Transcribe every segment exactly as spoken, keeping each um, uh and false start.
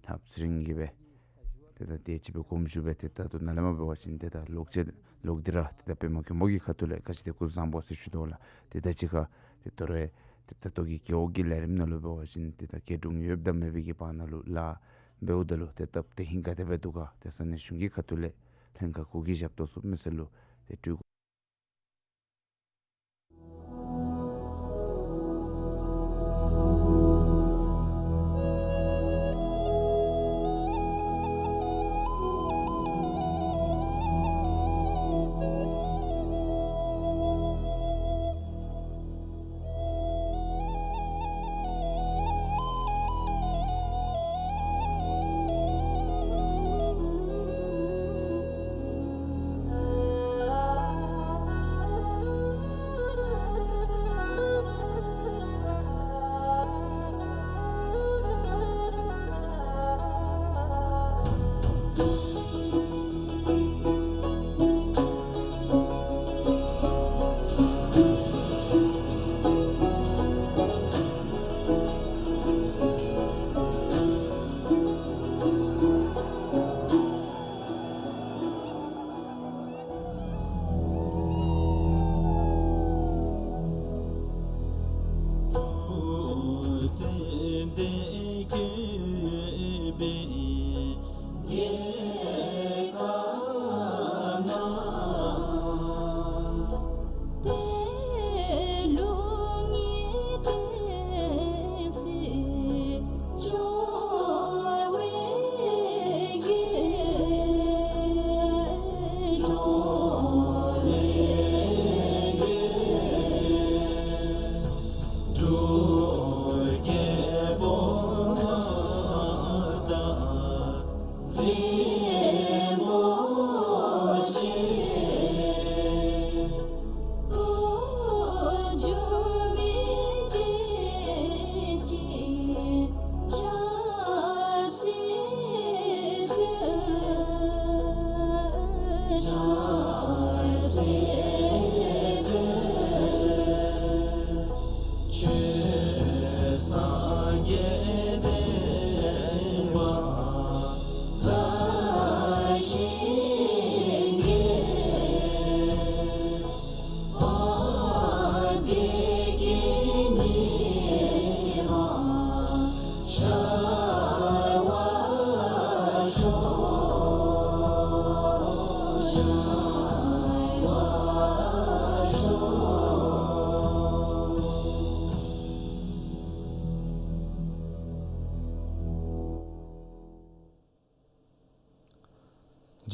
ལྷབ་ཚེ་རིང་གིས་སྦེ་ཏེ་ད་དེ་ཅིག་སྦེ་དགོངསམ་ཞུ་སྦེ་ཏེ་ད་ལྟོ་ནཱ་ལས་མར་འབད་བ་ཅིན་ཏེ་ད་ལོག་ཅི་ལོག་སྟེ་ར་ཏེ་ད་པདྨ་མགོན་པོ་གི་ཁ་ཐུག་ལས་ག་ཅི་ཏེ་སྐུ་གཟུགས་བཟང་པོ་ཟེར་ཞུ་དོ་ལགས། ཏེ་ད་ཅི་ཁར་ཏེ་དོ་རུང་ཏེ་ད་ལྟོ་གི་རྒེད་འོག་གི་ལས་རིམ་ནང་ལུ་འབད་བ་ཅིན་ཏེ་ད་རྒེད་དྲུང་ཡོདཔ་དང་མེད་པའི་གི་བར་ན་ལུ་ལཱ་འབདཝ་ད་ལུ་ཏེ་སྟབས་དེ་ཧིང་ག་དེ་སྦེ་འདུག་ག། ཏེ་ས་གནས་གཞུང་གི་ཁ་ཐུག་ལས་ལྷན་ཁག་གུ་གི་ཞབས་ཏོག་ཚུ་མི་སེར་ལུ་ཏེ་སྤྲོད་དགོ།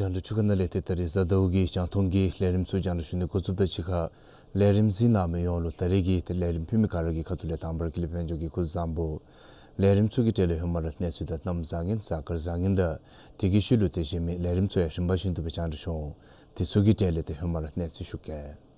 རྒྱང་བསྒྲགས་འཕྲུལ་ཁང་ནང་ལས་ཏེ་ད་རིས་གཟའ་ཟླཝ་གི་རྒྱང་མཐོང་གི་ལས་རིམ་ཚུ་རྒྱང་བསྒྲགས་ཞུ་ནི་འགོ་བཙུགསཔ་དང་གཅིག་ཁར་ལས་རིམ་གཟིགས་གནང་མི་ཡོངས་ལུ་ད་རིས་ཀྱི་ཏེ་ལས་རིམ་ཕུལ་མི་ག་ར་གི་ཁ་ཐུག་ལས་དང་པ་ར་ཀུན་ལེགས་དཔལ་འབྱོར་གྱིས་སྐུ་གཟུགས་བཟང་པོ། ལས་རིམ་ཚུ་གི་གྲས་ལས་ཧེ་མ་ར་གནས་ཚུལ་དང་གནམ་བཟང་ངན་གཟའ་སྐར་བཟང་ངན་དང་དེ་གི་ཤུལ་ལུ་ཏེ་གཞན་མི་ལས་རིམ་ཚུ་ཡང་རིམ་པ་བཞིན་དུ་སྦེ་རྒྱང་བསྒྲགས་ཞུ་འོང་། དེ་ཚུ་གི་གྲས་ལས་ཏེ་ཧེ་མ་ར་གནས་ཚུལ་ཞུ་གེ།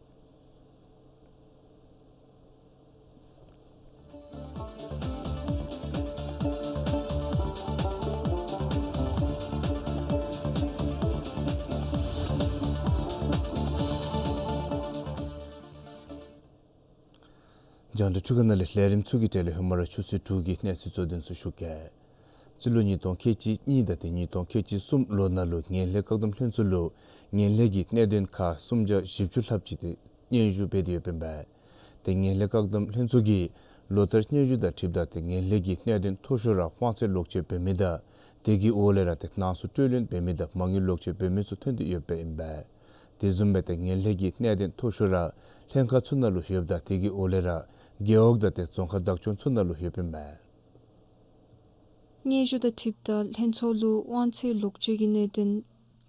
རྒྱང་བསྒྲགས་འཕྲུལ་ཁང་ནང་ལས་ལས་རིམ་ཚུ་གི་གྲས་ལས་ཧེ་མ་ར་ཆུ་ཚོད་དྲུག་གི་གནས་ཚུལ་གཙོ་དོན་ཚུ་ཞུ་གེ། སྤྱི་ལོ་ཉིས་སྟོང་ཁལ་གཅིག་གཉིས་དང་ཏེ་ཉིས་སྟོང་ཁལ་གཅིག་གསུམ་ལོ་ནང་ལུ་ངན་ལྷད་བཀག་སྡོམ་ལྷན་ཚོགས་ལུ་ངན་ལྷད་ཀྱི་གནད་དོན་ཁག་སུམ་བརྒྱ་བཞི་བཅུ་ལྷགཔ་ཅིག་ཏེ་སྙན་ཞུ་འབད་དེ་ཡོདཔ་ཨིན་པས། ཏེ་ངན་ལྷད་བཀག་སྡོམ་ལྷན་ཚོགས་ཀྱིས་ལོ་ལྟར་སྙན་ཞུ་དང་འཁྲིལཝ་ད་ཏེ་ངན་ལྷད་ཀྱི་གནད་དོན་མཐོ་ཤོས་ར་དབང་ཚད་ལོག་སྤྱོད་འབད་མི་དང་དེ་གི་འོག་ལས་ར་ཏེ་ནང་གསུག་སྤྲོད་ལེན་འབད་མི་དང་མ་དངུལ་ལོག་སྤྱོད་འབད་མི་ཚུ་ཐོན་ཏེ་ཡོདཔ་ཨིན་པས། དེ་བཟུམ་སྦེ་ཏེ་ངན་ལྷད་ཀྱི་གནད་དོན་མཐོ་ཤོས་ར་ལྷན་ཁག་ཚུ་ནང་ལུ་ཡོདཔ་ད་དེ་གི་འོག་ལས་ར་རྒེད་འོག་དང་ཏེ་རྫོང་ཁག་བདག་སྐྱོང་ཚུ་ནང་ལུ་ཡོདཔ་ཨིན་པས། སྙན་ཞུ་དང་འཁྲིལཝ་ད་ལྷན་ཚོགས་ལུ་དབང་ཚད་ལོག་སྤྱོད་ཀྱི་གནད་དོན་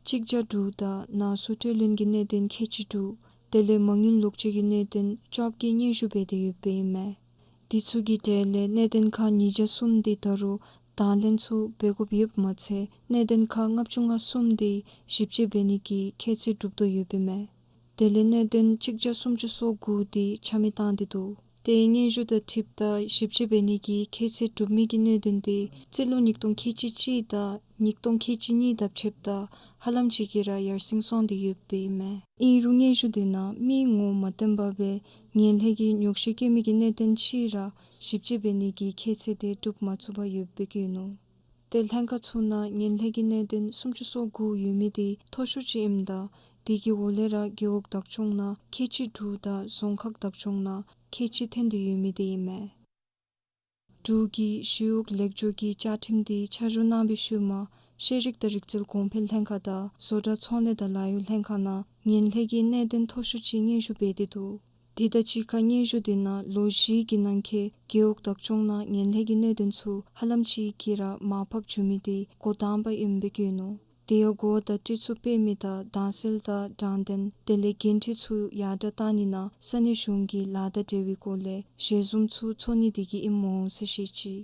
གཅིག་བརྒྱ་དྲུག་དང་ནང་གསུག་སྤྲོད་ལེན་གྱི་གནད་དོན་ཁལ་གཅིག་དྲུག། དེ་ལས་མ་དངུལ་ལོག་སྤྱོད་ཀྱི་གནད་དོན་བཅོ་བརྒྱད་སྙན་ཞུ་འབད་དེ་ཡོདཔ་ཨིན་མས། དེ་ཚུ་གི་གྲས་ལས་གནད་དོན་ཁག་ཉིས་བརྒྱ་གསུམ་དེ་ད་རུང་དང་ལེན་ཚུ་འབད་དགོཔ་ཡོདཔ་མ་ཚད་གནད་དོན་ཁག་ལྔ་བཅུ་ང་གསུམ་དེ་ཞིབ་དཔྱད་འབད་ནི་གི་ཁྱད་ཚད་གྲུབ་དོ་ཡོདཔ་ཨིན་མས། དེ་ལས་གནད་དོན་གཅིག་བརྒྱ་སུམ་ཅུ་སོ་དགུ་དེ་ཆ་མེད་བཏང་སྟེ་འདུག། ཏེ་སྙན་ཞུ་དང་འཁྲིལཝ་ད་ཞིབ་དཔྱད་འབད་ནི་གི་ཁྱད་ཚད་གྲུབ་མི་གི་གནད་དོན་དེ་སྤྱི་ལོ་ཉིས་སྟོང་ཁལ་གཅིག་གཅིག་དང་ཉིས་སྟོང་ཁལ་གཅིག་གཉིས་དང་ཕྱདཔ་ད་ཧ་ལམ་ཅིག་གིས་ར་ཡར་སེང་སོང་སྟེ་ཡོདཔ་ཨིན་མས། ཨིན་རུང་སྙན་ཞུ་དེ་ནང་མིའི་ངོ་མ་བསྟན་པ་སྦེ་ངན་ལྷད་ཀྱི་ཉོགས་བཤད་བཀོད་མི་གི་གནད་དོན་ཅིག་ར་ཞིབ་དཔྱད་འབད་ནི་གི་ཁྱད་ཚད་དེ་གྲུབ་མ་ཚུགས་པར་ཡོདཔ་སྦེ་བཀོད་ནུག། ཏེ་ལྷན་ཁག་ཚུ་ནང་ངན་ལྷད་ཀྱི་གནད་དོན་སུམ་ཅུ་སོ་དགུ་ཡོད་མི་དེ་མཐོ་ཤོས་ཅིག་ཨིནམ་ད་དེ་གི་འོག་ལས་ར་རྒེད་འོག་བདག་སྐྱོང་ནང་ཁལ་གཅིག་དྲུག་དང་རྫོང་ཁག་བདག་སྐྱོང་ནང་ཁལ་གཅིག་ཐོན་ཏེ་ཡོད་མི་དེ་ཨིན་མས། འབྲུག་གི་ཞི་གཡོག་ལེགས་བཅོས་ཀྱི་བཅའ་ཁྲིམས་དེ་ཆ་འཇོག་གནང་བའི་ཤུལ་མ་ཤེས་རིག་དང་རིག་རྩལ་གོང་འཕེལ་ལྷན་ཁག་དང་བཟོ་གྲྭ་ཚོང་ལས་དང་ལཱ་གཡོག་ལྷན་ཁག་ནང་ངན་ལྷད་ཀྱི་གནད་དོན་མཐོ་ཤོས་ཅིག་སྙན་ཞུ་འབད་དེ་འདུག། དེ་དང་གཅིག་ཁར་སྙན་ཞུ་དེ་ནང་ལོ་བཞི་གི་ནང་འཁོད་རྒེད་འོག་བདག་སྐྱོང་ནང་ངན་ལྷད་ཀྱི་གནད་དོན་ཚུ་ཧ་ལམ་ཅིག་གིས་ར་མར་ཕབ་བཅུག་མི་དེ་འགོ་དང་པ་ཨིནམ་སྦེ་བཀོད་ནུག། དེ་ཡང་གོ་བ་དང་སྤྲོད་ཚུགས་པའི་མི་དང་དྭངས་གསལ་དང་དྲང་བདེན་དེ་ལས་འགན་འཁྲི་ཚུ་ཡར་དྲག་བཏང་ནི་ནང་ས་གནས་གཞུང་གི་ལཱ་དང་འབྲེལ་བའི་སྐོར་ལས་ཞལ་འཛོམས་ཚུ་ཚོགས་ནི་དེ་གིས་ཨིནམ་འོང་ཟེར་བཤད་ཅི།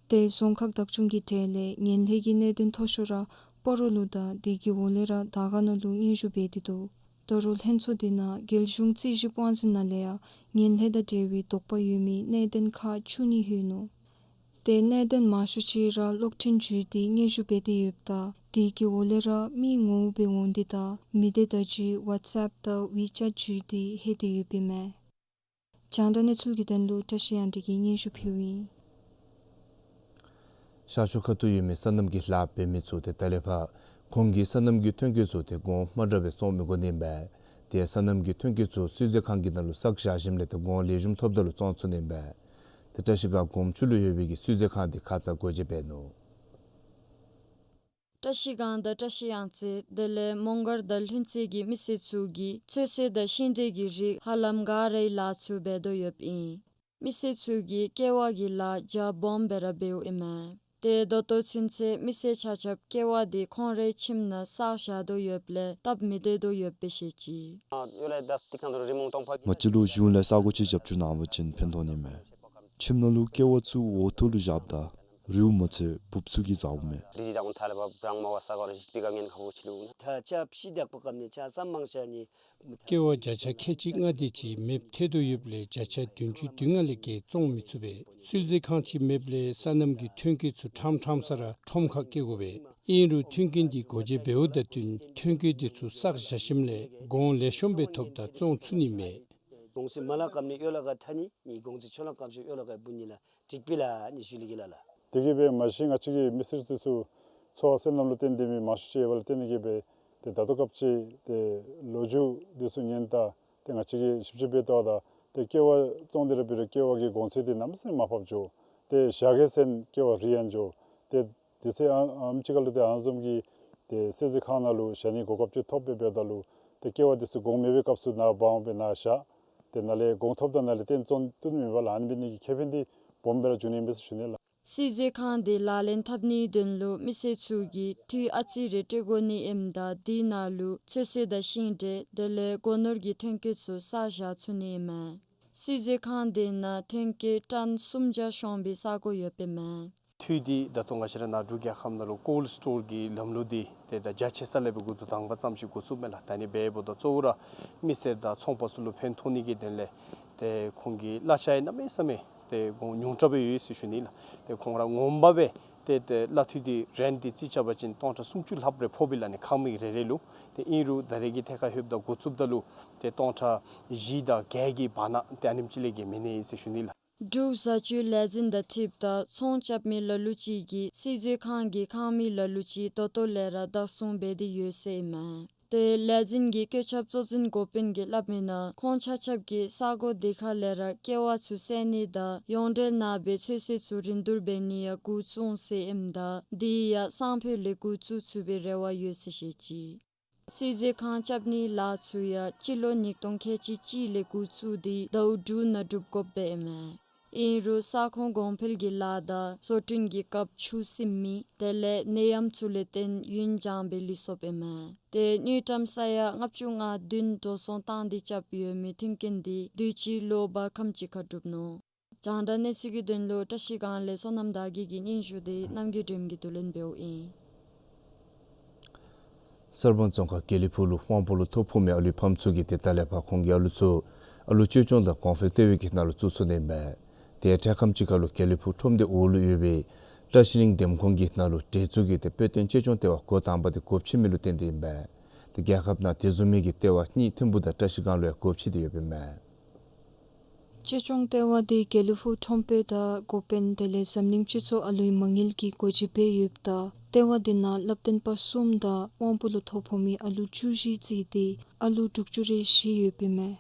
ཏེ་རྫོང་ཁག་བདག་སྐྱོང་གི་གྲས་ལས་ངན་ལྷད་ཀྱི་གནད་དོན་མཐོ་ཤོས་ར་སྤ་རོ་ལུ་དང་དེ་གི་འོག་ལས་ར་དར་དཀར་ན་ལུ་སྙན་ཞུ་འབད་དེ་འདུག། ད་རུང་ལྷན་ཚོགས་དེ་ནང་རྒྱལ་གཞུང་རྩིས་ཞིབ་དབང་འཛིན་ནང་ལས་ཡང་ངན་ལྷད་དང་འབྲེལ་བའི་དོགས་པ་ཡོད་མི་གནད་དོན་ཁག་བཅུ་གཉིས་ལྷོད་ནུག། ཏེ་གནད་དོན་མང་ཤོས་ཅིག་ར་གློག་འཕྲིན་བརྒྱུད་དེ་སྙན་ཞུ་འབད་དེ་ཡོདཔ་ད་དེ་གི་འོག་ལས་ར་མི་ངོ་བོ་སྦེ་འོང་དེ་དང་མི་སྡེ་བརྡ་བརྒྱུད་ཝཊས་ཨེཔ་དང་ཝི་ཅེཊ་བརྒྱུད་དེ་ལྷོད་དེ་ཡོདཔ་ཨིན་མས། རྒྱང་བསྒྲགས་གནས་ཚུལ་གྱི་དོན་ལུ་བཀྲ་ཤིས་དབྱངས་སྒྲོན་གྱིས་སྙན་ཞུ་ཕུལཝ་ཨིན། ཤར་ཕྱོགས་ཁ་ཐུག་ཡོད་མི་སོ་ནམ་གྱི་ལཱ་འབད་མི་ཚུ་ཏེ་ད་ལས་ཕར་ཁོང་གི་སོ་ནམ་གྱི་ཐོན་སྐྱེད་ཚུ་ཏེ་གོང་མ་འདྲཝ་སྦེ་བཙོང་མི་དགོ་ནི་ཨིན་པས། ཏེ་སོ་ནམ་གྱི་ཐོན་སྐྱེད་ཚུ་བསིལ་མཛོད་ཁང་གི་ནང་ལུ་བསགས་བཞག་ཞིནམ་ལས་ཏེ་གོང་ལེགས་ཤོམ་ཐོབ་ད་ལུ་བཙོང་ཚུགས་ནི་ཨིན་པས། ཏེ་བཀྲ་ཤིས་སྒང་གོམ་ཆུ་ལུ་ཡོད་པའི་གི་བསིལ་མཛོད་ཁང་དེ་ཁ་ཙ་སྒོ་འབྱེད་འབད་ནུག། བཀྲ་ཤིས་སྒང་དང་བཀྲ་ཤིས་གཡང་རྩེ་དེ་ལས་མོང་སྒར་དང་ལྷུན་རྩེ་གི་མི་སེར་ཚུ་གིས་ཚོད་བསྲེ་དང་ཤིང་འབྲས་ཀྱི་རིགས་ཧ་ལམ་ག་རའི་ལཱ་ཚུ་འབད་དོ་ཡོདཔ་ཨིན། མི་སེར་ཚུ་གིས་ཀེ་བ་གི་ལཱ་རྒྱ་སྦོམ་སྦེ་ར་འབདཝ་ཨིན་མས། ཏེ་ད་ལྟོ་ཚུན་ཚོད་མི་སེར་ཆ་ཁྱབ་ཀེ་བ་དེ་ཁོང་རའི་ཁྱིམ་ནང་བསགས་བཞག་དོ་ཡོདཔ་ལས་སྟབས་མི་བདེ་དོ་ཡོདཔ་སྦེ་བཤད་ཅི། ང་བཅས་ལུ་གཞུང་ལས་ས་གོ་ཅིག་རྒྱབ་སྐྱོར་གནང་བ་ཅིན་ཕན་ཐོགས་ནི་མས། ཁྱིམ་ནང་ལུ་ཀེ་བ་ཚུ་འོག་ཐོག་ལུ་བཞགཔ་ད་རིཝ་མ་ཚད་འབུཔ་ཚུ་གིས་ཟཝ་མས། ཀེ་བ་བརྒྱ་ཆ་ཁལ་གཅིག་ལྔ་དེ་ཅིག་མེདཔ་ཐལ་དོ་ཡོདཔ་ལས་བརྒྱ་ཆ་བདུན་ཅུ་དོན་ལྔ་ལས་བརྒལ་བཙོང་མི་ཚུགས་པས། བསིལ་མཛོད་ཁང་ཅིག་མེདཔ་ལས་སོ་ནམ་གྱི་ཐོན་སྐྱེད་ཚུ་ཕྲང་ཕྲང་ས་ར་ཁྲོམ་ཁར་སྐྱེལ་དགོ་པས། ཨིན་རུང་མཐུན་རྐྱེན་དེ་སྒོ་འབྱེད་འབདཝ་ད་བསྟུན་ཐོན་སྐྱེད་དེ་ཚུ་བསགས་བཞག་ཞིནམ་ལས་གོང་ལེགས་ཤོམ་སྦེ་ཐོབ་ད་བཙོང་ཚུགས་ནི་མས། གོང་ཚད་མ་ལག་བཀབ་ནི་ཡོད་ལ་ག་ཐ་ནི་ནི་གོང་ཚད་ཆོད་ལ་བཀབ་ཆོད་ཡོད་ལ་ག་འབུ་ནི་ལ་འགྲིག་པས་ལ་ནི་ཞུ་ལི་གི་ལ་ལ། དེ་གིས་སྦེ་མ་གཞི་ང་བཅས་ཀྱི་མི་སེར་ཚུ་ཚུ་འཚོ་བ་བསོད་ནམས་ལུ་བརྟེན་ཏེ་མི་མང་ཤོས་ཅིག་ཡོདཔ་ལས་བརྟེན་ཏེ་གིས་སྦེ་ཏེ་ད་ལྟོ་སྐབས་ཅིག་ཏེ་ལོ་རྒྱུས་དེ་ཚུ་ཉན་ད་ཏེ་ང་བཅས་ཀྱིས་ཞིབ་དཔྱད་འབད་ད་ད་ཏེ་ཀེ་བ་བཙོང་སྟེ་ར་འབད་རུང་ཀེ་བ་གི་གོང་ཚད་དེ་གནམ་མེད་ས་མེད་མར་ཕབ་འགྱོ། ཏེ་བཞག་གེ་ཟེར་ན་ཀེ་བ་རིལ་ཡང་འགྱོ། ཏེ་དེ་ཚེ་ཨ་ཨམ་ཅིག་ཁར་ལུ་ཏེ་ཨ་ནི་བཟུམ་གྱི་ཏེ་བསིལ་མཛོད་ཁང་ནང་ལུ་བཞག་ནི་གོ་སྐབས་ཅིག་ཐོབ་སྦེ་འབདཝ་ད་ལུ་ཏེ་ཀེ་བ་དེ་ཚུ་གོང་མེད་པའི་སྐབས་སུ་ནཱ་འབག་འོང་སྦེ་ནཱ་བཞག། ཏེ་ནཱ་ལས་གོང་ཐོབ་ད་ནཱ་ལས་བཏོན་བཙོང་བཏུབ་ནི་མེད་པས་ལགས། ཨ་ནི་འབད་ནི་གི་ཁེ་ཕན་དེ་སྦོམ་སྦེ་ར་འབྱུང་ནི་ཨིན་པས་ཟེར་ཞུ་ནི་ལགས། བསིལ་མཛོད་ཁང་དེ་ལག་ལེན་འཐབ་ནིའི་དོན་ལུ་མི་སེར་ཚུ་གིས་འཐུས་ཨ་ཙི་རེ་སྤྲོད་དགོ་ནི་ཨིནམ་ད་དེ་ནང་ལུ་ཚོད་བསྲེ་དང་ཤིང་འབྲས་དེ་ལས་སྒོ་ནོར་གྱི་ཐོན་སྐྱེད་ཚུ་བསགས་བཞག་ཚུགས་ནི་ཨིན་མས། བསིལ་མཛོད་ཁང་དེ་ནང་ཐོན་སྐྱེད་ཊོན་སུམ་བརྒྱ་ཤོང་བའི་ས་གོ་ཡོདཔ་ཨིན་མས། འཐུས་དེ་ད་ལྟོ་ང་བཅས་ར་ནཱ་འབྲུག་རྒྱལ་ཁབ་ནང་ལུ་ཀོལཌ་སི་ཊོར་གྱི་ལམ་ལུགས་དེ་ཏེ་ད་རྒྱ་ཆེ་ས་ལས་སྦེ་འགོ་བཙུགས་དང་པ་ཙམ་ཅིག་འགོ་བཙུགསཔ་མས་ལགས། ད་ནི་འབདཝ་ད་གཙོ་བོ་ར་མི་སེར་དང་ཚོང་པ་ཚུ་ལུ་ཕན་ཐོགས་ནི་གི་དོན་ལས་ཏེ་ཁོང་གི་གླ་ཆ་ཡང་གནམ་མེད་ས་མེད་ཏེ་གོང་ཉུང་དྲགས་སྦེ་ཡོད་ཟེར་ཞུ་ནི་ལགས། ཏེ་ཁོང་ར་ངོ་མ་སྦེ་ཏེ་ཏེ་གླ་འཐུས་དེ་རེནཊ་དེ་རྩིས་རྐྱབ་པ་ཅིན་སྟོང་ཕྲག་སུམ་ཅུ་ལྷགཔ་རེ་ཕོགཔ་ཨིན་ལགས་ནི་ཁང་མིག་རེ་རེ་ལུ། ཏེ་ཨིན་རུང་ད་རེས་ཀྱི་ཐད་ཁར་ལྷོདཔ་ད་འགོ་བཙུགསཔ་ད་ལུ་ཏེ་སྟོང་ཕྲག་བཞི་དང་བརྒྱད་ཀྱི་བར་ན་ཏེ་ཨ་ནེམ་ཅིག་ལས་བརྒལ་མེད་ནི་ཟེར་ཞུ་ནི་ལགས། འབྲུག་བཟའ་སྤྱོད་ལས་འཛིན་དང་འཁྲིལཝ་ད་ཚོང་རྐྱབ་མི་ལ་ལུ་ཅིག་གིས་བསིལ་མཛོད་ཁང་གི་ཁང་མིག་ལ་ལུ་ཅིག་ད་ལྟོ་ལས་ར་བདག་བཟུང་འབད་དེ་ཡོད་ཟེར་ཨིན་མས། ཏེ་ལས་འཛིན་གྱི་བཀོད་ཁྱབ་གཙོ་འཛིན་འགོ་དཔོན་གྱིས་སླབ་མིའི་ནང་ཁོང་ཆ་ཁྱབ་ཀྱིས་ས་གོ་དེ་ཁར་ལས་ར་ཀེ་བ་ཚུ་བསལ་ནི་དང་ཡོངས་འབྲེལ་ནང་སྦེ་ཚོད་བསྲེ་ཚུ་རིན་བསྡུར་འབད་ནི་ཡང་འགོ་བཙུགས་ཟེར་ཨིནམ་ད་དེ་ཡང་སང་ཕོད་ལས་འགོ་བཙུགས་ཚུགས་པའི་རེ་བ་ཡོད་ཟེར་བཤད་ཅི། བསིལ་མཛོད་ཁང་རྐྱབ་ནིའི་ལཱ་ཚུ་ཡང་སྤྱི་ལོ་ཉིས་སྟོང་ཁལ་གཅིག་གཅིག་ལས་འགོ་བཙུགས་ཏེ་ཟླཝ་དྲུག་ནང་གྲུབ་དགོཔ་སྦེ་ཨིན་མས། ཨིན་རུང་ས་ཁོངས་གོང་འཕེལ་གྱི་ལཱ་དང་བཟོ་སྐྲུན་གྱི་སྐབས་ཆུ་སིམ་མི་དེ་ལས་ནད་ཡམས་ཚུ་ལས་བརྟེན་ཡུན་འགྱངས་སྦེ་ལུས་སོཔ་ཨིན་མས། ཏེ་དངུལ་ཀྲམ་ས་ཡ་ལྔ་བཅུ་ང་བདུན་འགྲོ་སོང་བཏང་སྟེ་རྐྱབ་ཡོད་མི་མཐུན་རྐྱེན་དེ་དུས་ཅི་ལོ་བར་ཁམས་ཅིག་ཁར་གྲུབ་ནུག། རྒྱང་བསྒྲགས་གནས་ཚུལ་གྱི་དོན་ལུ་བཀྲ་ཤིས་སྒང་ལས་བསོད་ནམས་དར་རྒྱས་ཀྱི་སྙན་ཞུ་དེ་རྣམ་རྒྱལ་སྒྲོལ་མ་གིས་བསྡུ་ལེན་འབདཝ་ཨིན། གསར་སྤང་རྫོང་ཁག་དགེ་ལེགས་ཕུག་ལུ་དབང་པོ་ལུ་ཐོ་ཕོག་མི་ཨ་ལུའི་ཕམ་ཚུ་གིས་ཏེ་ད་ལས་ཕར་ཁོང་གི་ཨ་ལུ་ཚུ་ཨ་ལུ་གཅེས་སྐྱོང་དང་གོང་འཕེལ་ལྟེ་བའི་གི་ནང་ལུ་བཙུགས་ཚུགས་ནི་ཨིན་པས། ཏེ་འཕྲལ་ཁམས་ཅིག་ཁར་ལུ་དགེ་ལེགས་ཕུག་ཁྲོམ་སྡེ་འོག་ལུ་ཡོད་པའི་བཀྲ་ཤིས་གླིང་འདེམས་ཁོངས་ཀྱི་ནང་ལུ་འབྲེལ་འཚུབ་ཀྱིས་ཏེ་དཔེ་སྟོན་གཅེས་སྐྱོང་ལྟེ་བ་འགོ་དང་པ་དེ་སྒོ་ཕྱེ་མི་ལུ་བརྟེན་ཏེ་ཨིན་པས། ཏེ་རྒྱལ་ཁབ་ནང་དེ་བཟུམ་མའི་གི་ལྟེ་བ་གཉིས་ཐིམ་ཕུག་དང་བཀྲ་ཤིས་སྒང་ལུ་ཡང་སྒོ་ཕྱེ་སྟེ་ཡོདཔ་ཨིན་མས། གཅེས་སྐྱོང་ལྟེ་བ་དེ་དགེ་ལེགས་ཕུག་ཁྲོམ་དཔོན་དང་འགོ་དཔོན་དེ་ལས་འཛམ་གླིང་སྤྱི་ཚོགས་ཨ་ལུའི་མ་དངུལ་གྱིས་སྒོ་འབྱེད་འབད་ཡོདཔ་ད་ལྟེ་བ་དེ་ནང་བསླབ་སྟོན་པ་གསུམ་དང་དབང་པོ་ལུ་ཐོ་ཕོག་མི་ཨ་ལུ་བཅུ་བཞི་བརྩིས་ཏེ་ཨ་ལུ་དྲུག་ཅུ་རེ་བཞི་ཡོདཔ་ཨིན་མས།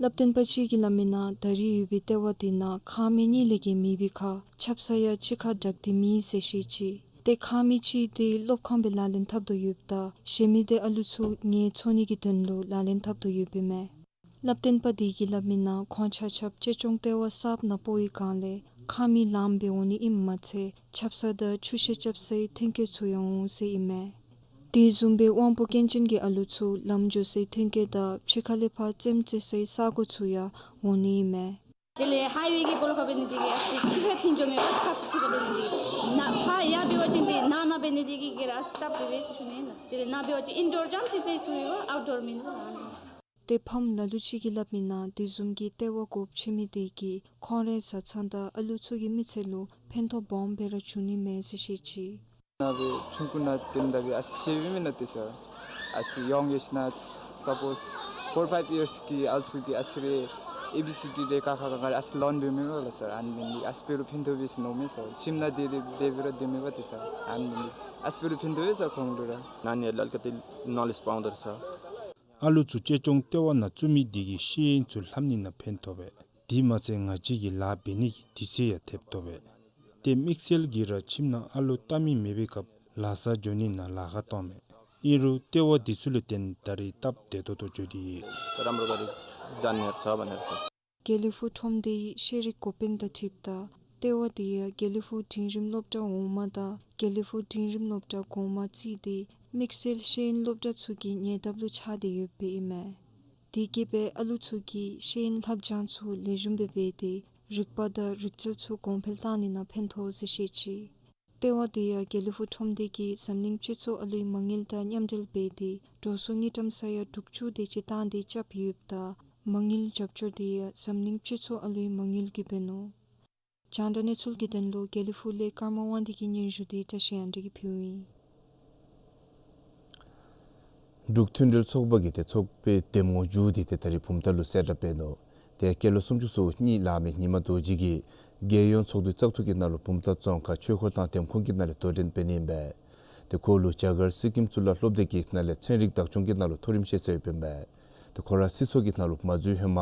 བསླབ་སྟོན་པ་གཅིག་གིས་སླབ་མིའི་ནང་ད་རེས་ཡོད་པའི་ལྟེ་བ་དེ་ནང་ཁང་མིག་གཉིས་ལས་བརྒལ་མེད་པའི་ཁར་ཆབ་གསང་ཡང་གཅིག་ཁར་སྦྲགས་ཏེ་མེད་ཟེར་བཤད་ཅི། ཏེ་ཁང་མིག་གཅིག་དེ་སློབ་ཁང་སྦེ་ལག་ལེན་འཐབ་དོ་ཡོདཔ་ད་གཞན་མི་དེ་ཨ་ལུ་ཚུ་ངལ་འཚོ་ནི་གི་དོན་ལུ་ལག་ལེན་འཐབ་དོ་ཡོདཔ་ཨིན་མས། བསླབ་སྟོན་པ་དེ་གིས་སླབ་མིའི་ནང་ཁོང་ཆ་ཁྱབ་གཅེས་སྐྱོང་ལྟེ་བ་གསརཔ་ནང་སྤོ་བའི་སྒང་ལས་ཁང་མིག་ལངམ་སྦེ་འོང་ནི་ཨིནམ་མ་ཚད་ཆབ་གསང་དང་ཆུ་ཤེལ་རྐྱབ་སའི་ཐོན་སྐྱེད་ཚུ་ཡང་འོང་ཟེར་ཨིན་མས། དེ་བཟུམ་སྦེ་དབང་པོ་སྐྱོན་ཅན་གྱི་ཨ་ལུ་ཚུ་ལམ་འགྱོ་སའི་ཐོན་སྐྱེད་དང་ཕྱི་ཁ་ལས་ཕར་རྩེདམོ་རྩེ་སའི་ས་སྒོ་ཚུ་ཡང་འོང་ནི་ཨིན་མས། དེ་ལས་ཧའི་ཝེ་གི་སྦོ་ལོགས་ཁར་འབད་ནི་དེ་གིས་ཨ་ཙི་ཕྱི་ཁར་འཐོན་འགྱོ་མི་བ་ཆབ་གསང་ཕྱི་ཁར་འབད་ནི་དེ་གིས་ནཱ་ཕར་ཡར་འབད་བ་ཅིན་དེ་ནང་ན་འབད་ནི་དེ་གིས་ག་ར་སྟབས་རེ་བས་ཟེར་ཞུ་ནི་ཨིན་ལགས། དེ་ལས་ནཱ་འབད་བ་ཅིན་ཨིན་ཌོར་རྐྱངམ་ཅིག་ཟེར་ཞུ་ཡི་བ་ཨའུཊ་ཌོར་མེན་ལགས། ཏེ་ཕམ་ལ་ལུ་ཅིག་གིས་སླབ་མིའི་ནང་དེ་བཟུམ་གྱི་ལྟེ་བ་སྒོ་ཕྱེ་མི་དེ་གིས་ཁོང་རའི་བཟའ་ཚང་དང་ཨ་ལུ་ཚུ་གི་མི་ཚེ་ལུ་ཕན་ཐོགས་སྦོམ་སྦེ་ར་འབྱུང་ནི་མས་ཟེར་བཤད་ཅི། ནཱ་སྦེ་ཆུང་ཀུ་ནང་ཐོནམ་ད་གི་ཨ་ཙི་ཤེས་མི་ནང་ཏེ་ས་ཨ་ཙི་ཡོང་ཡོད་ན་སཔོསི་ཕོར་ཕའིབ་ཡརསི་གི་ཨ་ལུ་ཚུ་གིས་ཨ་ཙི་རེ་ཨེ་བི་སི་ཌི་རེ་ཁ་ཁ་ག་ག་ར་ཨ་ཙི་ལཱརན་འབད་མི་བ་ལགས་སར། ཨ་ནི་ཨ་ཙི་འབད་རུང་ཕན་ཐོགས་པས་ཟེར་མནོཝ་མས་སར། ཁྱིམ་ནང་དེ་རེ་དེ་སྦེ་ར་སྡོད་མི་བ་ཏེ་ས། ཨ་ནི་ཨ་ཙི་འབད་རུང་ཕན་ཐོགས་པས་སར་ཁོང་ལུ་ར། ནཱ་ནི་ལཱ་ཁག་འདི་ནོ་ལེཇ་པའུནཌར་ས། ཨ་ལུ་ཚུ་གཅེས་སྐྱོང་ལྟེ་བ་ནང་བཙུགས་མི་དེ་གིས་ཤེས་ཡོན་ཚུ་ལྷབ་ནི་ནང་ཕན་ཐོགས་པས། དེ་མ་ཚད་ང་བཅས་ཀྱི་ལཱ་འབད་ནི་གི་དུས་ཚོད་ཡང་ཐེབས་ཐོབ་པས། ཏེ་དམིགས་བསལ་གྱིས་ར་ཁྱིམ་ནང་ཨ་ལུ་ལྟ་མི་མེད་པའི་སྐབས་ལཱ་སར་འགྱོ་ནི་ནང་ལཱ་ཁག་སྟོངམ་མས། ཨིན་རུང་ལྟེ་བ་དེ་ཚུ་ལས་བརྟེན་ད་རེས་སྟབས་བདེ་ཏོག་ཏོ་འགྱོ་སྟེ་ཡོད། རམ་རོ་ག་རི་ཛན་ནེར་ཚ་བ་ནེར་ཚ། དགེ་ལེགས་ཕུག་ཁྲོམ་སྡེའི་ཤེས་རིག་འགོ་དཔོན་དང་འཁྲིལཝ་ད་ལྟེ་བ་དེ་ཡང་དགེ་ལེགས་ཕུག་འབྲིང་རིམ་སློབ་གྲྭ་འོག་མ་དང་དགེ་ལེགས་ཕུག་འབྲིང་རིམ་སློབ་གྲྭ་གོང་མ་བརྩིས་ཏེ་དམིགས་བསལ་ཤེས་ཡོན་སློབ་གྲྭ་ཚུ་གི་ཉེ་འདབས་ལུ་ཆགས་ཏེ་ཡོདཔ་ཨིན་མས། དེ་གིས་སྦེ་ཨ་ལུ་ཚུ་གི་ཤེས་ཡོན་ལྷབ་སྦྱང་ཚུ་ལེགས་ཤོམ་སྦེ་འབད་དེ་རིག་པ་དང་རིག་རྩལ་ཚུ་གོང་འཕེལ་གཏང་ནི་ནང་ཕན་ཐོགས་ཟེར་བཤད་ཅི། ལྟེ་བ་དེ་ཡང་དགེ་ལེགས་ཕུག་ཁྲོམ་སྡེ་གིས་འཛམ་གླིང་སྤྱི་ཚོགས་ཨ་ལུའི་མ་དངུལ་དང་མཉམ་འབྲེལ་འབད་དེ་འགྲོ་སོང་དངུལ་ཀྲམ་ས་ཡ་དྲུག་ཅུ་དེ་ཅིག་བཏང་སྟེ་རྐྱབ་ཡོདཔ་ད་མ་དངུལ་རྒྱབ་སྐྱོར་དེ་ཡང་འཛམ་གླིང་སྤྱི་ཚོགས་ཨ་ལུའི་མ་དངུལ་གྱིས་འབད་ནུག། རྒྱང་བསྒྲགས་གནས་ཚུལ་གྱི་དོན་ལུ་དགེ་ལེགས་ཕུག་ལས་ཀརྨ་དབང་འདུས་ཀྱི་སྙན་ཞུ་དེ་བཀྲ་ཤིས་དབང་འདུས་ཀྱིས་ཕུལཝ་ཨིན། འབྲུག་མཐུན་སྒྲིལ་ཚོགས་པ་གིས་ཏེ་ཚོགས་པའི་འདེམས་ངོ་མཇུག་བསྡུ་སྟེ་ད་རིས་བུམ་ཐང་ལུ་གསལ་བསྒྲགས་འབད་ནུག། ཏེ་སྐྱེས་ལོ་སུམ་ཅུ་སོ་གཉིས་ལང་མི་ཉི་མ་རྡོ་རྗེ་གིས་རྒྱལ་ཡོངས་ཚོགས་འདུའི་བཙག་འཐུ་གི་ནང་ལུ་བུམ་ཐང་རྫོང་ཁག་ཆོས་འཁོར་ཐང་འདེམས་ཁོངས་ཀྱི་ནང་ལས་དོ་འགྲན་འབད་ནི་ཨིན་པས། ཏེ་ཁོ་ལུ་རྒྱ་གར་སི་ཀིམ་གཙུག་ལག་སློབ་སྡེ་གི་ནང་ལས་ཚན་རིག་བདག་སྐྱོང་གི་ནང་ལུ་མཐོ་རིམ་ཤེས་ཚད་ཡོདཔ་ཨིན་པས། ཏེ་ཁོ་ར་སྲིད་ཚོགས་ཀྱི་ནང་ལུ་མ་འཛུལ་ཧེ་མ་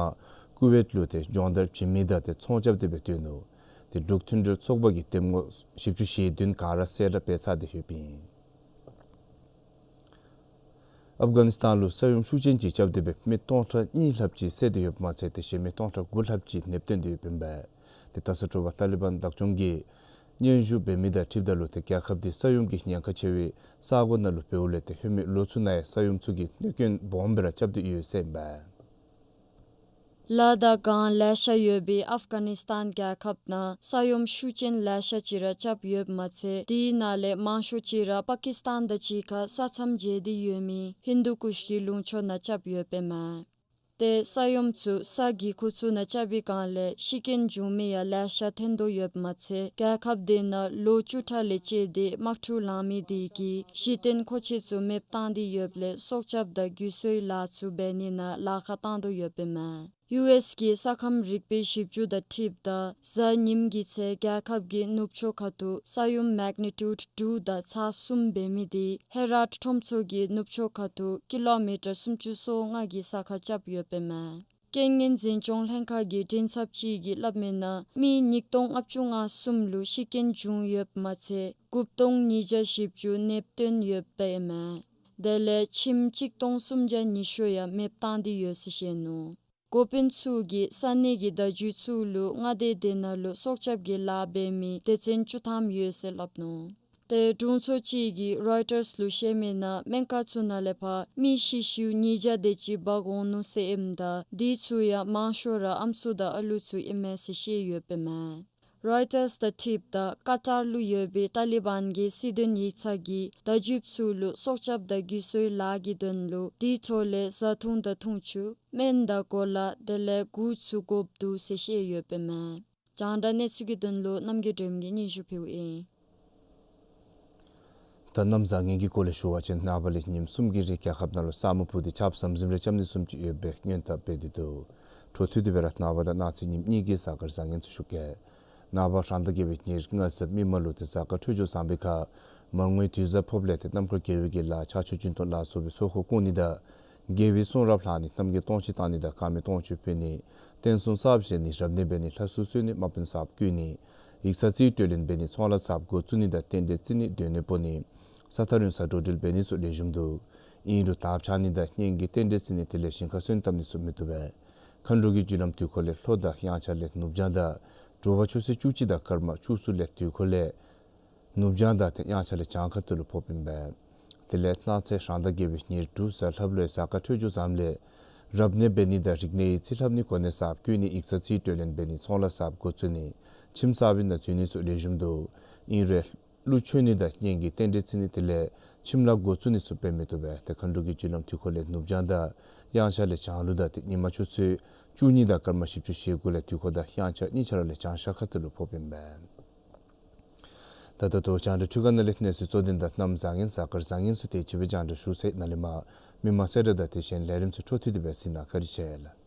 ཀུ་ཝེཊ་ལུ་ཏེ་སྦྱོང་བརྡར་བྱིན་མི་དང་ཏེ་ཚོང་རྐྱབ་སྟེ་སྦེ་སྡོད་ནུག། ཏེ་འབྲུག་མཐུན་སྒྲིལ་ཚོགས་པ་གིས་འདེམས་ངོ་བཞི་བཅུ་ཞེ་བདུན་ག་ར་གསལ་བསྒྲགས་འབད་ཚར་ཏེ་ཡོདཔ་ཨིན། ཨབ་གྷ་ནི་སི་ཐན་ལུ་ས་ཡོམ་ཤུགས་ཅན་ཅིག་རྐྱབ་སྟེ་སྦེ་མི་སྟོང་ཕྲག་གཉིས་ལྷགཔ་ཅིག་བསད་དེ་ཡོདཔ་མ་ཚད་ཏེ་གཞན་མི་སྟོང་ཕྲག་དགུ་ལྷགཔ་ཅིག་ནདཔ་བཏོན་ཏེ་ཡོདཔ་ཨིན་པས། ཏེ་དྷ་ས་དྲོ་པ་ཏཱ་ལི་བཱན་བདག་སྐྱོང་གིས་སྙན་ཞུ་འབད་མི་དང་འཁྲིལཝ་ད་ལུ་ཏེ་རྒྱལ་ཁབ་འདི་ས་ཡོམ་གྱི་ཉེན་ཁ་ཆེ་བའི་ས་གོ་ནང་ལུ་འབདཝ་ལས་ཏེ་ལྷོད་མི་ལོ་ཚུ་ནང་ཡང་ས་ཡོམ་ཚུ་གིས་གནོད་སྐྱོན་སྦོམ་སྦེ་ར་རྐྱབ་སྟེ་ཡོད་ཟེར་ཨིན་པས། ལ་དྭགས་སྒང་ལེ་ཤ་ཡོད་པའི་ཨབ་གྷ་ནི་སི་ཐན་རྒྱལ་ཁབ་ནང་ས་ཡོམ་ཤུགས་ཅན་ལེ་ཤ་ཅིག་ར་རྐྱབ་ཡོདཔ་མ་ཚད་དེའི་ནང་ལས་མང་ཤོས་ཅིག་ར་པ་ཀིསི་ཐན་དང་གཅིག་ཁར་ས་མཚམས་འབྱེལ་ཏེ་ཡོད་མི་ཧིན་དུ་ཀུཤ་གི་ལུང་ཕྱོགས་ནང་རྐྱབ་ཡོདཔ་ཨིན་མས། ཏེ་ས་ཡོམ་ཚུ་ས་གི་ཁུག་ཚུ་ནང་རྐྱབ་པའི་སྒང་ལས་ཤི་རྐྱེན་བྱུང་མི་ཡང་ལེ་ཤ་ཐོན་དོ་ཡོདཔ་མ་ཚད་རྒྱལ་ཁབ་དེ་ནང་ལོ་བཅུ་ཕྲག་ལས་བཅད་དེ་དམག་འཁྲུག་ལང་མི་དེ་གིས་གཞི་རྟེན་མཁོ་ཆས་ཚུ་མེདཔ་བཏང་སྟེ་ཡོདཔ་ལས་སྲོག་སྐྱབས་དང་རྒུད་གསོའི་ལཱ་ཚུ་འབད་ནི་ནང་ལཱ་ཁག་བཏང་དོ་ཡོདཔ་ཨིན་མས། ཡུ་ཨེསི་གི་ས་ཁམས་རིག་པའི་ཞིབ་འཇུག་དང་འཁྲིལཝ་ད་གཟའ་ཉིམ་གྱི་ཚེ་རྒྱལ་ཁབ་ཀྱི་ནུབ་ཕྱོགས་ཁ་ཐུག་ས་ཡོམ་མེག་ནི་ཊིའུཌ་དྲུག་དང་ཚེག་གསུམ་འབད་མི་དེ་ཧེ་རཱཊ་ཁྲོམ་ཚོགས་ཀྱི་ནུབ་ཕྱོགས་ཁ་ཐུག་ཀི་ལོ་མི་ཊར་སུམ་ཅུ་སོ་ལྔ་གི་ས་ཁར་རྐྱབ་ཡོདཔ་ཨིན་མས། རྐྱེན་ངན་འཛིན་སྐྱོང་ལྷན་ཁག་གི་མགྲིན་ཚབ་ཅིག་གིས་སླབ་མིའི་ནང་མི་ཉིས་སྟོང་ལྔ་བཅུ་ང་གསུམ་ལུ་ཤི་རྐྱེན་བྱུང་ཡོདཔ་མ་ཚད་དགུ་སྟོང་ཉིས་བརྒྱ་བཞི་བཅུ་ནདཔ་བཏོན་ཡོདཔ་ཨིན་མས། དེ་ལས་ཁྱིམ་གཅིག་སྟོང་སུམ་བརྒྱ་ཉི་ཤུ་ཡང་མེདཔ་བཏང་སྟེ་ཡོད་ཟེར་བཤད་ནུག། འགོ་དཔོན་ཚུ་གིས་ས་གནས་ཀྱི་བརྡ་བརྒྱུད་ཚུ་ལུ་མངའ་སྡེ་དེ་ནང་ལུ་སྲོག་སྐྱབས་ཀྱི་ལཱ་འབད་མི་སྡེ་ཚན་བཅུ་ཐམ་ཡོད་ཟེར་སླབ་ནུག། ཏེ་དྲུང་འཚོ་ཅིག་གིས་རོའི་ཊརསི་ལུ་བཤད་མིའི་ནང་སྨན་ཁང་ཚུ་ནང་ལས་ཕར་མི་ཤི་ཤིཝ་ཉིས་བརྒྱ་དེ་ཅིག་འབག་འོང་ནུག་ཟེར་ཨིནམ་ད་དེ་ཚུ་ཡང་མང་ཤོས་ར་ཨམ་སྲུ་དང་ཨ་ལུ་ཚུ་ཨིན་མས་ཟེར་བཤད་ཡོདཔ་ཨིན་མས། རོའི་ཊརསི་དང་འཁྲིལཝ་ད་ཀ་ཏར་ལུ་ཡོད་པའི་ཏཱ་ལི་བཱན་གྱི་སྲིད་དོན་ཡིག་ཚང་གིས་བརྡ་བརྒྱུདཔ་ཚུ་ལུ་སྲོག་སྐྱབས་དང་རྒུད་གསོའི་ལཱ་གི་དོན་ལུ་དེའི་ཐོག་ལས་བཟའ་འཐུང་དང་འཐུང་ཆུ་སྨན་དང་གོ་ལ་དེ་ལས་གོས་ཚུ་དགོཔ་འདུག་ཟེར་བཤད་ཡོདཔ་ཨིན་མས། རྒྱང་བསྒྲགས་གནས་ཚུལ་གྱི་དོན་ལུ་རྣམ་རྒྱལ་སྒྲོལམ་གིས་སྙན་ཞུ་ཕུལཝ་ཨིན། ད་གནམ་བཟང་ངན་གྱི་སྐོར་ལས་ཞུ་བ་ཅིན་ནངས་པ་ལས་ཉིནམ་གསུམ་གྱི་རིང་རྒྱལ་ཁབ་ནང་ལུ་ས་སྨུག་ཕུབ་སྟེ་ཆརཔ་ཟམ་ཟིམ་རེ་རྐྱབ་ནི་བཟུམ་ཅིག་ཡོད་པའི་སྔོན་བརྡ་སྤེལ་ཏེ་འདུག། འཕྲོ་མཐུད་དེ་སྦེ་ར་ནངས་པ་དང་གནངས་ཚེ་ཉིནམ་གཉིས་ཀྱི་གཟའ་སྐར་བཟང་ངན་ཚུ་ཞུ་གེ། ནངས་པ་རང་ཟླ་བརྒྱད་པའི་ཉེར་ལྔ་གཟའ་མིག་དམར་ལུ་ཏེ་གཟའ་སྐར་འཕྲོད་སྦྱོར་བཟང་པའི་ཁར་མར་ངོའི་དུས་བཟང་ཕོགཔ་ལས་ཏེ་རྣམ་དཀར་དགེ་བའི་གི་ལཱ་ཕྱག་མཆོད་སྦྱིན་གཏོང་ལ་སོགས་པའི་ཚོགས་འཁོར་བསྐོར་ནི་དང་དགེ་བའི་གསུང་རབ་ལྷག་ནི་རྣམ་རྒྱལ་སྟོང་མཆོད་བཏང་ནི་དང་དཀར་མེ་སྟོང་མཆོད་ཕུལ་ནི་རྟེན་གསུམ་གསརཔ་བཞེངས་ནི་རབ་གནས་འབད་ནི་ལྷ་གསོལ་གསོལ་ནི་དམག་དཔོན་གསརཔ་བསྐོ་ནི་ཡིག་ཚང་རྩིས་སྤྲོད་ལེན་འབད་ནི་ཚོང་ལཱ་གསརཔ་འགོ་བཙུགས་ནི་དང་རྟེན་འབྲེལ་རྩི་ནི་སྡོད་གནས་སྤོ་ནི་ས་ཐག་རིང་ས་འགྲོ་འགྲུལ་འབད་ནི་ཚུ་ལེགས་ཤོམ་འདུག། ཨིན་རུང་དར་འཕྱར་ནི་དང་གཉེན་གྱི་རྟེན་འབྲེལ་རྩི་ནི་དེ་ལས་ཞིང་ཁར་སོན་བཏབ་ནི་ཚུ་མི་བཏུབ་པས། མཁའ་འགྲོ་གི་རྒྱུ་ལམ་དུས་འཁོར་ལས་ལྷོ་དང་དབྱངས་འཆར་ལས་ནུབ་བྱང་དང་དྲོ་པ་ཆུ་ཚོད་བཅུ་གཅིག་དང་སྐར་མ་བཅུ་གསུམ་ལས་དུས་འཁོར་ལས་ནུབ་བྱང་དང་ཏེ་དབྱངས་འཆར་ལས་བྱང་ཁ་ཐུག་ལུ་ཕོགཔ་ཨིན་པས། དེ་ལས་གནངས་ཚེ་རང་ཟླ་བརྒྱད་པའི་ཉེར་དྲུག་གཟའ་ལྷགཔ་ལུ་ཡང་གཟའ་སྐར་འཕྲོད་སྦྱོར་བཟངམ་ལས་རབ་གནས་འབད་ནི་དང་རིག་གནས་ཡི་རྩིས་ལྷབ་ནི་གོ་གནས་གསརཔ་བསྐོ་ནི་ཡིག་ཚང་རྩིས་སྤྲོད་ལེན་འབད་ནི་ཚོང་ལཱ་གསརཔ་འགོ་བཙུགས་ནི་ཁྱིམ་གསརཔ་ནང་འཛུལ་ནི་ཚུ་ལེགས་ཤོམ་འདུག། ཨིན་རུང་ཀླུ་མཆོད་ནི་དང་གཉེན་གྱི་རྟེན་འབྲེལ་རྩི་ནི་དེ་ལས་ཁྱིམ་ལཱ་འགོ་བཙུགས་ནི་ཚུ་འབད་མི་བཏུབ་པས། ཏེ་མཁའ་འགྲོ་གི་རྒྱུ་ལམ་དུས་འཁོར་ལས་ནུབ་བྱང་དང་དབྱངས་འཆར་ལས་བྱང་ལུགས་དང་ཏེ་ཉིན་མ་ཆུ་ཚོད་བཅུ་གཉིས་དང་སྐར་མ་བཞི་བཅུ་ཞེ་དགུ་ལས་དུས་འཁོར་དང་དབྱངས་འཆར་གཉིས་ཆ་ར་ལས་བྱང་ཤར་ཁ་ཐུག་ལུ་ཕོགཔ་ཨིན་པས། ད་ད་ལྟོ་རྒྱང་བསྒྲགས་འཕྲུལ་ཁང་ནང་ལས་གནས་ཚུལ་གཙོ་དོན་དང་གནམ་བཟང་ངན་གཟའ་སྐར་བཟང་ངན་ཚུ་དེ་ཅིག་སྦེ་རྒྱང་བསྒྲགས་ཞུ་ཚར་ཡི། ནཱ་ལས་མར་མི་མང་གསལ་བསྒྲགས་དང་དེ་བཞིན་ལས་རིམ་ཚུ་འཕྲོ་མཐུད་དེ་སྦེ་གཟིགས་གནང་། བཀའ་དྲིན་ཆེ་ལགས།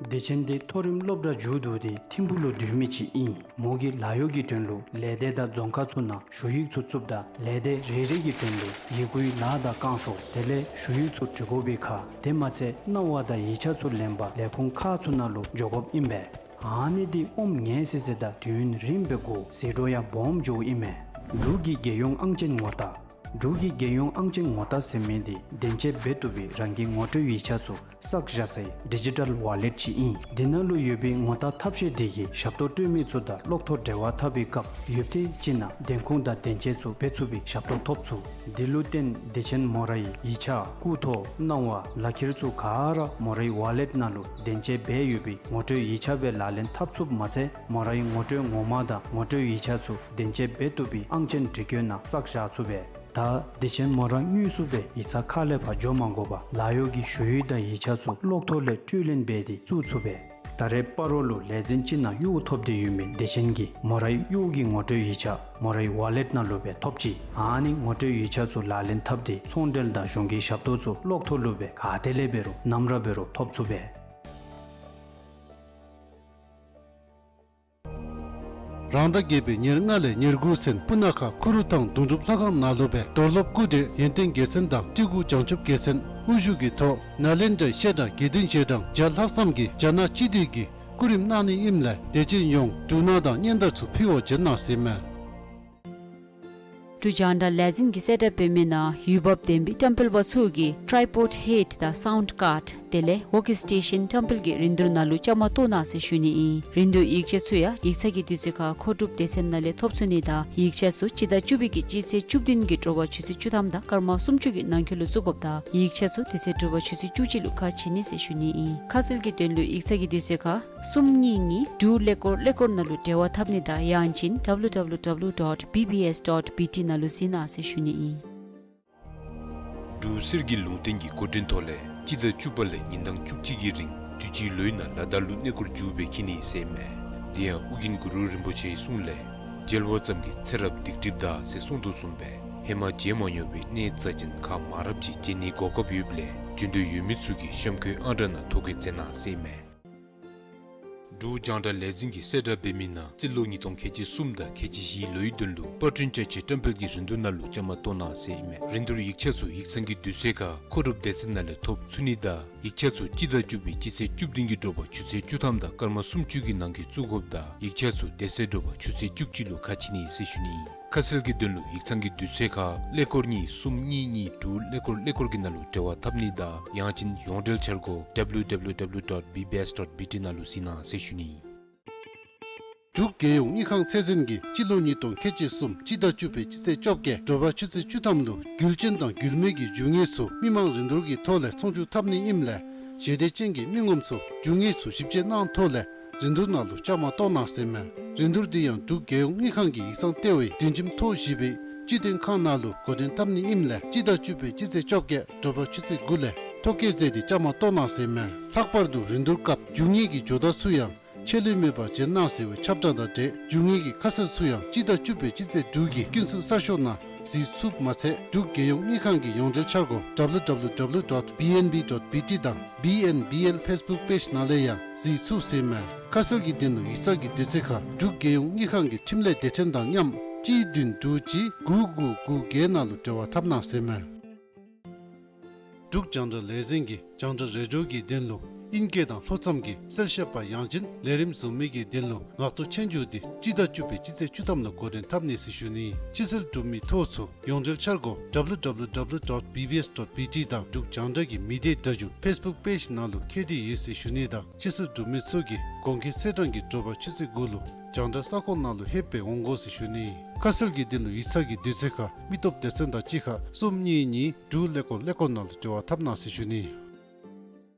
བདེ་ཆེན་འདི་མཐོ་རིམ་སློབ་གྲྭ་མཇུག་བསྡུ་སྟེ་ཐིམ་ཕུག་ལུ་སྡོད་མི་ཅིག་ཨིན། མོ་གིས་ལཱ་གཡོག་གི་དོན་ལུ་ལས་སྡེ་དང་རྫོང་ཁག་ཚུ་ནང་ཞུ་ཡིག་ཚུ་བཙུགསཔ་ད་ལས་སྡེ་རེ་རེ་གི་དོན་ལུ་ཡི་གུའི་ལཱ་དང་བསྐང་ཤོག་དེ་ལས་ཞུ་ཡིག་ཚུ་འབྲི་དགོ་པའི་ཁར་དེ་མ་ཚད་གནང་བ་དང་ཡིག་ཆ་ཚུ་ལེན་པར་ལས་ཁུངས་ཁག་ཚུ་ནང་ལུ་འགྱོ་དགོཔ་ཨིན་པས། ཨ་ནི་འདི་ཨོམ་ངེས་སི་སི་དང་དུས་ཡུན་རིངམོ་སྦེ་འགོར་ཟད་འགྲོ་ཡང་སྦོམ་འགྱོཝ་ཨིན་མས། འབྲུག་གི་རྒྱལ་ཡོངས་ཨང་ཅན་ངོ་རྟགས། འབྲུག་གི་རྒྱལ་ཡོངས་ཨང་ཅན་ངོ་རྟགས་ཟེར་མི་འདི་བདེན་དཔྱད་འབད་བཏུབ་པའི་རང་གི་ངོ་སྤྲོད་ཡིག་ཆ་ཚུ་བསགས་བཞག་སའི་ཌི་ཇི་ཊལ་ཝ་ལེཊ་ཅིག་ཨིན། འདི་ནང་ལུ་ཡོད་པའི་ངོ་རྟགས་ཐབས་ཤེས་འདི་གིས་ཞབས་ཏོག་སྤྲོད་མི་ཚུ་དང་གློག་ཐོག་འབྲེལ་བ་འཐབ་པའི་སྐབས་ཡུདཔ་ཐེངས་ཅིག་ནང་བདེན་ཁུངས་དང་བདེན་དཔྱད་ཚུ་འབད་ཚུགས་པའི་ཞབས་ཏོག་ཐོབ་ཚུགས། འདི་ལུ་བརྟེན་བདེ་ཆེན་མོ་རའི་ཡིག་ཆ་སྐུ་ཐོག་གནང་བ་ལག་ཁྱེར་ཚུ་ག་ར་མོ་རའི་ཝ་ལེཊ་ནང་ལུ་བདེན་དཔྱད་འབད་ཡོད་པའི་ངོ་སྤྲོད་ཡིག་ཆ་སྦེ་ལག་ལེན་འཐབ་ཚུགསཔ་མ་ཚད་མོ་རའི་ངོ་སྤྲོད་ངོ་མ་དང་ངོ་སྤྲོད་ཡིག་ཆ་ཚུ་བདེན་དཔྱད་འབད་བཏུབ་པའི་ཨང་ཅན་འབྲི་བཀོད་ནང་བསགས་བཞག་ཚུགས་པས། ད་བདེ་ཆེན་མོ་ར་དངོས་སུ་སྦེ་ཡིག་ཚང་ཁ་ལས་ཕར་འགྱོ་མ་དགོ་པར་ལཱ་གཡོག་གི་ཞུ་ཡིག་དང་ཡིག་ཆ་ཚུ་གློག་ཐོག་ལས་སྤྲོད་ལེན་འབད་དེ་བཙུགས་ཚུགས་པས། ད་རེས་སྤ་རོ་ལུ་ལས་འཛིན་ཅིག་ནང་གཡོག་ཐོབ་སྟེ་ཡོད་མི་བདེ་ཆེན་གྱིས་མོ་རའི་གཡོག་གི་ངོ་སྤྲོད་ཡིག་ཆ་མོ་རའི་ཝ་ལེཊ་ནང་ལུ་སྦེ་ཐོབ་ཅི། ཨ་ནི་ངོ་སྤྲོད་ཡིག་ཆ་ཚུ་ལག་ལེན་འཐབ་སྟེ་ཚོང་འབྲེལ་དང་གཞུང་གི་ཞབས་ཏོག་ཚུ་གློག་ཐོག་ལུ་སྦེ་ག་ཏེ་ལས་འབད་རུང་ནམ་ར་འབད་རུང་ཐོབ་ཚུགས་པས། རང་ཟླ་བརྒྱད་པའི་ཉེར་ལྔ་ལས་ཉེར་དགུ་ཚུན་སྤུ་ན་ཁ་ཁུ་རུ་ཐང་དུང་སྒྲུབ་ལྷ་ཁང་ནང་ལུ་སྦེ་རྡོར་སློབ་སྐུ་བགྲེས་ཡོན་ཏན་རྒྱལ་མཚན་དང་སྤྲུལ་སྐུ་བྱང་ཆུབ་རྒྱལ་མཚན་དབུ་བཞུགས་ཀྱི་ཐོག་ནཱ་ལེནྡྲའི་བཤད་གྲྭ་དགེ་འདུན་རྗེས་འབྲང་བརྒྱ་ལྷག་ཙམ་གྱིས་རྒྱ་ནག་སྤྱི་འཐུས་ཀྱི་སྐུ་རིམ་གནང་ནི་ཨིནམ་ལས་དད་ཅན་ཡོངས་འབྲུ་སྣ་དང་སྙན་དར་ཚུ་ཕུལ་བར་བྱོན་གནང་ཟེར་ཨིན་མས། འབྲུག་རྒྱང་བསྒྲགས་ལས་འཛིན་གྱིས་གསལ་བསྒྲགས་འབད་མི་ནང་ཡུལ་བབ་ལྡན་པའི་བཀྲམ་སྤེལ་པ་ཚུ་གིས་ཊཱའི་པོཌ་ཧེཌ་དང་སའུནཌ་ཀཱརཌ་དེ་ལས་ཝོརྐ་སི་ཊེ་ཤཱན་བཀྲམ་སྤེལ་གྱི་རིན་བསྡུར་ནང་ལུ་བཅའ་མར་གཏོགས་གནང་ཟེར་ཞུ་ནི་ཨིན། རིན་བསྡུར་ཡིག་ཆ་ཚུ་ཡང་ཡིག་ཚང་གི་དུས་ཚོད་ཁར་མཁོ་སྒྲུབ་སྡེ་ཚན་ནང་ལས་ཐོབ་ཚུགས་ནི་དང་ཡིག་ཆ་ཚུ་སྤྱི་ཟླ་བཅུ་པའི་གི་སྤྱི་ཚེས་བཅུ་བདུན་གྱི་དྲོ་པ་ཆུ་ཚོད་བཅུ་ཐམ་དང་སྐར་མ་སུམ་ཅུ་གི་ནང་འཁོད་ལུ་བཙུགས་དགོཔ་དང་ཡིག་ཆ་ཚུ་དེ་ཚེ་དྲོ་པ་ཆུ་ཚོད་བཅུ་གཅིག་ལུ་ཁ་ཕྱེ་ནི་ཟེར་ཞུ་ནི་ཨིན། ཁ་གསལ་གྱི་དོན་ལུ་ཡིག་ཚང་གི་དུས་ཚོད་ཁར་གསུམ་གཉིས་གཉིས་དྲུག་ཀླད་ཀོར་ཀླད་ཀོར་ནང་ལུ་འབྲེལ་བ་འཐབ་ནི་དང་ཡང་ཅིན་W W W dot B B S dot B T ནང་ལུ་གཟིགས་གནང་ཟེར་ཞུ་ནི་ཨིན། འབྲུག་གསེར་གྱི་ལུང་བསྟན་གྱི་སྐུ་དྲིན་ཐོག་ལས་སྤྱི་ཟླ་བཅུ་པ་ལས་ཉིན་གྲངས་བཅུ་གཅིག་གི་རིང་དུས་ཅི་ལོའི་ནང་ལ་དྭགས་ལུ་གནས་སྐོར་མཇུག་སྦེ་འཁྱིད་ནི་ཟེར་ཨིན་མས། དེ་ཡང་ཨོ་རྒྱན་གུ་རུ་རིན་པོ་ཆེའི་གསུང་ལས་མཇལ་བ་ཙམ་གྱིས་ཚེ་རབས་སྡིག་སྒྲིབ་དག་ཟེར་གསུངས་དོ་བཟུམ་སྦེ་ཧེ་མ་མཇལ་མ་མྱོང་བའི་གནས་རྩ་ཅན་ཁག་མང་རབས་ཅིག་མཇལ་ནི་གོ་སྐབས་ཡོདཔ་ལས་འབྱོན་འདོད་ཡོད་མི་ཚུ་གིས་གཤམ་འཁོད་ཨང་གྲངས་ནང་ཐོ་བཀོད་མཛད་གནང་ཟེར་ཨིན་མས། འབྲུག་རྒྱང་བསྒྲགས་ལས་འཛིན་གྱིས་གསལ་བསྒྲགས་འབད་མི་ནང་རྩིས་ལོ་ཉིས་སྟོང་ཁལ་གཅིག་གསུམ་དང་ཁལ་གཅིག་བཞི་ལོའི་དོན་ལུ་པར་སྐྲུན་བཅའ་ཆས་བཀྲམ་སྤེལ་གྱི་རིན་བསྡུར་ནང་ལུ་བཅའ་མར་གཏོགས་གནང་ཟེར་ཨིན་མས། རིན་བསྡུར་ཡིག་ཆ་ཚུ་ཡིག་ཚང་གི་དུས་ཚོད་ཁར་མཁོ་སྒྲུབ་སྡེ་ཚན་ནང་ལས་ཐོབ་ཚུགས་ནི་དང་ཡིག་ཆ་ཚུ་སྤྱི་ཟླ་བཅུ་པའི་སྤྱི་ཚེས་བཅུ་བདུན་གྱི་དྲོ་པ་ཆུ་ཚོད་བཅུ་ཐམ་དང་སྐར་མ་སུམ་ཅུ་གི་ནང་འཁོད་བཙུགས་དགོཔ་དང་ཡིག་ཆ་ཚུ་དེ་ཚེ་དྲོ་པ་ཆུ་ཚོད་བཅུ་གཅིག་ལུ་ཁ་ཕྱེ་ནི་ཟེར་ཞུ་ནི་ཨིན། ཁ་གསལ་གྱི་དོན་ལུ་ཡིག་ཚང་གི་དུས་ཚོད་ཁར་ཀླད་ཀོར་གཉིས་གསུམ་གཉིས་གཉིས་དྲུག་ཀླད་ཀོར་ཀླད་ཀོར་གྱི་ནང་ལུ་འབྲེལ་བ་འཐབ་ནི་དང་ཡང་ཅིན་ཡོངས་འབྲེལ་འཆར་སྒོ་W W W dot B B S dot B T ནང་ལུ་གཟིགས་གནང་ཟེར་ཞུ་ནི་ཨིན། འབྲུག་རྒྱལ་ཡོངས་དངུལ་ཁང་ཚད་འཛིན་གྱིས་སྤྱི་ལོ་ཉིས་སྟོང་ཁལ་གཅིག་གསུམ་སྤྱི་ཟླ་བཅུ་པའི་སྤྱི་ཚེས་བཅོ་བརྒྱད་དྲོ་པ་ཆུ་ཚོད་བཅུ་ཐམ་ལུ་རྒྱུ་ཅན་དང་རྒྱུ་མེད་ཀྱི་རྒྱུ་དངོས་ཚུ་མི་མང་རིན་བསྡུར་གྱི་ཐོག་ལས་ཚོང་བསྒྱུར་འཐབ་ནི་ཨིནམ་ལས་ཞལ་འདེབས་ཅན་གྱི་མི་ངོམ་ཚུ་རྒྱུ་དངོས་ཚུ་ཞིབ་དཔྱད་གནང་ཐོག་ལས་རིན་བསྡུར་ནང་ལུ་བཅའ་མར་གཏོགས་གནང་ཟེར་མས། རིན་བསྡུར་འདི་ཡང་འབྲུག་རྒྱལ་ཡོངས་དངུལ་ཁང་གི་ཡིག་ཚང་ལྟེ་བའི་སྒྲིག་ཁྲིམས་ཐོག་བཞི་པའི་སྤྱི་དོན་ཁང་ནང་ལུ་འགོ་འདྲེན་འཐབ་ནི་ཨིནམ་ལས་སྤྱི་ཟླ་བཅུ་པའི་སྤྱི་ཚེས་བཅོ་བརྒྱད་དྲོ་པ་ཆུ་ཚོད་དགུ་ལས་ཐོ་བཀོད་མཛད་དེ་བཅའ་མར་གཏོགས་གནང་ཟེར་མས། ལྷག་པར་དུ་རིན་བསྡུར་སྐབས་རྒྱུ་དངོས་ཀྱི་ཇོ་བདག་ཚུ་ཡང་ཆད་ལུས་མེད་པར་བྱོན་གནང་ཟེར་བའི་ཁྱབ་བསྒྲགས་དང་འབྲེལ་རྒྱུ་དངོས་ཀྱི་ཁ་གསལ་ཚུ་ཡང་སྤྱི་ཟླ་བཅུ་པའི་སྤྱི་ཚེས་དྲུག་གི་ཀུན་གསལ་གསར་ཤོག་ནང་ གཟིགས་ཚུགསཔ་མ་ཚད་འབྲུག་རྒྱལ་ཡོངས་དངུལ་ཁང་གི་ཡོངས་འབྲེལ་འཆར་སྒོ་W W W dot B N B dot B T དང་B N B L Facebook page ནང་ལས་ཡང་གཟིགས་ཚུགས་ཟེར་ཨིན་མས། ཁ་གསལ་གྱི་དོན་ལུ་ཡིག་ཚང་གི་དུས་ཚོད་ཁར་འབྲུག་རྒྱལ་ཡོངས་དངུལ་ཁང་གི་འཕྲིན་ལས་སྡེ་ཚན་དང་མཉམ་གཅིག་བདུན་དྲུག་གཅིག་དགུ་དགུ་དགུ་བརྒྱད་ནང་ལུ་འབྲེལ་བ་འཐབ་གནང་ཟེར་ཨིན་མས། འབྲུག་རྒྱང་བསྒྲགས་ལས་འཛིན་གྱིས་རྒྱང་བསྒྲགས་རེ་ཌི་ཡོ་གི་དོན་ལུ་ཨིང་སྐད་དང་ལྷོ་མཚམས་ཀྱི་གསལ་བཤད་པ་ཡང་ཅིན་ལས་རིམ་བཟོ་མི་གི་དོན་ལུ་ངག་ཐོག་ཆོས་རྒྱུགས་འདི་སྤྱི་ཟླ་བཅུ་པའི་སྤྱི་ཚེས་བཅུ་ཐམ་ལུ་འགོ་འདྲེན་འཐབ་ནི་ཟེར་ཞུ་ནི། ཕྱི་སེལ་གྲུབ་མི་ཐོ་ཚུ་ཡོངས་འབྲེལ་འཆར་སྒོ་W W W dot B B S dot B T དང་འབྲུག་རྒྱང་བསྒྲགས་ཀྱི་མི་སྡེ་སྒྲ་སྒྱུར་Facebook page ནང་ལུ་ཁྱེར་ཏེ་ཡོད་ཟེར་ཞུ་ནི་དང་ཕྱི་སེལ་གྲུབ་མི་ཚུ་གིས་གོང་འཁོད་ཚེས་གྲངས་ཀྱི་དྲོ་པ་ཆུ་ཚོད་དགུ་ལུ་རྒྱང་བསྒྲགས་ས་ཁོངས་ནང་ལུ་ལྷོད་སྦེ་འོང་དགོ་ཟེར་ཞུ་ནི། ཁ་གསལ་གྱི་དོན་ལུ་ཡིག་ཚང་གི་དུས་ཚོད་ཁར་མི་སྟོབས་སྡེ་ཚན་དང་གཅིག་ཁར་གསུམ་གཉིས་གཉིས་དྲུག་ཀླད་ཀོར་ཀླད་ཀོར་ནང་ལུ་འབྲེལ་བ་འཐབ་གནང་ཟེར་ཞུ་ནི།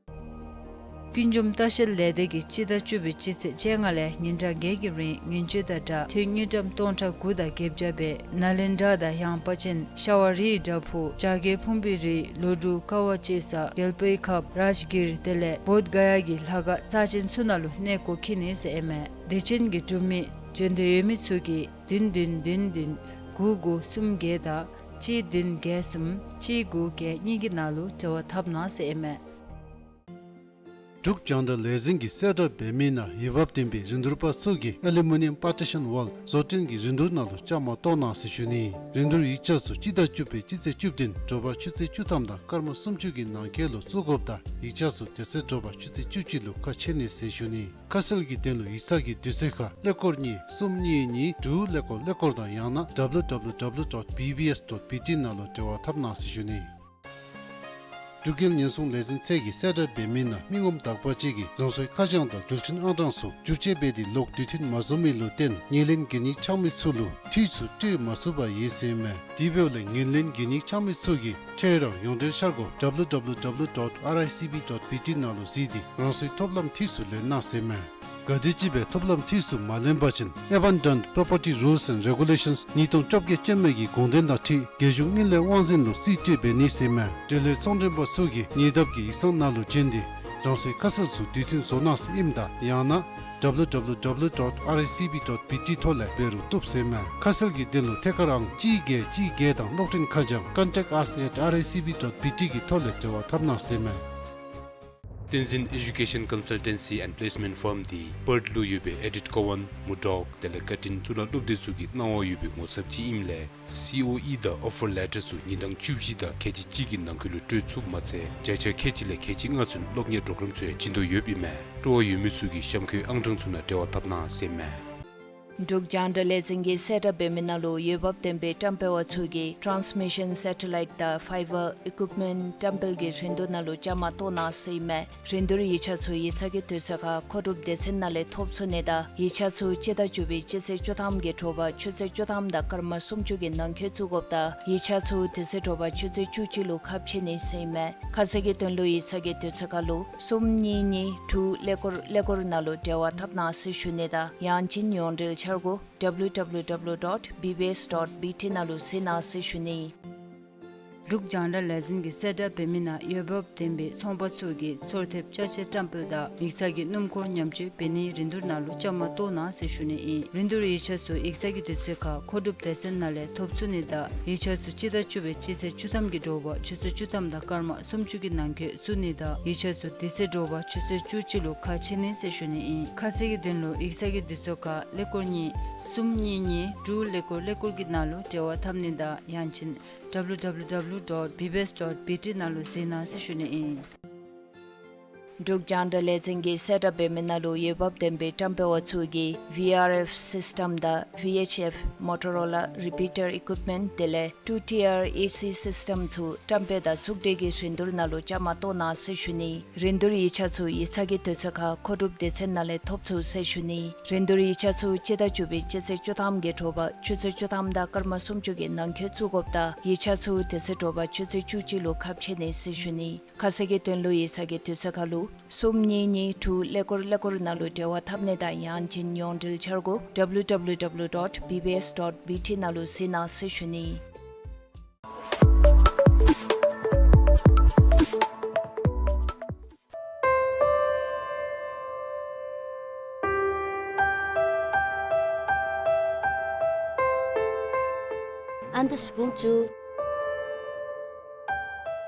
ཀུན་འབྱུང་ལྟ་བཤལ་ལས་སྡེ་གིས་སྤྱི་ཟླ་བཅུ་པའི་སྤྱི་ཚེས་བཅོ་ལྔ་ལས་ཉིན་གྲངས་བརྒྱད་ཀྱི་རིང་ཉིན་བཅུ་དང་སྦྲགས་ཐོན་དངུལ་ཀྲམ་སྟོང་ཕྲག་དགུ་དང་བརྒྱད་བརྒྱ་སྦེ་ནཱ་ལེནྡྲ་དང་ཡངས་པ་ཅན་ཤ་བ་རིའི་བྲག་ཕུག་བྱ་རྒོད་ཕུང་པོའི་རི་ལོ་དྲུག་ཀ་བ་ཅེ་ས་གལ་པོའི་ཁབ་རཱཇ་གིར་དེ་ལས་བོདྷ་ག་ཡ་གི་ལྷ་ཁང་རྩ་ཆེན་ཚུ་ནང་ལུ་གནས་སྐོར་འཁྱིད་ནི་ཟེར་ཨིན་མས། སྡེ་ཚན་གྱི་གྲུབ་མི་འབྱོན་འདོད་ཡོད་མི་ཚུ་གིས་བདུན་བདུན་བདུན་བདུན་དགུ་དགུ་གསུམ་བརྒྱད་དང་གཅིག་བདུན་བརྒྱད་གསུམ་གཅིག་དགུ་བརྒྱད་གཉིས་ཀྱི་ནང་ལུ་འབྲེལ་བ་འཐབ་གནང་ཟེར་ཨིན་མས། འབྲུག་རྒྱང་བསྒྲགས་ལས་འཛིན་གྱིས་གསལ་བསྒྲགས་འབད་མི་ནང་འོས་འབབ་ལྡན་པའི་རིན་བསྡུར་པ་ཚུ་གིས་ཨ་ལུ་མི་ནི་ཡམ་པར་ཊི་ཤཱན་ཝཱལ་བཟོ་སྐྲུན་གྱི་རིན་བསྡུར་ནང་ལུ་བཅའ་མར་གཏོགས་གནང་ཟེར་ཞུ་ནི། རིན་བསྡུར་ཡིག་ཆ་ཚུ་སྤྱི་ཟླ་བཅུ་པའི་སྤྱི་ཚེས་བཅུ་བདུན་དྲོ་པ་ཆུ་ཚོད་བཅུ་ཐམ་དང་སྐར་མ་སུམ་ཅུ་གི་ནང་འཁོད་ལུ་བཙུགས་དགོཔ་དང་ཡིག་ཆ་ཚུ་དེ་ཚེ་དྲོ་པ་ཆུ་ཚོད་བཅུ་གཅིག་ལུ་ཁ་ཕྱེ་ནི་ཟེར་ཞུ་ནི། ཁ་གསལ་གྱི་དོན་ལུ་ཡིག་ཚང་གི་དུས་ཚོད་ཁར་ཀླད་ཀོར་གཉིས་གསུམ་གཉིས་གཉིས་དྲུག་ཀླད་ཀོར་ཀླད་ཀོར་དང་ཡང་ན་W W W dot B B S dot B T ནང་ལུ་འབྲེལ་བ་འཐབ་གནང་ཟེར་ཞུ་ནི། འབྲུག་རྒྱལ་ཉེན་སྲུང་ལས་འཛིན་ཚད་ཀྱིས་གསལ་བསྒྲགས་འབད་མི་ནང་མི་ངོམ་དག་པ་ཅིག་གིས་རང་སོའི་ཁ་བྱང་དང་འགྲུལ་འཕྲིན་ཨང་གྲངས་ཚུ་བསྒྱུར་བཅོས་འབད་དེ་ལོག་དུས་མཐུན་མ་བཟོ་མི་ལུ་བརྟེན་ཉེར་ལེན་གན་ཡིག་འཆང་མི་ཚུ་ལུ་འཐུས་ཚུ་སྤྲོད་མ་ཚུགས་པར་ཡོད་ཟེར་ཨིན་མས། དེ་འབདཝ་ལས་ཉེར་ལེན་གན་ཡིག་འཆང་མི་ཚུ་གིས་ཁྱེད་རའི་ཡོངས་འབྲེལ་འཆར་སྒོ་W W W dot R I C B dot B T ནང་ལུ་གཟིགས་ཏེ་རང་སོའི་ཐོབ་ལམ་འཐུས་ཚུ་ལེན་གནང་ཟེར་ཨིན་མས། ག་དེམ་ཅིག་སྦེ་ཐོབ་ལམ་འཐུས་ཚུ་མ་ལེན་པ་ཅིན་Abandoned Property Rules and Regulations ཉིས་སྟོང་བཅོ་བརྒྱད་ཅན་མའི་གི་དགོངས་དོན་དང་འཁྲིལ་རྒྱལ་གཞུང་དངུལ་ལས་དབང་འཛིན་ལུ་རྩིས་སྤྲོད་འབད་ནི་ཟེར་ཨིན་མས། འབྲེལ་ཡོད་ཚོང་མགྲོན་པ་ཚུ་གིས་ཉེ་འདབས་ཀྱི་ཡིག་ཚང་ནང་ལུ་བྱོན་ཏེ་རང་སོའི་ཁ་གསལ་ཚུ་དུས་མཐུན་བཟོ་གནང་ཟེར་ཨིནམ་ད་ཡང་ན་W W W dot R I C B dot B T ཐོག་ལས་འབད་རུང་བཏུབ་ཟེར་ཨིན་མས། ཁ་གསལ་གྱི་དོན་ལུ་ཐད་ཀར་ཨང་གཅིག་བརྒྱད་གཅིག་བརྒྱད་དང་གློག་འཕྲིན་ཁ་བྱང་contact us at R I C B dot B T གི་ཐོག་ལས་འབྲེལ་བ་འཐབ་གནང་ཟེར་ཨིན་མས། བསྟན་འཛིན་Education Consultancy and Placement Firm འདི་པརཐ་ལུ་ཡོད་པའི་ཨེ་ཌིཊ་ཀོ་ཝན་མུར་ཌོག་དེ་ལས་ཀར་ཊིན་གཙུག་ལག་སློབ་སྡེ་ཚུ་གི་གནང་བ་ཡོད་པའི་ངོ་ཚབ་ཅིག་ཨིནམ་ལས་སི་ཨོ་ཨི་དང་ཨོ་ཕར་ལེ་ཊར་ཚུ་ཉིན་གྲངས་བཅུ་བཞི་དང་ཁལ་གཅིག་གཅིག་གི་ནང་འཁོད་ལུ་སྤྲོད་ཚུགསཔ་མ་ཚད་བརྒྱ་ཆ་ཁལ་གཅིག་ལས་ཁལ་གཅིག་ལྔ་ཚུན་སློབ་གཉེར་པོརོ་གརམ་ཚུ་ཡང་བྱིན་དོ་ཡོདཔ་ཨིན་མས། སྤྲོ་བ་ཡོད་མི་ཚུ་གིས་གཤམ་འཁོད་ཨང་གྲངས་ཚུ་ནང་འབྲེལ་བ་འཐབ་གནང་ཟེར་ཨིན་མས། འབྲུག་རྒྱང་བསྒྲགས་ལས་འཛིན་གྱིས་གསལ་བསྒྲགས་འབད་མི་ནང་ལུ་འོས་འབབ་ལྡན་པའི་བཀྲམ་སྤེལ་བ་ཚུ་གིས་ཊཱནསི་མི་ཤཱན་སེ་ཊ་ལའིཊ་དང་ཕའི་བར་ཨི་ཀུཡིཔ་མེནཊ་བཀྲམ་སྤེལ་གྱི་རིན་བསྡུར་ནང་ལུ་བཅའ་མར་གཏོགས་གནང་ཟེར་ཨིན་མས། རིན་བསྡུར་ཡིག་ཆ་ཚུ་ཡིག་ཚང་གི་དུས་ཚོད་ཁར་མཁོ་སྒྲུབ་སྡེ་ཚན་ནང་ལས་ཐོབ་ཚུགས་ནི་དང་ཡིག་ཆ་ཚུ་སྤྱི་ཟླ་བཅུ་པའི་སྤྱི་ཚེས་བཅུ་ཐམ་གྱི་དྲོ་པ་ཆུ་ཚོད་བཅུ་ཐམ་དང་སྐར་མ་སུམ་ཅུ་གི་ནང་འཁོད་བཙུགས་དགོཔ་དང་ཡིག་ཆ་ཚུ་དེ་ཚེ་དྲོ་པ་ཆུ་ཚོད་བཅུ་གཅིག་ལུ་ཁ་ཕྱེ་ནི་ཟེར་ཨིན་མས། ཁ་གསལ་གྱི་དོན་ལུ་ཡིག་ཚང་གི་དུས་ཚོད་ཁར་ལུ་གསུམ་གཉིས་གཉིས་དྲུག་ཀླད་ཀོར་ཀླད་ཀོར་ནང་ལུ་འབྲེལ་བ་འཐབ་གནང་ཟེར་ཞུ་ནི་དང་ཡང་ཅིན་ཡོངས་འབྲེལ་འཆར་སྒོ་W W W dot B B S dot B T ནང་ལུ་གཟིགས་གནང་ཟེར་ཞུ་ནི། འབྲུག་རྒྱང་བསྒྲགས་ལས་འཛིན་གྱིས་གསལ་བསྒྲགས་འབད་མི་ནང་འོས་འབབ་ལྡན་པའི་ཚོང་པ་ཚུ་གིས་ཚོར་ཐེབས་ཅ་ཆས་བཀྲམ་སྤེལ་དང་ཡིག་ཚང་གི་སྣུམ་འཁོར་ཉམས་བཅོས་འབད་ནིའི་རིན་བསྡུར་ནང་ལུ་བཅའ་མར་གཏོགས་གནང་ཟེར་ཞུ་ནི་ཨིན། རིན་བསྡུར་ཡིག་ཆ་ཚུ་ཡིག་ཚང་གི་དུས་ཚོད་ཁར་མཁོ་སྒྲུབ་སྡེ་ཚན་ནང་ལས་ཐོབ་ཚུགས་ནི་དང་ཡིག་ཆ་ཚུ་སྤྱི་ཟླ་བཅུ་པའི་སྤྱི་ཚེས་བཅུ་ཐམ་གྱི་དྲོ་པ་ཆུ་ཚོད་བཅུ་ཐམ་དང་སྐར་མ་སུམ་ཅུ་གི་ནང་འཁོད་བཙུགས་ནི་དང་ཡིག་ཆ་ཚུ་དེ་ཚེ་དྲོ་པ་ཆུ་ཚོད་བཅུ་གཅིག་ལུ་ཁ་ཕྱེ་ནི་ཟེར་ཞུ་ནི་ཨིན། ཁ་གསལ་གྱི་དོན་ལུ་ཡིག་ཚང་གི་དུས་ཚོད་ཁར་ཀླད་ཀོར་གཉིས་གསུམ་གཉིས་གཉིས་དྲུག་ཀླད་ཀོར་ཀླད་ཀོར་གྱི་ནང་ལུ་འབྲེལ་བ་འཐབ་ནི་དང་ཡང་ཅིན་W W W dot B B S dot B T ནང་ལུ་གཟིགས་གནང་ཟེར་ཞུ་ནི་ཨིན། འབྲུག་རྒྱང་བསྒྲགས་ལས་འཛིན་གྱིས་གསལ་བསྒྲགས་འབད་མི་ནང་ལུ་འོས་འབབ་ལྡན་པའི་བཀྲམ་སྤེལ་བ་ཚུ་གིས་V R F སིསི་ཊམ་དང་V H F Motorola repeater equipment དེ་ལས་two tier A C system ཚུ་བཀྲམ་སྤེལ་དང་ཚོགས་སྒྲིག་གི་རིན་བསྡུར་ནང་ལུ་བཅའ་མར་གཏོགས་གནང་ཟེར་ཞུ་ནི། རིན་བསྡུར་ཡིག་ཆ་ཚུ་ཡིག་ཚང་གི་དུས་ཚོད་ཁར་མཁོ་སྒྲུབ་སྡེ་ཚན་ནང་ལས་ཐོབ་ཚུགས་ཟེར་ཞུ་ནི། རིན་བསྡུར་ཡིག་ཆ་ཚུ་སྤྱི་ཟླ་བཅུ་པའི་སྤྱི་ཚེས་བཅུ་ཐམ་གྱི་དྲོ་པ་ཆུ་ཚོད་བཅུ་ཐམ་དང་སྐར་མ་སུམ་ཅུ་གི་ནང་འཁོད་བཙུགས་དགོཔ་དང་ཡིག་ཆ་ཚུ་དེ་ཚེ་དྲོ་པ་ཆུ་ཚོད་བཅུ་གཅིག་ལུ་ཁ་ཕྱེ་ནི་ཟེར་ཞུ་ནི། ཁ་གསལ་གྱི་དོན་ལུ་ཡིག་ཚང་གི་དུས་ཚོད་ཁར་ལུ་གསུམ་གཉིས་གཉིས་དྲུག་ཀླད་ཀོར་ཀླད་ཀོར་ནང་ལུ་འབྲེལ་བ་འཐབ་ནི་དང་ཡང་ཅིན་ཡོངས་འབྲེལ་འཆར་སྒོ་W W W dot B B S dot B T ནང་ལུ་གཟིགས་གནང་ཟེར་ཞུ་ནི། ཨ་ནི་ད་ཤི་བུང་བཅུག།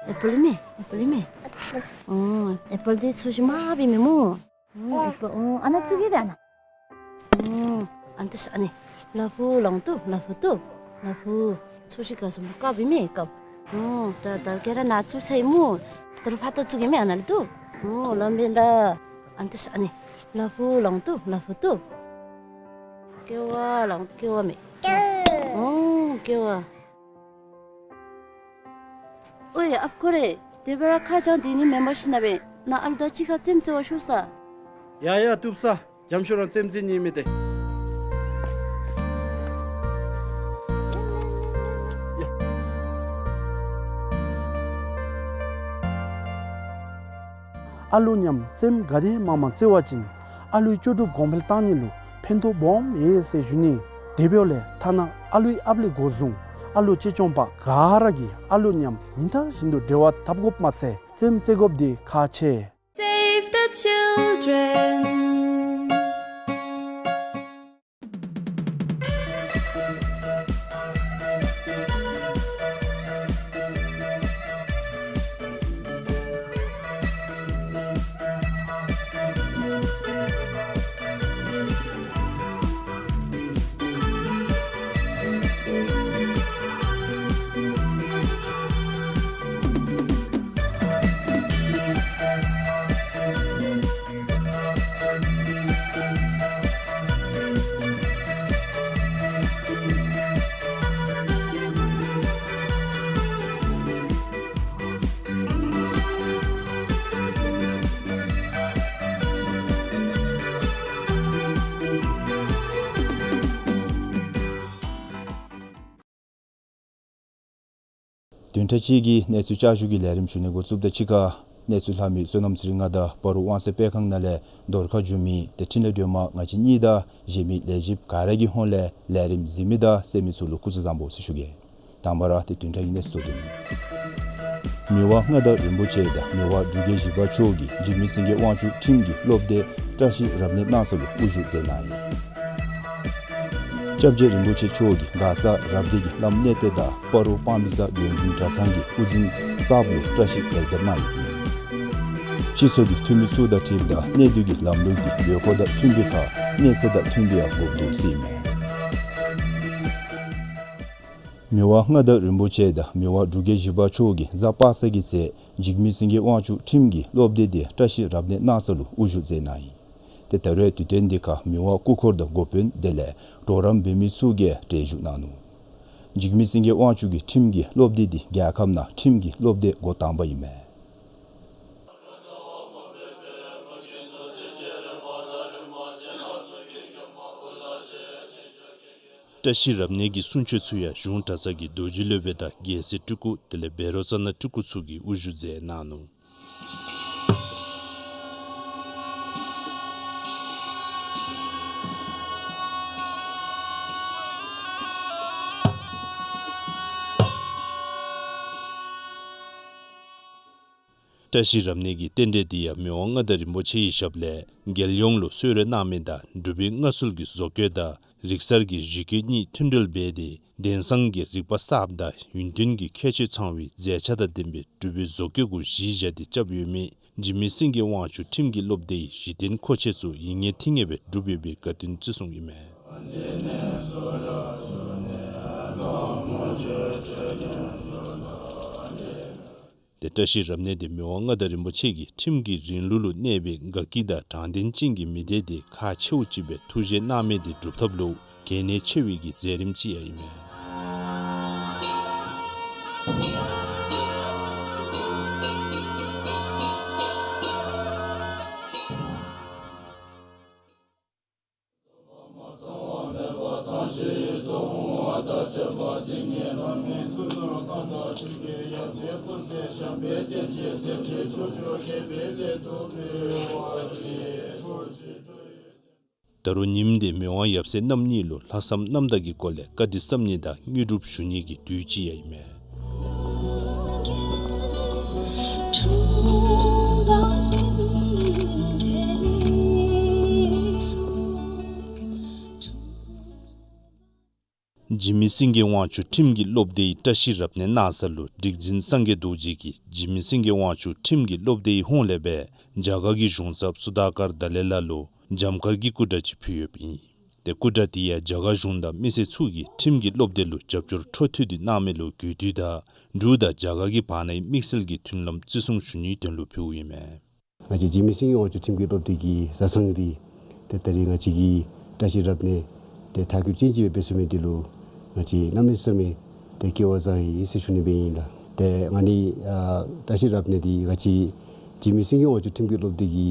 ཨེ་པཱལ་ཨིན་མས། ཨེ་པཱལ་ཨིན་མས། ཨོ་ཨེ་པཱལ་འདི་ཚོས་ཤིག་མ་བི་མི་སྨོ། ཨོ་ཨེ་པཱལ། ཨོ་ཨ་ནཱ་བཙུགས་གེ་ད་ཨ་ནཱ། ཨོ་ཨ་ནི་ད་ཤི་ཨ་ནི། ལ་ཕུག་ལོང་བཏུབ། ལ་ཕུག་བཏུབ། ལ་ཕུག་ཚོས་ཤིག་ག་སོང་བཀབ་བི་མས་བཀབ། ཨོ་ད་ད་ཁྱེད་ར་ནཱ་བཙུགས་ཚར་ཡི་སྨོ། ད་རུང་ཕར་ད་བཙུགས་གེ་མས། ཨ་ནཱ་ལུ་བཏུབ། ཨོ་ལམ་འབད་ད། ཨ་ནི་ད་ཤི་ཨ་ནི། ལ་ཕུག་ལོང་བཏུབ། ལ་ཕུག་བཏུབ། ཀེ་བ་ལོང་ཀེ་བ་མས། ཨོ་ཀེ་བ། ཨོའི་ཨཔ་ཁོ་རེ། དེ་སྦེ་ར་ཁ་བྱང་དེ་ནི་མེན་པར་ཤིག་ན་སྦེ་ནཱ་ཨ་ལུ་དང་གཅིག་ཁར་རྩེདམོ་རྩེ་བར་ཤོག་ས། ཡ་ཡ་བཏུབ་ས། འཇམ་ཤོས་རང་རྩེདམོ་རྩེ་ནི་མེད་དེ། ཡ། ཨ་ལུ་མཉམ་རྩེདམོ་ག་དེ་མང་མང་རྩེ་བ་ཅིན་ཨ་ལུའི་ལྕོགས་གྲུབ་གོང་འཕེལ་གཏང་ནི་ལུ་ཕན་ཐོགས་སྦོམ་ཡོད་ཟེར་ཞུ་ནི། དེ་འབདཝ་ལས་ཐ་ན་ཨ་ལུའི་ཨཔ་ལས་འགོ་བཟུང་ཨ་ལུ་གཅེས་སྐྱོང་པ་ག་ར་གིས་ཨ་ལུ་མཉམ་ཉིན་ལྟར་བཞིན་དུ་འབྲེལ་བ་འཐབ་དགོཔ་མ་ཚད་རྩེདམོ་རྩེ་དགོཔ་འདི་ཁག་ཆེ། Save the children. བདུན་ཕྲག་གཅིག་གི་གནས་ཚུལ་བསྐྱར་ཞུ་གི་ལས་རིམ་ཞུ་ནི་འགོ་བཙུགསཔ་དང་གཅིག་ཁར་གནས་ཚུལ་ལྷབ་མི་བསོད་ནམས་ཚེ་རིང་ང་དང་སྤ་རོ་དབང་གསལ་སྤེལ་ཁང་ནང་ལས་འདོར་ཁ་བྱོན་མི་དེ་འཕྲིན་ལས་སྒྲོན་མ་ང་བཅས་གཉིས་དང་གཞན་མི་ལས་བྱེདཔ་ག་ར་གི་ཧོངས་ལས་ལས་རིམ་གཟིགས་མི་དང་གསན་མི་ཚུ་ལུ་སྐུ་གཟུགས་བཟང་པོ་ཟེར་ཞུ་གེ། དང་པ་ར་ཏེ་བདུན་ཕྲག་གི་གནས་ཚུལ་ཚུ་དེ་ཨིན། མི་དབང་མངའ་བདག་རིན་པོ་ཆེ་དང་མི་དབང་འབྲུག་རྒྱལ་བཞི་པ་མཆོག་གིས་འཇིགས་མེད་སེང་གེ་དབང་ཕྱུག་ཁྲིམས་ཀྱི་སློབ་སྡེ་བཀྲ་ཤིས་རབ་གནས་གནང་ས་ལུ་དབུ་བཞུགས་མཛད་གནང་ཡི། སྐྱབས་རྗེ་རིན་པོ་ཆེ་མཆོག་གིས་མགར་ས་རབ་སྡེ་གི་བླམ་གནས་བརྟན་དང་སྤ་རོ་སྤང་སྦིས་ས་དགོན་འཛིན་གྲྭ་ཚང་གི་དབུ་འཛིན་གསརཔ་ལུ་བཀྲ་ཤིས་རབ་གདབ་གནང་ཡི། སྤྱི་ཚོགས་ཀྱི་འཐུས་མི་ཚུ་དང་འཁྲིལཝ་ད་གནས་སྡུད་ཀྱི་ལམ་ལུགས་ཀྱི་དགོས་མཁོ་དང་མཐུན་པའི་ཁར་གནས་ཚད་དང་མཐུན་པའི་ཡང་དགོཔ་འདུག་ཟེར་ཨིན་མས། མི་དབང་མངའ་བདག་རིན་པོ་ཆེ་དང་མི་དབང་འབྲུག་རྒྱལ་བཞི་པ་མཆོག་གིས་གཟའ་པ་སངས་ཀྱི་ཚེ་འཇིགས་མེད་སེང་གེ་དབང་ཕྱུག་ཁྲིམས་ཀྱི་སློབ་སྡེ་དེ་བཀྲ་ཤིས་རབ་གནས་གནང་ས་ལུ་དབུ་བཞུགས་མཛད་གནང་ཡི། ཏེ་ད་རེས་དུས་སྟོན་འདི་ཁར་མི་དབང་སྐུ་འཁོར་དང་འགོ་དཔོན་དེ་ལས་གྲོགས་རམ་འབད་མི་ཚུ་གིས་གྲལ་བཞུགས་གནང་ནུག། འཇིགས་མེད་སེང་གེ་དབང་ཕྱུག་གི་ཁྲིམས་ཀྱི་སློབ་སྡེ་འདི་རྒྱལ་ཁབ་ནང་ཁྲིམས་ཀྱི་སློབ་སྡེ་འགོ་དང་པ་ཨིན་མས། བཀྲ་ཤིས་རབ་གནས་ཀྱི་གསུང་ཆོག་ཚུ་ཡང་གཞུང་གྲྭ་ཚང་གི་རྡོ་རྗེ་སློབ་དཔོན་དང་རྒྱལ་སྲས་སྤྲུལ་སྐུ་དེ་ལས་བཻ་རོ་ཙ་ན་སྤྲུལ་སྐུ་ཚུ་གིས་དབུ་བཞུགས་མཛད་གནང་ནུག། བཀྲ་ཤིས་རབ་གནས་ཀྱི་རྟེན་འབྲེལ་འདི་ཡང་མི་དབང་མངའ་བདག་རིན་པོ་ཆེའི་ཞབས་ལས་རྒྱལ་ཡོངས་ལུ་གསོལ་རས་གནང་མི་དང་འབྲུག་པའི་མངའ་གསོལ་གྱི་བཟོ་བཀོད་དང་རིག་གསར་གྱི་གཞི་བཀོད་གཉིས་མཐུན་འབྲེལ་འབད་དེ་གདན་ས་གི་རིག་པ་གསརཔ་དང་ཡུན་བརྟན་གྱི་ཁྱད་ཆོས་ཚང་བའི་མཛེས་ཆ་དང་ལྡན་པའི་འབྲུག་པའི་བཟོ་བཀོད་གུ་གཞི་བཞག་སྟེ་རྐྱབ་ཡོད་མི་འཇིགས་མེད་སེང་གེ་དབང་ཕྱུག་ཁྲིམས་ཀྱི་སློབ་སྡེའི་གཞི་རྟེན་མཁོ་ཆས་ཚུ་ཡིད་ངེས་ཐིང་ངེས་སྦེ་གྲུབ་ཡོད་པའི་དགའ་སྟོན་བརྩི་སྲུང་ཨིན་མས། ཏེ་བཀྲ་ཤིས་རབ་གནས་འདི་མི་དབང་མངའ་བདག་རིན་པོ་ཆེ་གིས་ཁྲིམས་ཀྱི་རིང་ལུགས་ལུ་གནས་པའི་དགའ་སྐྱིད་དང་དྲང་བདེན་ཅན་གྱི་མི་སྡེ་འདི་ཁག་ཆེཝ་ཅིག་སྦེ་ཐུགས་བཞེད་གནང་མི་འདི་སྒྲུབ་ཐབས་ལུ་གལ་གནད་ཆེ་བའི་གི་མཛད་རིམ་ཅིག་ཡང་ཨིན་མས། ད་རུང་ཉིནམ་འདི་མི་དབང་ཡབ་སྲས་རྣམ་གཉིས་ལུ་ལྷག་བསམ་རྣམ་དག་གི་སྒོ་ལས་བཀའ་དྲིན་བསམ་ནི་དང་དངོས་གྲུབ་ཞུ་ནི་གི་དུས་ཅིག་ཡང་ཨིན་མས། འཇིགས་མེད་སེང་གེ་དབང་ཕྱུག་ཁྲིམས་ཀྱི་སློབ་སྡེའི་བཀྲ་ཤིས་རབ་གནས་གནང་ས་ལུ་སྒྲིག་འཛིན་སངས་རྒྱས་རྡོ་རྗེ་གིས་འཇིགས་མེད་སེང་གེ་དབང་ཕྱུག་ཁྲིམས་ཀྱི་སློབ་སྡེའི་ཧོངས་ལས་སྦེ་རྒྱ་གར་གྱི་གཞུང་ཚབ་སུ་དཱ་ཀར་དཱ་ལའི་ལ་ལུ་འཇམ་དཀར་གྱི་སྐུ་འདྲ་ཅིག་ཕུལ་ཡོདཔ་ཨིན། ཏེ་སྐུ་འདྲ་དེ་ཡང་རྒྱ་གར་གཞུང་དང་མི་སེར་ཚུ་གིས་ཁྲིམས་ཀྱི་སློབ་སྡེ་ལུ་རྒྱབ་སྐྱོར་འཕྲོ་མཐུད་དེ་གནང་མི་ལུ་གུས་འདུད་དང་འབྲུག་དང་རྒྱ་གར་གྱི་བར་ནའི་དམིགས་བསལ་གྱི་མཐུན་ལམ་བརྩི་སྲུང་ཞུ་ནིའི་དོན་ལུ་ཕུལཝ་ཨིན་མས། ང་བཅས་འཇིགས་མེད་སེང་གེ་དབང་ཕྱུག་ཁྲིམས་ཀྱི་སློབ་སྡེ་གི་བཟའ་ཚང་འདི་ཏེ་ད་རིས་ང་བཅས་ཀྱི་བཀྲ་ཤིས་རབ་གནས་ཏེ་མཐའ་འཁྱོལ་ཅན་ཅིག་སྦེ་འབད་ཚུགས་མི་འདི་ལུ་ང་བཅས་གནམ་མེད་ས་མེད་ཏེ་སྐལ་བ་བཟང་ཡི་ཟེར་ཞུ་ནི་སྦེ་ཨིན་ལགས། ཏེ་ང་ནི་ཨ་བཀྲ་ཤིས་རབ་གནས་འདི་ང་བཅས་འཇིགས་མེད་སེང་གེ་དབང་ཕྱུག་ཁྲིམས་ཀྱི་སློབ་སྡེ་གི་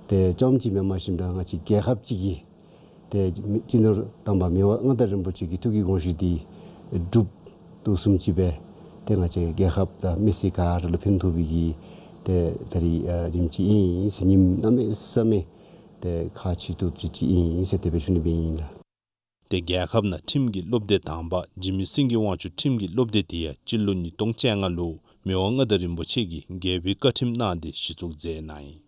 ཏེ་ལྕམ་ཅིག་མེན་པར་ཞིནམ་ད་ང་བཅས་རྒྱལ་ཁབ་ཅིག་གི་ཏེ་སྤྱི་ནོར་དམ་པ་མི་དབང་མངའ་བདག་རིན་པོ་ཆེ་གི་ཐུགས་ཀྱི་དགོངས་གཞི་འདི་སྒྲུབ་དོ་བཟུམ་ཅིག་སྦེ་ཏེ་ང་བཅས་རྒྱལ་ཁབ་དང་མི་སེར་ག་ར་ལུ་ཕན་ཐོགས་པའི་གི་ཏེ་ད་རིས་ཨ་རིམ་ཅིག་ཨིན་ཟེར་ཉིནམ་གནམ་མེད་ས་མེད་ཏེ་ཁག་ཆེ་ཏོག་ཏོ་ཅིག་ཨིན་ཟེར་དེ་སྦེ་ཞུ་ནི་སྦེ་ཨིན་ལགས། ཏེ་རྒྱལ་ཁབ་ནང་ཁྲིམས་ཀྱི་སློབ་སྡེ་དང་པ་འཇིགས་མེད་སེང་གེ་དབང་ཕྱུག་ཁྲིམས་ཀྱི་སློབ་སྡེ་དེ་ཡང་སྤྱི་ལོ་ཉིས་སྟོང་བཅོ་ལྔ་ལུ་མི་དབང་མངའ་བདག་རིན་པོ་ཆེ་གིས་རྒྱལ་པོའི་བཀའ་ཁྲིམས་གནང་སྟེ་གཞི་བཙུགས་མཛད་གནང་ཡི།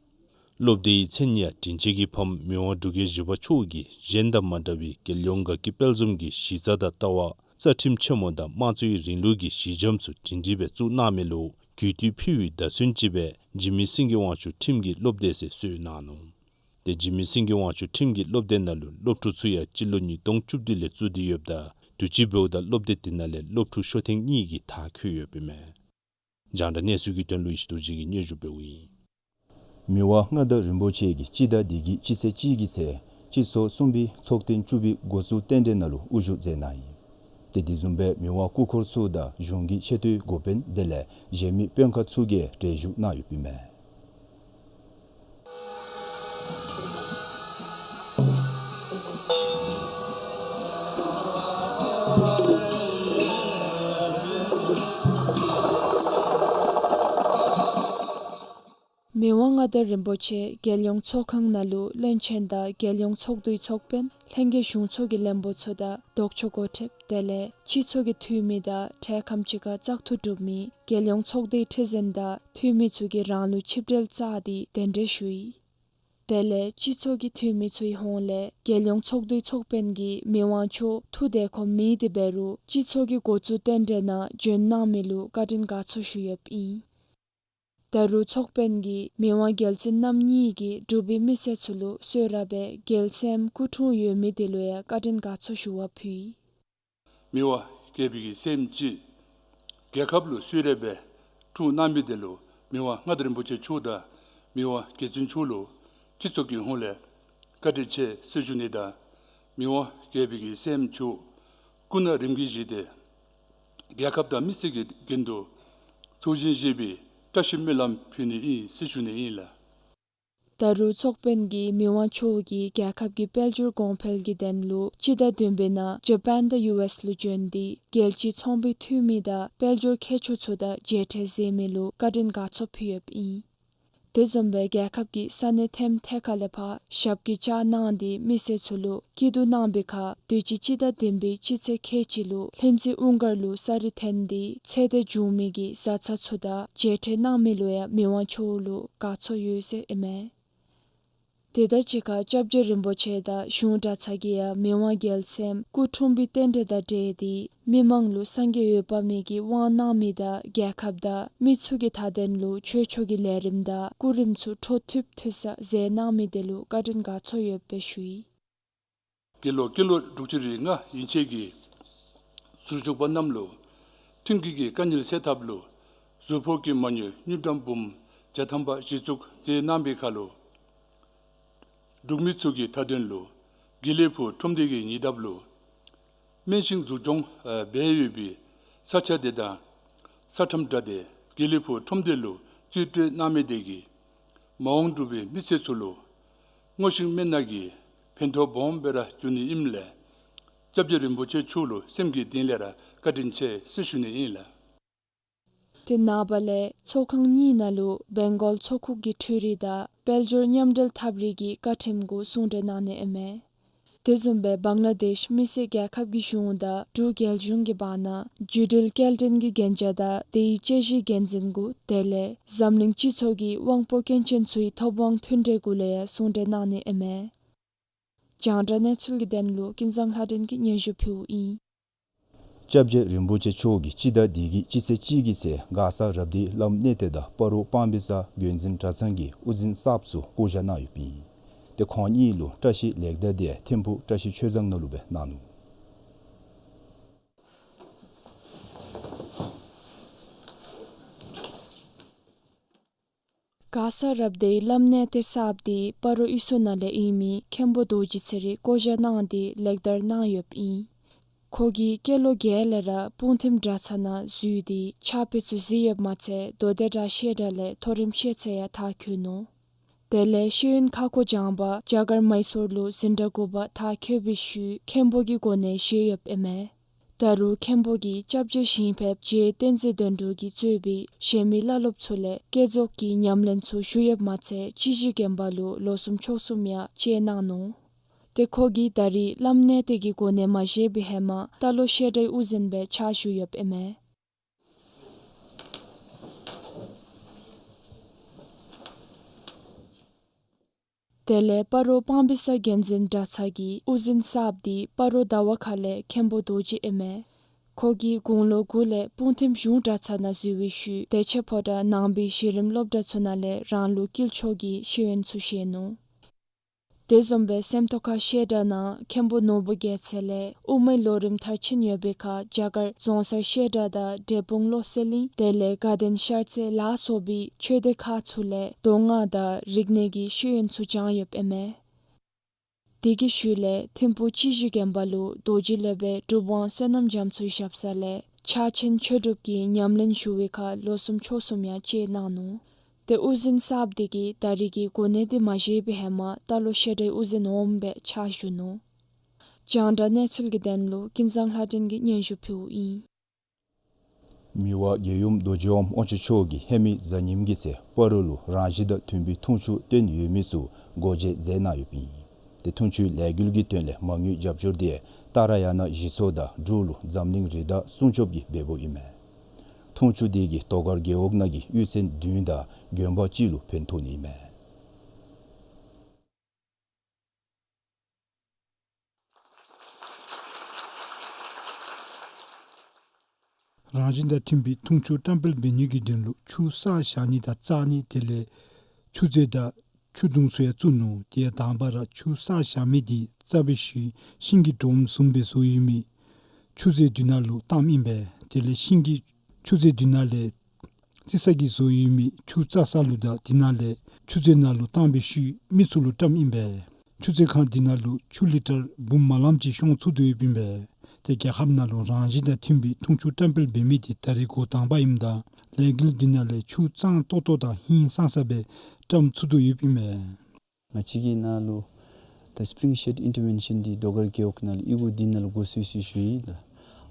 སློབ་སྡེའི་མཚན་ཡང་དྲིན་ཅན་གྱི་ཕམ་མི་དབང་འབྲུག་རྒྱལ་བཞི་པ་མཆོག་གིས་གཞན་དང་མ་འདྲ་བའི་རྒྱལ་ཡོངས་དགའ་སྐྱིད་དཔལ་འཛོམས་ཀྱི་གཞི་རྩ་དང་ལྟ་བ་རྩ་ཁྲིམས་ཆེན་མོ་དང་དམངས་གཙོའི་རིང་ལུགས་ཀྱི་གཞི་འགྱམ་ཚུ་སྒྲིང་སྒྲིང་སྦེ་བཙུགས་གནང་མི་ལུ་གུས་བཏུད་ཕུལ་བའི་བརྡ་མཚོན་ཅིག་སྦེ་འཇིགས་མེད་སེང་གེ་དབང་ཕྱུག་ཁྲིམས་ཀྱི་སློབ་སྡེ་ཟེར་གསོལ་གནང་ནུག། ཏེ་འཇིགས་མེད་སེང་གེ་དབང་ཕྱུག་ཁྲིམས་ཀྱི་སློབ་སྡེ་ནང་ལུ་སློབ་ཕྲུག་ཚུ་ཡང་སྤྱི་ལོ་ཉིས་སྟོང་བཅུ་བདུན་ལས་བཙུགས་ཏེ་ཡོདཔ་ད་དུས་ཅི་འབདཝ་ད་སློབ་སྡེ་དེ་ནང་ལས་སློབ་ཕྲུག་ཤོ་ཐེངས་གཉིས་ཀྱིས་མཐར་འཁྱོལ་ཡོདཔ་ཨིན་མས། རྒྱང་བསྒྲགས་གནས་ཚུལ་གྱི་དོན་ལུ་ཡེ་ཤེས་རྡོ་རྗེ་གིས་སྙན་ཞུ་འབདཝ་ཨིན། མི་དབང་མངའ་བདག་རིན་པོ་ཆེ་གིས་སྤྱི་ཟླ་འདི་གི་སྤྱི་ཚེས་གཅིག་གི་ཚེ་སྤྱི་ཚོགས་གསུམ་པའི་ཚོགས་ཐེངས་བཅུ་པའི་འགོ་བཙུགས་རྟེན་འབྲེལ་ནང་ལུ་དབུ་བཞུགས་མཛད་གནང་ཡི། ཏེ་དེ་བཟུམ་སྦེ་མི་དབང་སྐུ་འཁོར་ཚུ་དང་གཞུང་གི་ཆེ་མཐོའི་འགོ་དཔོན་དེ་ལས་གཞན་མི་དཔོན་ཁག་ཚུ་གིས་གྲལ་བཞུགས་གནང་ཡོདཔ་ཨིན་མས། མི་དབང་མངའ་བདག་རིན་པོ་ཆེ་རྒྱལ་ཡོངས་ཚོགས་ཁང་ནང་ལུ་བློན་ཆེན་དང་རྒྱལ་ཡོངས་ཚོགས་འདུའི་ཚོགས་དཔོན་ལྷན་རྒྱས་གཞུང་ཚོགས་ཀྱི་བློན་པོ་ཚུ་དང་ལྡོག་ཕྱོགས་འགོ་ཁྲིདཔ་དེ་ལས་སྤྱི་ཚོགས་ཀྱི་འཐུས་མི་དང་འཕྲལ་ཁམས་ཅིག་ཁར་བཙག་འཐུ་གྲུབ་མི་རྒྱལ་ཡོངས་ཚོགས་སྡེའི་ཁྲི་འཛིན་དང་འཐུས་མི་ཚུ་གིས་རང་ལུགས་ཆིབས་གྲལ་བཅའ་སྟེ་གདན་འདྲེན་ཞུ་ཡི། དེ་ལས་སྤྱི་ཚོགས་ཀྱི་འཐུས་མི་ཚུའི་ཧོངས་ལས་རྒྱལ་ཡོངས་ཚོགས་འདུའི་ཚོགས་དཔོན་གྱིས་མི་དབང་མཆོག་ཐུགས་བདེ་ཁོམ་མེད་དེ་འབད་རུང་སྤྱི་ཚོགས་ཀྱི་འགོ་བཙུགས་རྟེན་འབྲེལ་ནང་བྱོན་གནང་མི་ལུ་བཀའ་དྲིན་དགའ་ཚོར་ཞུ་ཡོདཔ་ཨིན། ད་རུང་ཚོགས་དཔོན་གྱིས་མི་དབང་རྒྱལ་བཙུན་རྣམ་གཉིས་ཀྱིས་འབྲུག་པའི་མི་སེར་ཚུ་ལུ་གསོལ་རས་སྦེ་རྒྱལ་སྲསམོ་སྐུ་འཁྲུངས་ཡོད་མི་དེ་ལུ་ཡང་བཀའ་དྲིན་དགའ་ཚོར་ཞུ་བ་ཕུལ་ཡི། མི་དབང་རྒྱལ་པོའི་གི་སྲསམོ་ཅིག་རྒྱལ་ཁབ་ལུ་གསོལ་རས་སྦེ་འཁྲུངས་གནང་མི་དེ་ལུ་མི་དབང་མངའ་བདག་རིན་པོ་ཆེ་མཆོག་དང་མི་དབང་རྒྱལ་བཙུན་མཆོག་ལུ་སྤྱི་ཚོགས་ཀྱི་ཧོངས་ལས་བཀའ་དྲིན་ཆེ་ཟེར་ཞུ་ནི་དང་མི་དབང་རྒྱལ་པོའི་གི་སྲསམོ་མཆོག་སྐུ་ན་རིམ་གྱིས་བཞེས་ཏེ་རྒྱལ་ཁབ་དང་མི་སེར་གྱི་རྒྱུན་དུ་ཚོགས་ཞིང་བཞེས་པའི་བཀྲ་ཤིས་སྨོན་ལམ་ཕུལ་ནི་ཨིན་ཟེར་ཞུ་ནི་ཨིན་ལགས། ད་རུང་ཚོགས་དཔོན་གྱིས་མི་དབང་མཆོག་གིས་རྒྱལ་ཁབ་ཀྱི་དཔལ་འབྱོར་གོང་འཕེལ་གྱི་དོན་ལུ་སྤྱི་ཟླ་བདུན་པའི་ནང་ཇ་པཱན་དང་ཡུ་ཨེསི་ལུ་བྱོན་ཏེ་རྒྱལ་སྤྱིའི་ཚོང་པའི་འཐུས་མི་དང་དཔལ་འབྱོར་མཁས་མཆོག་ཚུ་དང་མཇལ་འཕྲད་མཛད་མི་ལུ་བཀའ་དྲིན་དགའ་ཚོར་ཕུལ་ཡོདཔ་ཨིན། དེ་བཟུམ་སྦེ་རྒྱལ་ཁབ་ཀྱི་ས་གནས་ཐེམ་ཐེ་ཁ་ལས་ཕར་ཞབས་ཀྱིས་བཅགས་གནང་སྟེ་མི་སེར་ཚུ་ལུ་སྐྱིད་སྡུག་གནང་བའི་ཁར་དུས་ཅི་སྤྱི་ཟླ་བདུན་པའི་སྤྱི་ཚེས་ཁལ་གཅིག་ལུ་ལྷུན་རྩེ་ཨུན་དཀར་ལུ་ས་རུད་འཐོན་ཏེ་ཚེ་འདས་བྱུང་མི་གི་བཟའ་ཚང་ཚུ་དང་མཇལ་འཕྲད་གནང་མི་ལུ་ཡང་མི་དབང་མཆོག་ལུ་དགའ་ཚོར་ཡོད་ཟེར་ཨིན་མས། དེ་དང་གཅིག་ཁར་སྐྱབས་རྗེ་རིན་པོ་ཆེ་དང་གཞུང་གྲྭ་ཚང་གིས་ཡང་མི་དབང་རྒྱལ་སྲསམོ་སྐུ་འཁྲུངས་པའི་རྟེན་འབྲེལ་དང་འབྲེལ་ཏེ་མི་མང་ལུ་སངས་རྒྱས་འོད་དཔག་མེད་ཀྱི་དབང་གནང་མི་དང་རྒྱལ་ཁབ་དང་མི་ཚུ་གི་མཐའ་དོན་ལུ་ཆོས་ཕྱོགས་ཀྱི་ལས་རིམ་དང་སྐུ་རིམ་ཚུ་འཕྲོ་མཐུད་མཐུད་ས་མཛད་གནང་མི་དེ་ལུ་བཀའ་དྲིན་དགའ་ཚོར་ཡོདཔ་སྦེ་ཞུ་ཡི། དགེ་སློང་སྐྱེས་ལོ་དྲུག་ཅུ་རེ་ལྔ་ཡན་ཆད་ཀྱིས་ཟུར་བཞུགས་པ་རྣམས་ལུ་མཐུན་རྐྱེན་གྱི་དཀའ་ངལ་སེལ་ཐབས་ལུ་ཟུར་ཕོགས་ཀྱི་མ་དངུལ་དངུལ་ཀྲམ་འབུམ་བརྒྱ་ཐམ་པ་གཞི་བཙུགས་མཛད་གནང་བའི་ཁར་ལུ་འབྲུག་མི་ཚུ་གི་མཐའ་དོན་ལུ་དགེ་ལེགས་ཕུག་ཁྲོམ་སྡེ་གི་ཉེ་འདབས་ལུ་སྨན་ཤིང་འཛུགས་སྐྱོང་འབད་ཡོད་པའི་ས་ཆ་དེ་དང་ས་ཁྲམ་བྲལ་ཏེ་དགེ་ལེགས་ཕུག་ཁྲོམ་སྡེ་ལུ་རྩིས་སྤྲོད་གནང་མི་དེ་གིས་མ་འོངས་འབྲུག་པའི་མི་སེར་ཚུ་ལུ་སྔོ་ཤིང་སྨན་སྣ་གི་ཕན་ཐོགས་སྦོམ་སྦེ་ར་འབྱུང་ནི་ཨིནམ་ལས་སྐྱབས་རྗེ་རིན་པོ་ཆེ་མཆོག་ལུ་སེམས་ཀྱི་གཏིང་ལས་ར་བཀའ་དྲིན་ཆེ་ཟེར་ཞུ་ནི་ཨིན་ལགས། དེ་ནངས་པ་ལས་ཚོགས་ཁང་གཉིས་ནང་ལུ་བེང་གོལ་ཚོགས་ཁུག་གི་འཕྲུལ་རིག་དང་དཔལ་འབྱོར་མཉམ་འབྲེལ་ཐབས་རིག་གི་བཀའ་ཁྲིམས་གུ་གསུང་གྲོས་གནང་ནི་ཨིན་མས། དེ་བཟུམ་སྦེ་བང་ལ་དེཤ་མི་སེར་རྒྱལ་ཁབ་ཀྱི་གཞུང་དང་འབྲུག་རྒྱལ་གཞུང་གི་བར་ན་བརྒྱུད་འབྲེལ་སྐྱེལ་འདྲེན་གྱི་གན་རྒྱ་དང་དེའི་དཔྱད་གཞིའི་འགན་འཛིན་གུ་དེ་ལས་འཛམ་གླིང་སྤྱི་ཚོགས་ཀྱི་དབང་པོ་སྐྱོན་ཅན་ཚུའི་ཐོབ་དབང་མཐུན་འབྲེལ་གུ་ལུ་ཡང་གསུང་གྲོས་གནང་ནི་ཨིན་མས། རྒྱང་བསྒྲགས་གནས་ཚུལ་གྱི་དོན་ལུ་ཀུན་བཟང་ལྷ་སྒྲོན་གྱིས་སྙན་ཞུ་ཕུལཝ་ཨིན། སྐྱབས་རྗེ་རིན་པོ་ཆེ་མཆོག་གིས་སྤྱི་ཟླ་འདི་གི་སྤྱི་ཚེས་གཅིག་གི་ཚེ་མགར་ས་རབ་སྡེའི་བླམ་གནས་བརྟན་དང་སྤ་རོ་སྤང་སྦིས་ས་དགོན་འཛིན་གྲྭ་ཚང་གི་དབུ་འཛིན་གསརཔ་ཚུ་བསྐོ་བཞག་གནང་ཡོདཔ་ཨིན། ཏེ་ཁོང་གཉིས་ལུ་བཀྲིས་ལེགས་དར་དེ་ཐིམ་ཕུག་བཀྲིས་ཆོས་བཟང་ནང་ལུ་སྦེ་གནང་ནུག། མགར་ས་རབ་སྡེའི་བླམ་གནས་བརྟན་གསརཔ་དེ་སྤ་རོ་གཡུས་ཚན་ནང་ལས་ཨིན་མི་མཁན་པོ་རྡོ་རྗེ་ཚེ་རིང་བསྐོ་བཞག་གནང་སྟེ་ལེགས་དར་གནང་ཡོདཔ་ཨིན། ཁོ་གིས་སྐྱེས་ལོ་བརྒྱད་ལས་ར་སྤུངས་ཐིམ་གྲྭ་ཚང་ནང་འཛུལ་ཏེ་ཕྱག་དཔེ་ཚུ་གཟིགས་ཡོདཔ་མ་ཚད་མདོ་སྡེ་བྲག་བཤད་གྲྭ་ལས་མཐོ་རིམ་ཤེས་ཚད་ཡང་མཐར་འཁྱོལ་ནུག། དེ་ལས་ཤེས་ཡོན་ཁ་སྐོང་སྦྱངས་པར་རྒྱ་གར་མཱི་སོར་ལུ་འཛིན་གྲྭ་དགུ་པ་མཐར་འཁྱོལ་བའི་ཤུལ་མཁན་པོ་གི་གོ་གནས་བཞེས་ཡོདཔ་ཨིན་མས། ད་རུང་མཁན་པོ་གིས་སྐྱབས་རྗེ་ཞིང་ཕེབས་རྗེ་བསྟན་འཛིན་དོན་གྲུབ་ཀྱིས་གཙོས་པའི་གཞན་མི་བླ་སློབ་ཚུ་ལས་བསྐྱེད་རྫོགས་ཀྱི་ཉམས་ལེན་ཚུ་ཞུ་ཡོདཔ་མ་ཚད་སྤྱི་གཞི་དགོན་པ་ལུ་ལོ་གསུམ་ཕྱོགས་གསུམ་ཡང་བཅད་གནང་ནུག། ཏེ་ཁོ་གིས་ད་རེས་བླམ་གནས་བརྟན་གྱི་གོ་གནས་མ་བཞེས་པའི་ཧེ་མ་རྟ་ལོག་བཤད་གྲྭའི་དབུ་འཛིན་སྦེ་ཕྱག་ཞུ་ཡོདཔ་ཨིན་མས། དེ་ལས་སྤ་རོ་སྤང་སྦིས་ས་དགོན་འཛིན་གྲྭ་ཚང་གི་དབུ་འཛིན་གསརཔ་དེ་སྤ་རོ་ཟླ་བ་ཁ་ལས་མཁན་པོ་རྡོ་རྗེ་ཨིན་མས། ཁོ་གིས་དགུང་ལོ་དགུ་ལས་སྤུངས་ཐིམ་གཞུང་གྲྭ་ཚང་ནང་འཛུལ་བའི་ཤུལ་བདེ་ཆེན་ཕོ་བྲང་ནང་པའི་གཞི་རིམ་སློབ་གྲྭ་ཚུ་ནང་ལས་རང་ལུགས་དཀྱིལ་ཆོག་གི་ཤེས་ཡོན་ཚུ་བཞེས་ནུག། དེ་བཟུམ་སྦེ་སེམས་རྟོགས་ཁ་བཤད་གྲྭ་ནང་མཁན་པོ་ནོར་བུ་རྒྱལ་མཚན་ལས་དབུ་མའི་ལོ་རིམ་མཐར་ཕྱིན་ཡོད་པའི་ཁར་རྒྱ་གར་རྫོང་སར་བཤད་གྲྭ་དང་འབྲས་སྤུངས་བློ་གསལ་གླིང་དེ་ལས་དགའ་ལྡན་ཤར་རྩེ་ལ་སོགས་པའི་ཆོས་སྡེ་ཁག་ཚུ་ལས་མདོ་སྔགས་དང་རིག་གནས་ཀྱི་ཤེས་ཡོན་ཚུ་སྦྱངས་ཡོདཔ་ཨིན་མས། དེ་གི་ཤུལ་ལས་ཐིམ་ཕུག་སྤྱི་གཞི་དགོན་པ་ལུ་རྡོ་རྗེ་སློབ་དཔོན་གྲུབ་དབང་བསོད་ནམས་རྒྱ་མཚོའི་ཞབས་ས་ལས་ཕྱག་ཆེན་ཆོས་སྒྲུབ་ཀྱི་ཉམས་ལེན་ཞུ་བའི་ཁར་ལོ་གསུམ་ཕྱོགས་གསུམ་ཡང་བཅད་གནང་ནུག། ཏེ་དབུ་འཛིན་གསརཔ་དེ་གིས་ད་རེས་ཀྱི་གོ་གནས་དེ་མ་བཞེས་པའི་ཧེ་མ་རྟ་ལོག་བཤད་གྲྭའི་དབུ་འཛིན་འོགམ་སྦེ་ཕྱག་ཞུ་ནུག། རྒྱང་བསྒྲགས་གནས་ཚུལ་གྱི་དོན་ལུ་ཀུན་བཟང་ལྷ་སྒྲོན་གྱིས་སྙན་ཞུ་ཕུལཝ་ཨིན། མི་དབང་རྒྱལ་ཡུམ་རྡོ་རྗེ་དབང་དབང་ཕྱུག་མཆོག་གིས་ཧེ་མའི་གཟའ་ཉིམ་གི་ཚེ་སྤ་རོ་ལུ་རང་བཞིན་དང་མཐུན་པའི་འཐུང་ཆུ་བཏོན་ཡོད་མི་ཚུ་སྒོ་འབྱེད་མཛད་གནང་ཡོདཔ་ཨིན། ཏེ་འཐུང་ཆུའི་ལས་འགུལ་གྱི་དོན་ལས་མ་དངུལ་རྒྱབ་སྐྱོར་དེ་ཏཱ་ར་ཡ་ན་གཞི་ཚོགས་དང་འབྲུག་ལུ་འཛམ་གླིང་རི་དྭགས་སྲུང་སྐྱོབ་ཀྱི་འབདཝ་ཨིན་མས། འཐུང་ཆུ་དེ་གིས་དོ་དཀར་རྒེད་འོག་ནང་གི་གཡུས་ཚན་བདུན་དང་དགོན་པ་གཅིག་ལུ་ཕན་ཐོགས་ནི་ཨིན་མས། རང་བཞིན་དང་མཐུན་པའི་འཐུང་ཆུ་བཀྲམ་སྤེལ་འབད་ནི་གི་དོན་ལུ་ཆུ་བསགས་བཞག་ནི་དང་བཙག་ནི་དེ་ལས་ཆུ་རྫས་དང་ཆུ་དུང་ཚུ་ཡང་བཙུགས་ནུག། དེ་ཡང་དང་པ་ར་ཆུ་བསགས་བཞག་མི་དེ་བཙག་པའི་ཤུལ་ཤིང་གི་སྒྲོམ་བཟུམ་སྦེ་བཟོ་ཡོད་མི་ཆུ་རྫས་དེ་ནང་ལུ་བཏངམ་ཨིན་པས། དེ་ལས་ཤིང་གི་ཆུ་རྫས་དེ་ནང་ལས་རྩི་ས་གིས་བཟོ་ཡོད་མི་ཆུ་བཙག་ས་ལུ་དང་དེ་ནང་ལས་ཆུ་རྫས་ནང་ལུ་བཏང་བའི་ཤུལ་མི་ཚུ་ལུ་བཀྲམ་ཨིན་པས། ཆུ་རྫས་ཁང་དེ་ནང་ལུ་ཆུ་ལི་ཊར་འབུམ་མ་ལམ་ཅིག་ཤོང་ཚུགས་དོ་ཡོདཔ་ཨིན་པས། ཏེ་རྒྱལ་ཁབ་ནང་ལུ་རང་བཞིན་དང་མཐུན་པའི་འཐུང་ཆུ་བཀྲམ་སྤེལ་འབད་མི་དེ་ད་རེས་འགོ་དང་པ་ཨིནམ་ད་ལས་འགུལ་དེ་ནང་ལས་ཆུ་གཙང་ཏོག་ཏོ་དང་ཧིང་སངས་ས་སྦེ་བཀྲམ་ཚུགས་དོ་ཡོདཔ་ཨིན་པས། ང་བཅས་ཀྱི་ནང་ལུ་ད་སི་པི་རིང་ཤེཌ་ཨིན་ཊར་བེན་ཤན་འདི་རྡོ་དཀར་རྒེད་འོག་ནང་ལུ་ཨི་གུ་འདི་ནང་ལུ་འགོ་བཙུགས་ཡི་ཟེར་ཞུ་ཡི་ལགས།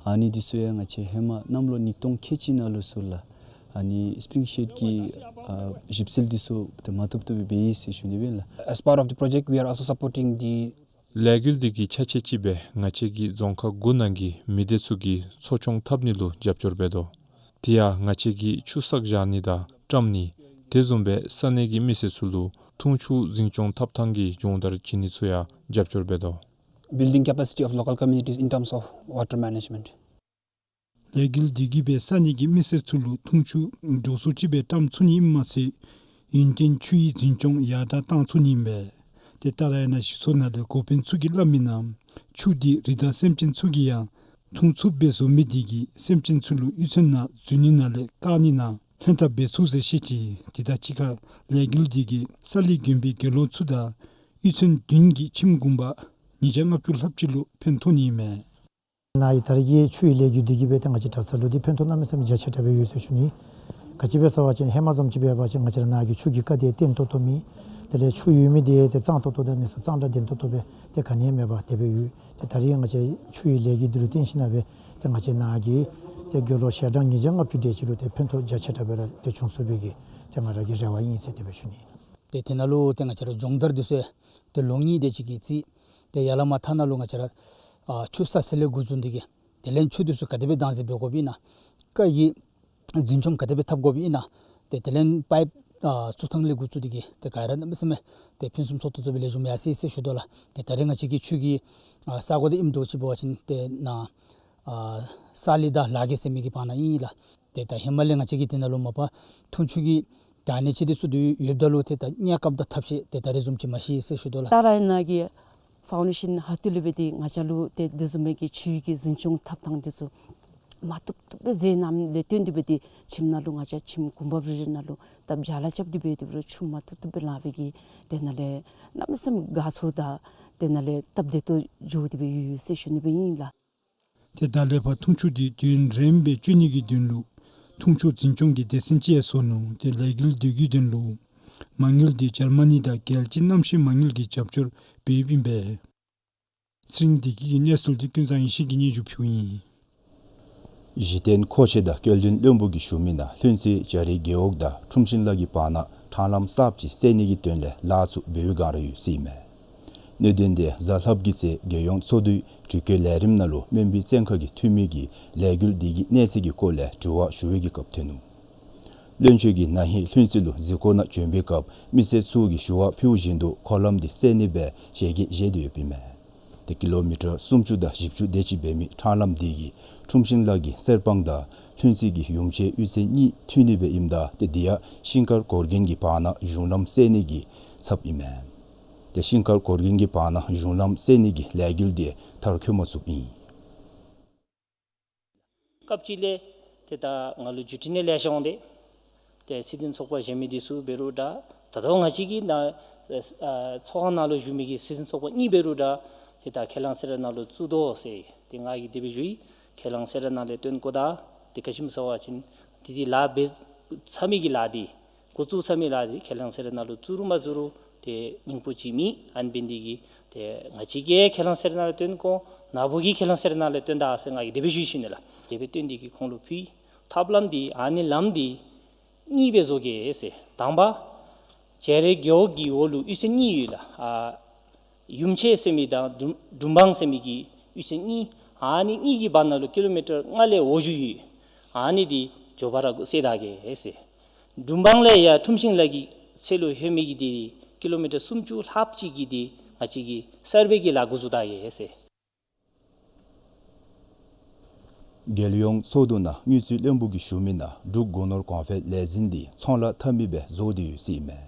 ཨ་ནི་འདི་ཚུ་ཡང་ང་བཅས་ཧེ་མ་གནམ་ལོ་ཉིས་སྟོང་ཁལ་གཅིག་ནང་ལུ་ཚུ་ལགས། ཨ་ནི་སི་པི་རིང་ཤེཌ་ཀྱི་ཨ་ཞིབ་འཚོལ་འདི་ཚུ་ད་མ་བཏུབ་བཏུབ་སྦེ་འབད་ཡི་ཟེར་ཞུ་ནི་སྦེ་ལགས། As part of the project, we are also supporting the ལས་འགུལ་འདི་གི་ཆ་ཤས་ཅིག་སྦེ་ང་བཅས་ཀྱིས་རྫོང་ཁག་དགུ་ནང་གི་མི་སྡེ་ཚུ་གི་འཚོ་སྐྱོང་འཐབ་ནི་ལུ་རྒྱབ་སྐྱོར་འབད་དོ། དེ་ཡང་ང་བཅས་ཀྱིས་ཆུ་བསགས་བཞག་ནི་དང་བཀྲམ་ནི་དེ་བཟུམ་སྦེ་ས་གནས་ཀྱི་མི་སེར་ཚུ་ལུ་འཐུང་ཆུ་འཛིན་སྐྱོང་འཐབ་ཐངས་ཀྱི་སྦྱོང་བརྡར་བྱིན་ནི་ཚུ་ཡང་རྒྱབ་སྐྱོར་འབད་དོ། Building capacity of local communities in terms of water management. ལས་འགུལ་འདི་གིས་སྦེ་ས་གནས་ཀྱི་མི་སེར་ཚུ་ལུ་འཐུང་ཆུ་འགྲོ་སོང་ཅིག་སྦེ་བཀྲམ་ཚུགས་ནི་ཨིནམ་མ་ཚད་ཡུན་བརྟན་ཆུའི་འཛིན་སྐྱོང་ཡར་དྲག་བཏང་ཚུགས་ནི་ཨིན་པས། ཏེ་ཏཱ་ར་ཡ་ན་གཞི་ཚོགས་ནང་ལས་འགོ་དཔོན་ཚུ་གིས་སླབ་མི་ནང་ཆུ་འདི་རི་དྭགས་སེམས་ཅན་ཚུ་གིས་ཡང་འཐུང་ཚུགསཔ་སྦེ་བཟོ་མི་འདི་གིས་སེམས་ཅན་ཚུ་ལུ་གཡུས་ཚན་ནང་འཛུལ་ནི་ནང་ལས་བཀག་ནི་ནང་ལྷན་ཐབས་འབད་ཚུགས་ཟེར་བཤད་ཅི། དེ་དང་གཅིག་ཁར་ལས་འགུལ་འདི་གིས་ས་གླིང་དགོན་པའི་དགེ་སློང་ཚུ་དང་གཡུས་ཚན་བདུན་གྱི་ཁྱིམ་གུང་པ་ཉིས་བརྒྱ་ལྔ་བཅུ་ལྷགཔ་ཅིག་ལུ་ཕན་ཐོགས་ནི་ཨིན་མས། ནཱ་ཡི་ད་རེས་ཀྱི་ཆུའི་ལས་འགུལ་འདི་གིས་སྦེ་ཏེ་ང་བཅས་གྲྭ་ཚང་ལུ་འདི་ཕན་ཐོགས་གནམ་མེད་ས་མེད་རྒྱ་ཆེ་དྲགས་སྦེ་ཡོད་ཟེར་ཞུ་ནི། ག་ཅི་སྦེ་ཟེར་བ་ཅིན་ཧེ་མ་བཟུམ་ཅིག་འབད་བ་ཅིན་ང་བཅས་ར་ནཱ་གི་ཆུ་གི་ཀ་དེ་བརྟན་ཏོག་ཏོ་མེད། དེ་ལས་ཆུ་ཡོད་མི་དེ་ཏེ་གཙང་ཏོག་ཏོ་དང་གནས་ཚུལ་གཙང་སྦྲ་ལྡན་ཏོག་ཏོ་སྦེ་ཏེ་ག་ནི་ཡང་མེད་པར་དེ་སྦེ་ཡོད། ཏེ་ད་རེས་ང་བཅས་ཆུའི་ལས་འགུལ་འདི་ལུ་བརྟེན་ཞིན་ན་སྦེ་ཏེ་ང་བཅས་ནཱ་གི་ཏེ་དགེ་སློང་ཞལ་གྲངས་ཉིས་བརྒྱ་ལྔ་བཅུ་དེ་ཅིག་ལུ་ཏེ་ཕན་ཐོགས་རྒྱ་ཆེ་དྲགས་སྦེ་ར་ཏེ་བྱུང་ཚུགས་པའི་གི་ཏེ་ང་ར་གི་རེ་བ་ཨིན་ཟེར་དེ་སྦེ་ཞུ་ནི། ཏེ་དེ་ནང་ལུ་ཏེ་ང་བཅས་ར་སྦྱོང་བརྡར་འདི་ཚུ་ཏེ་ལོ་གཉིས་དེ་ཅིག་གི་རྩིས་ཏེ་ཡར་ལས་མར་མཐའ་ནང་ལུ་ང་བཅས་ར་ཨ་ཆུ་བསགས་ས་ལས་འགོ་བཙུགས་ཏེ་གིས་དེ་ལས་ཆུ་འདི་ཚུ་ག་དེ་སྦེ་བདག་འཛིན་འབད་དགོཔ་ཨིན་ན། ཀ་གི་འཛིན་སྐྱོང་ག་དེ་སྦེ་འཐབ་དགོཔ་ཨིན་ན། ཏེ་དེ་ལས་པའིཔ་ཨ་བཙུགས་ཐངས་ལས་འགོ་བཙུགས་ཏེ་གིས་ཏེ་ག་ར་གནམ་མེད་ས་མེད་ཏེ་ཕུན་སུམ་ཚོགས་ཏོག་ཏོ་སྦེ་ལེགས་ཤོམ་ཡར་སོ་ཡི་ཟེར་ཞུ་དོ་ལགས། ཏེ་ད་རེས་ང་བཅས་ཀྱི་ཆུ་གི་ཨ་ས་གོ་འདི་ཨིནམ་འདྲཝ་ཅིག་འབད་བ་ཅིན་ཏེ་ནཱ་ ཨ་ས་ལི་དང་ལ་གི་ཟེར་མི་གི་བར་ན་ཨིན་ལགས། ཏེ་ད་ཧེ་མ་ལས་ང་བཅས་ཀྱི་དེ་ནང་ལུ་མ་པ་འཐུང་ཆུ་གི་ད་ཨ་ནི་ཅིག་འདི་ཚུ་འདི་ཡོདཔ་ད་ལུ་ཏེ་ད་གནས་སྐབས་དང་ཐབས་ཤེས་ཏེ་ད་རེས་བཟུམ་ཅིག་མ་ཤེས་ཟེར་ཞུ་དོ་ལགས། ཏཱ་ར་ནཱ་གི་ཕའུན་ཌེ་ཤཱན་ཧ་ཏུ་ལས་འབད་དེ་ང་བཅས་ལུ་ཏེ་དེ་བཟུམ་མའི་གི་ཆུ་གི་འཛིན་སྐྱོང་ཐབས་དང་འདི་ཚུ་མ་བཏུབ་བཏུབ་སྦེ་མཛད་གནངམ་ལས་བརྟེན་ཏེ་འབད་དེ་ཁྱིམ་ནང་ལུ་ང་བཅས་ཁྱིམ་གུང་འབབ་རེ་རེ་ནང་ལུ་སྟབས་བརྒྱ་ལ་རྐྱབ་སྟེ་འབད་དེ་འབད་རུང་ཆུ་མ་བཏུབ་བཏུབ་སྦེ་ལང་བའི་གི་དེ་ནང་ལས་གནམ་མེད་ས་མེད་དགའ་ཚོར་དང་དེ་ནང་ལས་སྟབས་བདེ་ཏོག་ཏོ་འགྱོ་སྟེ་འབད་ཡོད་ཡོད་ཟེར་ཞུ་ནི་སྦེ་ཨིན་ལགས། ཏེ་ད་ལས་ཕར་འཐུང་ཆུ་འདི་དུས་ཡུན་རིངམོ་སྦེ་སྤྱོད་ནི་གི་དོན་ལུ་འཐུང་ཆུ་འཛིན་སྐྱོང་གི་སྡེ་ཚན་ཅིག་ཡང་བཟོ་ནུག། ཏེ་ལས་འགུལ་འདི་གི་དོན་ལུ་མ་དངུལ་འདི་འཇར་མ་ནི་དང་རྒྱལ་སྤྱིའི་གནམ་གཤིས་མ་དངུལ་གྱིས་རྒྱབ་སྐྱོར་འབད་ཡོདཔ་ཨིན་པས། ཚེ་རིང་བདེ་སྐྱིད་ཀྱི་གནས་ཚུལ་འདི་ཀུན་བཟང་ཡེ་ཤེས་ཀྱིས་སྙན་ཞུ་ཕུལཝ་ཨིན། གཞི་རྟེན་མཁོ་ཆས་དང་སྐྱེལ་འདྲེན་བློན་པོ་གིས་ཞུ་མི་ནང་ལྷུན་རྩེ་བྱ་རི་རྒེད་འོག་དང་ཁྲུམ་ཤིང་ལ་གི་བར་ན་ཁྲང་ལམ་གསརཔ་ཅིག་བསལ་ནི་གི་དོན་ལས་ལཱ་ཚུ་འབད་བའི་བསྒང་ར་ཡོད་ཟེར་ཨིན་མས། གནད་དོན་འདི་གཟའ་ལྷགཔ་གི་ཚེ་རྒྱལ་ཡོངས་ཚོགས་འདུའི་དྲི་བཀོད་ལས་རིམ་ནང་ལུ་སྨན་སྦྱིན་བཙན་ཁ་གིས་འཐུས་མི་གིས་ལས་འགུལ་འདི་གི་གནས་ཚད་ཀྱི་སྐོར་ལས་དྲི་བ་ཞུ་བའི་གི་སྐབས་ཐོན་ནུག། བློན་ཆེན་གྱིས་ན་ཧིང་ལྷུན་རྩེ་ལུ་གཟིགས་སྐོར་ནང་བྱོན་པའི་སྐབས་མི་སེར་ཚུ་གིས་ཞུ་བ་ཕུལཝ་བཞིན་དུ་འཁོར་ལམ་འདི་བསལ་ནི་སྦེ་ཞལ་གྱིས་བཞེས་ཏེ་ཡོདཔ་ཨིན་མས། ཏེ་ཀི་ལོ་མི་ཊར་སུམ་ཅུ་དང་བཞི་བཅུ་དེ་ཅིག་འབད་མི་ཁྲང་ལམ་འདི་གིས་ཁྲུམ་ཤིང་ལ་གི་གསེར་སྤང་དང་ལྷུན་རྩེ་གི་ཡུམ་ཆེན་གཡུས་ཚན་གཉིས་མཐུད་ནི་སྦེ་ཨིནམ་ད་ཏེ་འདི་ཡང་ཤིང་མཁར་གོར་གིན་གྱི་བར་ན་གཞུང་ལམ་བསལ་ནི་གི་ཚབ་ཨིན་མས། ཏེ་ཤིང་མཁར་གོར་གིན་གྱི་བར་ན་གཞུང་ལམ་བསལ་ནི་གི་ལས་འགུལ་འདི་མཐར་འཁྱོལ་མ་ཚུགསཔ་ཨིན། སྐབས་ཅིག་ལས་ཏེ་ད་ང་ལུ་བརྒྱུད་འཕྲིན་ནང་ལེ་ཤ་འོང་སྟེ་ཏེ་སྲིད་དོན་ཚོགས་པ་གཞན་མི་འདི་ཚུ་འབད་རུང་འདྲ་ད་ལྟོ་ང་བཅས་ཀྱི་ནཱ་ཨ་ཚོགས་ཁང་ནང་ལུ་བཞུགས་མི་གི་སྲིད་དོན་ཚོགས་པ་གཉིས་འབད་རུང་འདྲ་ཏེ་ད་ཁས་བླངས་གསེར་ར་ནང་ལུ་བཙུགས་དོ་ཟེར་ཏེ་ང་གིས་དེ་སྦེ་ཞུ་ཡི། ཁས་བླངས་གསེར་ར་ནང་ལས་བཏོན་དགོ་ད་ཏེ་ག་ཅི་སྨོ་ཟེར་བ་ཅིན་ཏེ་འདི་ལཱ་འབད་ཚར་མི་གི་ལཱ་འདི་འགོ་བཙུགས་ཚར་མི་ལཱ་འདི་ཁས་བླངས་གསེར་ར་ནང་ལུ་བཙུགས་རུང་མ་བཙུགས་རུང་ཏེ་སྙིང་པོ་ཅིག་མེད། ཨ་ནི་འབད་ནི་འདི་གིས་ཏེ་ང་བཅས་ཀྱིས་ཁས་བླངས་གསེར་ར་ནང་ལུ་བཏོན་དགོ། ནཱ་བུ་གིས་ཁས་བླངས་གསེར་ར་ནང་ལུ་བཏོན་ད་ཟེར་ང་གིས་དེ་སྦེ་ཞུ་ཞུ་ནི་ལགས། དེ་སྦེ་བཏོན་ཏེ་གིས་ཁོང་ལུ་ཕུལ། ཐབས་ལམ་འདི་ཨ་ནི་ལམ་འདི་གཉིས་སྦེ་བཟོ་གེ་ཟེར། དང་པ་བྱ་རི་རྒེད་འོག་གི་འོག་ལུ་གཡུས་ཚན་གཉིས་ཡོད་ལགས། ཨ་ཡུམ་ཆེན་ཟེར་མི་དང་དུམ་དུམ་སྤང་ཟེར་མི་གི་གཡུས་ཚན་གཉིས། ཨ་ནི་གཉིས་ཀྱི་བར་ན་ལུ་ཀི་ལོ་མི་ཊར་ལྔ་ལས་འོག་བཞུགས་ཡོད། ཨ་ནི་འདི་མགྱོགས་པ་ར་གུ་བསལ་ད་གེ་ཟེར། དུམ་སྤང་ལས་ཡར་ཁྲུམ་ཤིང་ལ་གི་ཚད་ལུ་ལྷོད་མི་གི་འདི་ཀི་ལོ་མི་ཊར་སུམ་ཅུ་ལྷགཔ་ཅིག་གི་འདི་ང་བཅས་ཀྱིས་གསར་སྦས་ཀྱི་ལཱ་འགོ་བཙུགས་ད་གེ་ཟེར། རྒྱལ་ཡོངས་ཚོགས་འདུ་ནང་དངུལ་རྩིས་བློན་པོ་གིས་ཞུ་མི་ནང་འབྲུག་སྒོ་ནོར་གོང་འཕེལ་ལས་འཛིན་འདི་ཚོང་ལཱ་འཐབ་མི་སྦེ་བཟོ་སྟེ་ཡོད་ཟེར་ཨིན་མས།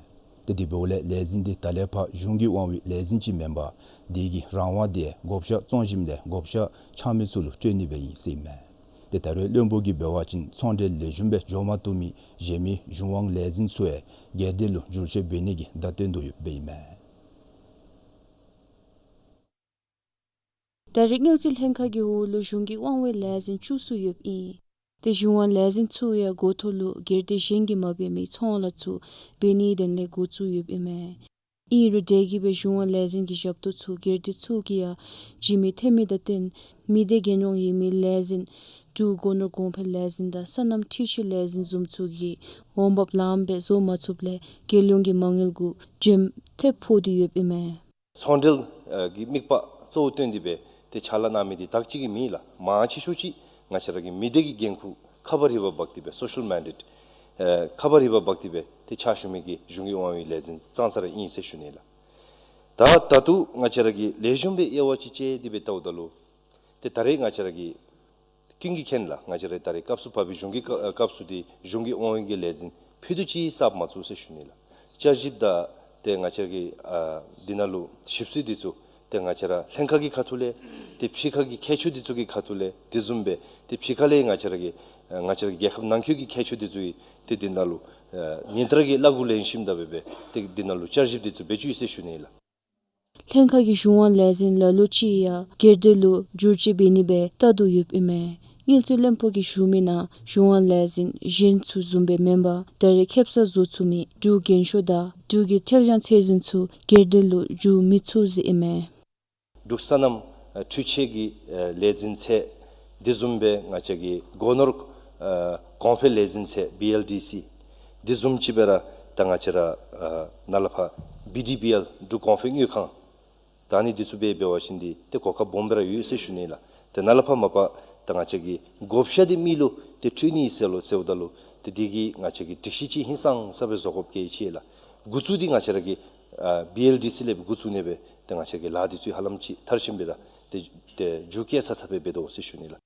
ཏེ་དེ་འབདཝ་ལས་ལས་འཛིན་འདི་ད་ལས་ཕར་གཞུང་གི་དབང་བའི་ལས་འཛིན་ཅིག་མེན་པར་དེ་གི་རང་དབང་འདི་བགོ་བཤའ་བཙོང་ཞིནམ་ལས་བགོ་བཤའ་འཆང་མི་ཚུ་ལུ་སྤྲོད་ནི་སྦེ་ཨིན་ཟེར་ཨིན་མས། ཏེ་ད་རེས་བློན་པོ་གིས་འབད་བ་ཅིན་ཚོང་འབྲེལ་ལེགས་ཤོམ་སྦེ་འགྱོ་མ་བཏུབ་མི་གཞན་མི་གཞུང་དབང་ལས་འཛིན་ཚུ་ཡང་སྒེར་སྡེ་ལུ་བསྒྱུར་བཅོས་འབད་ནི་གི་བརྡ་སྟོན་དོ་ཡོདཔ་ཨིན་མས། ད་རེས་དངུལ་རྩིས་ལྷན་ཁག་གི་འོག་ལུ་གཞུང་གི་དབང་བའི་ལས་འཛིན་བཅུ་གསུམ་ཡོདཔ་ཨིན། ཏེ་གཞུང་དབང་ལས་འཛིན་ཚུ་ཡང་འགོ་ཐོག་ལུ་སྒེར་སྡེ་གཞན་གྱིས་མ་འབད་མི་ཚོང་ལཱ་ཚུ་འབད་ནིའི་དོན་ལས་འགོ་བཙུགས་ཡོདཔ་ཨིན་མས། ཨིན་རུང་དེ་གིས་སྦེ་གཞུང་དབང་ལས་འཛིན་གྱི་ཞབས་ཏོག་ཚུ་སྒེར་སྡེ་ཚུ་གིས་ཡང་བྱིན་མི་ཐོན་མི་དང་བསྟུན་མི་སྡེ་རྒྱལ་ཡོངས་ཡོད་མི་ལས་འཛིན་འབྲུག་སྒོ་ནོར་གོང་འཕེལ་ལས་འཛིན་དང་སོ་ནམ་འཕྲུལ་ཆས་ལས་འཛིན་བཟུམ་ཚུ་གིས་འོང་འབབ་ལངམ་སྦེ་བཟོ་མ་ཚུགསཔ་ལས་རྒྱལ་ཡོངས་ཀྱི་མ་དངུལ་གུ་འཇམ་ཐབས་ཕོག་སྟེ་ཡོདཔ་ཨིན་མས། ཚོང་འབྲེལ་ཨ་གི་དམིགས་པ་གཙོ་བོ་བཏོན་ཏེ་སྦེ་ཏེ་ཕྱག་ལཱ་གནང་མི་འདི་དག་ཅིག་གི་མེད་ལགས། མང་ཆེ་ཤོས་ཅིག་ང་བཅས་ར་གི་མི་སྡེ་གི་འགན་ཁུར་ཁ་པར་རིག་པ་འབག་སྟེ་སྦེ་སོ་ཤལ་མན་ཌེཊ་ཨེ་ཁ་པར་རིག་པ་འབག་སྟེ་སྦེ་ཏེ་ཕྱག་ཞུ་མི་གི་གཞུང་གི་དབང་བའི་ལས་འཛིན་ཙང་ཙ་ར་ཨིན་ཟེར་ཞུ་ནི་ལགས། ད་ད་ལྟོ་ང་བཅས་ར་གིས་ལེགས་ཤོམ་སྦེ་དབྱེ་བ་ཅིག་དཔྱད་དེ་སྦེ་བལྟཝ་ད་ལུ་ཏེ་ད་རེས་ང་བཅས་ར་གི་ཀུན་གྱིས་མཁྱེན་ལགས། ང་བཅས་ར་ད་རེས་སྐབས་སུ་བབས་པའི་གཞུང་གི་སྐབས་སུ་འདི་གཞུང་གི་དབང་བའི་གི་ལས་འཛིན་ཕུད་རྡོག་ཅིག་གསརཔ་མ་བཙུགས་ཟེར་ཞུ་ནི་ལགས། བསྐྱར་ཞིབ་དང་ཏེ་ང་བཅས་ཀྱི་ཨ་འདི་ནང་ལུ་ཞིབ་འཚོལ་འདི་ཚུ་ཏེ་ང་བཅས་ར་ལྷན་ཁག་གི་ཁ་ཐུག་ལས་ཏེ་ཕྱི་ཁ་གི་མཁས་མཆོག་འདི་ཚུ་གི་ཁ་ཐུག་ལས་དེ་བཟུམ་སྦེ་ཏེ་ཕྱི་ཁ་ལས་ང་བཅས་ར་གི་ཨ་ང་བཅས་ར་གི་རྒྱལ་ཁབ་ནང་འཁོད་ཀྱི་མཁས་མཆོག་འདི་ཚུ་གིས་ཏེ་འདི་ནང་ལུ་ཨ་ཉིན་ལྟར་གྱི་བློ་སྒོ་ལེན་ཞིནམ་ད་སྦེ་སྦེ་ཏེ་འདི་ནང་ལུ་བསྐྱར་ཞིབ་འདི་ཚུ་འབད་བཅུག་ཡི་ཟེར་ཞུ་ནི་ལགས། ལྷན་ཁག་གི་གཞུང་དབང་ལས་འཛིན་ལ་ལུ་ཅིག་ཡང་སྒེར་སྡེ་ལུ་བསྒྱུར་བཅོས་འབད་ནི་སྦེ་བལྟ་དོ་ཡོདཔ་ཨིན་མས། དངུལ་རྩིས་བློན་པོ་གིས་ཞུ་མི་ནང་གཞུང་དབང་ལས་འཛིན་གཞན་ཚུ་བཟུམ་སྦེ་མེན་པར་ད་རེས་ཁེ་སང་བཟོ་ཚུགས་མི་འབྲུག་རྒྱན་ཤོག་དང་འབྲུག་གི་ཁྲེལ་ཡང་ཚད་འཛིན་ཚུ་སྒེར་སྡེ་ལུ་བསྒྱུར་མི་ཚུགས་ཟེར་ཨིན་མས། འབྲུག་སོ་ནམ་ཨ་འཕྲུལ་ཆས་ཀྱི་ཨ་ལས་འཛིན་ཚད་དེ་བཟུམ་སྦེ་ང་བཅས་ཀྱི་སྒོ་ནོར་ཨ་གོང་འཕེལ་ལས་འཛིན་ཚད་བི་ཨེལ་ཌི་སི་དེ་བཟུམ་ཅིག་སྦེ་ར་ད་ང་བཅས་ར་ཨ་ནཱ་ལས་ཕར་བི་ཌི་བི་ཨེལ་འབྲུག་གོང་འཕེལ་དངུལ་ཁང་ད་ཨ་ནི་འདི་ཚུ་སྦེ་འབད་བ་ཅིན་འདི་ཏེ་གོ་སྐབས་སྦོམ་སྦེ་ར་ཡོད་ཟེར་ཞུ་ནི་ལགས། ཏེ་ནཱ་ལས་ཕར་མ་པ་ད་ང་བཅས་ཀྱི་བགོ་བཤའ་འདི་མི་ལུ་ཏེ་སྤྲོད་ནི་ཟེར་ལོ་ཟེརཝ་ད་ལུ་ཏེ་འདི་གིས་ང་བཅས་ཀྱི་སྒྲིག་གཞི་ཅིག་ཧིང་སངས་ས་སྦེ་བཟོ་དགོཔ་གལ་ཆེ་ལགས། འགོ་བཙུགས་འདི་ང་བཅས་ར་གི་ཨ་བི་ཨེལ་ཌི་སི་ལས་འགོ་བཙུགས་ནི་སྦེ་ཏེ་ང་བཅས་ཀྱི་ལཱ་འདི་ཚུ་ཧ་ལམ་ཅིག་མཐར་ཕྱིནམ་སྦེ་ར་ཏེ་ཏེ་མཇུག་བསྐྱལ་ཚར་ཚརཝ་སྦེ་འབད་དོ་ཟེར་ཞུ་ནི་ལགས།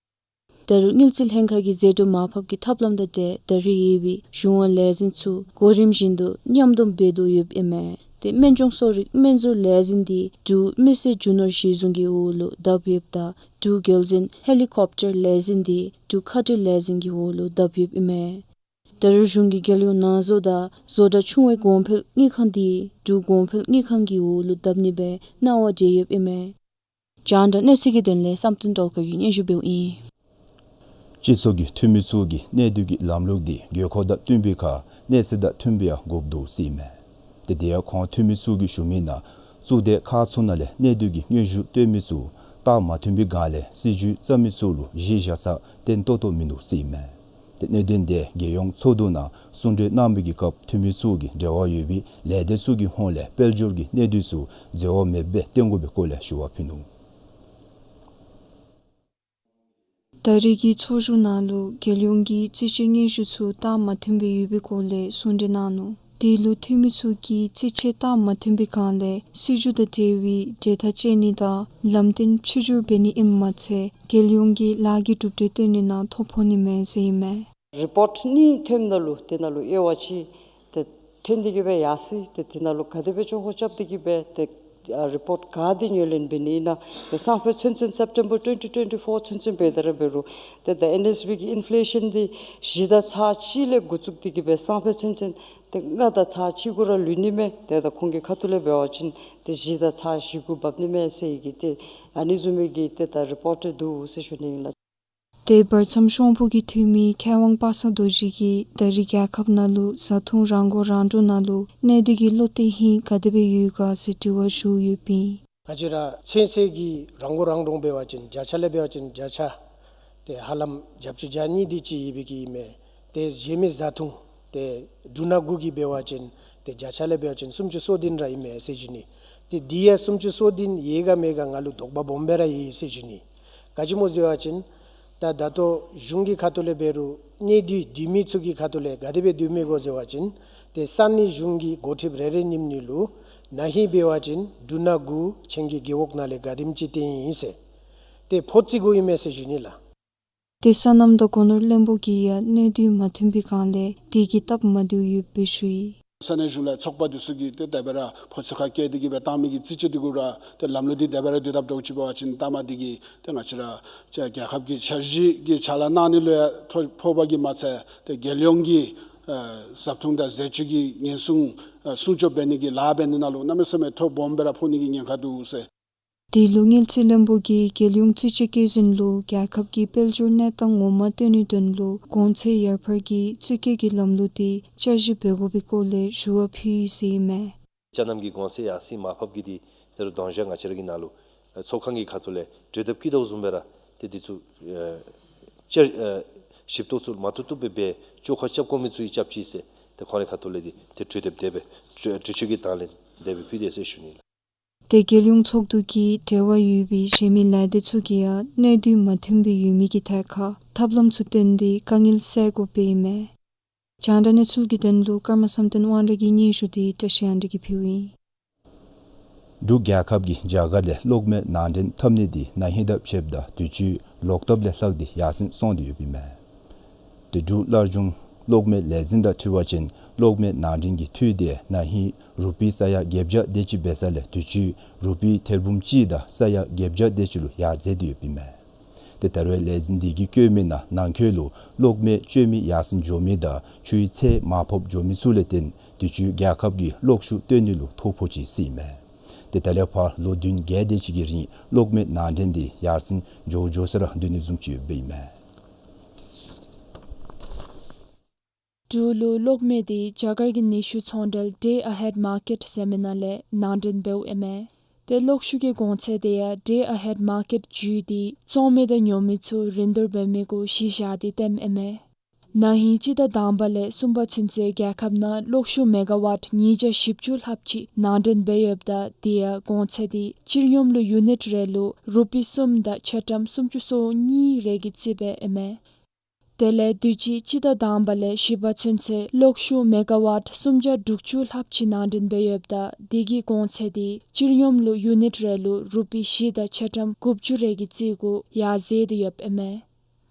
ད་རུང་དངུལ་རྩིས་ལྷན་ཁག་གིས་ཟད་འགྲོ་མར་ཕབ་ཀྱི་ཐབས་ལམ་དང་འབྲེལ་ད་རེས་ཡོད་པའི་གཞུང་དབང་ལས་འཛིན་ཚུ་གོ་རིམ་བཞིན་དུ་མཉམ་སྡོམ་འབད་དོ་ཡོདཔ་ཨིན་མས། ཏེ་སྨན་བྱུང་གསོ་རིག་སྨན་རྫས་ལས་འཛིན་འདི་འབྲུག་མི་སེར་རྒྱུ་ནོར་གཞི་བཟུང་གི་འོག་ལུ་བསྡབས་ཡོདཔ་ད་འབྲུག་རྒྱལ་འཛིན་ཧེ་ལི་ཀོབ་ཊར་ལས་འཛིན་འདི་འབྲུག་མཁའ་འགྲུལ་ལས་འཛིན་གྱི་འོག་ལུ་བསྡབས་ཡོདཔ་ཨིན་མས། ད་རུང་གཞུང་གིས་རྒྱལ་ཡོངས་ནང་བཟོ་དང་བཟོ་གྲྭ་ཆུང་བའི་གོང་འཕེལ་དངུལ་ཁང་འདི་འབྲུག་གོང་འཕེལ་དངུལ་ཁང་གི་འོག་ལུ་བསྡབ་ནི་སྦེ་གནང་བ་བྱིན་ཡོདཔ་ཨིན་མས། རྒྱང་བསྒྲགས་གནས་ཚུལ་གྱི་དོན་ལས་བསམ་གཏན་སྒྲོལ་དཀར་གྱིས་སྙན་ཞུ་འབདཝ་ཨིན། སྤྱི་ཚོགས་ཀྱི་འཐུས་མི་ཚུ་གིས་གནས་སྡུད་ཀྱི་ལམ་ལུགས་འདི་དགོས་མཁོ་དང་བསྟུན་པའི་ཁར་གནས་ཚད་དང་མཐུན་པའི་ཡང་དགོཔ་འདུག་ཟེར་ཨིན་མས། ཏེ་དེ་ཡང་ཁོང་འཐུས་མི་ཚུ་གིས་ཞུ་མི་ནང་གཙུག་སྡེ་ཁག་ཚུ་ནང་ལས་གནས་སྡུད་ཀྱི་སྙན་ཞུ་བཏོན་མི་ཚུ་རྟགས་མ་མཐུན་པའི་སྒང་ལས་སྲིད་བྱུས་བརྩམ་མི་ཚུ་ལུ་གཞི་བཞག་ས་བརྟན་ཏོག་ཏོ་མིན་འདུག་ཟེར་ཨིན་མས། ཏེ་གནད་དོན་དེ་རྒྱལ་ཡོངས་ཚོགས་འདུ་ནང་གསུང་གྲོས་གནང་བའི་གི་སྐབས་འཐུས་མི་ཚུ་གིས་འབྲེལ་བ་ཡོད་པའི་ལས་སྡེ་ཚུ་གི་ཧོངས་ལས་དཔལ་འབྱོར་གྱི་གནས་སྡུད་ཚུ་འཛོལ་བ་མེདཔ་སྦེ་བཏོན་དགོ་པའི་སྐོར་ལས་ཞུ་བ་ཕུལ་ནུག། ད་རེས་ཀྱི་ཚོགས་བཞུགས་ནང་ལུ་རྒྱལ་ཡོངས་ཀྱི་རྩིས་དཔྱད་སྙན་ཞུ་ཚུ་རྟགས་མ་མཐུན་པའི་ཡོད་པའི་སྐོར་ལས་གསུང་གྲོས་གནང་ནུག། དེ་ལུ་འཐུས་མི་ཚུ་གིས་རྩིས་དཔྱད་རྟགས་མ་མཐུན་པའི་སྒང་ལས་སྲིད་བྱུས་དང་འབྲེལ་བའི་གྲོས་ཐག་བཅད་ནི་དང་ལམ་སྟོན་ཕྱིར་བསྒྱུར་འབད་ནི་ཨིནམ་མ་ཚད་རྒྱལ་ཡོངས་ཀྱི་ལཱ་གི་གྲུབ་འབྲས་སྟོན་ནི་ནང་ཐོ་ཕོག་ནི་མས་ཟེར་ཨིན་མས། རི་པོརཊ་གཉིས་ཐོནམ་ད་ལུ་དེ་ནང་ལུ་དབྱེ་བ་ཕྱེ་ཏེ་ཐོན་ཏེ་གི་སྦེ་ཡར་སོ་ཡི། ཏེ་དེ་ནང་ལུ་ག་དེ་སྦེ་ཆོ་ག་རྐྱབ་སྟེ་གི་སྦེ་ཏེ་ཨ་རི་པོརཊ་ག་དེ་ཉོ་ལེན་འབད་ནི་ཨིན་ན། ཏེ་སང་ཕོད་ཚུན་ཚོད་སེབ་ཊེམ་བར་ཊུ་ཝེན་ཊི་ཊུ་ཝེན་ཊི་ཕོར་ཚུན་ཚོད་འབད་ད་ར་འབད་རུང་ཏེ་ད་ཨེན་ཨེས་བི་གི་ཨིན་ཕི་ལེ་ཤཱན་འདི་བཞི་དང་ཚག་གཅིག་ལས་འགོ་བཙུགས་ཏེ་གི་སྦེ་སང་ཕོད་ཚུན་ཚོད་ཏེ་ལྔ་དང་ཚག་གཅིག་གུ་ར་ལུས་ནི་མས། ཏེ་ད་ཁོང་གི་ཁ་ཐུག་ལས་འབད་བ་ཅིན་ཏེ་བཞི་དང་ཚག་བཞི་གུ་འབབ་ནི་མས་ཟེར་གི་ཏེ་ཨ་ནི་བཟུམ་མའི་གི་ཏེ་ད་རི་པོརཊ་འདུག་ཟེར་ཞུ་ནི་ཨིན་ལགས། ཏེ་བར་མཚམས་ཤོང་ཕུ་གི་འཐུས་མི་མཁས་དབང་པ་སངས་རྡོ་རྗེ་གིས་ད་རེས་རྒྱལ་ཁབ་ནང་ལུ་བཟའ་འཐུང་རང་མགོ་རང་འདྲོངས་ནང་ལུ་གནས་སྡུད་ཀྱི་བློ་གཏད་ཧིང་ག་དེ་སྦེ་ཡོད་ག་ཟེར་དྲི་བ་ཞུ་ཡོདཔ་ཨིན། ང་བཅས་ར་ཚུན་ཚོད་ཀྱི་རང་མགོ་རང་འདྲོངས་འབད་བ་ཅིན་བརྒྱ་ཆ་ལས་འབད་བ་ཅིན་བརྒྱ་ཆ་ཏེ་ཧ་ལམ་བརྒྱད་ཅུ་གྱ་གཉིས་དེ་ཅིག་ཡོད་པའི་གི་ཨིན་མས། ཏེ་གཞན་མི་བཟའ་འཐུང་ཏེ་འབྲུ་སྣ་དགུ་གི་འབད་བ་ཅིན་ཏེ་བརྒྱ་ཆ་ལས་འབད་བ་ཅིན་སུམ་ཅུ་སོ་བདུན་ར་ཨིན་མས་ཟེར་ཞུ་ནི། ཏེ་དེ་ཡང་སུམ་ཅུ་སོ་བདུན་ཡོད་ག་མེད་ག་ང་ལུ་དོགས་པ་སྦོམ་སྦེ་ར་ཡོད་ཟེར་ཞུ་ནི། ག་ཅི་སྨོ་ཟེར་བ་ཅིན་ད་ད་ལྟོ་གཞུང་གི་ཁ་ཐུག་ལས་འབད་རུང་གནས་སྡུད་སྡོད་མི་ཚུ་གི་ཁ་ཐུག་ལས་ག་དེ་སྦེ་སྡོད་མི་གོ་ཟེར་བ་ཅིན་ཏེ་ས་གནས་གཞུང་གི་འགོ་ཁྲིདཔ་རེ་རེ་ཉིནམ་ཉིནམ་ལུ་ན་ཧིང་འབད་བ་ཅིན་འབྲུ་སྣ་དགུ་ཁྱེད་ཀྱི་རྒེད་འོག་ནང་ལས་ག་དེམ་ཅིག་བཏོན་ཡི་ཟེར་ཏེ་ཕོ་རྩིས་དགོ་ཨིན་མས་ཟེར་ཞུ་ནི་ལགས། ཏེ་སོ་ནམ་དང་སྒོ་ནོར་བློན་པོ་གིས་ཡང་གནས་སྡུད་མ་མཐུན་པའི་སྒང་ལས་དེ་གི་སྟབས་མ་བདེཝ་ཡོདཔ་སྦེ་ཞུ་ཡི། ས་གནས་གཞུང་ལས་ཚོགས་པ་འདི་ཚུ་གིས་ཏེ་ད་འབད་ར་ཕོ་ཚོད་ཁར་བཀལ་ཏེ་གི་སྦེ་བཏང་མི་གི་རྩིས་དཔྱད་འདི་གུ་ར་ཏེ་ལམ་ལུགས་འདི་ད་འབད་ར་དུས་ཐབས་འདྲཝ་ཅིག་འབད་བ་ཅིན་ལྟ་མ་འདི་གིས་ཏེ་ང་བཅས་ར་རྒྱལ་ཁབ་ཀྱི་འཆར་གཞི་གི་ཕྱག་ལཱ་གནང་ནི་ལུ་ཡང་ཐོ་ཕོག་པ་གིས་མ་ཚད་ཏེ་རྒྱལ་ཡོངས་ཀྱི་ཨ་བཟའ་འཐུང་དང་ཟས་སྤྱོད་ཀྱི་ཉེན་སྲུང་ཨ་སྲུང་སྐྱོབ་འབད་ནི་གི་ལཱ་འབད་ནི་ནང་ལུ་གནམ་མེད་ས་མེད་ཐོ་སྦོམ་སྦེ་ར་ཕོག་ནི་གི་ཉེན་ཁ་འདུག་ཟེར། དེ་ལུ་དངུལ་རྩིས་བློན་པོ་གིས་རྒྱལ་ཡོངས་རྩིས་དཔྱད་བཀོད་འཛིན་ལུ་རྒྱལ་ཁབ་ཀྱི་དཔལ་འབྱོར་གནས་སྟངས་ངོ་མ་སྟོན་ནིའི་དོན་ལུ་གོང་ཚད་ཡར་འཕར་གྱི་རྩིས་བཀོད་ཀྱི་ལམ་ལུགས་འདི་བསྐྱར་ཞིབ་འབད་དགོ་པའི་སྐོར་ལས་ཞུ་བ་ཕུལ་ཡི་ཟེར་ཨིན་མས། ཅ་ནམ་གྱི་གོང་ཚད་ཡར་སེང་མར་ཕབ་ཀྱི་འདི་ད་རུང་དང་ཞག་ང་བཅས་ར་གི་ནང་ལུ་ཨ་ཚོགས་ཁང་གི་ཁ་ཐུག་ལས་གྲོས་འདེབས་བཀོད་དོ་བཟུམ་སྦེ་ར་ཏེ་འདི་ཚུ་ཨ་བསྐྱར་ཨ་ཞིབ་ཏོག་ཚུ་མ་བཏུབ་བཏུབ་སྦེ་འབད་བཅོས་ཁ་རྐྱབ་དགོ་མི་ཚུ་ཡང་རྐྱབ་ཅི་ཟེར་ཏེ་ཁོང་རའི་ཁ་ཐུག་ལས་འདི་ཏེ་གྲོས་འདེབས་དེ་སྦེ་གྲོས་གྲོས་ཆོད་ཀྱི་དང་ལེན་དེ་སྦེ་ཕུལ་ཏེ་ཟེར་ཞུ་ནི་ལགས། ཏེ་རྒྱལ་ཡོངས་ཚོགས་འདུ་གིས་འབྲེལ་བ་ཡོད་པའི་གཞན་མི་ལས་སྡེ་ཚུ་གིས་ཡང་གནས་སྡུད་མ་མཐུན་པའི་ཡོད་མི་གི་ཐད་ཁར་ཐབས་ལམ་ཚུ་བཏོན་ཏེ་དཀའ་ངལ་སེལ་དགོཔ་ཨིན་མས། རྒྱང་བསྒྲགས་གནས་ཚུལ་གྱི་དོན་ལུ་ཀརྨ་བསམ་གཏན་དབང་གྲགས་ཀྱི་སྙན་ཞུ་འདི་བཀྲ་ཤིས་དབང་གྲགས་ཀྱིས་ཕུལཝ་ཨིན། འབྲུག་རྒྱལ་ཁབ་ཀྱིས་རྒྱ་གར་ལས་གློག་མེ་ནང་འདྲེན་འཐབ་ནི་འདི་ན་ཧིང་དང་ཕྱདཔ་ད་དུས་ཅི་ལོག་ཐབས་ལས་ལྷག་སྟེ་ཡར་སེང་སོང་སྟེ་ཡོདཔ་ཨིན་མས། ཏེ་འབྲུག་སླར་འབྱུང་གློག་མེ་ལས་འཛིན་དང་འཁྲིལ་བ་ཅིན་གློག་མེ་ནང་འདྲེན་གྱི་འཐུས་དེ་ན་ཧིང་རུ་པི་ས་ཡ་བརྒྱད་བརྒྱ་དེ་ཅིག་འབད་ས་ལས་དུས་ཅི་རུ་པི་ཐེར་འབུམ་གཅིག་དང་ས་ཡ་བརྒྱད་བརྒྱ་དེ་ཅིག་ལུ་ཡར་འཛེགས་ཏེ་ཡོདཔ་ཨིན་མས། ཏེ་ད་རུང་ལས་འཛིན་འདི་གིས་བཀོད་མི་ནང་ནང་འཁོད་ལུ་གློག་མེ་སྤྱོད་མི་ཡར་སེང་འགྱོ་མི་དང་ཆུའི་ཚད་མར་ཕབ་འགྱོ་མི་ཚུ་ལས་བརྟེན་དུས་ཅི་རྒྱལ་ཁབ་ཀྱིས་གློག་ཤུགས་བཏོན་ནི་ལུ་ཐོ་ཕོག་ཅི་ཟེར་ཨིན་མས། ཏེ་ད་ལས་ཕར་ལོ་བདུན་བརྒྱད་དེ་ཅིག་གི་རིང་གློག་མེ་ནང་འདྲེན་འདི་ཡར་སེང་འགྱོ་འགྱོ་ས་ར་སྡོད་ནི་བཟུམ་ཅིག་ཡོདཔ་ཨིན་མས། འབྲུག་ལུ་གློག་མེ་འདི་རྒྱ་གར་གྱི་ནུས་ཤུགས་ཚོང་འབྲེལ་Day Ahead Market ཟེར་མི་ནང་ལས་ནང་འདྲེན་འབདཝ་ཨིན་མས། ཏེ་གློག་ཤུགས་ཀྱི་གོང་ཚད་དེ་ཡང་Day Ahead Market བརྒྱུད་དེ་བཙོང་མི་དང་ཉོ་མི་ཚུ་རིན་བསྡུར་འབད་མི་གུ་གཞི་བཞག་སྟེ་བཏོནམ་ཨིན་མས། ན་ཧིང་སྤྱི་ཟླ་དང་པ་ལས་གསུམ་པ་ཚུན་ཚོད་རྒྱལ་ཁབ་ནང་གློག་ཤུགས་མེ་ག་ཝཊ་ཉིས་བརྒྱ་བཞི་བཅུ་ལྷགཔ་ཅིག་ནང་འདྲེན་འབད་ཡོདཔ་ད་དེ་ཡང་གོང་ཚད་དེ་སྤྱིར་སྙོམས་ལུ་ཡུ་ནིཊ་རེ་ལུ་རུ་པི་གསུམ་དང་ཆ་ཀྲམ་སུམ་ཅུ་སོ་གཉིས་རེ་གི་རྩིས་སྦེ་ཨིན་མས། དེ་ལས་དུས་ཅི་སྤྱི་ཟླ་དང་པ་ལས་བཞི་པ་ཚུན་ཚོད་གློག་ཤུགས་མེ་ག་ཝཊ་སུམ་བརྒྱ་དྲུག་ཅུ་ལྷགཔ་ཅིག་ནང་འདྲེན་འབད་ཡོདཔ་ད་དེ་གི་གོང་ཚད་དེ་སྤྱིར་སྙོམས་ལུ་ཡུ་ནིཊ་རེ་ལུ་རུ་པི་བཞི་དང་ཆ་ཀྲམ་དགུ་བཅུ་རེ་གི་རྩིས་གུ་ཡར་འཛེགས་ཏེ་ཡོདཔ་ཨིན་མས།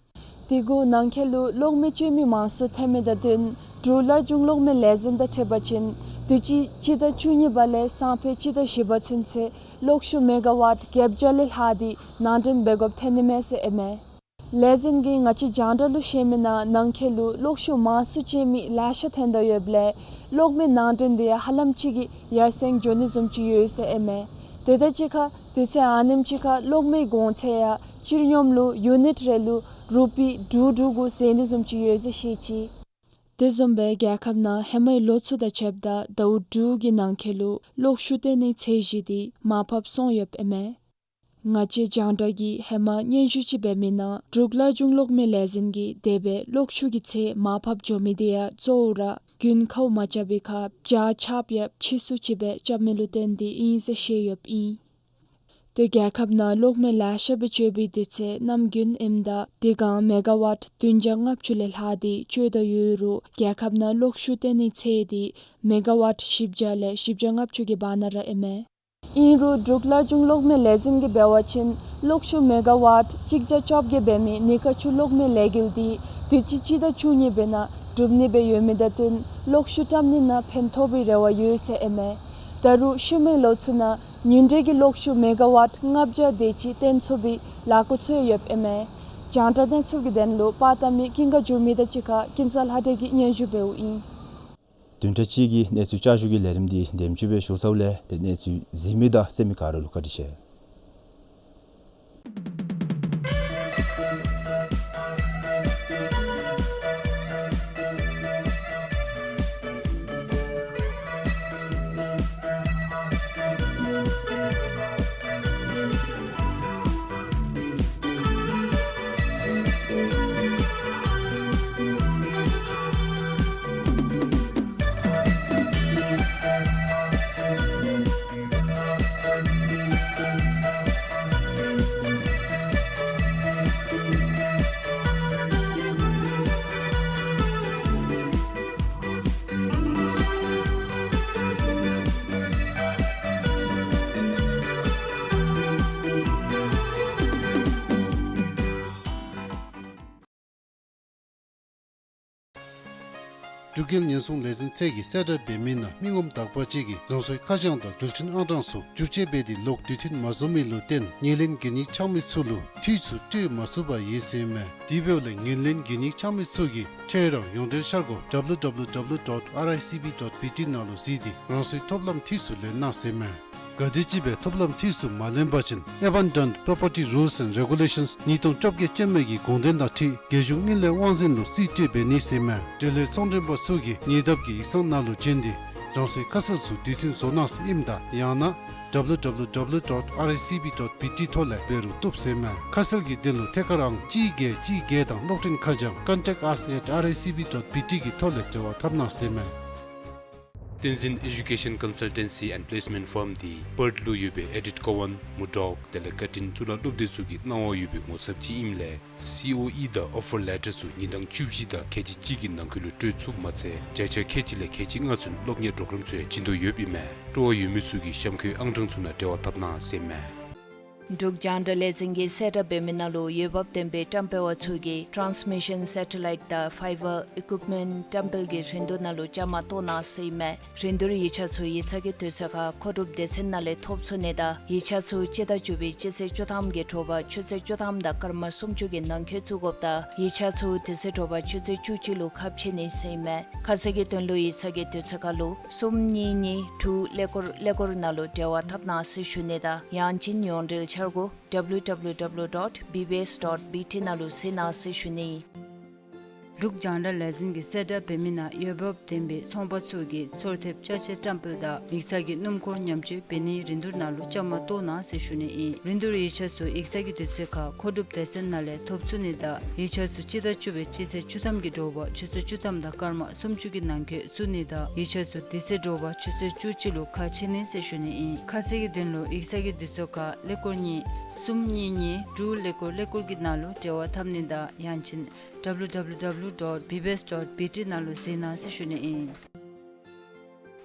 དེ་གུ་ནང་འཁོད་ལུ་གློག་མེ་སྤྱོད་མི་མང་སུ་ཐོན་མི་དང་བསྟུན་འབྲུག་སླར་འབྱུང་གློག་མེ་ལས་འཛིན་དང་འཁྲིལ་བ་ཅིན་དུས་ཅི་སྤྱི་ཟླ་བཅུ་གཉིས་པ་ལས་སང་ཕོད་སྤྱི་ཟླ་བཞི་པ་ཚུན་ཚོད་གློག་ཤུགས་མེ་ག་ཝཊ་བརྒྱད་བརྒྱ་ལས་ལྷག་སྟེ་ནང་འདྲེན་འབད་དགོཔ་ཐོན་ནི་མས་ཟེར་ཨིན་མས། ལས་འཛིན་གྱིས་ང་བཅས་རྒྱང་བསྒྲགས་ལུ་བཤད་མི་ནང་ནང་འཁོད་ལུ་གློག་ཤུགས་མང་སུ་སྤྱོད་མི་ལེ་ཤ་ཐོན་དོ་ཡོདཔ་ལས་གློག་མེ་ནང་འདྲེན་དེ་ཡང་ཧ་ལམ་ཅིག་གིས་ཡར་སེང་འགྱོ་ནི་བཟུམ་ཅིག་ཡོད་ཟེར་ཨིན་མས། དེ་དང་གཅིག་ཁར་དུས་ཚོད་ཨ་ནེམ་ཅིག་ཁར་གློག་མེའི་གོང་ཚད་ཡང་སྤྱིར་སྙོམས་ལུ་ཡུ་ནིཊ་རེ་ལུ་རུ་པི་དྲུག་དྲུག་གུ་ཟད་ནི་བཟུམ་ཅིག་ཡོད་ཟེར་བཤད་ཅི། དེ་བཟུམ་སྦེ་རྒྱལ་ཁབ་ནང་ཧེ་མའི་ལོ་ཚུ་དང་ཕྱདཔ་ད་ཟླཝ་དྲུག་གི་ནང་འཁོད་ལུ་གློག་ཤུགས་བཏོན་ནིའི་ཚད་གཞི་དེ་མར་ཕབ་སོང་ཡོདཔ་ཨིན་མས། ང་བཅས་རྒྱང་བསྒྲགས་ཀྱིས་ཧེ་མ་སྙན་ཞུ་ཅིག་འབད་མི་ནང་འབྲུག་སླར་འབྱུང་གློག་མེ་ལས་འཛིན་གྱིས་དེ་སྦེ་གློག་ཤུགས་ཀྱི་ཚད་མར་ཕབ་འགྱོ་མི་དེ་ཡང་གཙོ་བོ་ར་རྒྱུན་ཁའུ་མ་རྐྱབ་པའི་ཁར་བྱ་ཆརཔ་ཡང་ཕྱིས་སུ་ཅིག་སྦེ་རྐྱབ་མི་ལུ་བརྟེན་ཏེ་ཨིན་ཟེར་བཤད་ཡོདཔ་ཨིན། དེ་རྒྱལ་ཁབ་ནང་གློག་མེ་ལེ་ཤ་སྦེ་སྤྱོད་པའི་དུས་ཚོད་གནམ་དགུན་ཨིནམ་ད་དེ་སྒང་མེ་ག་ཝཊ་བདུན་བརྒྱ་ལྔ་བཅུ་ལས་ལྷག་སྟེ་སྤྱོད་དོ་ཡོད་རུང་རྒྱལ་ཁབ་ནང་གློག་ཤུགས་བཏོན་ནིའི་ཚད་དེ་མེ་ག་ཝཊ་བཞི་བརྒྱ་ལས་བཞི་བརྒྱ་ལྔ་བཅུ་གི་བར་ན་ར་ཨིན་མས། ཨིན་རུང་འབྲུག་སླར་འབྱུང་གློག་མེ་ལས་འཛིན་གྱིས་འབད་བ་ཅིན་གློག་ཤུགས་མེ་ག་ཝཊ་གཅིག་བརྒྱ་བཅོ་བརྒྱད་འབད་མི་ནི་ཀ་ཆུ་གློག་མེ་ལས་འགུལ་དེ་དུས་ཅི་སྤྱི་ཟླ་བཅུ་གཉིས་པའི་ནང་གྲུབ་ནི་སྦེ་ཡོད་མི་དང་བསྟུན་གློག་ཤུགས་བཀྲམ་ནི་ནང་ཕན་ཐོགས་པའི་རེ་བ་ཡོད་ཟེར་ཨིན་མས། ད་རུང་ཤུལ་མའི་ལོ་ཚུ་ནང་ཉིན་དྲོད་ཀྱི་གློག་ཤུགས་མེ་ག་ཝཊ་ལྔ་བརྒྱ་དེ་ཅིག་བཏོན་ཚུགས་པའི་ལས་འགུལ་ཚུ་ཡོདཔ་ཨིན་མས། རྒྱང་བསྒྲགས་གནས་ཚུལ་གྱི་དོན་ལུ་པར་བཏབ་མི་ཀུན་དགའ་འགྱུར་མེད་དང་གཅིག་ཁར་ཀུན་བཟང་ལྷ་སྒྲོན་གྱིས་སྙན་ཞུ་འབདཝ་ཨིན། བདུན་ཕྲག་གཅིག་གི་གནས་ཚུལ་བསྐྱར་ཞུ་གི་ལས་རིམ་འདི་འདེམས་ཅིག་སྦེ་ཞུ་ཚརཝ་ལས་ཏེ་གནས་ཚུལ་གཟིགས་མི་དང་གསན་མི་ག་ར་ལུ་བཀའ་དྲིན་ཆེ། འབྲུག་རྒྱལ་ཉེན་སྲུང་ལས་འཛིན་ཚད་ཀྱིས་གསལ་བསྒྲགས་འབད་མི་ནང་མི་ངོམ་དག་པ་ཅིག་གིས་རང་སོའི་ཁ་བྱང་དང་འགྲུལ་འཕྲིན་ཨང་གྲངས་སོགས་བསྒྱུར་བཅོས་འབད་དེ་ལོག་དུས་མཐུན་མ་བཟོ་མི་ལུ་བརྟེན་ངོས་ལེན་གན་ཡིག་འཆང་མི་ཚུ་ལུ་འཐུས་ཚུ་སྤྲོད་མ་ཚུགས་པར་ཡོད་ཟེར་མས། དེ་འབདཝ་ལས་ངོས་ལེན་གན་ཡིག་འཆང་མི་ཚུ་གིས་ཁྱོད་རའི་ཡོངས་འབྲེལ་འཆར་སྒོ་W W W dot R I C B dot B T ནང་ལུ་གཟིགས་ཏེ་རང་སོའི་ཐོབ་ལམ་འཐུས་ཚུ་ལེན་གནང་ཟེར་མས། ག་དེམ་ཅིག་སྦེ་ཐོབ་ལམ་འཐུས་ཚུ་མ་ལེན་པ་ཅིན་Abandoned Property Rules and Regulations ཉིས་སྟོང་བཅོ་བརྒྱད་ཅན་མའི་གི་དགོངས་དོན་དང་འཁྲིལ་རྒྱལ་གཞུང་དངུལ་ལས་དབང་འཛིན་ལུ་རྩིས་སྤྲོད་འབད་ནི་ཟེར་མས། འབྲེལ་ཡོད་ཚོང་མགྲོན་པ་ཚུ་གིས་ཉེ་འདབས་ཀྱི་ཡིག་ཚང་ནང་ལུ་བྱོན་ཏེ་རང་སོའི་ཁ་གསལ་ཚུ་དུས་མཐུན་བཟོ་གནང་ཟེར་ཨིནམ་ད་ཡང་ན་W W W dot R I C B dot B T ཐོག་ལས་འབད་རུང་བཏུབ་ཟེར་མས། ཁ་གསལ་གྱི་དོན་ལུ་ཐད་ཀར་ཨང་གཅིག་བརྒྱད་གཅིག་བརྒྱད་དང་གློག་འཕྲིན་ཁ་བྱང་contact us at R I C B dot B T གི་ཐོག་ལས་འབྲེལ་བ་འཐབ་གནང་ཟེར་མས། བསྟན་འཛིན་Education Consultancy and Placement Firm འདི་པརཐ་ལུ་ཡོད་པའི་Edith Cowan, Murdoch དེ་ལས་Curtin གཙུག་ལག་སློབ་སྡེ་ཚུ་གི་གནང་བ་ཡོད་པའི་ངོ་ཚབ་ཅིག་ཨིནམ་ལས་C O E དང་offer letter ཚུ་ཉིན་གྲངས་བཅུ་བཞི་དང་ཁལ་གཅིག་གཅིག་གི་ནང་འཁོད་ལུ་སྤྲོད་ཚུགསཔ་མ་ཚད་བརྒྱ་ཆ་ཁལ་གཅིག་ལས་ཁལ་གཅིག་ལྔ་ཚུན་སློབ་གཉེར་པོརོ་གརམ་ཚུ་ཡང་བྱིན་དོ་ཡོདཔ་ཨིན་མས། སྤྲོ་བ་ཡོད་མི་ཚུ་གིས་གཤམ་འཁོད་ཨང་གྲངས་ཚུ་ནང་འབྲེལ་བ་འཐབ་གནང་ཟེར་མས། འབྲུག་རྒྱང་བསྒྲགས་ལས་འཛིན་གྱིས་གསལ་བསྒྲགས་འབད་མི་ནང་ལུ་འོས་འབབ་ལྡན་པའི་བཀྲམ་སྤེལ་བ་ཚུ་གིས་transmission satellite དང་fiber equipment བཀྲམ་སྤེལ་གྱི་རིན་བསྡུར་ནང་ལུ་བཅའ་མར་གཏོགས་གནང་ཟེར་ཨིན་མས། རིན་བསྡུར་ཡིག་ཆ་ཚུ་ཡིག་ཚང་གི་དུས་ཚོད་ཁར་མཁོ་སྒྲུབ་སྡེ་ཚན་ནང་ལས་ཐོབ་ཚུགས་ནི་དང་ཡིག་ཆ་ཚུ་སྤྱི་ཟླ་བཅུ་པའི་སྤྱི་ཚེས་བཅུ་ཐམ་གྱི་དྲོ་པ་ཆུ་ཚོད་བཅུ་ཐམ་དང་སྐར་མ་སུམ་ཅུ་གི་ནང་འཁོད་བཙུགས་དགོཔ་དང་ཡིག་ཆ་ཚུ་དེ་ཚེ་དྲོ་པ་ཆུ་ཚོད་བཅུ་གཅིག་ལུ་ཁ་ཕྱེ་ནི་ཟེར་ཨིན་མས། ཁ་གསལ་གྱི་དོན་ལུ་ཡིག་ཚང་གི་དུས་ཚོད་ཁར་ལུ་གསུམ་གཉིས་གཉིས་དྲུག་ཀླད་ཀོར་ཀླད་ཀོར་ནང་ལུ་འབྲེལ་བ་འཐབ་གནང་ཟེར་ཞུ་ནི་དང་ཡང་ཅིན་ཡོངས་འབྲེལ་འཆར་སྒོ་W W W dot B B S dot B T ནང་ལུ་གཟིགས་གནང་ཟེར་ཞུ་ནི། འབྲུག་རྒྱང་བསྒྲགས་ལས་འཛིན་གྱིས་གསལ་བསྒྲགས་འབད་མི་ནང་འོས་འབབ་ལྡན་པའི་ཚོང་པ་ཚུ་གིས་ཚུར་ཐེབས་ཅ་ཆས་བཀྲམ་སྤེལ་དང་ཡིག་ཚང་གི་སྣུམ་འཁོར་ཉམས་བཅོས་འབད་ནིའི་རིན་བསྡུར་ནང་ལུ་བཅའ་མར་གཏོགས་གནང་ཟེར་ཞུ་ནི་ཨིན། རིན་བསྡུར་ཡིག་ཆ་ཚུ་ཡིག་ཚང་གི་དུས་ཚོད་ཁར་མཁོ་སྒྲུབ་སྡེ་ཚན་ནང་ལས་ཐོབ་ཚུགས་ནི་དང་ཡིག་ཆ་ཚུ་སྤྱི་ཟླ་བཅུ་པའི་སྤྱི་ཚེས་བཅུ་ཐམ་གྱི་དྲོ་པ་ཆུ་ཚོད་བཅུ་ཐམ་དང་སྐར་མ་སུམ་ཅུ་གི་ནང་འཁོད་བཙུགས་ནི་དང་ཡིག་ཆ་ཚུ་དེ་ཚེ་དྲོ་པ་ཆུ་ཚོད་བཅུ་གཅིག་ལུ་ཁ་ཕྱེ་ནི་ཟེར་ཞུ་ནི་ཨིན། ཁ་གསལ་གྱི་དོན་ལུ་ཡིག་ཚང་གི་དུས་ཚོད་ཁར་ཀླད་ཀོར་གཉིས་གསུམ་གཉིས་གཉིས་དྲུག་ཀླད་ཀོར་ཀླད་ཀོར་གྱི་ནང་ལུ་འབྲེལ་བ་འཐབ་ནི་དང་ཡང་ཅིན་W W W dot B B S dot B T ནང་ལུ་གཟིགས་གནང་ཟེར་ཞུ་ནི་ཨིན།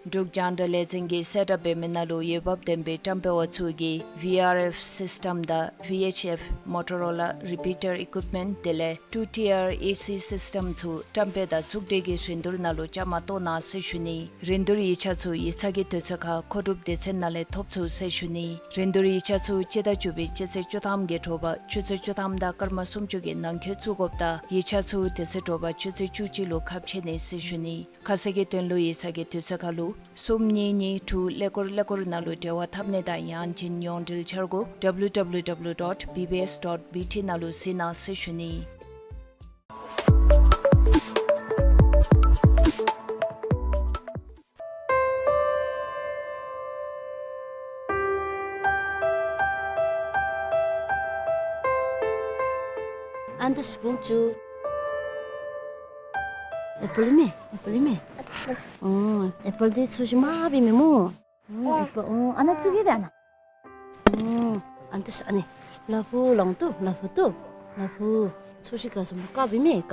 འབྲུག་རྒྱང་བསྒྲགས་ལས་འཛིན་གྱིས་གསལ་བསྒྲགས་འབད་མི་ནང་ལུ་འོས་འབབ་ལྡན་པའི་བཀྲམ་སྤེལ་བ་ཚུ་གིས་ཝི་ཨར་ཨེཕ་སིསི་ཊམ་དང་ཝི་ཨེཆ་ཨེཕ་མོ་ཊོ་རོ་ལ་རི་པི་ཊར་ཨི་ཀུའིཔ་མེནཊ་དེ་ལས་ཊུ་ཊི་ཨར་ཨེ་སི་སིསི་ཊམ་ཚུ་བཀྲམ་སྤེལ་དང་ཚོགས་སྒྲིག་གི་རིན་བསྡུར་ནང་ལུ་བཅའ་མར་གཏོགས་གནང་ཟེར་ཞུ་ནི། རིན་བསྡུར་ཡིག་ཆ་ཚུ་ཡིག་ཚང་གི་དུས་ཚོད་ཁར་མཁོ་སྒྲུབ་སྡེ་ཚན་ནང་ལས་ཐོབ་ཚུགས་ཟེར་ཞུ་ནི། རིན་བསྡུར་ཡིག་ཆ་ཚུ་སྤྱི་ཟླ་བཅུ་པའི་སྤྱི་ཚེས་བཅུ་ཐམ་གྱི་དྲོ་པ་ཆུ་ཚོད་བཅུ་ཐམ་དང་སྐར་མ་སུམ་ཅུ་གི་ནང་འཁོད་བཙུགས་དགོཔ་དང་ཡིག་ཆ་ཚུ་དེ་ཚེ་དྲོ་པ་ཆུ་ཚོད་བཅུ་གཅིག་ལུ་ཁ་ཕྱེ་ནི་ཟེར་ཞུ་ནི། ཁ་གསལ་གྱི་དོན་ལུ་ཡིག་ཚང་གི་དུས་ཚོད་ཁར་ལུ་གསུམ་གཉིས་གཉིས་དྲུག་ཀླད་ཀོར་ཀླད་ཀོར་ནང་ལུ་འབྲེལ་བ་འཐབ་ནི་དང་ཡང་ཅིན་ཡོངས་འབྲེལ་འཆར་སྒོ་W W W dot B B S dot B T ནང་ལུ་གཟིགས་གནང་ཟེར་ཞུ་ནི། ཨ་ནི་ད་ཤི་བོང་ཅུ། ཨེ་པཱལ་ཨིན་མས། ཨེ་པཱལ་ཨིན་མས། ཨོ་ཨེ་པཱལ་འདི་ཚོས་ཤིག་མ་བི་མི་མོ། ཨོ་ཨེ་པཱལ། ཨོ་ཨ་ནཱ་བཙུགས་གེ་ད་ཨ་ནཱ། ཨོ་ཨ་ནི་ད་ཤ་ཨ་ནི། ལ་ཕུག་ལོང་ཏོ་ལ་ཕུག་ཏོ། ལ་ཕུག་ཚོས་ཤིག་ག་སོང་ཀ་བི་མི་ཀ།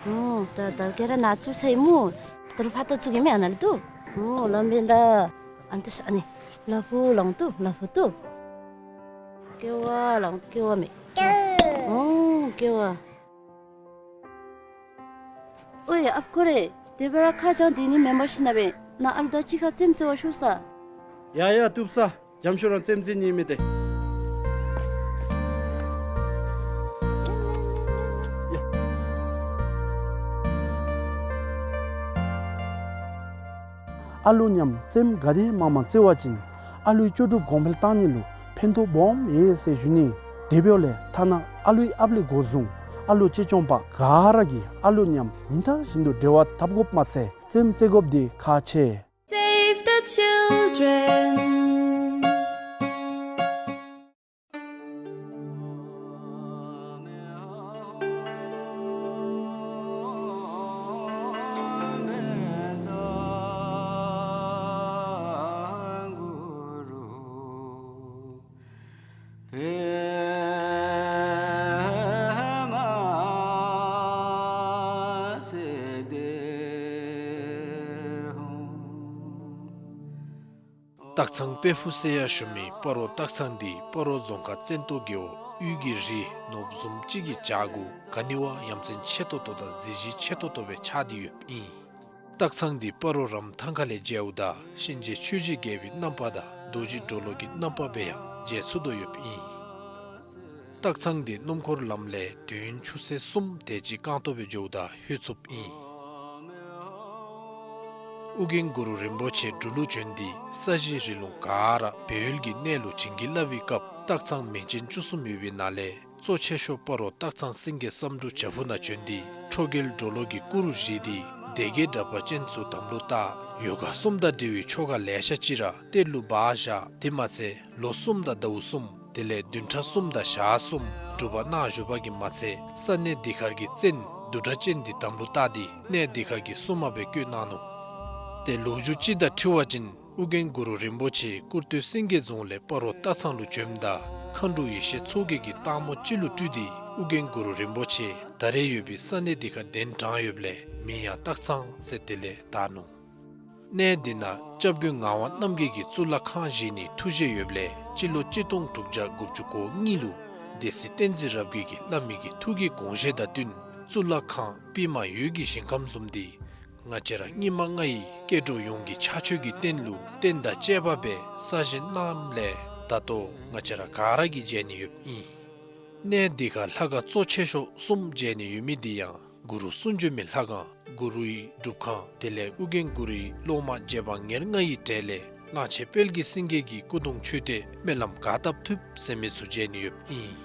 ཨོ་ད་ད་ཁྱེད་ར་ནཱ་བཙུགས་ཚར་ཡི་མོ། ད་རུང་ཕར་ད་བཙུགས་གེ་མས་ཨ་ནཱ་ལུ་ཏོ། ཨོ་ལམ་བེ་ད། ཨ་ནི་ད་ཤ་ཨ་ནི། ལ་ཕུག་ལོང་ཏོ་ལ་ཕུག་ཏོ། ཀེ་བ་ལོང་ཀེ་བ་མས། ཨོ་ཀེ་བ། ཨོའི་ཨཔ་ཁོ་རེ། དེ་སྦེ་ར་ཁ་བྱང་དེ་ནི་མེན་པར་ཤིག་ན་བེ། ནཱ་ཨ་ལུ་དང་གཅིག་ཁར་རྩེདམོ་རྩེ་བར་ཤོག་ས། ཡ་ཡ་བཏུབ་ས། འཇམ་ཤོས་རང་རྩེདམོ་རྩེ་ནི་མེད་དེ། ཡ། ཨ་ལུ་མཉམ་རྩེདམོ་ག་དེ་མང་མང་རྩེ་བ་ཅིན་ཨ་ལུའི་ལྕོགས་གྲུབ་གོང་འཕེལ་བཏང་ནི་ལུ་ཕན་ཐོགས་སྦོམ་ཡོད་ཟེར་ཞུ་ནི། དེ་འབདཝ་ལས་ཐ་ན་ཨ་ལུའི་ཨཔ་ལས་འགོ་བཟུང་ཨ་ལུ་གཅེས་སྐྱོང་པ་ག་ར་གིས་ཨ་ལུ་མཉམ་ཉིན་ལྟར་བཞིན་དུ་འབྲེལ་བ་འཐབ་དགོཔ་མ་ཚད་རྩེདམོ་རྩེ་དགོཔ་འདི་ཁག་ཆེ། Save the children. སྟག་ཚང་དཔལ་ཕུག་ཟེར་ཡང་ཞུ་མི་སྤ་རོ་སྟག་ཚང་འདི་སྤ་རོ་རྫོང་ཁག་བཙན་ཏོ་རྒེད་འོག་དབུས་ཀྱི་རི་ནོར་བུ་བཟུམ་ཅིག་གི་བྱག་གུ་ག་ནི་བ་ཡ་མཚན་ཆེ་ཏོག་ཏོ་དང་གཟི་བརྗིད་ཆེ་ཏོག་ཏོ་སྦེ་ཆགས་ཏེ་ཡོདཔ་ཨིན། སྟག་ཚང་འདི་སྤ་རོ་རམ་ཐང་ཁ་ལས་མཇལཝ་ད་གཤིན་རྗེ་ཆོས་ཀྱི་རྒྱལ་པོའི་རྣམ་པ་དང་རྡོ་རྗེ་གྲོ་ལོད་ཀྱི་རྣམ་པ་སྦེ་ཡང་མཇལ་ཚུགས་དོ་ཡོདཔ་ཨིན། སྟག་ཚང་འདི་སྣུམ་འཁོར་ལམ་ལས་དུས་ཡུན་ཆུ་ཚོད་གསུམ་དེ་ཅིག་རྐང་སྟོང་སྦེ་འགྱོཝ་ད་ལྷོད་ཚུགསཔ་ཨིན། ཨོ་རྒྱན་གུ་རུ་རིན་པོ་ཆེ་འབྲུག་ལུ་བྱོན་ཏེ་ས་གཞི་རི་ལུང་ག་ར་བོད་ཡུལ་གྱི་གནས་ལུ་བྱིན་གྱིས་བརླབས་པའི་སྐབས་སྟག་ཚང་མིང་ཅན་བཅུ་གསུམ་ཡོད་པའི་ནང་ལས་གཙོ་ཆེ་ཤོས་སྤ་རོ་སྟག་ཚང་སེང་གེ་བསམ་འགྲུབ་བྱག་ཕུག་ནང་བྱོན་ཏེ་ཁྲོ་རྒྱལ་གྲོ་ལོད་ཀྱི་སྐུ་རུ་བཞེངས་ཏེ་སྡེ་བརྒྱད་དྲེགས་པ་ཅན་ཚུ་དམ་ལུ་བཏགས། ཡོ་ག་གསུམ་དང་འབྲེལ་བའི་ཆོ་ག་ལེ་ཤ་ཅིག་ར་གཏེར་ལུ་སྦ་བཞག། དེ་མ་ཚད་ལོ་གསུམ་དང་ཟླཝ་གསུམ་དེ་ལས་བདུན་ཕྲག་གསུམ་དང་ཞག་གསུམ་སྒྲུབ་པ་གནང་བཞུགས་པ་གིས་མ་ཚད་ས་གནས་འདི་ཁར་གྱི་བཙན་བདུད་དྲེགས་ཅན་འདི་དམ་ལུ་བཏགས་ཏེ་གནས་འདི་ཁར་གྱི་སྲུང་མ་སྦེ་བསྐོས་གནང་ནུག། ཏེ་ལོ་རྒྱུས་ཅིག་དང་འཁྲིལ་བ་ཅིན་ཨོ་རྒྱན་གུ་རུ་རིན་པོ་ཆེ་ཀུར་སྟོད་སེང་གེ་རྫོང་ལས་སྤ་རོ་སྟག་ཚང་ལུ་བྱོནམ་ད་མཁའ་འགྲོ་ཡེ་ཤེས་མཚོ་རྒྱལ་གྱིས་སྟག་མོ་ཅིག་ལུ་སྤྲུལ་ཏེ་ཨོ་རྒྱན་གུ་རུ་རིན་པོ་ཆེ་ད་རེས་ཡོད་པའི་ས་གནས་འདི་ཁར་གདན་དྲངས་ཡོདཔ་ལས་མིང་ཡང་སྟག་ཚང་ཟེར་དེ་ལས་བཏགས་ནུག། གནས་འདི་ནང་སྐྱབས་མགོན་ངག་དབང་རྣམ་རྒྱལ་གྱིས་གཙུག་ལག་ཁང་བཞེངས་ནིའི་ཐུགས་བཞེད་ཡོདཔ་ལས་སྤྱི་ལོ་གཅིག་སྟོང་དྲུག་བརྒྱ་དགུ་བཅུ་གོ་གཉིས་ལུ་སྡེ་སྲིད་བསྟན་འཛིན་རབ་རྒྱས་ཀྱིས་བླ་མའི་གི་ཐུགས་ཀྱི་དགོངས་བཞེད་དང་བསྟུན་གཙུག་ལག་ཁང་པདྨ་འོད་ཀྱི་ཞིང་ཁམས་བཟུམ་འདི་ང་བཅས་ར་སྙིགས་མ་ལྔ་ཡི་སྐྱེ་འགྲོ་ཡོངས་ཀྱི་ཕྱག་མཆོད་ཀྱི་རྟེན་ལུ་རྟེན་དང་བཅས་པ་སྦེ་གསར་བཞེངས་གནངམ་ལས་ད་ལྟོ་ང་བཅས་ར་ག་ར་གིས་མཇལ་ནི་ཡོདཔ་ཨིན། གནས་འདི་ཁར་ལྷ་ཁང་གཙོ་ཆེ་ཤོས་གསུམ་མཇལ་ནི་ཡོད་མི་འདི་ཡང་གུ་རུ་གསུང་བྱོན་མའི་ལྷ་ཁང་གུ་རུའི་སྒྲུབ་ཁང་དེ་ལས་ཨོ་རྒྱན་གུ་རུའི་སློབ་མ་རྗེ་འབངས་ཉེར་ལྔ་ཡི་གྲས་ལས་གླང་ཆེན་དཔལ་གྱི་སེང་གེ་གི་སྐུ་གདུང་མཆོད་རྟེན་སྨོན་ལམ་ག་བཏབ་ཐུབ་ཟེར་མི་ཚུ་མཇལ་ནི་ཡོདཔ་ཨིན།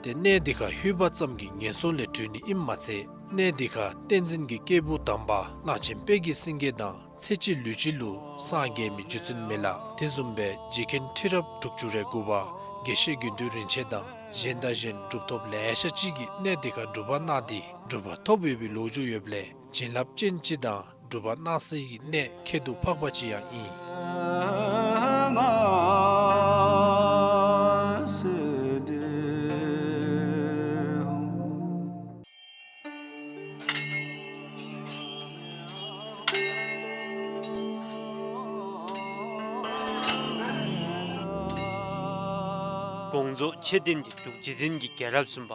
ཏེ་གནས་འདི་ཁར་ལྷོད་པ་ཙམ་གྱིས་ངན་སོང་ལས་གྲོལ་ནི་ཨིནམ་མ་ཚད་གནས་འདི་ཁར་བསྟན་འཛིན་གྱི་སྐྱེས་བུ་དམ་པ་གླང་ཆེན་དཔལ་གྱི་སེང་གེ་དང་ཚེ་གཅིག་ལུས་གཅིག་ལུ་སངས་རྒྱས་མི་རྗེ་བཙུན་མི་ལ་དེ་བཟུམ་སྦེ་རྗེ་མཁན་ཁྲི་རབས་དྲུག་ཅུ་རེ་དགུ་པ་དགེ་བཤེས་དགེ་འདུན་རིན་ཆེན་དང་གཞན་དང་གཞན་གྲུབ་ཐོབ་ལེ་ཤ་ཅིག་གིས་གནས་འདི་ཁར་སྒྲུབ་པ་གནང་སྟེ་སྒྲུབ་པ་ཐོབ་ཡོད་པའི་ལོ་རྒྱུས་ཡོདཔ་ལས་བྱིན་རླབས་ཅན་ཅིག་དང་སྒྲུབ་པ་གནང་སའི་གནས་ཁྱད་དུ་འཕགས་པ་ཅིག་ཡང་ཨིན། དགོངས་རྫོགས་མཆོད་རྟེན་འདི་འབྲུག་རྗེ་བཙུན་གྱི་རྒྱལ་རབས་གསུམ་པ་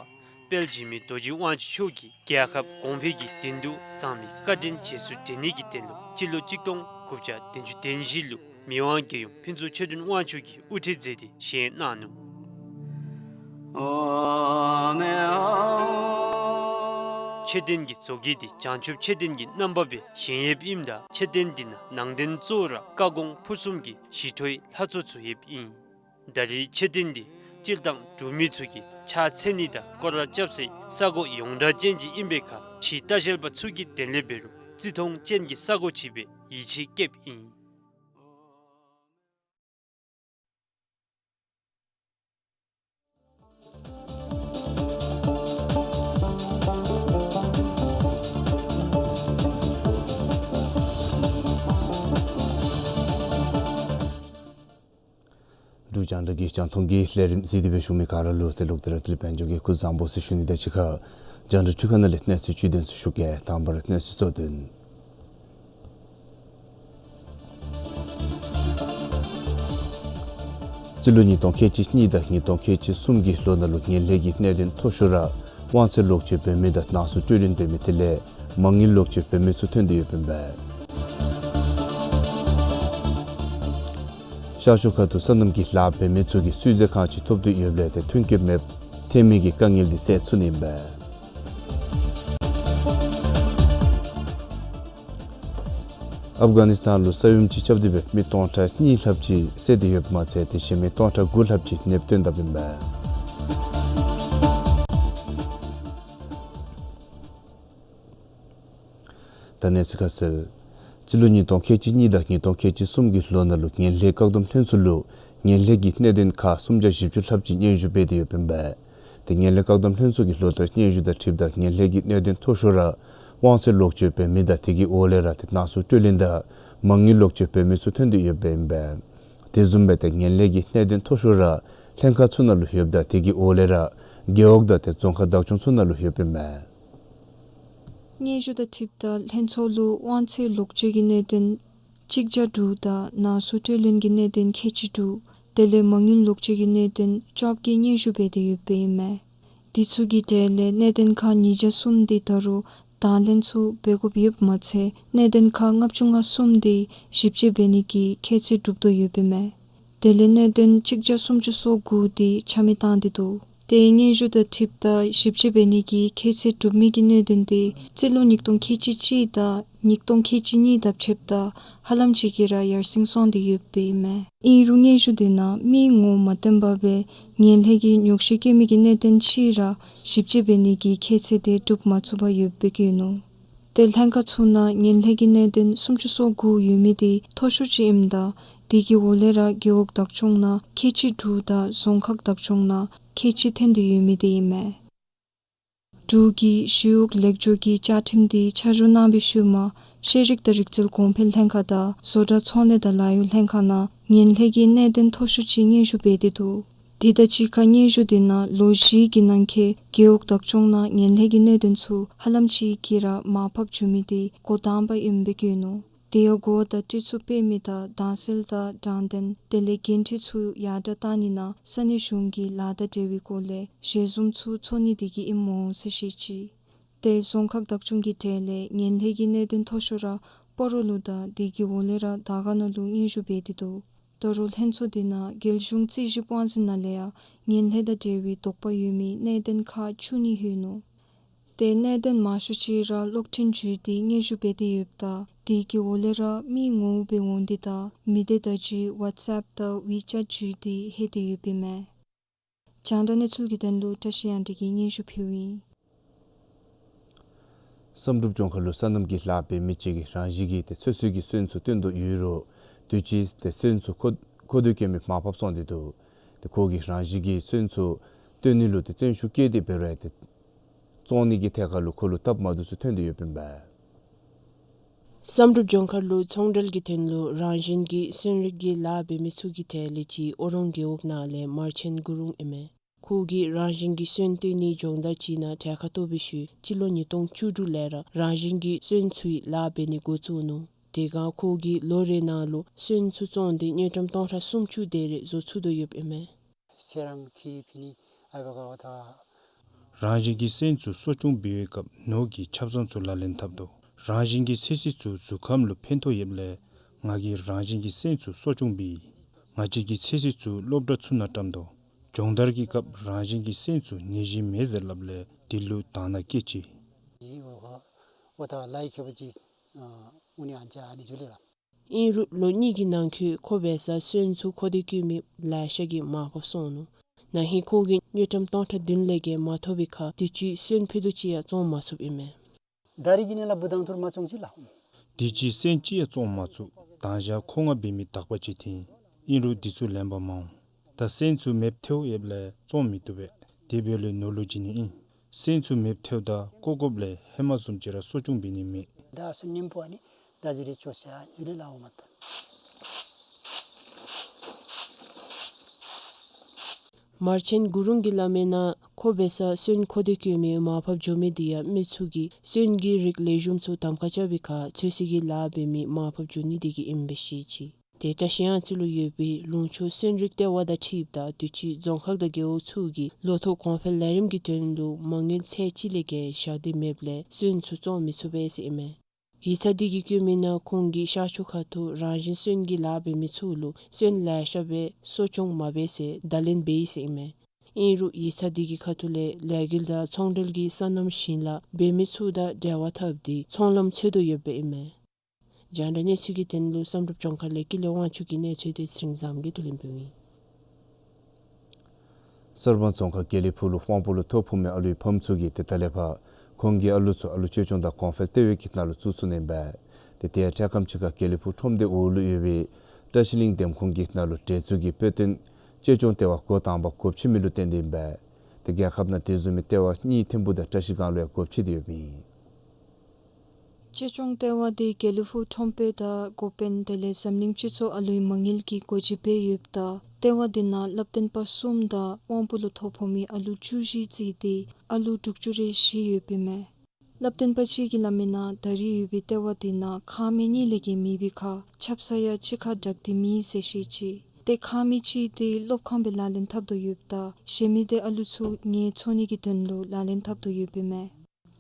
དཔལ་འཇིགས་མེད་རྡོ་རྗེ་དབང་ཕྱུག་མཆོག་གིས་རྒྱལ་ཁབ་གོང་འཕེལ་གྱི་དོན་དུ་བསམ་པའི་བཀའ་དྲིན་རྗེས་སུ་དྲན་ནི་གི་དོན་ལུ་སྤྱི་ལོ་གཅིག་སྟོང་དགུ་བརྒྱ་བདུན་ཅུ་དོན་བཞི་ལུ་མི་དབང་རྒྱལ་ཡུམ་ཕུན་ཚོགས་ཆོས་སྒྲོན་དབང་ཕྱུག་གིས་དབུ་ཁྲིད་མཛད་དེ་བཞེངས་གནང་ནུག། མཆོད་རྟེན་གྱི་བཟོ་བཀོད་འདི་བྱང་ཆུབ་མཆོད་རྟེན་གྱི་རྣམ་པ་སྦེ་བཞེངས་ཡོདཔ་ཨིནམ་ད་མཆོད་རྟེན་འདི་ནང་ནང་རྟེན་གཙོ་བོ་ར་བཀའ་དགོངས་ཕུར་གསུམ་གྱི་ཞི་ཁྲོའི་ལྷ་ཚོགས་ཚུ་ཡོདཔ་ཨིན། ད་རེས་མཆོད་རྟེན་འདི་སྤྱིར་བཏང་འབྲུག་མི་ཚུ་གིས་ཕྱག་འཚལ་ནི་དང་སྐོར་ར་རྐྱབ་སའི་ས་གོ་ཡོངས་གྲགས་ཅན་ཅིག་ཨིན་པའི་ཁར་ཕྱིའི་ལྟ་བཤལ་པ་ཚུ་གི་དོན་ལས་འབད་རུང་བརྩི་མཐོང་ཅན་གྱི་ས་གོ་ཅིག་སྦེ་ཡིད་ཆེས་བསྐྱེདཔ་ཨིན། འབྲུག་རྒྱང་བསྒྲགས་ཀྱི་རྒྱང་མཐོང་གི་ལས་རིམ་གཟིགས་ཏེ་སྦེ་བཞུགས་མི་ག་ར་ལུ་ཏེ་ལོག་སྟེ་ར་ཏེ་ལས་དཔལ་འབྱོར་གྱིས་སྐུ་གཟུགས་བཟང་པོ་ཟེར་ཞུ་ནི་དང་གཅིག་ཁར་རྒྱང་བསྒྲགས་འཕྲུལ་ཁང་ནང་ལས་གནས་ཚུལ་བཅུད་དོན་ཚུ་ཞུ་གེ། དང་པ་ར་གནས་ཚུལ་གཙོ་དོན། སྤྱི་ལོ་ཉིས་སྟོང་ཁལ་གཅིག་གཉིས་དང་ཉིས་སྟོང་ཁལ་གཅིག་གསུམ་གྱི་ལོ་ནང་ལུ་ངན་ལྷད་ཀྱི་གནད་དོན་མཐོ་ཤོས་ར་དབང་ཚད་ལོག་སྤྱོད་འབད་མི་དང་ནང་གསུག་སྤྲོད་ལེན་འབད་མི་དེ་ལས་མ་དངུལ་ལོག་སྤྱོད་འབད་མི་ཚུ་ཐོན་ཏེ་ཡོདཔ་ཨིན་པས། ཤར་ཕྱོགས་ཁ་ཐུག་སོ་ནམ་གྱི་ལཱ་འབད་མི་ཚུ་གིས་བསུ་ཟེར་ཁང་ཅིག་ཐོབ་སྟེ་ཡོདཔ་ལས་ཏེ་ཐོན་སྐྱེད་མེདཔ་ཐོན་མི་གི་དཀའ་ངལ་འདི་སེལ་ཚུགས་ནི་ཨིན་པས། ཨབ་གྷ་ནིས་ཐཱན་ལུ་ས་ཡོམ་ཅིག་རྐྱབ་སྟེ་སྦེ་མི་སྟོང་ཕྲག་གཉིས་ལྷགཔ་ཅིག་བསད་དེ་ཡོདཔ་མ་ཚད་དེ་བཞིན་མི་སྟོང་ཕྲག་དགུ་ལྷགཔ་ཅིག་ནདཔ་བཏོན་དཔ་ཨིན་པས། ད་གནས་ཚུལ་ཁ་གསལ། སྤྱི་ལོ་ཉིས་སྟོང་ཁལ་གཅིག་གཉིས་དང་ཉིས་སྟོང་ཁལ་གཅིག་གསུམ་གྱི་ལོ་ནང་ལུ་ངན་ལྷད་བཀག་སྡོམ་ལྷན་ཚོགས་ལུ་ངན་ལྷད་ཀྱི་གནད་དོན་ཁག་སུམ་བརྒྱ་བཞི་བཅུ་ལྷགཔ་ཅིག་སྙན་ཞུ་འབད་དེ་ཡོདཔ་ཨིན་པས། ཏེ་ངན་ལྷད་བཀག་སྡོམ་ལྷན་ཚོགས་ཀྱི་ལོ་ལྟར་སྙན་ཞུ་དང་འཁྲིལཝ་ད་ངན་ལྷད་ཀྱི་གནད་དོན་མཐོ་ཤོས་ར་དབང་ཚད་ལོག་སྤྱོད་འབད་མི་དང་དེ་གི་འོག་ལས་ར་ཏེ་ནང་གསུག་སྤྲོད་ལེན་དང་མ་དངུལ་ལོག་སྤྱོད་འབད་མི་ཚུ་ཐོན་ཏེ་ཡོདཔ་ཨིན་པས། དེ་བཟུམ་སྦེ་ཏེ་ངན་ལྷད་ཀྱི་གནད་དོན་མཐོ་ཤོས་ར་ལྷན་ཁག་ཚུ་ནང་ལུ་ཡོདཔ་དང་དེ་གི་འོག་ལས་ར་རྒེད་འོག་དང་ཏེ་རྫོང་ཁག་བདག་སྐྱོང་ཚུ་ནང་ལུ་ཡོདཔ་ཨིན་མས། སྙན་ཞུ་དང་འཁྲིལཝ་ད་ལྷན་ཚོགས་ལུ་དབང་ཚད་ལོག་སྤྱོད་ཀྱི་གནད་དོན་གཅིག་བརྒྱ་དྲུག་དང་ནང་གསུག་སྤྲོད་ལེན་གྱི་གནད་དོན་ཁལ་གཅིག་དྲུག། དེ་ལས་མ་དངུལ་ལོག་སྤྱོད་ཀྱི་གནད་དོན་བཅོ་བརྒྱད་སྙན་ཞུ་འབད་དེ་ཡོདཔ་ཨིན་མས། དེ་ཚུ་གི་གྲས་ལས་གནད་དོན་ཁག་ཉིས་བརྒྱ་གསུམ་དེ་ད་རུང་དང་ལེན་ཚུ་འབད་དགོཔ་ཡོདཔ་མ་ཚད་གནད་དོན་ཁག་ལྔ་བཅུ་ང་གསུམ་དེ་ཞིབ་དཔྱད་འབད་ནི་གི་ཁྱད་ཚད་གྲུབ་དོ་ཡོདཔ་ཨིན་མས། དེ་ལས་གནད་དོན་གཅིག་བརྒྱ་སུམ་ཅུ་སོ་དགུ་དེ་ཆ་མེད་བཏང་སྟེ་འདུག། ཏེ་སྙན་ཞུ་དང་འཁྲིལཝ་ད་ཞིབ་དཔྱད་འབད་ནི་གི་ཁྱད་ཚད་གྲུབ་མི་གི་གནད་དོན་དེ་སྤྱི་ལོ་ཉིས་སྟོང་ཁལ་གཅིག་གཅིག་དང་ཉིས་སྟོང་ཁལ་གཅིག་གཉིས་དང་ཕྱདཔ་ད་ཧ་ལམ་ཅིག་གིས་ར་ཡར་སེང་སོང་སྟེ་ཡོདཔ་ཨིན་མས། ཨིན་རུང་སྙན་ཞུ་དེ་ནང་མི་ངོ་མ་བསྟན་པ་སྦེ་ངན་ལྷད་ཀྱི་ཉོགས་བཤད་བཀོད་མི་གི་གནད་དོན་ཅིག་ར་ཞིབ་དཔྱད་འབད་ནི་གི་ཁྱད་ཚད་དེ་གྲུབ་མ་ཚུགས་པར་ཡོདཔ་སྦེ་བཀོད་ནུག། ཏེ་ལྷན་ཁག་ཚུ་ནང་ངན་ལྷད་ཀྱི་གནད་དོན་སུམ་ཅུ་སོ་དགུ་ཡོད་མི་དེ་མཐོ་ཤོས་ཅིག་ཨིནམ་ད་དེ་གི་འོག་ལས་ར་རྒེད་འོག་བདག་སྐྱོང་ནང་ཁལ་གཅིག་དྲུག་དང་རྫོང་ཁག་བདག་སྐྱོང་ནང་ཁལ་གཅིག་ཐོན་ཏེ་ཡོད་མི་དེ་ཨིན་མས། འབྲུག་གི་ཞི་གཡོག་ལེགས་བཅོས་ཀྱི་བཅའ་ཁྲིམས་དེ་ཆ་འཇོག་གནང་བའི་ཤུལ་མ་ཤེས་རིག་དང་རིག་རྩལ་གོང་འཕེལ་ལྷན་ཁག་དང་བཟོ་གྲྭ་ཚོང་ལས་དང་ལཱ་གཡོག་ལྷན་ཁག་ནང་ངན་ལྷད་ཀྱི་གནད་དོན་མཐོ་ཤོས་ཅིག་སྙན་ཞུ་འབད་དེ་འདུག། དེ་དང་གཅིག་ཁར་སྙན་ཞུ་དེ་ནང་ལོ་བཞི་གི་ནང་འཁོད་རྒེད་འོག་བདག་སྐྱོང་ནང་ངན་ལྷད་ཀྱི་གནད་དོན་ཚུ་ཧ་ལམ་ཅིག་གིས་ར་མར་ཕབ་བཅུག་མི་དེ་འགོ་དང་པ་ཨིནམ་སྦེ་བཀོད་ནུག། དེ་ཡང་གོ་བ་དང་སྤྲོ་ཚུགས་སྤེལ་མི་དང་དྭངས་གསལ་དང་དྲང་བདེན་དེ་ལས་འགན་འཁྲི་ཚུ་ཡར་དྲག་གཏང་ནི་ནང་ས་གནས་གཞུང་གི་ལཱ་དང་འབྲེལ་བའི་སྐོར་ལས་ཞལ་འཛོམས་ཚུ་ཚོགས་ནི་དེ་གིས་ཨིནམ་འོང་ཟེར་བཤད་ཅི། ཏེ་རྫོང་ཁག་བདག་སྐྱོང་གི་གྲས་ལས་ངན་ལྷད་ཀྱི་གནད་དོན་མཐོ་ཤོས་ར་སྤ་རོ་ལུ་དང་དེ་གི་འོག་ལས་ར་དར་དཀར་ན་ལུ་སྙན་ཞུ་འབད་དེ་འདུག། ད་རུང་ལྷན་ཚོགས་དེ་ནང་རྒྱལ་གཞུང་རྩིས་ཞིབ་དབང་འཛིན་ནང་ལས་ཡང་ངན་ལྷད་དང་འབྲེལ་བའི་དོགས་པ་ཡོད་མི་གནད་དོན་ཁག་བཅུ་གཉིས་ལྷོད་ནུག། ཏེ་གནད་དོན་མང་ཤོས་ཅིག་ར་གློག་འཕྲིན་བརྒྱུད་དེ་སྙན་ཞུ་འབད་དེ་ཡོདཔ་ད་དེ་གི་འོག་ལས་ར་མི་ངོ་མ་སྦེ་འོང་སྟེ་དང་མི་སྡེ་བརྡ་བརྒྱུད་ཝཊས་ཨེབ་དང་ཝི་ཅེཊ་བརྒྱུད་དེ་ལྷོད་དེ་ཡོདཔ་ཨིན་མས། རྒྱང་བསྒྲགས་གནས་ཚུལ་གྱི་དོན་ལུ་བཀྲ་ཤིས་དབྱངས་སྒྲོན་གྱིས་སྙན་ཞུ་ཕུལཝ་ཨིན། བསམ་གྲུབ་ལྗོངས་མཁར་ལུ་སོ་ནམ་གྱི་ལཱ་འབད་མི་ཅིག་གིས་རང་བཞིན་གྱིས་ཏེ་ཚོད་བསྲེ་གི་སོན་ཚུ་བཏོན་དོ་ཡོད་རུང་དུས་ཅི་ཏེ་སོན་ཚུ་མཁོ་མཁོ་འདོད་བསྐྱེད་མི་མར་ཕབ་སོང་སྟེ་འདུག། ཏེ་ཁོ་གིས་རང་བཞིན་གྱིས་སོན་ཚུ་བཏོན་ནི་ལུ་ཏེ་བརྩོན་ཤུགས་བསྐྱེད་དེ་འབད་རུང་ཏེ་བཙོང་ནི་གི་ཐད་ཁར་ལུ་ཁོ་ལུ་སྟབས་མ་བདེཝ་ཚུ་ཐོན་ཏེ་ཡོདཔ་ཨིན་པས། བསམ་གྲུབ་ལྗོངས་མཁར་ལུ་ཚོང་འབྲེལ་གྱི་དོན་ལུ་རང་བཞིན་གྱིས་སོན་རིགས་ཀྱི་ལཱ་འབད་མི་ཚུ་གི་གྲས་ལས་གཅིག་ཨོ་རོང་རྒེད་འོག་ནང་ལས་མར་ཆེན་གུ་རུང་ཨིན་མས། ཁོ་གིས་རང་བཞིན་གྱིས་སོན་བཏོན་ནི་སྦྱོང་བརྡར་ཅིག་ནང་གྲལ་ཁར་གཏོགས་པའི་ཤུལ་སྤྱི་ལོ་ཉིས་སྟོང་བཅུ་དྲུག་ལས་ར་རང་བཞིན་གྱིས་སོན་ཚུའི་ལཱ་འབད་ནི་འགོ་བཙུགས་ནུག། དེ་སྒང་ཁོ་གིས་ལོ་རེ་ནང་ལུ་སོན་ཚུ་བཙོང་སྟེ་དངུལ་ཀྲམ་སྟོང་ཕྲག་སུམ་ཅུ་དེ་རེ་བཟོ་ཚུགས་དོ་ཡོདཔ་ཨིན་མས། ཁྱེད་རང་གིས་ཕི་ནི་ཨའི་བ་ག་བ་ད། རང་བཞིན་གྱི་སོན་ཚུ་གསོ་སྐྱོང་འབད་བའི་སྐབས་ནོར་གྱི་ཆབ་གསང་ཚུ་ལག་ལེན་འཐབ་དོ། རང་བཞིན་གྱི་ཚོད་བསྲེ་ཚུ་གཟུགས་ཁམས་ལུ་ཕན་ཐོགས་ཡོདཔ་ལས་ང་གིས་རང་བཞིན་གྱི་སོན་ཚུ་གསོ་སྐྱོང་འབད་ཡི། ང་བཅས་ཀྱིས་ཚོད་བསྲེ་ཚུ་སློབ་གྲྭ་ཚུ་ནང་བཀྲམ་དོ། སྦྱོང་བརྡར་གྱི་སྐབས་རང་བཞིན་གྱི་སོན་ཚུ་ནད་གཞི་མེད་ཟེར་སླབ་ལས་དེ་ལུ་དང་ན་སྐྱེ་ཅི། ཨིན་རུང་ལོ་གཉིས་ཀྱི་ནང་འཁོད་ཁོ་འབད་སར་སོན་ཚུ་མཁོ་སྟོན་བསྐྱོན་མི་ལེ་ཤ་གིས་མར་ཕབ་སོང་ནུག། ན་ཧིང་ཁོ་གིས་དངུལ་ཀྲམ་སྟོང་ཕྲག་བདུན་ལས་བརྒལ་མ་ཐོབ་པའི་ཁར་དུས་ཅི་སོན་ཕུད་རྡོག་ཅིག་ཡང་བཙོང་མ་ཚུགསཔ་ཨིན་མས། ད་རིས་ཀྱི་ནི་ལ་བུ་དང་ཐུར་མ་བཙོང་ཅི་ལགས། དུས་ཅི་སོན་ཅིག་ཡང་བཙོང་མ་ཚུགས། དང་ཞག་ཁོ་ང་འབད་མི་དག་པ་ཅིག་འཐོན། ཨིན་རུང་དུས་ཚོད་ལེན་པ་མ་འོང་། ད་སོན་ཚུ་མེདཔ་ཐལཝ་ཡོདཔ་ལས་བཙོང་མི་བཏུབ་པས། དེ་འབདཝ་ལས་ནོར་ལུ་བྱིན་ནི་ཨིན། སོན་ཚུ་མེདཔ་ཐལཝ་ད་བཀོ་བཀོཝ་ལས་ཧེ་མ་བཟུམ་ཅིག་ར་གསོ་སྐྱོང་འབད་ནི་མེད། ད་སོན་ཉིམ་པོ་ཨ་ནི་ད་ཟུར་རེ་ཅོག་ཤ་ཉུ་རེ་ལ་འོང་མ་ད། མར་ཆེན་གུ་རུང་གིས་སླབ་མིའི་ནང་ཁོ་འབད་སར་སོན་མཁོ་སྟོན་བསྐྱོན་མི་མར་ཕབ་འགྱོ་མི་དེ་ཡང་མི་ཚུ་གིས་སོན་གྱི་རིགས་ལེགས་ཤོམ་ཚུ་གདམ་ཁ་རྐྱབ་པའི་ཁར་ཚོད་བསྲེ་གི་ལཱ་འབད་མི་མར་ཕབ་འགྱོ་ནི་དེ་གིས་ཨིནམ་སྦེ་བཤད་ཅི། ཏེ་བཀྲ་ཤིས་གཡང་རྩེ་ལུ་ཡོད་པའི་ལུང་ཕྱོགས་སོན་རིགས་ལྟེ་བ་དང་འཁྲིལཝ་ད་དུས་ཅི་རྫོང་ཁག་དང་རྒེད་འོག་ཚུ་གིས་ལོ་ཐོག་གོང་འཕེལ་ལས་རིམ་གྱི་དོན་ལུ་མ་དངུལ་ཚད་ཅིག་ལས་བརྒལ་བཞག་སྟེ་མེདཔ་ལས་སོན་ཚུ་བཙོང་མི་ཚུགས་པས་ཟེར་ཨིན་མས། ཡིག་ཚང་དེ་གིས་བཀོད་མིའི་ནང་ཁོང་གིས་ཤར་ཕྱོགས་ཁ་ཐུག་རང་བཞིན་སོན་གྱི་ལཱ་འབད་མི་ཚུ་ལུ་སོན་ལེ་ཤ་སྦེ་གསོ་སྐྱོང་མ་འབད་ཟེར་བརྡ་ལན་འབད་ཡི་ཟེར་ཨིན་མས། ཨིན་རུང་ཡིག་ཚང་དེ་གི་ཁ་ཐུག་ལས་ལས་འགུལ་དང་ཚོང་འབྲེལ་གྱི་སོ་ནམ་ཞིང་ལཱ་འབད་མི་ཚུ་དང་འབྲེལ་བ་འཐབ་སྟེ་ཚོང་ལམ་འཚོལ་དོ་ཡོདཔ་ཨིན་མས། རྒྱང་བསྒྲགས་གནས་ཚུལ་གྱི་དོན་ལུ་བསམ་གྲུབ་ལྗོངས་མཁར་ལས་ཀུན་ལེགས་དབང་ཕྱུག་གི་གནས་ཚུལ་དེ་ཚེ་རིང་བཟངམོ་གིས་བསྡུ་ལེན་འབདཝ་ཨིན། གསར་སྤང་རྫོང་ཁག་དགེ་ལེགས་ཕུག་ལུ་དབང་པོ་ལུ་ཐོ་ཕོག་མི་ཨ་ལུའི་ཕམ་ཚུ་གིས་ཏེ་ད་ལས་ཕར་ཁོང་གི་ཨ་ལུ་ཚུ་ཨ་ལུ་གཅེས་སྐྱོང་དང་གོང་འཕེལ་ལྟེ་བའི་གི་ནང་ལུ་བཙུགས་ཚུགས་ནི་ཨིན་པས། ཏེ་དེ་ཡང་འཕྲལ་ཁམས་ཅིག་ཁར་དགེ་ལེགས་ཕུག་ཁྲོམ་སྡེ་འོག་ལུ་ཡོད་པའི་བཀྲ་ཤིས་གླིང་འདེམས་ཁོངས་ཀྱི་ནང་ལུ་གྲལ་ཚུད་ཀྱི་དཔེ་སྟོན་གཅེས་སྐྱོང་ལྟེ་བ་འགོ་དང་པ་སྒོ་ཕྱེ་མི་ལུ་བརྟེན་ཏེ་ཨིན་པས། ཏེ་རྒྱལ་ཁབ་ནང་དེ་བཟུམ་མའི་ལྟེ་བ་གཉིས་ཐིམ་ཕུག་དང་བཀྲ་ཤིས་སྒང་ལུ་ཡང་སྒོ་ཕྱེ་སྟེ་ཡོདཔ་ཨིན། གཅེས་སྐྱོང་ལྟེ་བ་དེ་དགེ་ལེགས་ཕུག་ཁྲོམ་དཔོན་དང་འགོ་དཔོན་དེ་ལས་འཛམ་གླིང་སྤྱི་ཚོགས་ཨ་ལུའི་མ་དངུལ་གྱིས་སྒོ་འབྱེད་འབད་ཡོདཔ་ད་ལྟེ་བ་དེ་ནང་བསླབ་སྟོན་པ་གསུམ་དང་དབང་པོ་ལུ་ཐོ་ཕོག་མི་ཨ་ལུ་བཅུ་བཞི་བརྩིས་ཏེ་ཨ་ལུ་དྲུག་ཅུ་རེ་བཞི་ཡོདཔ་ཨིན་མས། བསླབ་སྟོན་པ་གཅིག་གིས་སླབ་མིའི་ནང་ད་རིས་ཡོད་པའི་ལྟེ་བ་དེ་ནང་ཁང་མིག་གཉིས་ལས་བརྒལ་མེད་པའི་ཁར་ཆབ་གསང་ཡང་གཅིག་ཁར་སྦྲགས་ཏེ་མེད་ཟེར་བཤད་ཅི། ཏེ་ཁང་མིག་གཅིག་དེ་སློབ་ཁང་སྦེ་ལག་ལེན་འཐབ་དོ་ཡོདཔ་ད་གཞན་མི་དེ་ཨ་ལུ་ཚུ་ངལ་འཚོ་ནི་གི་དོན་ལུ་ལག་ལེན་འཐབ་དོ་ཡོདཔ་ཨིན་མས།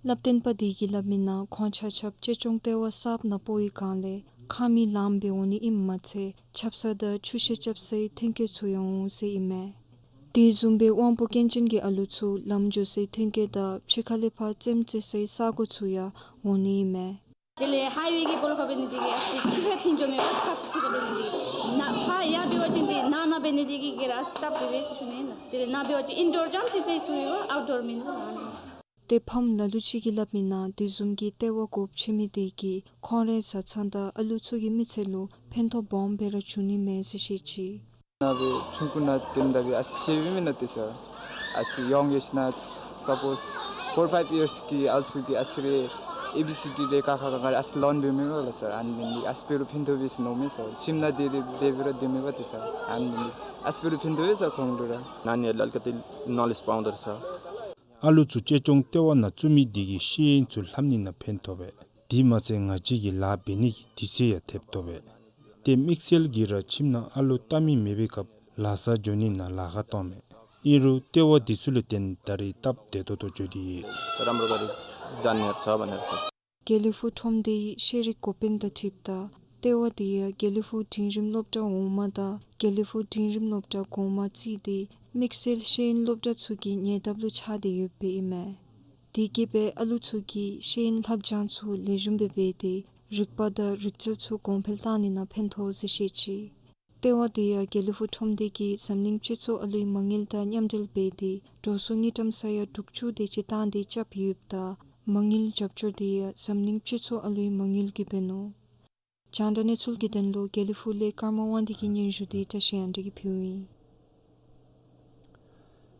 བསླབ་སྟོན་པ་དེ་གིས་སླབ་མིའི་ནང་ཁོང་ཆ་ཁྱབ་གཅེས་སྐྱོང་ལྟེ་བ་གསརཔ་ནང་སྤོ་བའི་སྒང་ལས་ཁང་མིག་ལངམ་སྦེ་འོང་ནི་ཨིནམ་མ་ཚད་ཆབ་གསང་དང་ཆུ་ཤེལ་རྐྱབ་སའི་ཐོན་སྐྱེད་ཚུ་ཡང་འོང་ཟེར་ཨིན་མས། དེ་བཟུམ་སྦེ་དབང་པོ་སྐྱོན་ཅན་གྱི་ཨ་ལུ་ཚུ་ལམ་འགྱོ་སའི་ཐོན་སྐྱེད་དང་ཕྱི་ཁ་ལས་ཕར་རྩེདམོ་རྩེ་སའི་ས་གོ་ཚུ་ཡང་འོང་ནི་ཨིན་མས། དེ་ལས་ཧའི་ཝེ་གི་སྦོ་ལོགས་ཁར་འབད་ནི་དེ་གིས་ཨ་ཙི་ཕྱི་ཁར་འཐོན་འགྱོ་མི་བ་ཆབ་གསང་ཕྱི་ཁར་འབད་ནི་དེ་གིས་ནཱ་ཕར་ཡར་འབད་བ་ཅིན་དེ་ནང་ན་འབད་ནི་དེ་གིས་ག་ར་སྟབས་བདེ་བས་ཟེར་ཞུ་ནི་ཨིན་ལགས། དེ་ལས་ནཱ་འབད་བ་ཅིན་ཨིན་ཌོར་རྐྱངམ་ཅིག་རྩེ་ཚུགས་པས། ཨའུཊ་ཌོར་མེན་ལགས། ཏེ་ཕམ་ལ་ལུ་ཅིག་གིས་སླབ་མིའི་ནང་དེ་བཟུམ་གྱི་ལྟེ་བ་སྒོ་ཕྱེ་མི་དེ་གིས་ཁོང་རའི་བཟའ་ཚང་དང་ཨ་ལུ་ཚུ་གི་མི་ཚེ་ལུ་ཕན་ཐོགས་སྦོམ་སྦེ་ར་འབྱུང་ནི་མས་ཟེར་བཤད་ཅི། ནཱ་སྦེ་ཆུང་ཀུ་ནང་ཏེ་ད་སྦེ་ཨ་ཙི་ཤེས་པའི་མེན་ན་ཏེ་ས། ཨ་ཙི་ཡོང་ཡོད་ཞིན་ན་སཔོསི་ཕོར་ཕའིབ་ཡརསི་གི་ཨ་ལུ་ཚུ་གིས་ཨ་ཙི་རེ་ཨེ་བི་སི་ཌི་རེ་ཀ་ཁ་ག་ར་ཨ་ཙི་ལོན་འབད་མི་བ་ལགས་སར། ཨ་ནི་འབད་ནི་ཨ་ཙི་འབད་རུང་ཕན་ཐོགས་པས་ཟེར་མནོཝ་མས་སར། ཁྱིམ་ནང་དེ་རེ་དེ་སྦེ་ར་སྡོད་མི་བ་ཏེ་ས། ཨ་ནི་འབད་ནི་ཨ་ཙི་འབད་རུང་ཕན་ཐོགས་པས་ས་ཁོང་ལུ་ར། ནཱ་ནི་ལ་ལུ་ཀ་ཏེ་ནོ་ལེཇ་ཕའུན་ཌར་ས། ཨ་ལུ་ཚུ་གཅེས་སྐྱོང་ལྟེ་བ་ནང་བཙུགས་མི་དེ་གིས་ཤེས་ཡོན་ཚུ་ལྷབ་ནི་ནང་ཕན་ཐོགས་པས། དེ་མ་ཚད་ང་བཅས་ཀྱི་ལཱ་འབད་ནི་གི་དུས་ཚོད་ཡང་ཐེབས་དོ་བས། ཏེ་དམིགས་བསལ་གྱིས་ར་ཁྱིམ་ནང་ཨ་ལུ་ལྟ་མི་མེད་པའི་སྐབས་ལཱ་སར་འགྱོ་ནི་ནང་ལཱ་ཁག་བཏངམ་མས། ཨིན་རུང་ལྟེ་བ་དེ་ཚུ་ལས་བརྟེན་ད་རིས་སྟབས་བདེ་ཏོག་ཏོ་འགྱོ་སྟེ་ཡོད། རམ་རོ་ག་རི་ཇན་ནེར་ཚ་བ་ནེར་ཚ། དགེ་ལེགས་ཕུག་ཁྲོམ་སྡེའི་ཤེས་རིག་འགོ་དཔོན་དང་འཁྲིལཝ་ད་ལྟེ་བ་དེ་ཡང་དགེ་ལེགས་ཕུག་འབྲིང་རིམ་སློབ་གྲྭ་འོག་མ་དང་དགེ་ལེགས་ཕུག་འབྲིང་རིམ་སློབ་གྲྭ་གོང་མ་བརྩིས་ཏེ་དམིགས་བསལ་ཤེས་ཡོན་སློབ་གྲྭ་ཚུ་གི་ཉེ་འདབས་ལུ་ཆགས་ཏེ་ཡོདཔ་ཨིན་མས། དེ་གིས་སྦེ་ཨ་ལུ་ཚུ་གི་ཤེས་ཡོན་ལྷབ་སྦྱང་ཚུ་ལེགས་ཤོམ་སྦེ་འབད་དེ་རིག་པ་དང་རིག་རྩལ་ཚུ་གོང་འཕེལ་གཏང་ནི་ནང་ཕན་ཐོགས་ཟེར་བཤད་ཅི། ལྟེ་བ་དེ་ཡང་དགེ་ལེགས་ཕུག་ཁྲོམ་སྡེ་གིས་འཛམ་གླིང་སྤྱི་ཚོགས་ཨ་ལུའི་མ་དངུལ་དང་མཉམ་འབྲེལ་འབད་དེ་འགྲོ་སོང་དངུལ་ཀྲམ་ས་ཡ་དྲུག་ཅུ་དེ་ཅིག་བཏང་སྟེ་རྐྱབ་ཡོདཔ་ད་མ་དངུལ་རྒྱབ་སྐྱོར་དེ་ཡང་འཛམ་གླིང་སྤྱི་ཚོགས་ཨ་ལུའི་མ་དངུལ་གྱིས་འབད་ནུག། རྒྱང་བསྒྲགས་གནས་ཚུལ་གྱི་དོན་ལུ་དགེ་ལེགས་ཕུག་ལས་ཀརྨ་དབང་འདུས་ཀྱི་སྙན་ཞུ་དེ་བཀྲ་ཤིས་གཡང་སྒྲོན་གྱིས་ཕུལཝ་ཨིན།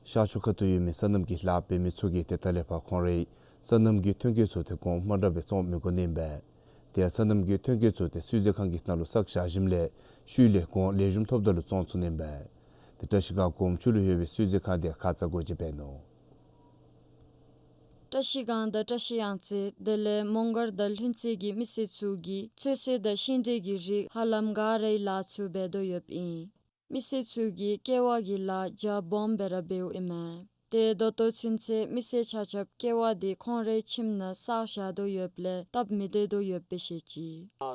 ཤར་ཕྱོགས་ཁ་ཐུག་ཡོད་མི་སོ་ནམ་གྱི་ལཱ་འབད་མི་ཚུ་གིས་ཏེ་ད་ལས་ཕར་ཁོང་རའི་སོ་ནམ་གྱི་ཐོན་སྐྱེད་ཚུ་ཏེ་གོང་དམའ་དྲགས་སྦེ་བཙོང་མི་དགོ་ནི་ཨིན་པས། དེ་ཡང་སོ་ནམ་གྱི་ཐོན་སྐྱེད་ཚུ་ཏེ་སུའུ་ཟེར་ཁང་གི་ནང་ལུ་བསགས་བཞག་ཞིནམ་ལས་ཤུལ་ལས་གོང་ལེགས་ཤོམ་ཐོབ་ད་ལུ་བཙོང་ཚུགས་ནི་ཨིན་པས། ཏེ་བཀྲ་ཤིས་སྒང་གོམ་ཆུ་ལུ་ཡོད་པའི་སུའུ་ཟེར་ཁང་དེ་ཁ་ཙ་སྒོ་འབྱེད་འབད་ནུག། བཀྲ་ཤིས་སྒང་དང་བཀྲ་ཤིས་གཡང་རྩེ་དེ་ལས་མོང་སྒར་དང་ལྷུན་རྩེ་གི་མི་སེར་ཚུ་གིས་ཚོད་བསྲེ་དང་ཤིང་འབྲས་ཀྱི་རིགས་ཧ་ལམ་ག་རའི་ལཱ་ཚུ་འབད་དོ་ཡོདཔ་ཨིན། མི་སེར་ཚུ་གིས་ཀེ་བ་གི་ལཱ་རྒྱ་སྦོམ་སྦེ་ར་འབདཝ་ཨིན་མས། ཏེ་ད་ལྟོ་ཚུན་ཚོད་མི་སེར་ཆ་ཁྱབ་ཀེ་བ་དེ་ཁོང་རའི་ཁྱིམ་ནང་བསགས་བཞག་དོ་ཡོདཔ་ལས་སྟབས་མི་བདེ་དོ་ཡོདཔ་སྦེ་བཤད་ཅི། ང་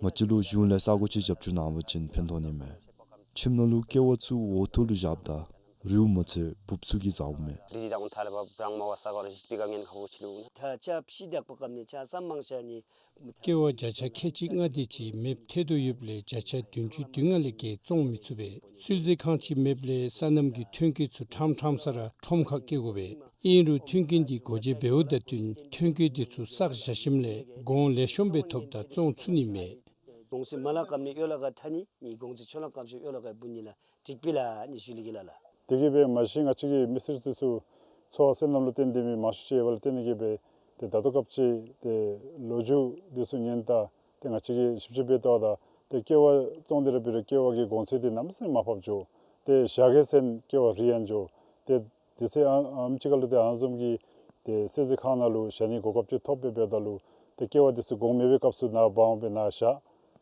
བཅས་ལུ་གཞུང་ལས་ས་གོ་ཅིག་རྒྱབ་སྐྱོར་གནང་བ་ཅིན་ཕན་ཐོགས་ནི་མས། ཁྱིམ་ནང་ལུ་ཀེ་བ་ཚུ་འོག་ཐོག་ལུ་བཞགཔ་ད་རིཝ་མ་ཚད་འབུཔ་ཚུ་གིས་ཟཝ་མས། ཀེ་བ་བརྒྱ་ཆ་ཁལ་གཅིག་ལྔ་དེ་ཅིག་མེདཔ་ཐལ་དོ་ཡོདཔ་ལས་བརྒྱ་ཆ་བདུན་ཅུ་དོན་ལྔ་ལས་བརྒལ་བཙོང་མི་ཚུགས་པས། བསིལ་མཛོད་ཁང་ཅིག་མེདཔ་ལས་སོ་ནམ་གྱི་ཐོན་སྐྱེད་ཚུ་ཕྲང་ཕྲང་ས་ར་ཁྲོམ་ཁར་སྐྱེལ་དགོ་པས། ཨིན་རུང་མཐུན་རྐྱེན་འདི་སྒོ་འབྱེད་འབདཝ་ད་བསྟུན་ཐོན་སྐྱེད་འདི་ཚུ་བསགས་བཞག་ཞིནམ་ལས་གོང་ལེགས་ཤོམ་སྦེ་ཐོབ་ད་བཙོང་ཚུགས་ནི་མས། གོང་ཚད་མ་ལག་སྐམ་ནི་གཡོག་ལཱ་ཁར་ཐལ་ནི་ནི་གོང་ཚད་ཆོ་ལ་སྐམ་ཤོས་གཡོག་ལཱ་ཁར་འབུལ་ནི་ལགས། འགྲིག་པས་ལགས་ནི་ཞུ་ལེ་གི་ལགས་ལགས། དེ་གིས་སྦེ་མ་གཞི་ང་བཅས་ཀྱི་མི་སེར་ཚུ་ཚུ་འཚོ་བ་བསོད་ནམས་ལུ་བརྟེན་ཏེ་མི་མང་ཤོས་ཅིག་ཡོདཔ་ལུ་བརྟེན་ནི་གིས་སྦེ་ཏེ་ད་ལྟོ་སྐབས་ཅིག་ཏེ་ལོ་རྒྱུས་འདི་ཚུ་ཉན་ད་ཏེ་ང་བཅས་ཀྱིས་ཞིབ་དཔྱད་འབད་ད་ད་ཏེ་ཀེ་བ་བཙོང་སྟེ་ར་འབད་རུང་ཀེ་བ་གི་གོང་ཚད་འདི་གནམ་མེད་ས་མེད་མར་ཕབ་འགྱོ། ཏེ་ཞག་གི་ཟེར་ན་ཀེ་བ་རི་ཡང་འགྱོ། ཏེ་དེ་ཚེ་ཨ་ཨམ་ཅིག་ཁར་ལུ་ཏེ་ཨ་ནི་བཟུམ་གྱི་ཏེ་བསིལ་མཛོད་ཁང་ནང་ལུ་བཞག་ནི་གོ་སྐབས་ཅིག་ཐོབ་སྦེ་འབདཝ་ད་ལུ་ཏེ་ཀེ་བ་འདི་ཚུ་གོང་མེད་པའི་སྐབས་སུ་ནཱ་འབག་འོང་སྦེ་ནཱ་བཞག།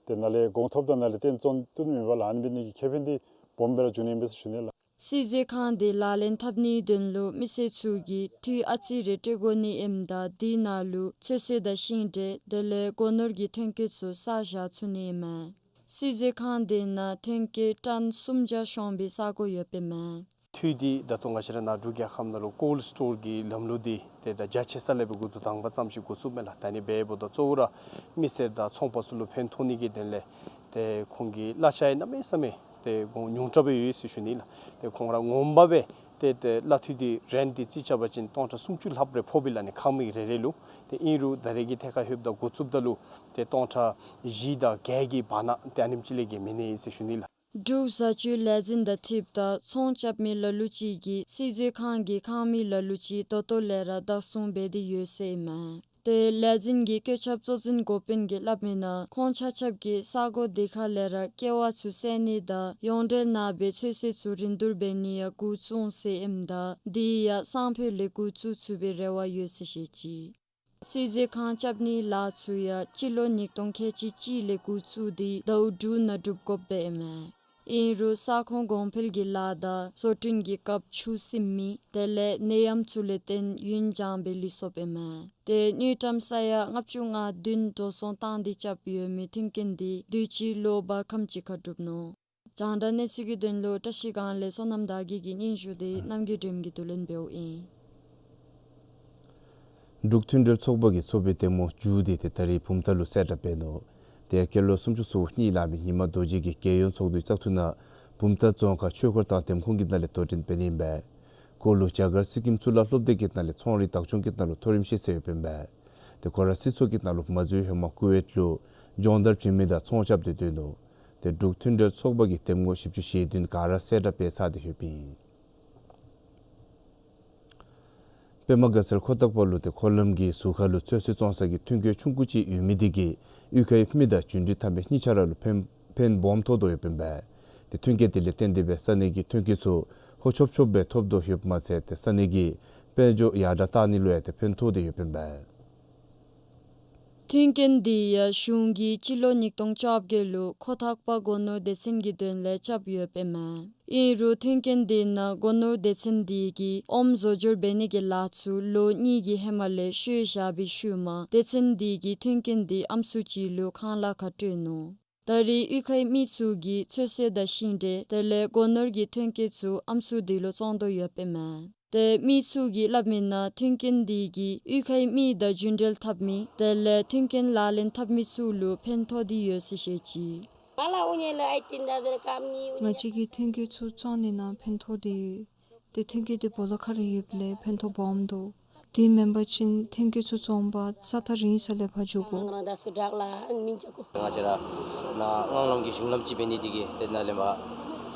ཏེ་ནཱ་ལས་གོང་ཐོབ་ད་ནཱ་ལས་བཏོན་བཙོང་བཏུབ་ནི་མེད་པས་ལགས། ཨ་ནི་འབད་ནི་གི་ཁེ་ཕན་འདི་སྦོམ་སྦེ་ར་འབྱུང་ནི་ཨིན་པས་ཟེར་ཞུ་ནི་ལགས། བསིལ་མཛོད་ཁང་དེ་ལག་ལེན་འཐབ་ནིའི་དོན་ལུ་མི་སེར་ཚུ་གིས་འཐུས་ཨ་ཙི་རེ་སྤྲོད་དགོ་ནི་ཨིནམ་ད་དེ་ནང་ལུ་ཚོད་བསྲེ་དང་ཤིང་འབྲས་དེ་ལས་སྒོ་ནོར་གྱི་ཐོན་སྐྱེད་ཚུ་བསགས་བཞག་ཚུགས་ནི་ཨིན་མས། བསིལ་མཛོད་ཁང་དེ་ནང་ཐོན་སྐྱེད་ཊཱོན་སུམ་བརྒྱ་ཤོང་བའི་ས་གོ་ཡོདཔ་ཨིན་མས། འཐུས་འདི་ད་ལྟོ་ང་བཅས་ར་ནཱ་འབྲུག་རྒྱལ་ཁབ་ནང་ལུ་ཀོལཌ་སི་ཊོར་གྱི་ལམ་ལུགས་འདི་ཏེ་ད་རྒྱ་ཆེ་ས་ལས་སྦེ་འགོ་དང་པ་ཙམ་ཅིག་འགོ་བཙུགསཔ་མས་ལགས། ད་ཨ་ནི་འབདཝ་ད་གཙོ་བོ་ར་མི་སེར་དང་ཚོང་པ་ཚུ་ལུ་ཕན་ཐོགས་ནི་གི་དོན་ལས་ཏེ་ཁོང་གི་གླ་ཆ་ཡང་གནམ་མེད་ས་མེད་ཏེ་གོང་ཉུང་དྲགས་སྦེ་ཡོད་ཟེར་ཞུ་ནི་ལགས། ཏེ་ཁོང་ར་ངོ་མ་སྦེ་ཏེ་ཏེ་གླ་འཐུས་འདི་རེནཊ་འདི་རྩིས་རྐྱབ་པ་ཅིན་སྟོང་ཕྲག་སུམ་ཅུ་ལྷགཔ་རེ་ཕོགཔ་ཨིན་ལགས་ཨ་ནི་ཁང་མིག་རེ་རེ་ལུ། ཏེ་ཨིན་རུང་ད་རེས་ཀྱི་ཐད་ཁར་ལྷོདཔ་ད་འགོ་བཙུགསཔ་ད་ལུ་ཏེ་སྟོང་ཕྲག་བཞི་དང་བརྒྱད་ཀྱི་བར་ན་ཏེ་ཨ་ནེམ་ཅིག་ལས་བརྒལ་མེད་ནི་ཟེར་ཞུ་ནི་ལགས། འབྲུག་བཟའ་བཅུད་ལས་འཛིན་དང་འཁྲིལཝ་ད་ཚོང་རྐྱབ་མི་ལ་ལུ་ཅིག་གིས་བསིལ་མཛོད་ཁང་གི་ཁང་མིག་ལ་ལུ་ཅིག་ད་ལྟོ་ལས་ར་བདག་བཟུང་འབད་དེ་ཡོད་ཟེར་ཨིན་མས། ཏེ་ལས་འཛིན་གྱི་བཀོད་ཁྱབ་གཙོ་འཛིན་འགོ་དཔོན་གྱིས་སླབ་མི་ནང་ཁོང་ཆ་ཁྱབ་ཀྱིས་ས་གོ་དེ་ཁར་ལས་ར་ཀེ་བ་ཚུ་བསལ་ནི་དང་ཡོངས་འབྲེལ་ནང་སྦེ་ཚོད་བསྲེ་ཚུ་རིན་བསྡུར་འབད་ནི་ཡང་འགོ་བཙུགས་ཟེར་ཨིནམ་ད་དེ་ཡང་སང་ཕོད་ལས་འགོ་བཙུགས་ཚུགས་པའི་རེ་བ་ཡོད་ཟེར་བཤད་ཅི། བསིལ་མཛོད་ཁང་རྐྱབ་ནིའི་ལཱ་ཚུ་ཡང་སྤྱི་ལོ་ཉིས་སྟོང་ཁལ་གཅིག་གཅིག་ལས་འགོ་བཙུགས་ཏེ་ཟླཝ་དྲུག་ནང་གྲུབ་དགོཔ་སྦེ་ཨིན་མས། ཨིན་རུང་ས་ཁོངས་གོང་འཕེལ་གྱི་ལཱ་དང་བཟོ་སྐྲུན་གྱི་སྐབས་ཆུ་སིམ་མི་དེ་ལས་ནད་ཡམས་ཚུ་ལས་བརྟེན་ཡུན་འགྱངས་སྦེ་ལུས་སོཔ་ཨིན་མས། ཏེ་དངུལ་ཀྲམ་ས་ཡ་ལྔ་བཅུ་ང་བདུན་འགྲོ་སོང་བཏང་སྟེ་རྐྱབ་ཡོད་མི་མཐུན་རྐྱེན་འདི་དུས་ཅི་ལོ་འབར་ཁམས་ཅིག་ཁར་གྲུབ་ནུག། རྒྱང་བསྒྲགས་གནས་ཚུལ་གྱི་དོན་ལུ་བཀྲ་ཤིས་སྒང་ལས་བསོད་ནམས་དར་རྒྱས་ཀྱིས་སྙན་ཞུ་དེ་རྣམ་རྒྱལ་སྒྲོལ་མ་གིས་བསྡུ་ལེན་འབདཝ་ཨིན། འབྲུག་མཐུན་འབྲེལ་ཚོགས་པ་གི་ཚོགས་པའི་ལྟད་མོ་མཇུག་འདི་ཏེ་ད་རིས་བུམ་ཐང་ལུ་གསལ་བསྒྲགས་འབད་ནུག། ཏེ་སྐྱེས་ལོ་སུམ་ཅུ་སོ་གཉིས་ལང་མི་ཉི་མ་རྡོ་རྗེ་གིས་རྒྱལ་ཡོངས་ཚོགས་འདུའི་བཙག་འཐུ་ནང་བུམ་ཐང་རྫོང་ཁག་ཆོས་འཁོར་དང་འདེམས་ཁོངས་ཀྱི་ནང་ལས་དོ་འགྲན་འབད་ནི་ཨིན་པས། ཁོ་ལུ་རྒྱ་གར་སི་ཀིམ་གཙུག་ལག་སློབ་སྡེ་གི་ནང་ལས་ཚོང་རིག་བདག་སྐྱོང་གི་ནང་ལུ་མཐོ་རིམ་ཤེས་ཚད་ཡོདཔ་ཨིན་པས། ཏེ་ཁོ་ར་སྲིད་ཚོགས་ཀྱི་ནང་ལུ་མ་འཛུལ་ཧེ་མ་ཀུ་ཝེཊ་ལུ་སྦྱོང་བརྡར་བྱིན་མི་དང་ཚོང་རྐྱབ་སྟེ་སྡོད་ནུག། ཏེ་འབྲུག་མཐུན་འབྲེལ་ཚོགས་པ་གི་ལྟད་མོ་བཞི་བཅུ་ཞེ་བདུན་ག་ར་གསལ་བསྒྲགས་འབད་ཚར་ཏེ་ཡོདཔ་ཨིན། པདྨ་དགའ་ཚལ་ཁོ་ཐང་པ་ལུ་ཏེ་འཁོར་ལམ་གྱི་ཟུར་ཁ་ལུ་ཚོད་བསྲེ་བཙོང་ས་གི་ཐོན་སྐྱེད་ཆུང་ཀུ་ཅིག་ཡོད་མི་འདི་གིས་གཡུས་ཁའི་མི་དང་འབྱོན་འདྲིས་འཐབ་མི་གཉིས་ཆ་ར་ལུ་ཕན་ཕན་སྦོམ་ཐོགས་དོ་ཡོདཔ་ཨིན་པས། ཏེ་ཐོན་སྐྱེད་དེ་ལས་བརྟེན་ཏེ་སྦེ་ས་གནས་ཀྱི་ཐོན་སྐྱེད་ཚུ་ཧོ་ཆོབ་ཆོབ་སྦེ་ཐོབ་དོ་ཡོདཔ་མ་ཚད་ཏེ་ས་གནས་ཀྱི་དཔལ་འབྱོར་ཡར་དྲག་བཏང་ནི་ལུ་ཡང་ཏེ་ཕན་ཐོགས་ཏེ་ཡོདཔ་ཨིན་པས། མཐུན་རྐྱེན་འདི་ཡང་གཞུང་གིས་སྤྱི་ལོ་ཉིས་སྟོང་བཅོ་བརྒྱད་ལུ་ཁོ་ཐང་པ་སྒོ་ནོར་སྡེ་ཚན་གྱི་དོན་ལས་རྐྱབ་ཡོདཔ་ཨིན་མས། ཨིན་རུང་མཐུན་རྐྱེན་འདི་ནང་སྒོ་ནོར་སྡེ་ཚན་འདི་གིས་ཨོམ་བཟོ་སྦྱོར་འབད་ནི་གི་ལཱ་ཚུ་ལོ་གཉིས་ཀྱི་ཧེ་མ་ལས་བཤོལ་བཞག་པའི་ཤུལ་མ་སྡེ་ཚན་འདི་གིས་མཐུན་རྐྱེན་འདི་ཨམ་སྲུ་ཅིག་ལུ་ཁང་གླ་ཁར་སྤྲོད་ནུག། ད་རེས་གཡུས་ཁའི་མི་ཚུ་གིས་ཚོད་བསྲེ་དང་ཤིང་འབྲས་དེ་ལས་སྒོ་ནོར་གྱི་ཐོན་སྐྱེད་ཚུ་ཨམ་སྲུ་འདི་ལུ་བཙོང་དོ་ཡོདཔ་ཨིན་མས། ཏེ་མི་ཚུ་གིས་སླབ་མི་ནང་མཐུན་རྐྱེན་འདི་གིས་གཡུས་ཁའི་མི་དང་རྒྱུན་འབྲེལ་འཐབ་མི་དེ་ལས་མཐུན་རྐྱེན་ལག་ལེན་འཐབ་མི་ཚུ་ལུ་ཕན་ཐོགས་ཏེ་ཡོད་ཟེར་བཤད་ཅི། ང་བཅས་ཀྱིས་མཐུན་རྐྱེན་ཚུ་བཙོང་ནི་ནང་ཕན་ཐོགས་ཏེ་ཡོད། ཏེ་མཐུན་རྐྱེན་འདི་སྦོ་ལོགས་ཁར་ར་ཡོདཔ་ལས་ཕན་ཐོགས་སྦོམ་འདུག། དེ་མེན་པ་ཅིན་མཐུན་རྐྱེན་ཚུ་བཙོང་པར་ས་ཐག་རིང་ས་ལས་ཕར་འགྱོ་དགོ། ང་བཅས་ར་ནཱ་སྔགས་ལམ་གྱི་གཞུང་ལམ་ཅིག་འབད་ནི་འདི་གིས་ཏེ་ནཱ་ལས་མར་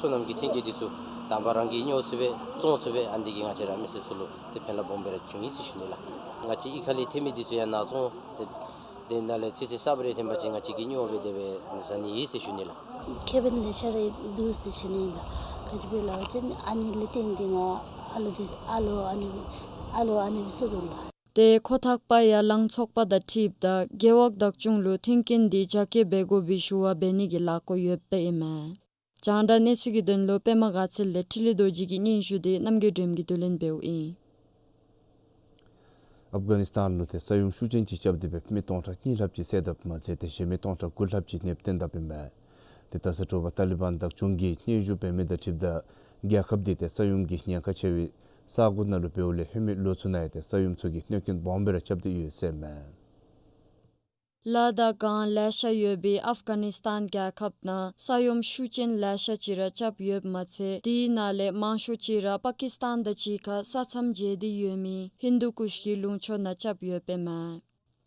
སོ་ནམ་གྱི་ཐོན་སྐྱེད་འདི་ཚུ་དང་པ་རང་གིས་ཉོ་ཚུགས་པས་བཙོང་ཚུགས་པས། ཨ་ནི་འདི་གིས་ང་བཅས་ར་མི་སེར་ཚུ་ལུ་ཏེ་ཕན་རླབས་སྦོམ་སྦེ་ར་བྱུང་ཡི་ཟེར་ཞུ་ནི་ལགས། ང་བཅས་གཡུས་ཁ་ལས་ཐོན་མི་འདི་ཚུ་ཡང་ནཱ་བཙོང་ཏེ་དེ་ནང་ལས་ཚོད་བསྲེ་གསརཔ་རེ་ཐོན་པ་ཅིན་ང་བཅས་ཀྱིས་ཉོ་སྦེ་དེ་སྦེ་ཟ་ནི་ཨིན་ཟེར་ཞུ་ནི་ལགས། ཁེ་ཕན་ལེ་ཤ་ར་འདུག་ཟེར་ཞུ་ནི་ལགས། ག་ཅི་སྦེ་སླབ་པ་ཅིན་ཨ་ནི་ལས་བརྟེན་ཏེ་ང་ཨ་ལོ་འདི་ཨ་ལོ་ཨ་ནི་ཨ་ལོ་ཨ་ནི་སྦེ་བཙུགས་དོ་ལགས། ཏེ་ཁོ་ཐང་པ་ཡར་ལངས་ཚོགས་པ་དང་འཁྲིལཝ་ད་རྒེད་འོག་བདག་སྐྱོང་ལུ་མཐུན་རྐྱེན་འདི་རྒྱ་སྐྱེད་འབད་དགོ་པའི་ཞུ་བ་འབད་ནི་གི་ལས་འགུལ་ཡོདཔ་ཨིན་མས། རྒྱང་བསྒྲགས་གནས་ཚུལ་གྱི་དོན་ལུ་པདྨ་དགའ་ཚལ་ལས་འཕྲིན་ལས་རྡོ་རྗེ་གི་སྙན་ཞུ་དེ་རྣམ་རྒྱལ་སྒྲོལམ་གྱིས་བསྡུ་ལེན་འབདཝ་ཨིན། ཨབ་གྷ་ནི་སི་ཐན་ལུ་ཏེ་ས་ཡོམ་ཤུགས་ཅན་ཅིག་རྐྱབ་སྟེ་སྦེ་མི་སྟོང་ཕྲག་གཉིས་ལྷགཔ་ཅིག་བསད་དཔ་མ་ཚད་ཏེ་གཞན་མི་སྟོང་ཕྲག་དགུ་ལྷགཔ་ཅིག་ནདཔ་བཏོན་དཔ་ཨིན་པས། ཏེ་ད་ས་དྲོ་པ་ཏ་ལི་བཱན་བདག་སྐྱོང་གིས་སྙན་ཞུ་འབད་མི་དང་འཁྲིལཝ་ད་རྒྱལ་ཁབ་འདི་ཏེ་ས་ཡོམ་གྱི་ཉེན་ཁ་ཆེ་བའི་ས་གོ་ནང་ལུ་འབདཝ་ལས་ཧེ་མའི་ལོ་ཚུ་ནང་ཡང་ཏེ་ས་ཡོམ་ཚུ་གིས་གནོད་སྐྱོན་སྦོམ་སྦེ་ར་རྐྱབ་སྟེ་ཡོད་ཟེར་མས། ལ་དང་གངས་ལེ་ཤ་ཡོད་པའི་ཨབ་གྷ་ནི་སི་ཐན་རྒྱལ་ཁབ་ནང་ས་ཡོམ་ཤུགས་ཅན་ལེ་ཤ་ཅིག་ར་རྐྱབ་ཡོདཔ་མ་ཚད་དེའི་ནང་ལས་མང་ཤོས་ཅིག་ར་པ་ཀིསི་ཐན་དང་གཅིག་ཁར་ས་མཚམས་འབྱེལ་ཏེ་ཡོད་མི་ཧིན་དུ་ཀུཤ་གི་ལུང་ཕྱོགས་ནང་རྐྱབ་ཡོདཔ་ཨིན་མས།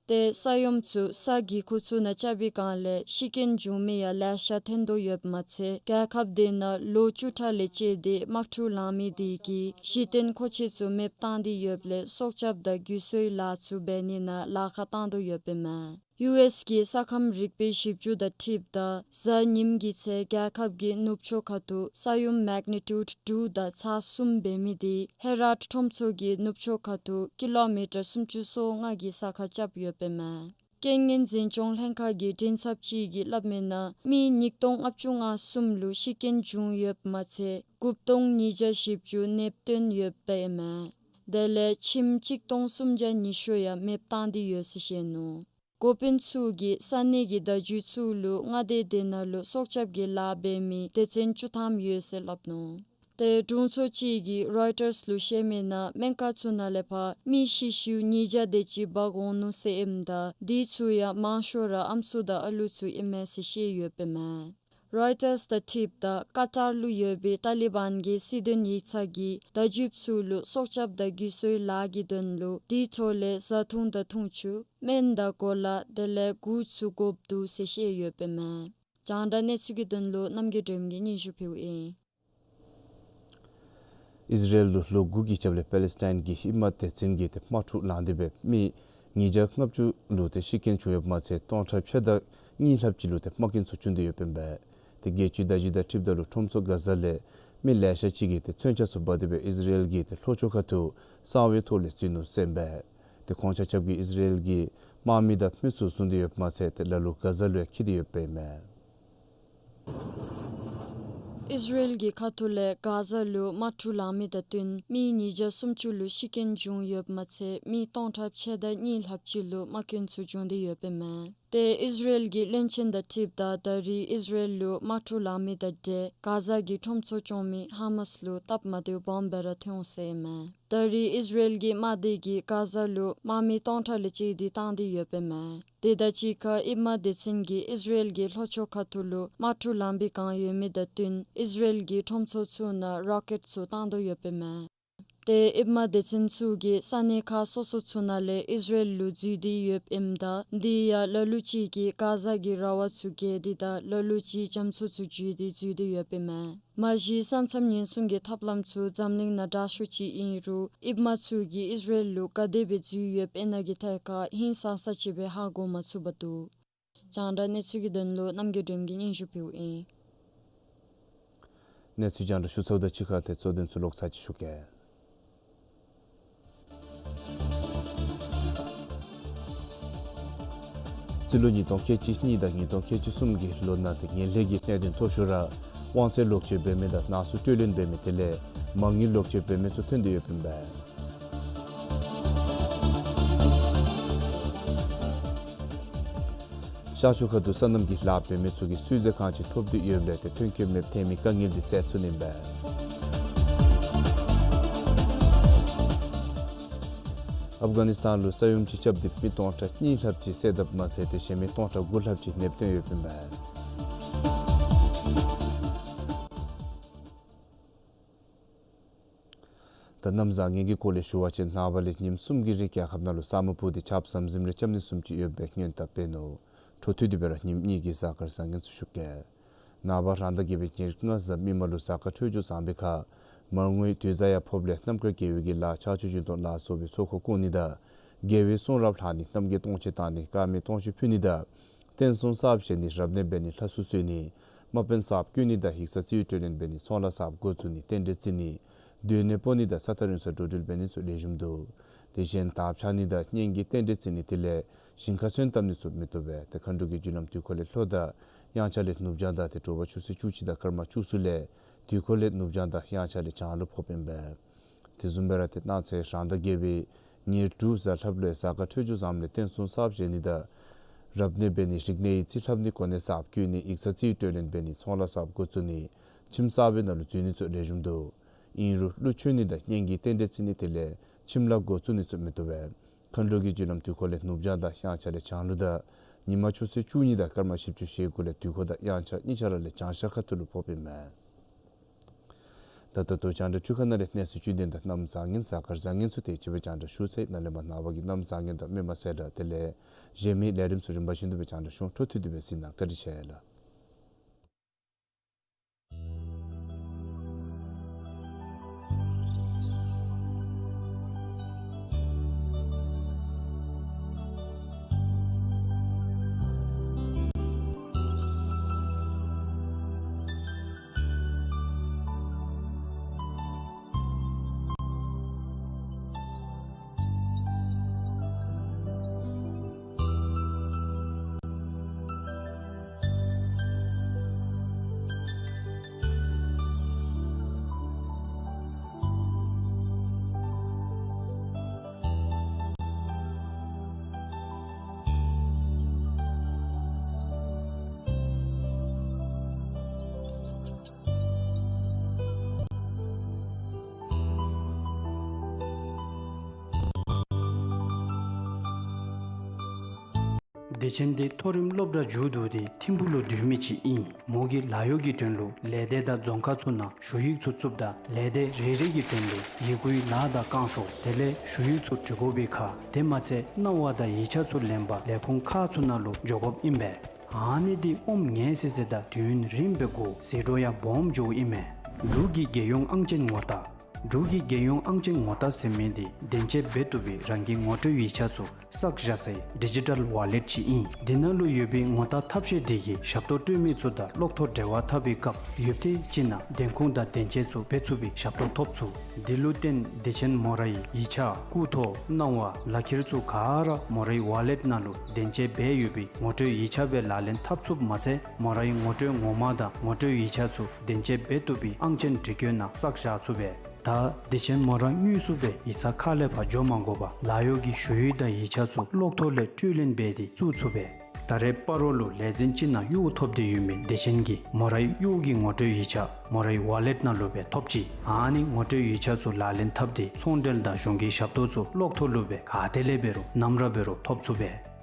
ཏེ་ས་ཡོམ་ཚུ་ས་གི་ཁུག་ཚུ་ནང་རྐྱབ་པའི་སྒང་ལས་ཤི་རྐྱེན་བྱུང་མི་ཡང་ལེ་ཤ་ཐོན་དོ་ཡོདཔ་མ་ཚད་རྒྱལ་ཁབ་དེ་ནང་ལོ་བཅུ་ཕྲག་ལས་བཅད་དེ་དམག་འཁྲུག་ལང་མི་དེ་གིས་གཞི་རྟེན་མཁོ་ཆས་ཚུ་མེདཔ་བཏང་སྟེ་ཡོདཔ་ལས་སྲོག་སྐྱབས་དང་འགུལ་སྐྱོད་ལཱ་ཚུ་འབད་ནི་ནང་ལཱ་ཁག་བཏང་དོ་ཡོདཔ་ཨིན་མས། ཡུ་ཨེསི་གི་ས་ཁམས་རིག་པའི་ཞིབ་འཇུག་དང་འཁྲིལཝ་ད་གཟའ་ཉིམ་གྱི་ཚེ་རྒྱལ་ཁབ་ཀྱི་ནུབ་ཕྱོགས་ཁ་ཐུག་ས་ཡོམ་མེག་ནི་ཊིའུཌ་དྲུག་དང་ཚེག་གསུམ་འབད་མི་དེ་ཧེ་རཱཊ་ཁྲོམ་ཚོགས་ཀྱི་ནུབ་ཕྱོགས་ཁ་ཐུག་ཀི་ལོ་མི་ཊར་སུམ་ཅུ་སོ་ལྔ་གི་ས་ཁར་རྐྱབ་ཡོདཔ་ཨིན་མས། རྐྱེན་ངན་འཛིན་སྐྱོང་ལྷན་ཁག་གི་མགྲིན་ཚབ་ཅིག་གིས་སླབ་མིའི་ནང་མི་ཉིས་སྟོང་ལྔ་བཅུ་ང་གསུམ་ལུ་ཤི་རྐྱེན་བྱུང་ཡོདཔ་མ་ཚད་དགུ་སྟོང་ཉིས་བརྒྱ་བཞི་བཅུ་ནདཔ་བཏོན་ཡོདཔ་ཨིན་མས། དེ་ལས་ཁྱིམ་གཅིག་སྟོང་སུམ་བརྒྱ་ཉི་ཤུ་ཡང་མེདཔ་བཏང་སྟེ་ཡོད་ཟེར་བཤད་ནུག། འགོ་དཔོན་ཚུ་གིས་ས་གནས་ཀྱི་བརྡ་བརྒྱུད་ཚུ་ལུ་མངའ་སྡེ་དེ་ནང་ལུ་སྲོག་སྐྱབས་ཀྱི་ལཱ་འབད་མི་སྡེ་ཚན་བཅུ་ཐམ་ཡོད་ཟེར་སླབ་ནུག། ཏེ་དྲུང་འཚོ་ཅིག་གིས་རོའི་ཊརསི་ལུ་བཤད་མིའི་ནང་སྨན་ཁང་ཚུ་ནང་ལས་ཕར་མི་ཤི་བཤུད་ཉིས་བརྒྱ་དེ་ཅིག་འབག་འོང་ནུག་ཟེར་ཨིནམ་ད་དེ་ཚུ་ཡང་མང་ཤོས་ར་ཨམ་སྲུ་དང་ཨ་ལུ་ཚུ་ཨིན་མས་ཟེར་བཤད་ཡོདཔ་ཨིན་མས། རོའི་ཊརསི་དང་འཁྲིལཝ་ད་ཀ་ཏར་ལུ་ཡོད་པའི་ཏ་ལི་བཱན་གྱི་སྲིད་དོན་ཡིག་ཚང་གིས་བརྡ་བརྒྱུདཔ་ཚུ་ལུ་སྲོག་སྐྱབས་དང་འགུལ་སྐྱོད་ལཱ་གི་དོན་ལུ་དེའི་ཐོག་ལས་བཟའ་འཐུང་དང་འཐུང་ཆུ་སྨན་དང་གོ་ལ་དེ་ལས་གོས་ཚུ་དགོཔ་འདུག་ཟེར་བཤད་ཡོདཔ་ཨིན་མས། རྒྱང་བསྒྲགས་གནས་ཚུལ་གྱི་དོན་ལུ་རྣམ་རྒྱལ་སྒྲོལམ་གྱིས་སྙན་ཞུ་ཕུལཝ་ཨིན། ཨིས་ར་ཨེལ་ལུ་ལོ་དགུ་གི་རྒྱབ་ལས་པེ་ལེ་སི་ཐན་གྱི་ཨིབ་མ་སྡེ་ཚན་གྱིས་ཏེ་དམག་འཁྲུག་ལངས་ཏེ་སྦེ་མི་ཉིས་བརྒྱ་ལྔ་བཅུ་ལུ་ཏེ་ཤི་རྐྱེན་བྱུང་ཡོདཔ་མ་ཚད་སྟོང་ཕྲག་ཕྱེད་དང་གཉིས་ལྷགཔ་ཅིག་ལུ་ཏེ་རྨ་སྐྱོན་ཚུ་བྱུང་སྟེ་ཡོདཔ་ཨིན་པས། ཏེ་རྒྱལ་སྤྱིའི་བརྡ་བརྒྱུད་དང་འཁྲིལཝ་ད་ལུ་ཁྲོམ་ཚོགས་ག་ཟཱ་ལས་མི་ལེ་ཤ་ཅིག་གིས་ཏེ་མཚོན་ཆ་ཚུ་འབག་སྟེ་སྦེ་ཨིས་ར་ཨེལ་གྱི་ཏེ་ལྷོ་ཕྱོགས་ཁ་ཐུག་གསང་བའི་ཐོག་ལས་འཛུལ་ནུག་ཟེར་ཨིན་པས། ཏེ་ཁོང་ཆ་ཁྱབ་ཀྱིས་ཨིས་ར་ཨེལ་གྱི་དམག་མི་དང་མི་ཚུ་བཟུང་སྟེ་ཡོདཔ་མ་ཚད་ཏེ་ལ་ལུ་ག་ཟཱ་ལུ་ཡང་འཁྱིད་དེ་ཡོདཔ་ཨིན་མས། ཨིས་ར་ཨེལ་གྱི་ཁ་ཐུག་ལས་ག་ཟཱ་ལུ་དམག་འཁྲུག་ལང་མི་དང་བསྟུན་མི་ཉིས་བརྒྱ་སུམ་ཅུ་ལུ་ཤི་རྐྱེན་བྱུང་ཡོདཔ་མ་ཚད་མི་སྟོང་ཕྲག་ཕྱེད་དང་གཉིས་ལྷགཔ་ཅིག་ལུ་རྨ་སྐྱོན་ཚུ་བྱུང་སྟེ་ཡོདཔ་ཨིན་མས། ཏེ་ཨིས་ར་ཨེལ་གྱི་བློན་ཆེན་དང་འཁྲིལཝ་ད་ད་རིས་ཨིས་ར་ཨེལ་ལུ་དམག་འཁྲུག་ལང་མི་དང་འབྲེལ་ག་ཟཱ་གི་ཁྲོམ་ཚོགས་སྐྱོང་མི་ཧ་མཱས་ལུ་སྟབས་མ་བདེཝ་སྦོམ་སྦེ་ར་ཐོན་འོང་ཟེར་ཨིན་མས། ད་རིས་ཨིས་ར་ཨེལ་གྱི་དམག་སྡེ་གིས་ག་ཟཱ་ལུ་དམག་མི་སྟོང་ཕྲག་ལས་བཅད་དེ་བཏང་སྟེ་ཡོདཔ་ཨིན་མས། དེ་དང་གཅིག་ཁར་ཨིབ་མ་སྡེ་ཚན་གྱིས་ཨིས་ར་ཨེལ་གྱི་ལྷོ་ཕྱོགས་ཁ་ཐུག་ལུ་དམག་འཁྲུག་ལང་པའི་བསྒང་ཡོད་མི་དང་བསྟུན་ཨིས་ར་ཨེལ་གྱི་ཁྲོམ་ཚོགས་ཚུ་ནང་རོ་ཀེཊ་ཚུ་བཏང་དོ་ཡོདཔ་ཨིན་མས། ཏེ་ཨིབ་མ་སྡེ་ཚན་ཚུ་གིས་ས་གནས་ཁག་སོ་སོ་ཚུ་ནང་ལས་ཨིས་ར་ཨེལ་ལུ་འཛུལ་ཏེ་ཡོདཔ་ཨིནམ་ད་དེ་ཡང་ལ་ལུ་ཅིག་གིས་ག་ཟཱ་གི་ར་བ་ཚུ་བརྒལ་ཏེ་དང་ལ་ལུ་ཅིག་རྒྱ་མཚོ་ཚུ་བརྒྱུད་དེ་འཛུལ་ཏེ་ཡོདཔ་ཨིན་མས། མ་གཞི་ས་མཚམས་ཉེན་སྲུང་གི་ཐབས་ལམ་ཚུ་འཛམ་གླིང་ནང་དྲག་ཤོས་ཅིག་ཨིན་རུང་ཨིབ་མ་ཚུ་གིས་ཨིས་ར་ཨེལ་ལུ་ག་དེ་སྦེ་འཛུལ་ཡོདཔ་ཨིན་ན་གི་ཐད་ཁར་ཧིང་སངས་ས་ཅིག་སྦེ་ཧ་གོ་མ་ཚུགས་པར་འདུག། རྒྱང་བསྒྲགས་གནས་ཚུལ་གྱི་དོན་ལུ་རྣམ་རྒྱལ་སྒྲོལམ་གྱིས་སྙན་ཞུ་ཕུལཝ་ཨིན། གནས་ཚུལ་རྒྱང་བསྒྲགས་ཞུ་ཚརཝ་དང་གཅིག་ཁར་ཏེ་གཙོ་དོན་ཚུ་ལོག་ཚར་ཅིག་ཞུ་གེ། རྩིས་ལོ་ཉིས་སྟོང་ཁལ་གཅིག་གཉིས་དང་ཉིས་སྟོང་ཁལ་གཅིག་གསུམ་གྱི་ལོ་ནང་ཏེ་ངན་ལྷད་ཀྱི་གནད་དོན་མཐོ་ཤོས་ར་དབང་ཚད་ལོག་སྤྱོད་འབད་མི་དང་ནག་གསུག་སྤྲོད་ལེན་འབད་མི་དེ་ལས་མ་དངུལ་ལོག་སྤྱོད་འབད་མི་ཚུ་ཐོན་ཏེ་ཡོདཔ་ཨིན་པས། ཤར་ཕྱོགས་ཁ་ཐུག་སོ་ནམ་གྱི་ལཱ་འབད་མི་ཚུ་གིས་སུད་སི་གང་ཅི་ཐོབ་སྟེ་ཡོདཔ་ལས་ཏེ་ཐོན་སྐྱེད་མེདཔ་ཐལ་མི་དཀའ་ངལ་འདི་སེལ་ཚུགས་ནི་ཨིན་པས། ཨབ་གྷ་ནི་སི་ཐན་ལུ་ས་ཡོམ་ཅིག་རྐྱབ་སྟེ་མི་སྟོང་ཕྲག་གཉིས་ལྷགཔ་ཅིག་བསད་དཔ་མ་ཚད་ཏེ་གཞན་མི་སྟོང་ཕྲག་དགུ་ལྷགཔ་ཅིག་ནདཔ་བཏོན་ཡོདཔ་ཨིན་པས། ད་གནམ་བཟང་ངན་གྱི་སྐོར་ལས་ཞུ་བ་ཅིན་ནངས་པ་ལས་ཉིནམ་གསུམ་གྱི་རིང་རྒྱལ་ཁབ་ནང་ལུ་ས་སྨུག་སྤུབས་ཏེ་ཆརཔ་ཟམ་ཟིམ་རེ་རྐྱབ་ནི་བཟུམ་ཅིག་ཡོད་པའི་སྔོན་དཔག་འབད་ནུག། འཕྲོ་མཐུད་དེ་སྦེ་ར་ཉིནམ་གཉིས་ཀྱི་གཟའ་སྐར་བཟང་ངན་ཚུ་ཞུ་གེ། ནངས་པ་རང་ཟླ་བརྒྱད་པའི་ཉེར་ལྔ་གཟའ་མིག་དམར་ལུ་གཟའ་སྐར་འཕྲོད་སྦྱོར་བཟང་པའི་ཁར་མར་ངོའི་དུས་བཟང་ཡང་ཕོགཔ་ལས་རྣམ་དཀར་དགེ་བའི་གི་ལཱ་ཕྱག་མཆོད་སྦྱིན་གཏོང་ལ་སོགས་པའི་ཚོགས་འཁོར་བསྐོར་ནི་དང་དགེ་བའི་གསུང་རབ་ལྷག་ནི་རྣམ་རྒྱལ་སྟོང་མཆོད་བཏང་ནི་དཀར་མེ་སྟོང་མཆོད་ཕུལ་ནི་དང་རྟེན་གསུམ་གསརཔ་བཞེངས་ནི་རབ་གནས་འབད་ནི་ལྷ་བསུ་གསོལ་ནི་དམག་དཔོན་གསརཔ་བསྐོ་ནི་དང་ཡིག་ཚང་རྩིས་སྤྲོད་ལེན་འབད་ནི་ཚོང་ལཱ་གསརཔ་འགོ་བཙུགས་ནི་རྟེན་འབྲེལ་བརྩི་ནི་སྡོད་གནས་སྤོ་ནི་དང་ས་ཐག་རིང་སར་འགྲོ་འགྲུལ་འབད་ནི་ཚུ་ལེགས་ཤོམ་འདུག། དེ་བཞིན་དར་འཕྱར་ནི་དང་གཉེན་གྱི་རྟེན་འབྲེལ་བརྩི་ནི་དེ་ལས་ཞིང་ཁར་སོན་བཏབ་ནི་ཚུ་མི་བཏུབ་པས། ཏེ་མཁའ་འགྲོ་གི་རྒྱུ་ལམ་དུས་འཁོར་ལས་ལྷོ་དང་ དབྱངས་འཆར་ལས་ནུབ་བྱང་ཟླ་ཏེ་དྲོ་པ་ཆུ་ཚོད་བཅུ་གཅིག་དང་སྐར་མ་བཅུ་གསུམ་ལས་དུས་འཁོར་ལས་ནུབ་བྱང་ཟླ་དབྱངས་འཆར་ལས་བྱང་ལུ་ཕོགཔ་ཨིན་པས། དེ་བཟུམ་སྦེ་ར་ཏེ་གནངས་ཚེ་རང་ཟླ་བརྒྱད་པའི་ཉེར་དྲུག་གཟའ་ལྷགཔ་ལུ་གཟའ་སྐར་འཕྲོད་སྦྱོར་བཟངམ་ལས་རྟེན་གསུམ་གསརཔ་བཞེངས་ནི་དང་རབ་གནས་འབད་ནི་རིག་གནས་ཡིག་རྩིས་ལྷབ་ནི་གོ་གནས་གསརཔ་བསྐོ་ནི་ཡིག་ཚང་རྩིས་སྤྲོད་ལེན་འབད་ནི་ཚོང་ལཱ་གསརཔ་འགོ་བཙུགས་ནི་ཁྱིམ་གསར་པའི་ནང་ལུ་འཛུལ་ནི་ཚུ་ལེགས་ཤོམ་འདུག། ཨིན་རུང་ཀླུ་མཆོད་ནི་དང་གཉེན་གྱི་རྟེན་འབྲེལ་བརྩི་ནི་དེ་ལས་ཁྱིམ་ལཱ་འགོ་བཙུགས་ནི་ཚུ་མི་བཏུབ་པས། མཁའ་འགྲོ་གི་རྒྱུ་ལམ་དུས་འཁོར་ལས་ནུབ་བྱང་ཟླ་དབྱངས་འཆར་ལས་བྱང་ལུ་དང་ཉིན་མ་ཆུ་ཚོད་བཅུ་གཉིས་དང་སྐར་མ་བཞི་བཅུ་ཞེ་དགུ་ལས་དུས་འཁོར་དང་དབྱངས་འཆར་གཉིས་ཆ་ར་ལས་བྱང་ཤར་ཁ་ཐུག་ལུ་ཕོགཔ་ཨིན་མས། ད་ད་ལྟོ་རྒྱང་བསྒྲགས་འཕྲུལ་ཁང་ནང་ལས་གནས་ཚུལ་བཅུད་ལྡན་དང་གནམ་བཟང་ངན་གཟའ་སྐར་བཟང་ངན་ཚུ་དེ་ཅིག་སྦེ་རྒྱང་བསྒྲགས་ཞུ་ཚར་ཡི། ནཱ་ལས་མར་ནངས་པ་གི་གནམ་བཟང་ངན་དང་མི་མང་གསལ་བསྒྲགས་དེ་ལས་གཞན་མི་ལས་རིམ་ཚུ་རིམ་པ་བཞིན་དུ་སྦེ་རྒྱང་བསྒྲགས་ཞུ་འོང་། འཕྲོ་མཐུད་དེ་སྦེ་གཟིགས་གནང་། བཀའ་དྲིན་ཆེ་ལགས། བདེ་ཆེན་འདི་མཐོ་རིམ་སློབ་གྲྭ་མཇུག་བསྡུ་སྟེ་ཐིམ་ཕུག་ལུ་སྡོད་མི་ཅིག་ཨིན། མོ་གིས་ལཱ་གཡོག་གི་དོན་ལུ་ལས་སྡེ་དང་རྫོང་ཁག་ཚུ་ནང་ཞུ་ཡིག་ཚུ་བཙུགསཔ་ད་ལས་སྡེ་རེ་རེ་གི་དོན་ལུ་ཡི་གུའི་ལཱ་དང་བསྐང་ཤོག་དེ་ལས་ཞུ་ཡིག་ཚུ་འབྲི་དགོ་པའི་ཁར་དེ་མ་ཚད་གནང་བ་དང་ཡིག་ཆ་ཚུ་ལེན་པར་ལས་ཁུངས་ཁག་ཚུ་ནང་ལུ་འགྱོ་དགོཔ་ཨིན་པས། ཨ་ནི་འདི་ཨོམ་ངལ་སི་སི་དང་དུས་ཡུན་རིངམོ་སྦེ་འགོར་ཟད་འགྲོ་ཡང་སྦོམ་འགྱོཝ་ཨིན་མས། འབྲུག་གི་རྒྱལ་ཡོངས་ཨང་ཅན་ངོ་རྟགས། འབྲུག་གི་རྒྱལ་ཡོངས་ཨང་ཅན་ངོ་རྟགས་ཟེར་མི་འདི་བདེན་དཔྱད་འབད་བཏུབ་པའི་རང་གི་ངོ་སྤྲོད་ཡིག་ཆ་ཚུ་བསགས་བཞག་སའི་ཌི་ཇི་ཊལ་ཝ་ལེཊ་ཅིག་ཨིན། འདི་ནང་ལུ་ཡོད་པའི་ངོ་རྟགས་ཐབས་ཤེས་འདི་གིས་ཞབས་ཏོག་སྤྲོད་མི་ཚུ་དང་གློག་ཐོག་འབྲེལ་བ་འཐབ་པའི་སྐབས་ཡུདཔ་ཐེངས་ཅིག་ནང་བདེན་ཁུངས་དང་བདེན་དཔྱད་ཚུ་འབད་ཚུགས་པའི་ཞབས་ཏོག་ཐོབ་ཚུགས། འདི་ལུ་བརྟེན་བདེ་ཆེན་མོ་རའི་ཡིག་ཆ་སྐུ་ཐོ་གནང་བ་ལག་ཁྱེར་ཚུ་ག་ར་མོ་རའི་ཝ་ལེཊ་ནང་ལུ་བདེན་དཔྱད་འབད་ཡོད་པའི་ངོ་སྤྲོད་ཡིག་ཆ་སྦེ་ལག་ལེན་འཐབ་ཚུགསཔ་མ་ཚད་མོ་རའི་ངོ་སྤྲོད་ངོ་མ་དང་ངོ་སྤྲོད་ཡིག་ཆ་ཚུ་བདེན་དཔྱད་འབད་བཏུབ་པའི་ཨང་ཅན་འབྲི་བཀོད་ནང་བསགས་བཞག་ཚུགས་པས། ད་བདེ་ཆེན་མོ་ར་དངོས་སུ་སྦེ་ཡིག་ཚང་ཁ་ལས་ཕར་འགྱོ་མ་དགོ་པར་ལཱ་གཡོག་གི་ཞུ་ཡིག་དང་ཡིག་ཆ་ཚུ་གློག་ཐོག་ལས་སྤྲོད་ལེན་འབད་དེ་བཙུགས་ཚུགས་པས། ད་རེས་སྤ་རོ་ལུ་ལས་འཛིན་ཅིག་ནང་གཡོག་ཐོབ་སྟེ་ཡོད་མི་བདེ་ཆེན་གྱིས་མོ་རའི་གཡོག་གི་ངོ་སྤྲོད་ཡིག་ཆ་མོ་རའི་ཝ་ལེཊ་ནང་ལུ་སྦེ་ཐོབ་ཅི། ཨ་ནི་ངོ་སྤྲོད་ཡིག་ཆ་ཚུ་ལག་ལེན་འཐབ་སྟེ་ཚོང་འབྲེལ་དང་གཞུང་གི་ཞབས་ཏོག་ཚུ་གློག་ཐོག་ལུ་སྦེ་ག་ཏེ་ལས་འབད་རུང་ནམ་ར་འབད་རུང་ཐོབ་ཚུགས་པས།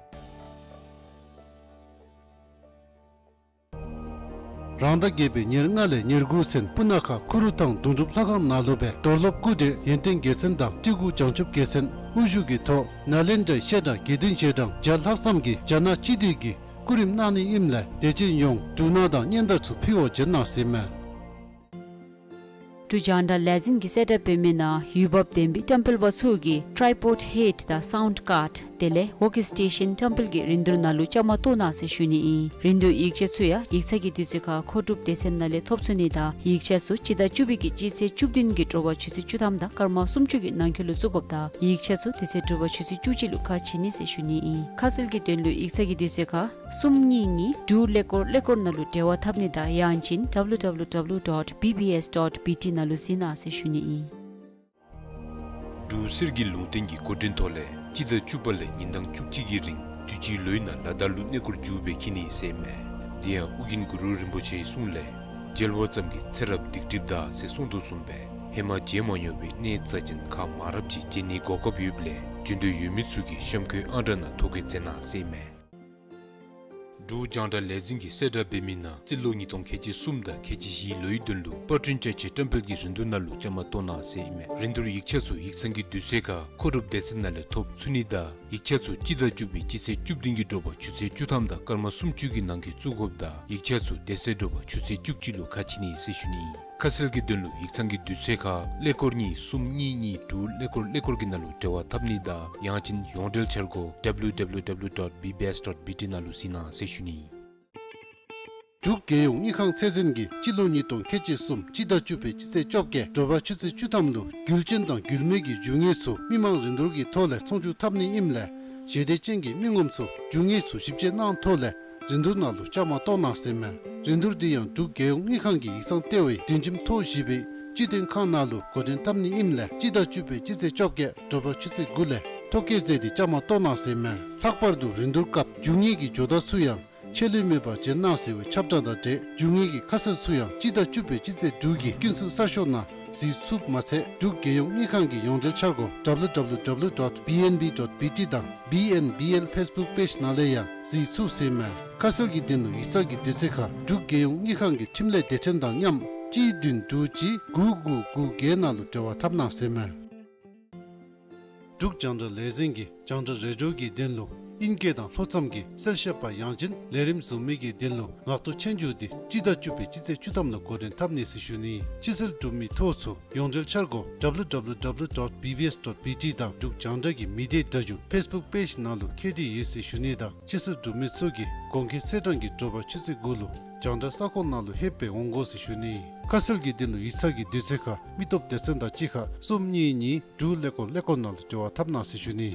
རང་ཟླ་བརྒྱད་པའི་ཉེར་ལྔ་ལས་ཉེར་དགུ་ཚུན་སྤུ་ན་ཁ་ཁུ་རུ་ཐང་དུང་སྒྲུབ་ལྷ་ཁང་ནང་ལུ་སྦེ་རྡོར་སློབ་སྐུ་བགྲེས་ཡོན་ཏན་རྒྱལ་མཚན་དང་སྤྲུལ་སྐུ་བྱང་ཆུབ་རྒྱལ་མཚན་དབུ་བཞུགས་ཀྱི་ཐོག་ནཱ་ལེནྡྲའི་བཤད་གྲྭ་དགེ་འདུན་རྗེས་འབྲང་བརྒྱ་ལྷག་ཙམ་གྱིས་རྒྱ་ནག་སྤྱི་འཐུས་ཀྱི་སྐུ་རིམ་གནང་ནི་ཨིནམ་ལས་དད་ཅན་ཡོངས་འབྲུ་སྣ་དང་སྙན་དར་ཚུ་ཕུལ་བར་བྱོན་གནང་ཟེར་ཨིན་མས། འབྲུག་རྒྱང་བསྒྲགས་ལས་འཛིན་གྱིས་གསལ་བསྒྲགས་འབད་མི་ནང་ཡུལ་བབ་ལྡན་པའི་བཀྲམ་སྤེལ་པ་ཚུ་གིས་ཊའི་པོཌ་ཧེཌ་དང་སའུནཌ་ཀཱཌ་དེ་ལས་ཝོརཀ་སི་ཊེ་ཤཱན་བཀྲམ་སྤེལ་གྱི་རིན་བསྡུར་ནང་ལུ་བཅའ་མར་གཏོགས་གནང་ཟེར་ཞུ་ནི་ཨིན། རིན་བསྡུར་ཡིག་ཆ་ཚུ་ཡང་ཡིག་ཚང་གི་དུས་ཚོད་ཁར་མཁོ་སྒྲུབ་སྡེ་ཚན་ནང་ལས་ཐོབ་ཚུགས་ནི་དང་ཡིག་ཆ་ཚུ་སྤྱི་ཟླ་བཅུ་པའི་གི་སྤྱི་ཚེས་བཅུ་བདུན་གྱི་དྲོ་པ་ཆུ་ཚོད་བཅུ་ཐམ་དང་སྐར་མ་སུམ་ཅུ་གི་ནང་འཁོད་ལུ་བཙུགས་དགོཔ་དང་ཡིག་ཆ་ཚུ་དེ་ཚེ་དྲོ་པ་ཆུ་ཚོད་བཅུ་གཅིག་ལུ་ཁ་ཕྱེ་ནི་ཟེར་ཞུ་ནི་ཨིན། ཁ་གསལ་གྱི་དོན་ལུ་ཡིག་ཚང་གི་དུས་ཚོད་ཁར་གསུམ་གཉིས་གཉིས་དྲུག་ཀླད་ཀོར་ཀླད་ཀོར་ནང་ལུ་འབྲེལ་བ་འཐབ་ནི་དང་ཡང་ཅིན་ཌབ་ལུ་ཌབ་ལུ་ཌབ་ལུ་ཌོཊ་བི་བི་ཨེསི་ཌོཊ་བི་ཊི་ནང་ལུ་གཟིགས་གནང་ཟེར་ཞུ་ནི་ཨིན། འབྲུག་གསེར་གྱི་ལུང་བསྟན་གྱི་གོ་སྒྲིག་ཐོག་ལས་སྤྱི་ཟླ་བཅུ་པ་ལས་ཉིན་གྲངས་བཅུ་གཅིག་གི་རིང་དུས་ཅི་ལོའི་ནང་ལ་དྭགས་ལུ་གནས་སྐོར་མཇུག་སྦེ་འཁྱིད་ནི་ཟེར་ཨིན་མས། དེ་ཡང་ཨོ་རྒྱན་གུ་རུ་རིན་པོ་ཆེའི་གསུང་ལས་མཇལ་བ་ཙམ་གྱིས་ཚེ་རབས་སྡིག་སྒྲིབ་འདག་ཟེར་གསུངས་དོ་བཟུམ་སྦེ་ཧེ་མ་མཇལ་མ་མྱོང་བའི་གནས་རྩ་ཅན་ཁག་མང་རབས་ཅིག་མཇལ་ནིའི་གོ་སྐབས་ཡོདཔ་ལས་འབྱོན་འདོད་ཡོད་མི་ཚུ་གིས་གཤམ་འཁོད་ཨང་གྲངས་ནང་ཐོ་བཀོད་མཛད་གནང་ཟེར་ཨིན་མས། འབྲུག་རྒྱང་བསྒྲགས་ལས་འཛིན་གྱིས་གསལ་བསྒྲགས་འབད་མི་ནང་རྩིས་ལོ་ཉིས་སྟོང་ཁལ་གཅིག་གསུམ་དང་ཁལ་གཅིག་བཞིའི་ལོའི་དོན་ལུ་པར་སྐྲུན་བཅའ་ཆས་བཀྲམ་སྤེལ་གྱི་རིན་བསྡུར་ནང་ལུ་བཅའ་མར་གཏོགས་གནང་ཟེར་ཨིན་མས། རིན་བསྡུར་ཡིག་ཆ་ཚུ་ཡིག་ཚང་གི་དུས་ཚོད་ཁར་མཁོ་སྒྲུབ་སྡེ་ཚན་ནང་ལས་ཐོབ་ཚུགས་ནི་དང་ཡིག་ཆ་ཚུ་སྤྱི་ཟླ་བཅུ་པའི་སྤྱི་ཚེས་བཅུ་བདུན་གྱི་དྲོ་པ་ཆུ་ཚོད་བཅུ་ཐམ་དང་སྐར་མ་སུམ་ཅུ་གི་ནང་འཁོད་བཙུགས་དགོཔ་དང་ཡིག་ཆ་ཚུ་དེ་ཚེ་དྲོ་པ་ཆུ་ཚོད་བཅུ་གཅིག་ལུ་ཁ་ཕྱེ་ནི་ཟེར་ཞུ་ནི་ཨིན། ཁ་གསལ་གྱི་དོན་ལུ་ཡིག་ཚང་གི་དུས་ཚོད་ཁར་ཀླད་ཀོར་གཉིས་གསུམ་གཉིས་གཉིས་དྲུག་ཀླད་ཀོར་ཀླད་ཀོར་གྱི་ནང་ལུ་འབྲེལ་བ་འཐབ་ནི་དང་ཡང་ཅིན་ཡོངས་འབྲེལ་འཆར་སྒོ་ཌབ་ལུ་ཌབ་ལུ་ཌབ་ལུ་ཌོཊ་བི་བི་ཨེསི་ཌོཊ་བི་ཊི་ནང་ལུ་གཟིགས་གནང་ཟེར་ཞུ་ནི་ཨིན། འབྲུག་རྒྱལ་ཡོངས་དངུལ་ཁང་ཚད་འཛིན་གྱིས་སྤྱི་ལོ་ཉིས་སྟོང་ཁལ་གཅིག་གསུམ་སྤྱི་ཟླ་བཅུ་པའི་སྤྱི་ཚེས་བཅོ་བརྒྱད་དྲོ་པ་ཆུ་ཚོད་བཅུ་ཐམ་ལུ་རྒྱུ་ཅན་དང་རྒྱུ་མེད་ཀྱི་རྒྱུ་དངོས་ཚུ་མི་མང་རིན་བསྡུར་གྱི་ཐོག་ལས་ཚོང་བསྒྱུར་འཐབ་ནི་ཨིནམ་ལས་ཞལ་འདེབས་ཅན་གྱི་མི་ངོམ་ཚུ་རྒྱུ་དངོས་ཚུ་ཞིབ་དཔྱད་གནང་ཐོག་ལས་ རིན་བསྡུར་ནང་ལུ་བཅའ་མར་གཏོགས་གནང་ཟེར་མས། རིན་བསྡུར་འདི་ཡང་འབྲུག་རྒྱལ་ཡོངས་དངུལ་ཁང་གི་ཡིག་ཚང་ལྟེ་བའི་སྒྲིང་ཁྱིམ་ཐོག་བཞི་པའི་སྤྱི་དོན་ཁང་ནང་ལུ་འགོ་འདྲེན་འཐབ་ནི་ཨིནམ་ལས་སྤྱི་ཟླ་བཅུ་པའི་སྤྱི་ཚེས་བཅོ་བརྒྱད་དྲོ་པ་ཆུ་ཚོད་དགུ་ལས་ཐོ་བཀོད་མཛད་དེ་བཅའ་མར་གཏོགས་གནང་ཟེར་མས། ལྷག་པར་དུ་རིན་བསྡུར་སྐབས་རྒྱུ་དངོས་ཀྱི་ཇོ་བདག་ཚུ་ཡང་ཆད་ལུས་མེད་པར་བྱོན་གནང་ཟེར་བའི་ཁྱབ་བསྒྲགས་དང་འབྲེལ་རྒྱུ་དངོས་ཀྱི་ཁ་གསལ་ཚུ་ཡང་སྤྱི་ཟླ་བཅུ་པའི་སྤྱི་ཚེས་དྲུག་གི་སྐྱིན་གསུམ་གསར་ཤོག་ནང་གཟིགས་ཚུགསཔ་མ་ཚད་འབྲུག་རྒྱལ་ཡོངས་དངུལ་ཁང་གི་ཡོངས་འབྲེལ་འཆར་སྒོ་W W W dot B N B dot B T དང་B N B L Facebook page ནང་ལས་ཡང་གཟིགས་ཚུགས་ཟེར་མས། ཁ་གསལ་གྱི་དོན་ལུ་ཡིག་ཚང་གི་དུས་ཚོད་ཁར་འབྲུག་རྒྱལ་ཡོངས་དངུལ་ཁང་གི་འཕྲིན་ལས་སྡེ་ཚན་དང་མཉམ་གཅིག་བདུན་དྲུག་གཅིག་དགུ་དགུ་དགུ་བརྒྱད་ནང་ལུ་འབྲེལ་བ་འཐབ་གནང་ཟེར་མས། འབྲུག་རྒྱང་བསྒྲགས་ལས་འཛིན་གྱིས་རྒྱང་བསྒྲགས་རེ་ཌིའོ་གི་དོན་ལུ་ཨིན་སྐད་དང་ལྷོ་མཚམས་ཀྱི་གསལ་བཤད་པ་ཡང་ཅིན་ལས་རིམ་བཟོ་མི་གི་དོན་ལུ་ངག་ཐོག་སྤྱན་འཇུག་འདི་སྤྱི་ཟླ་བཅུ་པའི་སྤྱི་ཚེས་བཅུ་ཐམ་ལུ་འགོ་འདྲེན་འཐབ་ནི་ཟེར་ཞུ་ནི། ཕྱི་སེལ་གྲུབ་མི་ཐོ་ཚུ་ཡོངས་འབྲེལ་འཆར་སྒོ་W W W dot B B S dot B T དང་འབྲུག་རྒྱང་བསྒྲགས་ཀྱི་མི་སྡེ་སྒྲ་སྒྱུར་Facebook page ནང་ལུ་མཁྱེན་ཏེ་ཡོད་ཟེར་ཞུ་ནི་དང་ཕྱི་སེལ་གྲུབ་མི་ཚུ་གིས་དགོངས་འགལ་ཚེས་གྲངས་ཀྱི་དྲོ་པ་ཆུ་ཚོད་དགུ་ལུ་རྒྱང་བསྒྲགས་ས་ཁོངས་ནང་ལུ་ལྷོད་པའི་འོང་དགོ་ཟེར་ཞུ་ནི། ཁ་གསལ་གྱི་དོན་ལུ་ཡིག་ཚང་གི་དུས་ཚོད་ཁར་མི་སྟོབས་སྡེ་ཚན་དང་གཅིག་ཁར་གསུམ་གཉིས་གཉིས་དྲུག་ཀླད་ཀོར་ཀླད་ཀོར་ནང་ལུ་འབྲེལ་བ་འཐབ་གནང་ཟེར་ཞུ་ནི།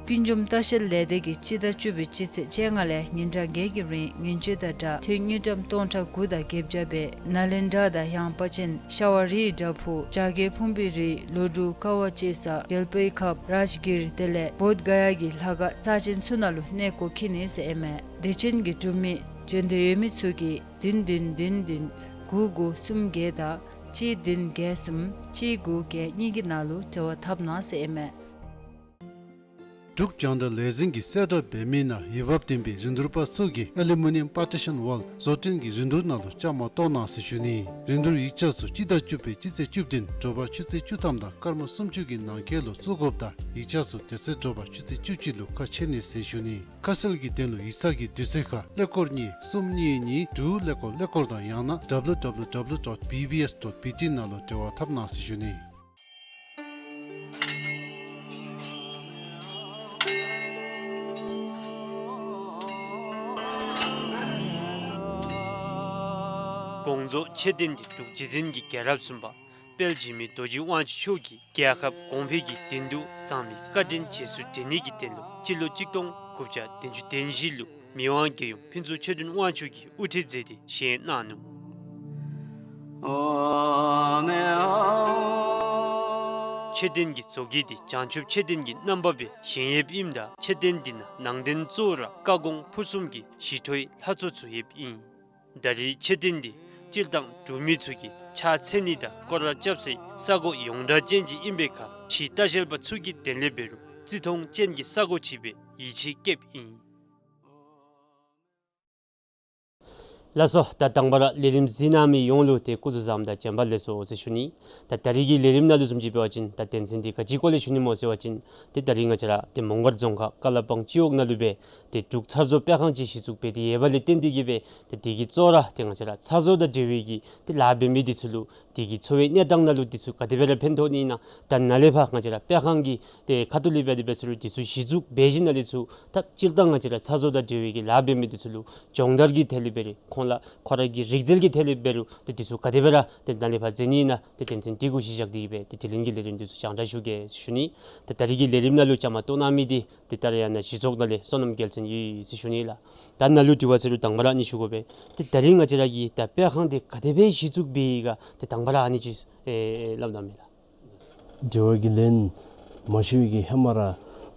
ཀུན་འབྱུང་ལྟ་བཤལ་ལས་སྡེ་གིས་སྤྱི་ཟླ་བཅུ་པའི་སྤྱི་ཚེས་བཅོ་ལྔ་ལས་ཉིན་གྲངས་བརྒྱད་ཀྱི་རིང་ངན་བྱུས་དང་སྦྲགས་ཐོན་དངུལ་ཀྲམ་སྟོང་ཕྲག་དགུ་དང་བརྒྱད་བརྒྱ་སྦེ་ནཱ་ལེནྡྲ་དང་ཡངས་པ་ཅན་ཤ་བ་རིའི་བྲག་ཕུག་བྱ་རྒོད་ཕུང་པོའི་རི་ལོ་འབྲུག་ཀ་བ་གཅེས་ས་རྒྱལ་པོའི་ཁབ་རཱཇ་གིར་དེ་ལས་བོདྷ་ག་ཡ་གི་ལྷ་ཁང་རྩ་ཅན་ཚུ་ནང་ལུ་གནས་སྐོར་འཁྱིད་ནི་ཟེར་ཨིན་མས། སྡེ་ཚན་གྱི་གྲུབ་མི་འབྱོན་འདོད་ཡོད་མི་ཚུ་གིས་བདུན་བདུན་བདུན་བདུན་དགུ་དགུ་གསུམ་བརྒྱད་དང་གཅིག་བདུན་བརྒྱད་གསུམ་གཅིག་དགུ་བརྒྱད་གཉིས་ཀྱི་ནང་ལུ་འབྲེལ་བ་འཐབ་གནང་ཟེར་ཨིན་མས། འབྲུག་རྒྱང་བསྒྲགས་ལས་འཛིན་གྱིས་གསལ་བསྒྲགས་འབད་མི་ནང་འོས་འབབ་ལྡན་པའི་རིན་བསྡུར་པ་ཚུ་གིས་ཨ་ལུ་མི་ནི་ཡམ་པར་ཊི་ཤཱན་ཝཱལ་བཟོ་སྐྲུན་གྱི་རིན་བསྡུར་ནང་ལུ་བཅའ་མར་གཏོགས་གནང་ཟེར་ཞུ་ནི། རིན་བསྡུར་ཡིག་ཆ་ཚུ་སྤྱི་ཟླ་བཅུ་པའི་སྤྱི་ཚེས་བཅུ་བདུན་དྲོ་པ་ཆུ་ཚོད་བཅུ་ཐམ་དང་སྐར་མ་སུམ་ཅུ་གི་ནང་འཁོད་ལུ་བཙུགས་དགོཔ་དང་ཡིག་ཆ་ཚུ་དེ་ཚེ་དྲོ་པ་ཆུ་ཚོད་བཅུ་གཅིག་ལུ་ཁ་ཕྱེ་ནི་ཟེར་ཞུ་ནི། ཁ་གསལ་གྱི་དོན་ལུ་ཡིག་ཚང་གི་དུས་ཚོད་ཁར་ཀླད་ཀོར་གཉིས་གསུམ་གཉིས་གཉིས་དྲུག་ཀླད་ཀོར་ཀླད་ཀོར་དང་ཡང་ན་W W W dot B B S dot B T ནང་ལུ་འབྲེལ་བ་འཐབ་གནང་ཟེར་ཞུ་ནི། དགོངས་རྫོགས་མཆོད་རྟེན་འདི་འབྲུག་རྗེ་བཙུན་གྱི་རྒྱལ་རབས་གསུམ་པ་དཔལ་འཇིགས་མེད་རྡོ་རྗེ་དབང་ཕྱུག་མཆོག་གིས་རྒྱལ་ཁབ་གོང་འཕེལ་གྱི་དོན་དུ་བཟང་མི་བཀའ་དྲིན་རྗེས་སུ་དྲན་ནི་གི་དོན་ལུ་སྤྱི་ལོ་གཅིག་སྟོང་དགུ་བརྒྱ་བདུན་ཅུ་དོན་བཞི་ལུ་མི་དབང་རྒྱལ་ཡུམ་ཕུན་ཚོགས་ཆོས་སྒྲོན་དབང་ཕྱུག་གིས་དབུ་ཁྲིད་མཛད་དེ་བཞེངས་གནང་ནུག། མཆོད་རྟེན་གྱི་མཛོད་དཀྱིལ་འདི་བྱང་ཆུབ་མཆོད་རྟེན་གྱི་རྣམ་པ་སྦེ་བཞེངས་ཡོདཔ་ཨིནམ་ད་མཆོད་རྟེན་འདི་ནང་ནང་རྟེན་གཙོ་བོ་ར་བཀའ་དགོངས་ཕུར་གསུམ་གྱི་ཞི་ཁྲོའི་ལྷ་ཚོགས་ཚུ་ཡོདཔ་ཨིན། ད་རེས་མཆོད་རྟེན་འདི་སྤྱིར་བཏང་འབྲུག་མི་ཚུ་གིས་ཕྱག་འཚལ་ནི་དང་སྐོར་ར་རྐྱབ་སའི་ས་གོ་ཡོངས་གྲགས་ཅན་ཅིག་ཨིན་པའི་ཁར་ཕྱི་ལྟ་བཤལ་པ་ཚུ་གི་དོན་ལས་འབད་རུང་བརྩི་མཐོང་ཅན་གྱི་ས་གོ་ཅིག་སྦེ་ཡིད་ཆེས་བསྐྱེདཔ་ཨིན། ལགས་སོ། ད་དང་པ་ར་ལས་རིམ་གཟིགས་གནང་མི་ཡོངས་ལུ་ཏེ་སྐུ་གཟུགས་བཟང་དང་བྱོན་པ་ལེགས་སོ་ཟེར་ཞུ་ནི། ད་ད་རིས་ཀྱི་ལས་རིམ་ནང་ལུ་བཟུམ་ཅིག་འབད་བ་ཅིན་ད་དོན་ཚན་འདི་ག་ཅིའི་སྐོར་ལས་ཞུ་ནི་སྨོ་ཟེར་བ་ཅིན་ཏེ་ད་རིས་ང་བཅས་ར་ཏེ་མོང་སྒར་རྫོང་ཁག་ཀ་ལ་པང་སྤྱི་འོག་ནང་ལུ་སྦེ་ཏེ་འབྲུག་ཚར་བཟོ་སྤེལ་ཁང་ཅིག་གཞི་བཙུགས་འབད་དེ་ཡོདཔ་ལས་བརྟེན་ཏེ་གིས་སྦེ་ཏེ་དེ་གི་གཙོ་བོ་ར་ཏེ་ང་བཅས་ར་ཚར་བཟོ་དང་འབྲེལ་བའི་གི་ཏེ་ལཱ་འབད་མི་འདི་ཚུ་ལུ་དེ་གི་འཚོ་བའི་གནས་སྟངས་ནང་ལུ་འདི་ཚུ་ག་དེ་སྦེ་ར་ཕན་ཐོགས་ནི་ཨིན་ན། ད་ནཱ་ལས་ཕར་ང་བཅས་ར་སྤེལ་ཁང་གི་ཏེ་ཁ་ཐུག་ལས་འབད་དེ་འབད་ས་ལུ་འདི་ཚུ་གཞི་བཙུགས་འབད་ཞིནམ་ལས་ཚུར་ད་སྤྱིར་བཏང་ང་བཅས་ར་ཚར་བཟོ་དང་འབྲེལ་བའི་གི་ལཱ་འབད་མི་འདི་ཚུ་ལུ་སྦྱོང་བརྡར་གྱི་ཐད་ལས་འབད་རུང་ཁོང་ལུ་ཁོང་ར་གི་རིག་རྩལ་གྱི་ཐད་ལས་འབད་རུང་ཏེ་འདི་ཚུ་ག་དེ་སྦེ་ར་ཏེ་ནཱ་ལས་ཕར་མཛད་ནི་ཨིན་ན་ཏེ་དོན་ཚན་འདི་གུ་གཞི་བཞག་སྟེ་གིས་སྦེ་ཏེ་དྲི་ལན་གྱི་ལས་རིམ་འདི་ཚུ་རྒྱང་བསྒྲགས་ཞུ་གེ་ཟེར་ཞུ་ནི། ཏེ་ད་རིས་ཀྱི་ལས་རིམ་ནང་ལུ་བཅའ་མར་གཏོགས་གནང་མི་འདི་ཏེ་ད་རེས་ཡང་ན་གཞི་ཚོགས་ནང་ལས་བསོད་ནམས་རྒྱལ་མཚན་ཡོད་ཟེར་ཞུ་ནི་ལགས། ད་ནཱ་ལུ་དྲི་བ་ཟེར་རུང་དང་པ་ར་ཨ་ནི་ཞུ་དགོ་པས། ཏེ་ད་རིས་ང་བཅས་ར་གི་ད་སྤེལ་ཁང་འདི་ག་དེ་སྦེ་གཞི་བཙུགས་འབད་ཡི་ག་ཏེ་དང་པ་ར་ཨ་ནི་ཅིག་ཨེ་སླབ་གནང་མས་ལགས། དྲི་བ་གི་ལན་མ་ཞུ་བའི་གི་ཧེ་མ་ར་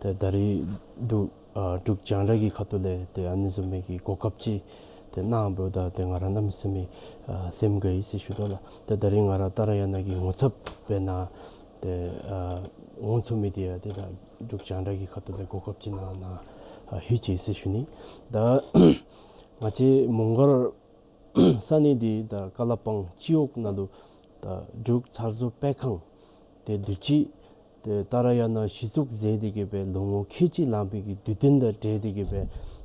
ཏེ་ད་རིས་འབྲུག་ཨ་འབྲུག་རྒྱང་བསྒྲགས་ཀྱི་ཁ་ཐུག་ལས་ཏེ་ཨ་ནི་བཟུམ་མའི་གི་གོ་སྐབས་ཅིག་ཏེ་གནང་འབདཝ་ད་ཏེ་ང་ར་གནམ་མེད་ས་མེད་ཨ་སེམས་དགའ་ཡི་ཟེར་ཞུ་དོ་ལགས། ཏེ་ད་རིས་ང་ར་ཏཱ་ར་ཡ་ན་གི་ངོ་ཚབ་འབད་ནཱ་ཏེ་ཨ་འོང་ཚུགས་མི་འདི་ཡང་ཏེ་ད་འབྲུག་རྒྱང་བསྒྲགས་ཀྱི་ཁ་ཐུག་ལས་གོ་སྐབས་ཅིག་གནང་ནཱ་ཨ་ལྷོད་ཅི་ཟེར་ཞུ་ནི། ད་ང་བཅས་མོང་སྒར་ས་གནས་འདི་ད་ཀ་ལ་པང་སྤྱི་འོག་ནང་ལུ་ད་འབྲུག་ཚར་བཟོ་སྤེལ་ཁང་ཏེ་དུས་ཅི་ཏེ་ཏཱ་ར་ཡ་ན་གཞི་བཙུགས་མཛད་དེ་གིས་སྦེ་ལོ་ངོ་ཁལ་གཅིག་ལང་པའི་གི་དུས་སྟོན་དང་འབྲེལ་ཏེ་གིས་སྦེ་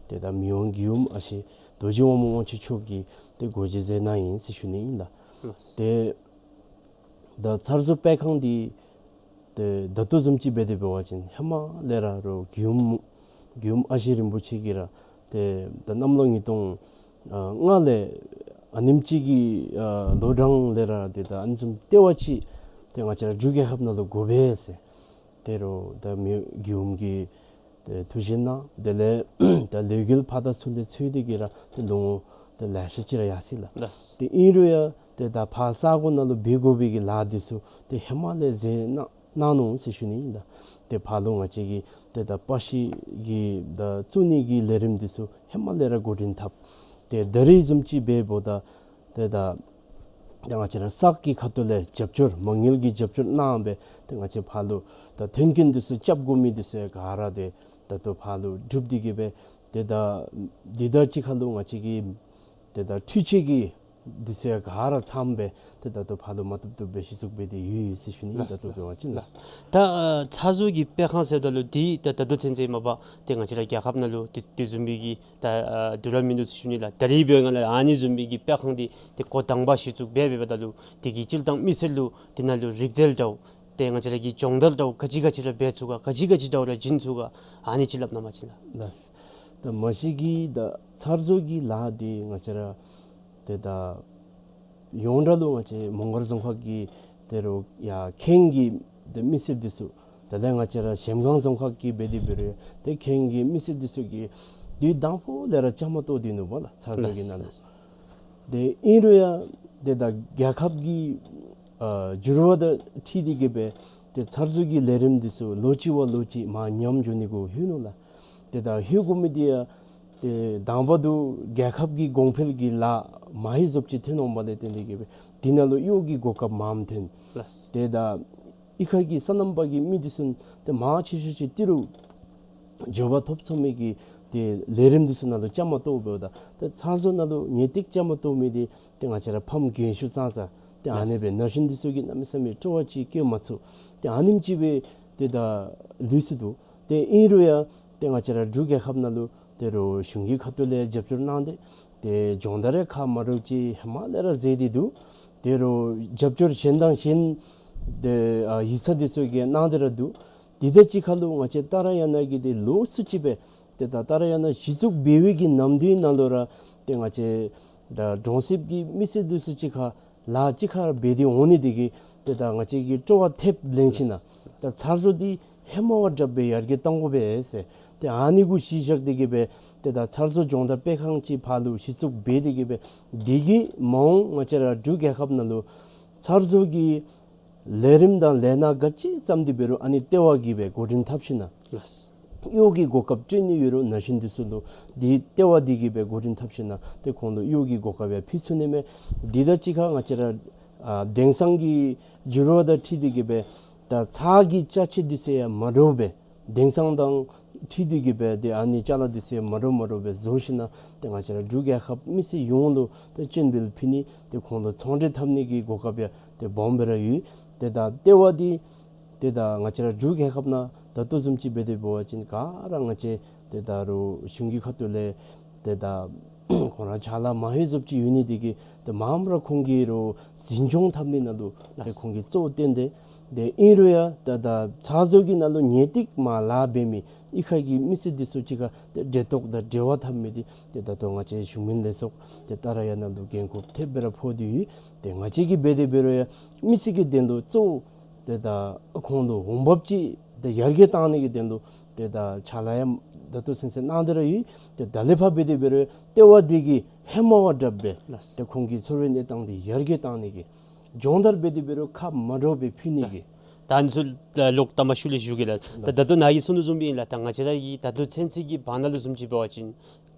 ཏེ་ད་མི་དབང་མགྱོནམ་ཨ་ཞེ་རྡོ་རྗེ་དབང་མོ་དབང་ཕྱུག་མཆོག་གིས་ཏེ་སྒོ་འབྱེད་མཛད་གནང་ཡི་ཟེར་ཞུ་ནི་ཨིན་ལགས། ཏེ་ད་ཚར་བཟོ་སྤེལ་ཁང་འདི་ཏེ་ད་ལྟོ་བཟུམ་ཅིག་འབད་དེ་འབད་བ་ཅིན་ཧེ་མ་ལས་ར་རུང་མགྱོནམ་མགྱོནམ་ཨ་ཞེ་རིན་པོ་ཆེ་གིས་ར་ཏེ་ད་གནམ་ལོ་ཉིས་སྟོང་ལྔ་ལས་ཨ་ནེམ་ཅིག་གི་ལོ་གྲངས་ལས་ར་ཏེ་ད་ཨ་ནི་བཟུམ་ལྟེ་བ་ཅིག་ཏེ་ང་བཅས་ར་འབྲུག་རྒྱལ་ཁབ་ནང་ལུ་དགོ་པས་ཟེར། ཏེ་རུང་ད་མི་མགྱོནམ་གི་ ཏེ་ཐུགས་བཞེད་གནང་། དེ་ལས་ད་ལས་འགུལ་ཕར་དང་ཚུར་ལས་འཚོལ་ཏེ་གི་ར་ཏེ་ལོ་ངོ་ཏེ་ལེ་ཤ་ཅིག་ར་ཡར་སོ་ཡི་ལགས། ལགས། ཏེ་ཨིན་རུང་ཡང་ཏེ་ད་ཕར་ས་གོ་ནང་ལུ་འབད་དགོ་པའི་གི་ལཱ་འདི་ཚུ་ཏེ་ཧེ་མ་ལས་མཛད་གནང་གནང་ནུག་ཟེར་ཞུ་ནི་ཨིན་ལགས། ཏེ་ཕར་ལུ་ང་བཅས་ཀྱིས་ཏེ་ད་པར་ཤིང་གི་ད་བཙུགས་ནི་གི་ལས་རིམ་འདི་ཚུ་ཧེ་མ་ལས་ར་འགོ་འདྲེན་འཐབ། ཏེ་ད་རིས་བཟུམ་ཅིག་འབདཝ་ད་ཏེ་ད་ད་ང་བཅས་ར་ས་གི་ཁ་ཐུག་ལས་རྒྱབ་སྐྱོར་མ་དངུལ་གྱི་རྒྱབ་སྐྱོར་གནང་སྦེ་ཏེ་ང་བཅས་ཕར་ལུ་ད་མཐུན་རྐྱེན་འདི་ཚུ་རྐྱབ་དགོ་མི་འདི་ཚུ་ཡང་ག་ར་ཏེ་ད་ལྟོ་ཕར་ལུ་གྲུབ་སྟེ་གི་སྦེ་ཏེ་ད་འདི་དང་གཅིག་ཁར་ལུ་ང་བཅས་ཀྱི་ཏེ་ད་འཕྲུལ་ཆས་ཀྱི་འདི་ཚུ་ཡང་ག་ར་ཚངམ་སྦེ་ཏེ་ད་ལྟོ་ཕར་ལུ་མ་བཏུབ་བཏུབ་སྦེ་གཞི་བཙུགས་འབད་དེ་ཡོད་ཟེར་ཞུ་ནི་ཨིན། ད་ལྟོ་འབད་བ་ཅིན་ལགས། ད་ཨ་ཚ་བཟོ་གི་དཔེ་ཁང་ཟེརཝ་ད་ལུ་འདི་ད་ད་ལྟོ་ཚུན་ཚོད་མ་པ་ཏེ་ང་བཅས་ར་རྒྱལ་ཁབ་ནང་ལུ་དེ་དེ་བཟུམ་མའི་གི་ད་ཨ་དུས་རབས་མིན་འདུག་ཟེར་ཞུ་ནི་ལགས། ད་རིས་འབདཝ་ད་ལུ་ཨ་ནི་བཟུམ་མའི་གི་དཔེ་ཁང་འདི་ཏེ་འགོ་དང་པ་གཞི་བཙུགས་འབད་འབདཝ་ད་ལུ་དེ་གི་སྤྱིར་བཏང་མི་སེར་ལུ་དེ་ནང་ལུ་རིག་རྩལ་འདྲཝ་ཏེ་ང་བཅས་ར་གི་སྦྱོང་བརྡར་འདྲཝ་ག་ཅི་ག་ཅི་ར་འབད་ཚུགས་ག་ག་ཅི་ག་ཅི་འདྲཝ་ར་བྱིན་ཚུགས་ག་ཨ་ནི་ཅིག་སླབ་གནང་པ་ཅིན་ལགས། ལགས། ད་མ་གཞི་གི་ད་ཚ་བཟོ་གི་ལཱ་འདི་ང་བཅས་ར་ཏེ་ད་ཡོངས་གྲགས་ལུ་ང་བཅས་མོང་སྒར་རྫོང་ཁག་གི་ཏེ་རུང་ཡར་ཁེངས་ཀྱི་ཏེ་མི་སེར་འདི་ཚུ་དེ་ལས་ང་བཅས་ར་གཞལམ་སྒང་རྫོང་ཁག་གི་འབད་དེ་འབད་རུང་ཏེ་ཁེངས་ཀྱི་མི་སེར་འདི་ཚུ་གིས་དུས་དང་པོ་ལས་ར་བཅའ་མར་གཏོགས་ཏེ་ནུག་པ་ལགས། ཚ་བཟོ་གི་ནང་ལུ། ཏེ་ཨིན་རུང་ཡང་ཏེ་ད་རྒྱལ་ཁབ་ཀྱི་ཨ་འགྱུར་བ་དང་འཁྲིལ་ཏེ་གི་སྦེ་ཏེ་ཚ་བཟོ་གི་ལས་རིམ་འདི་ཚུ་ལོ་གཅིག་བ་ལོ་གཅིག་མར་ཉམས་འགྱོ་ནི་གུ་ལྷོད་ནུག་ལགས། ཏེ་ད་ལྷོད་དགོ་མི་འདི་ཡང་ཏེ་དང་པ་འདི་རྒྱལ་ཁབ་ཀྱི་གོང་འཕེལ་གྱི་ལཱ་མ་ཧེ་བཟོཔ་ཅིག་ཐོན་འོང་པ་ལས་བརྟེན་ཏེ་གི་སྦེ་འདི་ནང་ལུ་གཡོག་གི་གོ་སྐབས་མངམ་ཐོན། ལགས། ཏེ་ད་གཡུས་ཁ་གི་སོ་ནམ་པ་གི་མི་འདི་ཚུ་ཏེ་མང་ཆེ་ཤོས་ཅིག་ཏི་རུ་འགྱོ་བ་ཐོབ་ཚུགས་མི་གི་ཏེ་ལས་རིམ་འདི་ཚུ་ནང་ལུ་བཅའ་མར་གཏོགས་འབདཝ་ད་ཏེ་ཚ་བཟོ་ནང་ལུ་ངེས་ཏིག་བཅའ་མར་གཏོགས་མི་འདི་ཏེ་ང་བཅས་ར་ཕམ་རྒན་ཤོས་ཙང་ཙ་ཏེ་ཨ་ནི་སྦེ་ན་གཞོན་འདི་ཚུ་གིས་གནམ་མེད་ས་མེད་སྤྲོ་བ་ཅིག་བསྐྱེད་མ་ཚུགས། ཏེ་ཨ་ནེམ་ཅིག་སྦེ་ཏེ་ད་ལུས་སོ་ནུག། ཏེ་ཨིན་རུང་ཡང་ཏེ་ང་བཅས་ར་འབྲུག་རྒྱལ་ཁབ་ནང་ལུ་ཏེ་རུང་གཞུང་གི་ཁ་ཐུག་ལས་རྒྱབ་སྐྱོར་གནང་སྟེ་ཏེ་སྦྱོང་བརྡར་རེ་ཁག་མ་འདྲཝ་ཅིག་ཧེ་མ་ལས་ར་མཛད་དེ་འདུག། ཏེ་རུང་རྒྱབ་སྐྱོར་གཞན་དང་གཞན་ཏེ་ཨ་ཡིག་ཚང་འདི་ཚུ་གིས་གནང་སྟེ་ར་འདུག། དེ་དང་གཅིག་ཁར་ལུ་ང་བཅས་ཏཱ་ར་ཡ་ན་གི་ཏེ་ལོགས་སུ་ཅིག་སྦེ་ཏེ་ད་ཏཱ་ར་ཡ་ན་གཞི་བཙུགས་འབད་བའི་གི་ནམ་དུས་ནང་ལུ་ར་ཏེ་ང་བཅས་ད་གྲོང་གསེབ་ཀྱི་མི་སེར་འདི་ཚུ་གཅིག་ཁར་ལཱ་གཅིག་ཁར་འབད་དེ་འོང་ནི་འདི་གིས་ཏེ་ད་ང་བཅས་ཀྱིས་སྤྲོ་བ་ཐེབས་ལེན་ཞིན་ན་ད་ཚ་བཟོ་འདི་ཧེ་མ་བ་དྲགཔ་སྦེ་ཡར་རྒྱས་གཏང་དགོ་པས་ཟེར། ཏེ་ཨ་ནི་གུ་གཞི་བཞག་སྟེ་གི་སྦེ་ཏེ་ད་ཚ་བཟོ་སྦྱོང་བརྡར་སྤེལ་ཁང་ཅིག་ཕར་ལུ་གཞི་བཙུགས་འབད་དེ་གི་སྦེ་འདི་གིས་མ་འོངས་ང་བཅས་ར་འབྲུག་རྒྱལ་ཁབ་ནང་ལུ་ཚ་བཟོ་གི་ལས་རིམ་དང་ལས་སྣ་ག་ཅི་བརྩམས་ཏེ་འབད་རུང་ཨ་ནི་ལྟེ་བ་གིས་སྦེ་འགོ་འདྲེན་འཐབ་ཞིན་ན་ལགས། གཡོག་གི་གོ་སྐབས་སྤྲོད་ནི་ཡོད་རུང་ན་གཞོན་འདི་ཚུ་ལུ་འདི་ལྟེ་བ་འདི་གིས་སྦེ་འགོ་འདྲེན་འཐབ་ཞིན་ན་ཏེ་ཁོང་ལུ་གཡོག་གི་གོ་སྐབས་ཡང་ཕུལ་ཚུགས་ནི་མས། འདི་དང་གཅིག་ཁར་ང་བཅས་ར་ཨ་དེང་སང་གི་འགྱུར་བ་དང་འཁྲིལ་ཏེ་གི་སྦེ་ད་ཚྭ་གི་ཅ་ཆས་འདི་ཚུ་ཡང་མ་འདྲཝ་སྦེ་དེང་སང་དང་འཁྲིལ་ཏེ་གི་སྦེ་ཏེ་ཨ་ནི་ཅ་ལ་འདི་ཚུ་ཡང་མ་འདྲཝ་མ་འདྲཝ་སྦེ་བཟོ་ཞིན་ན་ཏེ་ང་བཅས་ར་འབྲུག་རྒྱལ་ཁབ་མི་སེར་ཡོངས་ལུ་ཏེ་སྤྱན་འབུལ་ཕུལ་ནི་ཏེ་ཁོང་ལུ་ཚོང་འབྲེལ་འཐབ་ནི་གི་གོ་སྐབས་ཡང་ཏེ་སྦོམ་སྦེ་ར་ཡོད། ཏེ་ད་ལྟེ་བ་འདི་ཏེ་ད་ང་བཅས་ར་འབྲུག་རྒྱལ་ཁབ་ནང་ད་ལྟོ་བཟུམ་ཅིག་འབད་དེ་འབད་བ་ཅིན་ག་ར་ང་བཅས་ཏེ་ད་རུང་གཞུང་གི་ཁ་ཐུག་ལས་ཏེ་ད་ཁོང་ར་ཅ་ལ་མ་ཧེ་བཟོཔ་ཅིག་ཡོད་ནི་འདི་གིས་ཏེ་མངམ་ར་ཁོང་གིས་རུང་འཛིན་སྐྱོང་འཐབ་ནི་ནང་ལུ་ཏེ་ཁོང་གིས་གཙོ་བོ་བཏོན་ཏེ་ཏེ་ཨིན་རུང་ཡང་ད་ད་ཚ་བཟོ་གི་ནང་ལུ་ངེས་ཏིག་མར་ལཱ་འབད་མི་གཡུས་ཁ་གི་མི་སེར་འདི་ཚུ་གཅིག་ཁར་ཏེ་འབྲེལ་གཏོགས་དང་འབྲེལ་བ་འཐབ་མི་འདི་ཏེ་ད་ལྟོ་ང་བཅས་གཞུང་མིན་ལས་ཚོགས་ཏེ་ཏཱ་ར་ཡ་ན་ལུ་འགན་ཁུར་ཐེབས་སྦེ་ར་ཕོག་སྟེ་ཡོད། ཏེ་ང་བཅས་ཀྱིས་འབད་དེ་འབད་རུང་ཡང་མི་སེར་གྱི་དོན་ལུ་གཙོ་བོ་ཏེ་ད་ཁོང་ལུ་འོང་འབབ་ཅིག་ཏེ་ཡར་རྒྱས་བཏང་ནི་གི་དོན་ལུ་ཏེ་ད་ཕྱག་ལཱ་ཡང་ད་ལྟོ་ཚུན་ཚོད་གནང་སྟེ་ར་ཡོད། ཏེ་ད་ལས་ཕར་འབད་དེ་འབད་རུང་ལྟེ་བ་འདི་གིས་ཧེ་མ་བ་དྲགཔ་སྦེ་ལགས། ཏེ་ཁོང་གི་འཚོ་བའི་གནས་སྟངས་འདི་ཡར་རྒྱས་བཏང་ནི་གི་སྦྱོང་བརྡར་འབད་དེ་འབད་རུང་ཁག་མ་འདྲཝ་སྦེ་ཕུལ་ནི་གི། ད་ཨ་ནི་ཚུ་ལོག་ལྟ་མ་ཤུལ་ལས་ཞུ་གེ་ལགས། ད་ལགས། ད་ལྟོ་ནཱ་གིས་གསུངས་དོ་བཟུམ་སྦེ་ཨིན་ལགས། ད་ང་བཅས་ར་གི་ད་ལྟོ་ཚུན་ཚོད་ཀྱི་བར་ན་ལུ་བཟུམ་ཅིག་འབད་བ་ཅིན་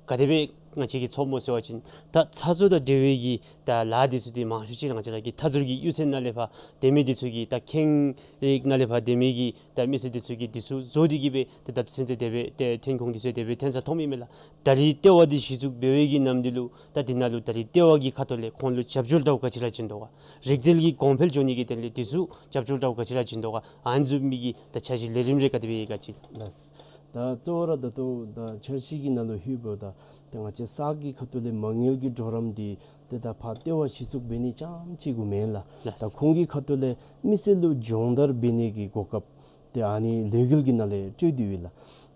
ག་དེ་སྦེ་ང་བཅས་ཀྱིས་ཚོར་སྨོ་ཟེར་བ་ཅིན་ད་ཚ་བཟོ་དང་འབྲེལ་བའི་གི་ད་ལཱ་འདི་ཚུ་འདི་མང་ཤོས་ཅིག་ར་ང་བཅས་ར་གི་མཐའ་ཟུར་གྱི་གཡུས་ཚན་ནང་ལས་ཕར་སྡོད་མི་འདི་ཚུ་གིས་ད་ཁེངས་རིགས་ནང་ལས་ཕར་སྡོད་མི་གི་ད་མི་སེར་འདི་ཚུ་གིས་འདི་ཚུ་བཟོ་སྟེ་གི་སྦེ་ད་ད་ལྟོ་ཚུན་ཚོད་དེ་སྦེ་ཏེ་ཐོན་ཁུངས་འདི་ཚུ་དེ་སྦེ་ཐོན་ས་མཐོངམ་ཨིན་མས་ལགས། ད་རིས་ལྟེ་བ་འདི་གཞི་བཙུགས་འབད་བའི་གི་ནམ་འདི་ལུ་ད་འདི་ནང་ལུ་ད་རིས་ལྟེ་བ་གི་ཁ་ཐུག་ལས་ཁོང་ལུ་རྒྱབ་སྐྱོར་འདྲཝ་ག་ཅི་ར་བྱིན་དོ་ག། རིག་རྩལ་གྱི་གོང་འཕེལ་འགྱོ་ནི་གི་དོན་ལས་འདི་ཚུ་རྒྱབ་སྐྱོར་འདྲཝ་ག་ཅི་ར་བྱིན་དོ་ག། ཨ་ནི་བཟུམ་མའི་གི་ད་འཆར་གཞི་ལས་རིམ་རེ་ག་དེ་སྦེ་ཡོད་ག་ཅིག། ལགས། ད་གཙོ་བོ་ར་ད་ལྟོ་ད་འཆར་གཞི་གི་ནང་ལུ་ལྷོདཔ་ད་ཏེ་ང་བཅས་ས་གི་ཁ་ཐུག་ལས་མ་དངུལ་གྱི་གྲོགས་རམ་འདི་ཏེ་ད་ཕར་ལྟེ་བ་གཞི་བཙུགས་འབད་ནི་རྐྱངམ་ཅིག་གུ་མེན་ལགས། ལགས། ད་ཁོང་གི་ཁ་ཐུག་ལས་མི་སེར་ལུ་སྦྱོང་བརྡར་འབད་ནི་གི་གོ་སྐབས་ཏེ་ཨ་ནི་ལས་འགུལ་གྱི་ནང་ལས་སྤྲོད་དེ་ཡོད་ལགས།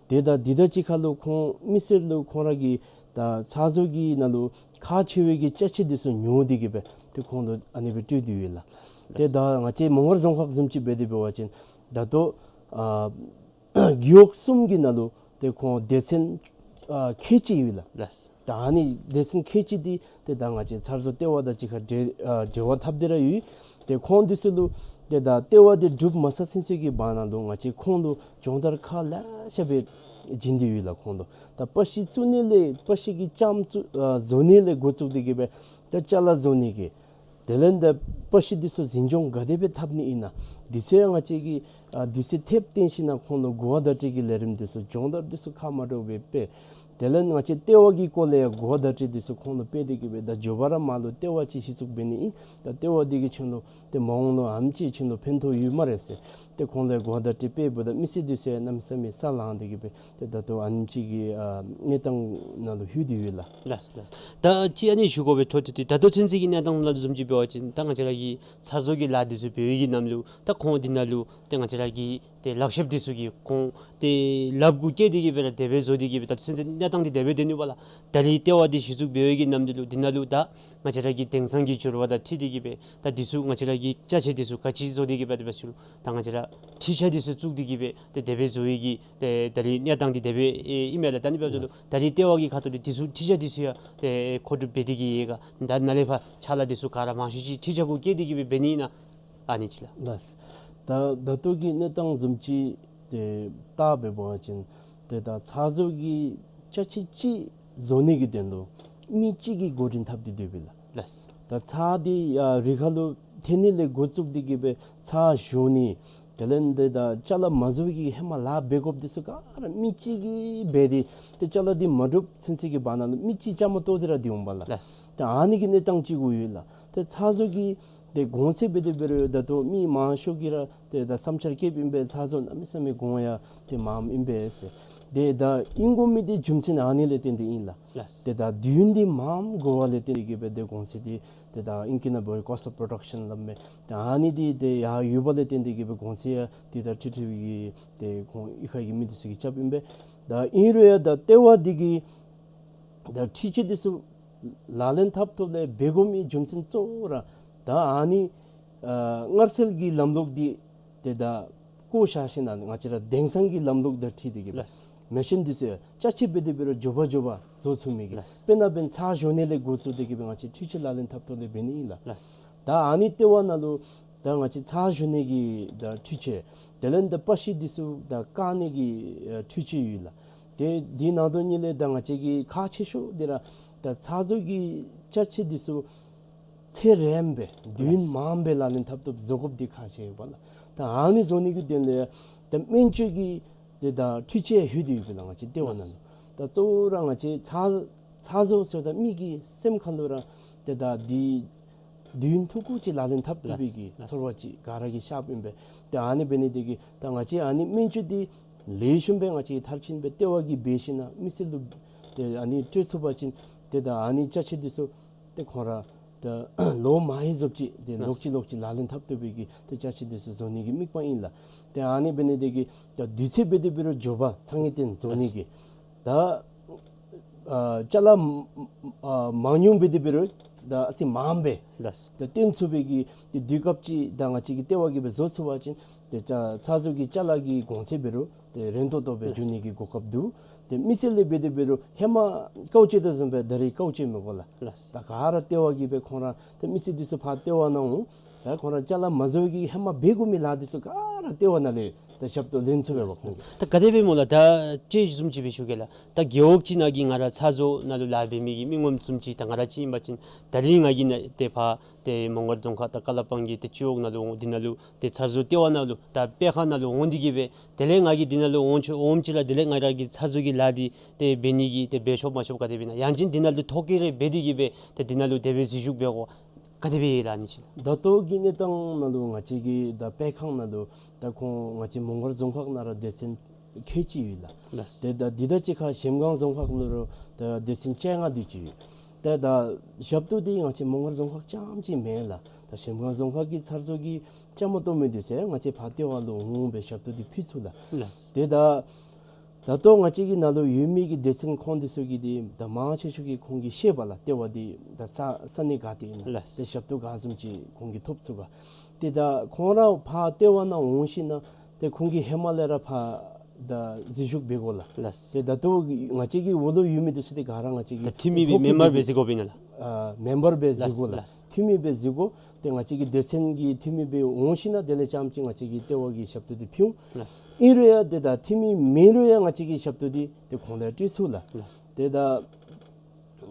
ཏེ་ད་འདི་དང་གཅིག་ཁར་ལུ་ཁོང་མི་སེར་ལུ་ཁོང་ར་གི་ད་ཚ་བཟོ་གི་ནང་ལུ་ཁག་ཆེ་བའི་གི་ཅ་ཆས་འདི་ཚུ་ཉོ་སྟེ་གི་སྦེ་ཏེ་ཁོང་ལུ་ཨ་ནི་སྦེ་སྤྲོད་དེ་ཡོད་ལགས། ཏེ་ད་ང་བཅས་མོང་སྒར་རྫོང་ཁག་བཟུམ་ཅིག་འབད་དེ་འབད་བ་ཅིན་ད་ལྟོ་ཨ་རྒེད་འོག་གསུམ་གྱི་ནང་ལུ་ ཏེ་ཁོང་སྡེ་ཚན་ཨ་ཁལ་གཅིག་ཡོད་ལགས། ལགས། ད་ཨ་ནི་སྡེ་ཚན་ཁལ་གཅིག་འདི་ཏེ་ད་ང་བཅས་ཚར་བཟོ་ལྟེ་བ་དང་གཅིག་ཁར་འབྲེལ་ཨ་འབྲེལ་བ་འཐབ་སྟེ་ར་ཡོད། ཏེ་ཁོང་འདི་ཚུ་ལུ་ཏེ་ད་ལྟེ་བ་འདི་གྲུབ་མ་ཚར་ཚུན་ཚོད་ཀྱི་བར་ན་ལུ་ང་བཅས་ཁོང་ལུ་སྦྱོང་བརྡར་ཁག་ལེ་ཤ་སྦེ་བྱིན་ཏེ་ཡོད་ལགས། ཁོང་ལུ་ད་པར་ཤིང་བཙུགས་ནི་ལས་པར་ཤིང་གི་ལྕངམ་བཙུགས་ཨ་བཟོ་ནི་ལས་འགོ་བཙུགས་ཏེ་གི་སྦེ་ད་ཅ་ལ་བཟོ་ནི་གི་དེ་ལས་ད་པར་ཤིང་འདི་ཚུ་འཛིན་སྐྱོང་ག་དེ་སྦེ་འཐབ་ནི་ཨིན་ན། འདི་ཚུ་ཡང་ང་བཅས་ཀྱིས་ཨ་དུས་ཚོད་ཐེབས་བཏོན་ཞིན་ན་ཁོང་ལུ་གོ་བ་བརྡ་སྤྲོད་ཀྱི་ལས་རིམ་འདི་ཚུ་སྦྱོང་བརྡར་འདི་ཚུ་ཁག་མ་འདྲཝ་སྦེ་སྤེལ། དེ་ལས་ང་བཅས་ལྟེ་བ་གི་སྐོར་ལས་ཡང་གོ་བ་བརྡ་སྤྲོད་འདི་ཚུ་ཁོང་ལུ་སྤེལ་ཏེ་གི་སྦེ་ད་མགྱོགས་པ་ར་མར་ལུ་ལྟེ་བ་ཅིག་གཞི་བཙུགས་འབད་ནི་ཨིན། ད་ལྟེ་བ་འདི་གིས་ཁྱོད་ལུ་ཏེ་མ་འོངས་ལུ་ཨ་ནེམ་ཅིག་ཁྱོད་ལུ་ཕན་ཐོགས་ཡོད་སྨ་རེ་ཟེར། ཏེ་ཁོང་ལུ་གོ་བ་བརྡ་སྤྲོད་སྤེལཝ་ད་མི་སེར་འདི་ཚུ་ཡང་གནམ་མེད་ས་མེད་ས་ལངས་ཏེ་གི་སྦེ་ཏེ་ད་ལྟོ་ཨ་ནེམ་ཅིག་གི་ཨ་གནས་སྟངས་ནང་ལུ་ལྷོད་དེ་ཡོད་ལགས། ལགས་ལགས། ད་ཅི་ཨ་ནི་ཞུ་དགོ་པའི་འཕྲོ་མཐུད་དེ་ད་ལྟོ་ཚུན་ཚོད་ཀྱི་གནས་སྟངས་ནང་ལུ་བཟུམ་ཅིག་འབད་བ་ཅིན་ད་ང་བཅས་ར་གི་ཚར་བཟོ་གི་ལཱ་འདི་ཚུ་འབད་བའི་གི་ནམ་ལུ་ད་ཁོང་འདི་ནང་ལུ་ཏེ་ང་བཅས་ར་གི་ཏེ་ལག་ཤེསཔ་འདི་ཚུ་གིས་ཁོང་ཏེ་ལགཔ་གུ་བཀལ་ཏེ་གི་སྦེ་ར་དེ་སྦེ་བཟོ་སྟེ་གི་སྦེ་ད་ཚུན་ཚོད་གནས་སྟངས་འདི་དེ་སྦེ་སྡོད་ནུག་པ་ལགས། ད་རིས་ལྟེ་བ་འདི་གཞི་བཙུགས་འབད་བའི་གི་ནམ་འདི་ལུ་འདི་ནང་ལུ་ད་ང་བཅས་ར་གི་དེང་སང་གི་འགྱུར་བ་དང་འཁྲིལ་ཏེ་གི་སྦེ་ད་འདི་ཚུ་ང་བཅས་ར་གི་ཅ་ཆས་འདི་ཚུ་ག་ཅི་བཟོ་སྟེ་གི་སྦེ་དེ་སྦེ་ཚུ་ད་ང་བཅས་ར་འཕྲུལ་ཆས་འདི་ཚུ་བཙུགས་ཏེ་གི་སྦེ་ཏེ་དེ་སྦེ་བཟོ་བའི་གི་ཏེ་ད་རིས་གནས་སྟངས་འདི་དེ་སྦེ་ཨིན་མས་ལགས། ད་ཨ་ནི་འབདཝ་ད་ལུ་ད་རིས་ལྟེ་བ་གི་ཁ་ཐུག་ལས་འདི་ཚུ་འཕྲུལ་ཆས་འདི་ཚུ་ཡང་ཏེ་མཁོ་སྒྲུབ་འབད་དེ་གི་ཡོད་ག། ད་ནཱ་ལས་ཕར་ཕྱག་ལཱ་འདི་ཚུ་ག་ར་མང་ཤོས་ཅིག་འཕྲུལ་ཆས་གུ་བཀལ་ཏེ་གི་སྦེ་འབད་ནི་ཨིན་ན། ཨ་ནི་ཅིག་ལགས། ལགས། ད་ད་ལྟོ་གི་གནས་སྟངས་བཟུམ་ཅིག་ཏེ་བལྟ་སྦེ་འབད་བ་ཅིན་ཏེ་ད་ཚར་བཟོ་གི་ཅ་ཆས་ཅིག་བཟོ་ནི་གི་དོན་ལུ་མི་གཅིག་གིས་འགོ་འདྲེན་འཐབ་སྟེ་སྡོདཔ་ཨིན་ལགས། ལགས། ད་ཚར་འདི་ཨ་རི་ཁ་ལུ་འཐེན་ནི་ལས་འགོ་བཙུགས་ཏེ་གི་སྦེ་ཚར་བཞོ་ནི་དེ་ལས་འདི་ད་ཅ་ལ་མ་བཟོ་གི་ཧེ་མ་ལཱ་འབད་དགོཔ་འདི་ཚུ་ག་ར་མི་གཅིག་གིས་འབད་དེ་ཏེ་ཅ་ལ་འདི་མ་གྲུབ་ཚུན་ཚོད་ཀྱི་བར་ན་ལུ་མི་གཅིག་བཅའ་མར་གཏོགས་ཏེ་ར་སྡོད་འོང་པ་ལགས། ལགས། ད་ཨ་ནི་གི་གནས་སྟངས་ཅིག་གུ་ཡོད་ལགས། ཏེ་ཚར་བཟོ་གི་ཏེ་གོང་ཚད་འབད་དེ་འབད་རུང་ད་ལྟོ་མི་མང་ཤོས་ཀྱིས་ར་ཏེ་ད་བསམ་འཆར་བསྐྱེདཔ་ཨིན་པས། ཚར་བཟོ་གནམ་མེད་ས་མེད་གོང་ཡང་ཏེ་མངམ་ཨིན་པས་ཟེར། ཏེ་ད་ཨིན་དགོ་མི་འདི་རྒྱུ་མཚན་ཨ་ནི་ལས་བརྟེན་ཏེ་ཨིན་ལགས། ལགས། ཏེ་ད་དུས་ཡུན་འདི་མངམ་འགོར་བ་ལས་བརྟེན་ཏེ་གི་སྦེ་ཏེ་གོང་ཚད་འདི་ཏེ་ད་ཨིང་སྐད་ནང་འབད་བ་cost of production སླབ་མས། ཏེ་ཨ་ནི་འདི་ཏེ་ཡར་ཡོདཔ་ལས་བརྟེན་ཏེ་གི་སྦེ་གོང་ཚད་ཡང་ཏེ་ད་ཁྲི་ཁྲི་གི་ཏེ་ཁོང་གཡུས་ཁ་གི་མི་འདི་ཚུ་གིས་རྐྱབ་ཨིན་པས། ད་ཨིན་རུང་ཡང་ད་ལྟེ་བ་འདི་གིས་ད་འཕྲུལ་ཆས་འདི་ཚུ་ལག་ལེན་འཐབ་ཐོག་ལས་འབད་དགོ་མི་རྒྱུ་མཚན་གཙོ་བོ་ར་ད་ཨ་ནི་ཨ་སྔར་སྲོལ་གྱི་ལམ་ལུགས་འདི་ཏེ་ད་བཀོ་བཞག་ཞིན་ན་ང་བཅས་ར་དེང་སང་གི་ལམ་ལུགས་དང་འཁྲིལ་ཏེ་གི་སྦེ་ལགས། མེ་ཤིན་འདི་ཚུ་ཡང་ཅ་ཆས་འབད་དེ་འབད་རུང་མགྱོགས་པ་མགྱོགས་པ་བཟོ་ཚུགས་མི་གི། ལགས། དཔེར་ན་འབདན་ཚར་བཞོ་ནི་ལས་འགོ་བཙུགས་ཏེ་གི་སྦེ་ང་བཅས་འཕྲུལ་ཆས་ལག་ལེན་འཐབ་ཐོག་ལས་འབད་ནི་ཨིན་ལགས། ལགས། ད་ཨ་ནི་ལྟེ་བ་ནང་ལུ་ད་ང་བཅས་ཚར་བཞོ་ནི་གི་ད་འཕྲུལ་ཆས་དེ་ལས་ད་པར་ཤིང་འདི་ཚུ་ད་བཀག་ནི་གི་ཨ་འཕྲུལ་ཆས་ཡོད་ལགས། ཏེ་འདི་ནང་དོན་ཉིད་ལས་ད་ང་བཅས་ཀྱི་ཁག་ཆེ་ཤོས་འདི་ར་ད་ཚར་བཟོ་གི་ཅ་ཆས་འདི་ཚུ་ཚེ་རིངམོ་སྦེ་དུས་ཡུན་མངམ་སྦེ་ལག་ལེན་འཐབ་ཐོག་བཟོ་དགོཔ་འདི་ཁག་ཆེ་ཡོདཔ་ལགས། ད་ཨ་ནི་བཟོ་ནི་གི་དོན་ལས་ད་སྨན་བཅོས་ཀྱི་ཏེ་ད་འཕྲུལ་ཆས་ལྷོད་དེ་ཡོདཔ་ལགས། ང་བཅས་ལྟེ་བ་ནང་ལུ་ད་གཙོ་བོ་ར་ང་བཅས་ཚར་ཚར་བཟོ་ཟེརཝ་ད་མི་གི་སེམས་ཁ་ལུ་ར་ཏེ་ད་འདི་དུས་ཡུན་ཐུང་ཀུ་ཅིག་ལག་ལེན་འཐབ་ཐུབ་པའི་གི་ཚོར་བ་ཅིག་ག་ར་གིས་ཤེསཔ་ཨིན་པས། ཏེ་ཨ་ནི་འབད་ནི་དེ་གིས་ད་ང་བཅས་ཨ་ནི་སྨན་བཅོས་འདི་ལེགས་ཤོམ་སྦེ་ང་བཅས་མཐར་ཕྱིན་སྦེ་ལྟེ་བ་གིས་འབད་ཞིན་ན་མི་སེར་ལུ་ཏེ་ཨ་ནི་སྤྲོད་ཚུགས་པ་ཅིན་ཏེ་ད་ཨ་ནི་ཅ་ཆས་འདི་ཚུ་ཏེ་ཁོང་ར་ད་ལོ་མང་རབས་ཅིག་ཏེ་ལོག་ཅི་ལོག་ཅི་ལག་ལེན་འཐབ་ཐུབ་པའི་གི་ཏེ་ཅ་ཆས་འདི་ཚུ་བཟོ་ནི་གི་དམིགས་པ་ཨིན་ལགས། ཏེ་ཨ་ནི་འབད་ནི་དེ་གིས་ད་དུས་ཚོད་འབད་དེ་འབད་རུང་མགྱོགས་པ་ཚ་ངེས་བརྟན་བཟོ་ནི་གི་ད་ཨ་ཅ་ལ་ཨ་མང་ཉུང་འབད་དེ་འབད་རུང་ད་ཨ་ཙི་མངམ་སྦེ་ད་བཏོན་ཚུགས་པའི་གི་ཏེ་དུས་སྐབས་ཅིག་ད་ང་བཅས་ཀྱི་ལྟེ་བ་གིས་སྦེ་བཟོ་ཚུགས་པ་ཅིན་ཏེ་ཅ་ཚར་བཟོ་གི་ཅ་ལ་གི་གོང་ཚད་འབད་རུང་ཏེ་རན་ཏོག་ཏོ་སྦེ་འགྱོ་ནི་གི་གོ་སྐབས་འདུག། ཏེ་མི་སེར་ལས་འབད་དེ་འབད་རུང་ཧེ་མ་དཀའཝ་སྤྱད་དོ་བཟུམ་སྦེ་ད་རིས་དཀའཝ་སྤྱད་མི་དགོ་ལགས། ལགས། ད་ག་ར་ལྟེ་བ་གིས་སྦེ་ཁོང་ར་ཏེ་མི་སེར་འདི་ཚུ་ཕར་ལྟེ་བ་ནང་འོང་། ད་ཁོང་ར་ཅ་ལ་མ་བཟོ་གི་ཧེ་མ་འབད་དགོ་མི་ལཱ་འདི་ཚུ་ག་ར་ལྟེ་བ་ནང་ལས་ད་ཞབས་ཏོག་ལེན་ཚུགས་པས་པ་ཁོང་གིས། ད་ག་དེ་སྦེ་སྨོ་ལགས། ད་ཅི་བཟུམ་ཅིག་སྦེ་ཞུ་གེ་ལགས། ད་རྒེད་འོག་ཅིག་ནང་གི་ང་ར་ཚར་བཟོ་ནང་ལུ་ལཱ་འབད་མི་གི་མི་ངོམ་བཟུམ་ཅིག་ད་ང་ར་ཅིག་ཨིན་པ་ཅིན་ད་རིས་ང་གིས་ནཱ་ཏེ་ཕར་ཏེ་མོང་སྒར་རྫོང་ཁག་དང་ཀ་ལ་པང་གི་ཏེ་སྤྱི་འོག་ནང་ལུ་འོང་། འདི་ནང་ལུ་ཏེ་ཚར་བཟོ་ལྟེ་བ་ནང་ལུ་ད་སྤེལ་ཁང་ནང་ལུ་འོང་སྟེ་གི་སྦེ་དེ་ལས་ང་གིས་འདི་ནང་ལུ་འོང་ཆོག་འོངམ་ཅིག་ར་དེ་ལས་ང་ར་གིས་ཚར་བཟོ་གི་ལཱ་འདི་ཏེ་འབད་ནི་གི་ཏེ་འབད་ཆོགཔ་མ་ཆོགཔ་ག་དེ་སྦེ་ཨིན་ན། ཡང་ཅིན་འདི་ནང་ལུ་ཐོ་བཀོད་རེ་འབད་དེ་གི་སྦེ་ཏེ་འདི་ནང་ལུ་དེ་སྦེ་འཛུལ་ཞུགས་འབད་དགོ་ག་དེ་སྦེ་ཨིན་ལགས་ཨ་ནི་ཅིག་ལགས། ད་ལྟོ་གི་གནས་སྟངས་ནང་ལུ་ང་བཅས་ཀྱི་ད་སྤེལ་ཁང་ནང་ལུ་ད་ཁོང་ང་བཅས་མོང་སྒར་རྫོང་ཁག་ནང་ར་སྡེ་ཚན་ཁལ་གཅིག་ཡོད་ལགས། ལགས། ཏེ་ད་འདི་དང་གཅིག་ཁར་གཞལམ་སྒང་རྫོང་ཁག་ལུ་རུང་ད་སྡེ་ཚན་བཅོ་ལྔ་དེ་ཅིག་ཡོད། ཏེ་ད་ཞབས་ཏོག་འདི་ང་བཅས་མོང་སྒར་རྫོང་ཁག་རྐྱངམ་ཅིག་མེན་ལགས། ད་གཞལམ་སྒང་རྫོང་ཁག་གི་ཚར་བཟོ་གི་བཅའ་མར་གཏོགས་མི་འདི་ཚུ་ཡང་ང་བཅས་ཕར་ལྟེ་བ་ལུ་འོང་སྦེ་ཞབས་ཏོག་འདི་ཕུལ་ཚུགས་ལགས། ལགས། ཏེ་ད་ད་ལྟོ་ང་བཅས་ཀྱི་ནང་ལུ་ཡོད་མི་གི་སྡེ་ཚན་ཁོང་འདི་ཚུ་གིས་འདི་ད་མང་ཆེ་ཤོས་ཀྱིས་ཁོང་གིས་ཤེས་པ་ལགས། ལྟེ་བ་འདི་ད་ས་ས་གནས་ག་ཏེ་ཨིན་ན། ལགས། ཏེ་ཞབས་ཏོག་ག་བཟུམ་ཅིག་ཁོང་གིས་ཐོབ་ཚུགས་ག། ཏེ་ད་ཁོང་ར་ཕར་ལྟེ་བ་ནང་འོང་ཞིན་ན་ཏེ་ཁོང་གིས་ཧེ་མ་ལས་ར་ཕར་ ད་འཛུལ་ཞུགས་འབད་དགོ་ལགས། ལགས། ཏེ་ད་ལྟོ་ང་བཅས་ཀྱི་འོག་ལུ་ཡོད་མི་འདི་ཚུ་ཏེ་ག་ར་ང་བཅས་ཀྱི་ད་འཐུས་མི་སྦེ་མེམ་བར་སྦེ་འཛུལ་དགོཔ་ཨིན་ན་ལགས། ཨ་མེམ་བར་སྦེ་འཛུལ་དགོ་ལགས། ལགས། འཐུས་མི་སྦེ་འཛུལ་དགོ། ཏེ་ང་བཅས་ཀྱི་སྡེ་ཚན་གྱི་འཐུས་མི་སྦེ་འོང་ཞིན་ན་དེ་ལས་རྐྱངམ་ཅིག་ང་བཅས་ཀྱིས་ལྟེ་བ་གི་ཞབས་ཏོག་འདི་ཕུལ་འོང་། ལགས། ཨིན་རུང་ཡང་ཏེ་ད་འཐུས་མི་མེན་རུང་ཡང་ང་བཅས་ཀྱིས་ཞབས་ཏོག་འདི་ཏེ་ཁོང་ལུ་སྤྲོད་ཚུགས་ལགས། ལགས། ཏེ་ད་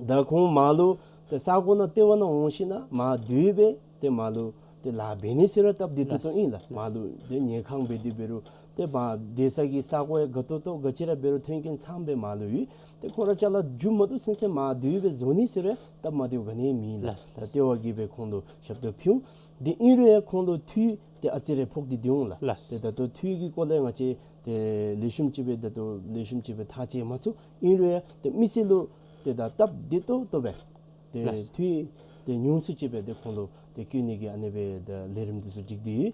ད་ཁོང་མར་ལུ་ཏེ་ས་གོ་ནང་ལྟེ་བ་ནང་འོང་ཞིན་ན་མར་སྡོད་སྦེ་ཏེ་མར་ལུ་ཏེ་ལཱ་འབད་ནི་ཟེར་རུང་སྟབས་བདེ་ཏོག་ཏོ་ཨིན་ལགས། ལགས། མར་ལུ་ཏེ་ཉལ་ཁང་འབད་དེ་འབད་རུང་ཏེ་མར་སྡོད་ས་གི་ས་གོ་ཡང་དགའ་ཏོག་ཏོ་ག་ཅི་ར་འབད་རུང་མཐུན་རྐྱེན་ཚངམ་སྦེ་མར་ལུ་ཡོད། ཏེ་ཁོང་ར་ཅ་ལ་མཇུག་མ་བསྡུ་ཚུན་ཚོད་མར་སྡོད་སྦེ་བཟོ་ནི་ཟེར་རུང་སྟབས་མ་བདེཝ་ག་ནི་ཡང་མེད་ལགས། ལགས། ད་ལྟེ་བ་གིས་སྦེ་ཁོང་ལུ་ཞབས་ཏོག་ཕུལ་འོང་། ཏེ་ཨིན་རུང་ཡང་ཁོང་ལུ་འཐུས་ཏེ་ཨ་ཙི་རེ་ཕོག་སྟེ་སྡོད་འོང་ལགས། ལགས། ཏེ་ད་ལྟོ་འཐུས་ཀྱི་སྐོར་ལས་ང་བཅས་ཏེ་ལེགས་ཤོམ་ཅིག་སྦེ་ད་ལྟོ་ལེགས་ཤོམ་ཅིག་སྦེ་ཐག་བཅད་མ་ཚུགས། ཨིན་རུང་ཡང་ཏེ་མི་སེར་ལུ་ཏེ་ད་སྟབས་བདེ་ཏོག་ཏོ་སྦེ་ཏེ་ལགས། འཐུས་ཏེ་ཉུང་སུ་ཅིག་སྦེ་ཏེ་ཁོང་ལུ་ཏེ་བསྐོ་ནི་གི་ཨ་ནི་སྦེ་ད་ལས་རིམ་འདི་ཚུ་སྒྲིག་སྟེ་ཡོད།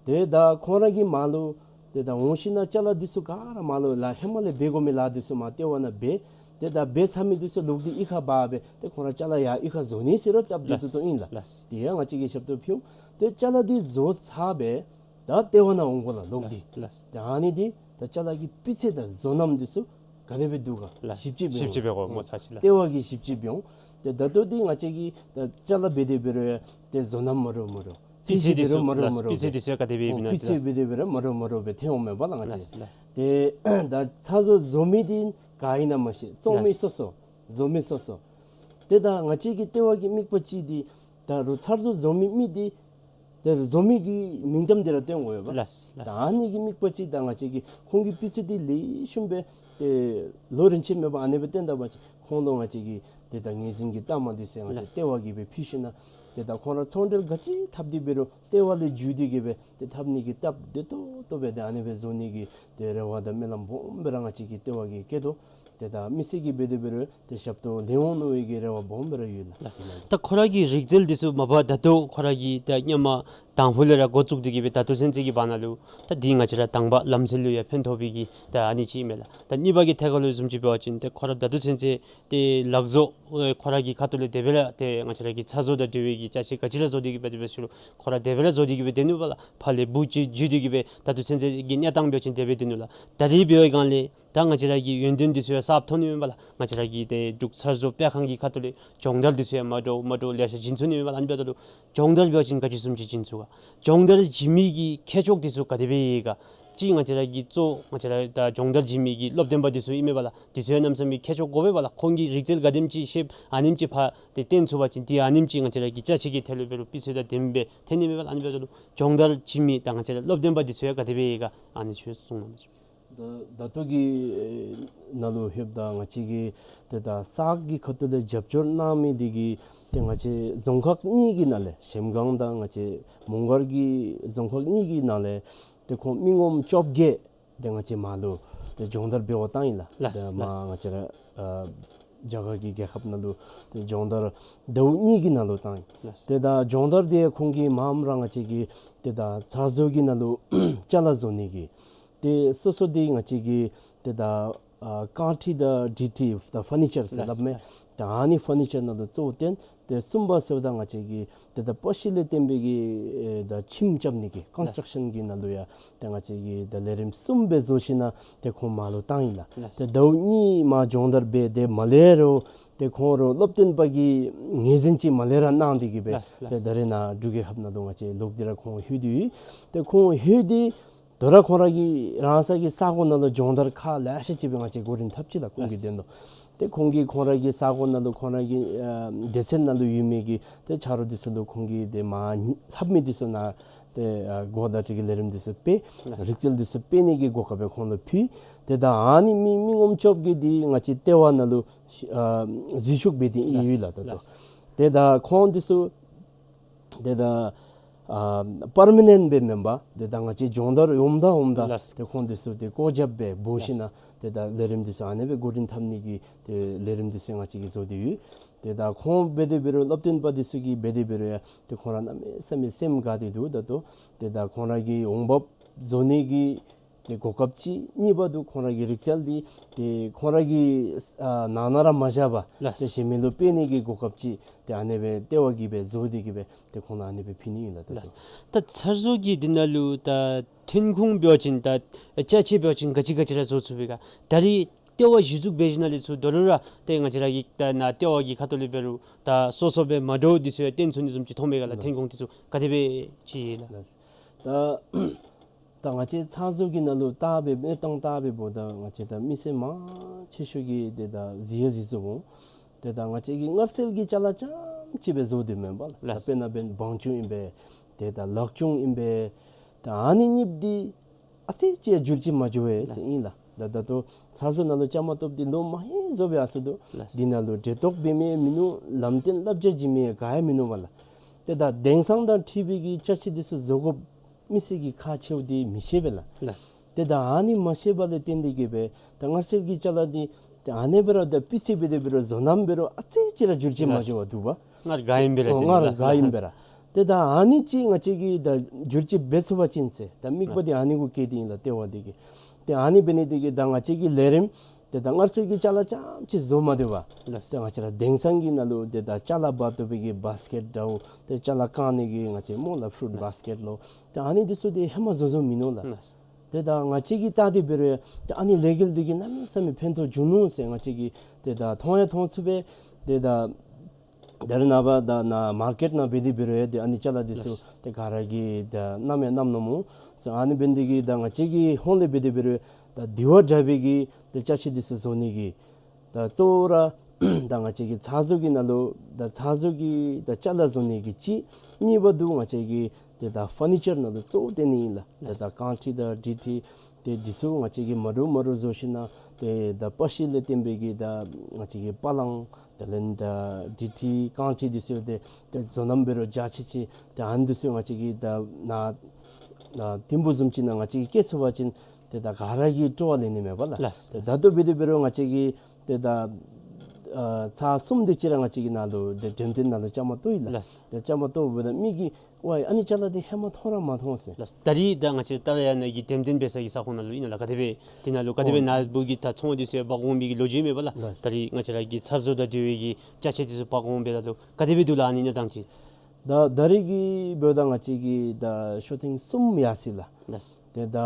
ཏེ་ད་ཁོང་ར་གིས་མར་ལུ་ཏེ་ད་འོང་ཞིན་ན་ཅ་ལ་འདི་ཚུ་ག་ར་མར་ལུ་ལཱ་ཧེ་མ་ལས་འབད་དགོ་མི་ལཱ་འདི་ཚུ་མར་ལྟེ་བ་ནང་འབད། ཏེ་ད་འབད་ཚར་མི་འདི་ཚུ་ལོག་སྟེ་གཡུས་ཁར་འབག་སྦེ་ཏེ་ཁོང་ར་ཅ་ལ་ཡར་གཡུས་ཁར་བཟོ་ནི་ཟེར་རུང་སྟབས་བདེ་ཏོག་ཏོ་ཨིན་ལགས། ལགས། ཏེ་ཡང་ང་བཅས་ཀྱིས་ཞབས་ཏོག་ཕུལ་འོང་། ཏེ་ཅ་ལ་འདི་བཟོ་ཚར་སྦེ་ད་ལྟེ་བ་ནང་འོང་དགོ་ལགས་ལོག་སྟེ། ལགས། ལགས། ཏེ་ཨ་ནི་འདི་ད་ཅ་ལ་གི་སྤུས་ཚད་དང་བཟོ་རྣམ་འདི་ཚུ་ག་དེ་སྦེ་འདུག་ག། ལགས། ཞིབ་དཔྱད་འབད་ཞིབ་དཔྱད་འབད་དགོ། འོང་། སྨོ་ཚར་ཅིག་ལགས། ལྟེ་བ་གིས་ཞིབ་དཔྱད་འབད་འོང་། ཏེ་ད་ལྟོ་འདི་ང་བཅས་ཀྱིས་ད་ཅ་ལ་འབད་དེ་འབད་རུང་ཡང་ཏེ་བཟོ་རྣམ་མ་འདྲཝ་མ་འདྲཝ། སྤུས་ཚད་འདི་ཚུ་འབད་རུང་མ་འདྲཝ་ལགས། མ་འདྲཝ་སྤུས་ཚད་འདི་ཚུ་ཡང་ག་དེ་སྦེ་ཨིན་ན། འོང་། སྤུས་ཚད་འབད་དེ་འབད་རུང་མ་འདྲཝ་མ་འདྲཝ་སྦེ་ཐོན་འོང་མས་པ་ལགས། ང་བཅས། ལགས། ལགས། ཏེ་ད་ཚར་བཟོ་བཟོ་མི་འདི་ག་ཨིན་ན་མ་ཤེས། བཙོང་མི་ལགས། སོ་སོ། བཟོ་མི་སོ་སོ། ཏེ་ད་ང་བཅས་ཀྱི་ལྟེ་བ་གི་དམིགས་པ་ཅིག་འདི་ད་རུང་ཚར་བཟོ་བཟོ་མི་མི་འདི་ཏེ་བཟོ་མི་གི་མིང་གཏམ་འདི་ར་སྟོན་དགོ་པས་པ། ལགས། ལགས། ད་ཨ་ནི་གི་དམིགས་པ་ཅིག་ད་ང་བཅས་ཀྱིས་ཁོང་གི་སྤུས་ཚད་འདི་ལེགས་ཤོམ་སྦེ་ཏེ་ལོ་རིན་ཆེན་མེད་པར་ཨ་ནི་སྦེ་བཏོན་ད་པ་ཅིན་ཁོང་ལུ་ང་བཅས་ཀྱིས་ཏེ་ད་ངོས་འཛིན་གྱི་རྟགས་མ་འདི་ཚུ་ང་བཅས། ལགས། ལྟེ་བ་གིས་སྦེ་ཕུལ་ཞིན་ན་ཏེ་ད་ཁོང་ར་ཚོང་འབྲེལ་ག་ཅི་འཐབ་སྟེ་འབད་རུང་ལྟེ་བ་ལས་བརྒྱུད་དེ་གི་སྦེ་ཏེ་འཐབ་ནི་གི་སྟབས་བདེ་ཏོག་ཏོ་སྦེ་ཏེ་ཨ་ནི་སྦེ་བཟོ་ནི་གི་ཏེ་རེ་བ་དང་སྨོན་ལམ་སྦོམ་སྦེ་ར་ང་བཅས་ཀྱི་ལྟེ་བ་གིས་བསྐྱེད་དོ། ཏེ་ད་མི་སེར་གྱིས་འབད་དེ་འབད་རུང་ཏེ་ཞབས་ཏོག་ལེན་འོང་མནོ་བའི་གི་རེ་བ་སྦོམ་སྦེ་ར་ཡོད་ལགས། ལགས། ད་ཁོ་ར་གི་རིག་རྩལ་འདི་ཚུ་མ་པ་ད་ལྟོ་ཁོ་ར་གིས་ད་སྔོན་མ་དང་ཕུ་ལས་ར་འགོ་བཙུགས་ཏེ་གི་སྦེ་ད་ལྟོ་ཚུན་ཚོད་ཀྱི་བར་ན་ལུ་ད་འདི་ང་བཅས་ར་དང་པ་ལམ་སྲོལ་ལུ་ཡང་ཕན་ཐོགས་པའི་གི་ད་ཨ་ནི་ཅིག་ཨིན་མས་ལགས། ད་གཉིས་པ་གི་ཐད་ཁར་ལུ་བཟུམ་ཅིག་འབད་བ་ཅིན་ཏེ་ཁོ་ར་ད་ལྟོ་ཚུན་ཚོད་ཏེ་ལག་བཟོ་ཨེ་ཁོ་ར་གི་ཁ་ཐུག་ལས་དེ་སྦེ་ར་ཏེ་ང་བཅས་ར་གི་ཚ་བཟོ་དང་འབྲེལ་བའི་གི་ཅ་ཆས་ག་ཅི་ར་བཟོ་སྟེ་གི་སྦེ་དེ་སྦེ་ཞུ་རུང་ཁོ་ར་དེ་སྦེ་ར་བཟོ་སྟེ་གི་སྦེ་སྡོད་ནུག་པ་ལགས། ཕར་ལས་བུ་ཅིག་བརྒྱུད་དེ་གི་སྦེ་ད་ལྟོ་ཚུན་ཚོད་ཀྱི་གནས་སྟངས་འབད་བ་ཅིན་དེ་སྦེ་སྡོད་ནུག་ལགས། ད་རེས་འབད་བའི་སྒང་ལས་ད་ང་བཅས་ར་གི་ཡོན་ཏན་འདི་ཚུ་ཡང་གསརཔ་ཐོན་ནི་མས་པ་ལགས། ང་བཅས་ར་གི་ཏེ་འབྲུག་ཚ་བཟོ་སྤེལ་ཁང་གི་ཁ་ཐུག་ལས་སྦྱོང་བརྡར་འདི་ཚུ་ཡང་མ་འདྲཝ་མ་འདྲཝ་ལེ་ཤ་བྱིན་ཚུགས་ནི་མས་པ་ལགས། ཨ་ནི་འབདཝ་ད་ལུ་སྦྱོང་བརྡར་འབད་བ་ཅིན་ག་ཅི་བཟུམ་ཅིག་བྱིན་ཚུགས་ག། སྦྱོང་བརྡར་བྱིན་མི་གི་ཁྱད་ཆོས་འདི་ཚུ་ག་དེ་སྦེ་ཡོད་ག། ཅིག་ང་བཅས་ར་གི་གཙོ་ང་བཅས་ར་ད་སྦྱོང་བརྡར་བྱིན་མི་གི་སློབ་སྟོན་པ་འདི་ཚུ་ཨིན་མས་པ་ལགས། འདི་ཚུ་ཡང་གནམ་མེད་ས་མེད་ཁྱད་ཆོས་དགོ་པས་པ་ལགས། ཁོང་གིས་རིག་རྩལ་ག་དེམ་ཅིག་ཤེསཔ་ཨ་ནེམ་ཅིག་ཕར་ཏེ་སྟོན་ཚུགས་པ་ཅིན་ཏེ་ཨ་ནེམ་ཅིག་ང་བཅས་ར་གི་ཅ་ཆས་ཀྱི་ཐད་ལུ་འབད་རུང་སྤུས་ཚད་དང་ལྡནམ་སྦེ་ཐོན་ནི་མས་པ་ལགས། ཨ་ནི་འབདཝ་ད་ལུ་སྦྱོང་བརྡར་བྱིན་མི་དང་ང་བཅས་ར་སློབ་སྟོན་པ་འདི་ཚུ་ཡང་ག་དེ་སྦེ་ཡོད་ག། ཨ་ནི་ཚུ་གསུངས་གནང་། ད་ད་ལྟོ་གི་ཨེ་ནང་ལུ་ལྷོདཔ་ད་ང་བཅས་ཀྱིས་ཏེ་ད་གསར་གྱི་ཁ་ཐུག་ལས་རྒྱབ་སྐྱོར་གནང་མི་འདི་གིས་ཏེ་ང་བཅས་རྫོང་ཁག་གཉིས་ཀྱི་ནང་ལས་གཞལམ་སྒང་དང་ང་བཅས་མོང་སྒར་གྱི་རྫོང་ཁག་གཉིས་ཀྱི་ནང་ལས་ཏེ་ཁོང་མི་ངོམ་བཅོ་བརྒྱད་ཏེ་ང་བཅས་མར་ལུ་ཏེ་སྦྱོང་བརྡར་འབད་བར་བཏང་ཡི་ལགས། ལགས། ཏེ་མར། ལགས། ང་བཅས་ར་ཨ་རྒྱ་གར་གྱི་རྒྱལ་ཁབ་ནང་ལུ་ཏེ་སྦྱོང་བརྡར་ཟླཝ་གཉིས་ཀྱི་ནང་ལུ་བཏང་ཡི། ལགས། ཏེ་ད་སྦྱོང་བརྡར་འདི་ཁོང་གིས་མངམ་ར་ང་བཅས་ཀྱི་ཏེ་ད་ཚ་བཟོ་གི་ནང་ལུ་ཅ་ལ་བཟོ་ནི་གི་ཏེ་སོ་སོ་འདི་ང་བཅས་ཀྱི་ཏེ་ད་ཨ་ཀཱ་ཊི་དང་ཌི་ཊི་ད་ཕར་ནི་ཅར་ཟེར་སླབ་མས། ལགས། ད་ཨ་ནི་ཕར་ནི་ཅར་ནང་ལུ་གཙོ་བོ་བཏོན། ཏེ་གསུམ་པ་ཟེརཝ་ད་ང་བཅས་ཀྱི་ཏེ་ད་པ་ཤི་ལས་བརྟེན་པའི་གི་ཨེ་ད་ཁྱིམ་རྐྱབ་ནི་གི་ཀོན་སི་ཊྲག་ཤཱན་གྱི་ནང་ལུ་ཡང་ཏེ་ང་བཅས་ཀྱིས་ད་ལས་རིམ་གསུམ་སྦེ་བཟོ་ཞིན་ན་ཏེ་ཁོང་མར་ལུ་བཏང་ཡི་ལགས། ལགས། ཏེ་ཟླཝ་གཉིས་མར་སྦྱོང་བརྡར་འབད་དེ་མ་ལས་རུང་ཏེ་ཁོང་ར་སློབ་སྟོན་པ་གི་ངོས་འཛིན་ཅིག་མ་ལས་ར་གནང་སྟེ་གི་སྦེ། ལགས། ཏེ་ལགས། ད་རེས་ནཱ་འབྲུག་རྒྱལ་ཁབ་ནང་ལུ་ང་བཅས་ལོག་སྟེ་ར་ཁོང་ལྷོད་དེ་ཡོད། ཏེ་ཁོང་ལྷོད་དེ་དོ་རུང་ཁོང་ར་གི་རང་སོ་གི་ས་གོ་ནང་ལུ་སྦྱོང་བརྡར་ཁག་ལེ་ཤ་ཅིག་སྦེ་ང་བཅས་འགོ་འདྲེན་འཐབ་ཅི་ལགས། ཁོང་གི། ལགས། དོན་དུ་ཏེ་ཁོང་གིས་ཁོང་ར་གི་ས་གོ་ནང་ལུ་ཁོང་ར་གི་ཨ་སྡེ་ཚན་ནང་ལུ་ཡོད་མི་གི་ཏེ་ཆ་རོགས་འདི་ཚུ་ལུ་ཁོང་གིས་ཏེ་མར་ལྷབ་མི་འདི་ཚུ་ནང་ཏེ་ཨ་གོ་བརྡ་སྤྲོད་ཀྱི་ལས་རིམ་འདི་ཚུ་སྤེལ། ལགས། རིག་རྩལ་འདི་ཚུ་སྤེལ་ནི་གི་གོ་སྐབས་སྦེ་ཁོང་ལུ་ཕུལ། ཏེ་ད་ཨ་ནི་མི་མི་ངོམ་བཅོ་བརྒྱད་འདི་ང་བཅས་ལྟེ་བ་ནང་ལུ་ཨ་འཛུལ་ཞུགས་འབད་དེ་ཨིན་ཡོད་ལགས། ད་ལྟོ། ལགས། ཏེ་ད་ཁོང་འདི་ཚུ་ཏེ་ད་ཨ་པར་མ་ནེནཊ་སྦེ་མེན་པར་ཏེ་ད་ང་བཅས་སྦྱོང་བརྡར་འོངམ་ད་འོངམ་ད། ལགས། ཏེ་ཁོང་འདི་ཚུ་ཏེ་བཀོད་ཁྱབ་སྦེ་འབོ་ཞིན་ན། ལགས། ཏེ་ད་ལས་རིམ་འདི་ཚུ་ཨ་ནེ་སྦེ་འགོ་འདྲེན་འཐབ་ནི་གི་ཏེ་ལས་རིམ་འདི་ཚུ་ང་བཅས་ཀྱིས་བཟོ་སྟེ་ཡོད། ཏེ་ད་ཁོང་འབད་དེ་འབད་རུང་སློབ་སྟོན་པ་འདི་ཚུ་གིས་འབད་དེ་འབད་རུང་ཡང་ཏེ་ཁོང་ར་གནམ་མེད་ས་མེད་སེམས་དགའ་སྟེ་འདུག། ད་ལྟོ་ཏེ་ད་ཁོང་ར་གི་འོང་འབབ་བཟོ་ནི་གི་ ཏེ་གོ་སྐབས་ཅིག། གཉིས་པ་འདི་ཁོང་ར་གི་རིག་རྩལ་འདི་ཏེ་ཁོང་ར་གི་ཨ་ནང་ན་ར་མ་བཞག་པར་ལགས། ཏེ་གཞན་མི་ལུ་སྤེལ་ནི་གི་གོ་སྐབས་ཅིག། ཏེ་ཨ་ནི་སྦེ་ལྟེ་བ་གིས་སྦེ་བཟོ་སྟེ་གིས་སྦེ་ཏེ་ཁོང་ལུ་ཨ་ནི་སྦེ་ཕུལ་ནི་ཨིན་ལགས། ད་ལགས། ལྟོ་ད་ཚར་བཟོ་གི་འདི་ནང་ལུ་ད་ཐོན་ཁུངས་འབད་བ་ཅིན་ད་ཅ་ཆས་འབད་བ་ཅིན་ག་ཅི་ག་ཅི་ར་བཟོ་ཚུགས་པས་ག། ད་རིས་ལྟེ་བ་གཞི་བཙུགས་འབད་ཞིནམ་ལས་ཚུར་དོ་རུང་ར་ཏེ་ང་བཅས་ར་གི་ད་ནཱ་ལྟེ་བ་གི་ཁ་ཐུག་ལས་འབད་རུང་ད་སོ་སོ་སྦེ་མ་འདྲཝ་འདི་ཚུ་ཡང་བཏོན་ཚུགས་ནི་བཟུམ་ཅིག་མཐོང་མས་ག་ལགས། ལགས། ཐོན་ཁུངས་འདི་ཚུ་ག་དེ་སྦེ་ཅིག་ཡོད་ལགས། ལགས། ད་ད་ང་བཅས་ཚར་བཟོ་གི་ནང་ལུ་བལྟ་སྦེ་གནས་སྟངས་བལྟ་སྦེ་འབདཝ་ད་ང་བཅས་ད་མི་སེར་མང་ཆེ་ཤོས་ཀྱིས་ཏེ་ད་གཟིགས་ཡང་གཟིགས་ཚུགས་འོང་། ཏེ་ད་ང་བཅས་ཀྱིས་མངར་ཟས་ཀྱི་ཅ་ལ་རྐྱངམ་ཅིག་སྦེ་བཟོ་སྡོདཔ་མེན་པ་ལགས། ལགས། ད་དཔེར་ན་འབདན་བང་ཆུང་ཨིན་པས། ཏེ་ད་ལག་ཆུང་ཨིན་པས། ད་ཨ་ནི་གཉིས་འདི་ཨ་ཙི་ཅིག་ཡང་འགྱུར་བཅོས་མ་འགྱོ་བས་ཟེར་ལགས། ཨིན་ལགས། ད་ད་ལྟོ་ཚར་བཟོ་ནང་ལུ་བཅའ་མར་གཏོགསཔ་འདི་ལོ་མང་རབས་ཡར་སོང་འདུག། ལགས། འདི་ནང་ལུ་འབྲེལ་གཏོགས་འབད་མི་མིན་ནུག། ལམ་སྟོན་བསླབ་བྱ་བྱིན་མི་ག་ཡང་མིན་ནུག་པ་ལགས། ཏེ་ད་དེང་སང་དང་འཁྲིལ་བའི་གི་ཅ་ཆས་འདི་ཚུ་བཟོ་དགོཔ་མི་སེར་གྱིས་ཁག་ཆེཝ་འདི་མི་ཤེས་པས་ལགས། ལགས། ཏེ་ད་ཨ་ནི་མ་ཤེས་པ་ལས་བརྟེན་ཏེ་གིས་སྦེ་ད་མངར་ཟས་ཀྱི་ཅ་ལ་འདི་ཏེ་ཨ་ནི་འབད་རུང་ད་སྤུས་ཚད་འབད་དེ་འབད་རུང་བཟོ་རྣམ་འབད་རུང་ཨ་ཙི་ཅིག་ར་འགྱུར་བཅོས་མ་འགྱོ་བར་འདུག་པ། སྔར་ག་ཨིནམ་སྦེ་ར། ཨོ་སྔར་ག་ཨིནམ་སྦེ་ར། ཏེ་ད་ཨ་ནི་ཅིག་ང་བཅས་ཀྱིས་ད་འགྱུར་བཅོས་འབད་ཚུགས་པ་ཅིན་ཟེར་ད་དམིགས་པ་འདི་ཨ་ནི་གུ་བསྐྱེད་དེ་ཨིན་ལགས། ལྟེ་བ་འདི་གིས། ཏེ་ཨ་ནི་འབད་ནི་འདི་གིས་ད་ང་བཅས་ཀྱི་ལས་རིམ་ཏེ་ད་མངར་ཟས་ཀྱི་ཅ་ལ་རྐྱངམ་ཅིག་བཟོ་མ་སྡོད་པར། ལགས། ཏེ་ང་བཅས་ར་དེང་སང་གི་ནང་ལུ་ཏེ་ད་ཅ་ལ་འབག་བཏུབ་པའི་གི་བཱས་ཀེཊ་འདྲཝ་ཏེ་ཅ་ལ་བཀང་ནི་གི་ང་བཅས་སྨོ་ལགས་ཕུ་རུཊ་ལགས། བཱས་ཀེཊ་ལོ། ཏེ་ཨ་ནི་འདི་ཚུ་ཏེ་ཧེ་མ་བཟོ་བཟོཝ་མིན་ནུག་ལགས། ལགས། ཏེ་ད་ང་བཅས་ཀྱིས་བལྟ་སྟེ་འབད་རུང་ཏེ་ཨ་ནི་ལས་འགུལ་འདི་གིས་གནམ་མེད་ས་མེད་ཕན་ཐོགས་བྱུང་ནུག་ཟེར་ང་བཅས་ཀྱིས་ཏེ་ད་མཐོང་ཡང་མཐོང་ཚུགས་པས། ཏེ་ད་ད་རེས་ནངས་པ་ད་ནཱ་མར་ཀེཊ་ནང་འབད་དེ་འབད་རུང་ཡང་ཏེ་ཨ་ནི་ཅ་ལ་འདི་ཚུ་ལགས། ཏེ་ག་ར་གིས་ད་བསྣམས་ཡང་བསྣམས་ནུག་སྨོ། སོ་ཨ་ནི་འབད་ནི་འདི་གིས་ད་ང་བཅས་ཀྱི་ཧོངས་ལས་འབད་དེ་འབད་རུང་ད་དེ་བ་འདྲ་བའི་གི་ཏེ་ཅ་ཆས་འདི་ཚུ་བཟོ་ནི་གི་ད་གཙོ་བོ་ར་ད་ང་བཅས་ཀྱི་ཚར་བཟོ་གི་ནང་ལུ་ད་ཚར་བཟོ་གི་ད་ཅ་ལ་བཟོ་ནི་གི་གཅིག། གཉིས་པ་འདི་ང་བཅས་ཀྱི་ཏེ་ད་ཕར་ནི་ཅར་ནང་ལུ་གཙོ་བོ་བཏོན་ནི་ཨིན་ལགས། ཏེ་ད་ལགས། རྐང་ཁྲི་དང་དྲིལ་ཁྲི་ཏེ་འདི་ཚུ་ང་བཅས་ཀྱིས་མ་འདྲཝ་མ་འདྲཝ་བཟོ་ཞིནམ་ལས་ཏེ་ད་པ་ཤི་ལས་བརྟེན་པའི་གི་ད་ང་བཅས་ཀྱི་པ་ལང་དེ་ལས་ད་དྲིལ་ཁྲི་རྐང་ཁྲི་འདི་ཚུ་ཏེ་ད་བཟོ་རྣམ་འབད་རུང་འཇའ་ཆི་ཆི་ཏེ་ཨ་ནི་འདི་ཚུ་ང་བཅས་ཀྱིས་ད་ནཱ་ནཱ་ཐིམ་ཕུག་བཟུམ་ཅིག་ནང་ང་བཅས་ཀྱིས་བཀལ་ཚུགས་པ་ཅིན་ཏེ་ད་ག་ར་གིས་སྤྲོ་བ་ལེན་ནི་མས་པ་ལགས། ལགས། ཏེ་ད་ལྟོ་འབད་དེ་འབད་རུང་ང་བཅས་ཀྱིས་ཏེ་ད་ཨ་ཚར་གསུམ་དེ་ཅིག་ར་ང་བཅས་ཀྱིས་ནཱ་ལུ་ཏེ་འགྲེམས་སྟོན་ནང་ལུ་བཅའ་མར་གཏོགས་ཡི་ལགས། ལགས། ཏེ་བཅའ་མར་གཏོགསཔ་ད་མི་གིས་ཝའི་ཨ་ནི་ཅ་ལ་འདི་ཧེ་མ་མཐོང་ར་མ་མཐོང་ཟེར། ལགས། ད་རིས་ད་ང་བཅས་ཏཱ་ར་ཡ་ན་གི་འགྲེམས་སྟོན་འབད་ས་གི་ས་ཁོངས་ནང་ལུ་ཨིན་ན་ལགས། ག་དེ་སྦེ་དེ་ནང་ལུ་ག་དེ་སྦེ་ཨོ་ནཱ་བུ་གི་ད་ཚོང་འདི་ཚུ་ཡང་འབག་འོང་མི་གི་ལོ་རྒྱུས་མས་པ་ལགས། ལགས། ད་རིས་ང་བཅས་ར་གི་ཚར་བཟོ་དང་འབྲེལ་བའི་གི་ཅ་ཆས་འདི་ཚུ་འབག་འོང་འབདཝ་ད་ལུ་ག་དེ་སྦེ་འདུག་ལགས་ཨ་ནི་གནས་སྟངས་ཅིག། ད་ད་རིས་ཀྱི་འབདཝ་ད་ང་བཅས་ཀྱི་ད་ཤོ་ཐེངས་གསུམ་ཡར་སོ་ཡི་ལགས། ལགས། ཏེ་ད་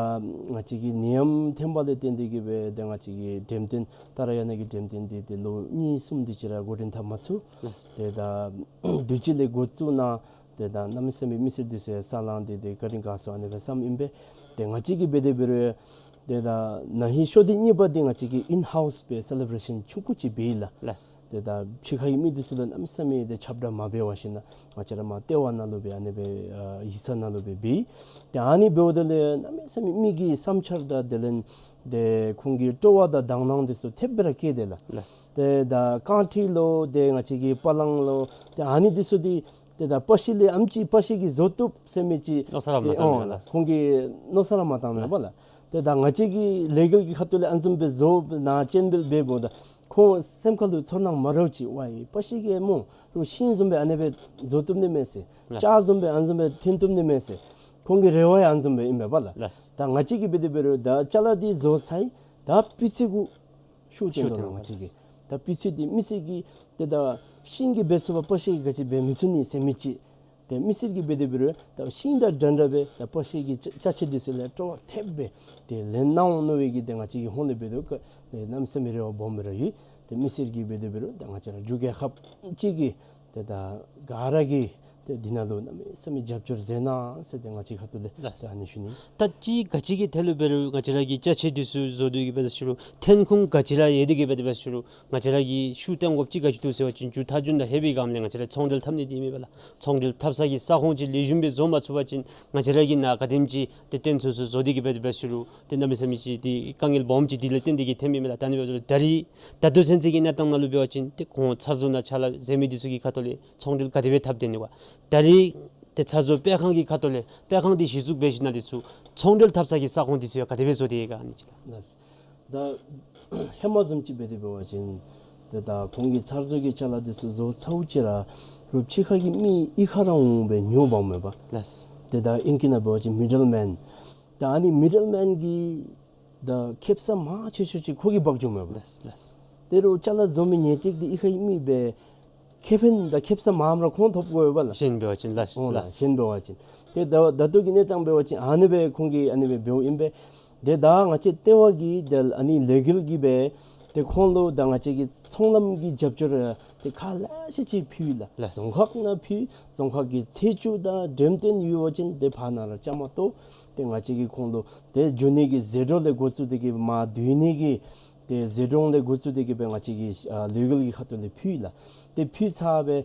ང་བཅས་ཀྱི་ནད་ཡམས་ཐོན་པ་ལས་བརྟེན་ཏེ་གིས་སྦེ་ཏེ་ང་བཅས་ཀྱི་འགྲེམས་སྟོན་ཏཱ་ར་ཡ་ན་གི་འགྲེམས་སྟོན་འདི་ཏེ་ལོ་གཉིས་གསུམ་དེ་ཅིག་ར་འགོ་འདྲེན་འཐབ་མ་ཚུགས། ལགས། ཏེ་ད་དུས་ཅི་ལས་འགོ་བཙུགས་ནི་ཏེ་ད་གནམ་མེད་ས་མེད་མི་སེར་འདི་ཚུ་ཡང་ས་ལང་སྟེ་ཏེ་བཀའ་དྲིན་དགའ་སོང་ཨ་ནི་སྦེ་བསམ་ཨིན་པས། ཏེ་ང་བཅས་ཀྱིས་འབད་དེ་འབད་རུང་ཏེ་ད་ན་ཧིང་ཤོ་ལྡན་གཉིས་པ་འདི་ང་བཅས་ཀྱིས་ཨིན་ཧའུསི་སྦེ་སེ་ལེ་བྲེ་ཤཱན་ཆུང་ཀུ་ཅིག་འབད་ཡི་ལགས། ལགས། ཏེ་ད་ཕྱི་ཁ་གི་མི་འདི་ཚུ་ལུ་གནམ་མེད་ས་མེད་ཏེ་ཁྱབ་བསྒྲགས་མ་འབད་བར་ཞིནམ་ལས་ང་བཅས་ར་མར་ལྟེ་བ་ནང་ལུ་སྦེ་ཨ་ནི་སྦེ་ཨ་ཡིག་ཚང་ནང་ལུ་སྦེ་འབད་ཡི། ཏེ་ཨ་ནི་འབདཝ་ད་ལས་གནམ་མེད་ས་མེད་མི་གི་བསམ་འཆར་དང་དེ་ལས་ཏེ་ཁོང་གི་སྤྲོ་བ་དང་དང་སྣང་འདི་ཚུ་ཐེབས་སྦེ་ར་བསྐྱེད་དེ་ལགས། ལགས། ཏེ་ད་རྐང་ཁྲི་ལོ་ཏེ་ང་བཅས་ཀྱི་པ་ལང་ལོ་ཏེ་ཨ་ནི་འདི་ཚུ་འདི་ཏེ་ད་པ་ཤི་ལས་ཨེམ་ཅིག་པ་ཤི་གིས་བཟོ་བཏུབ་ཟེར་མི་ཅིག་མནོ་བསམ་ར་མ་ཏེ་བཏང་ཨོ་མས་ལགས། ཁོང་གིས་མནོ་བསམ་ར་མ་བཏང་མས་པ་ལགས། ཏེ་ད་ང་བཅས་ཀྱི་ལས་འགུལ་གྱི་ཁ་ཐུག་ལས་ཨ་ནི་བཟུམ་སྦེ་བཟོ་ནང་སྤྱན་འབུལ་འབདཝ་ད་ཁོང་སེམས་ཁ་ལུ་ཚོར་སྣང་མ་འདྲཝ་ཅིག་ཝའི་པ་ཤི་གིས་སྨོ་རུང་ཤིང་བཟུམ་སྦེ་ཨ་ནི་སྦེ་བཟོ་བཏུབ་ནི་མས་ཟེར། ལགས། ལྕགས་བཟུམ་སྦེ་ཨ་ནི་བཟུམ་སྦེ་ཐོན་བཏུབ་ནི་མས་ཟེར། ཁོང་གི་རེ་བ་ཡང་ཨ་ནི་བཟུམ་སྦེ་ཨིན་པས་པ་ལགས། ལགས། ད་ང་བཅས་ཀྱིས་འབད་དེ་འབད་རུང་ད་ཅ་ལ་འདི་བཟོ་ཚར་ཡི། ད་སྤུས་ཚད་གུ་ཤུགས་བཏོན་དོ་ལགས། ཤུགས་བཏོན་ང་བཅས་ཀྱིས་ད་སྤུས་ཚད་འདི་མི་སེར་གྱིས་ཏེ་ད་ཤིང་གིས་འབད་ཚུགས་པ་པ་ཤི་གིས་ག་ཅི་འབད་མི་ཚུགས་ནི་ཟེར་མི་ཅིག། ཏེ་མི་སེར་གྱིས་འབད་དེ་འབད་རུང་ད་ཤིང་དང་འདྲ་འདྲ་སྦེ་ད་པ་ཤི་གི་ཅ་ཅ་ཆས་འདི་ཚུ་ལས་སྤྲོ་བ་ཐེབས་སྦེ་ཏེ་ལེན་གནང་འོང་མནོ་བའི་གི་ཏེ་ང་བཅས་ཀྱི་ཧོངས་ལས་འབད་དེ་ཏེ་གནམ་མེད་ས་མེད་རེ་བ་སྦོམ་སྦེ་ར་ཡོད། ཏེ་མི་སེར་གྱིས་འབད་དེ་འབད་རུང་ད་ང་བཅས་ར་འབྲུག་རྒྱལ་ཁབ་ཅིག་གི་ཏེ་ད་ག་ར་གིས་ཏེ་འདི་ནང་ལུ་གནམ་མེད་ས་མེད་རྒྱབ་སྐྱོར་མཛད་གནང་ཟེར་ཏེ་ང་བཅས་ཁ་ཐུག་ལས་ལགས། ཏེ་ཨ་ནི་ཞུ་ནི། ད་ཅི་ག་ཅི་གི་ཐད་ལུ་འབད་རུང་ང་བཅས་ར་གི་ཅ་ཆས་འདི་ཚུ་བཟོ་སྟེ་གིས་འབད་དེ་ཞུ་རུང་ཐོན་ཁུངས་ག་ཅི་ར་ཡོད་དེ་གིས་འབད་དེ་ཞུ་རུང་ང་བཅས་ར་གིས་ཤུགས་བཏོན་དགོཔ་ཅིག་ག་ཅི་འདུག་ཟེར་བ་ཅིན་མཇུག་མཐའ་མཇུག་ནང་ལྷོད་པའི་སྒང་ལས་ང་བཅས་ར་ཚོང་འབྲེལ་འཐབ་ནི་འདི་མས་པ་ལགས། ཚོང་འབྲེལ་འཐབ་ས་གི་ས་ཁོངས་ཅིག་ལེགས་ཤོམ་སྦེ་བཟོ་མ་ཚུགས་པ་ཅིན་ང་བཅས་ར་གིས་ནཱ་ག་དེམ་ཅིག་ཏེ་བཏོན་ཚུགས་ཚུགས་བཟོ་སྟེ་གིས་འབད་དེ་ཞུ་རུང་ཏེ་གནམ་མེད་ས་མེད་ཅིག་ཏེ་དཀའ་ངལ་སྦོམ་ཅིག་འདི་ལས་བརྟེན་ཏེ་གིས་ཐོནམ་མས་པ་ལགས། ད་ནི་འབདཝ་ད་ད་རིས་ད་ལྟོ་ཚུན་ཚོད་ཀྱི་གནས་སྟངས་ནང་ལུ་འབད་བ་ཅིན་ཏེ་ཁོང་ཚར་བཟོ་ནང་ཕྱག་ལཱ་མཛད་མི་འདི་ཚུ་གི་ཁ་ཐུག་ལས་ཚོང་འབྲེལ་ག་དེ་སྦེ་འཐབ་སྡོད་ནི་ག། ད་རིས་ཏེ་ཚར་བཟོ་སྤེལ་ཁང་གི་ཁ་ཐུག་ལས་སྤེལ་ཁང་འདི་གཞི་བཙུགས་འབད་ཞིནམ་ལས་ཚུར་ཚོང་འབྲེལ་འཐབ་ས་གི་ས་ཁོངས་འདི་ཚུ་ཡང་ག་དེ་སྦེ་བཟོ་སྟེ་ཡོད་ག་ཨ་ནི་ཅིག་ལགས། ལགས། ད་ཧེ་མ་བཟུམ་ཅིག་འབད་དེ་འབད་བ་ཅིན་ཏེ་ད་ཁོང་གིས་ཚར་བཟོ་གི་ཅ་ལ་འདི་ཚུ་བཟོ་ཚརཝ་ཅིག་ར་རུང་ཕྱི་ཁ་གི་མི་གཡུས་ཁར་ར་འོང་སྦེ་ཉོ་འབག་མས་པ། ལགས། ཏེ་ད་ཨིང་སྐད་ནང་འབད་བ་ཅིན་མི་ཌལ་མེན་ ད་ཨ་ནི་མི་ཌལ་མེན་གི་ད་ཁེབ་ས་མང་ཆེ་ཤོས་ཅིག་ཁོ་གིས་འབག་འགྱོཝ་མས་པ། ལགས་ལགས། དེ་རུང་ཅ་ལ་བཟོ་མི་ཉེས་སྟེགས་འདི་གཡུས་ཁའི་མི་སྦེ་ཁེ་ཕན་དང་ཁེབ་ས་མངམ་ར་ཁོང་ཐོབ་དགོ་པས་ལགས། གཞན་འབད་བ་ཅིན་ལགས། འོང་ལགས། ལགས། གཞན་འབད་བ་ཅིན། ཏེ་ད་ད་ལྟོ་གི་གནས་སྟངས་འབད་བ་ཅིན་ཨ་ནི་སྦེ་ཁོང་གིས་ཨ་ནི་སྦེ་འབདཝ་ཨིན་པས། ཏེ་ད་ང་བཅས་ལྟེ་བ་གིས་ཏེ་ཨ་ནི་ལི་གལ་གྱི་སྦེ་ཏེ་ཁོང་ལུ་ད་ང་བཅས་ཀྱིས་ཚོང་ལམ་གྱི་རྒྱབ་སྐྱོར་ཏེ་ཁག་ལེ་ཤ་ཅིག་ཕུལ་ཡི་ལགས། ལགས། རྫོང་ཁག་ནང་ཕུལ། རྫོང་ཁག་གི་ཚེས་བཅུ་དང་འགྲེམས་སྟོན་ཡོད་པ་ཅིན་ཏེ་ཕར་ནང་ར་བཅའ་མར་གཏོགས། ཏེ་ང་བཅས་ཀྱིས་ཁོང་ལུ་ཏེ་འགྱོ་ནི་གི་ཟད་འགྲོ་ལས་འགོ་བཙུགས་ཏེ་གི་མར་སྡོད་ནི་གི་ཏེ་ཟད་འགྲོ་ལས་འགོ་བཙུགས་ཏེ་གི་སྦེ་ང་བཅས་ཀྱིས་ཨ་ལི་གལ་གྱི་ཁ་ཐུག་ལས་ཕུལ་ཡི་ལགས། ཏེ་ཕུལ་ཚར་སྦེ་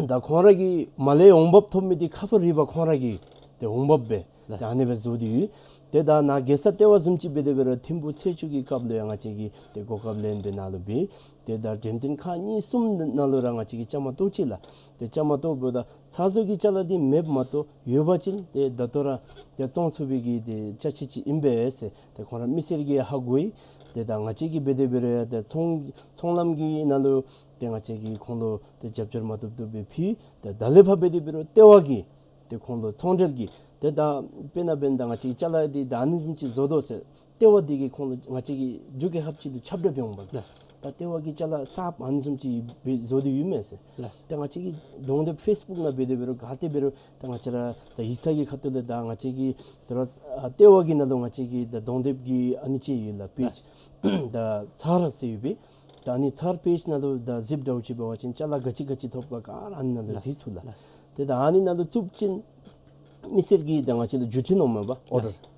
ད་ཁོང་ར་གིས་མར་ལས་འོང་འབབ་ཐོབ་མི་འདི་ཁ་ཕོ་རི་བ་ཁོང་ར་གི་ཏེ་འོང་འབབ་སྦེ་ལགས། ད་ཨ་ནི་སྦེ་བཟོ་སྟེ་ཡོད། ཏེ་ད་ནཱ་རྒྱལ་ས་ལྟེ་བ་བཟུམ་ཅིག་འབད་དེ་འབད་རུང་ཐིམ་ཕུག་ཚེས་བཅུ་གི་སྐབས་ལུ་ཡང་ང་བཅས་ཀྱིས་ཏེ་གོ་སྐབས་ལེན་སྦེ་ནཱ་ལུ་འབད། ཏེ་ད་འགྲེམས་སྟོན་ཁག་གཉིས་གསུམ་ནང་ལུ་ར་ང་བཅས་ཀྱིས་བཅའ་མར་གཏོགས་ཅི་ལགས། ཏེ་བཅའ་མར་གཏོགསཔ་ད་ཚ་བཟོ་གི་ཅ་ལ་འདི་མེདཔ་མ་གཏོགས་ཡོད་པ་ཅིན་ཏེ་ད་ལྟོ་ར་ཏེ་བཙོང་ཚུགས་པའི་གི་ཏེ་ཅ་ཆས་ཅིག་ཨིན་པས་ཟེར་ཏེ་ཁོང་ར་མི་སེར་གྱིས་ཧ་གོ་ཡི། ཏེ་ད་ང་བཅས་ཀྱིས་འབད་དེ་འབད་རུང་ཡང་ཏེ་ཚོང་ཚོང་ལམ་གྱི་ནང་ལུ་ཏེ་ང་བཅས་ཀྱིས་ཁོང་ལུ་ཏེ་རྒྱབ་སྐྱོར་མ་བཏུབ་བཏུབ་སྦེ་ཕུལ། ཏེ་ད་ལས་ཕར་འབད་དེ་འབད་རུང་ལྟེ་བ་གིས་ཏེ་ཁོང་ལུ་ཚོང་འབྲེལ་གྱི་ཏེ་ད་དཔེར་ན་འབདན་ད་ང་བཅས་ཀྱིས་ཅ་ལ་འདི་ད་ཨ་ནི་བཟུམ་ཅིག་བཟོ་དོ་ཟེར་ལྟེ་བ་འདི་གིས་ཁོང་ལུ་ང་བཅས་ཀྱི་འབྲུག་རྒྱལ་ཁབ་ཅིག་ལུ་ཁྱབ་བསྒྲགས་འབད་འོང་པ་ལགས། ལགས། ད་ལྟེ་བ་གིས་ཅ་ལ་གསརཔ་ཨ་ནི་བཟུམ་ཅིག་སྦེ་བཟོ་སྟེ་ཡོད་མས་ཟེར། ལགས། ད་ང་བཅས་ཀྱིས་གདོང་དེབ་ཕེསི་བུཀ་ནང་འབད་དེ་འབད་རུང་ག་ཏེ་འབད་རུང་ད་ང་བཅས་ར་ད་ཡིག་ཚང་གི་ཁ་ཐུག་ལས་ད་ང་བཅས་ཀྱིས་ད་ར་ཨ་ལྟེ་བ་གི་ནང་ལུ་ང་བཅས་ཀྱི་ད་གདོང་དེབ་ཀྱི་ཨ་ནི་ཅིག་ཡོད་ལགས། པེཇ། ལགས། ད་ཚར་ཟེར་ཡོད་པས། ད་ཨ་ནི་ཚར་པེཇ་ནང་ལུ་ད་གཟིགསཔ་འདྲཝ་ཅིག་འབད་བ་ཅིན་ཅ་ལ་ག་ཅི་ག་ཅི་ཐོབ་ག་ག་ར་ཨ་ནི་ནང་ལུ་ལགས། གཟིགས་ཚུགས་ལགས། ལགས། ཏེ་ད་ཨ་ནི་ནང་ལུ་བཙུགས་པ་ཅིན་མི་སེར་གྱིས་ད་ང་བཅས་ལུ་བརྒྱུད་འཕྲིན་འོངམ་མས་པ། ཨོར་ཌར། ལགས།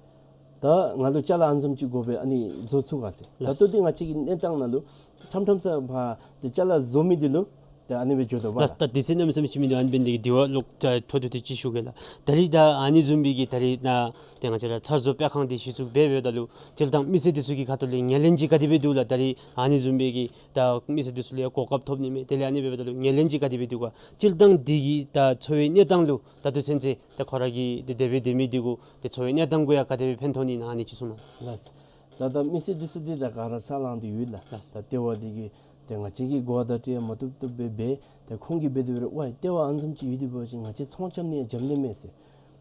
ད་ང་ལུ་ཅ་ལ་ཨ་ནི་བཟུམ་ཅིག་དགོ་པས་ཨ་ནི་བཟོ་ཚུགས་ག་ཟེར། ད་ལགས། ལྟོ་འདི་ང་བཅས་ཀྱི་གནས་སྟངས་ནང་ལུ་ཁྲམ་ཁྲམ་ས་ཕར་ཏེ་ཅ་ལ་བཟོ་མི་འདི་ལུ་ཏེ་ཨ་ནི་སྦེ་འགྱོ་དོ་པ། ལགས། ད་དུས་ཚོད་གནམ་མེད་ས་མེད་ཅིག་མིན་འདུག། ཨ་ནི་འབད་ནི་འདི་གིས་དེ་བ་ལོག་ད་འཕྲོ་མཐུད་དེ་ཅིག་ཞུ་གེ་ལགས། ད་རིས་ད་ཨ་ནི་བཟུམ་སྦེ་གི་ད་རིས་ནཱ་ཏེ་ང་བཅས་ར་ཚ་བཟོ་སྤེལ་ཁང་འདི་གཞི་བཙུགས་འབད་འབདཝ་ད་ལུ་སྤྱིར་བཏང་མི་སེར་འདི་ཚུ་གི་ཁ་ཐུག་ལས་ངོས་ལེན་ཅིག་ག་དེ་སྦེ་འདུག་ལགས། ད་རིས་ཨ་ནི་བཟུམ་སྦེ་གི་ད་མི་སེར་འདི་ཚུ་ལུ་ཡང་གོ་སྐབས་ཐོབ་ནི་མས། དེ་ལས་ཨ་ནི་འབདཝ་ད་ལུ་ངོས་ལེན་ཅིག་ག་དེ་སྦེ་འདུག་ག། སྤྱིར་བཏང་འདི་གི་ད་འཚོ་བའི་གནས་སྟངས་ལུ་ད་ལྟོ་ཚུན་ཚོད་ད་ཁོ་ར་གི་ཏེ་དེ་སྦེ་སྡོད་མི་འདི་གུ་ཏེ་འཚོ་བའི་གནས་སྟངས་གུ་ཡང་ག་དེ་སྦེ་ཕན་ཐོགས་ནི་ཨིན་ན་ཨ་ནི་ཅིག་གསུང་གནང་། ལགས། ད་ད་མི་སེར་འདི་ཚུ་འདི་ད་ག་ར་ཚ་ལངས་ཏེ་ཡོད་ལགས། ལགས། ད་ལྟེ་བ་འདི་གིས་ཏེ་ང་བཅས་ཀྱིས་གོ་བརྡ་སྤྲོད་ཡང་མ་བཏུབ་བཏུབ་སྦེ་འབད། ཏེ་ཁོང་གིས་འབད་དེ་འབད་རུང་ཝའི་ལྟེ་བ་ཨ་ནི་བཟུམ་ཅིག་ཡོད་དེ་འབད་བ་ཅིན་ང་བཅས་ཚོང་རྐྱབ་ནི་ཡང་འཇམ་ནི་མས་ཟེར།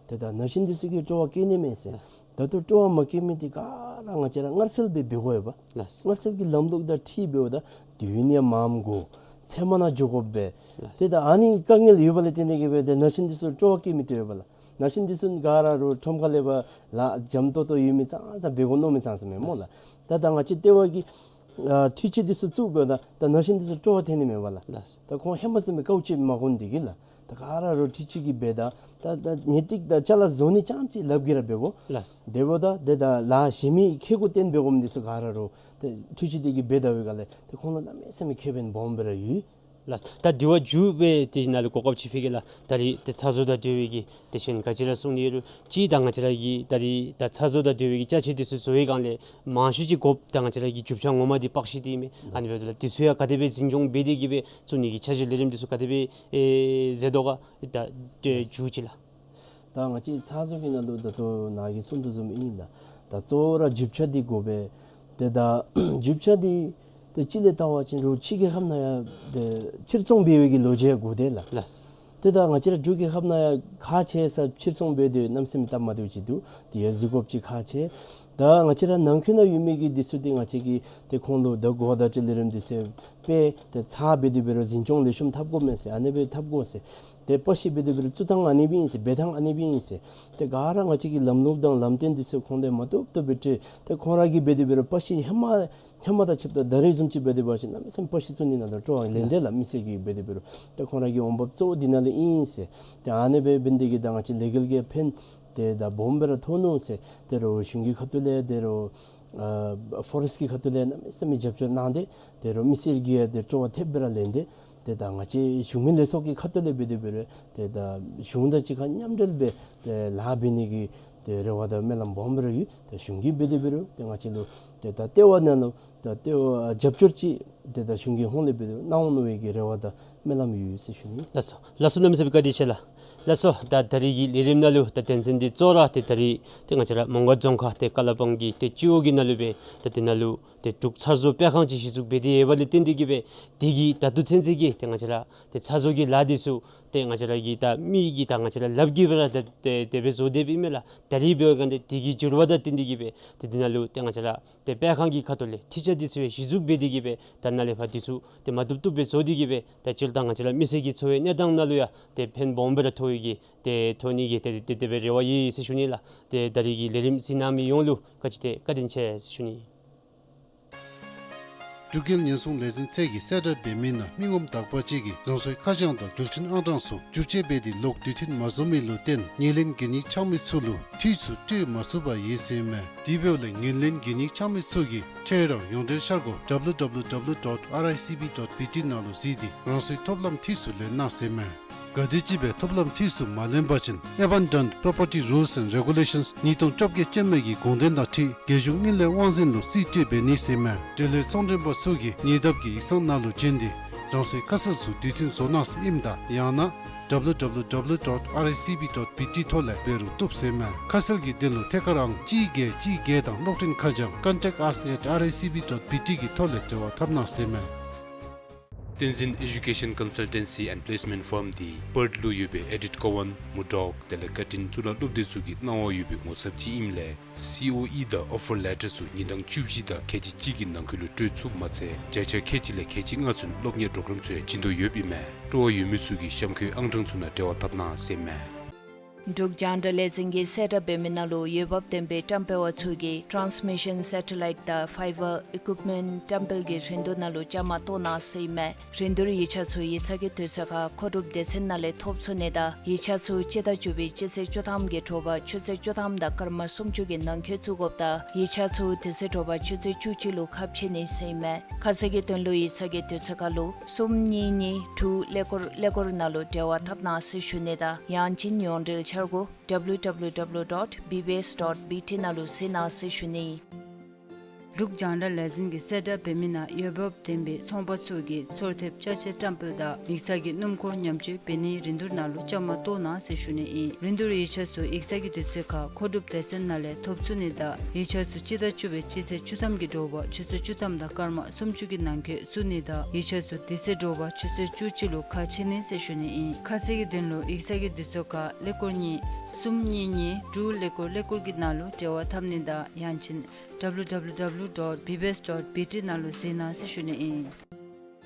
ཏེ་ད་ན་གཞོན་འདི་ཚུ་གིས་སྤྲོ་བ་བསྐྱེད་ནི་མས་ཟེར། ལགས། ད་ལྟོ་སྤྲོ་བ་མ་བསྐྱེད་མི་འདི་ག་ར་ང་བཅས་ར་མངར་གསལ་སྦེ་འབད་དགོ་པས། ལགས། མངར་གསལ་གྱི་ལམ་ལུགས་དང་འཁྲིལ་འབདཝ་ད་དུས་ཡུན་ཡང་མངམ་འགོར། ཚལ་མ་ནང་འགྱོ་དགོ་པས། ལགས། ཏེ་ད་ཨ་ནི་དཀའ་ངལ་ཡོད་པ་ལས་བརྟེན་ཏེ་གི་སྦེ་ཏེ་ན་གཞོན་འདི་ཚུ་སྤྲོ་བ་བསྐྱེད་མི་བཏུབ་པས་ལགས། ན་གཞོན་འདི་ཚུ་ག་ར་རོགས་ཁྲོམ་ཁ་ལས་ཕར་ལཱ་འཇམ་ཏོང་ཏོ་ཡོད་མི་ཙང་ཙང་འབད་དགོ་མནོ་མི་ཙང་ཙང་མས་སྨོ་ལགས། ད་ད་ང་བཅས་ལྟེ་བ་གི་ཨ་འཕྲུལ་ཆས་འདི་ཚུ་བཙུགས་འབདཝ་ད་ད་ན་གཞོན་འདི་ཚུ་སྤྲོ་བ་ཐོན་ནི་མས་པ་ལགས། ལགས། ད་ཁོང་ཧེ་མ་བཟུམ་སྦེ་དཀའཝ་སྤྱད་མ་དགོ་ནི་འདི་གིས་ལགས། ད་ག་ར་རོགས་འཕྲུལ་ཆས་ཀྱིས་འབད་ད་ད་ད་ངེས་ཏིག་ད་ཅ་ལ་བཟོ་ནི་རྐྱངམ་ཅིག་ལགཔ་གིས་ར་འབད་དགོ། ལགས། དེ་འབདཝ་ད་ཏེ་ད་ལཱ་གཞན་མི་ཁེ་ཀོ་བཏོན་འབད་དགོ་མི་འདི་ཚུ་ག་ར་རོགས་ཏེ་འཕྲུལ་ཆས་འདི་གིས་འབད་ད་བའི་སྒང་ལས་ཏེ་ཁོང་ལུ་གནམ་མེད་ས་མེད་ཁེ་ཕན་སྦོམ་སྦེ་ར་ཡོད། ལགས། ད་དེ་བ་མཇུག་སྦེ་དེ་ནང་ལུ་གོ་སྐབས་ཅིག་ཕུལ་གེ་ལགས། ད་རིས་ཏེ་ཚ་བཟོ་དང་འབྲེལ་བའི་གི་ཏེ་གཞན་ག་ཅི་ར་གསུང་ནི་ཡོད་རུང་ཅིག་ད་ང་བཅས་ར་གི་ད་རིས་ད་ཚ་བཟོ་དང་འབྲེལ་བའི་གི་ཅ་ཆས་འདི་ཚུ་བཟོ་བའི་སྒང་ལས་མང་ཤོས་ཅིག་དགོཔ་ད་ང་བཅས་ར་གི་རྒྱུ་ཆ་ངོ་མ་འདི་པགས་ཤིང་འདི་ཨིན་མས། ཨ་ནི་འབདཝ་ད་ལུ་འདི་ཚུ་ཡང་ག་དེ་སྦེ་འཛིན་སྐྱོང་འབད་དེ་གི་སྦེ་བཙུགས་ནི་གི་འཆར་གཞི་ལས་རིམ་འདི་ཚུ་ག་དེ་སྦེ་ཨེ་མཛད་དོ་ག། ད་ཏེ་མཇུག་ཅིག་ལགས། ད་ང་བཅས་ཚ་བཟོ་གི་ནང་ལུ་ད་ལྟོ་ནཱ་གིས་གསུང་དོ་བཟུམ་ཨིན་ལགས། ད་གཙོ་བོ་ར་རྒྱུ་ཆ་འདི་དགོ་པས། ཏེ་ད་རྒྱུ་ཆ་འདི་ཏེ་སྤྱིར་ལས་བལྟ་བ་ཅིན་རོགས་ཕྱི་རྒྱལ་ཁབ་ནང་ཡང་ཏེ་ཕྱིར་ཚོང་འབད་བའི་གི་ལོ་རྒྱུས་ཡང་དགོ་དེ་ལགས། ལགས། ཏེ་ད་ང་བཅས་ར་འབྲུག་རྒྱལ་ཁབ་ནང་ཡང་ཁག་ཆེ་ས་ཕྱིར་ཚོང་འབད་དེ་གནམ་མེད་ས་མེད་སྟབས་མ་བདེཝ་ཅིག་འདུག། དེ་ཡང་གཟིགས་དགོཔ་ཅིག་ཁག་ཆེ། ད་ང་བཅས་ར་ནང་འཁོད་ནང་ཡོད་མི་གི་འདི་ཚུ་འདི་ང་བཅས་ཀྱིས་ཏེ་ཁོང་ལུ་ད་གོ་བརྡ་སྤྲོད་ལས་རིམ་འདི་ཚུ་སྦེ་ཏེ་ཚ་འབད་དེ་འབད་རུང་འཛིན་སྐྱོང་ལེགས་ཤོམ་འཐབ་དགོ་མས་ཟེར། ཨ་ནི་སྦེ་འཐབ་དགོ་ཟེར། ཏེ་པགས་ཤིང་འབད་དེ་འབད་རུང་བཙུགས་ཐངས་ཨ་ནི་སྦེ་ཨིན་ཟེར། འབད་ཐངས་ཨ་ནི་སྦེ་ཨིན་ཟེར། ཏེ་ག་ར་ང་བཅས་ཀྱི་ལམ་ལུགས་དང་ལམ་སྟོན་འདི་ཚུ་ཁོང་ལུ་མ་བཏུབ་བཏུབ་སྦེ་སྤྲོད། ཏེ་ཁོང་ར་གིས་འབད་དེ་འབད་རུང་པགས་ཤིང་ཧེ་མ་ཧེ་མ་དང་ཕྱདཔ་ད་ད་རིས་བཟུམ་ཅིག་འབད་དེ་འབད་བ་ཅིན་གནམ་མེད་ས་མེད་པགས་ཤིང་བཙུགས་ནི་ནང་ལུ་སྤྲོ་བ་ལེན་དེ་ལགས། མི་སེར་གྱིས་འབད་དེ་འབད་རུང་ཏེ་ཁོང་ར་གི་འོང་འབབ་གཙོ་བོ་འདི་ནང་ལས་ཨིན་ཟེར། ཏེ་ཨ་ནི་སྦེ་འབད་ནི་འདི་གིས་ད་ང་བཅས་ལི་གལ་གྱི་ཕན་ཏེ་ད་སྦོམ་སྦེ་ར་ཐོགས་ནུག་ཟེར། ཏེ་རོགས་གཞུང་གི་ཁ་ཐུག་ལས་ཏེ་རོགས་ཨ་ཕོ་རེསཊ་ཀྱི་ཁ་ཐུག་ལས་གནམ་མེད་ས་མེད་རྒྱབ་སྐྱོར་གནང་སྟེ་ཏེ་རོགས་མི་སེར་གྱིས་ཏེ་སྤྲོ་བ་ཐེབས་སྦེ་ར་ལེན་ཏེ་ཏེ་ད་ང་བཅས་གཞུང་མིན་ལས་ཚོགས་ཀྱི་ཁ་ཐུག་ལས་འབད་དེ་འབད་རུང་ཏེ་ད་གཞུང་དང་གཅིག་ཁར་མཉམ་འབྲེལ་སྦེ་ཏེ་ལཱ་འབད་ནི་གི་ཏེ་རེ་བ་དང་སྨོན་ལམ་སྦོམ་སྦེ་ར་ཡོད། ཏེ་གཞུང་གིས་འབད་དེ་འབད་རུང་ཏེ་ང་བཅས་ལུ་ཏེ་ད་ལྟེ་བ་ནང་ལུ་ད་ལྟེ་བ་རྒྱབ་སྐྱོར་ཅིག་ཏེ་ད་གཞུང་གི་ཧོངས་ལས་འབད་དེ་གནང་འོང་མནོ་བའི་གི་རེ་བ་དང་སྨོན་ལམ་ཡོད་ཟེར་ཞུ་ནི། ལགས་སོ། ལགས་སོ། གནམ་མེད་ས་མེད་བཀའ་དྲིན་ཆེ་ལགས། ལགས་སོ། ད་ད་རིས་ཀྱི་ལས་རིམ་ནང་ལུ་ད་དོན་ཚན་འདི་གཙོ་བོ་ར་ཏེ་ད་རིས་ཏེ་ང་བཅས་ར་མོང་སྒར་རྫོང་ཁག་ཏེ་ཀ་ལ་པང་གི་ཏེ་སྤྱི་འོག་གི་ནང་ལུ་སྦེ་ད་དེ་ནང་ལུ་ ཏེ་འབྲུག་ཚར་བཟོ་སྤེལ་ཁང་ཅིག་གཞི་བཙུགས་འབད་དེ་ཡོདཔ་ལས་བརྟེན་ཏེ་གིས་སྦེ་དེ་གིས་ད་ལྟོ་ཚུན་ཚོད་ཀྱི་ཏེ་ང་བཅས་ར་ཏེ་ཚར་བཟོ་གི་ལཱ་འདི་ཚུ་ཏེ་ང་བཅས་ར་གི་ད་མི་གི་ད་ང་བཅས་ར་ལགཔ་གིས་སྦེ་ར་ཏེ་ཏེ་དེ་སྦེ་བཟོ་སྡོདཔ་ཨིན་མས་ལགས། ད་རིས་འབད་བ་ཅིན་ཏེ་དེ་གི་འགྱུར་བ་དང་བསྟུན་ཏེ་གིས་སྦེ་ཏེ་དེ་ནང་ལུ་ཏེ་ང་བཅས་ར་ཏེ་སྤེལ་ཁང་གི་ཁ་ཐུག་ལས་ཁྲིད་ཆས་འདི་ཚུ་ཡང་གཞི་བཙུགས་འབད་དེ་གིས་སྦེ་ད་ནཱ་ལས་ཕར་འདི་ཚུ་ཏེ་མ་བཏུབ་བཏུབ་སྦེ་བཟོ་སྟེ་གིས་སྦེ་ད་སྤྱིར་བཏང་ང་བཅས་ར་མི་སེར་གྱི་འཚོ་བའི་གནས་སྟངས་ནང་ལུ་ཡང་ཏེ་ཕན་སྦོམ་སྦེ་ར་ཐོགས་ཡི་གི་ཏེ་ཐོགས་ནི་གི་ཏེ་ཏེ་དེ་སྦེ་རེ་བ་ཡོད་ཟེར་ཞུ་ནི་ལགས། ཏེ་ད་རིས་ཀྱི་ལས་རིམ་གཟིགས་གནང་མི་ཡོངས་ལུ་བཀའ་དྲིན་ཆེ་བཀའ་དྲིན་ཆེ་ཟེར་ཞུ་ནི། འབྲུག་རྒྱལ་ཉེན་སྲུང་ལས་འཛིན་ཚད་ཀྱིས་གསལ་བསྒྲགས་འབད་མི་ནང་མི་ངོམ་དག་པ་ཅིག་གིས་རང་སོའི་ཁ་བྱང་དང་འགྲུལ་འཕྲིན་ཨང་གྲངས་སོགས་བསྒྱུར་བཅོས་འབད་དེ་ལོག་དུས་མཐུན་མ་བཟོ་མི་ལུ་བརྟེན་ཉེས་ལན་གྱོད་ནི་འཆང་མི་ཚུ་ལུ་འཐུས་ཚུ་སྤྲོད་མ་ཚུགས་པར་ཡོད་ཟེར་མས། དེ་འབདཝ་ལས་ཉེས་ལན་གྱོད་ནི་འཆང་མི་ཚུ་གིས་ཁྱོད་རའི་ཡོངས་འབྲེལ་འཆར་སྒོ་W W W dot R I C B dot B T ནང་ལུ་གཟིགས་ཏེ་རང་སོའི་ཐོབ་ལམ་འཐུས་ཚུ་ལེན་གནང་ཟེར་མས། གལ་ཏེ་ཅིག་སྦེ་ཐོབ་ལམ་འཐུས་ཚུ་མ་ལེན་པ་ཅིན་Abandoned Property Rules and Regulations ཉིས་སྟོང་བཅོ་བརྒྱད་ཅན་མའི་གི་དགོངས་དོན་དང་འཁྲིལ་རྒྱལ་གཞུང་དངུལ་ལས་དབང་འཛིན་ལུ་རྩིས་སྤྲོད་འབད་ནི་ཟེར་མས། འབྲེལ་ཡོད་ཚོང་མགྲོན་པ་ཚུ་གིས་ཉེ་འདབས་ཀྱི་ཡིག་ཚང་ནང་ལུ་བྱོན་ཏེ་རང་སོའི་ཁ་གསལ་ཚུ་དུས་མཐུན་བཟོ་གནང་ཟེར་ཨིནམ་ད་ཡང་ན་W W W dot R I C B dot B T ཐོག་ལས་འབད་རུང་བཏུབ་ཟེར་མས། ཁ་གསལ་གྱི་དོན་ལུ་ཐད་ཀར་ཨང་གཅིག་བརྒྱད་གཅིག་བརྒྱད་དང་གློག་འཕྲིན་ཁ་བྱང་contact us at R I C B dot B T གི་ཐོག་ལས་འབྲེལ་བ་འཐབ་གནང་ཟེར་མས། བསྟན་འཛིན་Education Consultancy and Placement Firm འདི་པརཐ་ལུ་ཡོད་པའི་ཨེ་ཌིཐ་ཀོ་ཝན་མུར་ཌོག་དེ་ལས་ཀར་ཊིན་གཙུག་ལག་སློབ་སྡེ་ཚུ་གི་གནང་བ་ཡོད་པའི་ངོ་ཚབ་ཅིག་ཨིནམ་ལས་སི་ཨོ་ཨི་དང་ཨོ་ཕར་ལེ་ཊར་ཚུ་ཉིན་གྲངས་བཅུ་བཞི་དང་ཁལ་གཅིག་གཅིག་གི་ནང་འཁོད་ལུ་སྤྲོད་ཚུགསཔ་མ་ཚད་བརྒྱ་ཆ་ཁལ་གཅིག་ལས་ཁལ་གཅིག་ལྔ་ཚུན་སློབ་གཉེར་པོརོ་གརམ་ཚུ་ཡང་བྱིན་དོ་ཡོདཔ་ཨིན་མས། སྤྲོ་བ་ཡོད་མི་ཚུ་གིས་གཤམ་འཁོད་ཨང་གྲངས་ཚུ་ནང་འབྲེལ་བ་འཐབ་གནང་ཟེར་མས། འབྲུག་རྒྱང་བསྒྲགས་ལས་འཛིན་གྱིས་གསལ་བསྒྲགས་འབད་མི་ནང་ལུ་འོས་འབབ་ལྡན་པའི་བཀྲམ་སྤེལ་བ་ཚུ་གིས་ཊཱནསི་མི་ཤཱན་སེ་ཊ་ལའིཊ་དང་ཕའི་བར་ཨི་ཀུཡིཔ་མེནཊ་བཀྲམ་སྤེལ་གྱི་རིན་བསྡུར་ནང་ལུ་བཅའ་མར་གཏོགས་གནང་ཟེར་ཨིན་མས། རིན་བསྡུར་ཡིག་ཆ་ཚུ་ཡིག་ཚང་གི་དུས་ཚོད་ཁར་མཁོ་སྒྲུབ་སྡེ་ཚན་ནང་ལས་ཐོབ་ཚུགས་ནི་དང་ཡིག་ཆ་ཚུ་སྤྱི་ཟླ་བཅུ་པའི་སྤྱི་ཚེས་བཅུ་ཐམ་གྱི་དྲོ་པ་ཆུ་ཚོད་བཅུ་ཐམ་དང་སྐར་མ་སུམ་ཅུ་གི་ནང་འཁོད་བཙུགས་དགོཔ་དང་ཡིག་ཆ་ཚུ་དེ་ཚེ་དྲོ་པ་ཆུ་ཚོད་བཅུ་གཅིག་ལུ་ཁ་ཕྱེ་ནི་ཟེར་ཨིན་མས། ཁ་གསལ་གྱི་དོན་ལུ་ཡིག་ཚང་གི་དུས་ཚོད་ཁར་ལུ་གསུམ་གཉིས་གཉིས་དྲུག་ཀླད་ཀོར་ཀླད་ཀོར་ནང་ལུ་འབྲེལ་བ་འཐབ་གནང་ཟེར་ཞུ་ནི་དང་ཡང་ཅིན་ཡོངས་འབྲེལ་འཆར་སྒོ་W W W dot B B S dot B T ནང་ལུ་གཟིགས་གནང་ཟེར་ཞུ་ནི། འབྲུག་རྒྱང་བསྒྲགས་ལས་འཛིན་གྱིས་གསལ་བསྒྲགས་འབད་མི་ནང་འོས་འབབ་ལྡན་པའི་ཚོང་པ་ཚུ་གིས་ཚོར་ཐེབས་ཅ་ཆས་བཀྲམ་སྤེལ་དང་ཡིག་ཚང་གི་སྣུམ་འཁོར་ཉམས་བཅོས་འབད་ནིའི་རིན་བསྡུར་ནང་ལུ་བཅའ་མར་གཏོགས་གནང་ཟེར་ཞུ་ནི་ཨིན། རིན་བསྡུར་ཡིག་ཆ་ཚུ་ཡིག་ཚང་གི་དུས་ཚོད་ཁར་མཁོ་སྒྲུབ་སྡེ་ཚན་ནང་ལས་ཐོབ་ཚུགས་ནི་དང་ཡིག་ཆ་ཚུ་སྤྱི་ཟླ་བཅུ་པའི་སྤྱི་ཚེས་བཅུ་ཐམ་གྱི་དྲོ་པ་ཆུ་ཚོད་བཅུ་ཐམ་དང་སྐར་མ་སུམ་ཅུ་གི་ནང་འཁོད་བཙུགས་ནི་དང་ཡིག་ཆ་ཚུ་དེ་ཚེ་དྲོ་པ་ཆུ་ཚོད་བཅུ་གཅིག་ལུ་ཁ་ཕྱེ་ནི་ཟེར་ཞུ་ནི་ཨིན། ཁ་གསལ་གྱི་དོན་ལུ་ཡིག་ཚང་གི་དུས་ཚོད་ཁར་ཀླད་ཀོར་གཉིས་གསུམ་གཉིས་གཉིས་དྲུག་ཀླད་ཀོར་ཀླད་ཀོར་གྱི་ནང་ལུ་འབྲེལ་བ་འཐབ་ནི་དང་ཡང་ཅིན་W W W dot B B S dot B T ནང་ལུ་གཟིགས་གནང་ཟེར་ཞུ་ནི་ཨིན།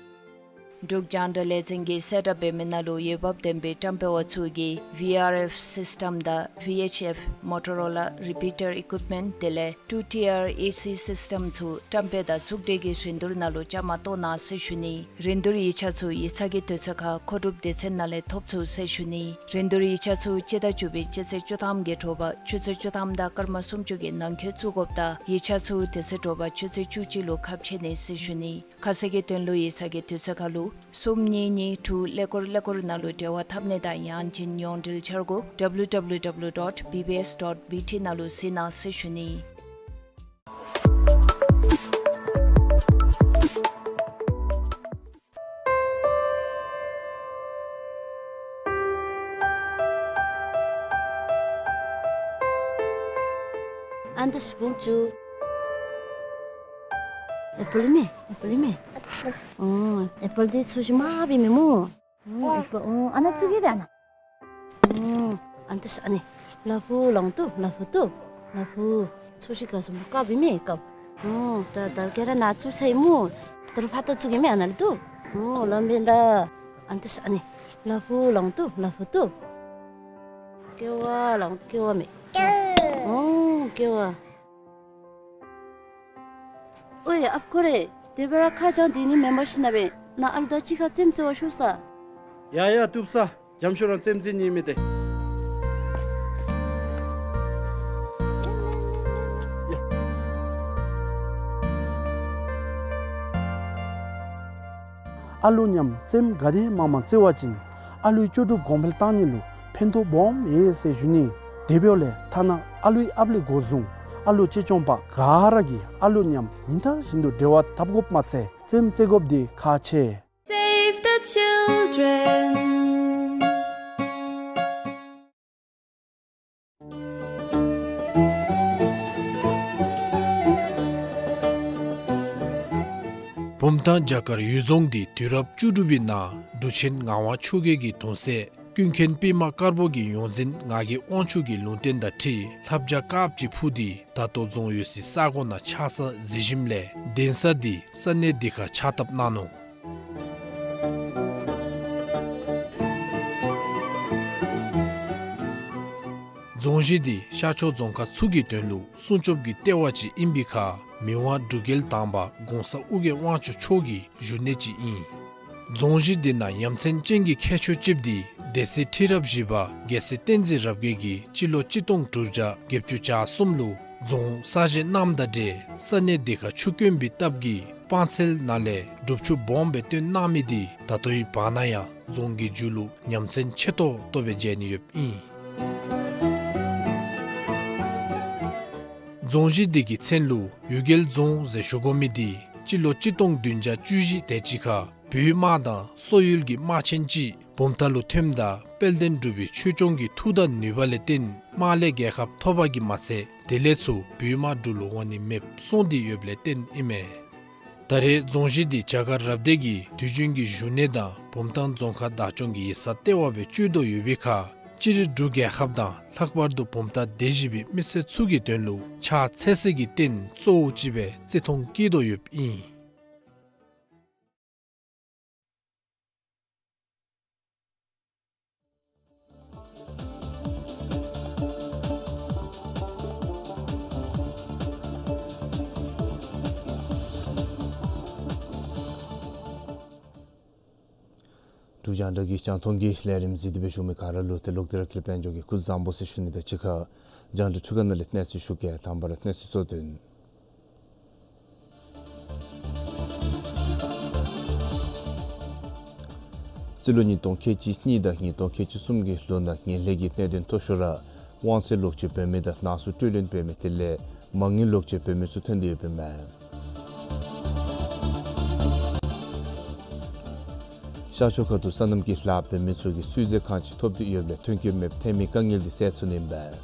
འབྲུག་རྒྱང་བསྒྲགས་ལས་འཛིན་གྱིས་གསལ་བསྒྲགས་འབད་མི་ནང་ལུ་འོས་འབབ་ལྡན་པའི་བཀྲམ་སྤེལ་བ་ཚུ་གིས་V R F སིསི་ཊམ་དང་V H F Motorola repeater equipment དེ་ལས་two T R A C སིསི་ཊམ་ཚུ་བཀྲམ་སྤེལ་དང་བཙུགས་སྒྲིག་གི་རིན་བསྡུར་ནང་ལུ་བཅའ་མར་གཏོགས་གནང་ཟེར་ཞུ་ནི། རིན་བསྡུར་ཡིག་ཆ་ཚུ་ཡིག་ཚང་གི་དུས་ཚོད་ཁར་མཁོ་སྒྲུབ་སྡེ་ཚན་ནང་ལས་ཐོབ་ཚུགས་ཟེར་ཞུ་ནི། རིན་བསྡུར་ཡིག་ཆ་ཚུ་སྤྱི་ཟླ་བཅུ་པའི་སྤྱི་ཚེས་བཅུ་ཐམ་གྱི་དྲོ་པ་ཆུ་ཚོད་བཅུ་ཐམ་དང་སྐར་མ་སུམ་ཅུ་གི་ནང་འཁོད་བཙུགས་དགོཔ་དང་ཡིག་ཆ་ཚུ་དེ་ཚེ་དྲོ་པ་ཆུ་ཚོད་བཅུ་གཅིག་ལུ་ཁ་ཕྱེ་ནི་ཟེར་ཞུ་ནི། ཁ་གསལ་གྱི་དོན་ལུ་ཡིག་ཚང་གི་དུས་ཚོད་ཁར་ལུ་གསུམ་གཉིས་གཉིས་དྲུག་ཀླད་ཀོར་ཀླད་ཀོར་ནང་ལུ་འབྲེལ་བ་འཐབ་ནི་དང་ཡང་ཅིན་ཡོངས་འབྲེལ་འཆར་སྒོ་W W W dot B B S dot B T ནང་ལུ་གཟིགས་གནང་ཟེར་ཞུ་ནི། ཨན་ཏ་ཤི་བུམ་ཅུ། ཨེ་པཱལ་མེ། ཨེ་པཱལ་མེ། ཨོ། ཨེ་པཱལ་འདི་ཚུ་ཤི་མ་བི་མེ་མོ། ཨོ། ཨེ་པཱལ། ཨོ། ཨ་ན་ཚུ་གི་དེ་ཨ་ན། ཨོ། ཨན་ཏ་ཤི་ཨ་ནི། ལ་ཕུག་ལོང་ཏུ། ལ་ཕུག་ཏུ། ལ་ཕུག་ཚུ་ཤི་ཀ་སུམ་ཀ་བི་མེ་ཀ། ཨོ། ད་ད་ཀེ་ར་ན་ཚུ་ཚེ་མོ། ད་རུ་ཕ་ཏ་ཚུ་གི་མེ་ཨ་ན་ལ་ཏུ། ཨོ། ལམ་བེ་ད། ཨན་ཏ་ཤི་ཨ་ནི། ལ་ཕུག་ལོང་ཏུ། ལ་ཕུག་ཏུ། ཀེ་བ་ལོང་ཀེ་བ་མེ། ཨོ། ཀེ་བ། ཨོའི་ཨཔ་ཁོ་རེ། དེ་སྦེ་ར་ཁ་བྱང་དེ་ནི་མེན་པར་ཤེས་ན་བས་ན་ཨ་ལུ་དང་གཅིག་ཁར་རྩེདམོ་རྩེ་བར་ཤོག་ས། ཡ་ཡ་བཏུབ་ས། འཇམ་ཤོས་རང་རྩེདམོ་རྩེ་ནི་མེད་དེ། ཡ། ཨ་ལུ་མཉམ་རྩེདམོ་ག་དེ་མང་མང་རྩེ་བ་ཅིན་ཨ་ལུའི་ལྕོགས་གྲུབ་གོང་འཕེལ་གཏང་ནི་ལུ་ཕན་ཐོགས་སྦོམ་ཡོད་ཟེར་ཞུ་ནི། དེ་འབདཝ་ལས་ཐ་ན་ཨ་ལུའི་ཨཔ་ལས་འགོ་བཟུང་ཨ་ལུ་གཅེས་སྐྱོང་པ་ག་ར་གིས་ཨ་ལུ་མཉམ་ཉིན་ལྟར་བཞིན་དུ་འབྲེལ་བ་འཐབ་དགོཔ་མ་ཚད་རྩེདམོ་རྩེ་དགོཔ་འདི་ཁག་ཆེ། Save the children. ད་རྒྱ་གར་ཡུལ་རྫོང་འདི་དུས་རབས་བཅུ་དྲུག་པའི་ནང་འབྲུག་ཆེན་ངག་དབང་ཆོས་རྒྱལ་གྱི་གདུང་སྲས་ཀུན་མཁྱེན་པདྨ་དཀར་པོ་གི་ཡོངས་འཛིན་ངག་གི་དབང་ཕྱུག་གི་ལུང་བསྟན་དང་འཁྲིལ་ལྷ་བྱ་དཀརཔོ་ཅིག་འཕུར་ཏེ་ད་ལྟོ་རྫོང་ཡོད་སའི་ས་གོ་ནང་ཆགས་ས་གཟིགས་ཞིནམ་ལས་གདན་ས་འདི་ས་གནས་འདི་ཁར་ཕྱག་བཏབ་གནང་ནུག། རྫོང་གཞི་འདི་ཤར་ཕྱོགས་རྫོང་ཁག་ཚུ་གི་དོན་ལུ་སྲུང་སྐྱོབ་ཀྱི་ལྟེ་བ་ཅིག་ཨིན་པའི་ཁར་མི་དབང་འབྲུག་རྒྱལ་དང་པ་གོང་ས་ཨོ་རྒྱན་དབང་ཕྱུག་མཆོག་གི་བཞུགས་གནས་ཅིག་ཨིན། རྫོང་གཞི་འདི་ནང་ཡ་མཚན་ཅན་གྱི་ཁྱད་ཆོས་ཅིག་འདི་སྡེ་སྲིད་ཁྲི་རབས་བཞི་པ་རྒྱལ་སྲས་བསྟན་འཛིན་རབ་རྒྱས་ཀྱིས་སྤྱི་ལོ་གཅིག་སྟོང་དྲུག་བརྒྱ་བརྒྱད་ཅུ་གྱ་གསུམ་ལུ་རྫོང་གསར་བཞེངས་གནངམ་དང་འབྲེལ་ས་གནས་འདི་ཁར་ཆུ་དཀོན་པའི་སྟབས་ཀྱིས་སྤང་ཚལ་ནང་ལས་སྒྲུབ་ཆུ་སྦོམ་སྦེ་བཏོན་གནང་མི་འདི་ད་ལྟོའི་བར་ན་ཡང་རྫོང་གི་མཇུག་ལུ་ཡ་མཚན་ཆེ་ཏོག་ཏོ་སྦེ་མཇལ་ནི་ཡོདཔ་ཨིན། རྫོང་གཞི་འདི་གི་མཚན་ལུ་གཡུལ་རྒྱལ་རྫོང་ཟེར་ཞུ་དགོ་མི་འདི་སྤྱི་ལོ་གཅིག་སྟོང་བདུན་བརྒྱ་བཅུ་བཞི་དེ་ཅིག་ཁར་བོད་དམག་དང་སོག་ཡུལ་གྱི་དམག་ཆེན་ཅིག་བུམ་ཐང་ལུ་ཐོནམ་ད་དཔལ་ལྡན་འབྲུག་པའི་ཆོས་སྐྱོང་གི་མཐུ་དང་ནུས་པ་ལས་བརྟེན་དམག་ལས་རྒྱལ་ཁ་ཐོབ་པ་གིས་མ་ཚད་དེ་ལས་ཚུར་བོད་དམག་འབྲུག་ལུ་འོང་ནི་མེདཔ་སོང་སྟེ་ཡོདཔ་ལས་བརྟེན་ཨིན་མས། ད་རེས་རྫོང་གཞི་འདི་རྒྱ་གར་རབ་སྡེ་གི་དུས་རྒྱུན་གྱི་བཞུགས་གནས་དང་བུམ་ཐང་རྫོང་ཁག་བདག་སྐྱོང་གི་ཡིག་ཚང་ལྟེ་བ་སྦེ་སྤྱོད་དོ་ཡོད་པའི་ཁར་སྤྱིར་འབྲུག་རྒྱལ་ཁབ་དང་ལྷག་པར་དུ་བུམ་ཐང་སྡེ་བཞི་པའི་མི་སེར་ཚུ་གི་དོན་ལུ་ཕྱག་འཚལ་སའི་རྟེན་གཙོ་བོ་ཅིག་སྦེ་བརྩི་མཐོང་བསྐྱེད་དོ་ཡོདཔ་ཨིན། འབྲུག་རྒྱང་བསྒྲགས་ཀྱི་རྒྱང་མཐོང་གི་ལས་རིམ་གཟིགས་ཏེ་སྦེ་བཞུགས་མི་ག་ར་ལུ་ཏེ་ལོག་སྟེ་ར་ཀུན་ལེགས་དཔལ་འབྱོར་གྱིས་སྐུ་གཟུགས་བཟང་པོ་ཟེར་ཞུ་ནི་དང་གཅིག་ཁར་རྒྱང་བསྒྲགས་འཕྲུལ་ཁང་ནང་ལས་གནས་ཚུལ་ཞུ་གེ། དང་པ་ར་གནས་ཚུལ་གཙོ་དོན། རྩིས་ལོ་ཉིས་སྟོང་ཁལ་གཅིག་གཉིས་དང་ཉིས་སྟོང་ཁལ་གཅིག་གསུམ་གྱི་ལོ་ནང་ངན་ལྷད་ཀྱི་གནད་དོན་མཐོ་ཤོས་ར་དབང་ཚད་ལོག་སྤྱོད་འབད་མི་དང་ནང་གསུག་སྤྲོད་ལེན་འབད་མི་དེ་ལས་མ་དངུལ་ལོག་སྤྱོད་འབད་མི་ཚུ་ཐོན་ཏེ་ཡོདཔ་ཨིན་མས། ཤར་ཕྱོགས་ཁ་ཐུག་སོ་ནམ་གྱི་ལཱ་འབད་མི་ཚུ་གིས་བསུའི་རྫས་གང་ཅི་ཐོབ་སྟེ་ཡོདཔ་ལས་ཐོན་སྐྱེད་མེདཔ་ཐོན་མི་དཀའ་ངལ་འདི་སེལ་ཚུགས་ནི་ཨིན་པས།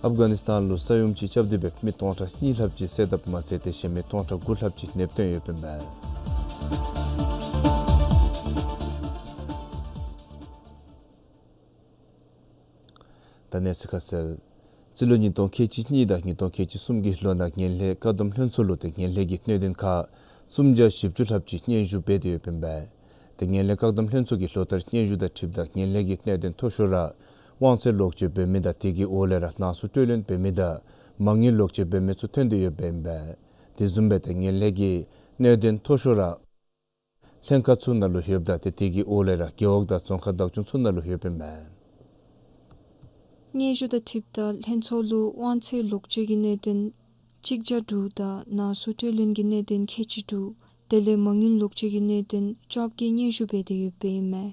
ཨབ་གྷ་ནི་སི་ཐན་ལུ་ས་ཡོམ་ཅིག་རྐྱབ་སྟེ་སྦེ་མི་སྟོང་ཕྲག་གཉིས་ལྷགཔ་ཅིག་བསད་དཔ་མ་ཚད་དེ་བཞིན་མི་སྟོང་ཕྲག་དགུ་ལྷགཔ་ཅིག་ནདཔ་ཐོན་ཡོདཔ་ཨིན་པས། ད་གནས་ཚུལ་ཁ་གསལ། རྩིས་ལོ་ཉིས་སྟོང་ཁལ་གཅིག་གཉིས་དང་ཉིས་སྟོང་ཁལ་གཅིག་གསུམ་གྱི་ལོ་ནང་ངན་ལྷད་བཀག་སྡོམ་ལྷན་ཚོགས་ལུ་ཏེ་ངན་ལྷད་ཀྱི་གནད་དོན་ཁག་སུམ་བརྒྱ་བཞི་བཅུ་ལྷགཔ་ཅིག་སྙན་ཞུ་འབད་དེ་ཡོདཔ་ཨིན་པས། ཏེ་ངན་ལྷད་བཀག་སྡོམ་ལྷན་ཚོགས་ཀྱི་ལོ་ལྟར་སྙན་ཞུ་དང་འཁྲིལཝ་ད་ངན་ལྷད་ཀྱི་གནད་དོན་མཐོ་ཤོས་ར་དབང་ཚད་ལོག་སྤྱོད་འབད་མི་དང་དེ་གི་འོག་ལས་ར་ནང་གསུག་སྤྲོད་ལེན་འབད་མི་དང་མ་དངུལ་ལོག་སྤྱོད་འབད་མི་ཚུ་ཐོན་ཏེ་ཡོདཔ་ཨིན་པས། དེ་བཟུམ་སྦེ་ཏེ་ངན་ལྷད་ཀྱི་གནད་དོན་མཐོ་ཤོས་ར་ལྷན་ཁག་ཚུ་ནང་ལུ་ཡོདཔ་ད་ཏེ་དེ་གི་འོག་ལས་ར་རྒེད་འོག་དང་རྫོང་ཁག་བདག་སྐྱོང་ཚུ་ནང་ལུ་ཡོདཔ་ཨིན་མས། སྙན་ཞུ་དང་འཁྲིལཝ་ད་ལྷན་ཚོགས་ལུ་དབང་ཚད་ལོག་སྤྱོད་ཀྱི་གནད་དོན་གཅིག་བརྒྱ་དྲུག་དང་ནང་གསུག་སྤྲོད་ལེན་གྱི་གནད་དོན་ཁལ་གཅིག་དྲུག་དེ་ལས་མ་དངུལ་ལོག་སྤྱོད་ཀྱི་གནད་དོན་བཅོ་བརྒྱད་སྙན་ཞུ་འབད་དེ་ཡོདཔ་ཨིན་མས།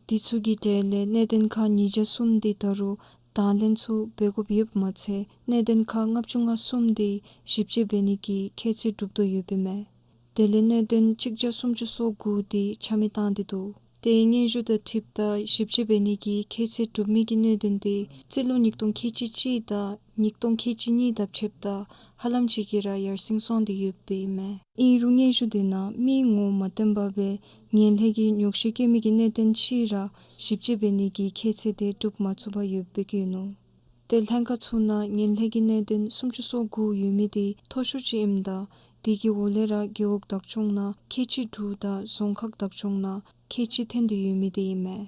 དེ་ཚུ་གི་གྲས་ལས་གནད་དོན་ཁག་ཉིས་བརྒྱ་གསུམ་དེ་ད་རུང་དང་ལེན་ཚུ་འབད་དགོཔ་ཡོདཔ་མ་ཚད་གནད་དོན་ཁག་ལྔ་བཅུ་ང་གསུམ་དེ་ཞིབ་དཔྱད་འབད་ནི་གི་ཁྱད་ཚད་གྲུབ་དོ་ཡོདཔ་ཨིན་མས། དེ་ལས་གནད་དོན་གཅིག་བརྒྱ་སུམ་ཅུ་སོ་དགུ་དེ་ཆ་མེད་བཏང་སྟེ་འདུག། ཏེ་སྙན་ཞུ་དང་འཁྲིལཝ་ད་ཞིབ་དཔྱད་འབད་ནི་གི་ཁྱད་ཚད་གྲུབ་མི་གི་གནད་དོན་དེ་རྩིས་ལོ་ཉིས་སྟོང་ཁལ་གཅིག་གཅིག་དང་ཉིས་སྟོང་ཁལ་གཅིག་གཉིས་དང་ཕྱདཔ་ད་ཧ་ལམ་ཅིག་གིས་ར་ཡར་སེང་སོང་སྟེ་ཡོདཔ་ཨིན་མས། ཨིན་རུང་སྙན་ཞུ་དེ་ནང་མིའི་ངོ་མ་བསྟན་པར་སྦེ་ངན་ལྷད་ཀྱི་ཉོགས་བཤད་བཀོད་མི་གི་གནད་དོན་ཅིག་ར་ཞིབ་དཔྱད་འབད་ནི་གི་ཁྱད་ཚད་དེ་གྲུབ་མ་ཚུགས་པར་ཡོདཔ་སྦེ་བཀོད་ནུག། ཏེ་ལྷན་ཁག་ཚུ་ནང་ངན་ལྷད་ཀྱི་གནད་དོན་སུམ་ཅུ་སོ་དགུ་ཡོད་མི་དེ་མཐོ་ཤོས་ཅིག་ཨིནམ་ད་དེ་གི་འོག་ལས་ར་རྒེད་འོག་བདག་སྐྱོང་ནང་ཁལ་གཅིག་དྲུག་དང་རྫོང་ཁག་བདག་སྐྱོང་ནང་ཁལ་གཅིག་ཐོན་ཏེ་ཡོད་མི་དེ་ཨིན་མས།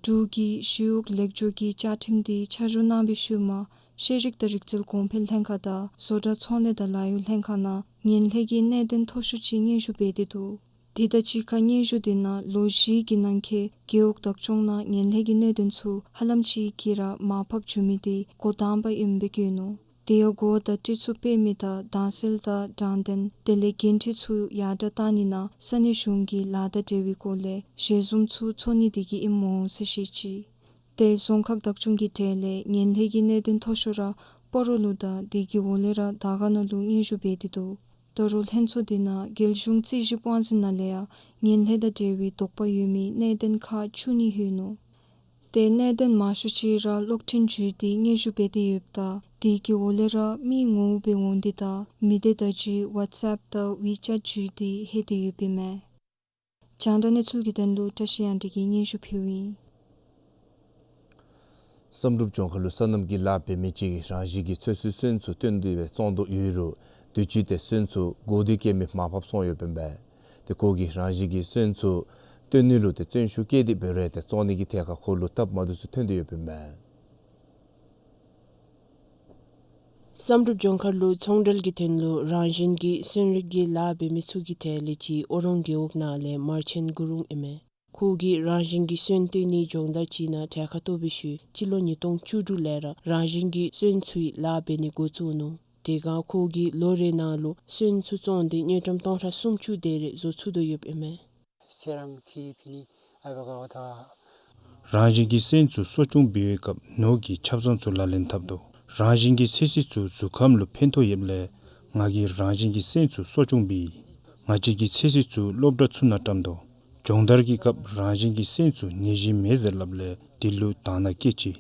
འབྲུག་གི་ཞི་གཡོག་ལེགས་བཅོས་ཀྱི་བཅའ་ཁྲིམས་དེ་ཆ་འཇོག་གནང་བའི་ཤུལ་མ་ཤེས་རིག་དང་རིག་རྩལ་གོང་འཕེལ་ལྷན་ཁག་དང་བཟོ་གྲྭ་ཚོང་ལས་དང་ལཱ་གཡོག་ལྷན་ཁག་ནང་ངན་ལྷད་ཀྱི་གནད་དོན་མཐོ་ཤོས་ཅིག་སྙན་ཞུ་འབད་དེ་འདུག། དེ་དང་གཅིག་ཁར་སྙན་ཞུ་དེ་ནང་ལོ་བཞིའི་གི་ནང་འཁོད་རྒེད་འོག་བདག་སྐྱོང་ནང་ངན་ལྷད་ཀྱི་གནད་དོན་ཚུ་ཧ་ལམ་ཅིག་གིས་ར་མར་ཕབ་བཅུག་མི་དེ་འགོ་དང་པ་ཨིནམ་སྦེ་བཀོད་ནུག། དེ་ཡང་གོ་བརྡ་སྤྲོད་ཚུགས་པའི་མི་དང་དྭངས་གསལ་དང་དྲང་བདེན་དེ་ལས་འགན་འཁྲི་ཚུ་ཡར་དྲག་བཏང་ནི་ནང་ས་གནས་གཞུང་གི་ལཱ་དང་འབྲེལ་བའི་སྐོར་ལས་ཞལ་འཛོམས་ཚུ་ཚོགས་ནི་དེ་གིས་ཨིནམ་འོང་ཟེར་བཤད་ཅི། ཏེ་རྫོང་ཁག་བདག་སྐྱོང་གི་གྲས་ལས་ངན་ལྷད་ཀྱི་གནད་དོན་མཐོ་ཤོས་ར་སྤ་རོ་ལུ་དང་དེ་གི་འོག་ལས་ར་དར་དཀར་ན་ལུ་སྙན་ཞུ་འབད་དེ་འདུག། ད་རུང་ལྷན་ཚོགས་དེ་ནང་རྒྱལ་གཞུང་རྩིས་ཞིབ་དབང་འཛིན་ནང་ལས་ཡང་ངན་ལྷད་དང་འབྲེལ་བའི་དོགས་པ་ཡོད་མི་གནད་དོན་ཁག་བཅུ་གཉིས་ལྷོད་ནུག། ཏེ་གནད་དོན་མང་ཤོས་ཅིག་ར་གློག་འཕྲིན་བརྒྱུད་དེ་སྙན་ཞུ་འབད་དེ་ཡོདཔ་ད་ དེ་གི་འོག་ལས་ར་མི་ངོ་བོ་འབད་འོང་དེ་དང་མི་སྡེ་བརྡ་བརྒྱུད་ཝཊས་ཨེཔ་དང་ཝི་ཅེཊ་བརྒྱུད་དེ་ལྷོད་དེ་ཡོདཔ་ཨིན་མས། རྒྱང་བསྒྲགས་གནས་ཚུལ་གྱི་དོན་ལུ་བཀྲ་ཤིས་གཡང་སྒྲོན་གྱིས་སྙན་ཞུ་ཕུལཝ་ཨིན། བསམ་གྲུབ་ལྗོངས་མཁར་ལུ་སོ་ནམ་གྱི་ལཱ་འབད་མི་ཅིག་གིས་རང་བཞིན་གྱིས་ཚོད་བསྲེའི་སོན་ཚུ་བཏོན་ཏེ་སྦེ་བཙོང་དོ་ཡོད་རུང་དུས་ཅི་ཏེ་སོན་ཚུ་བགོ་སྟེ་བཀལ་མི་མར་ཕབ་སོང་ཡོདཔ་ཨིན་པས། ཏེ་ཁོ་གིས་རང་བཞིན་གྱིས་སོན་ཚུ་བཏོན་ནི་ལུ་ཏེ་བརྩོན་ཤུགས་བསྐྱེད་དེ་འབད་རུང་ཏེ་བཙོང་ནི་གི་ཐད་ཁར་ཁོ་ལུ་སྟབས་མ་བདེཝ་ཚུ་ཐོན་ཏེ་ཡོདཔ་ཨིན་པས། བསམ་གྲུབ་ལྗོངས་མཁར་ལུ་ཚོང་འབྲེལ་གྱི་དོན་ལུ་རང་བཞིན་གྱིས་སོན་རིགས་ཀྱི་ལཱ་འབད་མི་ཚུ་གི་གྲས་ལས་ཅིག་ཨོ་རོང་རྒེད་འོག་ནང་ལས་མར་ཆེན་གུ་རུང་ཨིན་མས། ཁོ་གིས་རང་བཞིན་གྱིས་སོན་བཏོན་ནི་སྦྱོང་བརྡར་ཅིག་ནང་གྲལ་ཁར་གཏོགས་པའི་ཤུལ་སྤྱི་ལོ་ཉིས་སྟོང་བཅུ་དྲུག་ལས་ར་རང་བཞིན་གྱིས་སོན་ཚུའི་ལཱ་འབད་ནི་འགོ་བཙུགས་ནུག། དེ་སྒང་ཁོ་གིས་ལོ་རེ་ནང་ལུ་སོན་ཚུ་བཙོང་སྟེ་དངུལ་ཀྲམ་སྟོང་ཕྲག་སུམ་ཅུ་དེ་རེ་བཟོ་ཚུགས་དོ་ཡོདཔ་ཨིན་མས། ཁྱེད་རང་གིས་ཕི་ནི་ཨའི་བ་ག་བ་ད། རང་བཞིན་གྱིས་སོན་ཚུ་གསོ་སྐྱོང་འབད་བའི་སྐབས་ནོར་གྱི་ཆ་ཚང་ཚུ་ལག་ལེན་འཐབ་དོ། རང་བཞིན་གྱིས་ཚོད་བསྲེ་ཚུ་གཟུགས་ཁམས་ལུ་ཕན་ཐོགས་ཡོདཔ་ལས་ང་གིས་རང་བཞིན་གྱིས་སོན་ཚུ་གསོ་སྐྱོང་འབད་ཡི། ང་བཅས་ཀྱིས་ཚོད་བསྲེ་ཚུ་སློབ་གྲྭ་ཚུ་ནང་བཀྲམ་དོ། སྦྱོང་བརྡར་གྱི་སྐབས་རང་བཞིན་གྱིས་སོན་ཚུ་ནད་གཞི་མེད་ཟེར་སླབ་ལས་དེ་ལུ་དང་ན་སྐྱེས་ཅི།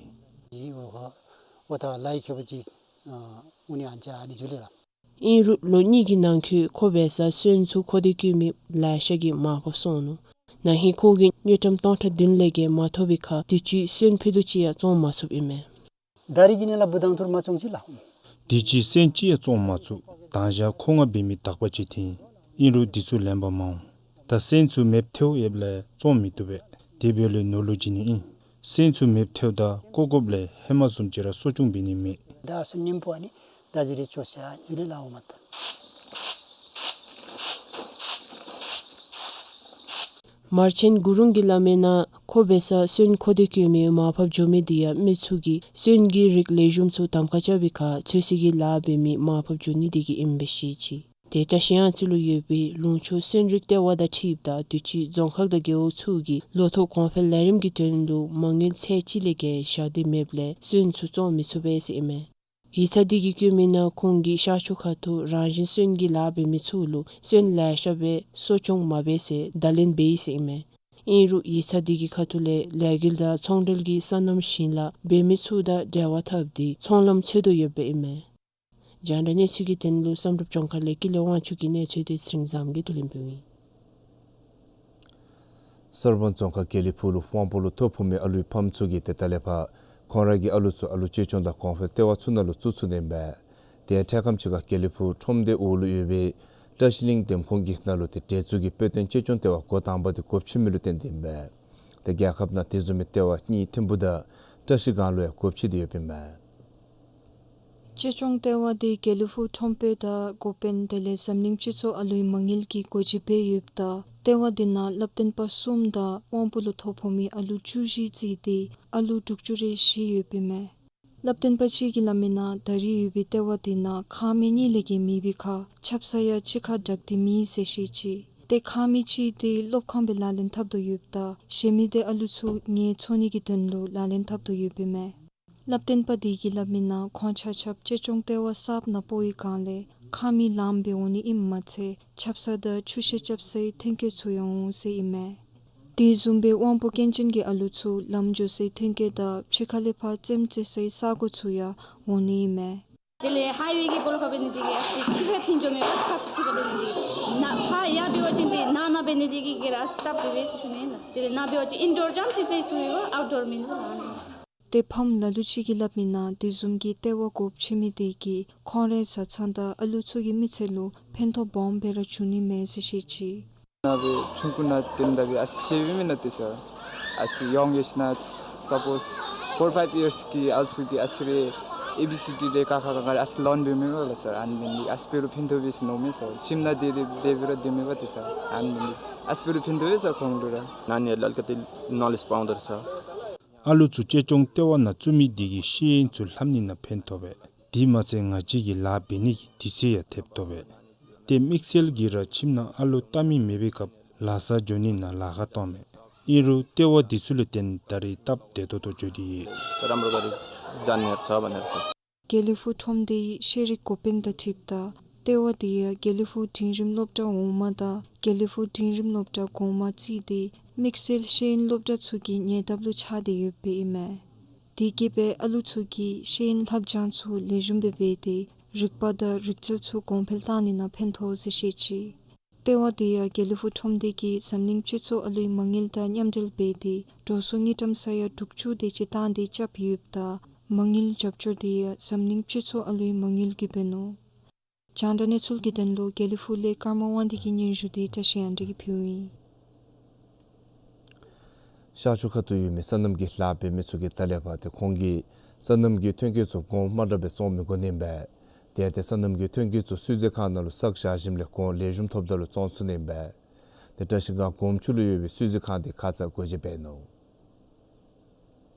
ཨིན་རུང་ལོ་གཉིས་ཀྱི་ནང་འཁོད་ཁོ་འབད་སར་སོན་ཚུ་མཁོ་སྟོན་བཀོད་མི་ལེ་ཤ་གིས་མར་ཕབ་སོང་ནུག། ན་ཧིང་ཁོ་གིས་དངུལ་ཀྲམ་སྟོང་ཕྲག་བདུན་ལས་བརྒལ་མ་ཐོབ་པའི་ཁར་དུས་ཅི་སོན་ཕུད་རྡོག་ཅིག་ཡང་བཙོང་མ་ཚུགསཔ་ཨིན་མས། ད་རིས་ཀྱི་ནི་ལ་བུ་དང་ཐུར་མ་བཙོང་ཅི་ལགས། དུས་ཅི་སོན་ཅིག་ཡང་བཙོང་མ་ཚུགས། དང་ཞག་མཁོ་མངགས་འབད་མི་དག་པ་ཅིག་འཐོན། ཨིན་རུང་དེ་ཚུ་ལེན་པར་མ་འོང་། ད་སོན་ཚུ་མེདཔ་ཐལཝ་ཡོདཔ་ལས་བཙོང་མི་བཏུབ་པས། དེ་འབདཝ་ལས་ནོར་ལུ་བྱིན་ནི་ཨིན། སོན་ཚུ་མེདཔ་ཐལཝ་ད་བཀོ་བཀོཝ་ལས་ཧེ་མ་བཟུམ་ཅིག་ར་གསོ་སྐྱོང་འབད་ནི་མེད། ད་སོན་ཉིམ་པོ་ཨ་ནི་ད་ཟུར་རེ་ཅོག་ཤ་ཉུ་རེ་ལ་འོང་མ་ད། མར་ཆེན་གུ་རུང་གིས་སླབ་མིའི་ནང་ཁོ་འབད་སར་སོན་མཁོ་སྟོན་བཀོད་མི་མར་ཕབ་འགྱོ་མི་དེ་ཡང་མི་ཚུ་གིས་སོན་གྱི་རིགས་ལེགས་ཤོམ་ཚུ་གདམ་ཁ་རྐྱབ་པའི་ཁར་ཚོད་བསྲེ་གི་ལཱ་འབད་མི་མར་ཕབ་འགྱོ་ནི་དེ་གིས་ཨིནམ་སྦེ་བཤད་ཅི། ཏེ་བཀྲ་ཤིས་གཡང་རྩེ་ལུ་ཡོད་པའི་ལུང་ཕྱོགས་སོན་རིགས་ལྟེ་བ་དང་འཁྲིལཝ་ད་དུས་ཅི་རྫོང་ཁག་དང་རྒེད་འོག་ཚུ་གིས་ལོ་ཐོག་གོང་འཕེལ་ལས་རིམ་གྱི་དོན་ལུ་མ་དངུལ་ཚད་གཅིག་ལས་བརྒལ་བཞག་སྟེ་མེདཔ་ལས་སོན་ཚུ་བཙོང་མི་ཚུགས་པས་ཟེར་ཨིན་མས། ཡིག་ཚང་དེ་གིས་བཀོད་མིའི་ནང་ཁོང་གིས་ཤར་ཕྱོགས་ཁ་ཐུག་རང་བཞིན་སོན་གྱི་ལཱ་འབད་མི་ཚུ་ལུ་སོན་ལེ་ཤ་སྦེ་གསོ་སྐྱོང་མ་འབད་ཟེར་བརྡ་ལན་འབད་ཡི་ཟེར་ཨིན་མས། ཨིན་རུང་ཡིག་ཚང་དེ་གི་ཁ་ཐུག་ལས་ལས་འགུལ་དང་ཚོང་འབྲེལ་གྱི་སོ་ནམ་ཞིང་ལཱ་འབད་མི་ཚུ་དང་འབྲེལ་བ་འཐབ་སྟེ་ཚོང་ལམ་འཚོལ་དོ་ཡོདཔ་ཨིན་མས། རྒྱང་བསྒྲགས་གནས་ཚུལ་གྱི་དོན་ལུ་བསམ་གྲུབ་ལྗོངས་མཁར་ལས་ཀུན་ལེགས་དབང་ཕྱུག་གི་གནས་ཚུལ་དེ་ཚེ་རིང་བཟངམོ་གིས་བསྡུ་ལེན་འབདཝ་ཨིན། སར་སྦང་རྫོང་ཁག་དགེ་ལེགས་ཕུག་ལུ་དབང་པོ་ལུ་ཐོ་ཕོག་མི་ཨ་ལུའི་ཕམ་ཚུ་གིས་ཏེ་ད་ལས་ཕར་ཁོང་ར་གི་ཨ་ལུ་ཚུ་ཨ་ལུ་གཅེས་སྐྱོང་དང་གོང་འཕེལ་ལྟེ་བ་ཚུ་ནང་ལུ་བཙུགས་ཚུགས་ནི་ཨིན་པས། ཏེ་འཕྲལ་ཁམས་ཅིག་ཁར་དགེ་ལེགས་ཕུག་ཁྲོམ་སྡེ་འོག་ལུ་ཡོད་པའི་བཀྲ་ཤིས་གླིང་འདེམས་ཁོངས་ཀྱི་ནང་ལུ་ཏེ་འབྲེལ་འཛུགས་ཀྱི་དཔེ་སྟོན་གཅེས་སྐྱོང་ལྟེ་བ་འགོ་དང་པ་དེ་སྒོ་ཕྱེ་མི་ལུ་བརྟེན་ཏེ་ཨིན་པས། ཏེ་རྒྱལ་ཁབ་ནང་དེ་བཟུམ་མའི་ལྟེ་བ་གཉིས་ཐིམ་ཕུག་དང་བཀྲ་ཤིས་སྒང་ལུ་ཡང་སྒོ་ཕྱེ་སྟེ་ཡོདཔ་ཨིན་མས། གཅེས་སྐྱོང་ལྟེ་བ་དེ་དགེ་ལེགས་ཕུག་ཁྲོམ་དཔོན་དང་འགོ་དཔོན་དེ་ལས་འཛམ་གླིང་སྤྱི་ཚོགས་ཨ་ལུའི་མ་དངུལ་གྱིས་སྒོ་འབྱེད་འབད་ཡོདཔ་ད་ལྟེ་བ་དེ་ནང་བསླབ་སྟོན་པ་གསུམ་དང་དབང་པོ་ལུ་ཐོ་ཕོག་མི་ཨ་ལུ་བཅུ་བཞི་བརྩིས་ཏེ་ཨ་ལུ་དྲུག་ཅུ་རེ་བཞི་ཡོདཔ་ཨིན་མས། བསླབ་སྟོན་པ་ཅིག་གིས་སླབ་མིའི་ནང་ད་རིས་ཡོད་པའི་ལྟེ་བ་དེ་ནང་ཁང་མིག་གཉིས་ལས་བརྒལ་མེད་པའི་ཁར་ཆབ་གསང་ཡང་གཅིག་ཁར་སྦྲགས་ཏེ་མེད་ཟེར་བཤད་ཅི། ཏེ་ཁང་མིག་གཅིག་དེ་སློབ་ཁང་སྦེ་ལག་ལེན་འཐབ་དོ་ཡོདཔ་ད་གཞན་མི་དེ་ཨ་ལུ་ཚུ་ངལ་འཚོ་ནི་གི་དོན་ལུ་ལག་ལེན་འཐབ་དོ་ཡོདཔ་ཨིན་མས། བསླབ་སྟོན་པ་དེ་གིས་སླབ་མིའི་ནང་ཁོང་ཆ་ཁྱབ་གཅེས་སྐྱོང་ལྟེ་བ་གསརཔ་ནང་སྤོ་བའི་སྒང་ལས་ཁང་མིག་ལངམ་སྦེ་འོང་ནི་ཨིནམ་མ་ཚད་ཆབ་གསང་དང་ཆུ་ཤེལ་རྐྱབ་སའི་ཐོན་སྐྱེད་ཚུ་ཡང་འོང་ཟེར་ཨིན་མས། དེ་བཟུམ་སྦེ་དབང་པོ་སྐྱོན་ཅན་གྱི་ཨ་ལུ་ཚུ་ལམ་འགྱོ་སའི་ཐོན་སྐྱེད་དང་ཕྱི་ཁ་ལས་ཕར་རྩེདམོ་རྩེ་སའི་ས་སྒོ་ཚུ་ཡང་འོང་ནི་ཨིན་མས། དེ་ལས་ཧའི་ཝེ་གི་སྦོ་ལོགས་ཁར་འབད་ནི་དེ་གིས་ཨ་ཙི་ཕྱི་ཁར་འཐོན་འགྱོ་མི་ཆབ་གསང་ཕྱི་ཁར་འབད་ནི་དེ་གིས་ནཱ་ཕར་ཡར་འབད་བ་ཅིན་དེ་ནང་ན་འབད་ནི་དེ་གིས་ག་ར་སྟབས་བདེ་བས་ཟེར་ཞུ་ནི་ཨིན། དེ་ལས་ནཱ་འབད་བ་ཅིན་ཨིན་ཌོར་རྐྱངམ་ཅིག་ཟེར་ཞུ་ཡི་ཨའུཊ་ཌོར་མེན་ན། ཏེ་ཕམ་ལ་ལུ་ཅིག་གིས་སླབ་མིའི་ནང་དེ་བཟུམ་གྱི་ལྟེ་བ་སྒོ་ཕྱེ་མི་དེ་གིས་ཁོང་རའི་བཟའ་ཚང་དང་ཨ་ལུ་ཚུ་གི་མི་ཚེ་ལུ་ཕན་ཐོགས་སྦོམ་སྦེ་ར་འབྱུང་ནི་མས་ཟེར་བཤད་ཅི། ནཱ་སྦེ་ཆུང་ཀུ་ནང་སྟོནམ་ད་སྦེ་ཨ་ཙི་ཤེས་པའི་མི་ནང་ཏེ་ས་ཨ་ཙི་ཡོང་ཡོད་ཞིན་ན་སཔོསི་ཕོར་ཕའིབ་ཡརསི་གི་ཨ་ལུ་ཚུ་གིས་ཨ་ཙི་སྦེ་ཨེ་བི་སི་ཌི་རེ་ཁག་ཁག་ཁག་ཨ་ཙི་ལཱརན་འབད་མི་མས་ལགས་སར། ཨ་ནི་འབད་ནི་ཨ་ཙི་འབད་རུང་ཕན་ཐོགས་པས་ཟེར་མནོཝ་མས་སར། ཁྱིམ་ནང་དེ་དེ་དེ་སྦེ་ར་སྡོད་མི་མས་ཏེ་ས། ཨ་ནི་འབད་ནི་ཨ་ཙི་འབད་རུང་ཕན་ཐོགས་པས་སར་ཁོང་ལུ་ར། ནཱ་ནི་ལ་ལུ་ཁ་ཏེ་ནོ་ལེཇ་ཕའུནཌར་སར། ཨ་ལུ་ཚུ་གཅེས་སྐྱོང་ལྟེ་བ་ནང་བཙུགས་མི་དེ་གིས་ཤེས་ཡོན་ཚུ་ལྷབ་ནི་ནང་ཕན་ཐོགས་པས། དེ་མ་ཚད་ང་བཅས་ཀྱི་ལཱ་འབད་ནི་གི་དུས་ཚོད་ཡང་ཐེབས་ཐོབ་པས། ཏེ་དམིགས་བསལ་གྱིས་ར་ཁྱིམ་ནང་ཨ་ལུ་ལྟ་མི་མེད་པའི་སྐབས་ལཱ་སར་འགྱོ་ནི་ནང་ལཱ་ཁག་གཏོགས་མས། ཨིན་རུང་ལྟེ་བ་དེ་ཚུ་ལུ་བརྟེན་ད་རིས་སྟབས་བདེ་ཏོག་ཏོ་འགྱོ་སྟེ་ཡོད། རམ་རོ་ག་རི་ཇན་ནེར་ཚ་བ་ནེར་ཚ། དགེ་ལེགས་ཕུག་ཁྲོམ་སྡེའི་ཤེས་རིག་འགོ་དཔོན་དང་འཁྲིལཝ་ད་ལྟེ་བ་དེ་ཡང་དགེ་ལེགས་ཕུག་འབྲིང་རིམ་སློབ་གྲྭ་འོག་མ་དང་དགེ་ལེགས་ཕུག་འབྲིང་རིམ་སློབ་གྲྭ་གོང་མ་བརྩིས་ཏེ་དམིགས་བསལ་ཤེས་ཡོན་སློབ་གྲྭ་ཚུ་གི་ཉེ་འདབས་ལུ་ཆགས་ཏེ་ཡོདཔ་ཨིན་མས། དེ་གིས་སྦེ་ཨ་ལུ་ཚུ་གིས་ཤེས་ཡོན་ལྷབ་སྦྱང་ཚུ་ལེགས་ཤོམ་སྦེ་འབད་དེ་རིག་པ་དང་རིག་རྩལ་ཚུ་གོང་འཕེལ་བཏང་ནི་ནང་ཕན་ཐོགས་ཟེར་བཤད་ཅི། ལྟེ་བ་དེ་ཡང་དགེ་ལེགས་ཕུག་ཁྲོམ་སྡེ་གིས་འཛམ་གླིང་སྤྱི་ཚོགས་ཨ་ལུའི་མ་དངུལ་དང་མཉམ་འབྲེལ་འབད་དེ་འགྲོ་སོང་དངུལ་ཀྲམ་ས་ཡ་དྲུག་ཅུ་དེ་ཅིག་བཏང་སྟེ་རྐྱབ་ཡོདཔ་ད་མ་དངུལ་རྒྱབ་སྐྱོར་དེ་ཡང་འཛམ་གླིང་སྤྱི་ཚོགས་ཨ་ལུའི་མ་དངུལ་གྱིས་འབད་ནུག། རྒྱང་བསྒྲགས་གནས་ཚུལ་གྱི་དོན་ལུ་དགེ་ལེགས་ཕུག་ལས་ཀརྨ་དབང་འདུས་ཀྱི་སྙན་ཞུ་དེ་བཀྲ་ཤིས་དབང་འདུས་ཀྱིས་ཕུལཝ་ཨིན། ཤར་ཕྱོགས་ཁ་ཐུག་ཡོད་མི་སོ་ནམ་གྱི་ལཱ་འབད་མི་ཚུ་གིས་ད་ལས་ཕར་ཏེ་ཁོང་གིས་སོ་ནམ་གྱི་ཐོན་སྐྱེད་ཚུ་གོང་དམའ་དྲགས་སྦེ་བཙོང་མི་དགོ་ནི་ཨིན་པས། དེ་ཡང་ཏེ་སོ་ནམ་གྱི་ཐོན་སྐྱེད་ཚུ་སུས་རྩི་ཁང་ནང་ལུ་བསགས་བཞག་ཞིནམ་ལས་གོང་ལེགས་ཤོམ་ཐོབ་ད་ལུ་བཙོང་ཚུགས་ནི་ཨིན་པས། ཏེ་བཀྲ་ཤིས་སྒང་གོམ་ཆུ་ལུ་ཡོད་པའི་སུས་རྩི་ཁང་དེ་ཁ་ཙ་སྒོ་འབྱེད་འབད་ནུག།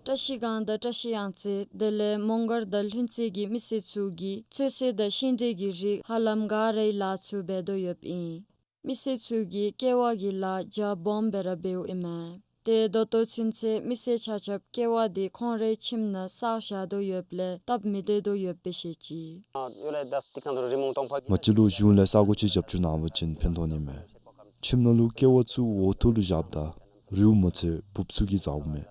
བཀྲ་ཤིས་སྒང་དང་བཀྲ་ཤིས་གཡང་རྩེ་དེ་ལས་མོང་སྒར་དང་ལྷུན་རྩེ་གི་མི་སེར་ཚུ་གིས་ཚོད་བསྲེ་དང་ཤིང་འབྲས་ཀྱི་རིགས་ཧ་ལམ་ག་རའི་ལཱ་ཚུ་འབད་དོ་ཡོདཔ་ཨིན། མི་སེར་ཚུ་གིས་ཀེ་བ་གི་ལཱ་རྒྱ་སྦོམ་སྦེ་ར་འབདཝ་ཨིན་མས། ཏེ་ད་ལྟོ་ཚུན་ཚོད་མི་སེར་ཆ་ཁྱབ་ཀེ་བ་དེ་ཁོང་རའི་ཁྱིམ་ནང་བསགས་བཞག་དོ་ཡོདཔ་ལས་སྟབས་མི་བདེ་དོ་ཡོདཔ་སྦེ་བཤད་ཅི། ང་བཅས་ལུ་གཞུང་ལས་ས་གོ་ཅིག་རྒྱབ་སྐྱོར་གནང་བ་ཅིན་ཕན་ཐོགས་ནི་མས། ཁྱིམ་ནང་ལུ་ཀེ་བ་ཚུ་འོག་ཐོག་ལུ་བཞགཔ་ད་རིལ་བུ་མ་ཚད་འབུཔ་ཚུ་གིས་བཟའཝ་མས།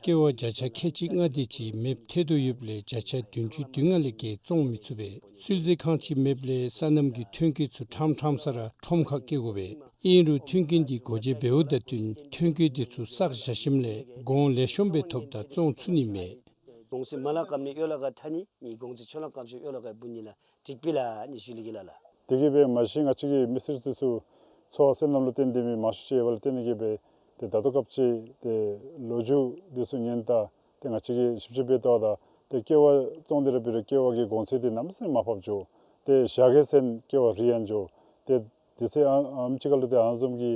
ཀེ་བ་བརྒྱ་ཆ་ཁལ་གཅིག་ལྔ་དེ་ཅིག་མེདཔ་ཐལ་དོ་ཡོདཔ་ལས་བརྒྱ་ཆ་བདུན་ཅུ་དོན་ལྔ་ལས་བརྒལ་བཙོང་མི་ཚུགས་པས། སུས་རྩི་ཁང་ཅིག་མེདཔ་ལས་སོ་ནམ་གྱི་ཐོན་སྐྱེད་ཚུ་ཕྲང་ཕྲང་ས་ར་ཁྲོམ་ཁར་སྐྱེལ་དགོ་པས། ཨིན་རུང་མཐུན་རྐྱེན་དེ་སྒོ་འབྱེད་འབདཝ་ད་བསྟུན་ཐོན་སྐྱེད་དེ་ཚུ་བསགས་བཞག་ཞིནམ་ལས་གོང་ལེགས་ཤོམ་སྦེ་ཐོབ་ད་བཙོང་ཚུགས་ནི་མས། གོང་ཚད་མ་ལང་ཀ་མི་ཡོད་ལ་ག་ཐ་ནི་ནི་གོང་ཚད་ཆོད་ལང་ཀ་མི་ཡོད་ལ་ག་བུ་ནི་ལ་འགྲིག་པས་ལགས་ནི་ཞུ་ལི་གི་ལགས། དེ་གིས་སྦེ་མ་གཞི་ང་བཅས་ཀྱི་མི་སེར་ཚུ་ཚུ་འཚོ་བ་སོ་ནམ་ལུ་བརྟེན་ཏེ་མི་མང་ཤོས་ཅིག་ཡོདཔ་ལུ་བརྟེན་ཏེ་གིས་སྦེ་ཏེ་ད་ལྟོ་སྐབས་ཅིག་ཏེ་ལོ་རྒྱུས་དེ་ཚུ་ཉན་ད་ཏེ་ང་བཅས་ཀྱིས་ཞིབ་དཔྱད་འབད་ད་ད་ཏེ་ཀེ་བ་བཙོང་སྟེ་ར་འབད་རུང་ཀེ་བ་གི་གོང་ཚད་དེ་གནམ་མེད་ས་མེད་མར་ཕབ་འགྱོ། ཏེ་ཞག་གི་ཟེར་ན་ཀེ་བ་རིལ་ཡང་འགྱོ། ཏེ་དེ་ཚེ་ཨ་ཨམ་ཅིག་ཁར་ལུ་ཏེ་ཨ་ནི་བཟུམ་གྱི་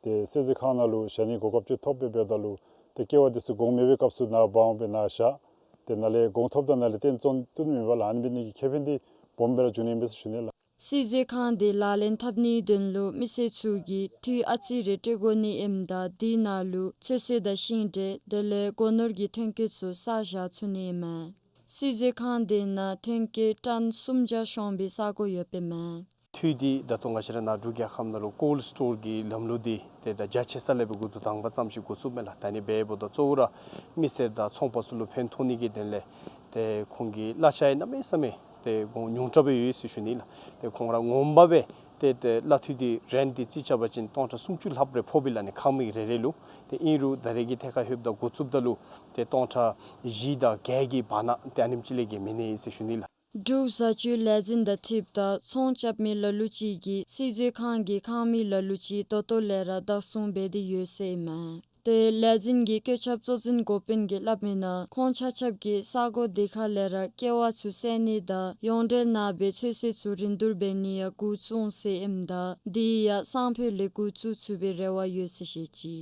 ཏེ་སུས་རྩི་ཁང་ནང་ལུ་བཞག་ནི་གོ་སྐབས་ཅིག་ཐོབ་སྦེ་འབདཝ་ད་ལུ་ཏེ་ཀེ་བ་དེ་ཚུ་གོང་མེད་པའི་སྐབས་སུ་ནཱ་སྦང་སྦེ་ནཱ་བཞག། ཏེ་ནཱ་ལས་གོང་ཐོབ་ད་ནཱ་ལས་བརྟེན་བཙོང་བཏུབ་ནི་མེད་པས་ལགས། ཨ་ནི་འབད་ནི་གི་ཁེ་ཕན་དེ་སྦོམ་སྦེ་ར་འབྱུང་ནི་ཨིན་པས་ཟེར་ཞུ་ནི་ལགས། སུས་རྩི་ཁང་དེ་ལག་ལེན་འཐབ་ནིའི་དོན་ལུ་མི་སེར་ཚུ་གིས་འཐུས་ཨ་ཙི་རེ་སྤྲོད་དགོ་ནི་ཨིནམ་ད་དེ་ནང་ལུ་ཚོད་བསྲེ་དང་ཤིང་འབྲས་དེ་ལས་སྒོ་ནོར་གྱི་ཐོན་སྐྱེད་ཚུ་བསགས་བཞག་ཚུགས་ནི་ཨིན་མས། སུས་རྩི་ཁང་དེ་ནང་ཐོན་སྐྱེད་ཊཱན་སུམ་བརྒྱ་ཤོང་བའི་ས་གོ་ཡོདཔ་ཨིན་མས། འཐུས་དེ་ད་ལྟོ་ང་བཅས་ར་ནཱ་འབྲུག་རྒྱལ་ཁབ་ནང་ལུ་ཀོལཌ་སི་ཊོར་གྱི་ལམ་ལུགས་དེ་ཏེ་ད་རྒྱ་ཆེ་ས་ལས་སྦེ་འགོ་དང་པ་ཙམ་ཅིག་འགོ་བཙུགསཔ་མས་ལགས། ད་ནི་འབདཝ་ད་གཙོ་བོ་ར་མི་སེར་དང་ཚོང་པ་ཚུ་ལུ་ཕན་ཐོགས་ནི་གི་དོན་ལས་ཏེ་ཁོང་གི་གླ་ཆ་ཡང་གནམ་མེད་ས་མེད་ཏེ་གོང་ཉུང་དྲགས་སྦེ་ཡོད་ཟེར་ཞུ་ནི་ལགས། ཏེ་ཁོང་ར་ངོ་མ་སྦེ་ཏེ་ཏེ་གླ་འཐུས་དེ་རེནཊ་དེ་རྩིས་རྐྱབ་པ་ཅིན་སྟོང་ཕྲག་སུམ་ཅུ་ལྷགཔ་རེ་ཕོགཔ་ཨིན་ལགས་ནི་ཁང་མིག་རེ་རེ་ལུ། ཏེ་ཨིན་རུང་ད་རེས་ཀྱི་ཐད་ཁར་ལྷོདཔ་ད་འགོ་བཙུགསཔ་ད་ལུ་ཏེ་སྟོང་ཕྲག་བཞི་དང་བརྒྱད་ཀྱི་བར་ན་ཏེ་ཨ་ནེམ་ཅིག་ལས་བརྒལ་མེད་ནི་ཟེར་ཞུ་ནི་ལགས། འབྲུག་བཟའ་སྤྱོད་ལས་འཛིན་དང་འཁྲིལཝ་ད་ཚོང་རྐྱབ་མི་ལ་ལུ་ཅིག་གིས་སུས་རྩི་ཁང་གི་ཁང་མིག་ལ་ལུ་ཅིག་ད་ལྟོ་ལས་ར་བདག་བཟུང་འབད་དེ་ཡོད་ཟེར་ཨིན་མས། ཏེ་ལས་འཛིན་གྱི་བཀོད་ཁྱབ་གཙོ་འཛིན་འགོ་དཔོན་གྱིས་སླབ་མི་ནང་ཁོང་ཆ་ཁྱབ་ཀྱིས་ས་གོ་དེ་ཁར་ལས་ར་ཀེ་བ་ཚུ་བསལ་ནི་དང་ཡོངས་འབྲེལ་ནང་སྦེ་ཚོད་བསྲེ་ཚུ་རིན་བསྡུར་འབད་ནི་ཡང་འགོ་བཙུགས་ཟེར་ཨིནམ་ད་དེ་ཡང་སང་ཕོད་ལས་འགོ་བཙུགས་ཚུགས་པའི་རེ་བ་ཡོད་ཟེར་བཤད་ཅི།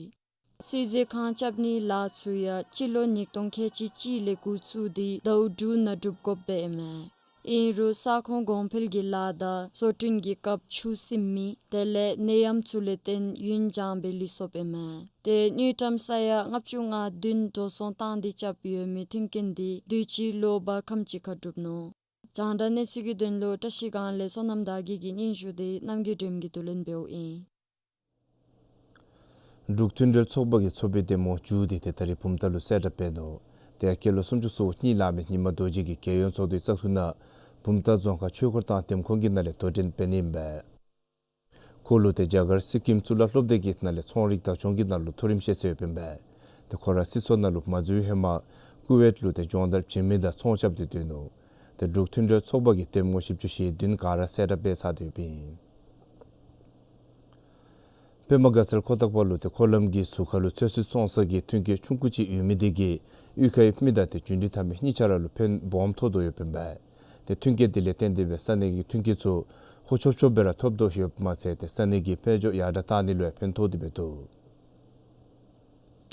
སུས་རྩི་ཁང་རྐྱབ་ནིའི་ལཱ་ཚུ་ཡང་སྤྱི་ལོ་ཉིས་སྟོང་ཁལ་གཅིག་གཅིག་ལས་འགོ་བཙུགས་ཏེ་ཟླཝ་དྲུག་ནང་གྲུབ་དགོཔ་སྦེ་ཨིན་མས། ཨིན་རུང་ས་ཁོངས་གོང་འཕེལ་གྱི་ལཱ་དང་བཟོ་སྐྲུན་གྱི་སྐབས་ཆུ་སིམ་མི་དེ་ལས་ནད་ཡམས་ཚུ་ལས་བརྟེན་ཡུན་འགྱངས་སྦེ་ལུས་སོཔ་ཨིན་མས། ཏེ་དངུལ་ཀྲམ་ས་ཡ་ལྔ་བཅུ་ང་བདུན་འགྲོ་སོང་བཏང་སྟེ་རྐྱབ་ཡོད་མི་མཐུན་རྐྱེན་དེ་དུས་ཅི་ལོ་བར་ཁམས་ཅིག་ཁར་གྲུབ་ནུག། རྒྱང་བསྒྲགས་གནས་ཚུལ་གྱི་དོན་ལུ་བཀྲ་ཤིས་སྒང་ལས་བསོད་ནམས་དར་རྒྱས་ཀྱི་སྙན་ཞུ་དེ་རྣམ་རྒྱལ་སྒྲོལམ་གྱིས་བསྡུ་ལེན་འབདཝ་ཨིན། འབྲུག་མཐུན་འབྲེལ་ཚོགས་པ་གི་ཚོགས་པའི་གདམ་ངོ་མཇུག་བསྡུ་སྟེ་ད་རིས་བུམ་ཐང་ལུ་གསལ་བསྒྲགས་འབད་ནུག། དེ་ཡང་སྐྱེས་ལོ་སུམ་ཅུ་སོ་གཉིས་ལང་མི་ཉི་མ་རྡོ་རྗེ་གིས་རྒྱལ་ཡོངས་ཚོགས་འདུའི་བཙག་འཐུ་ནང་བུམ་ཐང་རྫོང་ཁག་ཆོས་འཁོར་དང་འདེམས་ཁོངས་ཀྱི་ནང་ལས་དོ་འགྲན་འབད་ནི་ཨིན་པས། ཁོ་ལུ་ཏེ་རྒྱ་གར་སི་ཀིམ་གཙུག་ལག་སློབ་སྡེ་གི་ནང་ལས་ཚོང་རིག་བདག་སྐྱོང་གི་ནང་ལུ་མཐོ་རིམ་ཤེས་ཚད་ཡོདཔ་ཨིན་པས། ཏེ་ཁོ་ར་སྲིད་ཚོགས་ནང་ལུ་མ་འཛུལ་བའི་ཧེ་མ་ཀུ་ཝེཊ་ལུ་ཏེ་སྦྱོང་བརྡར་བྱིན་མི་དང་ཚོང་རྐྱབ་སྟེ་སྡོད་ནུག། ཏེ་འབྲུག་མཐུན་འབྲེལ་ཚོགས་པ་གི་གདམ་ངོ་བཞི་བཅུ་ཞེ་བདུན་ག་ར་གསལ་བསྒྲགས་འབད་ཚར་ཏེ་ཡོདཔ་ཨིན། པདྨ་དགའ་ཚལ་ཁོ་ཐང་པ་ལུ་ཏེ་འཁོར་ལམ་གྱི་ཟུར་ཁ་ལུ་ཚོད་བསྲེ་བཙོང་ས་གི་མཐུན་རྐྱེན་ཆུང་ཀུ་ཅིག་ཡོད་མི་དེ་གིས་གཡུས་ཁའི་མི་དང་ཏེ་འབྱོར་འབྲིང་འཐབ་མི་གཉིས་ཆ་ར་ལུ་ཕན་སྦོམ་ཐོགས་དོ་ཡོདཔ་ཨིན་པས། ཏེ་མཐུན་རྐྱེན་དེ་ལས་བརྟེན་ཏེ་སྦེ་ས་གནས་ཀྱི་མཐུན་རྐྱེན་ཚུ་ཧུར་ཆོབ་ཆོབ་སྦེ་ར་ཐོབ་དོ་ཡོདཔ་མ་ཚད་ཏེ་ས་གནས་ཀྱི་དཔལ་འབྱོར་ཡར་དྲག་བཏང་ནི་ལུ་ཡང་ཕན་ཐོགས་ཏེ་འབད་འདུག།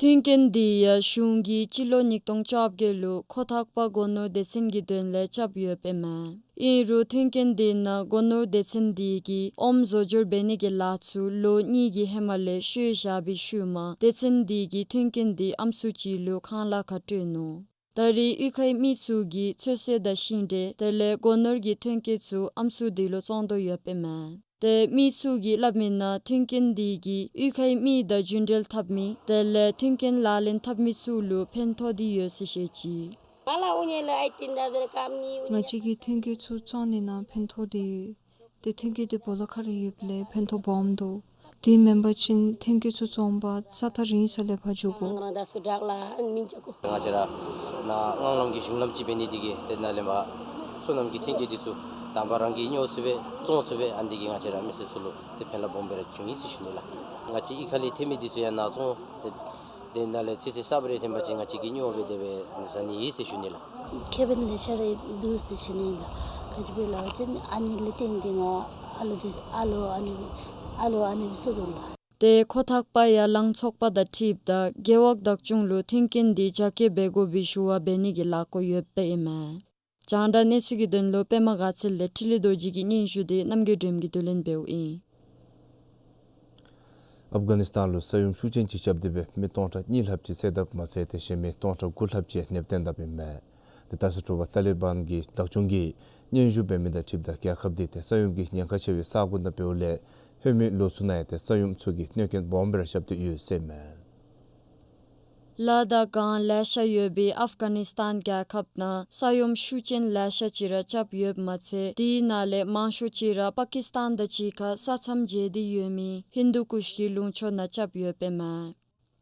མཐུན་རྐྱེན་དེ་ཡང་གཞུང་གིས་སྤྱི་ལོ་ཉིས་སྟོང་བཅོ་བརྒྱད་ལུ་ཁོ་ཐང་པ་སྒོ་ནོར་སྡེ་ཚན་གྱི་དོན་ལས་རྐྱབ་ཡོདཔ་ཨིན་མས། ཨིན་རུང་མཐུན་རྐྱེན་དེ་ནང་སྒོ་ནོར་སྡེ་ཚན་དེ་གིས་ཨོམ་བཟོ་སྦྱོར་འབད་ནི་གི་ལཱ་ཚུ་ལོ་གཉིས་ཀྱི་ཧེ་མ་ལས་ཤུལ་བཞག་པའི་ཤུལ་མ་སྡེ་ཚན་དེ་གིས་མཐུན་རྐྱེན་དེ་ཨམ་སྲུ་ཅིག་ལུ་ཁང་གླ་ཁར་སྤྲོད་ནུག། ད་རེས་གཡུས་ཁའི་མི་ཚུ་གིས་ཚོད་བསྲེ་དང་ཤིང་འབྲས་དེ་ལས་སྒོ་ནོར་གྱི་ཐོན་སྐྱེད་ཚུ་ཨམ་སྲུ་དེ་ལུ་བཙོང་དོ་ཡོདཔ་ཨིན་མས། ཏེ་མི་ཚུ་གིས་སླབ་མིའི་ནང་མཐུན་རྐྱེན་འདི་གིས་གཡུས་ཁའི་མི་དང་རྒྱུན་འབྲེལ་འཐབ་མི་དེ་ལས་མཐུན་རྐྱེན་ལག་ལེན་འཐབ་མི་ཚུ་ལུ་ཕན་ཐོགས་ཏེ་ཡོད་ཟེར་བཤད་ཅི། ང་བཅས་ཀྱིས་མཐུན་རྐྱེན་ཚུ་བཙོང་ནི་ནང་ཕན་ཐོགས་ཏེ་ཡོད། ཏེ་མཐུན་རྐྱེན་འདི་སྦོ་ལོགས་ཁར་ཡོདཔ་ལས་ཕན་ཐོགས་སྦོམ་འདུག། དེ་མེན་པ་ཅིན་མཐུན་རྐྱེན་ཚུ་བཙོང་པར་ས་ཐག་རིང་ས་ལས་ཕར་འགྱོ་དགོ། ང་བཅས་ར་ནཱ་རྔམ་ལམ་གྱི་གཞུང་ལམ་ཅིག་འབད་ནི་དེ་གིས་ཏེ་ནཱ་ལས་མར་སོ་ནམ་གྱི་མཐུན་རྐྱེན་འདི་ཚུ་དང་པ་རང་གིས་ཉོ་ཚུགས་པས་བཙོང་ཚུགས་པས། ཨ་ནི་འདི་གིས་ང་བཅས་ར་མི་སེར་ཚུ་ལུ་ཏེ་ཕན་རླབས་སྦོམ་སྦེ་ར་བྱུང་ཡི་ཟེར་ཞུ་ནི་ལགས། ང་བཅས་གཡུས་ཁ་ལས་ཐོན་མི་འདི་ཚུ་ཡང་ནཱ་བཙོང་ཏེ་ཏེ་ནཱ་ལས་ཚེ་ཚེ་གསརཔ་རེ་ཐོན་པ་ཅིན་ང་བཅས་ཀྱིས་ཉོ་སྦེ་དེ་སྦེ་ཟ་ནི་ཨིན་ཟེར་ཞུ་ནི་ལགས། ཁེ་ཕན་ལེ་ཤ་ར་འདུག་ཟེར་ཞུ་ནི་ལགས། ག་ཅི་སྦེ་ལབ་པ་ཅིན་ཨ་ནི་ལས་བརྟེན་ཏེ་ང་ཨ་ལོ་འདི་ཨ་ལོ་ཨ་ནི་ཨ་ལོ་ཨ་ནི་སྦེ་བཙུགས་དོ་ལགས། ཏེ་ཁོ་ཐག་པ་ཡར་ལངས་ཚོགས་པ་དང་འཁྲིལཝ་ད་རྒེད་འོག་བདག་སྐྱོང་ལུ་མཐུན་རྐྱེན་འདི་རྒྱ་སྐྱེད་འབད་དགོ་པའི་ཞུ་བ་འབད་ནི་གི་ལས་འགུལ་ཡོདཔ་ཨིན་མས། རྒྱང་བསྒྲགས་གནས་ཚུལ་གྱི་དོན་ལུ་པདྨ་དགའ་ཚལ་ལས་འཕྲིན་ལས་རྡོ་རྗེ་གི་སྙན་ཞུ་འདི་རྣམ་རྒྱལ་སྒྲོལམ་གྱིས་བསྡུ་ལེན་འབདཝ་ཨིན། ཨབ་གྷ་ནི་སི་ཐན་ལུ་ས་ཡོམ་ཤུགས་ཅན་ཅིག་རྐྱབ་སྟེ་སྦེ་མི་སྟོང་ཕྲག་གཉིས་ལྷགཔ་ཅིག་བསད་དཔ་མ་ཚད་ཏེ་གཞན་མི་སྟོང་ཕྲག་དགུ་ལྷགཔ་ཅིག་ཡང་གནོདཔ་བསྟན་དཔ་ཨིན་མས། ཏེ་ད་སྤྱི་ཟླ་དྲུག་པ་ཏཱ་ལི་བཱན་གྱི་བདག་སྐྱོང་གིས་སྙན་ཞུ་འབད་མི་དང་འཁྲིལཝ་ད་རྒྱལ་ཁབ་འདི་ཏེ་ས་ཡོམ་གྱི་ཉེན་ཁ་ཆེ་བའི་ས་ཁོངས་ནང་འབདཝ་ལས་ཧེ་མའི་ལོ་ཚུ་ནང་ཡང་ཏེ་ས་ཡོམ་ཚུ་གིས་གནོད་རྐྱེན་སྦོམ་སྦེ་ར་རྐྱབ་སྟེ་ཡོད་ཟེར་ཨིན་མས། ལ་དྭགས་སྒང་ལེ་ཤ་ཡོད་པའི་ཨབ་གྷ་ནི་སི་ཐན་རྒྱལ་ཁབ་ནང་ས་ཡོམ་ཤུགས་ཅན་ལེ་ཤ་ཅིག་ར་རྐྱབ་ཡོདཔ་མ་ཚད་དེའི་ནང་ལས་མང་ཤོས་ཅིག་ར་པ་ཀིས་ཐན་དང་གཅིག་ཁར་ས་མཚམས་འབྱེལ་ཏེ་ཡོད་མི་ཧིན་དུ་ཀུཤ་གི་ལུང་ཕྱོགས་ནང་རྐྱབ་ཡོདཔ་ཨིན་མས།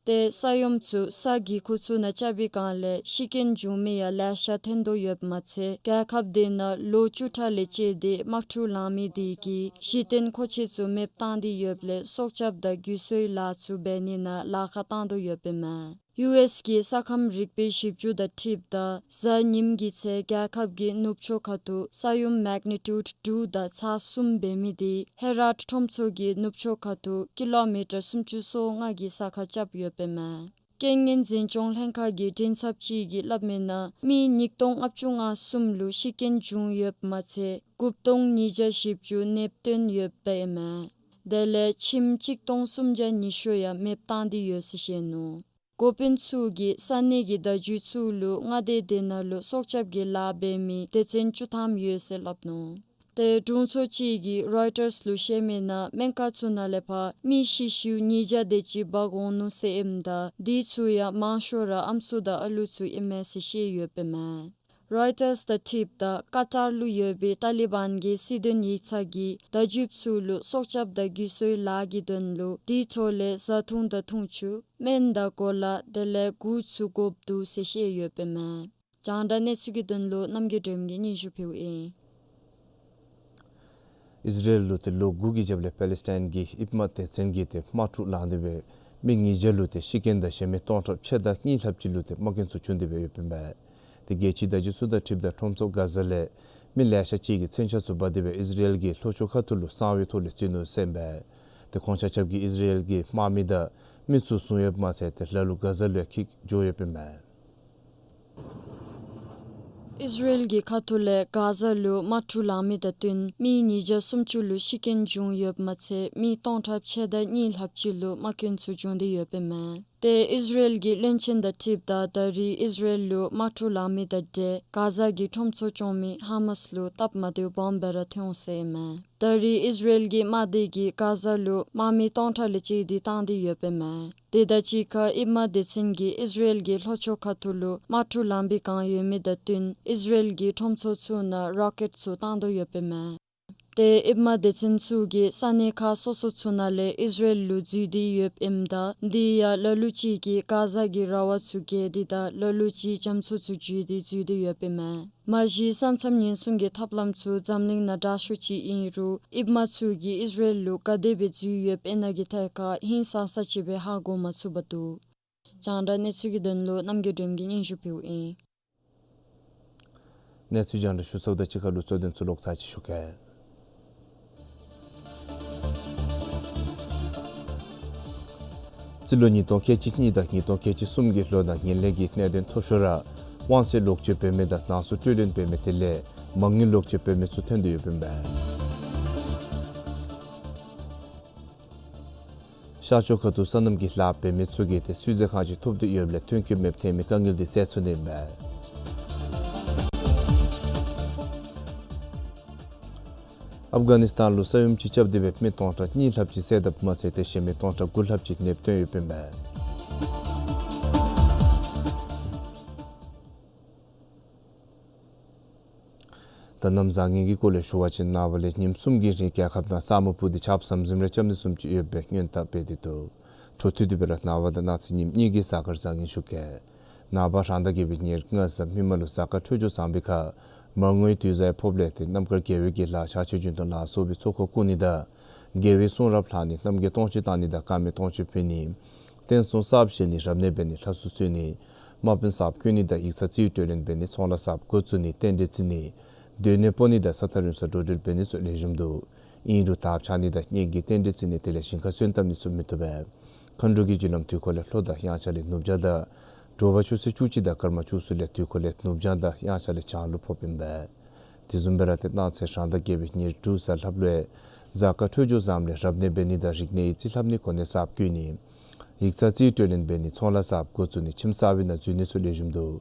ཏེ་ས་ཡོམ་ཚུ་ས་གི་ཁུག་ཚུ་ནང་རྐྱབ་པའི་སྒང་ལས་ཤི་རྐྱེན་བྱུང་མི་ཡང་ལེ་ཤ་ཐོན་དོ་ཡོདཔ་མ་ཚད་རྒྱལ་ཁབ་དེ་ནང་ལོ་བཅུ་ཕྲག་ལས་བཅད་དེ་དམག་འཁྲུག་ལང་མི་དེ་གིས་གཞི་རྟེན་མཁོ་ཆས་ཚུ་མེདཔ་བཏང་སྟེ་ཡོདཔ་ལས་སྲོག་སྐྱབས་དང་རྒུད་གསོའི་ལཱ་ཚུ་འབད་ནི་ནང་ལཱ་ཁག་བཏང་དོ་ཡོདཔ་ཨིན་མས། ཡུ་ཨེས་ཀྱི་ས་ཁམས་རིག་པའི་ཞིབ་འཇུག་དང་འཁྲིལཝ་ད་གཟའ་ཉིམ་གྱི་ཚེ་རྒྱལ་ཁབ་ཀྱི་ནུབ་ཕྱོགས་ཁ་ཐུག་ས་ཡོམ་མེག་ནི་ཊིའུཌ་དྲུག་དང་ཚེག་གསུམ་འབད་མི་དེ་ཧེ་རཱཊ་ཁྲོམ་ཚོགས་ཀྱི་ནུབ་ཕྱོགས་ཁ་ཐུག་ཀི་ལོ་མི་ཊར་སུམ་ཅུ་སོ་ལྔ་གི་ས་ཁར་རྐྱབ་ཡོདཔ་ཨིན་མས། རྐྱེན་ངན་འཛིན་སྐྱོང་ལྷན་ཁག་གི་མགྲིན་ཚབ་ཅིག་གིས་སླབ་མིའི་ནང་མི་ཉིས་སྟོང་ལྔ་བཅུ་ང་གསུམ་ལུ་ཤི་རྐྱེན་བྱུང་ཡོདཔ་མ་ཚད་དགུ་སྟོང་ཉིས་བརྒྱ་བཞི་བཅུ་གནོདཔ་བཏོན་ཡོདཔ་ཨིན་མས། དེ་ལས་ཁྱིམ་གཅིག་སྟོང་སུམ་བརྒྱ་ཉི་ཤུ་ཡང་མེདཔ་བཏང་སྟེ་ཡོད་ཟེར་བཤད་ནུག། འགོ་དཔོན་ཚུ་གིས་ས་གནས་ཀྱི་བརྡ་བརྒྱུད་ཚུ་ལུ་མངའ་སྡེ་དེ་ནང་ལུ་སྲོག་སྐྱབས་ཀྱི་ལཱ་འབད་མི་སྡེ་ཚན་བཅུ་ཐམ་ཡོད་ཟེར་སླབ་ནུག། ཏེ་དྲུང་འཚོ་ཅིག་གིས་རོའི་ཊརསི་ལུ་བཤད་མིའི་ནང་སྨན་ཁང་ཚུ་ནང་ལས་ཕར་མི་ཤི་ཤིཝ་ཉིས་བརྒྱ་དེ་ཅིག་འབག་འོང་ནུག་ཟེར་ཨིནམ་ད་དེ་ཚུ་ཡང་མང་ཤོས་ར་ཨམ་སྲུ་དང་ཨ་ལུ་ཚུ་ཨིན་མས་ཟེར་བཤད་ཡོདཔ་ཨིན་མས། རོའི་ཊརསི་དང་འཁྲིལཝ་ད་ཀ་ཏར་ལུ་ཡོད་པའི་ཏཱ་ལི་བཱན་གྱི་སྲིད་དོན་ཡིག་ཚང་གིས་བརྡ་བརྒྱུདཔ་ཚུ་ལུ་སྲོག་སྐྱབས་དང་རྒུད་གསོའི་ལཱ་གི་དོན་ལུ་དེའི་ཐོག་ལས་བཟའ་འཐུང་དང་འཐུང་ཆུ་སྨན་དང་གོ་ལ་དེ་ལས་གོས་ཚུ་དགོཔ་འདུག་ཟེར་བཤད་ཡོདཔ་ཨིན་མས། རྒྱང་བསྒྲགས་གནས་ཚུལ་གྱི་དོན་ལུ་རྣམ་རྒྱལ་སྒྲོལམ་གིས་སྙན་ཞུ་ཕུལཝ་ཨིན། ཨིས་ར་ཨེལ་ལུ་ཏེ་ལོ་དགུ་གི་རྒྱབ་ལས་པེ་ལེ་སི་ཊཱའིན་གྱི་ཨིཔ་མ་སྡེ་ཚན་གྱིས་ཏེ་དམག་འཁྲུག་ལང་སྟེ་སྦེ་མི་ཉིས་བརྒྱ་ལུ་ཏེ་ཤི་རྐྱེན་དང་གཞན་མི་སྟོང་ཕྲག་ཕྱེད་དང་གཉིས་ལྷགཔ་ཅིག་ལུ་ཏེ་རྨ་སྐྱོན་ཚུ་བྱུང་སྟེ་སྦེ་ཡོདཔ་ཨིན་པས། ཏེ་རྒྱལ་སྤྱིའི་བརྡ་བརྒྱུད་ཚུ་དང་འཁྲིལཝ་ད་ཁྲོམ་ཚོགས་གྷ་ཛ་ལས་མི་ལེ་ཤ་ཅིག་གིས་མཚོན་ཆ་ཚུ་འབག་སྟེ་སྦེ་ཨིས་ར་ཨེལ་གྱི་ལྷོ་ཕྱོགས་ཁ་ཐུག་ལུ་གསང་བའི་ཐོག་ལས་འཛུལ་ནུག་ཟེར་ཨིན་པས། ཏེ་ཁོང་ཆ་ཁྱབ་ཀྱིས་ཨིས་ར་ཨེལ་གྱི་དམག་མི་དང་མི་ཚུ་བཟུང་ཡོདཔ་མ་ཚད་ཏེ་ལ་ལུ་གྷ་ཛ་ལུ་ཡང་འཁྱིད་འགྱོ་ཡོདཔ་ཨིན་པས། ཨིས་ར་ཨེལ་གྱི་ཁ་ཐུག་ལས་གྷ་ཛ་ལུ་དམག་འཁྲུག་ལང་མི་དང་བསྟུན་མི་ཉིས་བརྒྱ་སུམ་ཅུ་ལུ་ཤི་རྐྱེན་བྱུང་ཡོདཔ་མ་ཚད་མི་སྟོང་ཕྲག་ཕྱེད་དང་གཉིས་ལྷགཔ་ཅིག་ལུ་རྨ་སྐྱོན་ཚུ་བྱུང་སྟེ་ཡོདཔ་ཨིན་མས། ཏེ་ཨིས་ར་ཨེལ་གྱི་བློན་ཆེན་དང་འཁྲིལཝ་ད་ད་རེས་ཨིས་ར་ཨེལ་ལུ་དམག་འཁྲུག་ལང་མི་དང་འབྲེལ་གྷ་ཛ་གི་ཁྲོམ་ཚོགས་སྐྱོང་མི་ཧ་མཱས་ལུ་སྟབས་མ་བདེཝ་སྦོམ་སྦེ་ར་ཐོན་འོང་ཟེར་ཨིན་མས། ད་རེས་ཨིས་ར་ཨེལ་གྱི་དམག་སྡེ་གིས་གྷ་ཛ་ལུ་དམག་མི་སྟོང་ཕྲག་ལས་བཅད་དེ་བཏང་སྟེ་ཡོདཔ་ཨིན་མས། དེ་དང་གཅིག་ཁར་ཨིཔ་མ་སྡེ་ཚན་གྱིས་ཨིས་ར་ཨེལ་གྱི་ལྷོ་ཕྱོགས་ཁ་ཐུག་ལུ་དམག་འཁྲུག་ལང་པའི་བསྒང་ཡོད་མི་དང་བསྟུན་ཨིས་ར་ཨེལ་གྱི་ཁྲོམ་ཚོགས་ཚུ་ནང་རོ་ཀེཊ་ཚུ་བཏང་དོ་ཡོདཔ་ཨིན་མས། ཏེ་ཨིཔ་མ་སྡེ་ཚན་ཚུ་གིས་ས་གནས་ཁག་སོ་སོ་ཚུ་ནང་ལས་ཨིས་ར་ཨེལ་ལུ་འཛུལ་ཏེ་ཡོདཔ་ཨིནམ་ད་དེ་ཡང་ལ་ལུ་ཅིག་གིས་གྷ་ཛ་གི་ར་བ་ཚུ་བརྒལ་ཏེ་དང་ལ་ལུ་ཅིག་རྒྱ་མཚོ་ཚུ་བརྒྱུད་དེ་འཛུལ་ཏེ་ཡོདཔ་ཨིན་མས། མ་གཞི་ས་མཚམས་ཉེན་སྲུང་གི་ཐབས་ལམ་ཚུ་འཛམ་གླིང་ནང་དྲག་ཤོས་ཅིག་ཨིན་རུང་ཨིཔ་མ་ཚུ་གིས་ཨིས་ར་ཨེལ་ལུ་ག་དེ་སྦེ་འཛུལ་ཡོདཔ་ཨིན་ན་གི་ཐད་ཁར་ཧིང་སངས་ས་ཅིག་སྦེ་ཧ་གོ་མ་ཚུགས་པ་འདུག། རྒྱང་བསྒྲགས་གནས་ཚུལ་གྱི་དོན་ལུ་རྣམ་རྒྱལ་སྒྲོལམ་གྱིས་སྙན་ཞུ་ཕུལཝ་ཨིན། གནས་ཚུལ་རྒྱང་བསྒྲགས་ཞུ་ཚརཝ་དང་གཅིག་ཁར་ལུ་གཙོ་དོན་ཚུ་ལོག་ཚར་ཅིག་ཞུ་གེ། རྩིས་ལོ་ཉིས་སྟོང་ཁལ་གཅིག་གཉིས་དང་ཉིས་སྟོང་ཁལ་གཅིག་གསུམ་གྱི་ལོ་ནང་ངན་ལྷད་ཀྱི་གནད་དོན་མཐོ་ཤོས་ར་དབང་ཚད་ལོག་སྤྱོད་འབད་མི་དང་ནང་གསུག་སྤྲོད་ལེན་འབད་མི་དེ་ལས་མ་དངུལ་ལོག་སྤྱོད་འབད་མི་ཚུ་ཐོན་དོ་ཡོདཔ་ཨིན་པས། ཤར་ཕྱོགས་ཁ་ཐུག་སོ་ནམ་གྱི་ལཱ་འབད་མི་ཚུ་གིས་ཏེ་ཚོད་བསྲེ་ཁག་ཅིག་ཐོབ་སྟེ་ཡོདཔ་ལས་ཐོན་སྐྱེད་མེདཔ་ཐལ་མི་དཀའ་ངལ་འདི་སེལ་ཚུགས་ནི་ཨིན་པས། ཨབ་གྷ་ནི་སི་ཐན་ལུ་ས་ཡོམ་ཅིག་རྐྱབ་སྟེ་སྦེ་མི་སྟོང་ཕྲག་གཉིས་ལྷགཔ་ཅིག་བསད་དཔ་མ་ཚད་ཏེ་གཞན་མི་སྟོང་ཕྲག་དགུ་ལྷགཔ་ཅིག་ནདཔ་བཏོན་ཡོདཔ་ཨིན་པས། ད་གནམ་བཟང་ངན་གྱི་སྐོར་ལས་ཞུ་བ་ཅིན་ནངས་པ་ལས་ཉིནམ་གསུམ་གྱི་རིང་རྒྱལ་ཁབ་ནང་ས་སྨུག་སྤུབས་ཏེ་ཆརཔ་ཟམ་ཟིམ་རེ་རྐྱབ་ནི་བཟུམ་ཅིག་ཡོད་པའི་སྔོན་བརྡ་སྤེལ་ཏེ་འདུག། འཕྲོ་མཐུད་དེ་སྦེ་ར་ནངས་པ་དང་གནངས་ཚེ་ཉིནམ་གཉིས་ཀྱི་གཟའ་སྐར་བཟང་ངན་ཞུ་གེ། ནངས་པ་རང་ཟླ་བརྒྱད་པའི་ཉེར་ལྔ་གཟའ་མིག་དམར་ལུ་གཟའ་སྐར་འཕྲོད་སྦྱོར་བཟང་པའི་ཁར་མར་ངོའི་དུས་བཟང་ཕོགཔ་ལས་ཏེ་གནམ་གང་རྒྱལ་བའི་གི་ལྷ་ཕྱག་མཆོད་སྦྱིན་གཏོང་ལ་སོགས་པའི་ཚོགས་འཁོར་བསྐོར་ནི་དང་རྒྱལ་བའི་གསུང་རབ་ལྷག་ནི་རྣམ་རྒྱལ་སྟོང་མཆོད་བཏང་ནི་དང་དཀར་མེ་སྟོང་མཆོད་ཕུལ་ནི། བསྟན་སྲུང་གསརཔ་བཞེངས་ནི་རབ་གནས་འབད་ནི་ལྷ་གསོལ་གསོལ་ནི། དམག་དཔོན་གསརཔ་བསྐོ་ནི་དང་ཡིག་ཚང་རྩིས་སྤྲོད་ལེན་འབད་ནི་ཚོང་ལཱ་གསརཔ་འགོ་བཙུགས་ནི་རྟེན་འབྲེལ་བརྩི་ནི། སྡོད་གནས་སྤོ་ནི་དང་ས་ཐག་རིང་སར་འགྲོ་འགྲུལ་འབད་ནི་སོགས་ལེགས་ཤོམ་འདུག། ཨིན་རུང་དརཔ་འཕྱར་ནི་དང་གཉེན་གྱི་རྟེན་འབྲེལ་བརྩི་ནི་དེ་ལས་ཞིང་ཁར་སོན་བཏབ་ནི་ཚུ་མི་བཏུབ་པས། མཁའ་འགྲོ་གི་རྒྱུ་ལམ་དུས་འཁོར་ལས་ལྷོ་དང་དབྱངས་འཆར་ལས་ནུབ་བྱང་དང་། དྲོ་པ་ཆུ་ཚོད་བཅུ་གཅིག་དང་སྐར་མ་བཅུ་གསུམ་ལས་དུས་འཁོར་ལས་ནུབ་བྱང་དང་དབྱངས་འཆར་ལས་བྱང་ལུ་ཕོགཔ་ཨིན་པས། དེ་བཟུམ་སྦེ་ར་ཏེ་གནངས་ཚེ་རང་ཟླ་བརྒྱད་པའི་ཉེར་དྲུག་གཟའ་ལྷགཔ་ལུ་གཟའ་སྐར་འཕྲོད་སྦྱོར་བཟངམ་ལས་རབ་གནས་འབད་ནི་དང་རིག་གནས་ཡིག་རྩིས་ལྷབ་ནི་གོ་གནས་གསརཔ་བསྐོ་ནི། ཡིག་ཚང་རྩིས་སྤྲོད་ལེན་འབད་ནི་ཚོང་ལཱ་གསརཔ་འགོ་བཙུགས་ནི་ཁྱིམ་གསར་པའི་ནང་འཛུལ་ནི་ཚུ་ལེགས་ཤོམ་འདུག།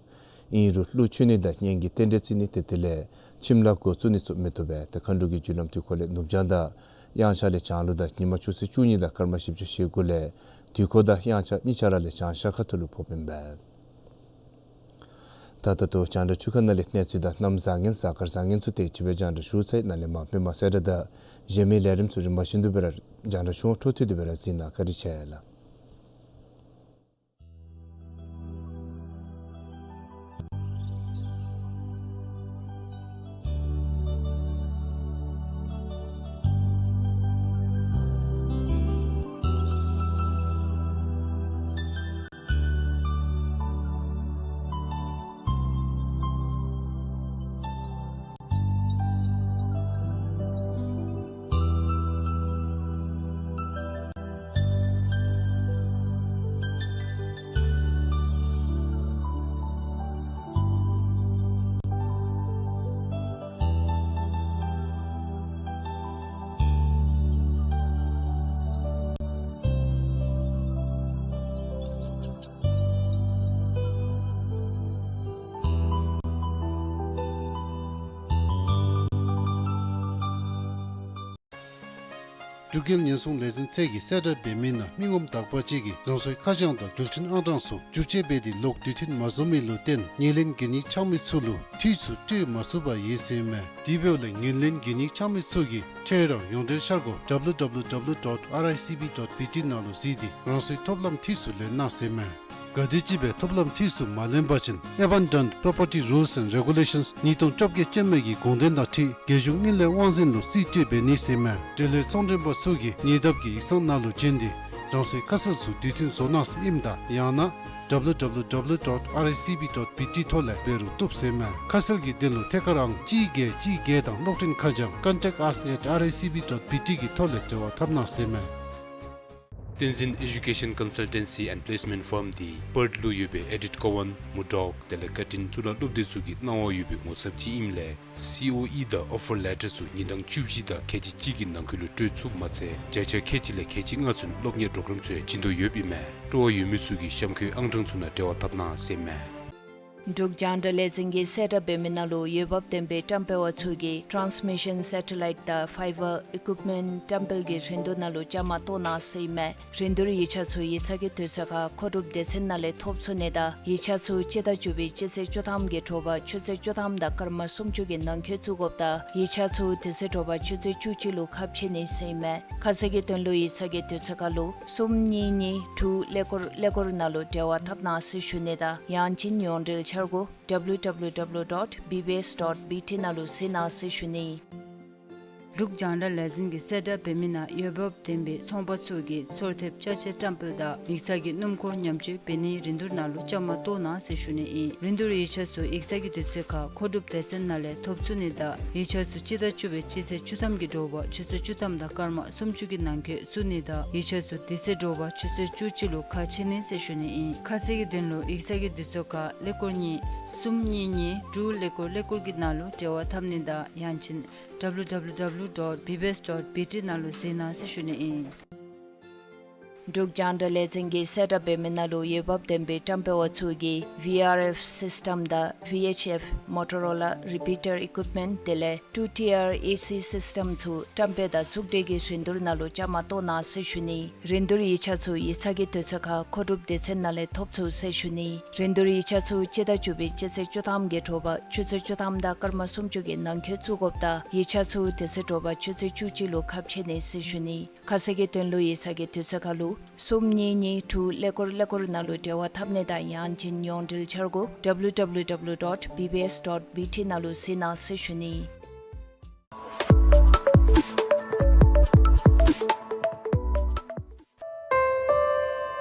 ཨིན་རུང་གླུ་མཆོད་ནི་དང་གཉེན་གྱི་རྟེན་འབྲེལ་བརྩི་ནི་དེ་དེ་ལས་ཁྱིམ་ལཱ་འགོ་བཙུགས་ནི་ཚུ་མི་བཏུབ་པས། ཏེ་མཁའ་འགྲོ་གི་རྒྱུ་ལམ་དུས་འཁོར་ལས་ནུབ་བྱང་དང་དབྱངས་འཆར་ལས་བྱང་ལུ་དང་ཉིན་མ་ཆུ་ཚོད་བཅུ་གཉིས་དང་སྐར་མ་བཞི་བཅུ་ཞེ་དགུ་ལས་དུས་འཁོར་དང་དབྱངས་འཆར་གཉིས་ཆ་ར་ལས་བྱང་ཤར་ཁ་ཐུག་ལུ་ཕོགཔ་ཨིན་པས། ད་ད་ལྟོ་རྒྱང་བསྒྲགས་ཆུ་ཁ་ནང་ལས་གནས་ཚུལ་དང་གནམ་བཟང་ངན་གཟའ་སྐར་བཟང་ངན་ཚུ་དེ་ཅིག་སྦེ་རྒྱང་བསྒྲགས་ཞུ་ཚར་ཡི། ནཱ་ལས་མར་མི་མང་གསལ་བསྒྲགས་དང་གཞན་མི་ལས་རིམ་ཚུ་རིམ་པ་བཞིན་དུ་སྦེ་ར་རྒྱང་བསྒྲགས་ཞུ་འོང་། འཕྲོ་མཐུད་དེ་སྦེ་ར་གཟིགས་གནང་། བཀའ་དྲིན་ཆེ་ལགས། འབྲུག་རྒྱལ་ཉེན་སྲུང་ལས་འཛིན་ཚད་ཀྱི་གསལ་བསྒྲགས་འབད་མི་ནང་མི་ངོམ་དག་པ་ཅིག་གིས་རང་སོའི་ཁ་བྱང་དང་འགྲུལ་ཆེན་ཨང་གྲངས་སོགས་བསྒྱུར་བཅོས་འབད་དེ་ལོག་དུས་མཐུན་མ་བཟོ་མི་ལུ་བརྟེན་ཉེར་ལེན་གན་ཡིག་འཆང་མི་ཚུ་ལུ་འཐུས་ཚུ་སྤྲོད་མ་ཚུགས་པར་ཡོད་ཟེར་མས། དེ་འབདཝ་ལས་ཉེར་ལེན་གན་ཡིག་འཆང་མི་ཚུ་གིས་ཁྱོད་རའི་ཡོངས་འབྲེལ་འཆར་སྒོ་W W W dot R I C B dot B T ནང་ལུ་གཟིགས་ཏེ་རང་སོའི་ཐོབ་ལམ་འཐུས་ཚུ་ལེན་གནང་ཟེར་མས། གལ་ཏེ་ཅིག་སྦེ་ཐོབ་ལམ་འཐུས་ཚུ་མ་ལེན་པ་ཅིན་Abandoned Property Rules and Regulations ཉིས་སྟོང་བཅོ་བརྒྱད་ཅན་མའི་གི་དགོངས་དོན་དང་འཁྲིལ་རྒྱལ་གཞུང་དངུལ་ལས་དབང་འཛིན་ལུ་རྩིས་སྤྲོད་འབད་ནི་ཟེར་མས། འབྲེལ་ཡོད་ཚོང་མགྲོན་པ་ཚུ་གིས་ཉེ་འདབས་ཀྱི་ཡིག་ཚང་ནང་ལུ་བྱོན་ཏེ་རང་སོའི་ཁ་གསལ་ཚུ་དུས་མཐུན་བཟོ་གནང་ཟེར་ཨིནམ་ད་ཡང་ན་W W W dot R I C B dot B T ཐོག་ལས་འབད་རུང་བཏུབ་ཟེར་མས། ཁ་གསལ་གྱི་དོན་ལུ་ཐད་ཀར་ཨང་གཅིག་བརྒྱད་གཅིག་བརྒྱད་དང་གློག་འཕྲིན་ཁ་བྱང་contact us at R I C B dot B T གི་ཐོག་ལས་འབྲེལ་བ་འཐབ་གནང་ཟེར་མས། བསྟན་འཛིན་Education Consultancy and Placement Firm འདི་པརཐ་ལུ་ཡོད་པའི་ཨེ་ཌིཐ་ཀོ་ཝན་མུར་ཌོག་དེ་ལས་ཀར་ཊིན་གཙུག་ལག་སློབ་སྡེ་ཚུ་གི་གནང་བ་ཡོད་པའི་ངོ་ཚབ་ཅིག་ཨིནམ་ལས་སི་ཨོ་ཨི་དང་ཨོ་ཕར་ལེ་ཊར་ཚུ་ཉིན་གྲངས་བཅུ་བཞི་དང་ཁལ་གཅིག་གཅིག་གི་ནང་འཁོད་ལུ་སྤྲོད་ཚུགསཔ་མ་ཚད་བརྒྱ་ཆ་ཁལ་གཅིག་ལས་ཁལ་གཅིག་ལྔ་ཚུན་སློབ་གཉེར་གྲོགས་རམ་ཚུ་ཡང་བྱིན་དོ་ཡོདཔ་ཨིན་མས། སྤྲོ་བ་ཡོད་མི་ཚུ་གིས་གཤམ་འཁོད་ཨང་གྲངས་ཚུ་ནང་འབྲེལ་བ་འཐབ་གནང་ཟེར་མས། འབྲུག་རྒྱང་བསྒྲགས་ལས་འཛིན་གྱི་གསལ་བསྒྲགས་འབད་མི་ནང་ལུ་འོས་འབབ་ལྡན་པའི་བཀྲམ་སྤེལ་བ་ཚུ་གིས་Transmission Satellite དང་Fiber Equipment བཀྲམ་སྤེལ་གྱི་རིན་བསྡུར་ནང་ལུ་བཅའ་མར་གཏོགས་གནང་ཟེར་ཨིན་མས། རིན་བསྡུར་ཡིག་ཆ་ཚུ་ཡིག་ཚང་གི་དུས་ཚོད་ཁར་མཁོ་སྒྲུབ་སྡེ་ཚན་ནང་ལས་ཐོབ་ཚུགས་ནི་དང་ཡིག་ཆ་ཚུ་སྤྱི་ཟླ་བཅུ་པའི་སྤྱི་ཚེས་བཅུ་ཐམ་གྱི་དྲོ་པ་ཆུ་ཚོད་བཅུ་ཐམ་དང་སྐར་མ་སུམ་ཅུ་གི་ནང་འཁོད་བཙུགས་དགོཔ་ད་ཡིག་ཆ་ཚུ་དེ་ཚེ་དྲོ་པ་ཆུ་ཚོད་བཅུ་གཅིག་ལུ་ཁ་ཕྱེ་ནི་ཟེར་ཨིན་མས། ཁ་གསལ་གྱི་དོན་ལུ་ཡིག་ཚང་གི་དུས་ཚོད་ཁར་ལུ་གསུམ་གཉིས་གཉིས་དྲུག་ཀླད་ཀོར་ཀླད་ཀོར་ནང་ལུ་འབྲེལ་བ་འཐབ་གནང་ཟེར་ཞུ་ནི་དང་ཡང་ཅིན་ཡོངས་འབྲེལ་འཆར་སྒོ་W W W dot B B S dot B T ནང་ལུ་གཟིགས་གནང་ཟེར་ཞུ་ནི། འབྲུག་རྒྱང་བསྒྲགས་ལས་འཛིན་གྱི་གསལ་བསྒྲགས་འབད་མི་ནང་འོས་འབབ་ལྡན་པའི་ཚོང་པ་ཚུ་གིས་ཚོང་དེབ་ཅ་ཆས་བཀྲམ་སྤེལ་དང་ཡིག་ཚང་གི་སྣུམ་འཁོར་ཉམས་བཅོས་འབད་ནིའི་རིན་བསྡུར་ནང་ལུ་བཅའ་མར་གཏོགས་གནང་ཟེར་ཞུ་ནི་ཨིན། རིན་བསྡུར་ཡིག་ཆ་ཚུ་ཡིག་ཚང་གི་དུས་ཚོད་ཁར་མཁོ་སྒྲུབ་སྡེ་ཚན་ནང་ལས་ཐོབ་ཚུགས་ནི་དང་ཡིག་ཆ་ཚུ་སྤྱི་ཟླ་བཅུ་པའི་སྤྱི་ཚེས་བཅུ་ཐམ་གྱི་དྲོ་པ་ཆུ་ཚོད་བཅུ་ཐམ་དང་སྐར་མ་སུམ་ཅུ་གི་ནང་འཁོད་བཙུགས་ནི་དང་ཡིག་ཆ་ཚུ་དེ་ཚེ་དྲོ་པ་ཆུ་ཚོད་བཅུ་གཅིག་ལུ་ཁ་ཕྱེ་ནི་ཟེར་ཞུ་ནི་ཨིན། ཁ་གསལ་གྱི་དོན་ལུ་ཡིག་ཚང་གི་དུས་ཚོད་ཁར་ཀླད་ཀོར་གཉིས་གསུམ་གཉིས་གཉིས་དྲུག་ཀླད་ཀོར་ཀླད་ཀོར་གྱི་ནང་ལུ་འབྲེལ་བ་འཐབ་ནི་དང་ཡང་ཅིན་W W W dot B B S dot B T ནང་ལུ་གཟིགས་གནང་ཟེར་ཞུ་ནི་ཨིན། འབྲུག་རྒྱང་བསྒྲགས་ལས་འཛིན་གྱིས་གསལ་བསྒྲགས་འབད་མི་ནང་ལུ་འོས་འབབ་ལྡན་པའི་བཀྲམ་སྤེལ་བ་ཚུ་གིས་ཝི་ཨར་ཨེཕ་སིསི་ཊམ་དང་ཝི་ཨེཆ་ཨེཕ་མོ་ཊོ་རོ་ལ་རི་པི་ཊར་ཨི་ཀུའིཔ་མེནཊ་དེ་ལས་ཊུ་ཊི་ཨར་ཨེ་སི་སིསི་ཊམ་ཚུ་བཀྲམ་སྤེལ་དང་ཚོགས་སྒྲིག་གི་རིན་བསྡུར་ནང་ལུ་བཅའ་མར་གཏོགས་གནང་ཟེར་ཞུ་ནི། རིན་བསྡུར་ཡིག་ཆ་ཚུ་ཡིག་ཚང་གི་དུས་ཚོད་ཁར་མཁོ་སྒྲུབ་སྡེ་ཚན་ནང་ལས་ཐོབ་ཚུགས་ཟེར་ཞུ་ནི། རིན་བསྡུར་ཡིག་ཆ་ཚུ་སྤྱི་ཟླ་བཅུ་པའི་སྤྱི་ཚེས་བཅུ་ཐམ་གྱི་དྲོ་པ་ཆུ་ཚོད་བཅུ་ཐམ་དང་སྐར་མ་སུམ་ཅུ་གི་ནང་འཁོད་བཙུགས་དགོཔ་དང་ཡིག་ཆ་ཚུ་དེ་ཚེ་དྲོ་པ་ཆུ་ཚོད་བཅུ་གཅིག་ལུ་ཁ་ཕྱེ་ནི་ཟེར་ཞུ་ནི། ཁ་གསལ་གྱི་དོན་ལུ་ཡིག་ཚང་གི་དུས་ཚོད་ཁར་ལུ་གསུམ་གཉིས་གཉིས་དྲུག་ཀླད་ཀོར་ཀླད་ཀོར་ནང་ལུ་འབྲེལ་བ་འཐབ་ནི་དང་ཡང་ཅིན་ཡོངས་འབྲེལ་འཆར་སྒོ་ཌབ་ལུ་ཌབ་ལུ་ཌབ་ལུ་ཌོཊ་བི་བི་ཨེསི་ཌོཊ་བི་ཊི་ནང་ལུ་གཟིགས་གནང་ཟེར་ཞུ་ནི།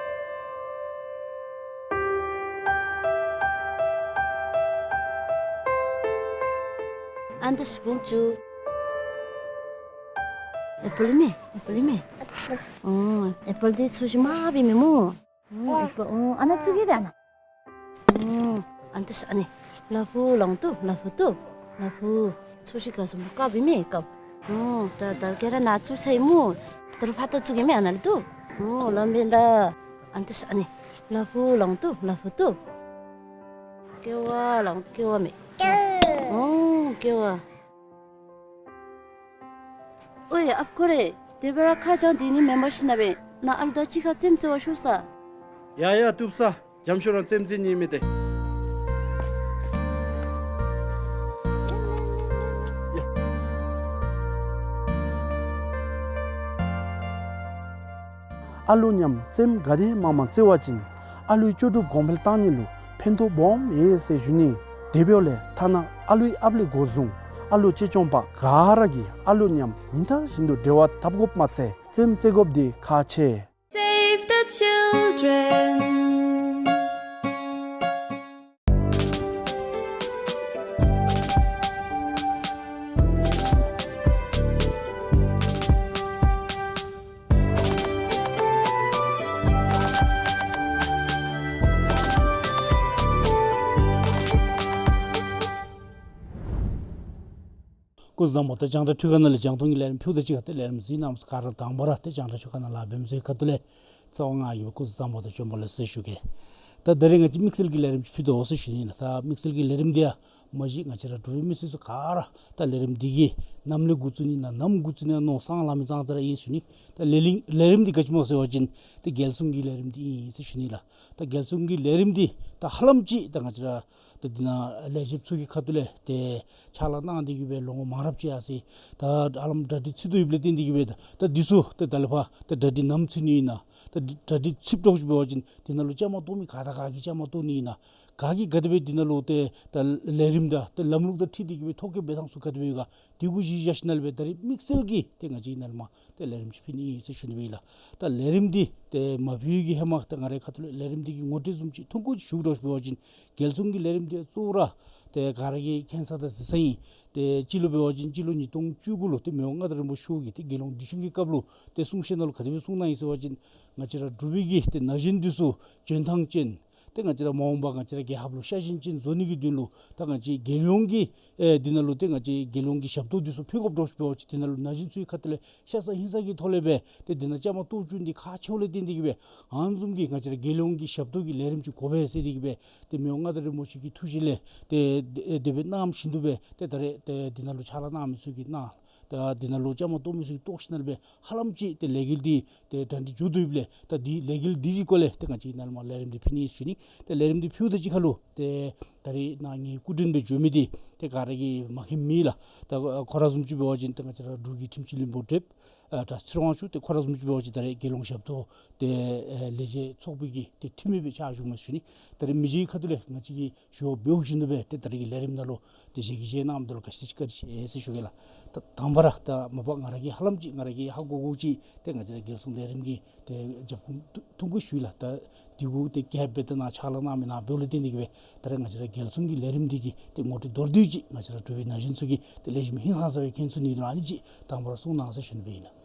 ཨན་ཏ་ཤ་བུམ་ཅུ། ཨེ་པཱལ་མེ། ཨེ་པཱལ་མེ། ཨོ་ཨེ་པཱལ་འདི་ཚུ་ཤི་མ་བི་མེ་མོ། ཨོ་ཨེ་པཱལ། ཨོ་ཨ་ན་ཚུ་གི་དེ་ཨ་ན། ཨོ་ཨན་ཏ་ཤ་ཨ་ནི། ལ་ཕུག་ལོང་ཏོ་ལ་ཕུག་ཏོ། ལ་ཕུག་ཚུ་ཤི་ཀ་སུ་མ་ཀ་བི་མེ་ཀ། ཨོ་ད་ད་ཀེ་ར་ན་ཚུ་ཚའི་མོ། ད་རུ་ཕ་ཏ་ཚུ་གི་མེ་ཨ་ན་ལི་ཏོ། ཨོ་ལམ་བེ་ད། ཨན་ཏ་ཤ་ཨ་ནི། ལ་ཕུག་ལོང་ཏོ་ལ་ཕུག་ཏོ། ཀེ་བ་ལོང་ཀེ་བ་མེ། ཨོ་ཀེ་བ། ཨོའེ་ཨཔ་ཁོ་རེ། དེ་བེ་ར་ཁ་ཅང་དེ་ནི་མེན་པར་ཤི་ན་བེ་ན་ཨ་ལུ་ད་ཅི་ཁ་ཙེམ་ཙེ་བ་ཤུ་ས། ཡ་ཡ་ཏུབ་ས། རྒྱམ་ཤོ་རང་ཙེམ་ཙེ་ནི་མེ་ཏེ། ཡ། ཨ་ལུ་མཉམ་ཙེམ་ག་དེ་མང་མང་ཙེ་བ་ཅིན་ཨ་ལུའི་ལྕོགས་གྲུབ་གོང་འཕེལ་བཏང་ནི་ལུ་ཕན་ཐོགས་སྦོམ་ཡོད་ཟེར་ཞུ་ནི། དེ་འབདཝ་ལས་ཐ་ན་ཨ་ལུའི་ཨཔ་ལས་འགོ་བཟུང་ཨ་ལུ་གཅེས་སྐྱོང་པ་ག་ར་གིས་ཨ་ལུ་མཉམ་ཉིན་ལྟར་བཞིན་དུ་འབྲེལ་བ་འཐབ་དགོཔ་མ་ཚད་ཙེམ་ཙེ་དགོཔ་འདི་ཁག་ཆེ། Save the children. སྐུ་གཟུགས་བཟང་པོ། ད་རྒྱང་བསྒྲགས་ཐོག་ཁ་ནང་ལས་རྒྱང་མཐོང་གི་ལས་རིམ་ཕུལཝ་ད་གཅིག་ཁར་ཏེ་ལས་རིམ་གཟིགས་གནང་མི་ག་ར་དང་པ་ར་ཏེ་རྒྱང་བསྒྲགས་ཐོག་ཁ་ནང་ལཱ་འབད་མི་ཚུ་གི་ཁ་ཐུག་ལས་རྩ་བ་ང་གིས་སྐུ་གཟུགས་བཟང་པོ་དང་བྱོན་པ་ལེགས་ཟེར་ཞུ་གེ། ད་ད་རིས་ང་བཅས་དམིགས་བསལ་གྱི་ལས་རིམ་ཅིག་ཕུལ་དོ་ཟེར་ཞུ་ནི་ལགས། ད་དམིགས་བསལ་གྱི་ལས་རིམ་འདི་ཡང་མ་གཞི་ང་བཅས་ར་འབྲུག་པའི་མི་སེར་ཚུ་ག་ར་ད་ལས་རིམ་འདི་གི་ནམ་ལས་འགོ་བཙུགས་ནི་ཨིན་ན་ནམ་འགོ་བཙུགས་ནི་ཨིན་ན་མནོ་བསམ་ལང་མི་ཙང་ཙ་ར་ཨིན་ཞུ་ནི། ད་ལས་རིམ་ལས་རིམ་འདི་ག་ཅི་སྨོ་ཟེར་བ་ཅིན་ཏེ་རྒྱལ་སྲུང་གི་ལས་རིམ་འདི་ཨིན་ཟེར་ཞུ་ནི་ལགས། ད་རྒྱལ་སྲུང་གི་ལས་རིམ་འདི་ད་ཧ་ལམ་ཅིག་ད་ང་བཅས་ར་ད་འདི་ནང་ལས་བྱེདཔ་ཚུ་གི་ཁ་ཐུག་ལས་ཏེ་ཕྱག་ལཱ་གནང་སྟེ་གི་སྦེ་ལོ་ངོ་མང་རབས་ཅིག་ཡར་སོ་ཡི། ད་ཧ་ལམ་གྲ་སྒྲིག་ཚུད་དོ་ཡོདཔ་ལས་བརྟེན་ཏེ་གི་སྦེ་ད་ད་འདི་ཚུ་ད་ད་ལས་ཕར་ད་གྲ་སྒྲིག་ནམ་ཚུད་ནི་ཨིན་ན། ད་གྲ་སྒྲིག་ཚུདཔ་འདྲཝ་ཅིག་འབད་བ་ཅིན་འདི་ནང་ལུ་བཅའ་མར་གཏོགས་མི་ག་དང་ག་གིས་བཅའ་མར་གཏོགས་ནི་ཨིན་ན། ག་གིས་ག་དེ་སྦེ་འདི་ནང་ལུ་ཏེ་ད་ལས་རིམ་དང་ཏེ་ལམ་ལུགས་དང་འཁྲིལ་ཏེ་གི་སྦེ་ཐོ་བཀོད་འབད་ཐངས་ཚུ་ག་དེ་སྦེ་ཡོད་ག། དེ་གུ་གཞི་བཞག་ཞིནམ་ལས་སྦེ་ད་རིས་དམིགས་བསལ་གྱི་ཏེ་ང་བཅས་ནཱ་ལས་མར་ཏེ་ལས་རིམ་ཅིག་ཕུལ་ནི་ཨིན་ཟེར་ཞུ་ནི་སྦེ་ཨིན་ལགས། ད་ལས་རིམ་འདི་ཏེ་མ་ཕུལ་གི་ཧེ་མ་ད་ང་རའི་ཁ་ཐུག་ལས་ལས་རིམ་འདི་གི་ངོ་སྤྲོད་བཟུམ་ཅིག་ཐུང་ཀུ་ཅིག་ཞུ་དགོཔ་འབད་བ་ཅིན་རྒྱལ་སྲུང་གི་ལས་རིམ་འདི་གཙོ་བོ་ར་ཏེ་ག་ར་གིས་མཁྱེན་ས་དང་གཟིགས་ས་ཨིན། ཏེ་སྤྱི་ལོ་འབད་བ་ཅིན་སྤྱི་ལོ་ཉིས་སྟོང་བཅུ་དགུ་ལུ་ཏེ་མི་དབང་མངའ་བདག་རིན་པོ་ཆེ་མཆོག་གིས་ཏེ་རྒྱལ་ཡོངས་དུས་ཆེན་གྱི་སྐབས་ལུ་ཏེ་གསུང་བཤད་ནང་ལུ་ག་དེ་སྦེ་གསུངས་གནང་ཡི་ཟེར་བ་ཅིན་ང་བཅས་ར་འབྲུག་པའི་གི་ཏེ་ན་གཞོན་འདི་ཚུ་འཇོན་ཐངས་ཅན་ཏེ་ང་བཅས་ར་མ་འོངས་པ་ང་བཅས་ར་རྒྱལ་ཁབ་ལུ་ཤ་ཞེན་ཅན་བཟོ་ནི་གི་དོན་ལུ་ད་ང་བཅས་རྒྱལ་ཡོངས་ཀྱི་ཨེ་འདི་ནང་ལུ་ཏེ་ང་བཅས་རྒྱལ་ཡོངས་ཀྱི་ཞབས་ཏོག་འདི་ཚུ་ཕུལ་དགོཔ་འདྲཝ་ཅིག་འབད་བ་ཅིན་འདི་ནང་ལུ་ན་གཞོན་ཚུ་གི་ཁ་ཐུག་ལས་ཤ་ཚ་ཧིང་ཚ་གི་ཐོག་ལས་སྦེ་ཏེ་འདི་ནང་བཅའ་མར་གཏོགས་བཅུག་ནི་འདི་ཁག་ཆེཝ་ལས་བརྟེན་ཏེ་གི་སྦེ་ཨ་ནི་བཟུམ་གྱི་ང་བཅས་ར་རྒྱལ་ཡོངས་ཀྱི་ཞབས་ཏོག་གི་ལས་རིམ་ཅིག་དགོ་པས་ཟེར་ཏེ་གི་སྦེ་ཏེ་མི་དབང་མངའ་བདག་རིན་པོ་ཆེ་གི་ཐུགས་བཞེད་ལས་ཏེ་དེ་དེ་སྦེ་གནངམ་བཞིན་དུ་སྦེ་ཏེ་ད་རེས་ཏེ་འདི་ནང་ལུ་ཕྱག་ལཱ་གནང་མི་ཚུ་གིས་གནང་། ད་འདི་ནང་ལུ་བཅའ་མར་གཏོགས་མི་ཚུ་གིས་གཏོགས་ཞིནམ་ལས་སྦེ་ཧ་ལམ་ཅིག་ཏེ་ལས་འགུལ་འདི་ཏེ་གྲ་སྒྲིག་མཇུག་བསྡུ་ཡོདཔ་ལས་ད་འདི་ལས་འགུལ་འདི་གི་སྐོར་ལས་ཏེ་ང་བཅས་ནཱ་ལས་མར་ལས་རིམ་འདི་ཕུལ་ནི་ཨིན་ཟེར་ཞུ་ནི། ཏེ་ལས་རིམ་འདི་ཕུལཝ་ད་གཅིག་ཁར་ལུ་ཏེ་ད་རིས་ནཱ་ངེའི་སྐུ་མགྲོན་སྦེ་འབྱོན་མི་འདི་ཏེ་ག་ར་གིས་མ་མཁྱེན་མེད་ལགས། ད་ཁོ་ར་བཟུམ་ཅིག་འབད་བ་ཅིན་ཏེ་ང་བཅས་ར་འབྲུག་གི་ཁྲིམས་སྤྱི་བློན་པོ་བགྲེསཔ་ཨ་གྲྭ་ཚེ་རིང་དབང་ཕྱུག། ཏེ་ཁོ་ར་བཟུམ་ཅིག་འབད་བ་ཅིན་ད་རེས་རྒྱལ་ཡོངས་ཞབས་ཏོག་ཏེ་ཨེ་ལས་བྱེད་ཚོགས་པའི་གི་ཏེ་འཐུས་མི་སྦེ་ཕྱག་ཞུཝ་མས་ཟེར་ཞུ་ནི། ད་རེས་མི་རྗེ་གི་ཁ་ཐུག་ལས་ང་བཅས་ཀྱིས་ཞུ་བ་འབདཝ་བཞིན་དུ་སྦེ་ཏེ་ད་རེས་ཀྱི་ལས་རིམ་ནང་ལུ་ཏེ་ཞལ་གྱིས་བཞེས་གནང་མི་འདི་ལུ་ག་ཅི་དེ་ཅིག་བཀའ་དྲིན་ཆེ་ཟེར་ཞུ་གེ་ལགས། ད་དང་པ་ར་ད་མ་པ་ང་ར་གིས་ཧ་ལམ་ཅིག་ང་ར་གིས་ཧ་གོ་གོཝ་ཅིག་ཏེ་ང་བཅས་ར་རྒྱལ་སྲུང་ལས་རིམ་གྱི་ཏེ་རྒྱབ་ཁུངས་ཐུང་ཐུང་ཀུ་ཞུ་ཡི་ལགས། ད་འདི་གུ་ཏེ་རྒྱབ་སྦེ་ད་ནཱ་ཕྱག་ལཱ་གནང་མི་ནང་འབདཝ་ལས་བརྟེན་ཏེ་གི་སྦེ་ད་རེས་ང་བཅས་ར་རྒྱལ་སྲུང་གི་ལས་རིམ་འདི་གི་ཏེ་ངོ་སྤྲོད་མདོར་བསྡུས་ཅིག་ང་བཅས་ར་འབྲུག་པའི་ན་གཞོན་ཚུ་གིས་ཏེ་ལེགས་ཤོམ་ཧིང་སངས་ས་སྦེ་མཁྱེན་ཚུགས་ནི་དོན་ལུ་ཨ་ནི་ཅིག་དང་པ་ར་གསུང་གནང་ཟེར་ཞུ་ནི་སྦེ་ཨིན་ལགས།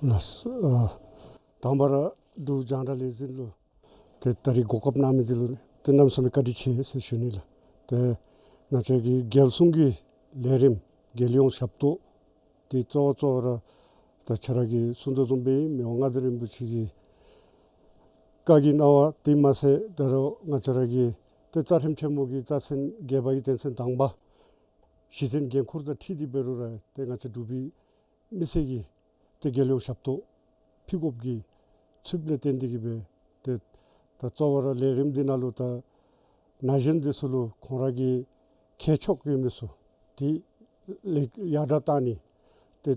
ལགས་སོ། ཨ་དང་པ་ར་འབྲུག་རྒྱང་བསྒྲགས་ལས་འཛིན་ལུ་ཏེ་ད་རིས་གོ་སྐབས་གནང་མི་འདི་ལུ་ཏེ་གནམ་མེད་ས་མེད་བཀའ་དྲིན་ཆེ་ཟེར་ཞུ་ནི་ལགས། ཏེ་ང་བཅས་ཀྱི་རྒྱལ་སྲུང་གི་ལས་རིམ་རྒྱལ་ཡོངས་ཞབས་ཏོག་འདི་གཙོ་བོ་གཙོ་བོ་ར་ད་ཁྱོད་ར་གིས་གསུང་དོ་བཟུམ་སྦེ་མི་དབང་མངའ་བདག་རིན་པོ་ཆེ་གིས་ བཀའ་གི་གནང་བ་དེ་མ་ཚད་ད་རུང་ང་བཅས་ར་གི་ཏེ་རྩ་ཁྲིམས་ཆེན་མོ་གི་རྩ་ཚན་བརྒྱད་པ་གི་དོན་ཚན་དང་པ་གཞི་རྟེན་འགན་ཁུར་དང་འཁྲིལ་ཏེ་འབད་རུང་ར་ཏེ་ང་བཅས་འབྲུག་པའི་མི་སེར་གྱིས་ཏེ་རྒྱལ་ཡོངས་ཞབས་ཏོག་ཕུལ་དགོཔ་གི་ཚུལ་ལས་བརྟེན་ཏེ་གིས་སྦེ་ཏེ་ད་གཙོ་བོ་ར་ལས་རིམ་འདི་ནང་ལུ་ད་ན་གཞོན་འདི་ཚུ་ལུ་ཁོང་ར་གི་ཁྱད་ཆོས་ཡོད་མི་ཚུ་ཏེ་ལེགས་ཡར་དྲག་བཏང་ནི་ཏེ་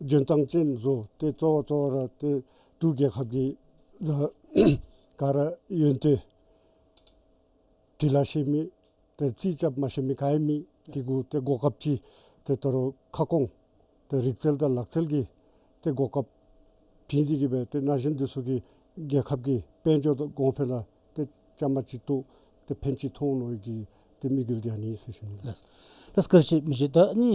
འཇོན་ཐང་ཅན་བཟོ། ཏེ་གཙོ་བོ་གཙོ་བོ་ར་ཏེ་འབྲུག་རྒྱལ་ཁབ་ཀྱི་ག་ར་ཡོན་ཏན་འབྲི་ལ་ཤེས་མི་ཏེ་རྩིས་རྐྱབ་མ་ཤེས་མི་ག་ཡང་མེད། དེ་གུ་ཏེ་གོ་སྐབས་ཅིག་ཏེ་ད་རུང་ཁ་སྐོང་ཏེ་རིག་རྩལ་དང་ལག་རྩལ་གྱི་ཏེ་གོ་སྐབས་བྱིན་ཏེ་གིས་སྦེ་ཏེ་ན་གཞོན་འདི་ཚུ་གིས་རྒྱལ་ཁབ་ཀྱི་དཔལ་འབྱོར་དང་གོང་འཕེལ་ལུ་ཏེ་བཅའ་མར་ཅིག་གཏོགས་ཏེ་ཕན་ཅིག་ཐོགས་ནི་གི་ཏེ་དམིགས་ཡུལ་འདི་ཨ་ནི་ཨིན་ཟེར་ཞུ་ནི་ལགས། ལགས་ལགས། བཀའ་དྲིན་ཆེ་མི་རྗེ། ད་ནི་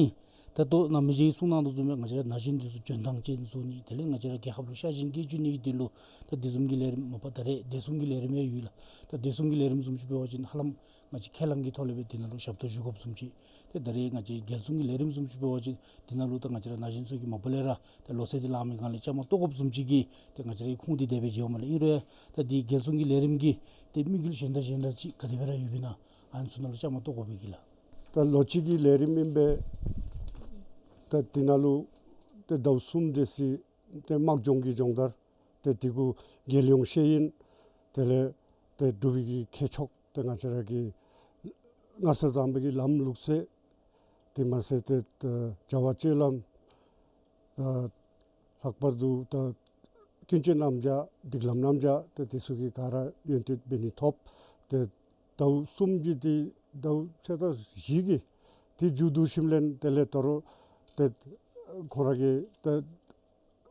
ད་ལྟོ་ནཱ་མི་རྗེ་གིས་གསུང་གནང་དོ་བཟུམ་སྦེ་ང་བཅས་ར་ན་གཞོན་འདི་ཚུ་འཇོན་ཐང་ཅན་བཟོ་ནི་དེ་ལས་ང་བཅས་ར་རྒྱལ་ཁབ་ལུ་ཤ་ཞེན་སྐྱེ་བཅུག་ནི་གི་དོན་ལུ་ད་དེ་བཟུམ་གྱི་ལས་རིམ་མ་པ་ད་རེས་བདེ་སྲུང་གི་ལས་རིམ་ཡང་ཡོད་ལགས། ད་བདེ་སྲུང་གི་ལས་རིམ་བཟུམ་ཅིག་འབད་བ་ཅིན་ཧ་ལམ་ང་བཅས་ཁས་བླངས་ཀྱི་ཐོག་ལས་སྦེ་དེ་ནང་ལུ་ཞབས་ཏོག་ཞུ་དགོཔ་བཟུམ་ཅིག། ཏེ་ད་རེས་ང་བཅས་རྒྱལ་སྲུང་གི་ལས་རིམ་བཟུམ་ཅིག་འབད་བ་ཅིན་དེ་ནང་ལུ་ད་ང་བཅས་ར་ན་གཞོན་ཚུ་གིས་མ་པ་ལས་ར་ད་ལོ་ཚད་འདི་ལང་མི་སྒང་ལས་བཅའ་མར་གཏོགས་དགོཔ་བཟུམ་ཅིག་གི་ཏེ་ང་བཅས་རའི་ཁུངས་འདི་དེ་སྦེ་མཇལཝ་མས་ལགས། ཨིན་རུང་ད་འདི་རྒྱལ་སྲུང་གི་ལས་རིམ་གྱི་ཏེ་དམིགས་ཡུལ་གཞན་དང་གཞན་དང་ཅིག་ག་དེ་སྦེ་ར་ཡོདཔ་ཨིན་ན་ཨ་ནི་ཚུ་ནང་ལུ་བཅའ་མར་གཏོགས་དགོ་པའི་གི་ལགས། ད་ལོ་གཅིག་གི་ལས་རིམ་ཨིན་པས། ད་དེ་ནང་ལུ་ཏེ་ཟླཝ་གསུམ་དེ་ཅིག་ཏེ་དམག་སྦྱོང་གི་སྦྱོང་བརྡར། ཏེ་དེ་གུ་རྒྱལ་ཡོངས་ཤེས་ཡོན། དེ་ལས་ཏེ་འབྲུག་པའི་གི་ཁྱད་ཆོས་ཏེ་ང་བཅས་ར་གི་སྔར་སྲོལ་བཟང་པོའི་གི་ལམ་ལུགས་སྲོལ། དེ་མ་ཚད་ཏེ་ཏེ་བྱ་བ་སྤྱོད་ལམ། ད་ལྷག་པར་དུ་ད་ཀུན་སྤྱོད་རྣམ་གཞག་སྒྲིག་ལམ་རྣམ་གཞག་ཏེ་དེ་ཚུ་གི་ག་ར་ཡོན་ཏན་འབད་ནི་ཐོབ། ཏེ་ཟླཝ་གསུམ་གྱི་ཏེ་ཟླཝ་ཕྱེད་དང་བཞི་གི་ཏེ་མཇུག་བསྡུ་ཞིནམ་ལས་དེ་ལས་ད་རུང་ཏེ་ཁོང་ར་གི་ཏེ་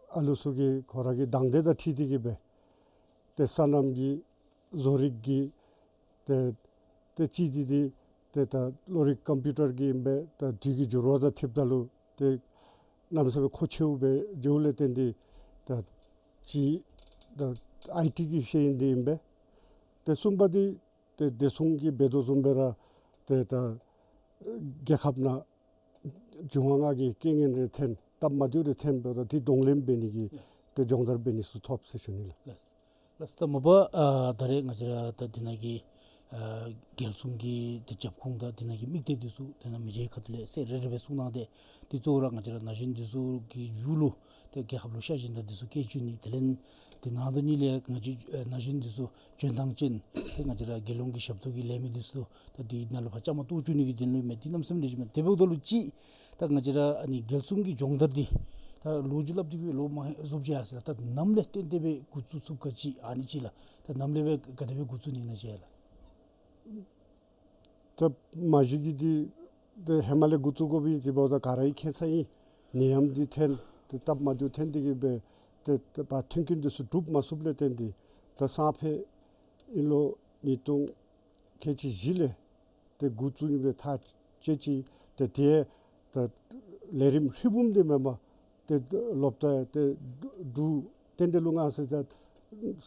ཨ་ལུ་ཚུ་གི་ཁོང་ར་གི་དང་འདོད་དང་འཁྲིལ་ཏེ་གིས་སྦེ་ཏེ་སོ་ནམ་གྱི་བཟོ་རིག་གི་ཏེ་ཏེ་ཅིག་འདི་འདི་ཏེ་ད་གློག་རིག་ཀམ་པིའུ་ཊར་གྱི་ཨིན་པས། ད་དུས་ཀྱི་འགྱུར་བ་དང་འཁྲིལཝ་ད་ལུ་ཏེ་གནམ་མེད་ས་མེད་མཁོ་ཆེཝ་སྦེ་འགྱོཝ་ལས་བརྟེན་ཏེ་ད་ཅིག་ད་ཨའི་ཊི་གི་ཤེས་ཡོན་འདི་ཨིན་པས། ཏེ་གསུམ་པ་འདི་ཏེ་བདེ་སྲུང་གིས་འབད་དོ་བཟུམ་སྦེ་ར་ཏེ་ད་རྒྱལ་ཁབ་ནང་འབྱུང་བ་ལྔ་གི་རྐྱེན་ངན་རེ་ཐོན་སྟབས་མ་བདེཝ་རེ་ཐོན་འབདཝ་ད་དེ་གདོང་ལེན་འབད་ནི་གི་ཏེ་སྦྱོང་བརྡར་འབད་ནི་ཚུ་ཐོབ་ཟེར་ཞུ་ནི་ལགས། ལགས། ལགས་སོ། ད་མ་པ་ཨ་ད་རེས་ང་བཅས་ར་ད་འདི་ནང་གི་ཨ་རྒྱལ་སྲུང་གི་ཏེ་རྒྱབ་ཁུངས་དང་འདི་ནང་གི་དམིགས་གཏད་འདི་ཚུ་ཏེ་ནཱ་མི་རྗེ་གིས་ཁ་ཐུག་ལས་གསལ་རི་རི་སྦེ་གསུང་གནང་སྟེ་ཏེ་གཙོ་བོ་ར་ང་བཅས་ར་ན་གཞོན་འདི་ཚུ་གི་ཡུལ་ལུ་ཏེ་རྒྱལ་ཁབ་ལུ་ཤ་ཞེན་དང་འདི་ཚུ་སྐྱེ་བཅུག་ནི། དེ་ལས་ཏེ་ནང་དོན་གཉིས་ལས་ང་བཅས་ཨ་ན་གཞོན་འདི་ཚུ་འཇོན་ཐང་ཅན་ཏེ་ང་བཅས་ར་རྒྱལ་ཡོངས་ཀྱི་ཞབས་ཏོག་གི་ལས་མི་འདི་ཚུ་ད་འདི་ནང་ལུ་ཕར་བཅའ་མར་གཏོགས་བཅུག་ནི་གི་དོན་ལུ་མས། འདི་གནམ་མེད་ས་མེད་ལེགས་ཤོམ་མས། དེ་འབདཝ་ད་ལུ་ཅིག་ད་ང་བཅས་ར་ཨ་ནི་རྒྱལ་སྲུང་གི་སྦྱོང་བརྡར་འདི་ད་ལོ་རྒྱུས་སླབ་སྟེ་གིས་ལོ་མང་རྫོགས་ཅི་ཡར་སོ་ཡི་ལགས། ད་ནམ་ལས་ཏན་ཏན་སྦེ་འགོ་བཙུགས་ཚུགས་ག་ཅི་ཨ་ནི་ཅིག་ལགས། ད་ནམ་ལས་སྦེ་ག་དེ་སྦེ་འགོ་བཙུགས་ནི་ཨིན་ན་ཅིག་ལགས། ད་མ་གཞི་གི་འདི་ཏེ་ཧེ་མ་ལས་འགོ་བཙུགས་དགོ་པའི་འདི་འབདཝ་ད་ག་ར་གིས་མཁྱེན་ས་ཨིན། ནད་ཡམས་འདི་ཐོན་ཏེ་སྟབས་མ་བདེཝ་ཐོན་ཏེ་གིས་སྦེ་ཏེ་ཏེ་ཕར་མཐུན་རྐྱེན་འདི་ཚུ་གྲུབ་མ་ཚུགསཔ་ལས་བརྟེན་ཏེ་ད་སང་ཕོད་ཨིན་ལོ་ཉིས་སྟོང་ཁལ་གཅིག་བཞི་ལས་ཏེ་འགོ་བཙུགས་ནི་སྦེ་ཐག་བཅད་ཅི། ཏེ་དེ་ད་ལས་རིམ་ཧྲིལ་བུམ་འདི་མེན་པར་ཏེ་སློབ་གྲྭ་ཏེ་འབྲུག་རྟེན་འབྲེལ་ལུ་མངའ་གསོལ་ད་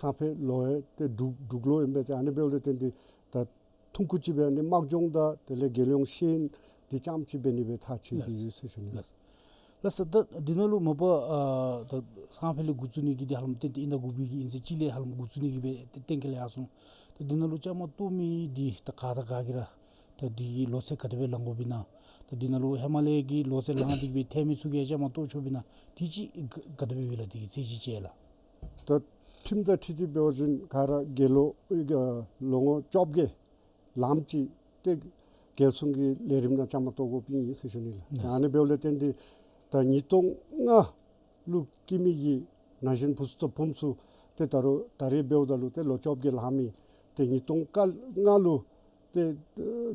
སང་ཕོད་ལོ་ཡང་ཏེ་འབྲུག་འབྲུག་ལོ་ཨིན་པས། ཏེ་ཨ་ནི་འབདཝ་ལས་བརྟེན་ཏེ་ད་ཐུང་ཀུ་ཅིག་སྦེ་ཨ་ནི་དམག་སྦྱོང་དང་དེ་ལས་རྒྱལ་ཡོངས་ཤེས་ཡོན་འདི་རྐྱངམ་ཅིག་འབད་ནི་སྦེ་ཐག་བཅད་དེ་ཡོད་ཟེར་ཞུ་ནི་ལགས། ལགས་སོ། ད་འདི་ནང་ལུ་མ་པ་ཨ་ད་སང་ཕོད་ལས་འགོ་བཙུགས་ནི་གི་འདི་ཧ་ལམ་ཏན་ཏན་ཨིན་ད་དགུ་པའི་གི་ཨིན་ཟེར་གཅིག་ལས་ཧ་ལམ་འགོ་བཙུགས་ནི་གི་སྦེ་ཏེ་གཏན་འཁེལ་ཡར་སོང་། ད་འདི་ནང་ལུ་བཅའ་མར་གཏོགས་མི་འདི་ད་ག་དང་ག་གིས་ར་ད་འདི་གི་ལོ་ཚད་ག་དེ་སྦེ་ལང་དགོཔ་ཨིན་ན། ད་འདི་ནང་ལུ་ཧེ་མ་ལས་ཀྱི་ལོ་ཚད་ལང་སྟེ་གིས་སྦེ་ཐོན་མི་ཚུ་གིས་ཡང་བཅའ་མར་གཏོགས་ཆོགཔ་ཨིན་ན། དེ་ཅིག་ག་ག་དེ་སྦེ་ཡོད་ལགས། འདི་གི་ཚད་གཞི་ཅིག་ལགས། ད་ཁྲིམས་དང་འཁྲིལ་ཏེ་འབད་བ་ཅིན་ག་ར་རྒེད་ལོ་ཨ་ལོ་ངོ་བཅོ་བརྒྱད་ལངམ་ཅིག་ཏེ་རྒྱལ་སྲུང་གི་ལས་རིམ་ནང་བཅའ་མར་གཏོགས་དགོཔ་ཨིན་ཟེར་ཞུ་ནི་ལགས། ལགས། ཨ་ནི་འབདཝ་ལས་བརྟེན་ཏེ་ད་ཉིས་སྟོང་ལྔ་ལུ་སྐྱེས་མི་གི་ན་གཞོན་བུ་ཚུ་དང་བུམོ་ཚུ་ཏེ་ད་རུང་ད་རེས་འབདཝ་ད་ལུ་ཏེ་ལོ་བཅོ་བརྒྱད་ལང་མི་ཏེ་ཉིས་སྟོང་ལྔ་ལུ་ཏེ་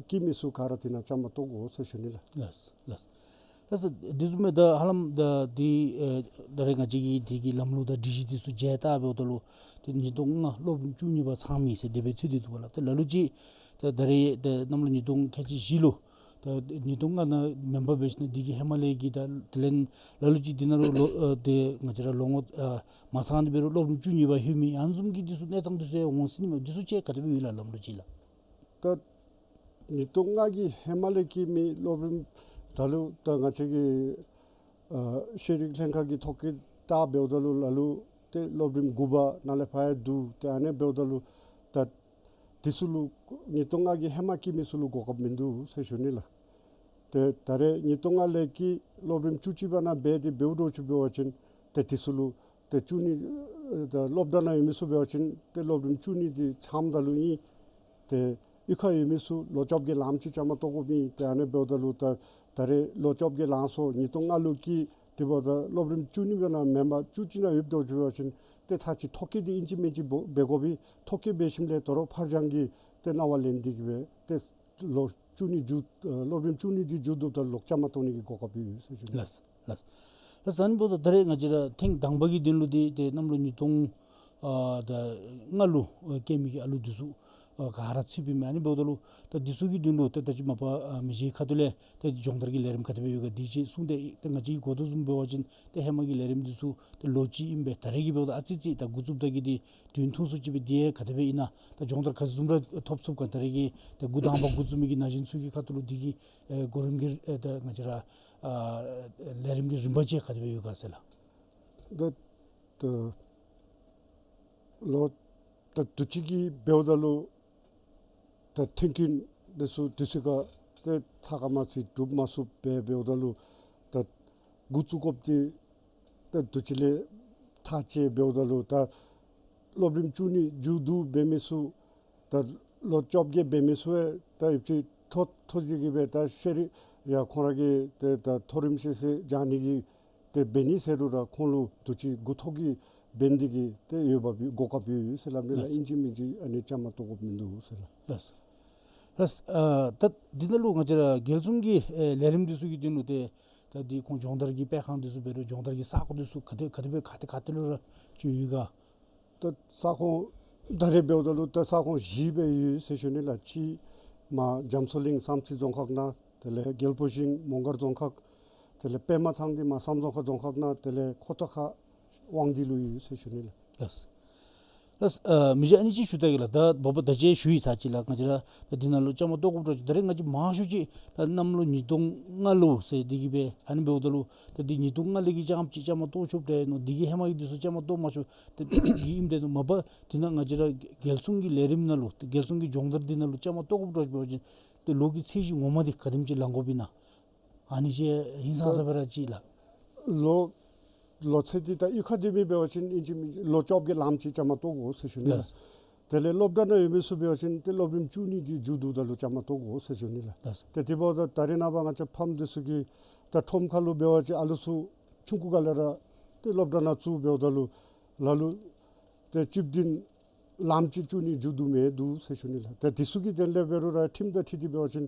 སྐྱེས་མི་ཚུ་ག་ར་འདི་ནང་བཅའ་མར་གཏོགས་དགོ་ཟེར་ཞུ་ནི་ལགས། ལགས་ལགས། ལགས་སོ། དེ་བཟུམ་སྦེ་ད་ཧ་ལམ་ད་འདི་ཨེ་ད་རེས་ང་བཅས་ཀྱི་འདི་གི་ལམ་ལུགས་དང་སྒྲིག་གཞི་འདི་ཚུ་མཇལ་བལྟ་འབདཝ་ད་ལུ་ཏེ་ཉིས་སྟོང་ལྔ་སློབ་རིམ་བཅུ་གཉིས་པ་ཚང་མི་ཟེར་དེ་སྦེ་ཚུད་དེ་འདུག་པ་ལགས། ཏེ་ལ་ལུ་ཅིག་ད་ད་རེས་ད་གནམ་ལོ་ཉིས་སྟོང་ཁལ་གཅིག་བཞི་ལུ་ད་ཉིས་སྟོང་ལྔ་ནང་མེན་པར་འབད་ཞིནམ་ལས་འདི་གི་ཧེ་མ་ལས་ཀྱི་ད་དེ་ལས་ལ་ལུ་ཅིག་འདི་ནང་ལུ་ལོ་ཨ་ཏེ་ང་བཅས་ར་ལོ་ངོ་ཨ་མ་ཚང་སྟེ་འབད་རུང་སློབ་རིམ་བཅུ་གཉིས་པ་ལྷོད་མི་ཨ་ནི་བཟུམ་གྱི་འདི་ཚུ་གནས་སྟངས་འདི་ཚུ་ཡང་འོང་སྲིད་ནི་མས། འདི་ཚུ་ཅིག་ག་དེ་སྦེ་ཡོད་ལགས་ལམ་ལུགས་ཅིག་ལགས། ད་ཉིས་སྟོང་ལྔ་གི་ཧེ་མ་ལས་ཀྱི་མི་སློབ་རིམ་ད་ལུ་ད་ང་བཅས་ཀྱི་ཨ་ཤེས་རིག་ལྷན་ཁག་གི་ཐོག་གི་བལྟ་འབདཝ་ད་ལུ་ལ་ལུ་ ཏེ་སློབ་རིམ་དགུ་པ་ནང་ལས་ཕར་ཡང་འདུག། ཏེ་ཨ་ནི་འབདཝ་ད་ལུ་ད་དེ་ཚུ་ལུ་ཉིས་སྟོང་ལྔ་གི་ཧེ་མ་སྐྱེས་མི་ཚུ་ལུ་གོ་སྐབས་མིན་འདུག་ཟེར་ཞུ་ནི་ལགས། ཏེ་ད་རེས་ཉིས་སྟོང་ལྔ་ལས་སྐྱེས་སློབ་རིམ་བཅུ་གཅིག་པ་ནང་འབད་དེ་འབདཝ་འདྲཝ་ཅིག་འབད་བ་ཅིན་ཏེ་དེ་ཚུ་ལུ་ཏེ་བཅུ་གཉིས་ད་སློབ་གྲྭ་ནང་ཡོད་མི་ཚུ་འབད་བ་ཅིན་ཏེ་སློབ་རིམ་བཅུ་གཉིས་དེ་ཚངམ་ད་ལུ་ཨིན། ཏེ་གཡུས་ཁར་ཡོད་མི་ཚུ་ལོ་བཅོ་བརྒྱད་ལངམ་ཅིག་བཅའ་མར་གཏོགས་དགོཔ་ཨིན། ཏེ་ཨ་ནི་འབདཝ་ད་ལུ་ད་ད་རེས་ལོ་བཅོ་བརྒྱད་ལངས་སོ་ཉིས་སྟོང་ལྔ་ལུ་སྐྱེས། དེ་འབདཝ་ད་སློབ་རིམ་བཅུ་གཉིས་པ་ནང་མེན་པར་བཅུ་གཅིག་ནང་ཡོདཔ་འདྲཝ་ཅིག་འབད་བ་ཅིན་ཏེ་ཚར་གཅིག་ཐོ་བཀོད་དེ་ཨིན་ཅི་མིན་ཅི་འབད་དགོ་པས། ཐོ་བཀོད་འབད་ཞིནམ་ལས་དོ་རུང་ཕར་འགྱངས་ཀྱི་ཏེ་གནང་བ་ལེན་ཏེ་གི་སྦེ་ཏེ་ལོ་བཅུ་གཉིས་མཇུག་ཨ་སློབ་རིམ་བཅུ་གཉིས་དེ་མཇུག་བསྡུཝ་ད་ལོག་བཅའ་མར་གཏོགས་ནི་གི་གོ་སྐབས་ཡོད་ཟེར་ཞུ་ནི། ལགས་ལགས། ལགས་ད་ཨ་ནི་འབདཝ་ད་ད་རེས་ང་བཅས་ར་ཐེངས་དང་པ་གི་དོན་ལུ་འདི་ཏེ་གནམ་ལོ་ཉིས་སྟོང་ཨ་ད་ལྔ་ལུ་ཨ་སྐྱེས་མི་གི་ཨ་ལུ་འདི་ཚུ་ཨ་ག་ར་ཚུད་པའི་མས། ཨ་ནི་འབདཝ་ད་ལུ་ད་འདི་ཚུ་གི་དོན་ལུ་ད་ད་ཅི་མ་པ་ཨ་མི་རྗེའི་ཁ་ཐུག་ལས་ཏེ་སྦྱོང་བརྡར་གྱི་ལས་རིམ་ག་དེ་སྦེ་ཡོད་ག་འདི་ཅིག་གསུངས་ཏེ། ཏེ་ང་བཅས་ཀྱིས་གོ་དོ་བཟུམ་འབད་བ་ཅིན་ཏེ་ཧེ་མ་གི་ལས་རིམ་འདི་ཚུ་ཏེ་ལོ་གཅིག་ཨིན་པས། ད་རེས་ཀྱི་འབདཝ་ད་ཨ་ཙི་ཙི་ད་འགོ་བཙུགསཔ་ད་གི་འདི་དུས་ཐུང་སུ་ཅིག་སྦེ་འདི་ཡང་ག་དེ་སྦེ་ཨིན་ན་ད་སྦྱོང་བརྡར་ག་ཅི་བཟུམ་ར་ཐོབ་ཚུགས་ག། ད་རེས་ཀྱི་ཏེ་འགོ་དང་པ་འགོ་བཙུགས་མི་གི་ན་གཞོན་ཚུ་གི་ཁ་ཐུག་ལུ་འདི་གི་ཨེ་གོ་རིམ་གྱི་ཨེ་ད་ང་བཅས་ར་ཨ་ལས་རིམ་གྱི་རིམ་པ་ཅིག་ག་དེ་སྦེ་ཡོད་ག་ཟེར་ལགས། ད་ད་ལོ་ད་དུས་ཅི་གི་འབདཝ་ད་ལུ་ད་མཐུན་རྐྱེན་འདི་ཚུ་དུས་ཅི་ཁར་ཏེ་ཚ་ཁ་མ་ཚིག་སྒྲུབ་མ་ཚུགས་པས། འབདཝ་ད་ལུ་ད་འགོ་བཙུགས་དགོཔ་འདི་ད་དུས་ཅི་ལས་ཐག་བཅད། འབདཝ་ད་ལུ་ད་སློབ་རིམ་བཅུ་གཉིས་མཇུག་བསྡུ་འབད་མི་ཚུ་ད་ལོ་བཅོ་བརྒྱད་འབད་མི་ཚུ་ཡང་ད་ཡོདཔ་ཅིག་མཐོ་མཐོ་ཅིག་གི་སྦེ་ད་ཤེས་རིག་ཡང་ཁོང་ར་གིས་ཏེ་ད་མཐོ་རིམ་ཤེས་ཚད་སྦྱང་ནི་གི་ཏེ་འབད་ནི་ཟེར་རུང་ར་ཁོང་ལུ་དུས་ཅི་འགོ་ཐོག་གི་འབད་ནི་གི་ཏེ་འོས་འབབ་ཡོད་གོ་སྐབས་ཡོད་ཟེར་སླབ་ནི་ལགས། ལགས། ཨིན་ཅི་མིན་ཅི་ཨ་ནི་བཅའ་མར་གཏོགས་དགོཔ་མིན་འདུག་ཟེར་ལགས། ལགས། ལགས། ཨ་ད་འདི་ནང་ལུ་ང་བཅས་ར་རྒྱལ་སྲུང་གི་ཨེ་ལས་རིམ་འདི་ཚུ་གི་དོན་ལུ་ཏེ་ད་འདི་ཁོང་སྦྱོང་བརྡར་གྱི་སྤེལ་ཁང་འདི་ཚུ་འབད་རུང་སྦྱོང་བརྡར་གྱི་ས་གོ་འདི་ཚུ་ག་ཏེ་ག་ཏེ་སྦེ་ག་ཏེ་ག་ཏེ་ལུ་ར་ཅིག་ཡོད་ག། ད་ས་ཁོངས་ད་རེས་འབདཝ་ད་ལུ་ད་ས་ཁོངས་བཞི་སྦེ་ཡོད་ཟེར་ཞུ་ནི་ལགས། གཅིག་མར་རྒྱ་མཚོ་གླིང་བསམ་རྩེ་རྫོང་ཁག་ནང་། དེ་ལས་རྒྱལ་པོ་ཤིང་མོང་སྒར་རྫོང་ཁག། དེ་ལས་པདྨ་ཐང་འདི་མར་བསམ་རྫོང་ཁག་རྫོང་ཁག་ནང་། དེ་ལས་ཁོ་ཐང་ཁ་དབང་འདུས་ལུ་ཡོད་ཟེར་ཞུ་ནི་ལགས། ལགས། ལགས། ཨ་མི་རྗེ་ཨ་ནི་ཅིག་ཞུ་ད་གེ་ལགས། ད་འབདཝ་ད་ཅི་ཞུ་ཡི་ཚར་ཅི་ལགས། ང་བཅས་ར་ད་འདི་ནང་ལུ་བཅའ་མར་གཏོགས་དགོཔ་འདྲཝ་ཅིག་ད་རེས་ང་བཅས་མང་ཤོས་ཅིག་ད་གནམ་ལོ་ཉིས་སྟོང་ལྔ་ལུ་ཟེར་འདི་གིས་སྦེ་ཨ་ནི་འབདཝ་ད་ལུ་ད་འདི་ཉིས་སྟོང་ལྔ་ལས་ཀྱི་རྐྱངམ་ཅིག་བཅའ་མར་གཏོགས་ཆོགཔ་འདྲ་མནོ། འདི་གི་ཧེ་མ་གི་འདི་ཚུ་བཅའ་མར་གཏོགས་མ་ཆོགཔ་ད་འདི་གིས་ཨིནམ་འདྲ་མནོ། མ་པ་འདི་ནང་ང་བཅས་ར་རྒྱལ་སྲུང་གི་ལས་རིམ་ནང་ལུ་རྒྱལ་སྲུང་གི་སྦྱོང་བརྡར་འདི་ནང་ལུ་བཅའ་མར་གཏོགས་དགོཔ་འདྲཝ་ཅིག་འབད་བ་ཅིན་ཏེ་ལོ་གི་ཚད་གཞི་ངོ་མ་འདི་ག་དེམ་ཅིག་ལང་དགོཔ་ཨིན་ན། ཨ་ནི་ཅིག་ཧིང་སངས་ས་སྦེ་ར་ཅིག་ལགས། ལོ་ལོ་ཚད་འདི་ད་གཡུས་ཁར་སྡོད་མི་འབད་བ་ཅིན་ཨིན་ཅི་མིན་ཅི་ལོ་བཅོ་བརྒྱད་ལངམ་ཅིག་བཅའ་མར་གཏོགས་དགོ་ཟེར་ཞུ་ནི་ལགས། ལགས། དེ་ལས་སློབ་གྲྭ་ནང་ཡོད་མི་ཚུ་འབད་བ་ཅིན་ཏེ་སློབ་རིམ་བཅུ་གཉིས་འདི་མཇུག་བསྡུཝ་ད་ལུ་བཅའ་མར་གཏོགས་དགོ་ཟེར་ཞུ་ནི་ལགས། ལགས། ཏེ་དེ་འབདཝ་ད་ད་རེས་ནངས་པ་ང་བཅས་ཕམ་འདི་ཚུ་གིས་ད་ཁྲོམ་ཁ་ལུ་འབད་བ་ཅིན་ཨ་ལུ་ཚུ་ཆུང་ཀུ་སྒང་ལས་ར་ཏེ་སློབ་གྲྭ་ནང་བཙུགས། འབདཝ་ད་ལུ་ལ་ལུ་ཏེ་བཅུ་བདུན་ལངམ་ཅིག་བཅུ་གཉིས་མཇུག་བསྡུ་མི་འདུག་ཟེར་ཞུ་ནི་ལགས། ཏེ་འདི་ཚུ་གི་དོན་ལས་འབད་རུང་ར་ཁྲིམས་དང་འཁྲིལ་ཏེ་འབད་བ་ཅིན་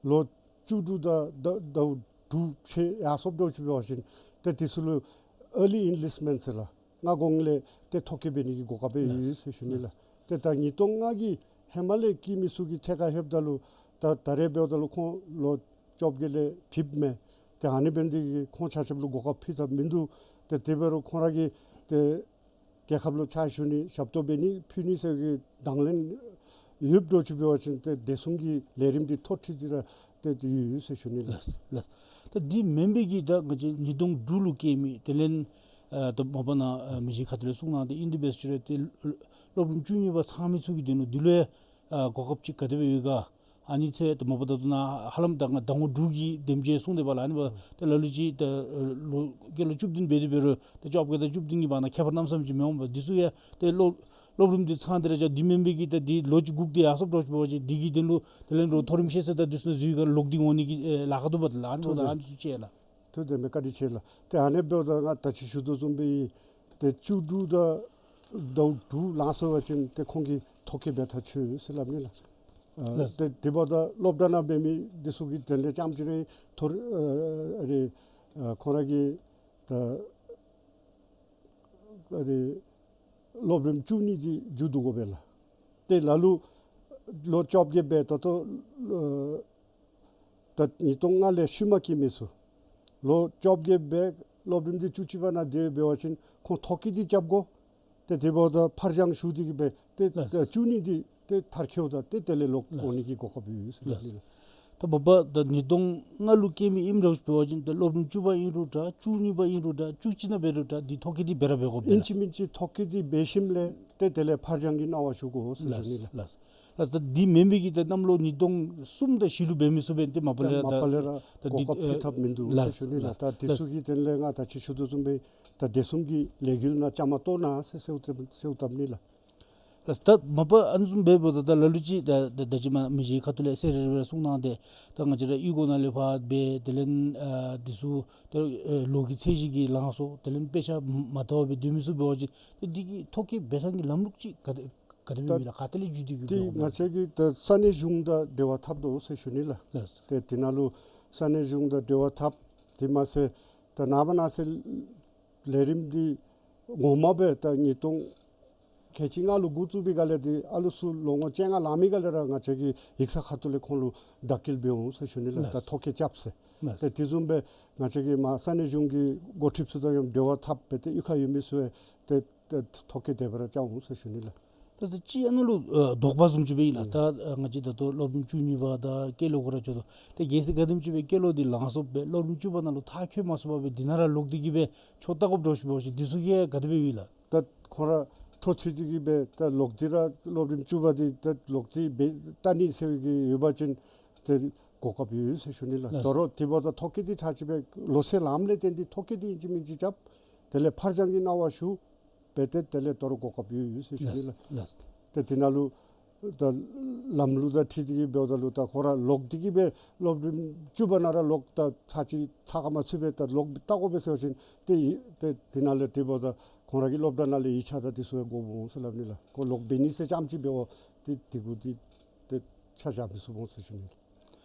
ལོ་བཅུ་དྲུག་དང་ཟླཝ་ཟླཝ་དྲུག་ཚེས་ཡར་སོངམ་འདྲཝ་ཅིག་འབད་བ་ཅིན་ཏེ་འདི་ཚུ་ལུ་early enlistment ཟེར་ལགས། སྔ་གོང་ལས་ཏེ་ཐོ་བཀོད་འབད་ནི་གི་གོ་སྐབས་ཡོད་ཟེར་ཞུ་ནི་ལགས། ཏེ་ད་ཉིས་སྟོང་ལྔ་གི་ཧེ་མ་ལས་སྐྱེས་མི་ཚུ་གི་ཐད་ཁར་ལྷོདཔ་ད་ལུ་ད་ད་རེས་འབདཝ་ད་ལུ་ཁོང་ལོ་བཅོ་བརྒྱད་ལས་འགྲིབ་མས། ཏེ་ཨ་ནི་འབད་ནི་འདི་གིས་ཁོང་ཆ་ཁྱབ་ལུ་གོ་སྐབས་ཕུལ་ཐབས་མིན་འདུག། ཏེ་དེ་འབད་རུང་ཁོང་ར་གིས་ཏེ་རྒྱལ་ཁབ་ལུ་ཕྱག་ཞུ་ནི་ཞབས་ཏོག་འབད་ནི་ཕུལ་ནི་ཟེར་གྱི་དང་ལེན་ཡོདཔ་འདྲཝ་ཅིག་འབད་བ་ཅིན་ཏེ་བདེ་སྲུང་གི་ལས་རིམ་འདི་ཐོ་ཁྲིད་དེ་ར་ཏེ་ཡོད་ཟེར་ཞུ་ནི་ལགས། ལགས་ལགས། ད་འདི་མེན་པའི་གི་ད་ང་བཅས་ཉིས་སྟོང་དྲུག་ལུ་སྐྱེས་མི་དེ་ལས་ཨ་ད་མ་པ་ནཱ་ཨ་མི་རྗེ་ཁ་ཐུག་ལས་གསུང་གནང་སྟེ་ཨིན། དེ་འབད་ཟེར་ཏེ་སློབ་རིམ་བཅུ་གཉིས་པ་ཚང་མི་ཚུ་གི་དོན་ལུ་འདི་ལུ་ཡང་ཨ་གོ་སྐབས་ཅིག་ག་དེ་སྦེ་ཡོད་ག། ཨ་ནི་ཚེ་ད་མ་པ་ད་ལྟོ་ནཱ་ཧ་ལམ་ད་ང་ཟླ་ངོ་དྲུག་གི་དེམ་ཅིག་གསུངས་ཏེ་འབདཝ་ལས་ཨ་ནི་འབདཝ་ད་ལ་ལུ་ཅིག་ད་ལོ་སྐྱེས་ལོ་བཅུ་བདུན་འབད་དེ་འབད་རུང་ད་བཅོ་བརྒྱད་དང་བཅུ་བདུན་གྱི་བར་ན་ཁྱད་པར་གནམ་མེད་ས་མེད་ཅིག་མི་འོང་པས། འདི་ཚུ་ཡང་ཏེ་སློབ་སློབ་རིམ་འདི་ཚང་སྟེ་ར་ཅིག་འདི་མེན་པའི་གི་ད་འདི་ལོ་གཅིག་སྒུག་སྟེ་ཡར་སོངམ་འདྲཝ་ཅིག་འབད་བ་ཅིན་འདི་གི་དོན་ལུ་དེ་ལས་རོགས་མཐོ་རིམ་ཤེས་ཚད་དང་འདི་ཚུ་ནང་འཛུལ་ག་ལོག་སྟེ་འོང་ནི་གི་ཨེ་ལཱ་ཁག་འདུག་པ། ད་ལགས་ཨ་ནི་འབདཝ་ད་ཨ་ནི་ཚུ་ཅིག་ལགས། ཐུགས་བདེན་པས། བཀའ་དྲིན་ཆེ་ལགས། ཏེ་ཨ་ནི་འབདཝ་ད་ང་ད་ཅི་ཞུ་དོ་བཟུམ་སྦེ་ཏེ་བཅུ་དྲུག་དང་ཟླཝ་དྲུག་ལང་སོང་པ་ཅིན་ཏེ་ཁོང་གིས་ཐོ་བཀོད་འབད་ཐག་ཆོད་ཟེར་སླབ་ནི་ལགས། ཨ་ལགས། ཏེ་དེ་འབདཝ་ད་སློབ་གྲྭ་ནང་འབད་མི་འདི་ཚུ་གི་དོན་ལས་རྐྱངམ་ཅིག་རེ་ཐོ་རེ་ཨ་རེ་ཨ་ཁོང་ར་གིས་ད་ཨ་རེ་སློབ་རིམ་བཅུ་གཉིས་འདི་མཇུག་བསྡུ་དགོ་པས་ལགས། ཏེ་ལ་ལུ་ལོ་བཅོ་བརྒྱད་འབད་ད་ལྟོ་ཨ་ད་ཉིས་སྟོང་ལྔ་ལས་ཤུལ་མ་སྐྱེས་མི་ཚུ་ལོ་བཅོ་བརྒྱད་འབད་སློབ་རིམ་འདི་བཅུ་གཅིག་པ་ནང་སྡོད་འབད་བ་ཅིན་ཁོང་ཐོ་བཀོད་འདི་རྐྱབ་དགོ། ཏེ་དེ་འབདཝ་ད་ཕར་འགྱངས་ཞུ་སྟེ་གི་སྦེ་ཏེ་ལགས། ཏེ་བཅུ་གཉིས་འདི་ཏེ་མཐར་འཁྱོལཝ་ད་ཏེ་དེ་ལས་ལོག་ལགས། འོང་ནི་གི་གོ་སྐབས་ཡོད་ཟེར་ལགས། ལགས། ད་མ་པ་ད་ཉིས་སྟོང་ལྔ་ལུ་སྐྱེས་མི་ཨིནམ་འདྲཝ་ཅིག་འབད་བ་ཅིན་ད་སློབ་རིམ་བཅུ་པ་ཨིན་རུང་འདྲ་བཅུ་གཉིས་པ་ཨིན་རུང་འདྲ་བཅུ་གཅིག་ནང་འབད་རུང་འདྲ་འདི་ཐོ་བཀོད་འདི་འབད་ར་འབད་དགོ་པས་ལགས། ཨིན་ཅི་མིན་ཅི་ཐོ་བཀོད་འདི་འབད་ཞིནམ་ལས་ཏེ་དེ་ལས་ཕར་འགྱངས་ཀྱི་གནང་བ་ཞུ་དགོ་ཟེར་ཞུ་ནི་ལགས། ལགས་ལགས། ད་འདི་མེན་པའི་གི་ད་གནམ་ལོ་ཉིས་སྟོང་གསུམ་དང་བཞི་ལུ་འབད་མི་ཚུགས་པས། ཏེ་མ་པ་ལས་ར་མ་པ་ལས་ར་ད་གོ་འདི་སྐབས་ཕུལ་ཐབས་མིན་འདུག་ལགས་ཟེར་ཞུ་ནི་ལགས། ལགས། ད་དེ་ཚུ་གི་དོན་ལས་ང་ད་ཅི་ཞུ་དོ་བཟུམ་སྦེ་ད་དེ་གསུམ་གྱི་ལས་འགུལ་ནང་བཅའ་མར་གཏོགས་གནང་ཟེར་ཟེརཝ་ད་ཟེརཝ་ད་ནི་ལགས། ལགས། ད་མ་པ་ཨ་ནི་བཟུམ་འབདཝ་ད་ད་ལ་ལུ་ཅིག་ད་ད་ད་ཅི་མ་མི་རྗེ་ཁ་ཐུག་ལས་ཟེར་རེ་རེ་གསུང་གནང་སྟེ་ད་ང་བཅས་ར་གཡུས་སྒོ་ནང་ལས་ཕར་འབད་དེ་ལས་ཨ་འདི་ཚུ་ད་ཨེ་ལོ་གི་ཚད་གཞི་གི་ལངས་སོ་དེ་ལས་དཔེ་ཆ་མ་བལྟ་བར་སྡོད་མི་ཚུ་འབད་བ་ཅིན་ད་འདི་གི་ཐོ་བཀོད་འབད་ཐངས་ཀྱི་ལམ་ལུགས་ཅིག་ག་དེ་ག་དེ་སྦེ་ད་ཡོད་ལགས། ག་ཏེ་ལས་བརྒྱུད་དེ་གི་འདི་འབད་ང་བཅས་ཀྱིས་ད་ས་གནས་གཞུང་དང་འབྲེལ་བ་འཐབ་དོ་ཟེར་ཞུ་ནི་ལགས། ལགས། ཏེ་འདི་ནང་ལུ་ས་གནས་གཞུང་དང་འབྲེལ་བ་འཐབ། དེ་མ་ཚད་ད་ནངས་པ་གནངས་ཚེ་ལས་རིམ་འདི་ངོ་མ་སྦེ་ད་ཉིས་སྟོང་ཁལ་གཅིག་ལྔ་ལུ་འགོ་བཙུགས་པའི་སྒང་ལས་འདི་ཨ་ལུ་ཚུ་ལོ་ངོ་བཅོ་ལྔ་ལང་མི་སྒང་ལས་ར་ང་བཅས་ཀྱིས་ཡིག་ཚང་ཁ་ཐུག་ལས་ཁོང་ལུ་བདག་སྐྱེལ་འབད་འོང་ཟེར་ཞུ་ནི་ལགས། ལགས། ད་ཐོ་བཀོད་རྐྱབ་ཟེར། ལགས། ཏེ་དེ་བཟུམ་སྦེ་ང་བཅས་ཀྱིས་མར་ས་གནས་གཞུང་གི་འགོ་ཁྲིདཔ་ཚུ་དང་ཡང་འབྲེལ་བ་འཐབ་སྦེ་ཏེ་གཡུས་ཁར་ཡོད་མི་ཚུ་ཡང་ཏེ་ཏེ་ཐོ་བཀོད་དེ་སྦེ་ར་རྐྱབ་འོང་ཟེར་ཞུ་ནི་ལགས། ད་ད་ཅི་ཨ་ནཱ་ལུ་ཨ་དོགས་པ་བཟུམ་ཅིག་སྦེ་ཨིན་ལགས། ཨུམ། ད་ཨ་ང་བཅས་ད་ལྟོ་སློབ་རིམ་བཅུ་གཉིས་པ་དང་སྐྱེས་ལོ་ཁོ་ར་འགྱོ་དོ། ཏེ་གལ་སྲིད་ག་དེམ་ཅིག་སྦེ་སྐྱེས་ལོ་འདི་ལངས་སོངམ་སྦེ་སློབ་རིམ་བཅུ་པ་ནང་ལུ་མཐར་འཁྱོལ་མ་ཚུགས་པར་སྦེ་འདི་ནང་ར་ལོག་སྟེ་གི་སྦེ་ཆོས་བལྟ་དགོཔ་འདྲཝ་ཅིག་འབད་བ་ཅིན་འདི་ཚུ་གིས་ག་དེ་སྦེ་ཡོད་ལགས། ད་ཁོང་ར་འཕྲོ་མཐུད་དེ་གི་སྦེ་ད་ལོག་སྟེ་ར་སློབ་རིམ་བཅུ་པ་འདི་ད་ལོག་སྟེ་སྦེ་བལྟ་ནི་ཟེར་བའི་གི་ཡོད་པ་ཅིན་ཏེ་གོ་སྐབས་ཡོད་ཟེར་ཞུ་ནི་ལགས། ལགས། དོ་རུང་དེ་འབདཝ་ད་ཐོ་བཀོད་འདི་ཚར་ཅིག་སྦེ་ལོ་ཚད་ལངམ་ལས་བརྟེན་ཏེ་ཐོ་བཀོད་འདི་ཨིན་ཅི་མིན་ཅི་རྐྱབ། དེ་ལས་ཕར་འགྱངས་ཀྱི་གནང་བ་ཞུ། འབད་དེ་དེ་ལས་དོ་རུང་གོ་སྐབས་ཡོད་ཡོད་ཟེར་ཞུ་ནི་ལགས། ལགས། ཏེ་དེ་ནང་ལུ་ད་ལམ་ལུགས་དང་འཁྲིལ་ཏེ་གི་འབདཝ་ད་ལུ་ད་ཁོ་ར་ལོག་སྟེ་གི་སྦེ་སློབ་རིམ་བཅུ་པ་ནང་ར་ལོག་ད་ཚར་ཅིག་ཚར་ཁ་མ་ཚུད་པར་ད་ལོག་བལྟ་དགོ་པས་ཟེར་བ་ཅིན་ཏེ་ཡི་ཏེ་དེ་ནང་ལས་དེ་འབདཝ་ད་ཁོང་ར་གི་སློབ་གྲྭ་ནང་ལས་ཡིག་ཆ་དང་དེ་ཚུ་ཡང་དགོཔ་འོང་ཟེར་སླབ་ནི་ལགས། ཁོ་ལོག་འབད་ནི་ཟེར་རྐྱངམ་ཅིག་འབདཝ་ད་དེ་གུ་དེ་ཏེ་ཆ་བཞག་མི་ཚུགསཔ་འོང་ཟེར་ཞུ་ནི་ལགས།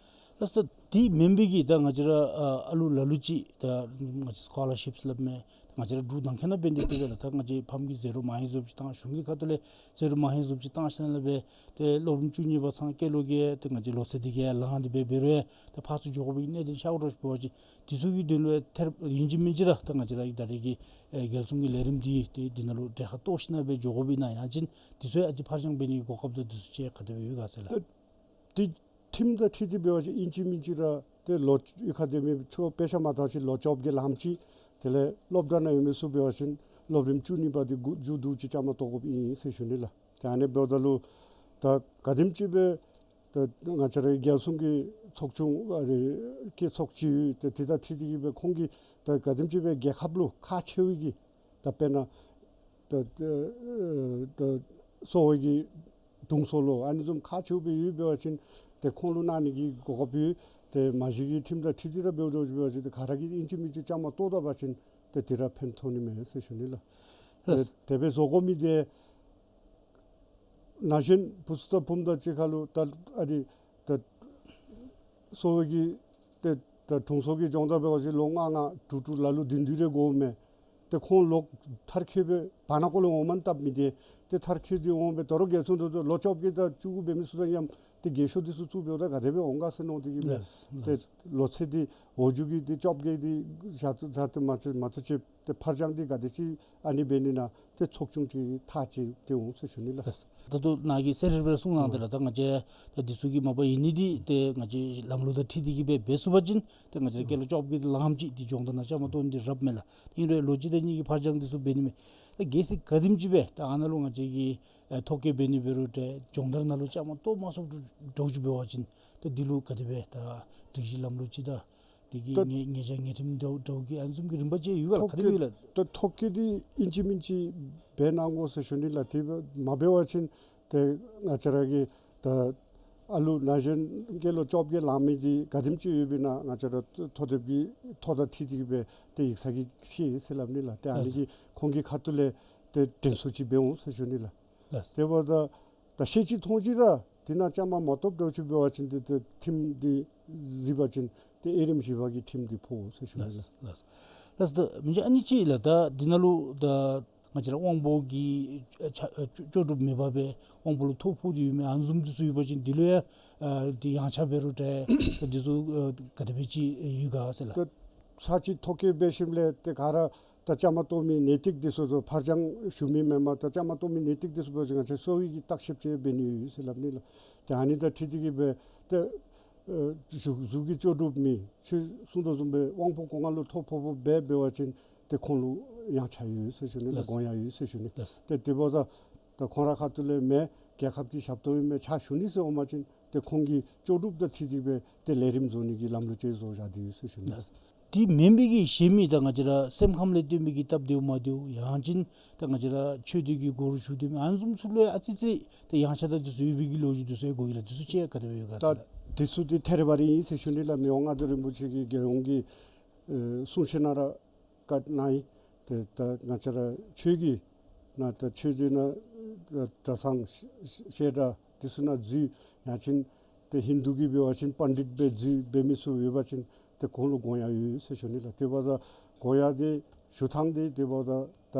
ལགས་སོ། ད་དེ་མེན་པའི་གི་ད་ང་བཅས་ར་ཨ་ཨ་ལུ་ལ་ལུ་ཅིག་ད་ང་བཅས་སི་ཀོ་ལར་ཤིཔ་སླབ་མས། ང་བཅས་ར་འབྲུག་ནང་འཁོད་ནང་འབད་ནི་འདི་འབད་ལགས། ད་ང་བཅས་ཕམ་གྱིས་ཟད་འགྲོ་མ་ཡེངས་བཟུམ་ཅིག་བཏང་། གཞུང་གི་ཁ་ཐུག་ལས་ཟད་འགྲོ་མ་ཡེངས་བཟུམ་ཅིག་བཏང་ཞིནམ་ལས་སྦེ་ཏེ་སློབ་རིམ་བཅུ་གཉིས་པ་ཚང་སྐྱེས་ལོ་གིས་ཏེ་ང་བཅས་ལོ་ཚད་འདི་གིས་ལངས་ཏེ་སྦེ་འབད་རུང་ཏེ་ཕར་ཚུར་འགྱོ་དགོ་པའི་གནད་དོན་ཤརཝ་འདྲཝ་ཅིག་འབད་བ་ཅིན་དེ་ཚུ་གི་དོན་ལུ་ཐེར་ཨིན་ཅི་མིན་ཅི་ར་ད་ང་བཅས་ར་གི་ད་རེས་ཀྱི་ཨེ་རྒྱལ་སྲུང་གི་ལས་རིམ་འདི་ཏེ་འདི་ནང་ལུ་གྲལ་ཁར་གཏོགས་ཞིནམ་ལས་སྦེ་འགྱོ་དགོཔ་ཨིན་ན་ཡང་ཅིན་དེ་ཚུ་ཡང་ཨ་ཙི་ཕར་འགྱངས་འབད་ནི་གི་གོ་སྐབས་དང་དེ་ཚུ་ཅིག་ག་དེ་སྦེ་ཡོད་ག་ཟེར་ལགས། ད་དེ་ཁྲིམས་དང་འཁྲིལ་ཏེ་འབད་བ་ཅིན་ཨིན་ཅི་མིན་ཅི་ར་ཏེ་ལོ་གཡུས་ཁར་སྡོད་མི་ཆོས་དཔེ་ཆ་མ་བལྟ་ཞིནམ་ལོ་བཅོ་བརྒྱད་ལངམ་ཅིག་དེ་ལས་སློབ་གྲྭ་ནང་ཡོད་མི་ཚུ་འབད་བ་ཅིན་སློབ་རིམ་བཅུ་གཉིས་པ་འདི་མགུ་མཇུག་བསྡུ་ཅིག་བཅའ་མར་གཏོགས་དགོཔ་ཨིན་ཟེར་ཞུ་ནི་ལགས། ཏེ་ཨ་ནི་འབདཝ་ད་ལུ་ད་ག་དེམ་ཅིག་སྦེ་ད་ང་བཅས་ར་རྒྱལ་སྲུང་གི་ཚོགས་ཆུང་ཨ་རེ་སྐྱེད་ཚོགས་ཅིག་ཡོད། ཏེ་དེ་དང་འཁྲིལ་ཏེ་གི་སྦེ་ཁོང་གིས་ད་ག་དེམ་ཅིག་སྦེ་རྒྱལ་ཁབ་ལུ་ཁག་ཆེ་བའི་གི་ད་དཔེར་ན་ད་ད་ད་གསོ་བའི་གི་དྲུང་འཚོ་ལོ་ཨ་ནི་བཟུམ་ཁག་ཆེཝ་སྦེ་ཡོདཔ་འབད་བ་ཅིན་ཏེ་ཁོང་ལུ་གནང་ནི་གི་གོ་སྐབས་ཡོད། ཏེ་མ་གཞི་གི་ཁྲིམས་དང་འཁྲིལ་ཏེ་ར་འབདཝ་འདྲཝ་ཅིག་འབད་བ་ཅིན་ཏེ་ག་ར་གིས་ཨིན་ཅི་མིན་ཅི་བཅའ་མར་གཏོགས་ད་པ་ཅིན་ཏེ་དེ་ར་ཕན་ཐོགས་ནི་མས་ཟེར་ཞུ་ནི་ལགས། ལགས། ཏེ་དེ་སྦེ་བཟོ་དགོ་མི་འདི་ན་གཞོན་བུ་ཚུ་དང་བུམོ་དང་གཅིག་ཁར་ལུ་ད་ཨ་ནི་ད་གསོ་བའི་གི་ཏེ་ད་དྲུང་འཚོ་གི་སྦྱོང་བརྡར་འབད་བ་ཅིན་ལོ་ལྔ་ལྔ་དྲུག་དྲུག་ལ་ལུ་བདུན་བདུན་རེ་དགོཔ་མས། ཏེ་ཁོང་ལོག་མཐར་འཁྱོལ་སྦེ་བར་ན་ཀོ་ལས་འོངམ་ད་མི་འདི་ཏེ་མཐར་འཁྱོལ་ཏེ་འོང་སྦེ་དོ་རུང་རྒྱལ་སྲུང་དོ་རུང་ལོ་བཅོ་བརྒྱད་དང་བཅུ་དགུ་འབད་མི་ཚུ་དང་མཉམ་ཏེ་རྒས་ཤོས་འདི་ཚུ་བཙུགས་འབདཝ་ད་ག་དེ་སྦེ་འོང་ག་ཟེར་མནོ་སྟེ་གི་སྦེ། ལགས། ཏེ་ལགས། ལོ་ཚད་འདི་འོག་འཇུག་གི་འདི་བཅོ་བརྒྱད་འདི་བཞག་བཞག་སྟེ་མ་ཚད་མ་གཏོགས་ཅིག་ཏེ་ཕར་འགྱངས་འདི་ག་དེ་ཅིག་ཨ་ནི་འབད་ནི་ན་ཏེ་ཚོགས་ཆུང་ཅིག་ཐག་བཅད་དེ་འོང་ཟེར་ཞུ་ནི་ལགས། ལགས། ད་ལྟོ་ནཱ་གིས་ཟེར་རེ་རེ་གསུང་གནང་སྟེ་ལགས། ད་ང་བཅས་ད་འདི་ཚུ་གི་མ་པ་ཨིན་ནི་འདི་ཏེ་ང་བཅས་ལམ་ལུགས་དང་འཁྲིལ་ཏེ་གི་སྦེ་འབད་ཚུགས་པ་ཅིན་ཏེ་ང་བཅས་སྐྱེས་ལོ་བཅོ་བརྒྱད་འདི་ལངམ་ཅིག་འདི་སྦྱོང་བརྡར་ནང་བཅའ་མར་གཏོགས་ནི་འདི་རབ་མས་ལགས། ཨིན་རུང་ལོ་གཅིག་དང་གཉིས་ཀྱི་ཕར་འགྱངས་འདི་ཚུ་འབད་ནི་མས། ད་གལ་སྲིད་ག་དེམ་ཅིག་སྦེ་ད་ཨ་ནཱ་ལུ་ང་བཅས་ཀྱིས་ཨེ་ཐོ་བཀོད་འབད་ནི་འབད་རུང་ཏེ་སྦྱོང་བརྡར་ནང་ལུ་བཅའ་མར་གཏོགས་མ་ཚུགསཔ་འདྲཝ་ཅིག་འབད་བ་ཅིན་ད་འདི་ལུ་ག་དེ་སྦེ་ད་སྒྲིག་གཞི་ལམ་ལུགས་ཅིག་དང་དེ་གི་ད་ཉེ་ཉེ་ཆར་ཉེ་ཁྲིམས་འདྲཝ་འདྲཝ་གི་ཨ་ནི་བཟུམ་གྱི་རིམ་པ་ཅིག་ཡོད་ག་ལགས། ཐོ་ག་དེ་སྦེ་བཀོད་ཡོད་ལགས། ད་ཐོ་བཀོད་འདི་ཨིན་ཅི་མིན་ཅི་འབད་གནང་དགོ་ཟེར་ཞུ་ནི་ལགས། དེ་སྦེ་མ་འབད་བ་ཅིན་ཏེ་ང་བཅས་ར་གི་ད་ཨ་ལུ་ན་གཞོན་སྐྱེས་ལོ་བཅོ་བརྒྱད་ལང་མི་འདི་ག་དེམ་ཅིག་ཡོདཔ་ཨིན་ན་ང་བཅས་ར་ཐོ་དེབ་ཀྱི་ཐོ་དང་འཁྲིལ་ཏེ་གི་སྦེ་ཏེ་ཡིག་ཚང་གིས་ཤེས་ཟེར་སླབ་ནི་ལགས། ཏེ་ཨ་ནི་ལགས། གིས་ཁོང་གི་ཁ་ཐུག་ལས་ཏེ་དྲན་གསོ་ཅིག་འབད་འོང་ཟེར་ཞུ་ནི་ལགས། ལགས། དེ་འབདཝ་ད་ད་ཤེས་ཅི་མཐོང་ཅི་ར་དེ་ནང་བཅའ་མར་མ་གཏོགསཔ་འདྲཝ་ཅིག་འབད་བ་ཅིན་ཏེ་ཏེ་ཁྲིམས་འདི་གཟིགས་པ་ཅིན་ཏེ་དབྱེ་རིམ་བཞི་པ་གི་ཁྲིམས་འདི་ཕོག་ཟེར་ཞུ་ནི་ལགས། ལགས། ལགས། ལགས། ད་མི་རྗེ་ཨ་ནི་ཅིག་ལགས། ད་འདི་ནང་ལུ་ད་ང་བཅས་ར་དབང་པོ་གི་ཨ་ཆ་ཨ་ལྕོགས་གྲུབ་མེད་པར་སྦེ་དབང་པོ་ལུ་ཐོ་ཕོག་སྟེ་ཡོད་མི་ཨ་ནི་བཟུམ་འདི་ཚུ་ཡོད་པ་ཅིན་འདི་ལུ་ཡང་ཨ་འདི་ཡངས་ཆག་འབད་རུང་ཏེ་ད་འདི་ཚུ་ཨ་ག་དེ་སྦེ་ཅིག་ཡོད་ག་ཟེར་ལགས། ད་ཚར་གཅིག་ཐོ་བཀོད་འབད་ཞིནམ་ལས་ཏེ་ག་ར་ད་བཅའ་མར་གཏོགས་མི་ནན་ཏིག་འདི་ཚུ་ཚུ་ཕར་འགྱངས་ཞུ་མི་མེན་པར་ད་བཅའ་མར་གཏོགས་མི་ནན་ཏིག་འདི་ཚུ་འབད་བ་ཅིན་ང་བཅས་གསོ་བའི་གི་བརྟག་ཞིབ་ཅིག་འབད་ནི་ཡོད་ཟེར་སླབ་ནི་ལགས། ཏེ་ཨ་ནི་དང་འཁྲིལ་ཏེ་གི་སྦེ་ཏེ་ ཨ་གཟུགས་གཟུགས་ཀྱི་ལྕོགས་གྲུབ་མེད། ཁྱོད་གསུངས་དོ་བཟུམ་སྦེ་དབང་པོ་སྒོ་ལྔ་ལུ་ཐོ་ཕོག་ཕོགཔ་འབད་བ་ཅིན་ཏེ་ཁོང་ལུ་ཡངས་ཆག་ཡོད་ཟེར་ཞུ་ནི་ལགས། ལགས། དགོངས་ཡངས་ཡོད་ཟེར་ཞུ་ནི། ལགས། ཏེ་དེ་འབདཝ་ད་ད་ཁོང་རའི་ཁ་ཐུག་ལས་མེན་རྒྱལ་ཁབ་ཀྱི་ཞབས་ཏོག་ཨིན་མས་ཕྱག་ཞུ་ནི་ཟེར་འོང་པ་ཅིན་ཏེ་ཁོང་གི་ལྕོགས་གྲུབ་དང་འཁྲིལ་ཏེ་སྦེ་ཏེ་ལས་རིམ་བཟོ་ནི་གི་ལམ་ལུགས་ཅིག་བཟོ་བཞག་སྟེ་ཡོད་ཟེར་ཞུ་ནི། ལགས། དེ་མེན་པའི་གི་གཞན་མི་ད་ང་བཅས་ར་སེམས་ཁམས་ལས་བརྟེན་པའི་གི་སྟབས་བདེཝ་མ་བདེཝ་ཡང་ཅིན་ད་ང་བཅས་ར་ཆོས་སྡེ་གི་སྒོ་རུ་ཞུགས་ཏེ་མི་ཨ་ནི་བཟུམ་ཚུ་ལུ་ཡང་ཨ་ཙི་ཙི་ད་ཡངས་ཆག་དང་དེ་ཚུ་ཡོད་པའི་གི་ལོ་རྒྱུས་དེ་ཚུ་ཡང་གོ་ཡི་ལགས། དེ་ཚུ་ཅིག་ག་དེ་སྦེ་ཡོད་ག་ཟེར་ལགས། ད་དེ་ཚུ་དེ་ཐད་རི་བ་རི་ཨིན་ཟེར་ཞུ་ནི་ལགས། མི་དབང་མངའ་བདག་རིན་པོ་ཆེ་གིས་རྒྱལ་ཡོངས་ཀྱི་ཨེ་གསུང་བཤད་ནང་ར་བཀའ་གནང་ཡི། ཏེ་ད་ང་བཅས་ར་ཆོས་ཀྱི་ནང་ད་ཆོས་སྡེ་ནང་གྲྭ་ཚང་བཤད་གྲྭ་དེ་ཚུ་ནང་འཛུལ་ཡང་ཅིན་ཏེ་ཧིན་དུ་གི་འབད་བ་ཅིན་པཎྜི་ཏ་སྦེ་འཛུལ་འབད་མི་ཚུ་ཡོད་པ་ཅིན་ཏེ་ཁོང་ལུ་དགོངས་ཡངས་ཡོད་ཟེར་ཞུ་ནི་ལགས། དེ་འབདཝ་ད་དགོངས་ཡངས་དེ་ཞུ་ཐངས་དེ་དེ་འབདཝ་ད་ད་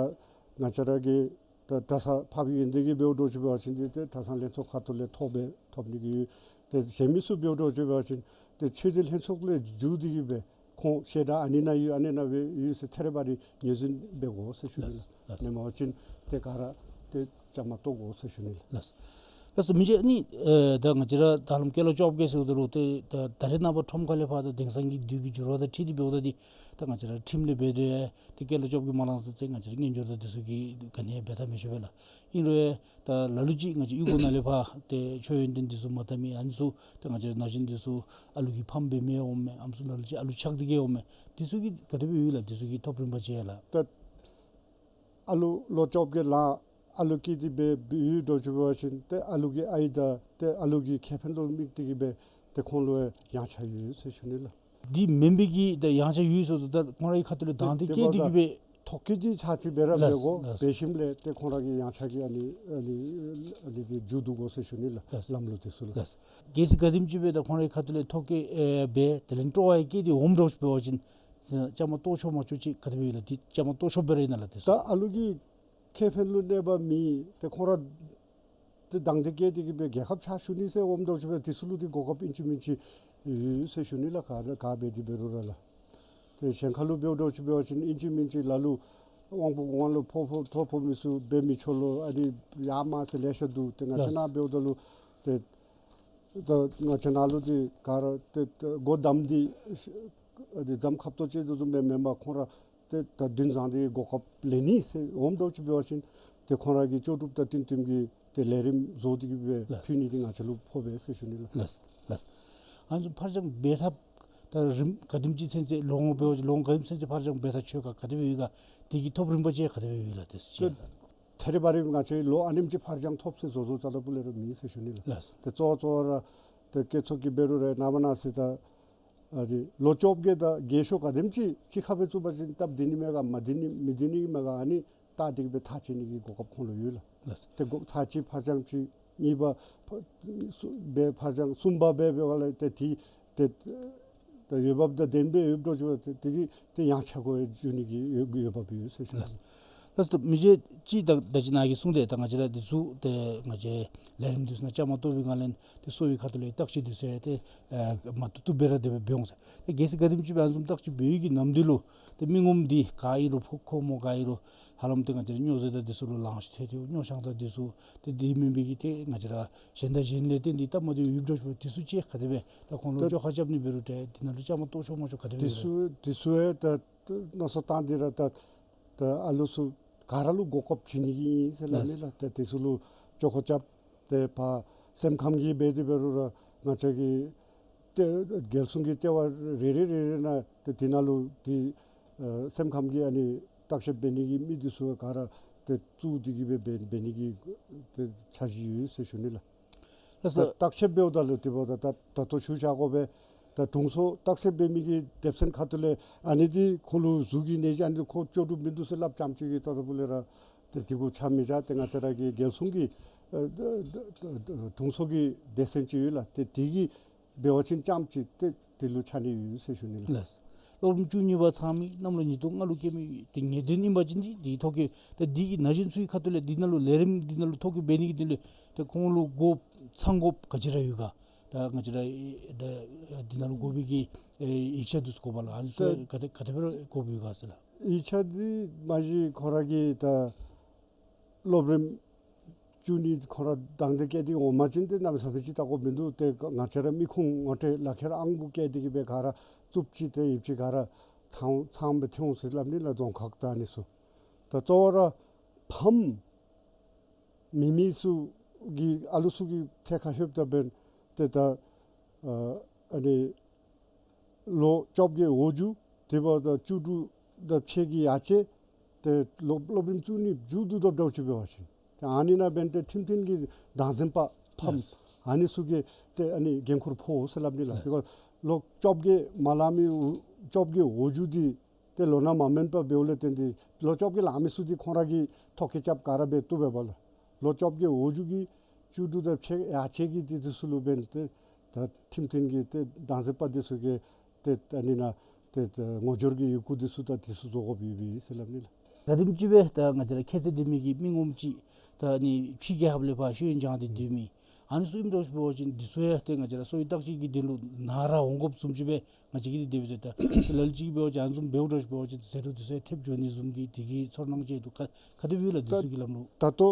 ང་བཅས་ར་གི་ད་གྲྭ་ཚང་འཕགས་པའི་དགེ་འདུན་གྱི་འབདཝ་འདྲཝ་ཅིག་འབད་བ་ཅིན་ཏེ་ཏེ་གྲྭ་ཚང་ལྷན་ཚོགས་ཁ་ཐུག་ལས་ཐོབ་སྦེ་ཐོབ་ནི་གི་ཡོད། ཏེ་གཞན་མི་ཚུ་འབདཝ་འདྲཝ་ཅིག་འབད་བ་ཅིན་ཏེ་ཆོས་སྡེ་ལྷན་ཚོགས་ལས་བརྒྱུད་དེ་གི་སྦེ་ཁོང་བཤད་གྲྭ་ཨ་ནི་ནང་ཡོད་ཨ་ནི་ནང་སྦེ་ཡོད་ཟེར་ཐད་རི་བ་རི་ངོས་འཛིན་འབད་དགོ་ཟེར་ཞུ་ནི་ལགས། ལགས། མེན་པ་ཅིན་ཏེ་ག་ར་ཏེ་བཅའ་མར་གཏོགས་དགོ་ཟེར་ཞུ་ནི་ལགས། ལགས། ལགས་སོ། མི་རྗེ་ནི་ཨེ་ད་ང་བཅས་ར་ད་ལམ་སྐྱེས་ལོ་བཅོ་བརྒྱད་ཟེརཝ་ད་ལུ་ཏེ་ད་ད་རེས་ནངས་པ་ཁྲོམ་ཁ་ལས་ཕར་ད་དེང་སང་གི་དུས་ཀྱི་འགྱུར་བ་དང་འཁྲིལ་ཏེ་འབདཝ་ད་འདི་ད་ང་བཅས་ར་ཁྲིམས་ལས་འབད་དེ་ཏེ་སྐྱེས་ལོ་བཅོ་བརྒྱད་མ་ལང་ས་ཅིག་ང་བཅས་ར་དངུལ་འབྱོར་དང་དེ་ཚུ་གི་ག་ནི་ཡང་འབད་ཐབས་མེད་ཞུ་བས་ལགས། ཨིན་རུང་ད་ལ་ལུ་ཅིག་ང་བཅས་གཡུས་སྒོ་ནང་ལས་ཕར་ཏེ་ཆོས་ཡོན་ཏན་དེ་ཚུ་མ་དར་མི་ཨ་ནི་ཚུ་ད་ང་བཅས་ར་ན་གཞོན་དེ་ཚུ་ཨ་ལུ་གིས་ཕམ་འབད་མི་འོང་མས། ཨ་ནི་ཚུ་ལ་ལུ་ཅིག་ཨ་ལུ་ཆགས་ཏེ་གི་འོང་མས། དེ་ཚུ་གི་ག་དེ་སྦེ་ཡོད་ལགས། དེ་ཚུ་གི་ཐོབ་རིམ་པ་ཅིག་ཡང་ལགས། ད་ཨ་ལུ་ལོ་བཅོ་བརྒྱད་ལང་ཨ་ལུ་སྐྱེས་ཏེ་སྦེ་ཡོད་འདྲཝ་ཅིག་འབད་བ་ཅིན་ཏེ་ཨ་ལུ་གི་ཨའི་དང་ཏེ་ཨ་ལུ་གི་ཁེ་ཕན་ལུ་དམིགས་ཏེ་གི་སྦེ་ཏེ་ཁོང་ལུ་ཡངས་ཆག་ཡོད་ཟེར་ཞུ་ནི་ལགས། དེ་མེན་པའི་གི་ད་ཡངས་ཆག་ཡོད་ཟེརཝ་ད་ད་ཁོང་རའི་ཁ་ཐུག་ལས་དང་འདོད་བསྐྱེད་དེ་གི་སྦེ། ཐོ་བཀོད་ཅིག་ཚར་ཅིག་འབད་ར་འབད་དགོ། ལགས། འབད་ཞིནམ་ལས་ཏེ་ཁོང་ར་གི་ཡངས་ཆག་གི་ཨ་ནི་ཨ་ནི་ཨ་ནི་ཏེ་མཇུག་བསྡུ་དགོ་ཟེར་ཞུ་ནི་ལགས། ལགས། ལམ་ལུགས་དེ་ཚུ་ལགས། ལགས། གལ་སྲིད་ག་དེམ་ཅིག་སྦེ་ད་ཁོང་རའི་ཁ་ཐུག་ལས་ཐོ་བཀོད་ཨེ་འབད་དེ་ལས་སྤྲོ་བ་ཡང་བསྐྱེད་དེ་འོངམ་འདྲཝ་ཅིག་འབད་བ་ཅིན་བཅའ་མར་གཏོགས་ཆོག་མ་ཆོག་ཅིག་ག་དེ་སྦེ་ཡོད་ལགས། དེ་བཅའ་མར་གཏོགས་ཆོག་པ་ར་ཨིན་ན་ལགས། དེ་ད་ཚུ་ཨ་ལུ་གི་ཁེ་ཕན་ལུ་གནོད་པ་མེད། ཏེ་ཁོང་ར་ཏེ་དང་འདོད་བསྐྱེད་དེ་གི་སྦེ་རྒྱལ་ཁབ་ཕྱག་ཞུ་ནི་ཟེར་འོངམ་འདྲཝ་ཅིག་སྦེ་དེ་ཚུ་ལུ་ཏེ་གོ་སྐབས་ཨིན་ཅི་མིན་ཅི་ཡོད་ཟེར་ཞུ་ནི་ལགས། ག་ག་འབད་དེ་འབད་རུང་ར་ལགས། ཏེ་གཞན་ཁ་ལུ་འབདཝ་འདྲཝ་ཅིག་འབད་བ་ཅིན་ཨིན་ཅི་མིན་ཅི་ལ་ལུ་དབང་པོ་སྒོ་ལྔ་ལུ་ཕོག་ཕོག་ཐོ་ཕོག་མི་ཚུ་འབད་མི་ཆོག་ལོ་ཨ་ནི་ཡར་མར་ཟེར་ལེ་ཤ་འདུག། ཏེ་ང་བཅས་ནཱ་འབདཝ་ད་ལུ་ཏེ་ད་ང་བཅས་ནཱ་ལུ་ཏེ་ག་ར་ཏེ་ཏེ་སྒོ་བསྡམས་ཏེ་ཨ་ནི་རྫམ་ཁབ་ཏོ་ཅིག་དེ་བཟུམ་སྦེ་མེན་པར་ཁོང་ར་ཏེ་ད་འདུན་བཟང་སྟེ་གོ་སྐབས་ལེན་ནི་ཟེར་འོངམ་འདྲཝ་ཅིག་འབད་བ་ཅིན་ཏེ་ཁོང་ར་གི་ལྕོགས་གྲུབ་དང་བསྟུན་བསྟུན་གྱི་ཏེ་ལས་རིམ་བཟོ་སྟེ་གི་སྦེ། ལགས། ཕུལ་ནི་འདི་ང་བཅས་ལུ་ཕོག་པས་ཟེར་ཞུ་ནི་ལགས། ལགས། ལགས། ཨ་ནི་ཚུ་ཕར་འགྱངས་འབད་ཐབས་ད་རིམ་ག་དེམ་ཅིག་ཚུན་ཚོད་ལོ་ངོ་འབད་བ་ཅིན་ལོ་ངོ་ག་དེམ་ཚུན་ཚོད་ཕར་འགྱངས་འབད་ཐག་ཆོད་ག་ག་དེ་སྦེ་ཡོད་ག། དེ་གི་ཐོབ་རིམ་པ་ཅིག་ག་དེ་སྦེ་ཡོད་ལགས། དེ་ཚུ་ཅིག་ལགས། ཐད་རི་བ་རི་ང་བཅས་ལོ་ཨ་ནེམ་ཅིག་ཕར་འགྱངས་ཐོབ་ཟེར་བཟོ་བཟོཝ་རྩ་དང་པོ་ལས་ར་མེད་ཟེར་ཞུ་ནི་ལགས། ལགས། ཏེ་གཙོ་བོ་གཙོ་བོ་ར་ཏེ་སྐྱེད་ཚོགས་ཀྱི་འབད་རུང་ར་ནངས་པ་གནངས་ཚེ་ད་ཨ་ནི་ལོ་བཅོ་བརྒྱད་དང་རྒས་ཤོས་ག་དེམ་ཅིག་གཅིག་ཁར་སྦེ་བཙུགས་པ་ཅིན་སྟབས་བདེ་ནི་མས་ག་མ་བདེ་ནི་མི་བདེ་ནི་མས་ག་ཨ་ནི་བལྟ་སྟེ་གི་སྦེ་ཐག་བཅད་ནི་གི་གོ་སྐབས་ཁོང་ལུ་ཡོད་ལགས། ལགས། ཏེ་གོ་ཐག་གཅིག་ཕར་འགྱངས་ཅིག་གཉིས་པ་ཕ་སུ་སྦེ་ཕར་འགྱངས་གསུམ་པ་སྦེ་འབད་བ་ལས་ཏེ་དེ་ཏེ་ད་འོས་འབབ་དང་ལྡནམ་སྦེ་ཡོདཔ་འདྲཝ་ཅིག་འབད་དེ་དེ་ཏེ་ཡངས་ཆག་སྒོ་འགྱོ་ནི་གི་འོས་འབབ་ཡོད་ཟེར་ཞུ་ནི། ལགས། ལགས་སོ། མི་རྗེ་ཅིག་ད་ད་ཅི་ནཱ་གིས་གསུངས་ཏེ་ད་ང་བཅས་ར་འདི་ཚུ་ཏེ་ང་བཅས་ལས་རིམ་འདི་ཚུ་ནང་བཅའ་མར་གཏོགས་པའི་སྒང་ལས་ཏེ་གསོ་བའི་ཁ་ཐུག་ལས་བརྟག་དཔྱད་འདི་ཚུ་ཡང་ཏེ་ཨེ་མ་བཏུབ་བཏུབ་སྦེ་ར་དེ་སྦེ་འབད་འོང་ཟེར། ཏེ་གལ་སྲིད་ག་དེམ་ཅིག་སྦེ་ཨ་ནི་བཟུམ་བརྟག་དཔྱད་འབད་བའི་གི་ནམ་དུས་ལུ་ཏེ་མི་ངོམ་འདི་ག་ཨིན་རུང་ཕོ་ཁོག་མོ་ག་ཨིན་རུང་ཧ་ལམ་ཏེ་ང་བཅས་ར་སྨྱོ་རྫས་དང་འདི་ཚུ་ལུ་ལང་ཤོར་ཐལ་ཏེ་སྨྱོ་ཆང་དང་འདི་ཚུ་ཏེ་འདི་མེན་པའི་གི་ཏེ་ང་བཅས་ར་གཞན་དང་གཞན་ལས་བརྟེན་ཏེ་སྟབས་མ་བདེཝ་ཡོདཔ་འདྲཝ་ཅིག་འབད་འདི་ཚུ་ཅིག་ག་དེ་སྦེ་ད་ཁོང་ལུ་ད་བཅོ་ཁ་རྐྱབ་ནི་འབད་རུང་ཏེ་འདི་ནང་ལུ་བཅའ་མར་གཏོགས་ཆོག་མ་ཆོག་ག་དེ་སྦེ་འདི་ཡོད་ཚུ་ལགས། འདི་ཚུ་ཡང་ད་མནོ་བསམ་བཏང་སྟེ་ར་ད་ད་ཨ་ལུ་ཚུ་ག་ར་ལུ་གོ་སྐབས་བྱིན་ནི་གི་ཨིན་ཟེར་སླབ་ནི་ལགས། ལགས། ད་འདི་ཚུ་ལུ་བཅོ་ཁ་རྐྱབ་སྟེ་ཕར་སེམས་ཁམས་ཀྱི་འབད་དེ་འབད་རུང་ར་ང་བཅས་ཀྱི་ཏེ་རྒྱལ་སྲུང་གི་ལྟེ་བ་རེ་རེ་རེ་རེ་ནང་ཏེ་འདི་ནང་ལུ་འདི་ཨ་སེམས་ཁམས་ཀྱི་ཨ་ནི་བརྟག་དཔྱད་འབད་ནི་གི་མི་འདི་ཚུ་ག་ར་ཏེ་བཙུགས་ཏེ་གི་སྦེ་འབད་འབད་ནི་གི་ཏེ་འཆར་གཞི་ཡོད་ཟེར་ཞུ་ནི་ལགས། ལགས་སོ། ད་བརྟག་དཔྱད་འབདཝ་ད་ལུ་དེ་འབདཝ་ད་ད་ད་ལྟོ་ཞུ་བཞག་དགོ་པས། ད་དྲུང་འཚོ་བརྟག་དཔྱད་འབད་མི་གི་སྡེ་ཚན་ཁ་ཐུག་ལས་ཨ་ནི་འདི་ཁོ་ལུ་གཟུགས་ཀྱི་ནད་གཞི་ཨ་ནི་འདི་ཁོ་ལྕོགས་གྲུབ་མིན་འདུག་ཟེར་སླབ་རྐྱངམ་ཅིག་གིས་ད་ལྟ་བུ་ལས་ར་ཏེ་དེ་གུ་ཆ་མི་བཞག། ཏེ་ང་བཅས་ར་གི་རྒྱལ་སྲུང་གི་ཨ་དྲུང་འཚོ་གི་སྡེ་ཚན་ཅིག་ཡོད་ལགས། ཏེ་དེ་གིས་འབད་བ་ཅིན་རྐྱངམ་ཅིག་ཏེ་དེ་ལུ་ཆ་ནི་ཡོད་ཟེར་ཞུ་ནི་ལགས། ལགས། སློབ་རིམ་བཅུ་གཉིས་པ་ཚང་མི་གནམ་ལོ་ཉིས་སྟོང་ལྔ་ལུ་སྐྱེས་མི་ཏེ་ངེས་གཏན་ཨིན་པ་ཅིན་འདི་འདི་ཐོ་བཀོད་ད་འདི་གི་ན་གཞོན་ཚུའི་ཁ་ཐུག་ལས་འདི་ནང་ལུ་ལས་རིམ་འདི་ནང་ལུ་ཐོ་བཀོད་འབད་ནི་གི་དོན་ལས་ཏེ་ཁོང་ལུ་དགོ་ཚང་དགོཔ་ག་ཅི་ར་ཡོད་ག། ད་ང་བཅས་ར་ད་འདི་ནང་ལུ་དགོ་པའི་གི་ཨེ་ཡིག་ཆ་འདི་ཚུ་དགོ་པས་ལགས། ཨ་ནི་ཚུ་ད་ག་དེ་ག་དེ་སྦེ་ར་དགོཔ་ཡོད་ག་ཟེར་ལགས། ཡིག་ཆ་འདི་མ་གཞི་ཁོ་ར་གི་ད་སློབ་རིམ་ བཅུ་གཉིས་ཁོང་ར་དང་འདོད་བསྐྱེད་དེ་འོང་པ་ཅིན་ཏེ་གནམ་མེད་ས་མེད་ཅིག་བལྟ་དགོཔ་མིན་འདུག། ཏེ་ང་བཅས་ར་མི་ཁུངས་ངོ་སྤྲོད་ལག་ཁྱེར་ཨང་དགུ་བཀལ་ཏེ་གི་སྦེ་ག་ར་བཙུགས་ཅི་ཏེ་ཡིབ་ཅི་ག་ར་ཚང་ཚངམ་སྦེ་ཐོན་འོང་ཟེར་སླབ་ནི་ལགས། རྫོང་ཁག་དང་ཨ་ནི་ཚུ། ད་གཙོ་བོ་ར་ཕམ་མེད་མི་ཚུ་གི་ཨ་ལུ་ཚུ་གི་ཐད་ཁར་ལྷོདཔ་ད་འབདན་ཏེ་ད་ཨ་ཨ་ནི་ལོ་བཅོ་བརྒྱད་འོག་འཇུག་དེ་འབདཝ་ད་བཅུ་དྲུག་དང་ཕྱེད་ཀྱི་ཡར་ཆད་དེ་སློབ་སློབ་རིམ་བཅུ་གཉིས་མཇུག་བསྡུ་དོ་འདྲཝ་ཅིག་འབད་བ་ཅིན་ཏེ་ཨ་ནི་ནང་འབདན་ཏེ་ཁྲིམས་མཐུན་གྱི་བདག་འཛིན་པ་ཕམ་ཡེས། ཨ་ནི་ཚུ་གིས་ཏེ་ཨ་ནི་འགན་ཁུར་ཕོག་ཟེར་སླབ་ནི་ལགས། ཡེས། Because ལོ་བཅོ་བརྒྱད་མ་ལང་མི་བཅོ་བརྒྱད་འོག་འཇུག་འདི་ཏེ་ལོ་ན་མ་མེན་པར་འབདཝ་ལས་བརྟེན་ཏེ་ལོ་བཅོ་བརྒྱད་ལང་མི་ཚུ་འདི་ཁོང་ར་གིས་ཐོ་བཀོད་རྐྱབ་ག་ར་འབད་བཏུབ་པས་པ་ལགས། ལོ་བཅོ་བརྒྱད་འོག་འཇུག་གི་བཅུ་དྲུག་དང་ཕྱེད་ཡར་ཆད་ཀྱི་འདི་འདི་ཚུ་ལུ་འབདན་ཏེ་ད་ཁྲིམས་མཐུན་གྱི་ཏེ་བདག་འཛིན་པ་འདི་ཚུ་གིས་ཏེ་ཨ་ནི་ནང་ཏེ་ངོ་སྦྱོར་གྱི་ཡི་གུ་འདི་ཚུ་དང་འདི་ཚུ་བཟོ་དགོཔ་ཡོད་པས་ཟེར་སླབ་ནི་ལགས། ད་རིམ་ཅིག་སྦེ་ད་ང་བཅས་ར་ཁྱད་ཚད་ལྡན་མི་གི་མི་ངོམ་ཅིག་ད་ཨ་ནི་ཕྱི་རྒྱལ་ཁབ་ལས་ཕར་ཤེས་ཡོན་སྦྱང་སྟེ་སྡོད་མི་ཨ་ནི་ཚུ་ཨིནམ་འདྲཝ་ཅིག་འབད་བ་ཅིན་འདི་ཚུ་ཡང་ཏེ་ང་བཅས་ར་གསོ་བའི་བརྟག་དཔྱད་ཀྱི་དོན་ལུ་ནཱ་ར་འོང་དགོཔ་བཟུམ་ཅིག་སྦེ་ང་བཅས་ཀྱིས་འདི་དེ་སྦེ་ཟེར། ད་ལ་ལུ་ཅིག་འབད་བ་ཅིན་ཨ་ནི་བཟུམ་འབདཝ་འདྲཝ་ཅིག་འབད་བ་ཅིན་ཟད་འགྲོ་འདི་ཚུ་ཡང་ཐེབས་འགྱོ་ནི་བཟུམ་གྱི་དེ་གི་ཚོར་སྣང་ཅིག་འདུག། ག་ག་དེ་སྦེ་ཡོད་ལགས་འདི་ཚུ་གི་ལམ་ལུགས། ད་ལྟོ་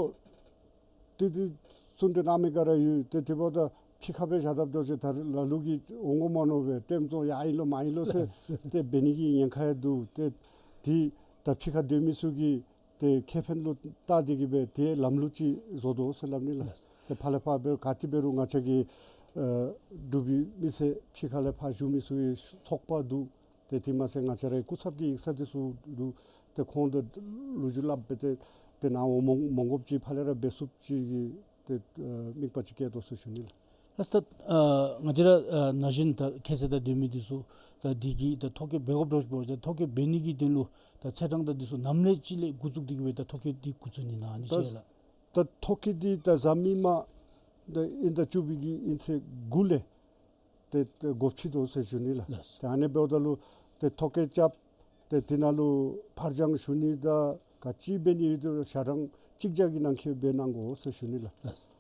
ཏེ་ཏེ་གསུང་གྲོས་གནང་མི་ག་ར་ཡོད། ཏེ་དེ་འབདཝ་ད་ཕྱི་ཁར་སྦེ་བཞག་དཔ་འདྲཝ་ཅིག་ད་རེས་ལ་ལུ་གིས་འོང་དགོ་མ་མནོ་བར་ལྟདམོ་བཟོ་ཡར་ཨིན་ལོ་མར་ཨིན་ལོ་ཟེར་ཏེ་འབད་ནི་གི་ཉེན་ཁ་ཡང་འདུག། ཏེ་དེ་ད་ཕྱི་ཁར་སྡོད་མི་ཚུ་གི་ཏེ་ཁེ་ཕན་ལུ་བལྟ་སྟེ་གི་སྦེ་ཏེ་ལམ་ལུགས་ཅིག་བཟོ་དོ་ཟེར་སླབ་ནི་ལགས། ལགས། ཏེ་ཕར་ལས་ཕར་འབད་ག་ཏེ་འབད་རུང་ང་བཅས་ཀྱི་ཨ་འབྲུག་པའི་མི་སེར་ཕྱི་ཁ་ལས་ཕར་བཞུགས་མི་ཚུ་གི་ཚོགས་པ་འདུག། ཏེ་དེ་མ་ཚད་ང་བཅས་རའི་སྐུ་ཚབ་ཀྱི་ཡིག་ཚང་འདི་ཚུ་འདུག། ཏེ་ཁོང་དང་ལོ་རྒྱུས་སླབ་སྦེ་ཏེ་ཏེ་ནཱ་འོང་མ་འོང་མ་དགོཔ་ཅིག་ཕར་ལས་ར་འབད་ཚུགསཔ་ཅིག་གི་ཏེ་ཨ་དམིགས་པ་ཅིག་བསྐྱེད་དོ་ཟེར་ཞུ་ནི་ལགས། ལགས། ད་ཨ་ང་བཅས་ར་ཨ་ན་གཞོན་ད་ཁྱད་ཚད་དང་ལྡན་མི་འདི་ཚུ་ད་འདི་གི་ད་ཐོ་བཀོད་འབད་དགོཔ་འདྲཝ་ཅིག་འབད་བ་ཅིན་ཐོ་བཀོད་འབད་ནི་གི་དོན་ལུ་ད་ཚེས་གྲངས་དང་འདི་ཚུ་ནམ་ལས་ཅིག་ལས་འགོ་བཙུགས་ཏེ་གི་སྦེ་ད་ཐོ་བཀོད་འདི་འགོ་བཙུགས་ནི་ཨིན་ན་ཨ་ནི་ཅིག་ལགས། ད་ཐོ་བཀོད་འདི་ད་གཟའ་མིག་དམར་ད་དབྱིན་ཟླ་བཅུ་པའི་གི་དབྱིན་ཚེས་དགུ་ལས་ཏེ་ཏེ་འགོ་ཁྲིད་དོ་ཟེར་ཞུ་ནི་ལགས། ལགས། ཏེ་ཨ་ནི་འབདཝ་ད་ལུ་ཏེ་ཐོ་བཀོད་རྐྱབ་སྟེ་དེ་ནང་ལུ་ཕར་འགྱངས་ཞུ་ནི་དང་ག་ཅི་འབད་ནི་ཡོད་དེ་ཞག་གྲངས་གཅིག་བརྒྱ་གི་ནང་འཁོད་འབད་གནང་དགོ་ཟེར་ཞུ་ནི་ལགས། ལགས།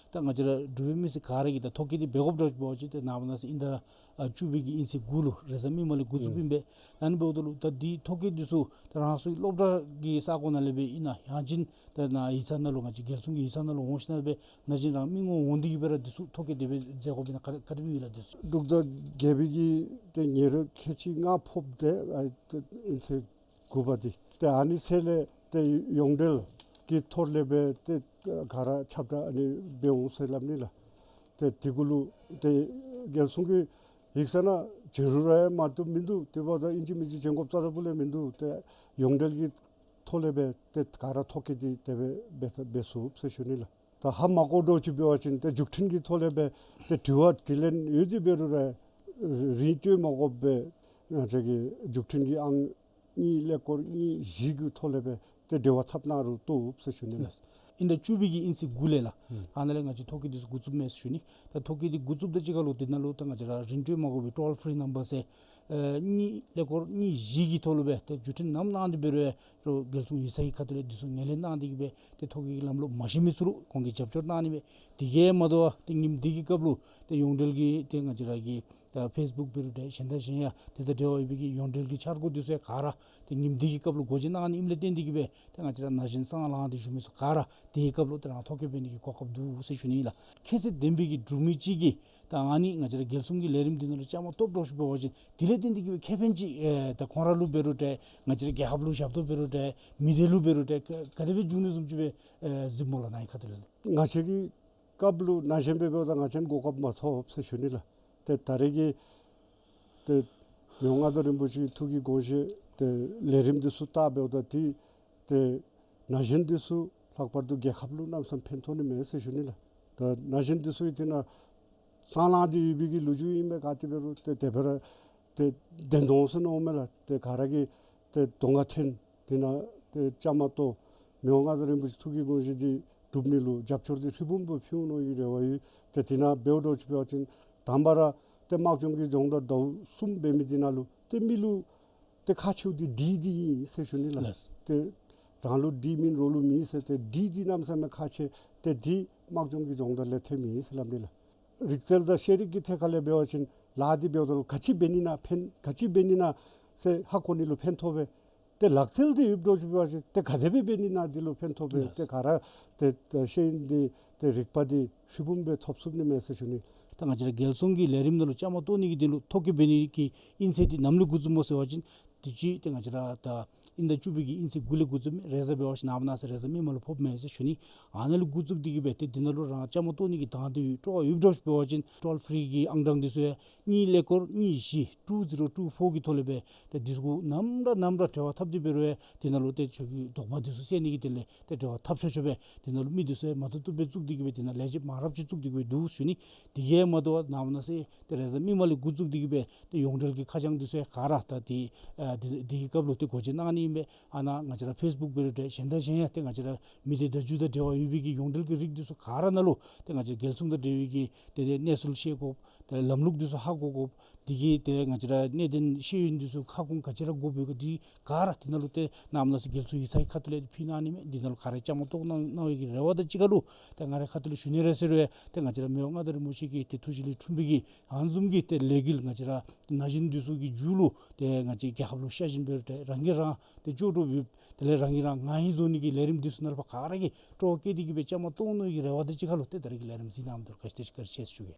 ད་ང་བཅས་ར་འབྲུག་པའི་མི་སེར་ག་ར་གིས་ད་ཐོ་བཀོད་འདི་འབད་དགོཔ་འདྲཝ་ཅིག་འབད་བ་ཅིན་ཏེ་ནངས་པ་གནངས་ཚེ་དབྱིན་ཟླ་ཨ་བཅུ་པའི་གི་དབྱིན་ཚེས་དགུ་ལུ་རེས་གཟའ་མིག་དམར་ལས་འགོ་བཙུགསཔ་ཨིན་པས། ཨ་ནི་འབདཝ་ད་ལུ་ད་འདི་ཐོ་བཀོད་འདི་ཚུ་ད་རང་སོའི་སློབ་གྲྭ་གི་ས་གོ་ནང་ལས་འབད་ཨིན་ན་ཡང་ཅིན་ད་ནཱ་ཡིག་ཚང་ནང་ལུ་ང་བཅས་རྒྱལ་སྲུང་གི་ཡིག་ཚང་ནང་ལུ་འོང་ཞིནམ་ལས་འབད་ན་གཞོན་རང་མི་ངོམ་འོང་སྟེ་གི་སྦེ་ར་འདི་ཚུ་ཐོ་བཀོད་དེ་སྦེ་མཛད་དགོཔ་ཨིན་ན་ག་ག་དེ་སྦེ་ཡོད་ལགས་འདི་ཚུ། འབྲུག་ཟླ་བརྒྱད་པའི་གི་ཏེ་ཉེར་ཁལ་གཅིག་ལྔ་ཕོགཔ་ཏེ་ཨ་ཏེ་དབྱིན་ཚེས་དགུ་པ་འདི་ཏེ་ཨ་ནི་ཚེ་ལས་ཏེ་ཡོངས་འབྲེལ་གྱི་ཐོག་ལས་སྦེ་ཏེ་ག་ར་ཁྱབ་བསྒྲགས་ཨ་ནི་འབད་འོང་ཟེར་སླབ་ནི་ལགས། ཏེ་དེ་གུ་ལུ་ཏེ་རྒྱལ་སྲུང་གི་ཡིག་ཚང་ནང་བྱོན་རུང་ར་ཡང་མ་བཏུབ་མིན་འདུག། དེ་འབདཝ་ད་ཨིན་ཅི་མིན་ཅི་བྱོན་དགོཔ་རྩ་དང་སྤུ་ལས་མིན་འདུག། ཏེ་ཡོངས་འབྲེལ་གྱི་ཐོག་ལས་སྦེ་ཏེ་ག་ར་ཐོ་བཀོད་འདི་དེ་སྦེ་འབད་འབད་ཚུགས་ཟེར་ཞུ་ནི་ལགས། ད་ཧ་མ་གོ་འདྲཝ་ཅིག་འབད་བ་ཅིན་ཏེ་མཇུག་འཕྲིན་གྱི་ཐོག་ལས་སྦེ་ཏེ་དྲི་བ་དྲིས་ལན་ཡོད་དེ་འབད་རུང་ར་རིན་སྤྲོད་མ་དགོཔ་སྦེ་ང་བཅས་ཀྱི་མཇུག་འཕྲིན་གྱི་ཨང་གཉིས་ཀླད་ཀོར་གཉིས་བཞི་གི་ཐོག་ལས་སྦེ་ཏེ་འབྲེལ་བ་འཐབ་གནང་རུང་བཏུབ་ཟེར་ཞུ་ནི་ལགས། ལགས། དབྱིན་ཟླ་བཅུ་པའི་གི་དབྱིན་ཚེས་དགུ་ལས་ལགས། ཨ་ནཱ་ལས་ང་བཅས་ཐོ་བཀོད་འདི་ཚུ་འགོ་བཙུགསཔ་མས་ཟེར་ཞུ་ནི། ད་ཐོ་བཀོད་འདི་འགོ་བཙུགསཔ་ད་ཅིག་ཁར་ལུ་འདི་ནང་ལུ་ད་ང་བཅས་ར་རིན་སྤྲོད་མ་དགོ་པའི་ཊོལ་ཕི་རི་ནམ་བར་ཟེར་ཨེ་གཉིས་ཀླད་ཀོར་གཉིས་བཞི་གི་ཐོག་ལུ་སྦེ་ཏེ་མཇུག་འཕྲིན་ནམ་གནང་སྟེ་འབད་རུང་ཡང་རྒྱལ་སྲུང་ཡིག་ཚང་གི་ཁ་ཐུག་ལས་འདི་ཚུ་ངོས་ལེན་གནང་སྟེ་གི་སྦེ་ཏེ་ཐོ་བཀོད་ཀྱི་ལམ་ལུགས་མ་ཤེས་མི་ཚུ་ལུ་ཁོང་གིས་རྒྱབ་སྐྱོར་གནང་ནི་མས། དེ་གིས་མ་དོ་བར་ཏེ་ཉིནམ་འདི་གི་སྐབས་ལུ་ཏེ་ཡོངས་འབྲེལ་གྱི་ཏེ་ང་བཅས་ར་གི་ད་ཕེསི་བུཀ་འབད་རུང་འདྲ་གཞན་དང་གཞན་ཡང་དེ་དང་འབྲེལ་བ་ཡོད་པའི་གི་ཡོངས་འབྲེལ་གྱི་འཆར་སྒོ་འདི་ཚུ་ཡང་ག་ར་ཏེ་ཉིནམ་འདི་གི་སྐབས་ལུ་འགོ་འབྱེད་གནང་ནི་ཨིནམ་ལས་བརྟེན་ཏེ་གི་སྦེ་ཏེ་ང་བཅས་ར་ན་གཞོན་སང་ལང་སྟེ་བཞུགས་མི་ཚུ་ག་ར་དེའི་སྐབས་ལུ་ཏེ་རང་ཐོ་བཀོད་འབད་ནི་གི་གོ་སྐབས་འདུག་ཟེར་ཞུ་ནི་ཨིན་ལགས། ཁྱད་ཚད་ལྡན་པའི་གི་འབྲུག་མི་ཅིག་གིས་ད་ཨ་ནི་ང་བཅས་ར་རྒྱལ་སྲུང་གི་ལས་རིམ་འདི་ནང་ལུ་བཅའ་མར་གཏོགས་འདྲཝ་ཅིག་འབད་བ་ཅིན་དེ་ལས་བརྟེན་ཏེ་གི་སྦེ་ཁེ་ཕན་ཅིག་ཨེ་ད་ཁོང་ར་ལུ་འབད་རུང་འདྲ་ང་བཅས་ར་རྒྱལ་ཁབ་ལུ་ཞབས་ཏོག་འབད་རུང་འདྲ་མི་སྡེ་ལུ་འབད་རུང་འདྲ་ག་ག་དེ་སྦེ་འབྱུང་ནི་བཟུམ་ཅིག་སྦེ་ཨེ་གཟིགས་སྨོ་ལགས་ནཱ་གི་ཁ་ཐུག་ལས། ང་བཅས་ཀྱི་སྐབས་ལུ་ན་གཞོན་སྦེ་འབདཝ་ད་ང་བཅས་གོ་སྐབས་མ་ཐོབ་ཟེར་ཞུ་ནི་ལགས། ཏེ་ད་རེས་ཀྱི་ཏེ་མི་དབང་མངའ་བདག་རིན་པོ་ཆེའི་ཐུགས་ཀྱི་དགོངས་བཞེད་ཏེ་ལས་རིམ་འདི་ཚུ་བལྟ་འབདཝ་ད་ཏེ་ཏེ་ན་གཞོན་འདི་ཚུ་ལྷག་པར་དུ་རྒྱལ་ཁབ་ལུ་གནམ་མེད་ས་མེད་ཕན་ཐོགས་ནི་མས་ཟེར་ཞུ་ནི་ལགས། ད་ན་གཞོན་འདི་ཚུ་གི་དེ་ནང་སང་ལང་སྟེ་ཡོད་པའི་གི་ལོ་རྒྱུས་ཨིན་པས། ག་ཏེ་འབད་རུང་ཏེ་དེ་སྦེ་ར་ཏེ་བདེན་དོན་ཟེར་མནོཝ་མས་ལགས། ཏེ་ག་ར་གིས་ཏེ་གདོང་ཁར་ཐོན་དེ་ནང་ཏེ་བཅའ་མར་གཏོགས་མི་དབང་མངའ་བདག་རིན་པོ་ཆེ་ཐུགས་ཀྱི་དགོངས་བཞེད་འདི་སྒྲུབ་ནི་ལུ་རྒྱབ་སྐྱོར་འདི་ཧྲིལ་བུམ་སྦེ་ཕུལ་འོང་མནོ་བའི་རེ་བ་ཡོད། ཏེ་དེ་ནང་འབདཝ་འདྲཝ་ཅིག་འབད་བ་ཅིན་དང་པ་ར་ཏེ་དམག་སྦྱོང་གི་སྦྱོང་བརྡར་ཟླཝ་གསུམ་འབད་མི་འདི་ནང་ལུ་ཏེ་མི་ལུ་ཏེ་ཁག་ཆེཝ་འདི་སྒྲིག་འདི་ཨིན་ཟེར་ཞུ་ནི་ལགས། ལགས། ཏེ་རང་ལུ་སྒྲིག་མེད་རོགས་ལུ་མེད་ཟེར་ཏེ་སྒྲིག་འདི་གནམ་མེད་ས་མེད་ཁག་ཆེ། ཏེ་འདི་དམག་སྦྱོང་གི་སྦྱོང་བརྡར་ལས་ཐོན་མི་ཨིན་ཟེར་སླབ་ནི་ལགས། རིག་རྩལ་དང་ཤེས་རིག་གི་ཐད་ཁ་ལས་འབད་བ་ཅིན་ལཱ་འདི་འབདཝ་ད་ལུ་ག་ཅི་འབད་ནི་ན་ཕན་ག་ཅི་འབད་ནི་ན་ཟེར་ཧ་གོ་ནི་ལུ་ཕན་ཐོགས་པས། ཏེ་ལག་རྩལ་འདི་ཡོདཔ་འདྲཝ་ཅིག་འབད་བ་ཅིན་ཏེ་ག་དེ་སྦེ་འབད་ནི་ན་འདི་ལུ་ཕན་ཐོགས་པས། ལགས། ཏེ་ག་ར་ཏེ་ཏེ་ཤེས་ཡོན་འདི་ཏེ་རིག་པ་འདི་ཧྲིལ་བུམ་སྦེ་ཐོབ་ཚུགས་ནི་མས་ཟེར་ཞུ་ནི། ད་ང་བཅས་ར་རྒྱལ་སྲུང་གི་ལས་རིམ་ནང་ལུ་བཅའ་མར་གཏོགས་ནི་གི་དོན་ལུ་ཐོ་བཀོད་འབད་ནི་གི་དབྱིན་ཚད་འདི་ནམ་ལས་འགོ་བཙུགསཔ་སྨོ་ཟེར་བ་ཅིན་དུས་ཅི་ཏེ་ང་བཅས་ར་ད་དབྱིན་ཟླ་བཅུ་པའི་གི་དབྱིན་ཚེས་དགུ་ལས་འགོ་བཙུགས་མས། རེས་གཟའ་འབད་བ་ཅིན་ནངས་པ་གནངས་ཚེ་རེས་གཟའ་མིག་དམར་ལུ་ཕོགཔ་མས་ཟེར་ཞུ་ནི། ཨ་ནཱ་ལུ་འགོ་བཙུགས་ཏེ་གི་སྦེ་ཏེ་འདི་ནང་ལུ་རང་བཅའ་མར་གཏོགས་ནི་གི་དང་འདོད་ཡོད་སྤྲོ་བ་ཡོདཔ་འདྲཝ་ཅིག་འབད་བ་ཅིན་ཊོལ་ཕི་རི་གི་ཨང་གྲངས་འདི་ཚུ་ཡང་གཉིས་ཀླད་ཀོར་གཉིས་བཞི་two zero two four གི་ཐོག་ལས་སྦེ་ཏེ་འདི་ཚུ་གུ་ནམ་ར་ནམ་ར་འབྲེལ་བ་འཐབ་སྟེ་འབད་རུང་ཡང་འདི་ནང་ལུ་ཏེ་ཁྱོད་ཀྱི་དོགས་པ་འདི་ཚུ་སེལ་ནི་གི་དོན་ལས་ཏེ་འབྲེལ་བ་འཐབ་ཆོག་ཆོག་སྦེ་འདི་ནང་ལུ་མི་འདི་ཚུ་ཡང་མ་ཐུབ་ཐུབ་སྦེ་བཙུགས་ཏེ་གི་སྦེ་འདི་ནང་ལས་བྱེདཔ་མང་རབས་ཅིག་བཙུགས་ཏེ་གི་སྦེ་འདུག་ཞུ་ནི། དེ་གིས་མ་དོ་བར་ནངས་པ་གནངས་ཚེ་ཏེ་རེས་གཟའ་མིག་དམར་ལས་འགོ་བཙུགས་ཏེ་གི་སྦེ་ཏེ་ཡོངས་འབྲེལ་གྱི་ཁ་བྱང་འདི་ཚུ་ཡང་ག་ར་ད་ཏེ་ཨ་དེ་དེ་གི་སྐབས་ལུ་ཏེ་སྒོ་འབྱེད་གནང་ནི་ཨིན་པས། ཨ་ནཱ་ང་བཅས་ར་ཕེསི་བུཀ་འབད་རུང་འདྲ་གཞན་དང་གཞན་ཡང་ཏེ་ང་བཅས་ར་མི་སྡེ་བརྡ་བརྒྱུད་དང་འབྲེལ་བ་ཡོད་པའི་གི་ཡོངས་འབྲེལ་གྱི་རིགས་འདི་ཚུ་ག་ར་ནང་ལུ་ཏེ་ང་བཅས་རྒྱལ་སྲུང་དང་འབྲེལ་བའི་གི་ཏེ་ཏེ་གནས་ཚུལ་ཤེས་དགོཔ། ཏེ་ལམ་ལུགས་འདི་ཚུ་ཧ་གོ་དགོཔ། དེ་གི་ཏེ་ང་བཅས་ར་གནད་དོན་ཤེས་ཡོན་འདི་ཚུ་ཁ་སྐོང་ག་ཅི་ར་དགོཔ་ཡོད་ག་འདི་ག་ར་འདི་ནང་ལུ་ཏེ་ནངས་པ་གནངས་ཚེ་རྒྱལ་སྲུང་ཡིག་ཚང་གི་ཁ་ཐུག་ལས་ཕུལ་གནང་ནི་མས། འདི་ནང་ལུ་ག་ར་བཅའ་མར་གཏོགས་གནང་གནང་བའི་གི་རེ་བ་དང་གཅིག་ཁར་ལུ་ཏེ་ང་རའི་ཁ་ཐུག་ལས་ཞུ་ནི་ར་ཟེར་རུང་ཡང་ཏེ་ང་བཅས་ར་མི་དབང་མངའ་བདག་རིན་པོ་ཆེ་གི་ཏེ་ཐུགས་རྗེ་ལས་འཁྲུངས་པའི་གི་ཨ་ནི་བཟུམ་གྱི་ཏེ་ལས་འགུལ་ང་བཅས་ར་ན་གཞོན་འདི་ཚུ་གི་མཇུག་ལུ་ཏེ་ང་བཅས་རྒྱལ་ཁབ་ལུ་ཤ་ཞེན་འབད་རུང་ཏེ་རང་གིས་རང་ཏེ་ལྕོགས་གྲུབ་ཡོད། དེ་ལས་རང་གིས་རང་ང་ཨིན་བཟོ་ནི་གི་ལས་རིམ་འདི་ཚུ་ནང་ལུ་ཕར་ག་ར་གིས་སྤྲོ་བ་བསྐྱེད་དེ་གི་སྦེ་བཅའ་མར་གཏོགས་གནང་བའི་གི་རེ་བ་དང་གཅིག་ཁར་ལུ་ཏེ་ད་རེས་ཀྱི་ལས་རིམ་གཟིགས་གནང་མི་འདི་ལུ་བཀྲིན་ཆེ་བཀྲིན་ཆེ་ཟེར་ཞུ་གེ།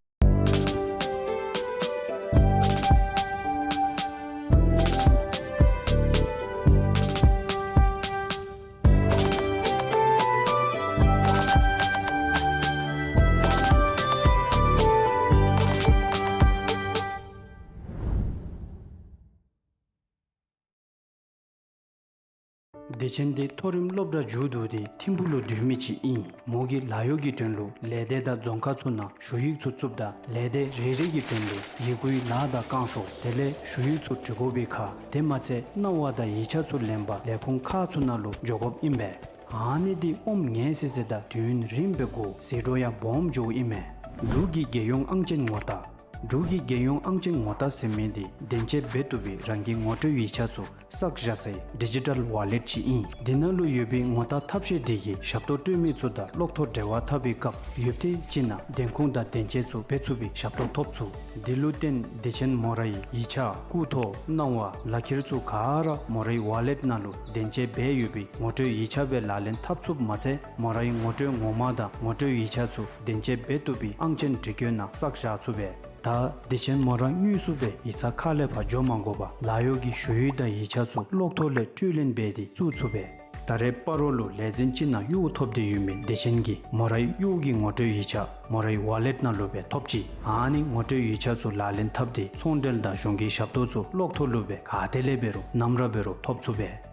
བདེ་ཆེན་འདི་མཐོ་རིམ་སློབ་གྲྭ་མཇུག་བསྡུ་སྟེ་ཐིམ་ཕུག་ལུ་སྡོད་མི་ཅིག་ཨིན། མོ་གིས་ལཱ་གཡོག་གི་དོན་ལུ་ལས་སྡེ་དང་རྫོང་ཁག་ཚུ་ནང་ཞུ་ཡིག་ཚུ་བཙུགསཔ་ད་ལས་སྡེ་རེ་རེ་གི་དོན་ལུ་ཡི་གུའི་ལཱ་དང་བསྐང་ཤོག་དེ་ལས་ཞུ་ཡིག་ཚུ་འབྲི་དགོ་པའི་ཁར་དེ་མ་ཚད་གནང་བ་དང་ཡིག་ཆ་ཚུ་ལེན་པར་ལས་ཁུངས་ཁག་ཚུ་ནང་ལུ་འགྱོ་དགོཔ་ཨིན་པས། ཨ་ནི་འདི་ཨོམ་ངན་སི་སི་དང་དུས་ཡུན་རིངམོ་སྦེ་འགོར་ཟད་འགྲོ་ཡང་སྦོམ་འགྱོཝ་ཨིན་མས། འབྲུག་གི་རྒྱལ་ཡོངས་ཨང་ཅན་ངོ་རྟགས། འབྲུག་གི་རྒྱལ་ཡོངས་ཨང་ཅན་ངོ་རྟགས་ཟེར་མི་འདི་བདེན་དཔྱད་འབད་བཏུབ་པའི་རང་གི་ངོ་སྤྲོད་ཡིག་ཆ་ཚུ་བསགས་བཞག་སའི་ཌི་ཇི་ཊལ་ཝ་ལེཊ་ཅིག་ཨིན། འདི་ནང་ལུ་ཡོད་པའི་ངོ་རྟགས་ཐབས་ཤེས་འདི་གིས་ཞབས་ཏོག་སྤྲོད་མི་ཚུ་དང་གློག་ཐོག་འབྲེལ་བ་འཐབ་པའི་སྐབས་ཡུདཔ་ཐེངས་ཅིག་ནང་བདེན་ཁུངས་དང་བདེན་དཔྱད་ཚུ་འབད་ཚུགས་པའི་ཞབས་ཏོག་ཐོབ་ཚུགས། འདི་ལུ་བརྟེན་བདེ་ཆེན་མོ་རའི་ཡིག་ཆ་སྐུ་ཐོ་གནང་བ་ལག་ཁྱེར་ཚུ་ག་ར་མོ་རའི་ཝ་ལེཊ་ནང་ལུ་བདེན་དཔྱད་འབད་ཡོད་པའི་ངོ་སྤྲོད་ཡིག་ཆ་སྦེ་ལག་ལེན་འཐབ་ཚུགསཔ་མ་ཚད་མོ་རའི་ངོ་སྤྲོད་ངོ་མ་དང་ངོ་སྤྲོད་ཡིག་ཆ་ཚུ་བདེན་དཔྱད་འབད་བཏུབ་པའི་ཨང་ཅན་འབྲི་བཀོད་ནང་བསགས་བཞག་ཚུགས་པས། ད་བདེ་ཆེན་མོ་ར་དངོས་སུ་སྦེ་ཡིག་ཚང་ཁ་ལས་ཕར་འགྱོ་མ་དགོ་པར་ལཱ་གཡོག་གི་ཞུ་ཡིག་དང་ཡིག་ཆ་ཚུ་གློག་ཐོག་ལས་སྤྲོད་ལེན་འབད་དེ་བཙུགས་ཚུགས་པས། ད་རེས་སྤ་རོ་ལུ་ལས་འཛིན་ཅིག་ནང་གཡོག་ཐོབ་སྟེ་ཡོད་མི་བདེ་ཆེན་གྱིས་མོ་རའི་གཡོག་གི་ངོ་སྤྲོད་ཡིག་ཆ་མོ་རའི་ཝ་ལེཊ་ནང་ལུ་སྦེ་ཐོབ་ཅི། ཨ་ནི་ངོ་སྤྲོད་ཡིག་ཆ་ཚུ་ལག་ལེན་འཐབ་སྟེ་ཚོང་འབྲེལ་དང་གཞུང་གི་ཞབས་ཏོག་ཚུ་གློག་ཐོག་ལུ་སྦེ་ག་ཏེ་ལས་འབད་རུང་ནམ་ར་འབད་རུང་ཐོབ་ཚུགས་པས།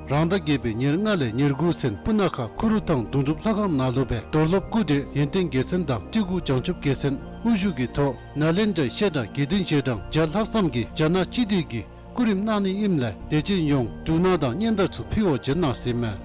རང་ཟླ་བརྒྱད་པའི་ཉེར་ལྔ་ལས་ཉེར་དགུ་ཚུན་སྤུ་ན་ཁ་ཁུ་རུ་ཐང་དོན་གྲུབ་ལྷ་ཁང་ནང་ལུ་སྦེ་རྡོར་སློབ་སྐུ་བགྲེས་ཡོན་ཏན་རྒྱལ་མཚན་དང་སྤྲུལ་སྐུ་བྱང་ཆུབ་རྒྱལ་མཚན་དབུ་བཞུགས་ཀྱི་ཐོག་ནཱ་ལེནྡྲའི་བཤད་གྲྭ་དགེ་འདུན་རྗེས་འབྲང་བརྒྱ་ལྷག་ཙམ་གྱིས་རྒྱ་ནག་སྤྱི་འཐུས་ཀྱི་སྐུ་རིམ་གནང་ནི་ཨིནམ་ལས་དད་ཅན་ཡོངས་འབྲུ་སྣ་དང་སྙན་དར་ཚུ་ཕུལ་བར་བྱོན་གནང་ཟེར་ཨིན་མས།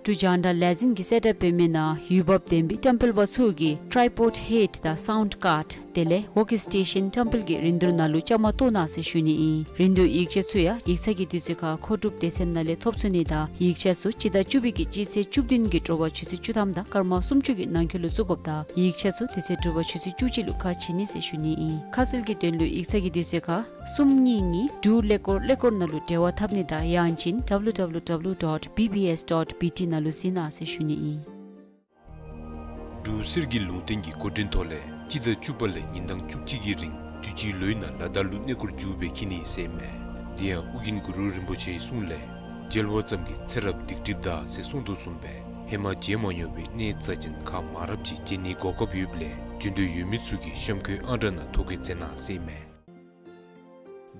འབྲུག་རྒྱང་བསྒྲགས་ལས་འཛིན་གྱི་གསལ་བསྒྲགས་འབད་མི་ནང་འོས་འབབ་ལྡན་པའི་བཀྲམ་སྤེལ་པ་ཚུ་གིས་ཊའི་པོཌ་ཧེཌ་དང་སའུནཌ་ཀཱརཌ་དེ་ལས་ཝོརཀ་སི་ཊེ་ཤཱན་བཀྲམ་སྤེལ་གྱི་རིན་བསྡུར་ནང་ལུ་བཅའ་མར་གཏོགས་གནང་ཟེར་ཞུ་ནི་ཨིན། རིན་བསྡུར་ཡིག་ཆ་ཚུ་ཡང་ཡིག་ཚང་གི་དུས་ཚོད་ཁར་མཁོ་སྒྲུབ་སྡེ་ཚན་ནང་ལས་ཐོབ་ཚུགས་ནི་དང་ཡིག་ཆ་ཚུ་སྤྱི་ཟླ་བཅུ་པའི་གི་སྤྱི་ཚེས་བཅུ་བདུན་གྱི་དྲོ་པ་ཆུ་ཚོད་བཅུ་ཐམ་དང་སྐར་མ་སུམ་ཅུ་གི་ནང་འཁོད་ལུ་བཙུགས་དགོཔ་དང་ཡིག་ཆ་ཚུ་དེ་ཚེ་དྲོ་པ་ཆུ་ཚོད་བཅུ་གཅིག་ལུ་ཁ་ཕྱེ་ནི་ཟེར་ཞུ་ནི་ཨིན། ཁ་གསལ་གྱི་དོན་ལུ་ཡིག་ཚང་གི་དུས་ཚོད་ཁར་གསུམ་གཉིས་གཉིས་དྲུག་ཀླད་ཀོར་ཀླད་ཀོར་ནང་ལུ་འབྲེལ་བ་འཐབ་ནི་དང་ཡང་ཅིན་ཌབ་ལུ་ཌབ་ལུ་ཌབ་ལུ་ཌོཊ་བི་བི་ཨེསི་ཌོཊ་བི་ཊི་ནང་ལུ་གཟིགས་གནང་ཟེར་ཞུ་ནི་ཨིན། འབྲུག་གསེར་གྱི་ལུང་བསྟན་གྱི་འགོ་འདྲེན་ཐོག་ལས་སྤྱི་ཟླ་བཅུ་པ་ལས་ཉིན་གྲངས་བཅུ་གཅིག་གི་རིང་དུས་ཅི་ལོའི་ནང་ལ་དྭགས་ལུ་གནས་སྐོར་མཇུག་སྦེ་འཁྱིད་ནི་ཟེར་ཨིན་མས། དེ་ཡང་ཨོ་རྒྱན་གུ་རུ་རིན་པོ་ཆེའི་གསུང་ལས་མཇལ་བ་ཙམ་གྱིས་ཚེ་རབས་སྡིག་སྒྲིབ་འདག་ཟེར་གསུངས་དོ་བཟུམ་སྦེ་ཧེ་མ་མཇལ་མ་མྱོང་བའི་གནས་རྩ་ཅན་ཁག་མང་རབས་ཅིག་མཇལ་ནིའི་གོ་སྐབས་ཡོདཔ་ལས་འབྱོན་འདོད་ཡོད་མི་ཚུ་གིས་གཤམ་འཁོད་ཨང་གྲངས་ནང་ཐོ་བཀོད་མཛད་གནང་ཟེར་ཨིན་མས།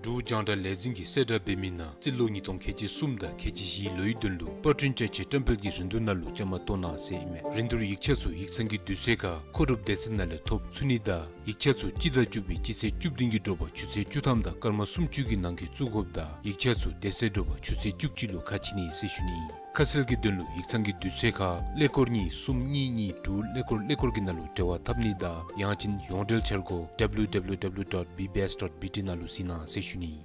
འབྲུག་རྒྱང་བསྒྲགས་ལས་འཛིན་གྱི་གསལ་བསྒྲགས་འབད་མི་ནང་རྩིས་ལོ་ཉིས་སྟོང་ཁལ་གཅིག་གསུམ་དང་ཁལ་གཅིག་བཞི་ལོའི་དོན་ལུ་པར་སྐྲུན་བཅའ་ཆས་བཀྲམ་སྤེལ་གྱི་རིན་བསྡུར་ནང་ལུ་བཅའ་མར་གཏོགས་གནང་ཟེར་ཨིན་མས། རིན་བསྡུར་ཡིག་ཆ་ཚུ་ཡིག་ཚང་གི་དུས་ཚོད་ཁར་མཁོ་སྒྲུབ་སྡེ་ཚན་ནང་ལས་ཐོབ་ཚུགས་ནི་དང་ཡིག་ཆ་ཚུ་སྤྱི་ཟླ་བཅུ་པའི་སྤྱི་ཚེས་བཅུ་བདུན་གྱི་དྲོ་པ་ཆུ་ཚོད་བཅུ་ཐམ་དང་སྐར་མ་སུམ་ཅུ་གི་ནང་འཁོད་བཙུགས་དགོཔ་དང་ཡིག་ཆ་ཚུ་དེ་ཚེ་དྲོ་པ་ཆུ་ཚོད་བཅུ་གཅིག་ལུ་ཁ་ཕྱེ་ནི་ཟེར་ཞུ་ནི་ཨིན། ཁ་གསལ་གྱི་དོན་ལུ་ཡིག་ཚང་གི་དུས་ཚོད་ཁར་ཀླད་ཀོར་གཉིས་གསུམ་གཉིས་གཉིས་དྲུག་ཀླད་ཀོར་ཀླད་ཀོར་གྱི་ནང་ལུ་འབྲེལ་བ་འཐབ་ནི་དང་ཡང་ཅིན་ཡོངས་འབྲེལ་འཆར་སྒོ་ཌབ་ལུ་ཌབ་ལུ་ཌབ་ལུ་ཌོཊ་བི་བི་ཨེསི་ཌོཊ་བི་ཊི་ནང་ལུ་གཟིགས་གནང་ཟེར་ཞུ་ནི་ཨིན།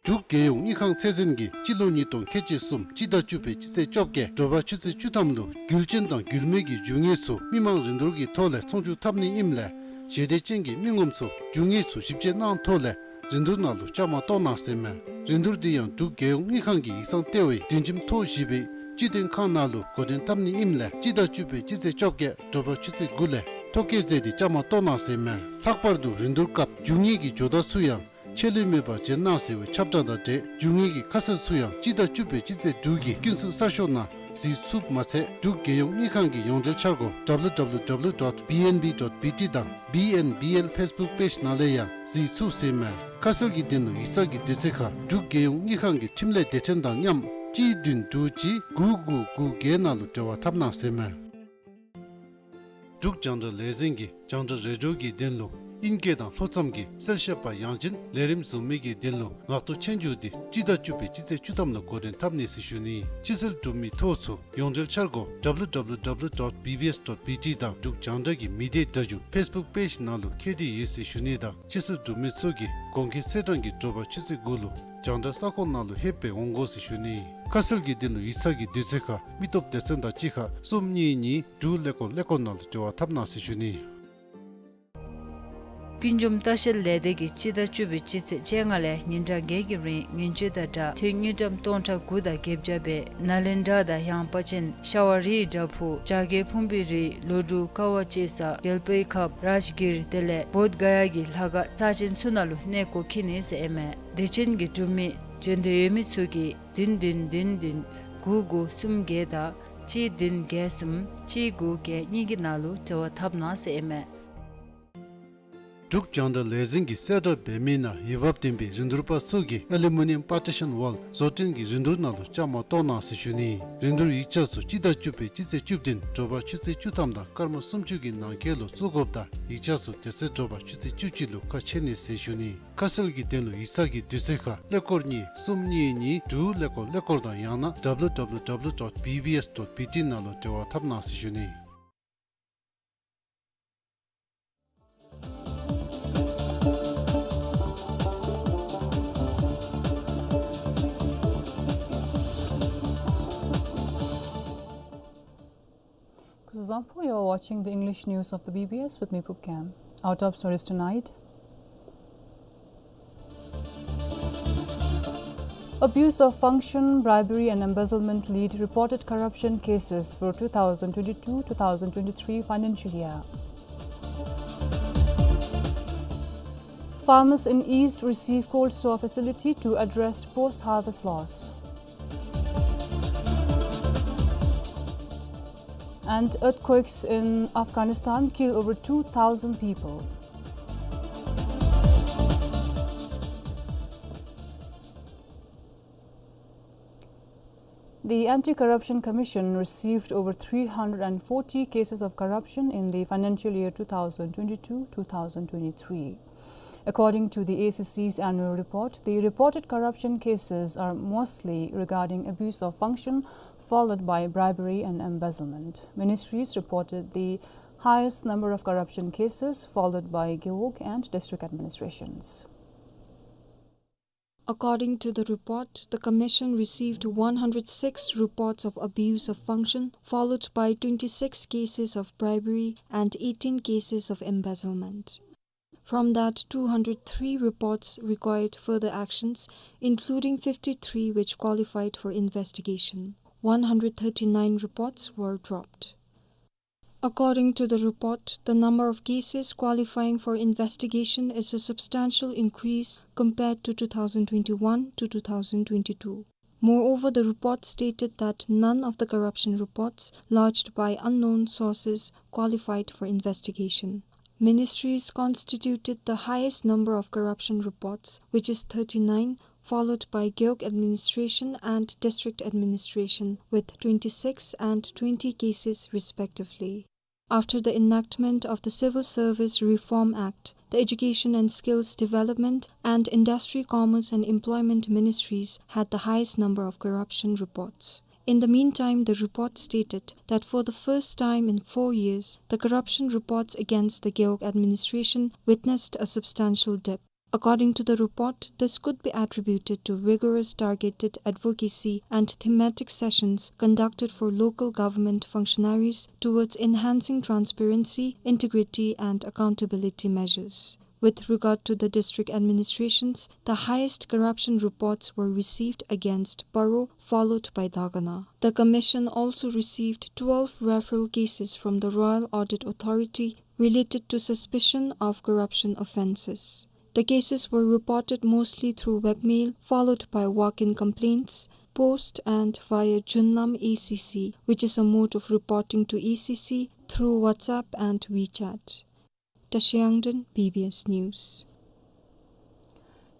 འབྲུག་རྒྱལ་ཡོངས་དངུལ་ཁང་ཚད་འཛིན་གྱིས་སྤྱི་ལོ་ཉིས་སྟོང་ཁལ་གཅིག་གསུམ་སྤྱི་ཟླ་བཅུ་པའི་སྤྱི་ཚེས་བཅོ་བརྒྱད་དྲོ་པ་ཆུ་ཚོད་བཅུ་ཐམ་ལུ་རྒྱུ་ཅན་དང་རྒྱུ་མེད་ཀྱི་རྒྱུ་དངོས་ཚུ་མི་མང་རིན་བསྡུར་གྱི་ཐོག་ལས་ཚོང་བསྒྱུར་འཐབ་ནི་ཨིནམ་ལས་ ཞལ་འདེབས་ཅན་གྱི་མི་ངོམ་ཚུ་རྒྱུ་དངོས་ཚུ་ཞིབ་དཔྱད་གནང་ཐོག་ལས་རིན་བསྡུར་ནང་ལུ་བཅའ་མར་གཏོགས་གནང་ཟེར་མས། རིན་བསྡུར་འདི་ཡང་འབྲུག་རྒྱལ་ཡོངས་དངུལ་ཁང་གི་ཡིག་ཚང་ལྟེ་བའི་སྒྲིག་ཁྲིམས་ཐོ་བཞི་པའི་སྤྱི་དོན་ཁང་ནང་ལུ་འགོ་འདྲེན་འཐབ་ནི་ཨིནམ་ལས་སྤྱི་ཟླ་བཅུ་པའི་སྤྱི་ཚེས་བཅོ་བརྒྱད་དྲོ་པ་ཆུ་ཚོད་དགུ་ལས་ཐོ་བཀོད་མཛད་དེ་བཅའ་མར་གཏོགས་གནང་ཟེར་མས། ལྷག་པར་དུ་རིན་བསྡུར་སྐབས་རྒྱུ་དངོས་ཀྱི་ཇོ་བདག་ཚུ་ཡང་ཆད་ལུས་མེད་པར་བྱོན་གནང་ཟེར་བའི་ཁྱབ་བསྒྲགས་དང་འབྲེལ་རྒྱུ་དངོས་ཀྱི་ཁ་གསལ་ཚུ་ཡང་སྤྱི་ཟླ་བཅུ་པའི་སྤྱི་ཚེས་དྲུག་གི་ཀུན་གསལ་གསར་ཤོག་ནང་གཟིགས་ཚུགསཔ་མ་ཚད་འབྲུག་རྒྱལ་ཡོངས་དངུལ་ཁང་གི་ཡོངས་འབྲེལ་འཆར་སྒོ་W W W dot B N B dot B T དང་B N B L Facebook page ནང་ལས་ཡང་གཟིགས་ཚུགས་ཟེར་མས། ཁ་གསལ་གྱི་དོན་ལུ་ཡིག་ཚང་གི་དུས་ཚོད་ཁར་འབྲུག་རྒྱལ་ཡོངས་དངུལ་ཁང་གི་འཕྲིན་ལས་སྡེ་ཚན་དང་མཉམ་གཅིག་བདུན་དྲུག་གཅིག་དགུ་དགུ་དགུ་བརྒྱད་ནང་ལུ་འབྲེལ་བ་འཐབ་གནང་ཟེར་མས། འབྲུག་རྒྱང་བསྒྲགས་ལས་འཛིན་གྱིས་རྒྱང་བསྒྲགས་རེ་ཌིའོ་གི་དོན་ལུ་ཨིན་སྐད་དང་ལྷོ་མཚམས་ཀྱི་གསལ་བཤད་པ་ཡང་ཅིན་ལས་རིམ་བཟོ་མི་གི་དོན་ལུ་ངག་ཐོག་ཆོས་རྒྱུགས་འདི་སྤྱི་ཟླ་བཅུ་པའི་སྤྱི་ཚེས་བཅུ་ཐམ་ལུ་འགོ་འདྲེན་འཐབ་ནི་ཟེར་ཞུ་ནི། ཕྱི་སེལ་གྲུབ་མི་ཐོ་ཚུ་ཡོངས་འབྲེལ་འཆར་སྒོ་W W W dot B B S dot B T དང་འབྲུག་རྒྱང་བསྒྲགས་ཀྱི་མི་སྡེ་སྒྲ་སྒྱུར་Facebook page ནང་ལུ་ཁྱེར་ཏེ་ཡོད་ཟེར་ཞུ་ནི་དང་ཕྱི་སེལ་གྲུབ་མི་ཚུ་གིས་གོང་འཁོད་ཚེས་གྲངས་ཀྱི་དྲོ་པ་ཆུ་ཚོད་དགུ་ལུ་རྒྱང་བསྒྲགས་ས་ཁོངས་ནང་ལུ་ལྷོད་སྦེ་འོང་དགོ་ཟེར་ཞུ་ནི། ཁ་གསལ་གྱི་དོན་ལུ་ཡིག་ཚང་གི་དུས་ཚོད་ཁར་མི་སྟོབས་སྡེ་ཚན་དང་གཅིག་ཁར་གསུམ་གཉིས་གཉིས་དྲུག་ཀླད་ཀོར་ཀླད་ཀོར་ནང་ལུ་འབྲེལ་བ་འཐབ་གནང་ཟེར་ཞུ་ནི། ཀུན་འབྱུང་ལྟ་བཤལ་ལས་སྡེ་གིས་སྤྱི་ཟླ་བཅུ་པའི་སྤྱི་ཚེས་བཅོ་ལྔ་ལས་ཉིན་གྲངས་བརྒྱད་ཀྱི་རིང་ངན་བྱུས་དང་སྦྲགས་ཐོན་དངུལ་ཀྲམ་སྟོང་ཕྲག་དགུ་དང་བརྒྱད་བརྒྱ་སྦེ་ནཱ་ལེནྡྲ་དང་ཡངས་པ་ཅན་ཤ་བ་རིའི་བྲག་ཕུག་བྱ་རྒོད་ཕུང་པོའི་རི་ལོ་འབྲུག་ཀ་བ་ལྕེ་ས་རྒྱལ་པོའི་ཁབ་རཱཇ་གིར་དེ་ལས་བོདྷ་ག་ཡ་གི་ལྷ་ཁང་རྩ་ཅན་ཚུ་ནང་ལུ་གནས་སྐོར་འཁྱིད་ནི་ཟེར་ཨིན་མས། སྡེ་ཚན་གྱི་གྲུབ་མི་བྱོན་འདོད་ཡོད་མི་ཚུ་གིས་བདུན་བདུན་བདུན་བདུན་དགུ་དགུ་གསུམ་བརྒྱད་དང་གཅིག་བདུན་བརྒྱད་གསུམ་གཅིག་དགུ་བརྒྱད་གཉིས་ཀྱི་ནང་ལུ་འབྲེལ་བ་འཐབ་གནང་ཟེར་ཨིན་མས། འབྲུག་རྒྱང་བསྒྲགས་ལས་འཛིན་གྱིས་གསལ་བསྒྲགས་འབད་མི་ནང་འོས་འབབ་ལྡན་པའི་རིན་བསྡུར་པ་ཚུ་གིས་ཨ་ལུ་མི་ནིམ་པར་ཊི་ཤཱན་ཝཱལ་བཟོ་སྐྲུན་གྱི་རིན་བསྡུར་ནང་ལུ་བཅའ་མར་གཏོགས་གནང་ཟེར་ཞུ་ནི། རིན་བསྡུར་ཡིག་ཆ་ཚུ་སྤྱི་ཟླ་བཅུ་པའི་སྤྱི་ཚེས་བཅུ་བདུན་དྲོ་པ་ཆུ་ཚོད་བཅུ་ཐམ་དང་སྐར་མ་སུམ་ཅུ་གི་ནང་འཁོད་ལུ་བཙུགས་དགོཔ་དང་ཡིག་ཆ་ཚུ་དེ་ཚེ་དྲོ་པ་ཆུ་ཚོད་བཅུ་གཅིག་ལུ་ཁ་ཕྱེ་ནི་ཟེར་ཞུ་ནི། ཁ་གསལ་གྱི་དོན་ལུ་ཡིག་ཚང་གི་དུས་ཚོད་ཁར་ཀླད་ཀོར་གཉིས་གསུམ་གཉིས་གཉིས་དྲུག་ཀླད་ཀོར་ཀླད་ཀོར་དང་ཡང་ན་W W W dot B B S dot B T ནང་ལུ་འབྲེལ་བ་འཐབ་གནང་ཟེར་ཞུ་ནི། Kuzuzangpo, you're watching the English news of the B B S with me, Pupkam. Our top stories tonight. Abuse of function, bribery and embezzlement lead reported corruption cases for two thousand twenty-two two thousand twenty-three financial year. Farmers in East receive cold store facility to address post-harvest loss. And earthquakes in Afghanistan kill over two thousand people. The Anti-Corruption Commission received over three hundred and forty cases of corruption in the financial year two thousand twenty-two two thousand twenty-three. According to the A C C's annual report, the reported corruption cases are mostly regarding abuse of function, followed by bribery and embezzlement. Ministries reported the highest number of corruption cases, followed by Gewog and district administrations. According to the report, the commission received one hundred six reports of abuse of function, followed by twenty-six cases of bribery and eighteen cases of embezzlement. From that, two hundred three reports required further actions, including fifty-three which qualified for investigation. One hundred thirty-nine reports were dropped. According to the report, the number of cases qualifying for investigation is a substantial increase compared to two thousand twenty-one to two thousand twenty-two. Moreover, the report stated that none of the corruption reports lodged by unknown sources qualified for investigation. Ministries constituted the highest number of corruption reports, which is thirty-nine, followed by Gewog administration and district administration, with twenty-six and twenty cases respectively. After the enactment of the Civil Service Reform Act, the Education and Skills Development and Industry, Commerce and Employment Ministries had the highest number of corruption reports. In the meantime, the report stated that for the first time in four years, the corruption reports against the Gewog administration witnessed a substantial dip. According to the report, this could be attributed to rigorous targeted advocacy and thematic sessions conducted for local government functionaries towards enhancing transparency, integrity, and accountability measures. With regard to the district administrations, the highest corruption reports were received against Paro, followed by Dagana. The commission also received twelve referral cases from the Royal Audit Authority related to suspicion of corruption offences. The cases were reported mostly through webmail, followed by walk-in complaints, post and via Junlam A C C, which is a mode of reporting to A C C through WhatsApp and WeChat. Tashi Yangden, B B S News.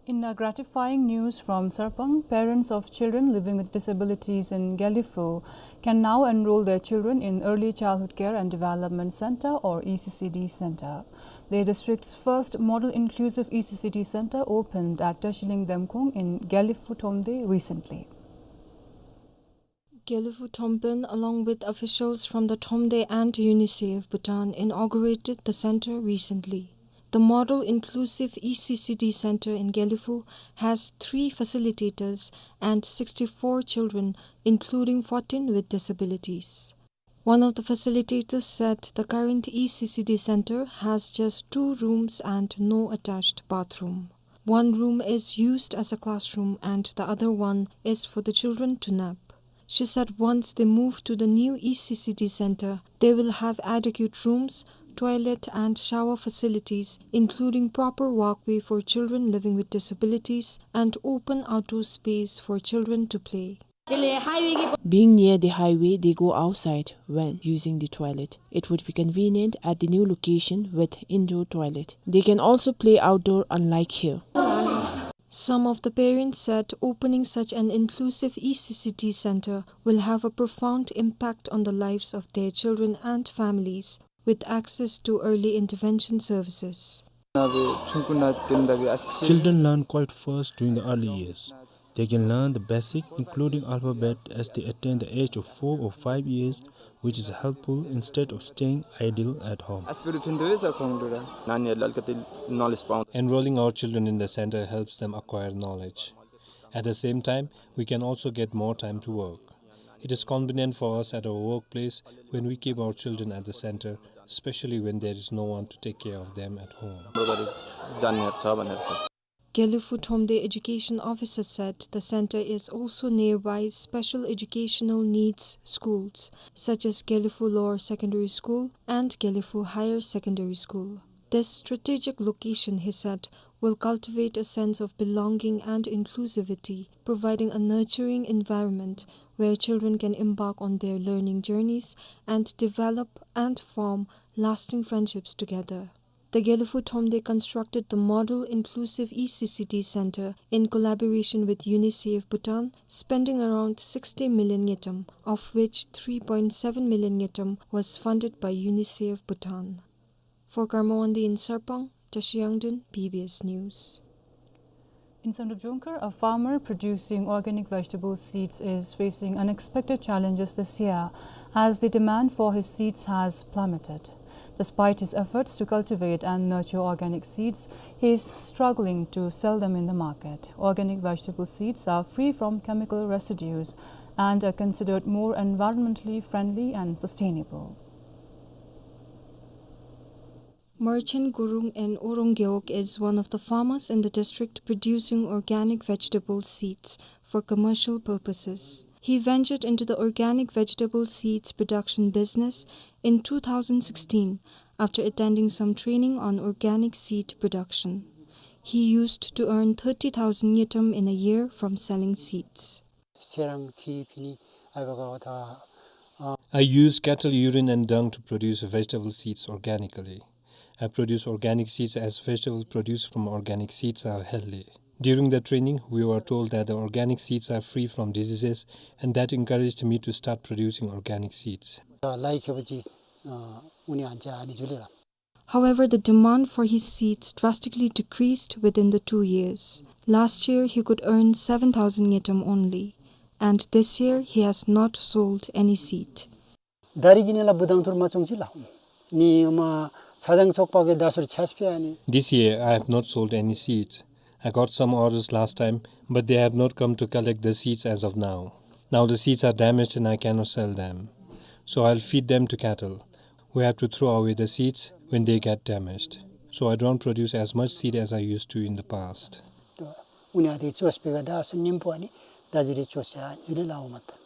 In a gratifying news from Sarpang, parents of children living with disabilities in Gelephu can now enroll their children in Early Childhood Care and Development Center, or E C C D center. The district's first model inclusive E C C D center opened at Tashiling Demkung in Gelephu Thomde recently. Gelephu Thompen, along with officials from the Thomde and UNICEF Bhutan, inaugurated the center recently. The model inclusive E C C D center in Gelephu has three facilitators and sixty-four children, including fourteen with disabilities. One of the facilitators said the current E C C D center has just two rooms and no attached bathroom. One room is used as a classroom and the other one is for the children to nap. She said once they move to the new E C C D center, they will have adequate rooms, toilet and shower facilities, including proper walkway for children living with disabilities and open outdoor space for children to play. Being near the highway, they go outside when using the toilet. It would be convenient at the new location with indoor toilet. They can also play outdoor, unlike here. Some of the parents said opening such an inclusive E C C D center will have a profound impact on the lives of their children and families, with access to early intervention services. Children learn quite fast during the early years. They can learn the basic, including alphabet, as they attain the age of four or five years, which is helpful instead of staying idle at home. नानीहरूलाई अलिकति knowledge पाउँछ। Enrolling our children in the center helps them acquire knowledge. At the same time, we can also get more time to work. It is convenient for us at our workplace when we keep our children at the center, especially when there is no one to take care of them at home. जान्नेहरू छ भनेर छ। Gelephu Thomde education officer said the center is also nearby special educational needs schools, such as Gelephu Lower Secondary School and Gelephu Higher Secondary School. This strategic location, he said, will cultivate a sense of belonging and inclusivity, providing a nurturing environment where children can embark on their learning journeys and develop and form lasting friendships together. The Gelephu Thomde constructed the model inclusive E C C D center in collaboration with UNICEF Bhutan, spending around sixty million ngultrum, of which three point seven million ngultrum was funded by UNICEF Bhutan. For Karma Wangdi in Sarpang, Tashi Yangden, B B S News. In Samdrup Jongkhar, a farmer producing organic vegetable seeds is facing unexpected challenges this year as the demand for his seeds has plummeted. Despite his efforts to cultivate and nurture organic seeds, he is struggling to sell them in the market. Organic vegetable seeds are free from chemical residues and are considered more environmentally friendly and sustainable. Merchant Gurung in Orongeok is one of the farmers in the district producing organic vegetable seeds for commercial purposes. He ventured into the organic vegetable seeds production business in two thousand sixteen after attending some training on organic seed production. He used to earn thirty thousand ngultrum in a year from selling seeds. I use cattle urine and dung to produce vegetable seeds organically. I produce organic seeds as vegetables produced from organic seeds are healthy. During the training, we were told that the organic seeds are free from diseases, and that encouraged me to start producing organic seeds. However, the demand for his seeds drastically decreased within the two years. Last year, he could earn seven thousand ngultrum only, and this year, he has not sold any seed. ད་རིས་ཀྱི་ནི་ལགས་འབུ་དང་ཐུར་མ་བཙོང་ཅི་ལགས། ནི་མ་ ཆ་ཚང་ཚོགས་པ་གིས་ད་ཟུར་ཆས་པའི་ཨ་ནི། This year, I have not sold any seeds. I got some orders last time, but they have not come to collect the seeds as of now. Now the seeds are damaged and I cannot sell them. So I'll feed them to cattle. We have to throw away the seeds when they get damaged. So I don't produce as much seed as I used to in the past. ད་ཨུ་ནི་ཨ་དེ་ཅོས་པའི་ག་ད་སུ་ཉིམ་པོ་ཨ་ནི་ད་ཟུར་རེ་ཅོས་ཡ་ཉུ་རེ་ལ་འོ་མ་ད།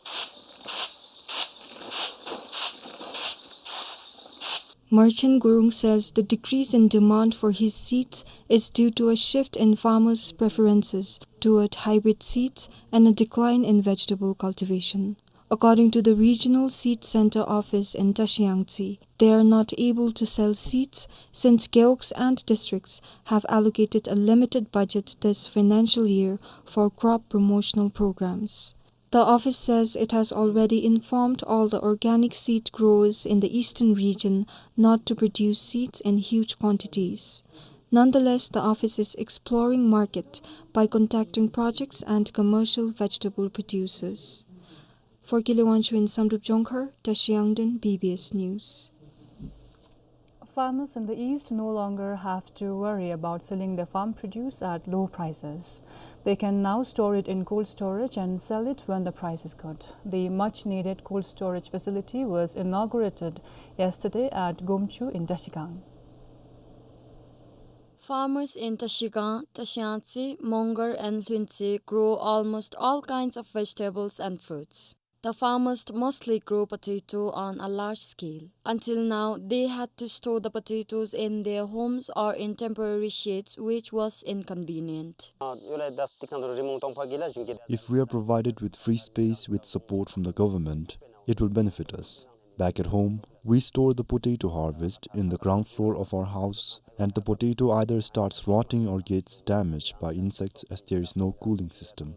Merchant Gurung says the decrease in demand for his seeds is due to a shift in farmers' preferences toward hybrid seeds and a decline in vegetable cultivation. According to the Regional Seed Center Office in Tashiyangtse, they are not able to sell seeds since gewogs and districts have allocated a limited budget this financial year for crop promotional programs. The office says it has already informed all the organic seed growers in the eastern region not to produce seeds in huge quantities. Nonetheless, the office is exploring market by contacting projects and commercial vegetable producers. For Kile Wangchuk in Samdrup Jongkhar, Tashi Yangden, B B S News. Farmers in the east no longer have to worry about selling their farm produce at low prices. They can now store it in cold storage and sell it when the price is good. The much-needed cold storage facility was inaugurated yesterday at Gomchu in Tashigang. Farmers in Tashigang, Tashiyangtse, Mongar and Lhuentse grow almost all kinds of vegetables and fruits. The farmers mostly grow potato on a large scale. Until now, they had to store the potatoes in their homes or in temporary sheds, which was inconvenient. If we are provided with free space with support from the government, it will benefit us. Back at home, we store the potato harvest in the ground floor of our house, and the potato either starts rotting or gets damaged by insects as there is no cooling system.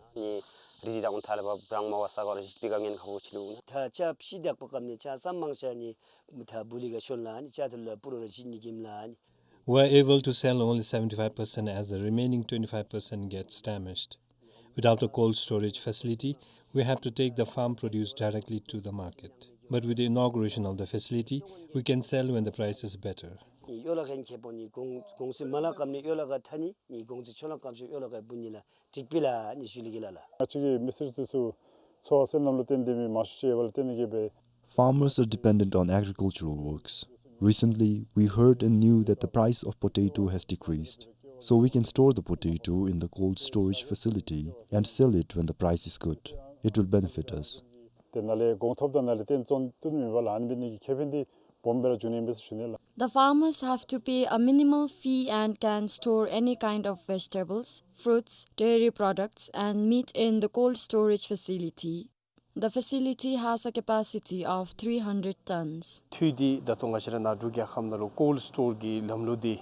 རི་དང་ཐལ་བ་བྲང་མ་བ་ས་གོ་ར་ཞིག་པི་ག་ངན་ཁ་བོ་ཆི་ལུ། ད་ཅ་ཕྱི་དག་པ་ཀམ་ནི་ཅ་ས་མང་ཤ་ནི་ད་བུ་ལི་ག་ཤོན་ལ་ནི་ཅ་ཐུལ་ལ་པུ་རོ་ར་ཞིག་ནི་གིམ་ལ་ནི། We're able to sell only seventy-five percent as the remaining twenty-five percent gets damaged. Without a cold storage facility, we have to take the farm produce directly to the market. But with the inauguration of the facility, we can sell when the price is better. ཡོ་ལ་ཁན་ཁེ་པོ་ནི་གོང་གོང་སི་མ་ལ་ཀམ་ནི་ཡོ་ལ་ག་ཐ་ནི་ནི་གོང་སི་ཆོ་ལ་ཀམ་ཤོ་ཡོ་ལ་ག་བུ་ནི་ལ་ཏིག་པི་ལ་ནི་ཞུ་ལི་གི་ལ་ལ། ང་བཅས་ཀྱི་མི་སེར་ཚུ་ཚུ་འཚོ་བ་སེམས་ནང་ལུ་བརྟེན་ཏེ་མི་མང་ཤོས་ཅིག་ཡོད་པ་ལ་བརྟེན་ནི་གི་སྦེ། Farmers are dependent on agricultural works. Recently, we heard and knew that the price of potato has decreased. So we can store the potato in the cold storage facility and sell it when the price is good. It will benefit us. ཏེ་ནཱ་ལས་གོང་ཐོབ་དང་ནཱ་ལས་བརྟེན་བརྩོན་བཏོན་མི་བ་ལ་ཨ་ནི་འབད་ནི་གི་ཁེ་ཕན་འདི་སྦོམ་སྦེ་ར་འབྱུང་ནི་ཨིན་པས་ཟེར་ཞུ་ནི་ལགས། The farmers have to pay a minimal fee and can store any kind of vegetables, fruits, dairy products, and meat in the cold storage facility. The facility has a capacity of three hundred tons. འཐུས་འདི་ད་ལྟོ་ང་བཅས་ར་ནཱ་འབྲུག་རྒྱལ་ཁབ་ནང་ལུ་cold store གི་ལམ་ལུགས་འདི།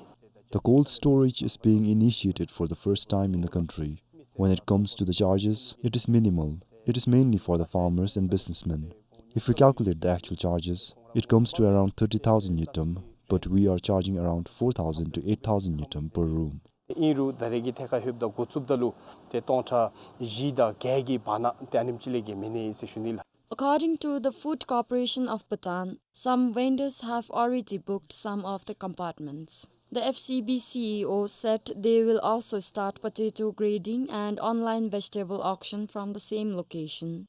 The cold storage is being initiated for the first time in the country. When it comes to the charges, it is minimal. It is mainly for the farmers and businessmen. If we calculate the actual charges, it comes to around thirty thousand ngultrum, but we are charging around four thousand to eight thousand ngultrum per room. ཨིན་རུང་ད་རེས་ཀྱི་ཐད་ཁར་ལྷོདཔ་ད་འགོ་བཙུགསཔ་ད་ལུ་ཏེ་སྟོང་ཕྲག་བཞི་དང་བརྒྱད་ཀྱི་བར་ན་ཏེ་ཨ་ནེམ་ཅིག་ལས་བརྒལ་མེད་ནི་ཟེར་ཞུ་ནི་ལགས། According to the Food Corporation of Bhutan, some vendors have already booked some of the compartments. The F C B C E O said they will also start potato grading and online vegetable auction from the same location.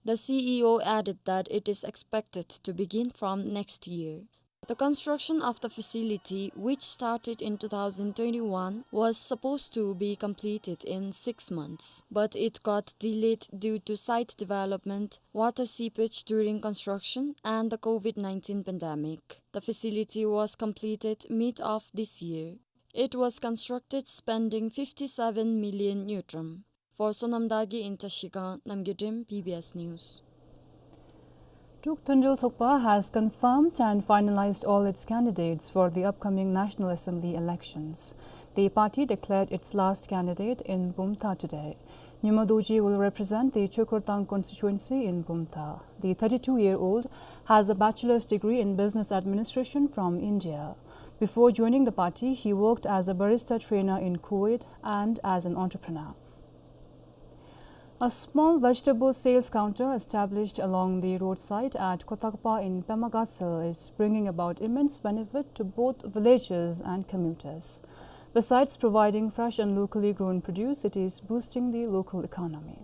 The C E O added that it is expected to begin from next year. The construction of the facility, which started in two thousand twenty-one, was supposed to be completed in six months, but it got delayed due to site development, water seepage during construction, and the COVID nineteen pandemic. The facility was completed mid of this year. It was constructed spending fifty-seven million ngultrum. For Sonam Dargye in Trashigang, Namgay Drim, B B S News. Druk Thunjul Sokpa has confirmed and finalized all its candidates for the upcoming National Assembly elections. The party declared its last candidate in Bumthang today. Nyuma Dorji will represent the Chokortang constituency in Bumthang. The thirty-two-year-old has a bachelor's degree in business administration from India. Before joining the party, he worked as a barista trainer in Kuwait and as an entrepreneur. A small vegetable sales counter established along the roadside at Khotakpa in Pema Gatshel is bringing about immense benefit to both villagers and commuters. Besides providing fresh and locally grown produce, it is boosting the local economy.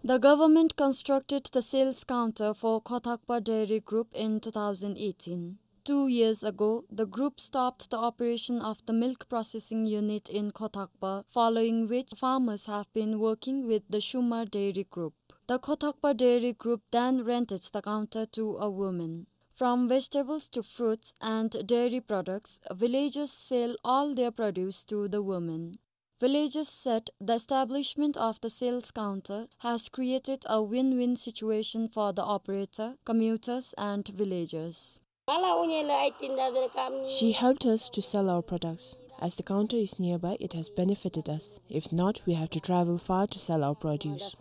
The government constructed the sales counter for Khotakpa Dairy Group in two thousand eighteen. Two years ago, the group stopped the operation of the milk processing unit in Khotakpa, following which farmers have been working with the Shumar Dairy Group. The Khotakpa Dairy Group then rented the counter to a woman. From vegetables to fruits and dairy products, villagers sell all their produce to the woman. Villagers said the establishment of the sales counter has created a win-win situation for the operator, commuters and villagers. She helped us to sell our products. As the counter is nearby, it has benefited us. If not, we have to travel far to sell our produce.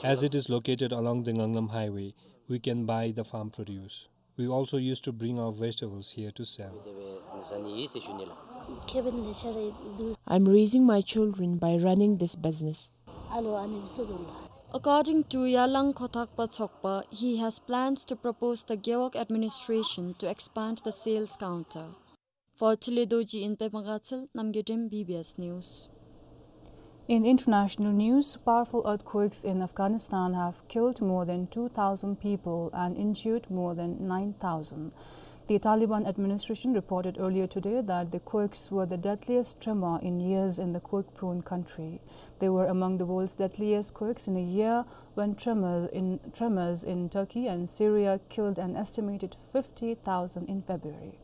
As it is located along the Nganglam Highway, we can buy the farm produce. We also used to bring our vegetables here to sell. I'm raising my children by running this business. According to Yalang Khotakpa Chokpa, he has plans to propose the Gewog administration to expand the sales counter. For Thili Dorji in Pema Gatshel, Namgay Dem, B B S News. In international news, powerful earthquakes in Afghanistan have killed more than two thousand people and injured more than nine thousand. The Taliban administration reported earlier today that the quakes were the deadliest tremor in years in the quake-prone country. They were among the world's deadliest quakes in a year when tremors in, tremors in Turkey and Syria killed an estimated fifty thousand in February.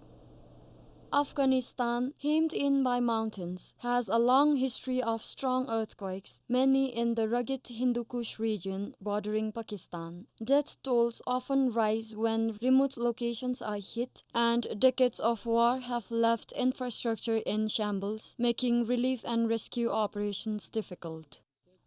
Afghanistan, hemmed in by mountains, has a long history of strong earthquakes, many in the rugged Hindu Kush region bordering Pakistan. Death tolls often rise when remote locations are hit, and decades of war have left infrastructure in shambles, making relief and rescue operations difficult.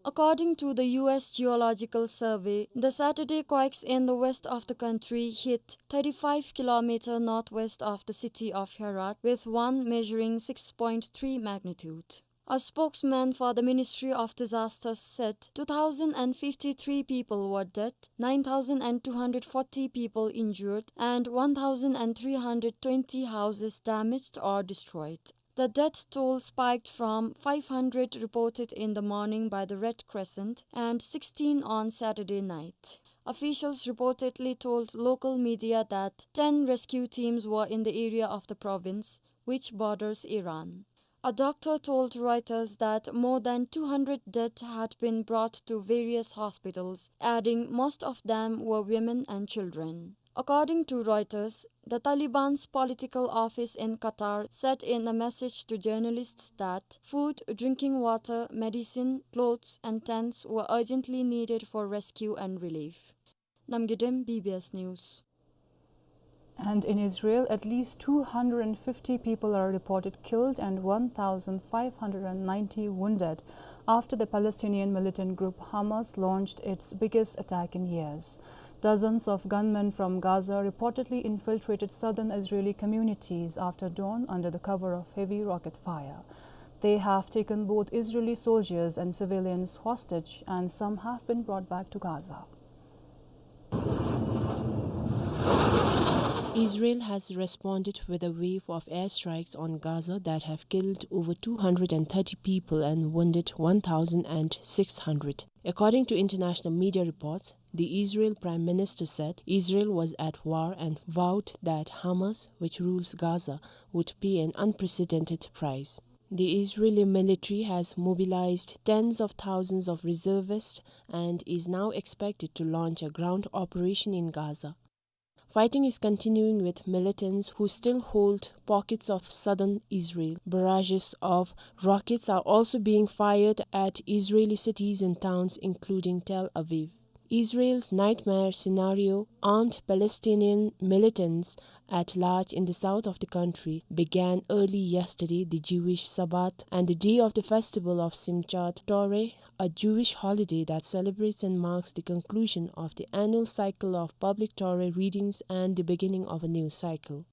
According to the U S Geological Survey, the Saturday quakes in the west of the country hit thirty-five kilometer northwest of the city of Herat, with one measuring six point three magnitude. A spokesman for the Ministry of Disasters said two thousand fifty-three people were dead, nine thousand two hundred forty people injured, and one thousand three hundred twenty houses damaged or destroyed. The death toll spiked from five hundred reported in the morning by the Red Crescent and sixteen on Saturday night. Officials reportedly told local media that ten rescue teams were in the area of the province, which borders Iran. A doctor told Reuters that more than two hundred dead had been brought to various hospitals, adding most of them were women and children. According to Reuters, the Taliban's political office in Qatar said in a message to journalists that food, drinking water, medicine, clothes, and tents were urgently needed for rescue and relief. Namgay Dem, B B S News. And in Israel, at least two hundred fifty people are reported killed and one thousand five hundred ninety wounded after the Palestinian militant group Hamas launched its biggest attack in years. Dozens of gunmen from Gaza reportedly infiltrated southern Israeli communities after dawn under the cover of heavy rocket fire. They have taken both Israeli soldiers and civilians hostage, and some have been brought back to Gaza. Israel has responded with a wave of airstrikes on Gaza that have killed over two hundred thirty people and wounded one thousand six hundred. According to international media reports, the Israel Prime Minister said Israel was at war and vowed that Hamas, which rules Gaza, would pay an unprecedented price. The Israeli military has mobilized tens of thousands of reservists and is now expected to launch a ground operation in Gaza. Fighting is continuing, with militants who still hold pockets of southern Israel. Barrages of rockets are also being fired at Israeli cities and towns, including Tel Aviv. Israel's nightmare scenario, armed Palestinian militants at large in the south of the country, began early yesterday, the Jewish Sabbath, and the day of the festival of Simchat Torah, a Jewish holiday that celebrates and marks the conclusion of the annual cycle of public Torah readings and the beginning of a new cycle.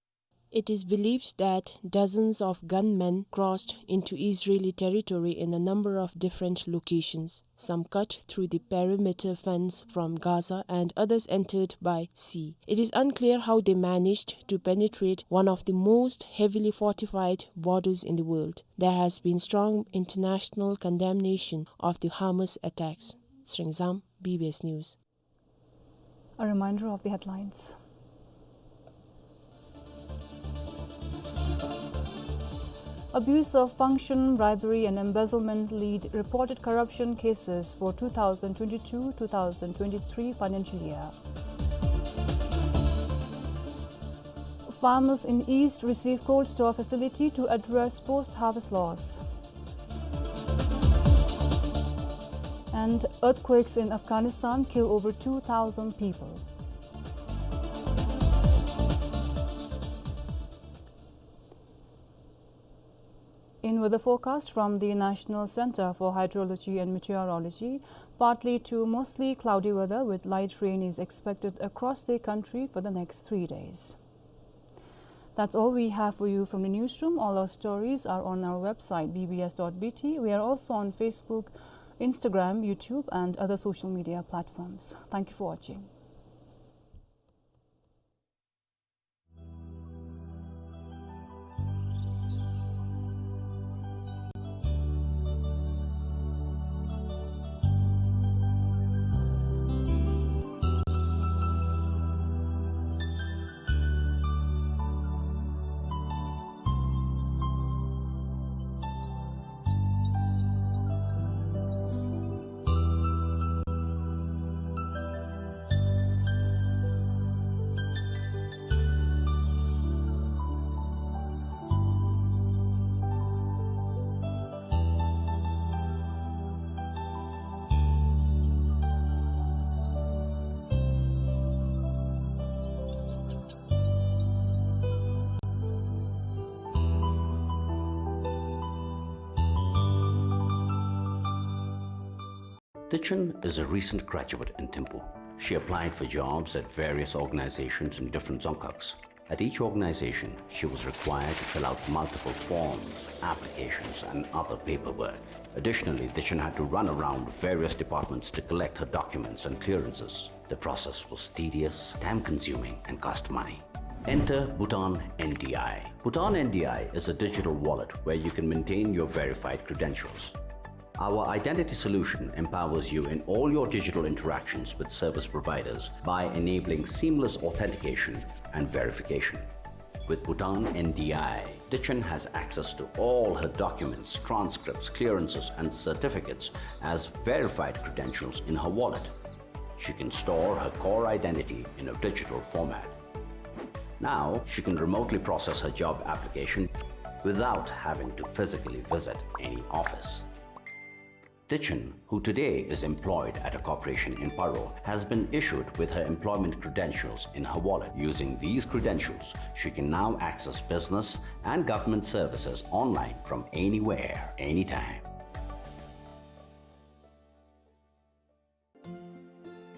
It is believed that dozens of gunmen crossed into Israeli territory in a number of different locations. Some cut through the perimeter fence from Gaza and others entered by sea. It is unclear how they managed to penetrate one of the most heavily fortified borders in the world. There has been strong international condemnation of the Hamas attacks. Sringzam, B B S News. A reminder of the headlines. Abuse of function, bribery and embezzlement lead reported corruption cases for two thousand twenty-two two thousand twenty-three financial year. Farmers in East receive cold store facility to address post-harvest loss. And earthquakes in Afghanistan kill over two thousand people. In weather forecast from the National Center for Hydrology and Meteorology, partly to mostly cloudy weather with light rain is expected across the country for the next three days. That's all we have for you from the newsroom. All our stories are on our website, B B S dot B T. We are also on Facebook, Instagram, YouTube, and other social media platforms. Thank you for watching. Tichen is a recent graduate in Thimphu. She applied for jobs at various organizations in different dzongkhags. At each organization, she was required to fill out multiple forms, applications, and other paperwork. Additionally, Tichen had to run around various departments to collect her documents and clearances. The process was tedious, time-consuming, and cost money. Enter Bhutan N D I. Bhutan N D I is a digital wallet where you can maintain your verified credentials. Our identity solution empowers you in all your digital interactions with service providers by enabling seamless authentication and verification. With Bhutan N D I, Tichen has access to all her documents, transcripts, clearances, and certificates as verified credentials in her wallet. She can store her core identity in a digital format. Now, she can remotely process her job application without having to physically visit any office. Tichen, who today is employed at a corporation in Paro, has been issued with her employment credentials in her wallet. Using these credentials, she can now access business and government services online from anywhere, anytime.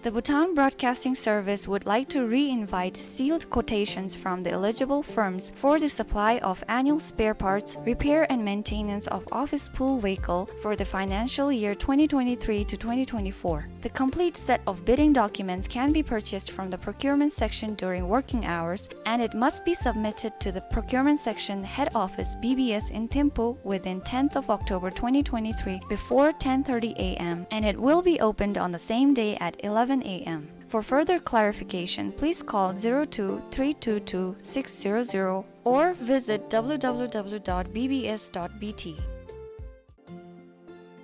The Bhutan Broadcasting Service would like to re-invite sealed quotations from the eligible firms for the supply of annual spare parts, repair and maintenance of office pool vehicle for the financial year twenty twenty-three to twenty twenty-four. The complete set of bidding documents can be purchased from the procurement section during working hours, and it must be submitted to the procurement section head office, B B S, in Thimphu within tenth of October twenty twenty-three before ten thirty A M, and it will be opened on the same day at eleven A M. For further clarification, please call zero two three two two six zero zero or visit W W W dot B B S dot B T.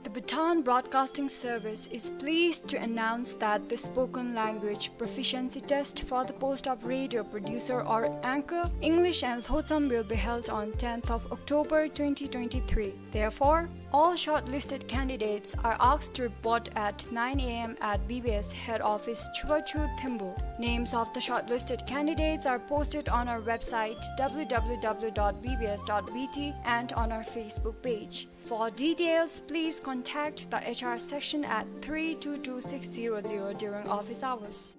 The Bhutan Broadcasting Service is pleased to announce that the spoken language proficiency test for the post of radio producer or anchor, English and Lhotsam, will be held on tenth of October twenty twenty-three. Therefore, all shortlisted candidates are asked to report at nine A M at B B S head office, Chubachu, Thimphu. Names of the shortlisted candidates are posted on our website, W W W dot B B S dot B T, and on our Facebook page. For details, please contact the H R section at three two two six zero zero during office hours.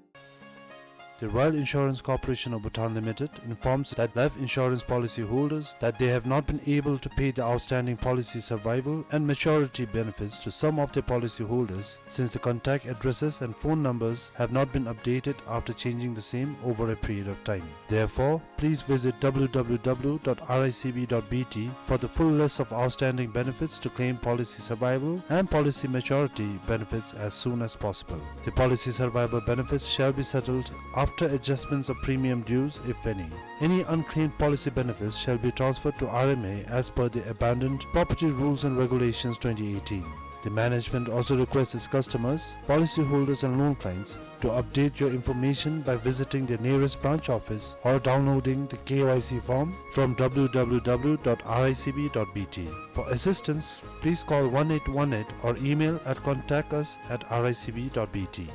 The Royal Insurance Corporation of Bhutan Limited informs that life insurance policy holders that they have not been able to pay the outstanding policy survival and maturity benefits to some of their policy holders, since the contact addresses and phone numbers have not been updated after changing the same over a period of time. Therefore, please visit w w w dot r i c b dot b t for the full list of outstanding benefits to claim policy survival and policy maturity benefits as soon as possible. The policy survival benefits shall be settled after adjustments of premium dues, if any. Any unclaimed policy benefits shall be transferred to R M A as per the Abandoned Property Rules and Regulations twenty eighteen. The management also requests its customers, policyholders and loan clients to update your information by visiting their nearest branch office or downloading the K Y C form from w w w dot r i c b dot b t. For assistance, please call one eight one eight or email at contact us at r i c b dot b t.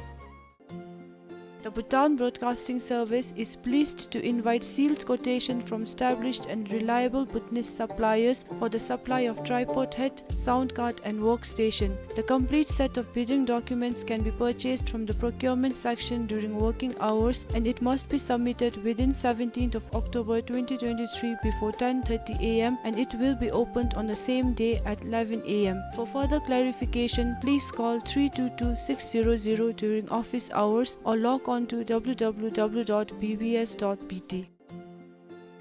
The Bhutan Broadcasting Service is pleased to invite sealed quotation from established and reliable Bhutanese suppliers for the supply of tripod head, sound card and workstation. The complete set of bidding documents can be purchased from the procurement section during working hours, and it must be submitted within seventeenth of October twenty twenty-three before ten thirty a m, and it will be opened on the same day at eleven a m. For further clarification, please call three two two six zero zero during office hours or log on to w w w dot b b s dot b t.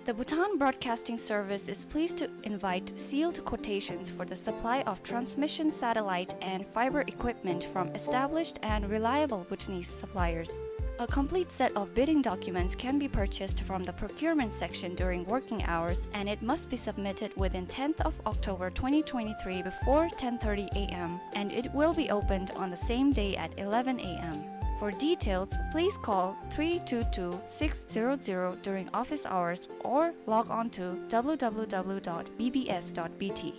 The Bhutan Broadcasting Service is pleased to invite sealed quotations for the supply of transmission satellite and fiber equipment from established and reliable Bhutanese suppliers. A complete set of bidding documents can be purchased from the procurement section during working hours, and it must be submitted within tenth of October twenty twenty-three before ten thirty a m, and it will be opened on the same day at eleven a m. For details, please call three two two six zero zero during office hours or log on to w w w dot b b s dot b t.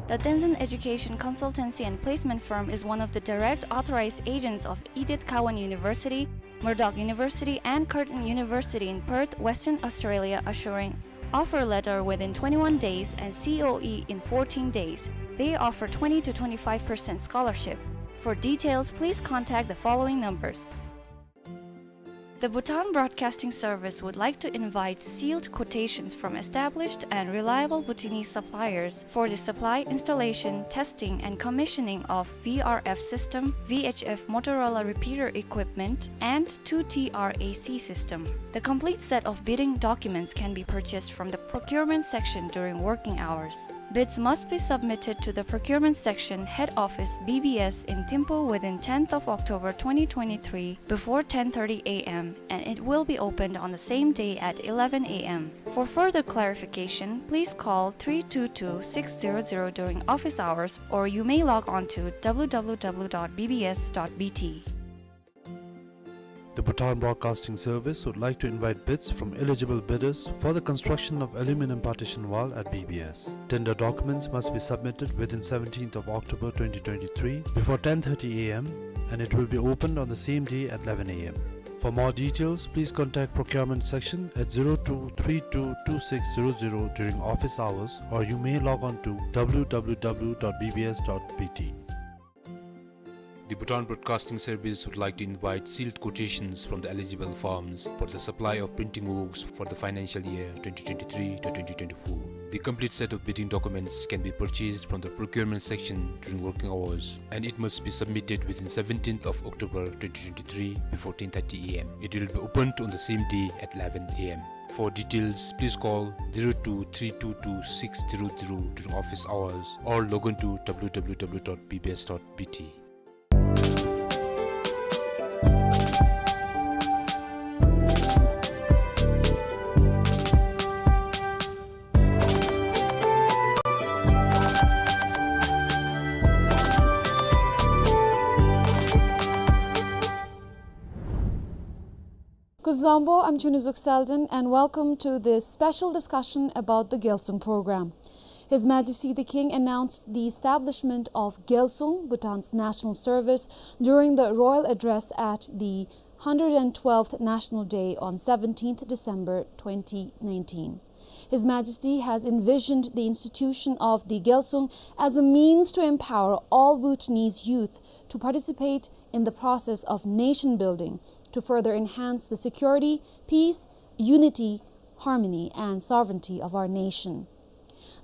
The Tenzin Education Consultancy and Placement Firm is one of the direct authorized agents of Edith Cowan University, Murdoch University, and Curtin University in Perth, Western Australia, assuring offer letter within twenty-one days and C O E in fourteen days. They offer twenty to twenty-five percent scholarship. For details, please contact the following numbers. The Bhutan Broadcasting Service would like to invite sealed quotations from established and reliable Bhutanese suppliers for the supply, installation, testing, and commissioning of V R F system, V H F Motorola repeater equipment, and two T R A C system. The complete set of bidding documents can be purchased from the procurement section during working hours. Bids must be submitted to the procurement section, head office, B B S in Thimphu within tenth of October twenty twenty-three before ten thirty a m, and it will be opened on the same day at eleven a m. For further clarification, please call three two two six zero zero during office hours, or you may log on to w w w dot b b s dot b t. The Bhutan Broadcasting Service would like to invite bids from eligible bidders for the construction of aluminum partition wall at B B S. Tender documents must be submitted within seventeenth of October twenty twenty-three before ten thirty a m, and it will be opened on the same day at eleven a m. For more details, please contact procurement section at zero two three two two six zero zero during office hours, or you may log on to w w w dot b b s dot b t. The Bhutan Broadcasting Service would like to invite sealed quotations from the eligible firms for the supply of printing works for the financial year twenty twenty-three to twenty twenty-four. The complete set of bidding documents can be purchased from the procurement section during working hours, and it must be submitted within seventeenth of October twenty twenty-three before ten thirty a m. It will be opened on the same day at eleven a m. For details, please call zero two three two two six zero zero during office hours or log on to w w w dot b b s dot b t. Kuzuzangpo, I'm Chunizuk Selden, and welcome to this special discussion about the Gyalsung program. His Majesty the King announced the establishment of Gyalsung, Bhutan's national service, during the royal address at the hundred and twelfth National Day on seventeenth December twenty nineteen. His Majesty has envisioned the institution of the Gyalsung as a means to empower all Bhutanese youth to participate in the process of nation building to further enhance the security, peace, unity, harmony, and sovereignty of our nation.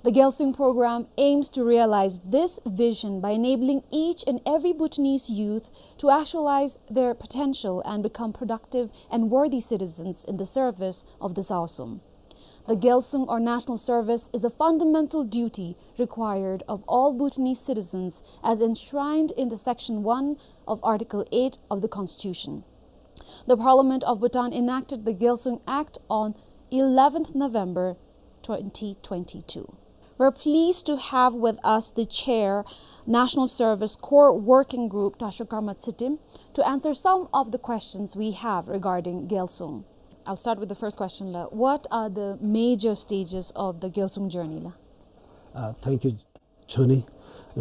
The Gyalsung program aims to realize this vision by enabling each and every Bhutanese youth to actualize their potential and become productive and worthy citizens in the service of the Zaosum. The Gyalsung or national service is a fundamental duty required of all Bhutanese citizens as enshrined in the Section one of Article eight of the Constitution. The Parliament of Bhutan enacted the Gyalsung Act on eleventh November twenty twenty-two. We're pleased to have with us the chair, National Service Core Working Group, Tashok Karma Tshittim, to answer some of the questions we have regarding Gyalsung. I'll start with the first question, la. What are the major stages of the Gyalsung journey, la? Uh, thank you, Choni.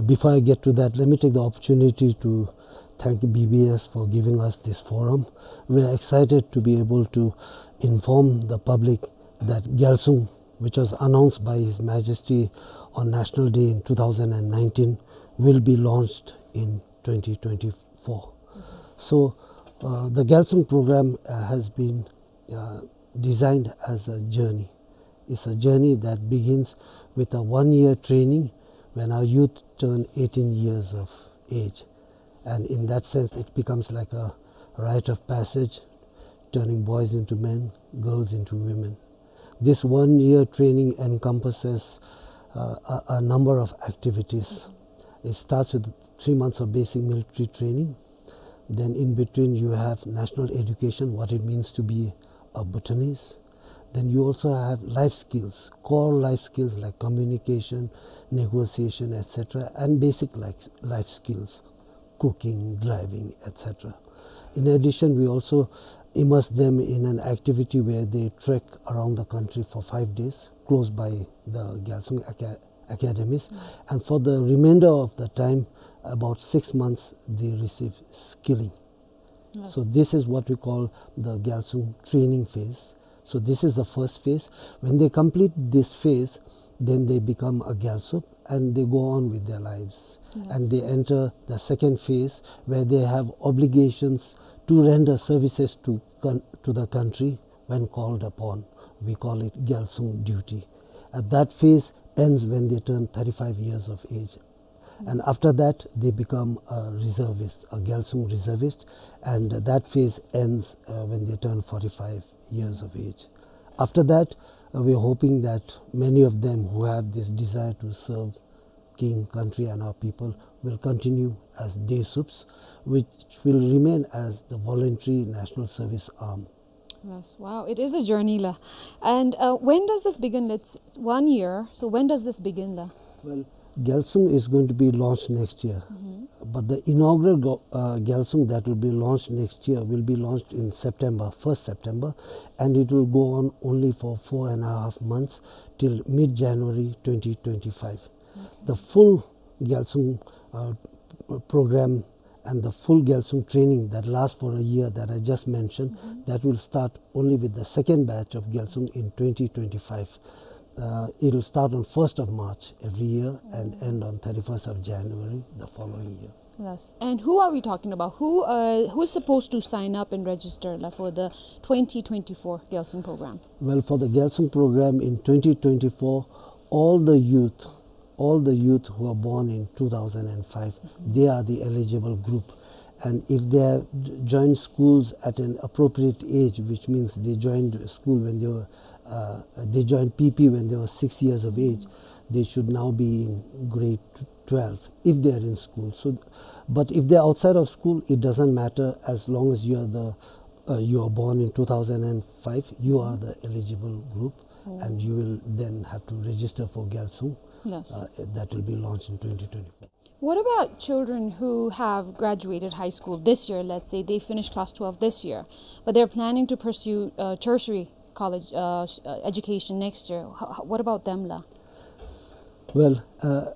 Before I get to that, let me take the opportunity to thank B B S for giving us this forum. We are excited to be able to inform the public that Gyalsung, which was announced by His Majesty on National Day in two thousand and nineteen, will be launched in twenty twenty-four. So, uh, the Gyalsung program, uh, has been, uh, designed as a journey. It's a journey that begins with a one-year training when our youth turn eighteen years of age. And in that sense, it becomes like a rite of passage, turning boys into men, girls into women. This one-year training encompasses, uh, a, a number of activities. It starts with three months of basic military training. Then in between you have national education, what it means to be a Bhutanese. Then you also have life skills, core life skills like communication, negotiation, et cetera, and basic life, life skills, cooking, driving, et cetera. In addition, we also immerse them in an activity where they trek around the country for five days, close by the Gyalsung Aca-, academies. Mm. And for the remainder of the time, about six months, they receive skilling. Yes. So this is what we call the Gyalsung training phase. So this is the first phase. When they complete this phase, then they become a Gyalsup and they go on with their lives. Yes. And they enter the second phase where they have obligations to render services to con-, to the country when called upon. We call it Gyalsung duty. And that phase ends when they turn thirty-five years of age. And, yes, after that, they become a reservist, a Gyalsung reservist, and that phase ends, uh, when they turn forty-five years of age. After that, uh, we are hoping that many of them who have this desire to serve king, country, and our people will continue as Desups, which will remain as the voluntary national service arm. Yes, wow, it is a journey, la. And, uh, when does this begin? It's one year, so when does this begin, la? Well, Gyalsung is going to be launched next year. Mm-hmm. But the inaugural go-, uh, Gyalsung that will be launched next year will be launched in September, first September, and it will go on only for four and a half months till mid-January twenty twenty-five. Okay. The full Gyalsung, uh, program and the full Gyalsung training that lasts for a year that I just mentioned, mm-hmm, that will start only with the second batch of Gyalsung in twenty twenty-five. Uh, it will start on first of March every year and, mm, end on thirty-first of January the following year. Yes. And who are we talking about? Who, uh, who's supposed to sign up and register, la, for the twenty twenty-four Gyalsung program? Well, for the Gyalsung program in twenty twenty-four, all the youth all the youth who are born in two thousand and five, mm-hmm, they are the eligible group. And if they have j-, joined schools at an appropriate age, which means they joined school when they were, uh, they joined P P when they were six years of age, mm-hmm, they should now be in grade tw-, twelve, if they are in school. So, but if they are outside of school, it doesn't matter, as long as you are the, uh, you are born in two thousand and five, you are, mm-hmm, the eligible group, oh, and you will then have to register for Gyalsung. Yes. Uh, that will be launched in twenty twenty-four. What about children who have graduated high school this year? Let's say they finished class twelve this year, but they're planning to pursue, uh, tertiary college, uh, s-, uh, education next year. H-, h-, what about them, la? Well, uh,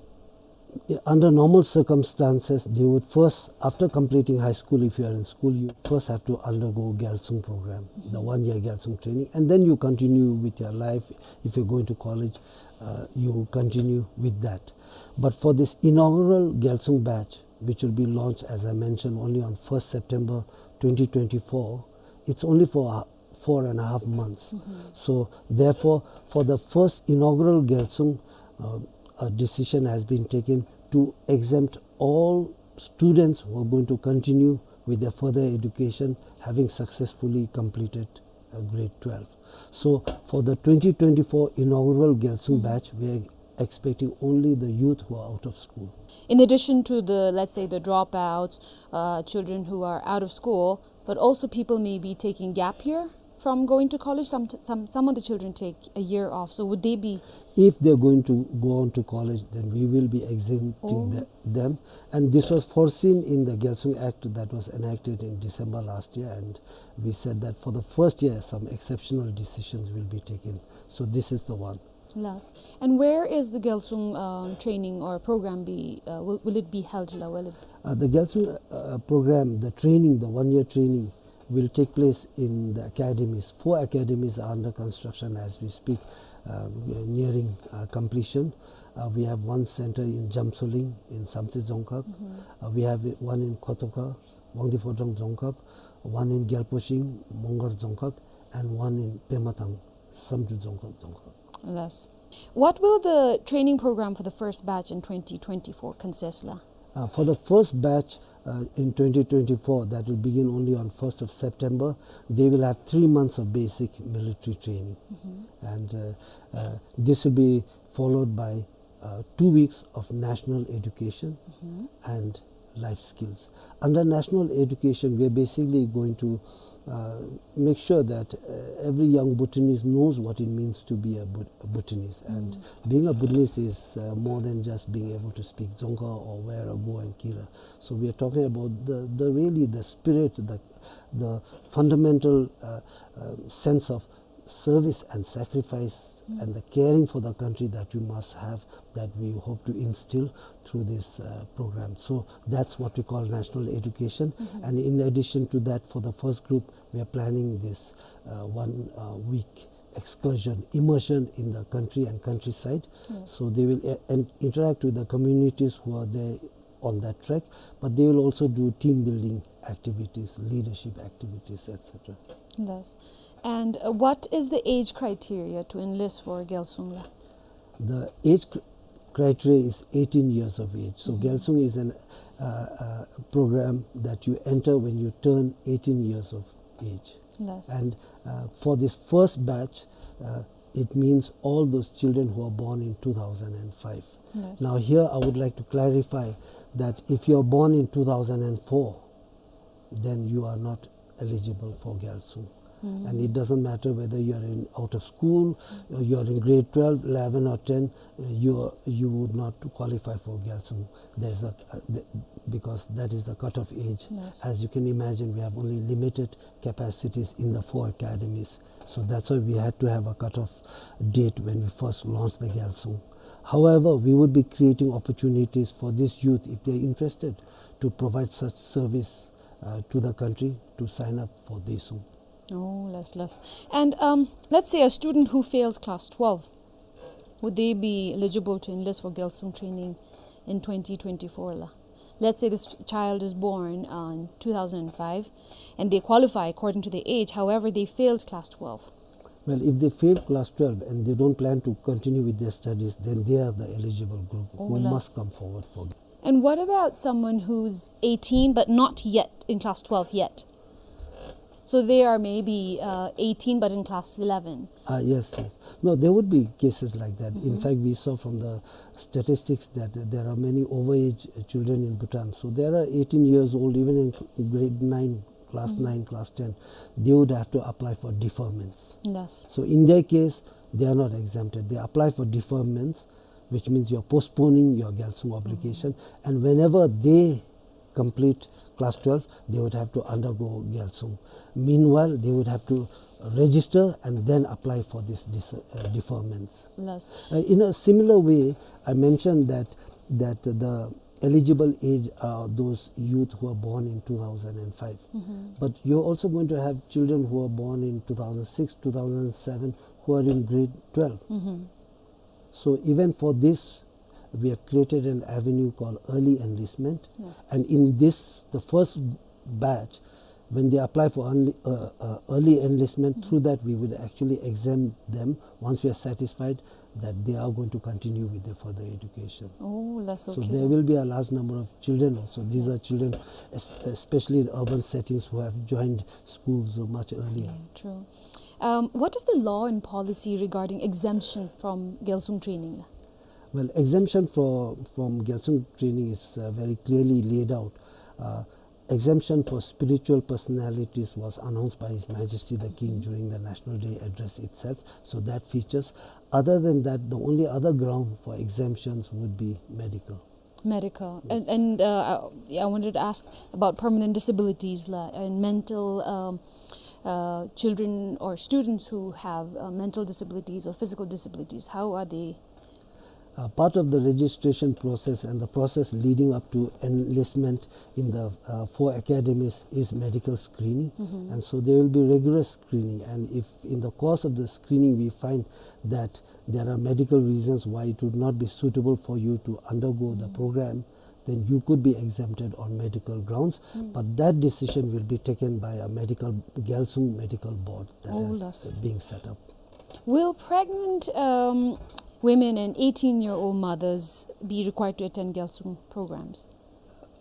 under normal circumstances, they would first, after completing high school, if you are in school, you first have to undergo Gyalsung program, the, mm-hmm, one-year Gyalsung training, and then you continue with your life. If you're going to college, uh, you continue with that. But for this inaugural Gyalsung batch, which will be launched, as I mentioned, only on first September twenty twenty-four, It's only for four and a half months. So therefore, for the first inaugural Gyalsung, uh, a decision has been taken to exempt all students who are going to continue with their further education, having successfully completed uh, grade twelve. So for the twenty twenty-four inaugural Gyalsung batch, we are expecting only the youth who are out of school. In addition to the, let's say, the dropouts, uh, children who are out of school, but also people may be taking gap year from going to college. Some, some, some of the children take a year off. So would they be... If they're going to go on to college, then we will be exempting the, them. And this was foreseen in the Gyalsung Act that was enacted in December last year, and we said that for the first year, some exceptional decisions will be taken. So this is the one. Yes. And where is the Gyalsung, um, training or program be, uh, will, will it be held, la? Will it... Uh, the Gyalsung, uh, program, the training, the one-year training, will take place in the academies. Four academies are under construction as we speak, uh, nearing, uh, completion. Uh, we have one center in Jamsoling in Samtse Dzongkhag. Uh, we have one in Kotoka, Wangdue Phodrang Dzongkhag, one in Gyalposhing, Mongar Dzongkhag, and one in Pemathang, Samdrup Dzongkhag, Dzongkhag. Yes. What will the training program for the first batch in twenty twenty-four consist, la? Uh, for the first batch, uh, in twenty twenty-four, that will begin only on first of September, they will have three months of basic military training. And, uh, uh, this will be followed by, uh, two weeks of national education and life skills. Under national education, we are basically going to, uh, make sure that, uh, every young Bhutanese knows what it means to be a Bhut-, a Bhutanese. And being a Bhutanese is, uh, more than just being able to speak Dzongkha or wear a go and kira. So we are talking about the, the really the spirit, the, the fundamental, uh, uh, sense of service and sacrifice and the caring for the country that we must have, that we hope to instill through this, uh, program. So that's what we call national education. And in addition to that, for the first group, we are planning this, uh, one, uh, week excursion, immersion in the country and countryside. So they will, uh, and interact with the communities who are there on that track, but they will also do team building activities, leadership activities, et cetera. Yes. And, uh, what is the age criteria to enlist for Gyalsung, la? The age cr-, criteria is eighteen years of age. So Gyalsung is an, uh, uh, program that you enter when you turn eighteen years of age. Yes. And, uh, for this first batch, uh, it means all those children who are born in two thousand and five. Yes. Now here I would like to clarify that if you are born in two thousand and four, then you are not eligible for Gyalsung. And it doesn't matter whether you are in, out of school, or you are in grade twelve, eleven or ten, uh, you are, you would not qualify for Gyalsung. There's a, uh, the, because that is the cutoff age. Yes. As you can imagine, we have only limited capacities in the four academies. So that's why we had to have a cutoff date when we first launched the Gyalsung. However, we would be creating opportunities for this youth, if they're interested, to provide such service, uh, to the country, to sign up for Gyalsung. Oh, yes, yes. And, um, let's say a student who fails class twelve, would they be eligible to enlist for Gyalsung training in twenty twenty-four, la? Let's say this child is born, uh, in two thousand and five, and they qualify according to their age. However, they failed class twelve. Well, if they fail class twelve and they don't plan to continue with their studies, then they are the eligible group who must come forward for. And what about someone who's eighteen but not yet in class twelve yet? So they are maybe, uh, eighteen but in class eleven. Ah, yes, yes. No, there would be cases like that. In fact, we saw from the statistics that there are many overage children in Bhutan. So there are eighteen years old, even in grade nine, class nine, class ten, they would have to apply for deferments. Yes. So in their case, they are not exempted. They apply for deferments, which means you're postponing your Gyalsung obligation. And whenever they complete class twelve, they would have to undergo Gyalsung. Meanwhile, they would have to register and then apply for this dis-, uh, deferments. Yes. Uh, in a similar way, I mentioned that, that the eligible age are those youth who are born in two thousand and five. But you're also going to have children who are born in two thousand six, two thousand seven, who are in grade twelve. So even for this, we have created an avenue called early enlistment. Yes. And in this, the first batch, When they apply for early, uh, uh, early enlistment, through that we would actually exempt them once we are satisfied that they are going to continue with their further education. Oh, that's okay. So there will be a large number of children also. These are children, es-, especially in urban settings, who have joined schools, uh, much earlier. Yeah, true. Um, what is the law and policy regarding exemption from Gyalsung training la? Well, exemption for, from Gyalsung training is, uh, very clearly laid out. Uh, exemption for spiritual personalities was announced by His Majesty the King during the National Day address itself. So that features. Other than that, the only other ground for exemptions would be medical. Medical. And, and, uh, I, I wanted to ask about permanent disabilities la, and mental, um, uh, children or students who have, uh, mental disabilities or physical disabilities. How are they? Uh, part of the registration process and the process leading up to enlistment in the, uh, four academies is medical screening. And so there will be rigorous screening. And if in the course of the screening we find that there are medical reasons why it would not be suitable for you to undergo the program, then you could be exempted on medical grounds. But that decision will be taken by a medical, Gyalsung medical board that is being set up. Will pregnant, um, women and eighteen-year-old mothers be required to attend Gyalsung programs?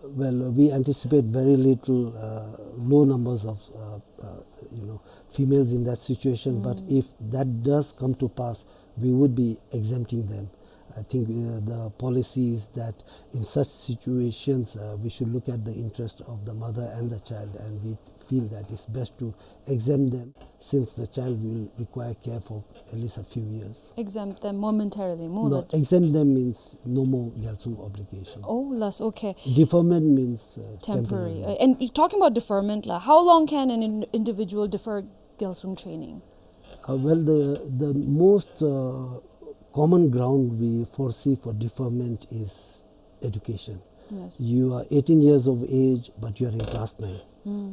Well, we anticipate very little, uh, low numbers of, uh, uh, you know, females in that situation. But if that does come to pass, we would be exempting them. I think, uh, the policy is that in such situations, uh, we should look at the interest of the mother and the child, and we feel that it's best to exempt them, since the child will require care for at least a few years. Exempt them momentarily, more. No, that exempt them means no more Gyalsung obligation. Oh, last, okay. Deferment means, uh, temporary. Temporary. Uh, and talking about deferment la, how long can an in-, individual defer Gyalsung training? Uh, well, the, the most, uh, common ground we foresee for deferment is education. Yes. You are eighteen years of age, but you are in class nine.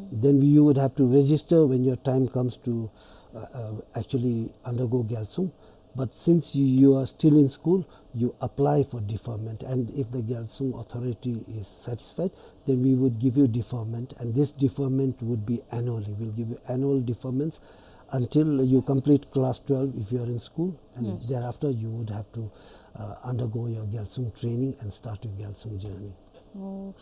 Then you would have to register when your time comes to, uh, uh, actually undergo Gyalsung. But since you, you are still in school, you apply for deferment. And if the Gyalsung authority is satisfied, then we would give you deferment. And this deferment would be annually. We'll give you annual deferments until you complete class twelve if you are in school. And thereafter you would have to, uh, undergo your Gyalsung training and start your Gyalsung journey. Oh.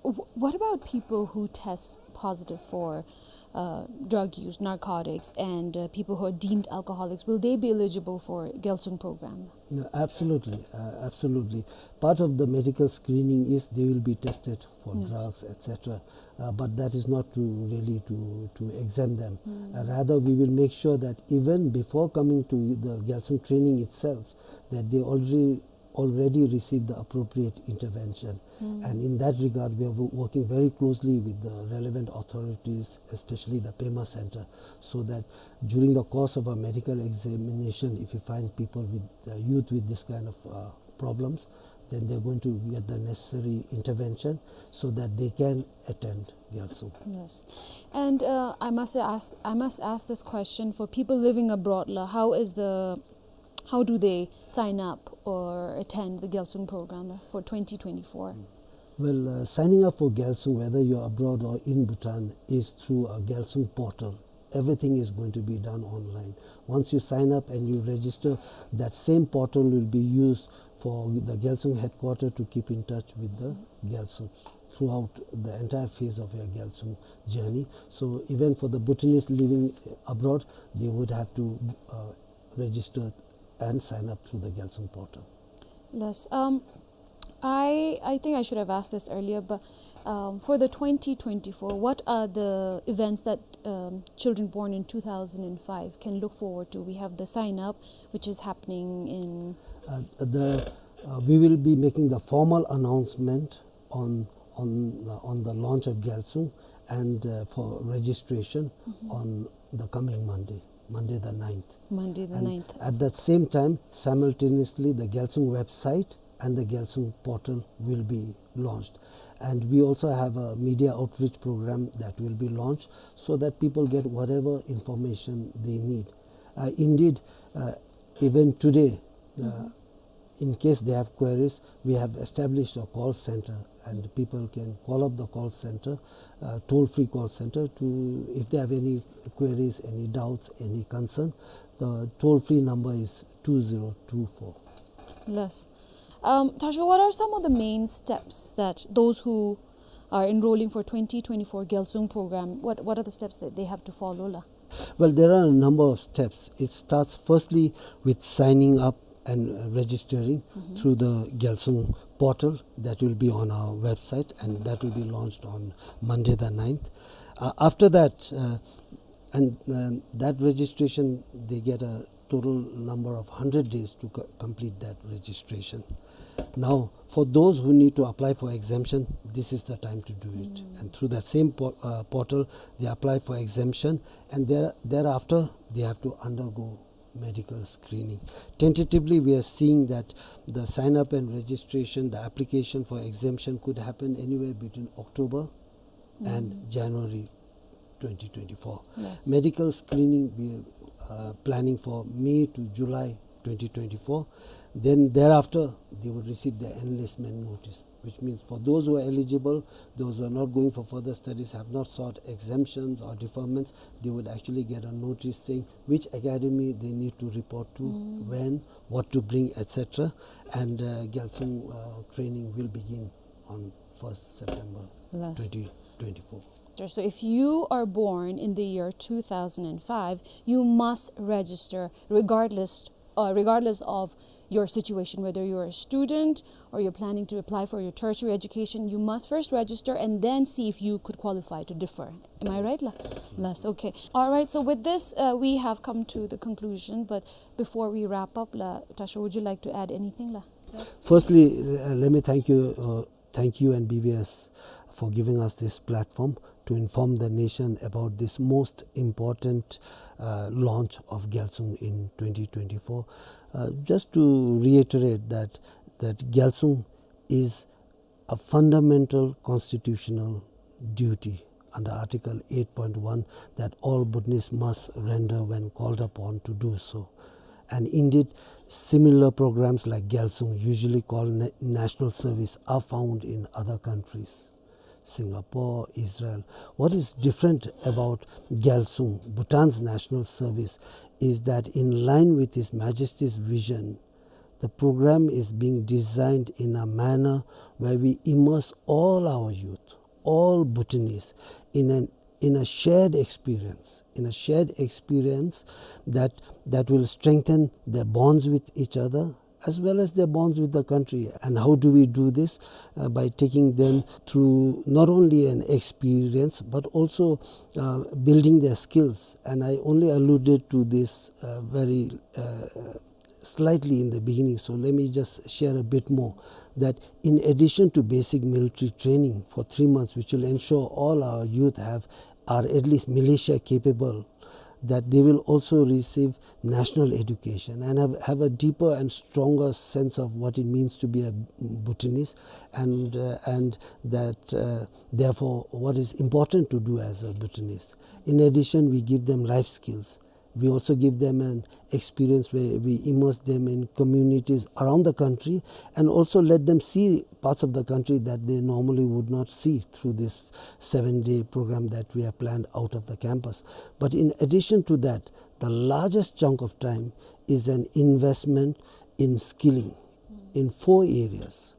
Wh-, what about people who test positive for, uh, drug use, narcotics, and, uh, people who are deemed alcoholics? Will they be eligible for Gyalsung program? No, absolutely, uh, absolutely. Part of the medical screening is they will be tested for drugs, et cetera. Uh, but that is not to really to, to exempt them. Uh, rather, we will make sure that even before coming to the Gyalsung training itself, that they already, already receive the appropriate intervention. And in that regard, we are wo-, working very closely with the relevant authorities, especially the Pema Center, so that during the course of a medical examination, if you find people with, uh, youth with this kind of, uh, problems, then they're going to get the necessary intervention so that they can attend Gyalsung. Yes. And, uh, I must ask, I must ask this question for people living abroad la, how is the, how do they sign up or attend the Gyalsung program for twenty twenty-four? Well, uh, signing up for Gyalsung, whether you're abroad or in Bhutan, is through a Gyalsung portal. Everything is going to be done online. Once you sign up and you register, that same portal will be used for the Gyalsung headquarter to keep in touch with the Gyalsung throughout the entire phase of your Gyalsung journey. So even for the Bhutanese living abroad, they would have to, uh, register and sign up through the Gyalsung portal. Yes. Um, I, I think I should have asked this earlier, but, um, for the twenty twenty-four, what are the events that, um, children born in two thousand five can look forward to? We have the sign up, which is happening in... Uh, the, uh, we will be making the formal announcement on, on, uh, on the launch of Gyalsung and, uh, for registration on the coming Monday, Monday the ninth. Monday the ninth. And at that same time, simultaneously, the Gyalsung website and the Gyalsung portal will be launched. And we also have a media outreach program that will be launched so that people get whatever information they need. Uh, indeed, uh, even today, uh, In case they have queries, we have established a call center, and people can call up the call center, uh, toll-free call center, to, if they have any queries, any doubts, any concern. The toll-free number is two zero two four. Yes. Um, Tashio, what are some of the main steps that those who are enrolling for twenty twenty-four Gyalsung program, what, what are the steps that they have to follow la? Well, there are a number of steps. It starts firstly with signing up and, uh, registering through the Gyalsung portal that will be on our website, and that will be launched on Monday the ninth. Uh, after that, uh, and, uh, that registration, they get a total number of hundred days to co-, complete that registration. Now, for those who need to apply for exemption, this is the time to do it. And through that same po-, uh, portal, they apply for exemption, and there-, thereafter, they have to undergo medical screening. Tentatively, we are seeing that the sign-up and registration, the application for exemption could happen anywhere between October and January twenty twenty-four. Yes. Medical screening, we are, uh, planning for May to July twenty twenty-four. Then thereafter, they will receive the enlistment notice, which means for those who are eligible, those who are not going for further studies, have not sought exemptions or deferments, they would actually get a notice saying which academy they need to report to, when, what to bring, et cetera. And, uh, Gyalsung, uh, training will begin on first September twenty twenty-four. So if you are born in the year two thousand five, you must register regardless, uh, regardless of your situation, whether you're a student or you're planning to apply for your tertiary education, you must first register and then see if you could qualify to defer. Am I right la? Yes, okay. All right, so with this, uh, we have come to the conclusion, but before we wrap up la, Tashio, would you like to add anything la? Firstly, uh, let me thank you, uh, thank you and B B S for giving us this platform to inform the nation about this most important, uh, launch of Gyalsung in twenty twenty-four. Uh, just to reiterate that, that Gyalsung is a fundamental constitutional duty under Article eight point one that all Bhutanese must render when called upon to do so. And indeed, similar programs like Gyalsung, usually called na-, national service, are found in other countries, Singapore, Israel. What is different about Gyalsung, Bhutan's national service, is that in line with His Majesty's vision, the program is being designed in a manner where we immerse all our youth, all Bhutanese, in an, in a shared experience, in a shared experience that, that will strengthen their bonds with each other, as well as their bonds with the country. And how do we do this? Uh, by taking them through not only an experience, but also, uh, building their skills. And I only alluded to this, uh, very, uh, slightly in the beginning, so let me just share a bit more, that in addition to basic military training for three months, which will ensure all our youth have, are at least militia capable, that they will also receive national education and have, have a deeper and stronger sense of what it means to be a Bhutanese, and, uh, and that, uh, therefore, what is important to do as a Bhutanese. In addition, we give them life skills. We also give them an experience where we immerse them in communities around the country and also let them see parts of the country that they normally would not see through this seven-day program that we have planned out of the campus. But in addition to that, the largest chunk of time is an investment in skilling in four areas.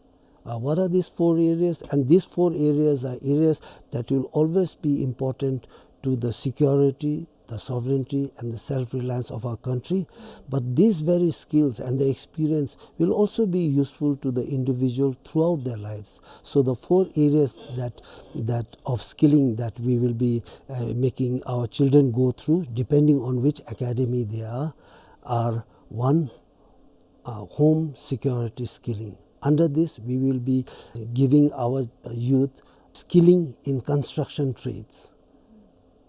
Uh, what are these four areas? And these four areas are areas that will always be important to the security, the sovereignty, and the self-reliance of our country. But these very skills and the experience will also be useful to the individual throughout their lives. So the four areas that, that of skilling that we will be, uh, making our children go through, depending on which academy they are, are one, uh, home security skilling. Under this, we will be giving our, uh, youth skilling in construction trades.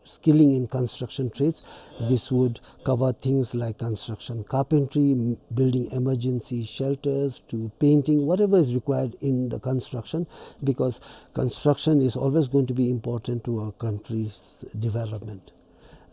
Skilling in construction trades. This would cover things like construction carpentry, m-, building emergency shelters, to painting, whatever is required in the construction, because construction is always going to be important to our country's development.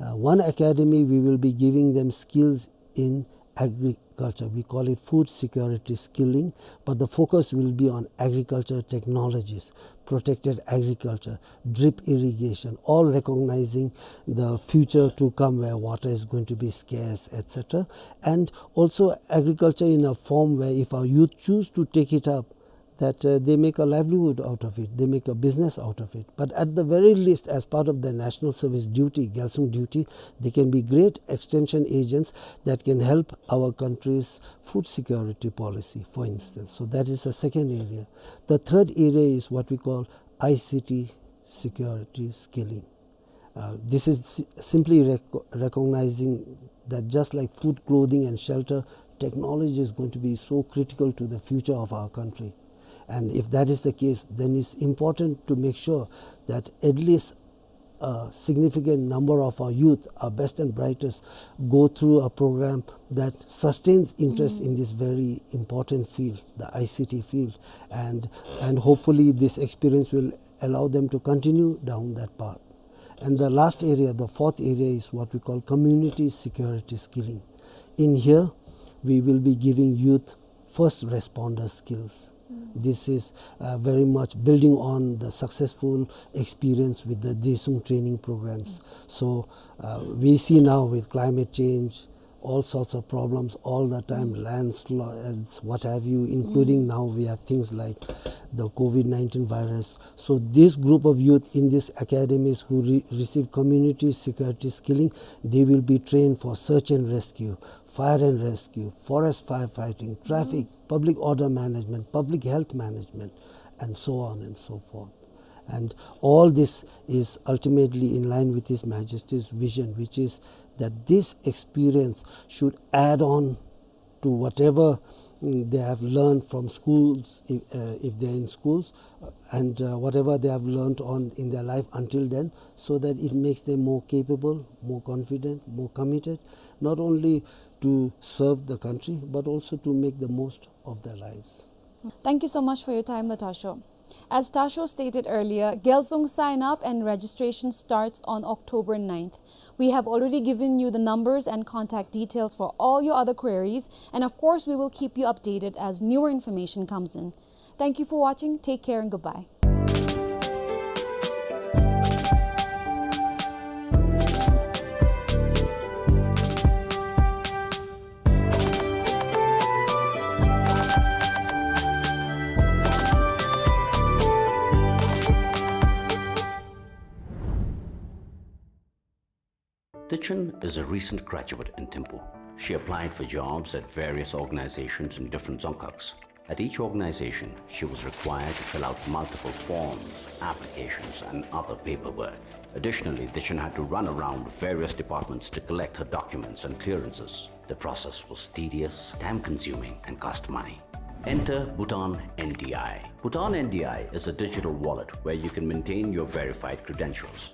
Uh, one academy, we will be giving them skills in agriculture. We call it food security skilling, but the focus will be on agriculture technologies, protected agriculture, drip irrigation, all recognizing the future to come where water is going to be scarce, et cetera. And also agriculture in a form where if our youth choose to take it up, that, uh, they make a livelihood out of it, they make a business out of it. But at the very least, as part of their national service duty, Gyalsung duty, they can be great extension agents that can help our country's food security policy, for instance. So that is the second area. The third area is what we call I C T security skilling. Uh, this is si-, simply rec-, recognizing that just like food, clothing, and shelter, technology is going to be so critical to the future of our country. And if that is the case, then it's important to make sure that at least a significant number of our youth, our best and brightest, go through a program that sustains interest in this very important field, the I C T field. And, and hopefully this experience will allow them to continue down that path. And the last area, the fourth area, is what we call community security skilling. In here, we will be giving youth first responder skills. This is, uh, very much building on the successful experience with the Desuung training programs. So, uh, we see now with climate change, all sorts of problems all the time, landslides, what have you, including now we have things like the COVID nineteen virus. So this group of youth in these academies who re-, receive community security skilling, they will be trained for search and rescue, fire and rescue, forest firefighting, traffic, public order management, public health management, and so on and so forth. And all this is ultimately in line with His Majesty's vision, which is that this experience should add on to whatever, mm, they have learned from schools, if, uh, if they're in schools, uh, and, uh, whatever they have learned on in their life until then, so that it makes them more capable, more confident, more committed, not only to serve the country, but also to make the most of their lives. Thank you so much for your time, Latosho. As Tasho stated earlier, Gyalsung sign up and registration starts on October ninth. We have already given you the numbers and contact details for all your other queries, and of course, we will keep you updated as newer information comes in. Thank you for watching. Take care and goodbye. Tichen is a recent graduate in Thimphu. She applied for jobs at various organizations in different Dzongkhags. At each organization, she was required to fill out multiple forms, applications, and other paperwork. Additionally, Tichen had to run around various departments to collect her documents and clearances. The process was tedious, time-consuming, and cost money. Enter Bhutan N D I. Bhutan N D I is a digital wallet where you can maintain your verified credentials.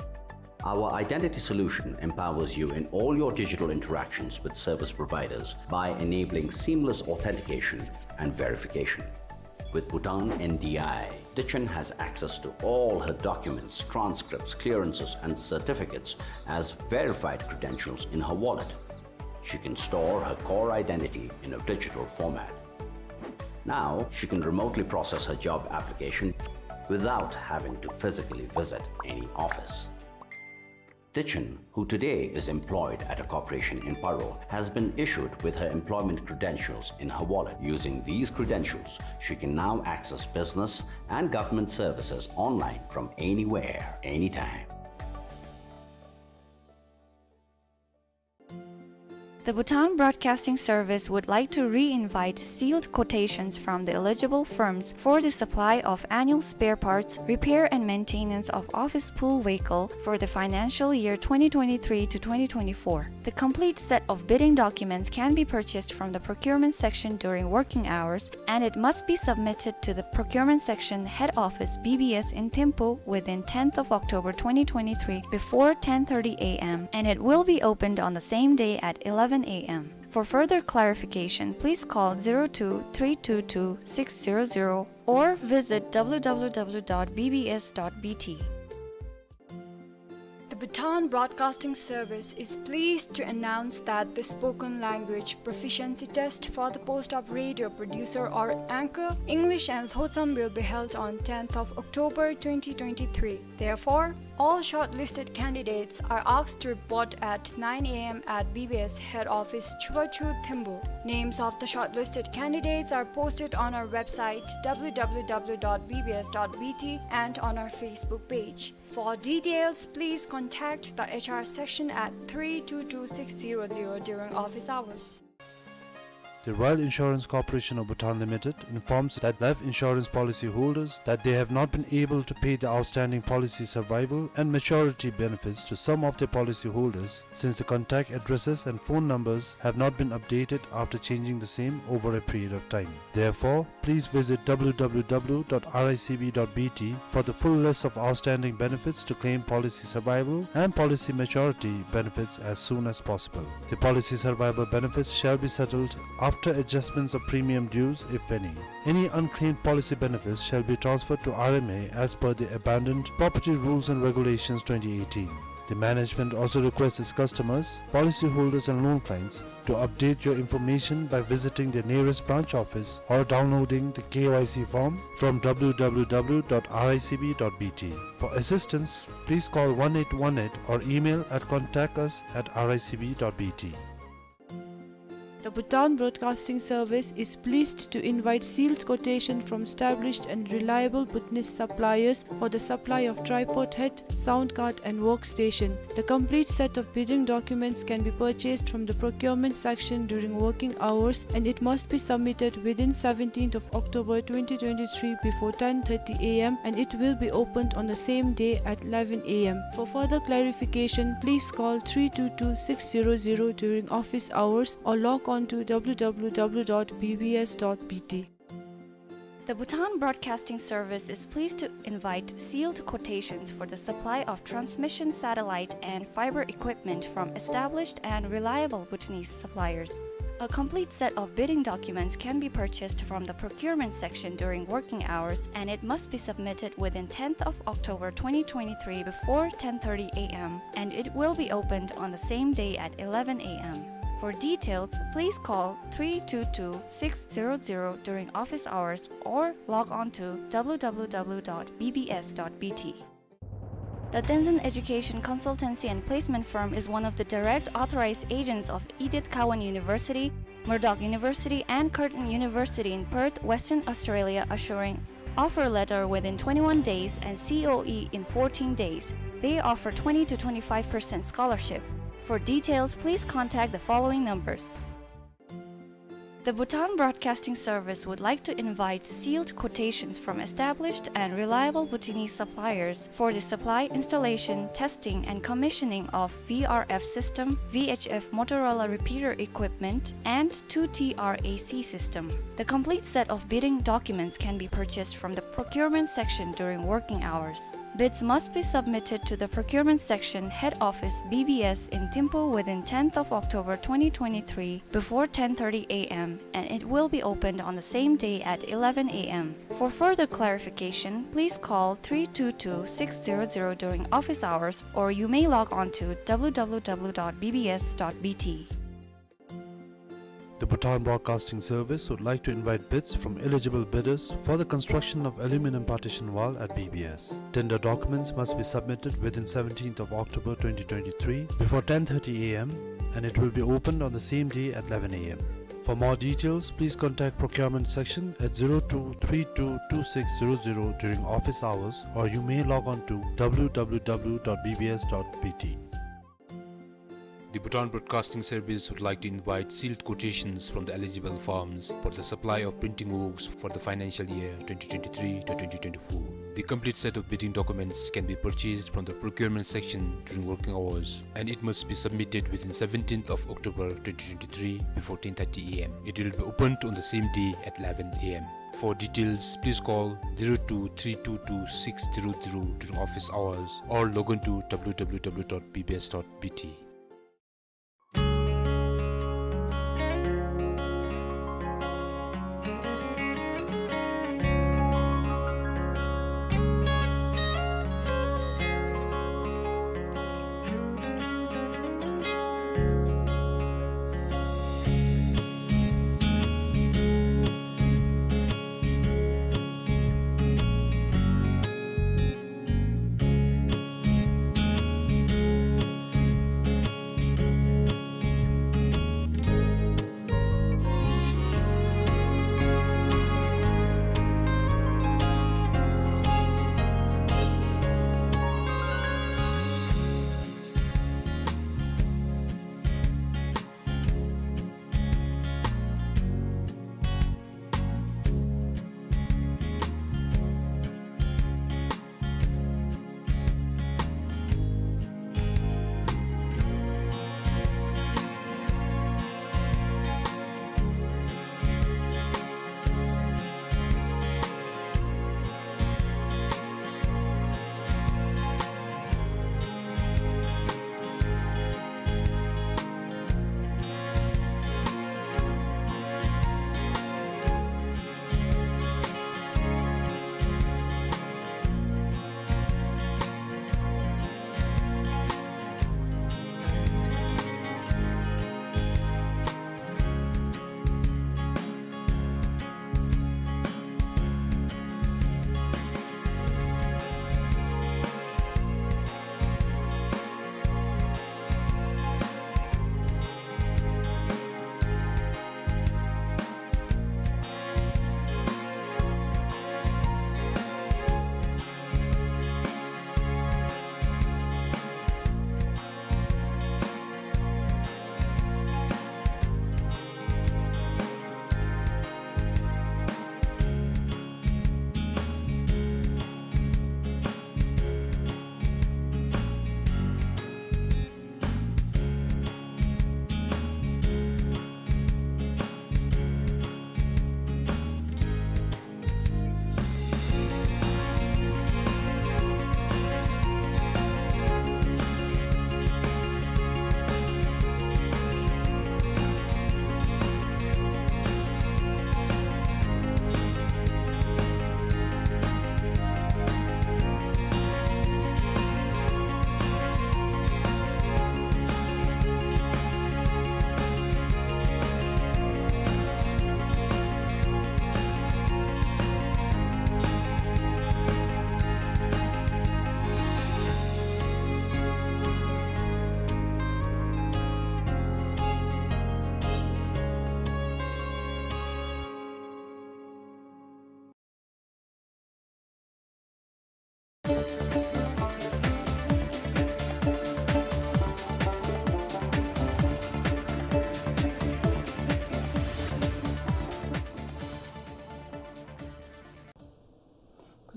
Our identity solution empowers you in all your digital interactions with service providers by enabling seamless authentication and verification. With Bhutan N D I, Tichen has access to all her documents, transcripts, clearances, and certificates as verified credentials in her wallet. She can store her core identity in a digital format. Now, she can remotely process her job application without having to physically visit any office. Tichen, who today is employed at a corporation in Paro, has been issued with her employment credentials in her wallet. Using these credentials, she can now access business and government services online from anywhere, anytime. The Bhutan Broadcasting Service would like to re-invite sealed quotations from the eligible firms for the supply of annual spare parts, repair and maintenance of office pool vehicle for the financial year twenty twenty-three to twenty twenty-four. The complete set of bidding documents can be purchased from the procurement section during working hours, and it must be submitted to the procurement section head office B B S in Thimphu within tenth of October twenty twenty-three before ten thirty A M, and it will be opened on the same day at eleven A M. For further clarification, please call zero two three two two six zero zero or visit W W W dot B B S dot B T. The Bhutan Broadcasting Service is pleased to announce that the spoken language proficiency test for the post of radio producer or anchor, English and Lhotsam, will be held on tenth of October twenty twenty-three. Therefore, all shortlisted candidates are asked to report at nine A M at B B S head office, Chubachu, Thembu. Names of the shortlisted candidates are posted on our website, W W W dot B B S dot B T, and on our Facebook page. For details, please contact the H R section at three two two six zero zero during office hours. The Royal Insurance Corporation of Bhutan Limited informs that life insurance policy holders that they have not been able to pay the outstanding policy survival and maturity benefits to some of their policy holders since the contact addresses and phone numbers have not been updated after changing the same over a period of time. Therefore, please visit W W W dot R I C B dot B T for the full list of outstanding benefits to claim policy survival and policy maturity benefits as soon as possible. The policy survival benefits shall be settled after adjustments of premium dues, if any. Any unclaimed policy benefits shall be transferred to R M A as per the Abandoned Property Rules and Regulations twenty eighteen. The management also requests its customers, policyholders and loan clients to update your information by visiting the nearest branch office or downloading the K Y C form from W W W dot R I C B dot B T. For assistance, please call one eight one eight or email at contact us at R I C B dot B T. The Bhutan Broadcasting Service is pleased to invite sealed quotation from established and reliable Bhutanese suppliers for the supply of tripod head, sound card and workstation. The complete set of bidding documents can be purchased from the procurement section during working hours, and it must be submitted within seventeenth of October twenty twenty-three before ten thirty A M, and it will be opened on the same day at eleven A M. For further clarification, please call three two two six zero zero during office hours or log on to W W W dot B B S dot B T. The Bhutan Broadcasting Service is pleased to invite sealed quotations for the supply of transmission satellite and fiber equipment from established and reliable Bhutanese suppliers. A complete set of bidding documents can be purchased from the procurement section during working hours, and it must be submitted within tenth of October twenty twenty-three before ten thirty A M, and it will be opened on the same day at eleven A M. For details, please call three two two six zero zero during office hours or log on to W W W dot B B S dot B T. The Tenzin Education Consultancy and Placement Firm is one of the direct authorized agents of Edith Cowan University, Murdoch University, and Curtin University in Perth, Western Australia, assuring offer letter within twenty-one days and C O E in fourteen days. They offer twenty to twenty-five percent scholarship. For details, please contact the following numbers. The Bhutan Broadcasting Service would like to invite sealed quotations from established and reliable Bhutanese suppliers for the supply, installation, testing, and commissioning of V R F system, V H F Motorola repeater equipment, and two T R A C system. The complete set of bidding documents can be purchased from the procurement section during working hours. Bids must be submitted to the procurement section, head office, B B S in Thimphu within tenth of October twenty twenty-three before ten thirty A M, and it will be opened on the same day at eleven A M. For further clarification, please call three two two six zero zero during office hours, or you may log on to W W W dot B B S dot B T. The Bhutan Broadcasting Service would like to invite bids from eligible bidders for the construction of aluminum partition wall at B B S. Tender documents must be submitted within seventeenth of October twenty twenty-three before ten thirty A M, and it will be opened on the same day at eleven A M. For more details, please contact procurement section at zero two three two two six zero zero during office hours, or you may log on to W W W dot B B S dot B T. The Bhutan Broadcasting Service would like to invite sealed quotations from the eligible firms for the supply of printing works for the financial year twenty twenty-three to twenty twenty-four. The complete set of bidding documents can be purchased from the procurement section during working hours, and it must be submitted within seventeenth of October twenty twenty-three before ten thirty A M. It will be opened on the same day at eleven A M. For details, please call zero two three two two six zero zero during office hours or log on to W W W dot B B S dot B T.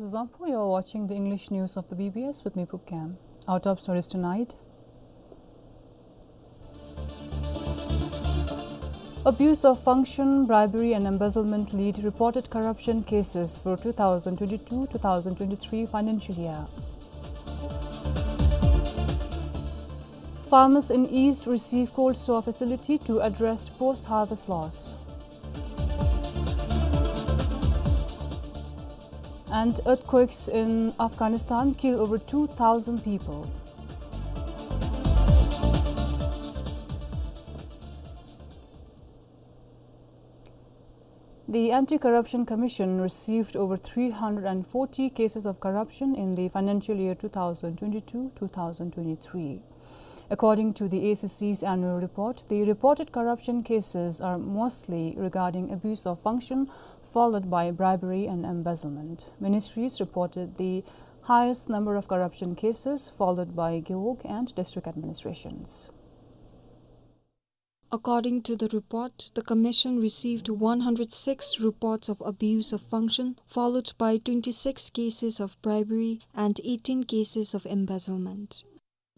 Zangpo, you're watching the English news of the B B S with me, Pupkam. Our top stories tonight. Abuse of function, bribery and embezzlement lead reported corruption cases for two thousand twenty-two two thousand twenty-three financial year. Farmers in East receive cold store facility to address post-harvest loss. And earthquakes in Afghanistan kill over two thousand people. The Anti-Corruption Commission received over three hundred and forty cases of corruption in the financial year two thousand twenty-two two thousand twenty-three. According to the A C C's annual report, the reported corruption cases are mostly regarding abuse of function, followed by bribery and embezzlement. Ministries reported the highest number of corruption cases, followed by Gewog and district administrations. According to the report, the commission received one hundred six reports of abuse of function, followed by twenty-six cases of bribery and eighteen cases of embezzlement.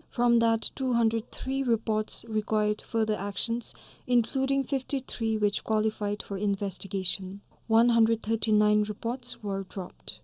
From that, two hundred three reports required further actions, including fifty-three which qualified for investigation. One hundred thirty-nine reports were dropped.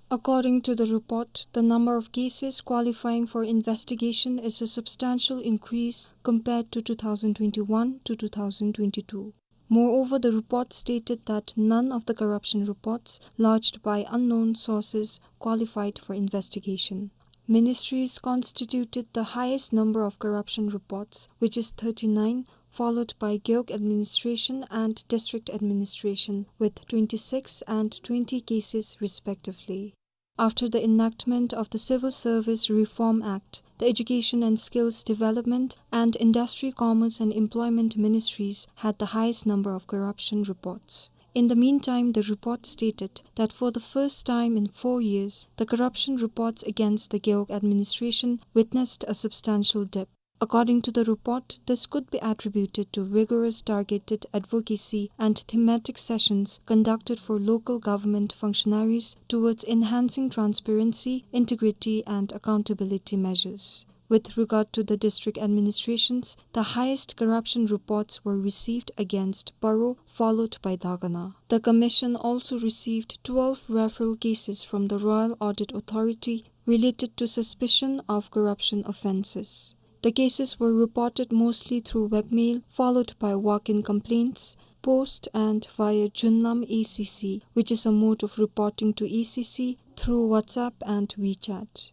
According to the report, the number of cases qualifying for investigation is a substantial increase compared to two thousand twenty-one to two thousand twenty-two. Moreover, the report stated that none of the corruption reports lodged by unknown sources qualified for investigation. Ministries constituted the highest number of corruption reports, which is thirty-nine, followed by Gewog administration and district administration with twenty-six and twenty cases respectively. After the enactment of the Civil Service Reform Act, the Education and Skills Development and Industry, Commerce and Employment ministries had the highest number of corruption reports. In the meantime, the report stated that for the first time in four years, the corruption reports against the Gewog administration witnessed a substantial dip. According to the report, this could be attributed to rigorous targeted advocacy and thematic sessions conducted for local government functionaries towards enhancing transparency, integrity, and accountability measures. With regard to the district administrations, the highest corruption reports were received against Paro, followed by Dagana. The commission also received twelve referral cases from the Royal Audit Authority related to suspicion of corruption offences. The cases were reported mostly through webmail, followed by walk-in complaints, post and via Junlam A C C, which is a mode of reporting to A C C through WhatsApp and WeChat.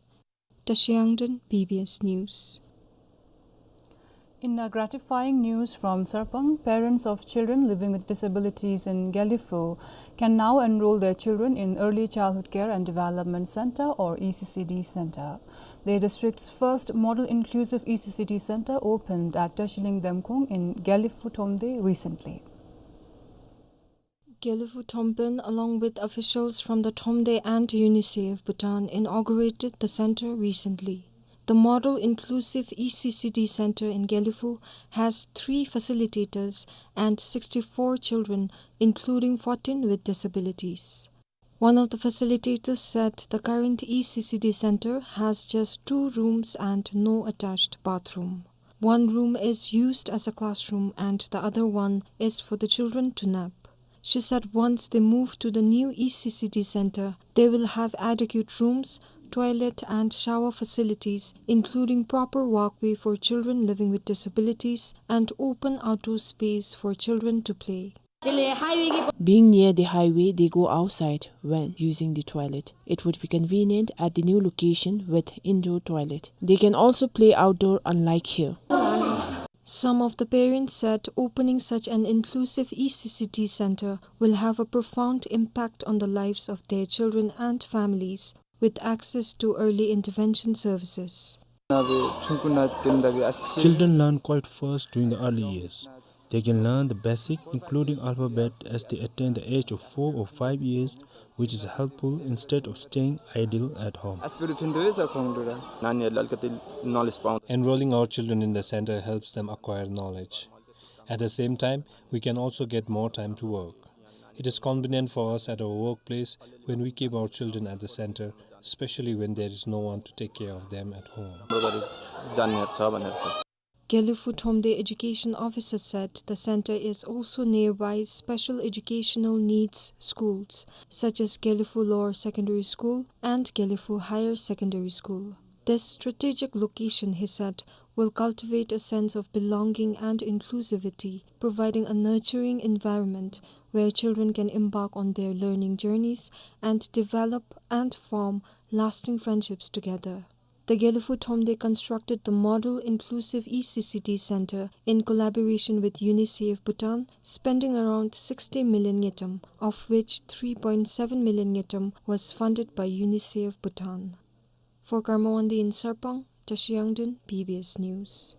Tashi Yangden, B B S News. In a gratifying news from Sarpang, parents of children living with disabilities in Gelephu can now enroll their children in Early Childhood Care and Development Center, or E C C D Center. The district's first model inclusive E C C D center opened at Tashiling Demkung in Gelephu Thomde recently. Gelephu Thompen, along with officials from the Thomde and UNICEF Bhutan, inaugurated the center recently. The model inclusive E C C D center in Gelephu has three facilitators and sixty-four children, including fourteen with disabilities. One of the facilitators said the current E C C D center has just two rooms and no attached bathroom. One room is used as a classroom and the other one is for the children to nap. She said once they move to the new E C C D center, they will have adequate rooms, toilet and shower facilities, including proper walkway for children living with disabilities and open outdoor space for children to play. Being near the highway, they go outside when using the toilet. It would be convenient at the new location with indoor toilet. They can also play outdoor, unlike here. Some of the parents said opening such an inclusive E C C D center will have a profound impact on the lives of their children and families with access to early intervention services. Children learn quite fast during the early years. They can learn the basic, including alphabet, as they attain the age of four or five years, which is helpful instead of staying idle at home. Enrolling our children in the center helps them acquire knowledge. At the same time, we can also get more time to work. It is convenient for us at our workplace when we keep our children at the center, especially when there is no one to take care of them at home. हाम्रो गरी जाने हेर्छ भनेर छ। Gelephu Thromde education officer said the center is also nearby special educational needs schools such as Gelephu Lower Secondary School and Gelephu Higher Secondary School. This strategic location, he said, will cultivate a sense of belonging and inclusivity, providing a nurturing environment where children can embark on their learning journeys and develop and form lasting friendships together. The Gelephu Thromde constructed the Model Inclusive E C C D Center in collaboration with UNICEF Bhutan, spending around sixty million ngultrum, of which three point seven million ngultrum was funded by UNICEF Bhutan. For Karma Wangdi in Sarpang, Tashi Yangden, B B S News.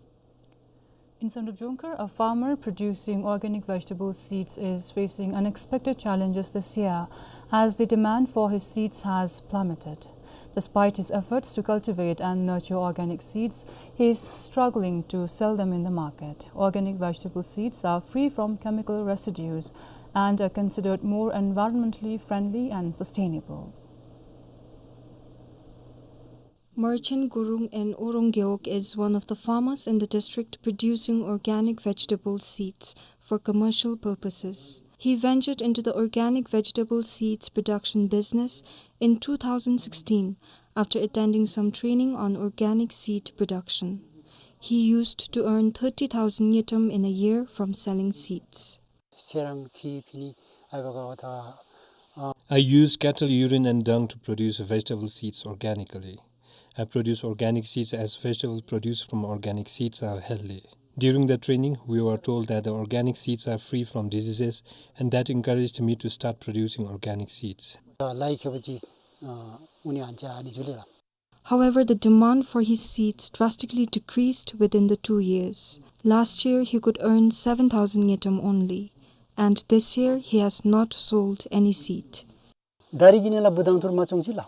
In Samdrup Jongkhar, a farmer producing organic vegetable seeds is facing unexpected challenges this year as the demand for his seeds has plummeted. Despite his efforts to cultivate and nurture organic seeds, he is struggling to sell them in the market. Organic vegetable seeds are free from chemical residues and are considered more environmentally friendly and sustainable. Merchant Gurung, an Orong Gewog, is one of the farmers in the district producing organic vegetable seeds for commercial purposes. He ventured into the organic vegetable seeds production business in two thousand sixteen after attending some training on organic seed production. He used to earn thirty thousand ngultrum in a year from selling seeds. ཚེ་རང་ཁྱི་ཕི་ནི་ཨའི་བ་ག་བ་ད། I use cattle urine and dung to produce vegetable seeds organically. I produce organic seeds as vegetable produced from organic seeds are healthy. During the training, we were told that the organic seeds are free from diseases, and that encouraged me to start producing organic seeds. ལའི་ཁེ་བ་ཅི་ཨ་ཨུ་ནི་ཨན་ཅ་ཨ་ནི་ཇུ་ལེ་ལ། However, the demand for his seeds drastically decreased within the two years. Last year, he could earn seven thousand ngultrum only, and this year he has not sold any seed. ད་རིས་ཀྱི་ནི་ལ་བུ་དང་ཐུར་མ་བཙོང་ཅི་ལ།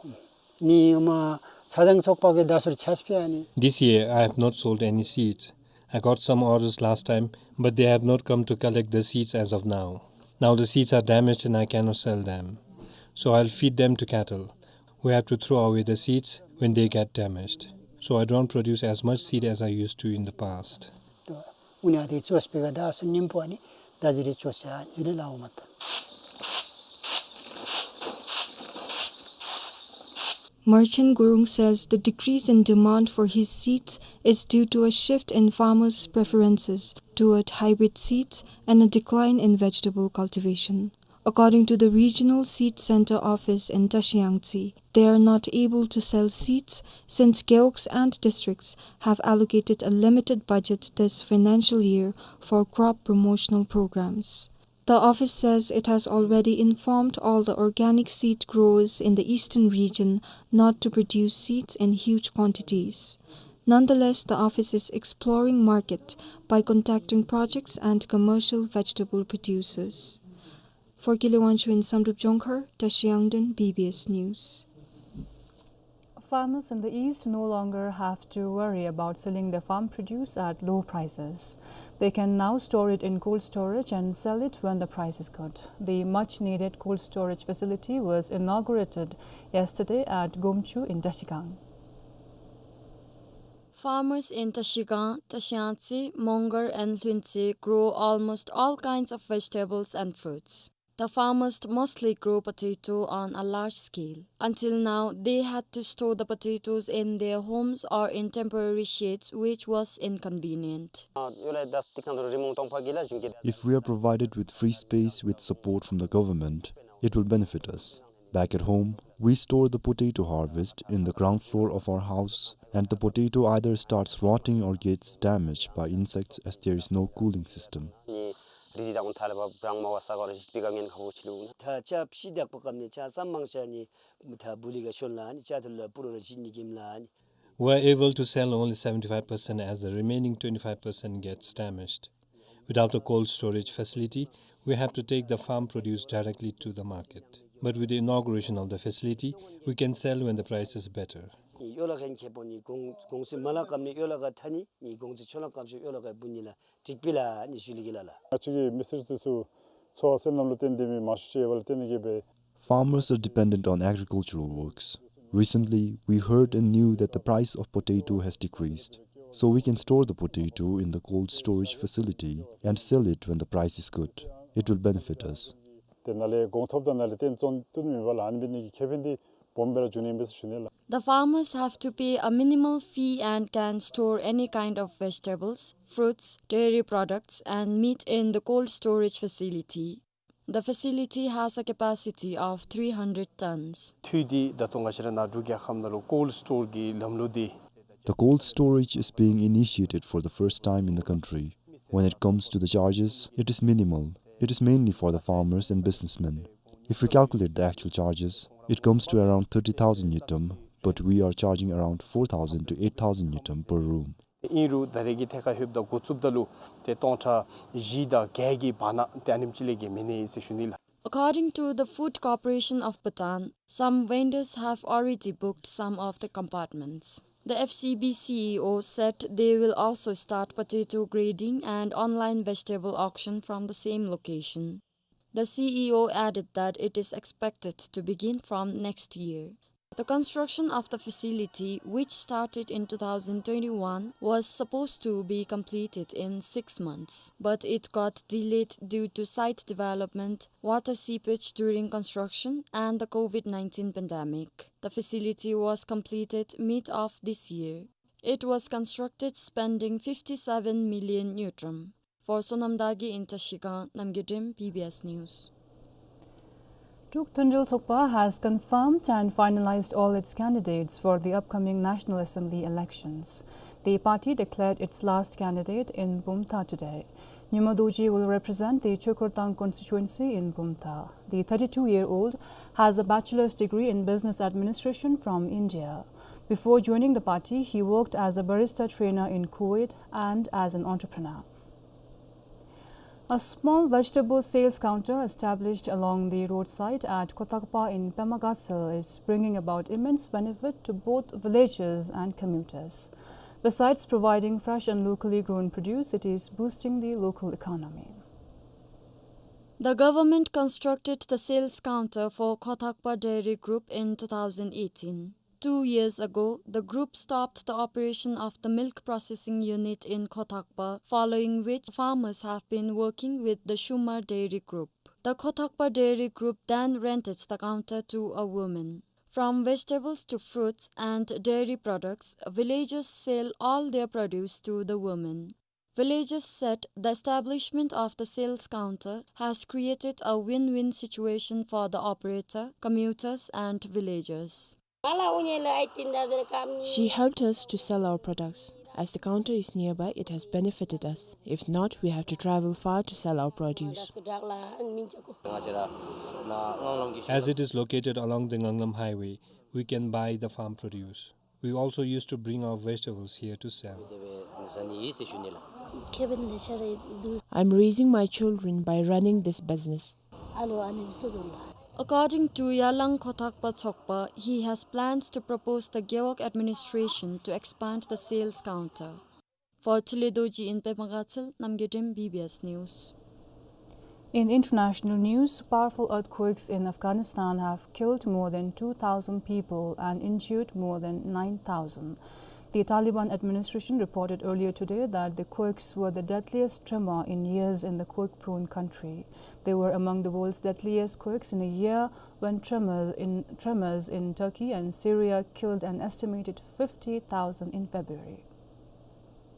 ནི་ཨོ་མ་ཚ་གྱང་ཚོགས་པ་གི་ད་སུར་ཆས་པེ་ཨ་ནི། This year, I have not sold any seeds. I got some orders last time, but they have not come to collect the seeds as of now. Now the seeds are damaged and I cannot sell them. So I'll feed them to cattle, who have to throw away the seeds when they get damaged. So I don't produce as much seed as I used to in the past. ཨུ་ནི་ཨ་དེ་ཚོས་པེ་ག་ད་སུ་ཉིམ་པོ་ཨ་ནི་ད་ཇུ་རེ་ཚོས་ཡ་ཇུ་ལེ་ལ་ཨོ་མ་ད། Merchant Gurung says the decrease in demand for his seeds is due to a shift in farmers' preferences toward hybrid seeds and a decline in vegetable cultivation. According to the Regional Seed Center Office in Tashi Yangtse, they are not able to sell seeds since gewogs and districts have allocated a limited budget this financial year for crop promotional programs. The office says it has already informed all the organic seed growers in the eastern region not to produce seeds in huge quantities. Nonetheless, the office is exploring market by contacting projects and commercial vegetable producers. For Kile Wangchuk in Samdrup Jongkhar, Tashi Yangden, B B S News. Farmers in the east no longer have to worry about selling their farm produce at low prices. They can now store it in cold storage and sell it when the price is good. The much needed cold storage facility was inaugurated yesterday at Gomchu in Tashigang. Farmers in Tashigang, Tashi Yangtse, Mongar and Lhuentse grow almost all kinds of vegetables and fruits. The farmers mostly grow potato on a large scale. Until now, they had to store the potatoes in their homes or in temporary sheds, which was inconvenient. If we are provided with free space with support from the government, it will benefit us. Back at home, we store the potato harvest in the ground floor of our house, and the potato either starts rotting or gets damaged by insects as there is no cooling system. རི་དང་ཐ་ལ་བ་བྲང་མ་བ་ས་གོ་ར་ཞིག་པི་ཀ་ངན་ཁ་བོ་ཆི་ལུ་ན། ད་ཅ་ཕྱི་དག་པ་ཀམ་ནི་ཅ་སམ་མང་ཤ་ནི་ད་བུ་ལི་ག་ཤོན་ལ་ནི་ཅ་ཐུ་ལ་པུ་རོ་ར་ཞིག་ནི་གིམ་ལ་ནི། We're able to sell only seventy-five percent as the remaining twenty-five percent gets damaged. Without a cold storage facility, we have to take the farm produce directly to the market. But with the inauguration of the facility, we can sell when the price is better. ཡོ་ལ་ཁན་ཁེ་པོ་ནི་གོང་གོང་སི་མ་ལ་ཀམ་ནི་ཡོ་ལ་ག་ཐ་ནི་ནི་གོང་སི་ཆོ་ལ་ཀམ་ཤོ་ཡོ་ལ་ག་བུ་ནི་ལ་ཏིག་པི་ལ་ནི་ཞུ་ལི་གི་ལ་ལ། ང་བཅས་ཀྱི་མི་སེར་ཚུ་ཚུ་ འཚོ་བ་སེལ་ནི་ལུ་བརྟེན་ཏེ་མི་མང་ཤོས་ཅིག་ཡོདཔ་ལས་བརྟེན་ཏེ་གིས་སྦེ། Farmers are dependent on agricultural works. Recently, we heard and knew that the price of potato has decreased, so we can store the potato in the cold storage facility and sell it when the price is good. It will benefit us. དེ་ནང་ལས་གོང་ཐོབ་དང་ནང་ལས་བརྟེན་བཙོང་བཏུབ་མེད་པ་ལས་ཨ་ནི་འབད་ནི་གི་ཁེ་ཕན་འདི་སྦོམ་སྦེ་ར་འབྱུང་ནི་ཨིན་པས་ཟེར་ཞུ་ནི་ལགས། The farmers have to pay a minimal fee and can store any kind of vegetables, fruits, dairy products, and meat in the cold storage facility. The facility has a capacity of three hundred tons. འཐུས་འདི་ད་ལྟོ་ང་བཅས་ར་ནཱ་འབྲུག་རྒྱལ་ཁབ་ནང་ལུ་cold store གི་ལམ་ལུགས་འདི། The cold storage is being initiated for the first time in the country. When it comes to the charges, it is minimal. It is mainly for the farmers and businessmen. If we calculate the actual charges, it comes to around thirty thousand ngultrum, but we are charging around four thousand to eight thousand ngultrum per room. ཨིན་རུང་ད་རེས་ཀྱི་ཐད་ཁར་ལྷོདཔ་ད་འགོ་བཙུགསཔ་ད་ལུ་ཏེ་སྟོང་ཕྲག་བཞི་དང་བརྒྱད་ཀྱི་བར་ན་ཏེ་ཨ་ནེམ་ཅིག་ལས་བརྒལ་མེད་ཟེར་ཞུ་ནི་ལགས། According to the Food Corporation of Bhutan, some vendors have already booked some of the compartments. The F C B C E O said they will also start potato grading and online vegetable auction from the same location. The C E O added that it is expected to begin from next year. The construction of the facility, which started in two thousand twenty-one, was supposed to be completed in six months, but it got delayed due to site development, water seepage during construction, and the COVID nineteen pandemic. The facility was completed mid of this year. It was constructed spending fifty-seven million ngultrum. For Sonam Dargye in Trashigang, Namgay Drem, B B S News. Druk Thunjul Tsokpa has confirmed and finalized all its candidates for the upcoming National Assembly elections. The party declared its last candidate in Bumthang today. Nyuma Dorji will represent the Chokortang constituency in Bumthang. The thirty-two-year-old has a bachelor's degree in business administration from India. Before joining the party, he worked as a barista trainer in Kuwait and as an entrepreneur. A small vegetable sales counter established along the roadside at Khotakpa in Pema Gatshel is bringing about immense benefit to both villagers and commuters. Besides providing fresh and locally grown produce, it is boosting the local economy. The government constructed the sales counter for Khotakpa Dairy Group in two thousand eighteen. Two years ago, the group stopped the operation of the milk processing unit in Khotakpa, following which farmers have been working with the Shumar Dairy Group. The Khotakpa Dairy Group then rented the counter to a woman. From vegetables to fruits and dairy products, villagers sell all their produce to the woman. Villagers said the establishment of the sales counter has created a win-win situation for the operator, commuters, and villagers. She helped us to sell our products. As the counter is nearby, it has benefited us. If not, we have to travel far to sell our produce. As it is located along the Nganglam Highway, we can buy the farm produce. We also used to bring our vegetables here to sell. I'm raising my children by running this business. According to Yalang Khotakpa Tsokpa, he has plans to propose the Gewog administration to expand the sales counter. For Thile Dorji in Pema Gatshel, Namgay Drem, B B S News. In international news, powerful earthquakes in Afghanistan have killed more than two thousand people and injured more than nine thousand. The Taliban administration reported earlier today that the quakes were the deadliest tremor in years in the quake-prone country. They were among the world's deadliest quakes in a year, when tremors in, tremors in Turkey and Syria killed an estimated fifty thousand in February.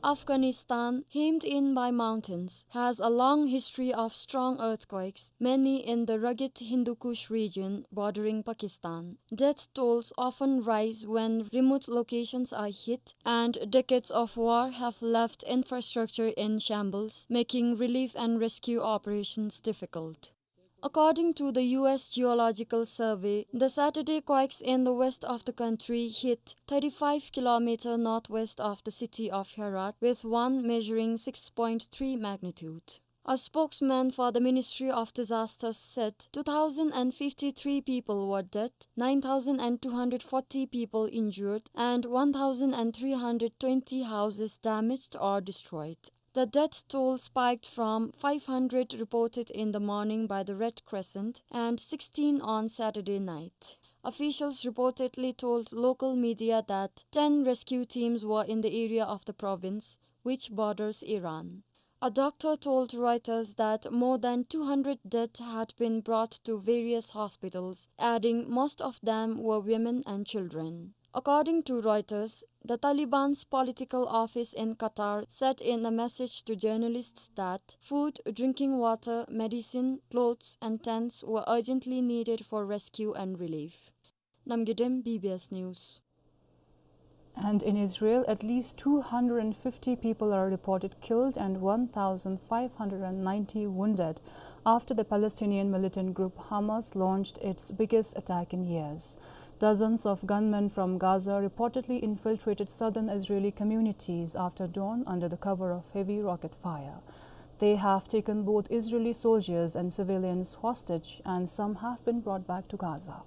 Afghanistan, hemmed in by mountains, has a long history of strong earthquakes, many in the rugged Hindu Kush region bordering Pakistan. Death tolls often rise when remote locations are hit, and decades of war have left infrastructure in shambles, making relief and rescue operations difficult. According to the U S Geological Survey, the Saturday quakes in the west of the country hit thirty-five kilometer northwest of the city of Herat, with one measuring six point three magnitude. A spokesman for the Ministry of Disasters said two thousand fifty-three people were dead, nine thousand two hundred forty people injured, and one thousand three hundred twenty houses damaged or destroyed. The death toll spiked from five hundred reported in the morning by the Red Crescent and sixteen on Saturday night. Officials reportedly told local media that ten rescue teams were in the area of the province, which borders Iran. A doctor told Reuters that more than two hundred dead had been brought to various hospitals, adding most of them were women and children. According to Reuters, the Taliban's political office in Qatar said in a message to journalists that food, drinking water, medicine, clothes, and tents were urgently needed for rescue and relief. Namgay Dem, B B S News. And in Israel, at least two hundred fifty people are reported killed and one thousand five hundred ninety wounded after the Palestinian militant group Hamas launched its biggest attack in years. Dozens of gunmen from Gaza reportedly infiltrated southern Israeli communities after dawn under the cover of heavy rocket fire. They have taken both Israeli soldiers and civilians hostage, and some have been brought back to Gaza.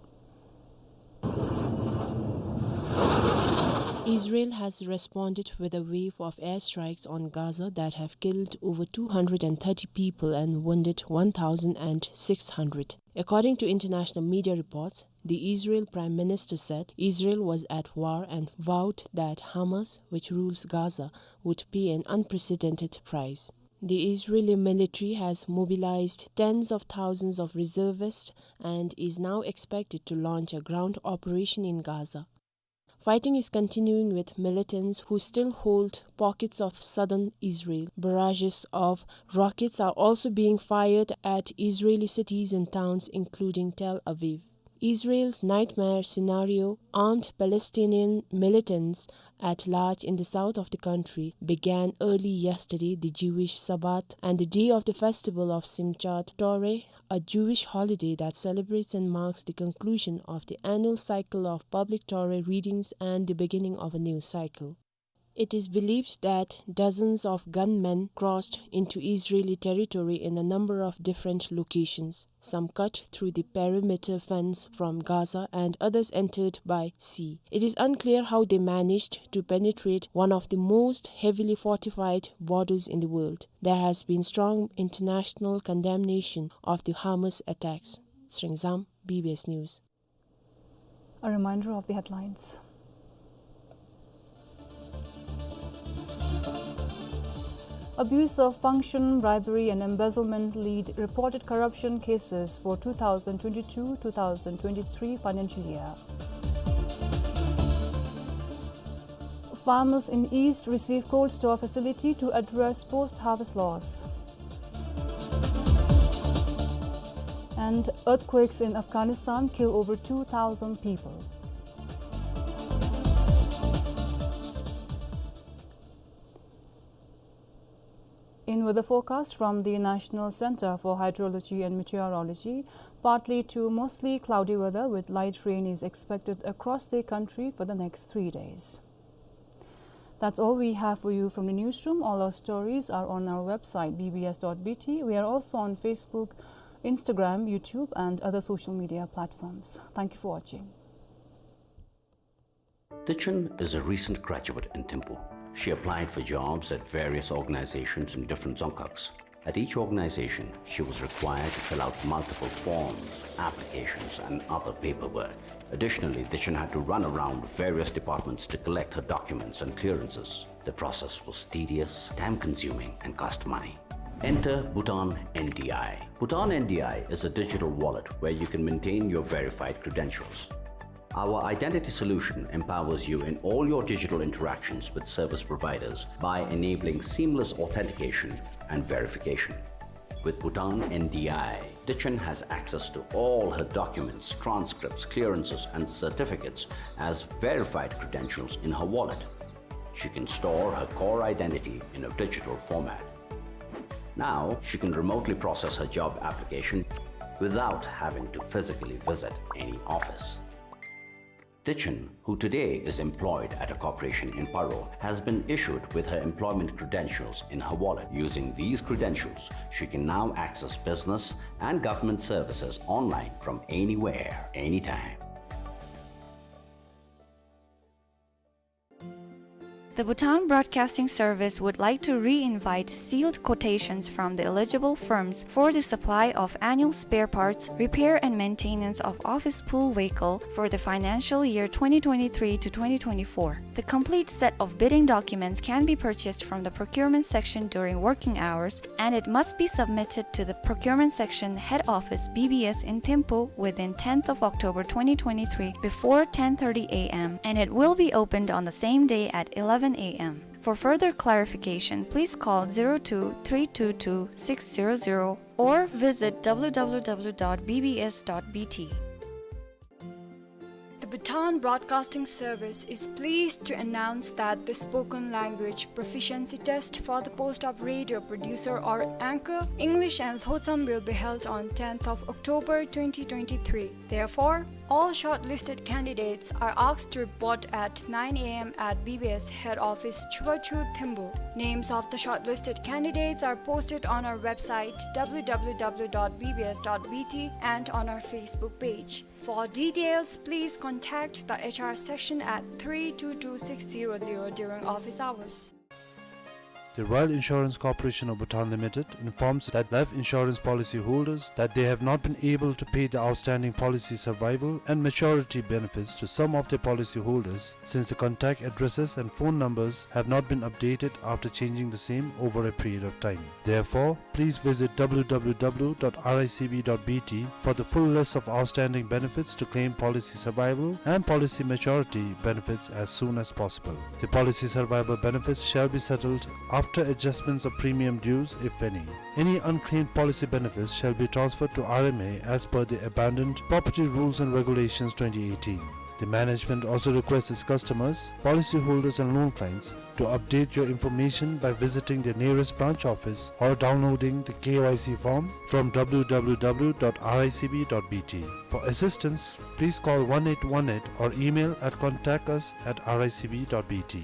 Israel has responded with a wave of airstrikes on Gaza that have killed over two hundred and thirty people and wounded one thousand six hundred. According to international media reports, the Israel Prime Minister said Israel was at war and vowed that Hamas, which rules Gaza, would pay an unprecedented price. The Israeli military has mobilized tens of thousands of reservists and is now expected to launch a ground operation in Gaza. Fighting is continuing, with militants who still hold pockets of southern Israel. Barrages of rockets are also being fired at Israeli cities and towns, including Tel Aviv. Israel's nightmare scenario, armed Palestinian militants at large in the south of the country, began early yesterday, the Jewish Sabbath, and the day of the festival of Simchat Torah, a Jewish holiday that celebrates and marks the conclusion of the annual cycle of public Torah readings and the beginning of a new cycle. It is believed that dozens of gunmen crossed into Israeli territory in a number of different locations. Some cut through the perimeter fence from Gaza and others entered by sea. It is unclear how they managed to penetrate one of the most heavily fortified borders in the world. There has been strong international condemnation of the Hamas attacks. Sringzam, B B S News. A reminder of the headlines. Abuse of function, bribery and embezzlement lead reported corruption cases for two thousand twenty-two two thousand twenty-three financial year. Farmers in East receive cold store facility to address post-harvest loss. And earthquakes in Afghanistan kill over two thousand people. In weather forecast from the National Center for Hydrology and Meteorology, partly to mostly cloudy weather with light rain is expected across the country for the next three days. That's all we have for you from the newsroom. All our stories are on our website, B B S dot B T. We are also on Facebook, Instagram, YouTube, and other social media platforms. Thank you for watching. Tichen is a recent graduate in Thimphu. She applied for jobs at various organizations in different Dzongkhags. At each organization, she was required to fill out multiple forms, applications, and other paperwork. Additionally, Tichen had to run around various departments to collect her documents and clearances. The process was tedious, time-consuming, and cost money. Enter Bhutan N D I. Bhutan N D I is a digital wallet where you can maintain your verified credentials. Our identity solution empowers you in all your digital interactions with service providers by enabling seamless authentication and verification. With Bhutan N D I, Tichen has access to all her documents, transcripts, clearances, and certificates as verified credentials in her wallet. She can store her core identity in a digital format. Now, she can remotely process her job application without having to physically visit any office. Tichen, who today is employed at a corporation in Paro, has been issued with her employment credentials in her wallet. Using these credentials, she can now access business and government services online from anywhere, anytime. The Bhutan Broadcasting Service would like to re-invite sealed quotations from the eligible firms for the supply of annual spare parts, repair and maintenance of office pool vehicle for the financial year twenty twenty-three to twenty twenty-four. The complete set of bidding documents can be purchased from the procurement section during working hours, and it must be submitted to the procurement section head office B B S in Thimphu within tenth of October twenty twenty-three before ten thirty A M, and it will be opened on the same day at eleven A M. For further clarification, please call zero two three two two six zero zero or visit W W W dot B B S dot B T. The Bhutan Broadcasting Service is pleased to announce that the spoken language proficiency test for the post of radio producer or anchor, English and Lhotsam, will be held on tenth of October twenty twenty-three. Therefore, all shortlisted candidates are asked to report at nine A M at B B S head office, Chubachu, Thimphu. Names of the shortlisted candidates are posted on our website, W W W dot B B S dot B T, and on our Facebook page. For details, please contact the H R section at three two two six zero zero during office hours. The Royal Insurance Corporation of Bhutan Limited informs that life insurance policy holders that they have not been able to pay the outstanding policy survival and maturity benefits to some of their policy holders, since the contact addresses and phone numbers have not been updated after changing the same over a period of time. Therefore, please visit W W W dot R I C B dot B T for the full list of outstanding benefits to claim policy survival and policy maturity benefits as soon as possible. The policy survival benefits shall be settled after adjustments of premium dues, if any. Any unclaimed policy benefits shall be transferred to R M A as per the Abandoned Property Rules and Regulations twenty eighteen. The management also requests its customers, policyholders and loan clients to update your information by visiting the nearest branch office or downloading the K Y C form from W W W dot R I C B dot B T. For assistance, please call one eight one eight or email at contact us at R I C B dot B T.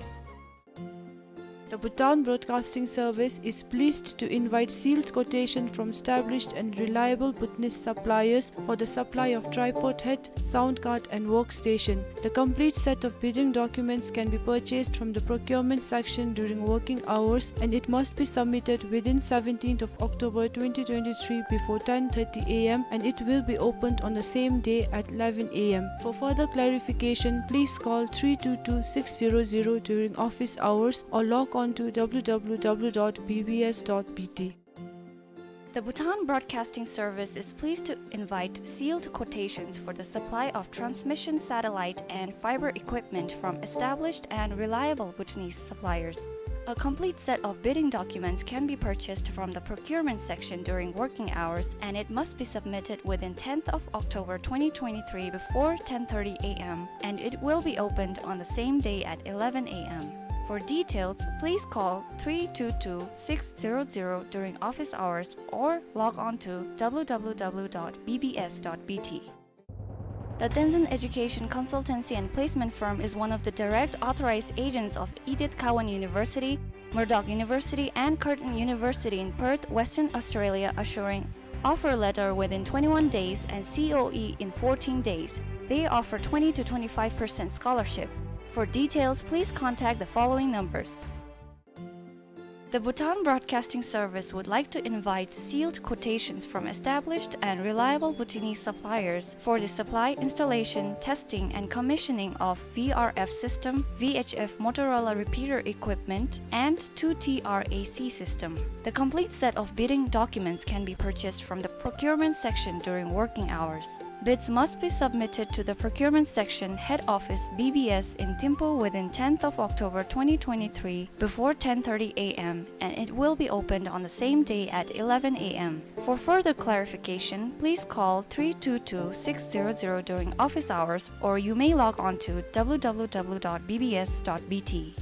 The Bhutan Broadcasting Service is pleased to invite sealed quotation from established and reliable Bhutanese suppliers for the supply of tripod head, sound card and workstation. The complete set of bidding documents can be purchased from the procurement section during working hours, and it must be submitted within seventeenth of October twenty twenty-three before ten thirty A M, and it will be opened on the same day at eleven A M. For further clarification, please call three two two six zero zero during office hours or log on to W W W dot B B S dot B T. The Bhutan Broadcasting Service is pleased to invite sealed quotations for the supply of transmission satellite and fiber equipment from established and reliable Bhutanese suppliers. A complete set of bidding documents can be purchased from the procurement section during working hours, and it must be submitted within tenth of October twenty twenty-three before ten thirty A M, and it will be opened on the same day at eleven A M. For details, please call three two two six zero zero during office hours or log on to W W W dot B B S dot B T. The Tenzin Education Consultancy and Placement Firm is one of the direct authorized agents of Edith Cowan University, Murdoch University, and Curtin University in Perth, Western Australia, assuring offer letter within twenty-one days and C O E in fourteen days. They offer twenty to twenty-five percent scholarship. For details, please contact the following numbers. The Bhutan Broadcasting Service would like to invite sealed quotations from established and reliable Bhutanese suppliers for the supply, installation, testing, and commissioning of V R F system, V H F Motorola repeater equipment, and two T R A C system. The complete set of bidding documents can be purchased from the procurement section during working hours. Bids must be submitted to the procurement section, head office, B B S in Thimphu within tenth of October twenty twenty-three before ten thirty A M, and it will be opened on the same day at eleven A M. For further clarification, please call three two two six zero zero during office hours, or you may log on to W W W dot B B S dot B T.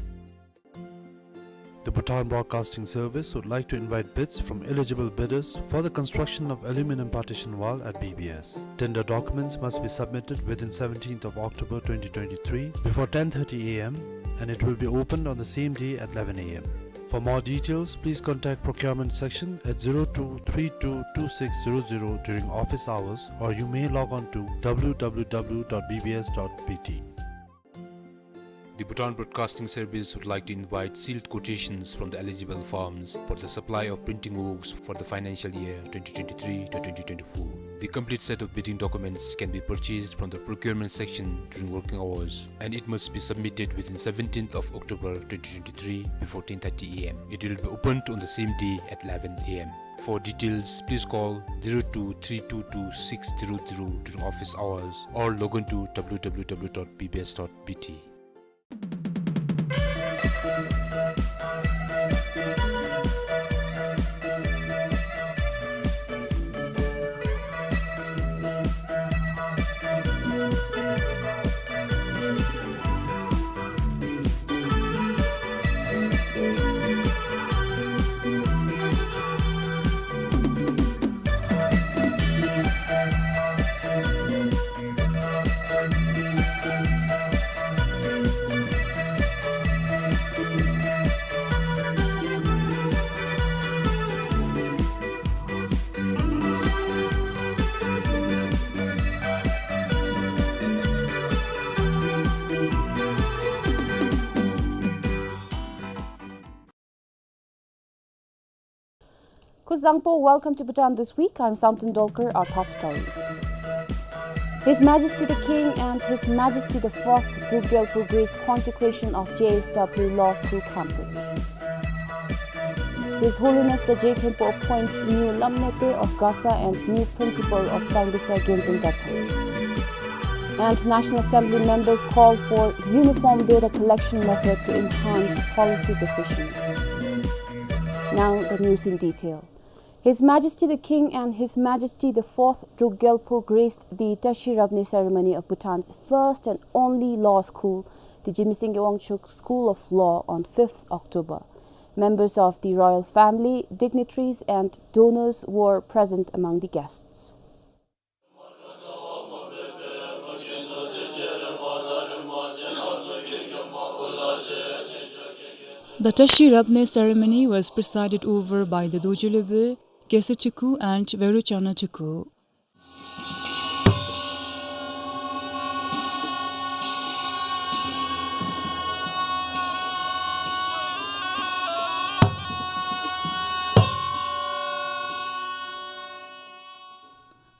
The Bhutan Broadcasting Service would like to invite bids from eligible bidders for the construction of aluminum partition wall at B B S. Tender documents must be submitted within seventeenth of October twenty twenty-three before ten thirty A M, and it will be opened on the same day at eleven A M. For more details, please contact procurement section at zero two three two two six zero zero during office hours, or you may log on to W W W dot B B S dot B T. The Bhutan Broadcasting Service would like to invite sealed quotations from the eligible firms for the supply of printing works for the financial year twenty twenty-three to twenty twenty-four. The complete set of bidding documents can be purchased from the procurement section during working hours, and it must be submitted within seventeenth of October twenty twenty-three before ten thirty A M. It will be opened on the same day at eleven A M. For details, please call zero two three two two six zero zero during office hours or log on to W W W dot B B S dot B T. Kuzuzangpo, welcome to Bhutan This Week. I'm Samten Dolkar. Our top stories. His Majesty the King and His Majesty the Fourth Druk Gyalpo graced consecration of J S W Law School campus. His Holiness the Je Khenpo appoints new Lamnete of Gasa and new principal of Tangdisa Genzin Gatsang. And National Assembly members call for uniform data collection method to enhance policy decisions. Now the news in detail. His Majesty the King and His Majesty the Fourth Druk Gyalpo graced the Tashi Rabne ceremony of Bhutan's first and only law school, the Jigme Singye Wangchuck School of Law, on fifth October. Members of the royal family, dignitaries and donors were present among the guests. The Tashi Rabne ceremony was presided over by the Dorji Lobö, Gese Theku and Verochana Theku.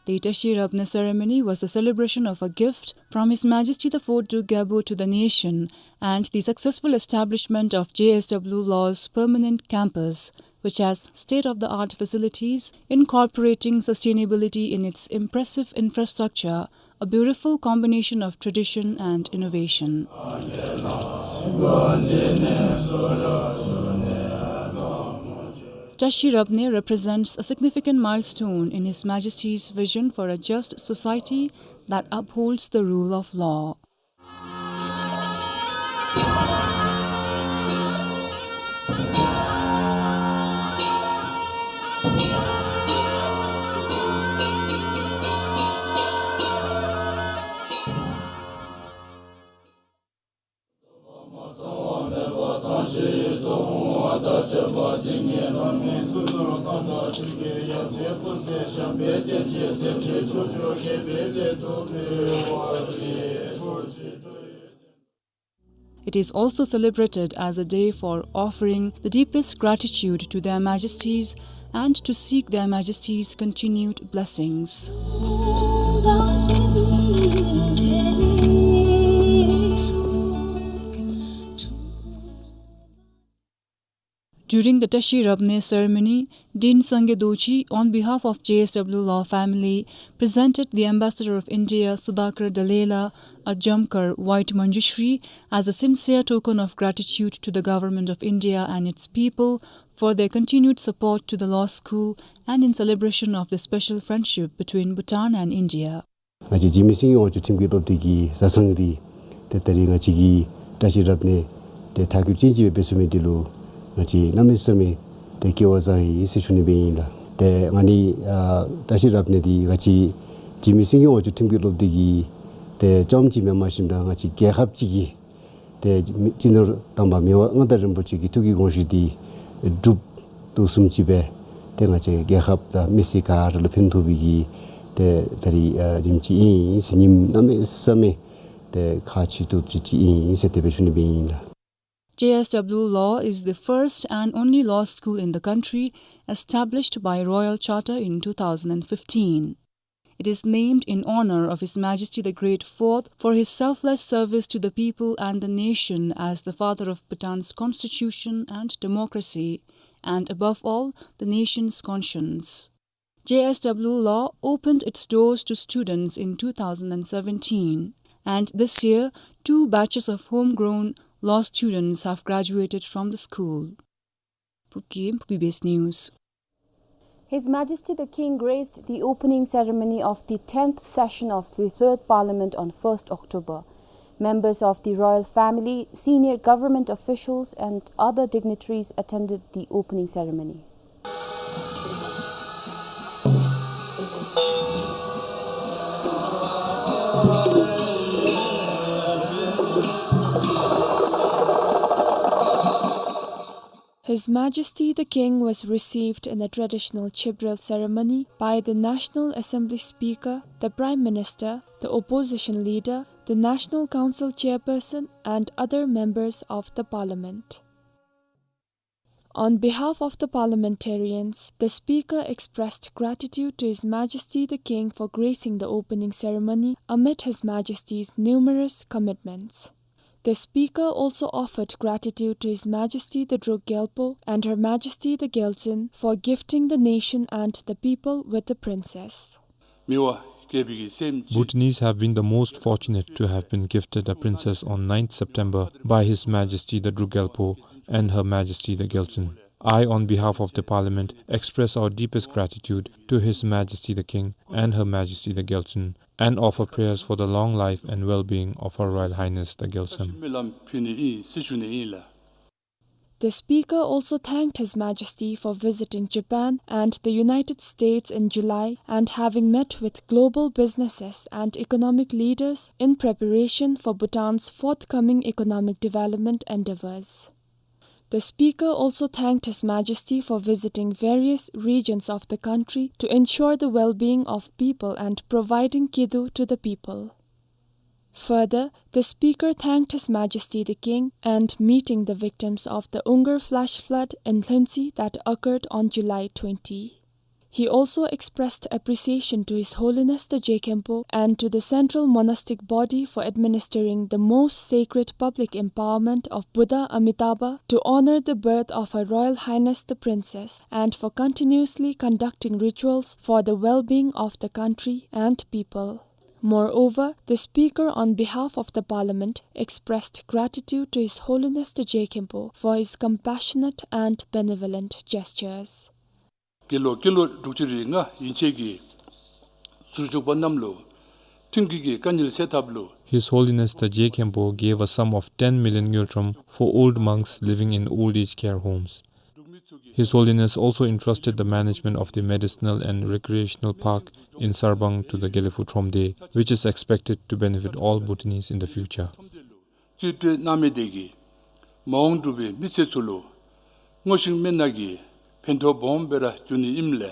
The Tashi Rabne ceremony was the celebration of a gift from His Majesty the Fourth Druk Gyalpo to the nation and the successful establishment of J S W Law's permanent campus, which has state-of-the-art facilities incorporating sustainability in its impressive infrastructure, a beautiful combination of tradition and innovation. Tashi Rabne represents a significant milestone in His Majesty's vision for a just society that upholds the rule of law. It is also celebrated as a day for offering the deepest gratitude to Their Majesties and to seek Their Majesties' continued blessings. During the Tashi Rabne ceremony, Dean Sangye Dorji, on behalf of J S W Law family, presented the Ambassador of India, Sudhakar Dallela, a Jamkar white Manjushri as a sincere token of gratitude to the Government of India and its people for their continued support to the law school and in celebration of the special friendship between Bhutan and India. ང་བཅས་འཇིགས་མེད་སེང་གེ་དབང་ཕྱུག་ཁྲིམས་ཀྱི་སློབ་སྡེ་གི་བཟའ་ཚང་འདི་ཏེ་ད་རིས་ང་བཅས་ཀྱི་བཀྲ་ཤིས་རབ་གནས་ཏེ་མཐའ་འཁྱོལ་ཅན་ཅིག་སྦེ་འབད་ཚུགས་མི་འདི་ལུ་ང་བཅས་གནམ་མེད་ས་མེད་ཏེ་སྐལ་བ་བཟང་ཡི་ཟེར་ཞུ་ནི་སྦེ་ཨིན་ལགས། ཏེ་ང་ནི་ཨ་བཀྲ་ཤིས་རབ་གནས་འདི་ང་བཅས་འཇིགས་མེད་སེང་གེ་དབང་ཕྱུག་ཁྲིམས་ཀྱི་སློབ་སྡེ་གི་ཏེ་ལྕམ་ཅིག་མེན་པར་ཞིནམ་ད་ང་བཅས་རྒྱལ་ཁབ་ཅིག་གི་ཏེ་སྤྱི་ནོར་དམ་པ་མི་དབང་མངའ་བདག་རིན་པོ་ཆེ་གི་ཐུགས་ཀྱི་དགོངས་གཞི་འདི་སྒྲུབ་དོ་བཟུམ་ཅིག་སྦེ་ཏེ་ང་བཅས་རྒྱལ་ཁབ་དང་མི་སེར་ག་ར་ལུ་ཕན་ཐོགས་པའི་གི་ཏེ་ད་རིས་ཨ་རིམ་ཅིག་ཨིན་ཟེར་ཉིནམ་གནམ་མེད་ས་མེད་ ཏེ་ཁག་ཆེ་ཏོག་ཏོ་ཅིག་ཨིན་ཟེར་དེ་སྦེ་ཞུ་ནི་སྦེ་ཨིན་ལགས། J S W Law is the first and only law school in the country, established by Royal Charter in two thousand and fifteen. It is named in honor of His Majesty the Great Fourth for his selfless service to the people and the nation as the father of Bhutan's constitution and democracy, and above all, the nation's conscience. J S W Law opened its doors to students in two thousand and seventeen, and this year, two batches of homegrown law students have graduated from the school. Phukim, B B S News. His Majesty the King graced the opening ceremony of the tenth session of the Third Parliament on first October. Members of the royal family, senior government officials, and other dignitaries attended the opening ceremony. His Majesty the King was received in a traditional Chibrel ceremony by the National Assembly Speaker, the Prime Minister, the Opposition Leader, the National Council Chairperson, and other members of the Parliament. On behalf of the parliamentarians, the Speaker expressed gratitude to His Majesty the King for gracing the opening ceremony amid His Majesty's numerous commitments. The Speaker also offered gratitude to His Majesty the Druk Gyalpo and Her Majesty the Gyaltsuen for gifting the nation and the people with the princess. Bhutanese have been the most fortunate to have been gifted a princess on ninth September by His Majesty the Druk Gyalpo and Her Majesty the Gyaltsuen. I, on behalf of the Parliament, express our deepest gratitude to His Majesty the King and Her Majesty the Gyaltsuen and offer prayers for the long life and well-being of Her Royal Highness the Gyaltsuen. The Speaker also thanked His Majesty for visiting Japan and the United States in July and having met with global businesses and economic leaders in preparation for Bhutan's forthcoming economic development endeavors. The Speaker also thanked His Majesty for visiting various regions of the country to ensure the well-being of people and providing kiddu to the people. Further, the Speaker thanked His Majesty the King and meeting the victims of the Ungar flash flood in Lhuentse that occurred on July twenty. He also expressed appreciation to His Holiness the Je Khenpo and to the Central Monastic Body for administering the most sacred public empowerment of Buddha Amitabha to honor the birth of Her Royal Highness the Princess and for continuously conducting rituals for the well-being of the country and people. Moreover, the Speaker, on behalf of the Parliament, expressed gratitude to His Holiness the Je Khenpo for his compassionate and benevolent gestures. དགེ་སློང་དགེ་སློང་དྲུག་ཅུ་རེ་ལྔ་ཡན་ཆད་ཀྱི་ཟུར་འཇུག་པ་རྣམས་ལུ་མཐུན་རྐྱེན་གྱི་དཀའ་ངལ་སེལ་ཐབས་ལུ། His Holiness the Je Khenpo gave a sum of ten million ngultrum for old monks living in old age care homes. His Holiness also entrusted the management of the medicinal and recreational park in Sarbang to the Gelephu Thromde, which is expected to benefit all Bhutanese in the future. རྩིས་སྤྲོད་གནང་མི་དེ་གིས་མ་འོངས་འབྲུག་པའི་མི་སེར་ཚུ་ལུ་སྔོ་ཤིང་སྨན་སྣ་གི་ཕན་ཐོགས་སྦོམ་སྦེ་ར་འབྱུང་ནི་ཨིནམ་ལས་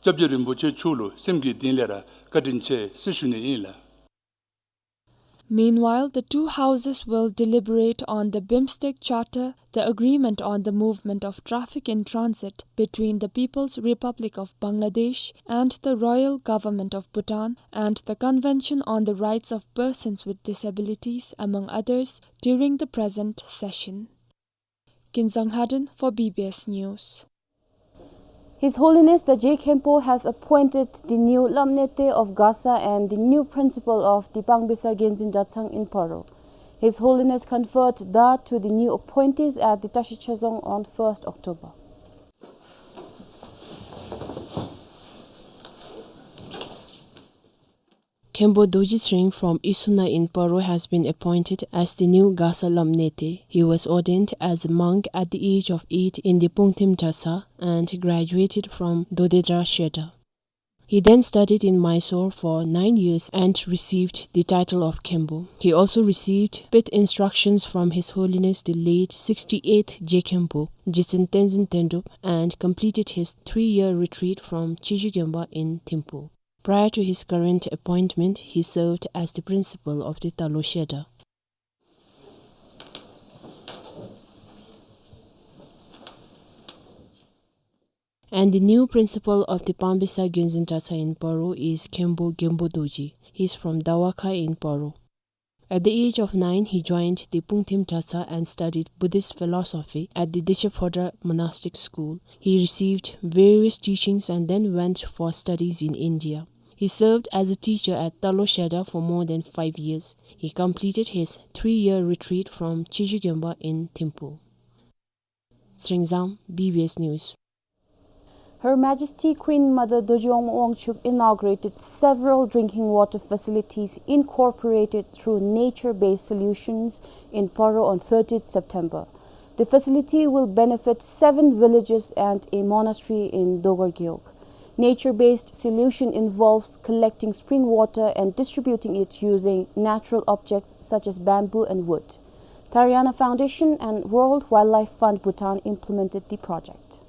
སྐྱབས་རྗེ་རིན་པོ་ཆེ་མཆོག་ལུ་སེམས་ཀྱི་གཏིང་ལས་ར་བཀའ་དྲིན་ཆེ་ཟེར་ཞུ་ནི་ཨིན་ལགས། Meanwhile, the two houses will deliberate on the BIMSTEC Charter, the Agreement on the Movement of Traffic in Transit between the People's Republic of Bangladesh and the Royal Government of Bhutan, and the Convention on the Rights of Persons with Disabilities, among others, during the present session. Kinzang Haden for B B S News. His Holiness the Je Khenpo has appointed the new Lapnete of Gasa and the new principal of the Pangbisa Genzin Dratshang in Paro. His Holiness conferred that to the new appointees at the Tashi Chazong on first October. Khenpo Dorji Tshering from Isuna in Paro has been appointed as the new Gasa Lapnete. He was ordained as a monk at the age of eight in the Pungtim Dratsa and graduated from Dodedra Shedra. He then studied in Mysore for nine years and received the title of Khenpo. He also received pith instructions from His Holiness the late sixty-eighth Je Khenpo, Jitsen Tenzin Tendup, and completed his three-year retreat from Chiju Genpa in Thimphu. Prior to his current appointment, he served as the principal of the Talo Shedar. And the new principal of the Pambisa Gyunzin Dratshar in Paro is Khenpo Genpo Dorji. He is from Dawakha in Paro. At the age of nine, he joined the Pungtim Dratshar and studied Buddhist philosophy at the Dechephodrang Monastic School. He received various teachings and then went for studies in India. He served as a teacher at Talo Shedar for more than five years. He completed his three-year retreat from Chiju Genpa in Thimphu. Srengzang, B B S News. Her Majesty Queen Mother Dorji Wangma Wangchuck inaugurated several drinking water facilities incorporated through nature-based solutions in Paro on thirtieth September. The facility will benefit seven villages and a monastery in Dogar Gewog. Nature-based solution involves collecting spring water and distributing it using natural objects such as bamboo and wood. Tariana Foundation and World Wildlife Fund Bhutan implemented the project.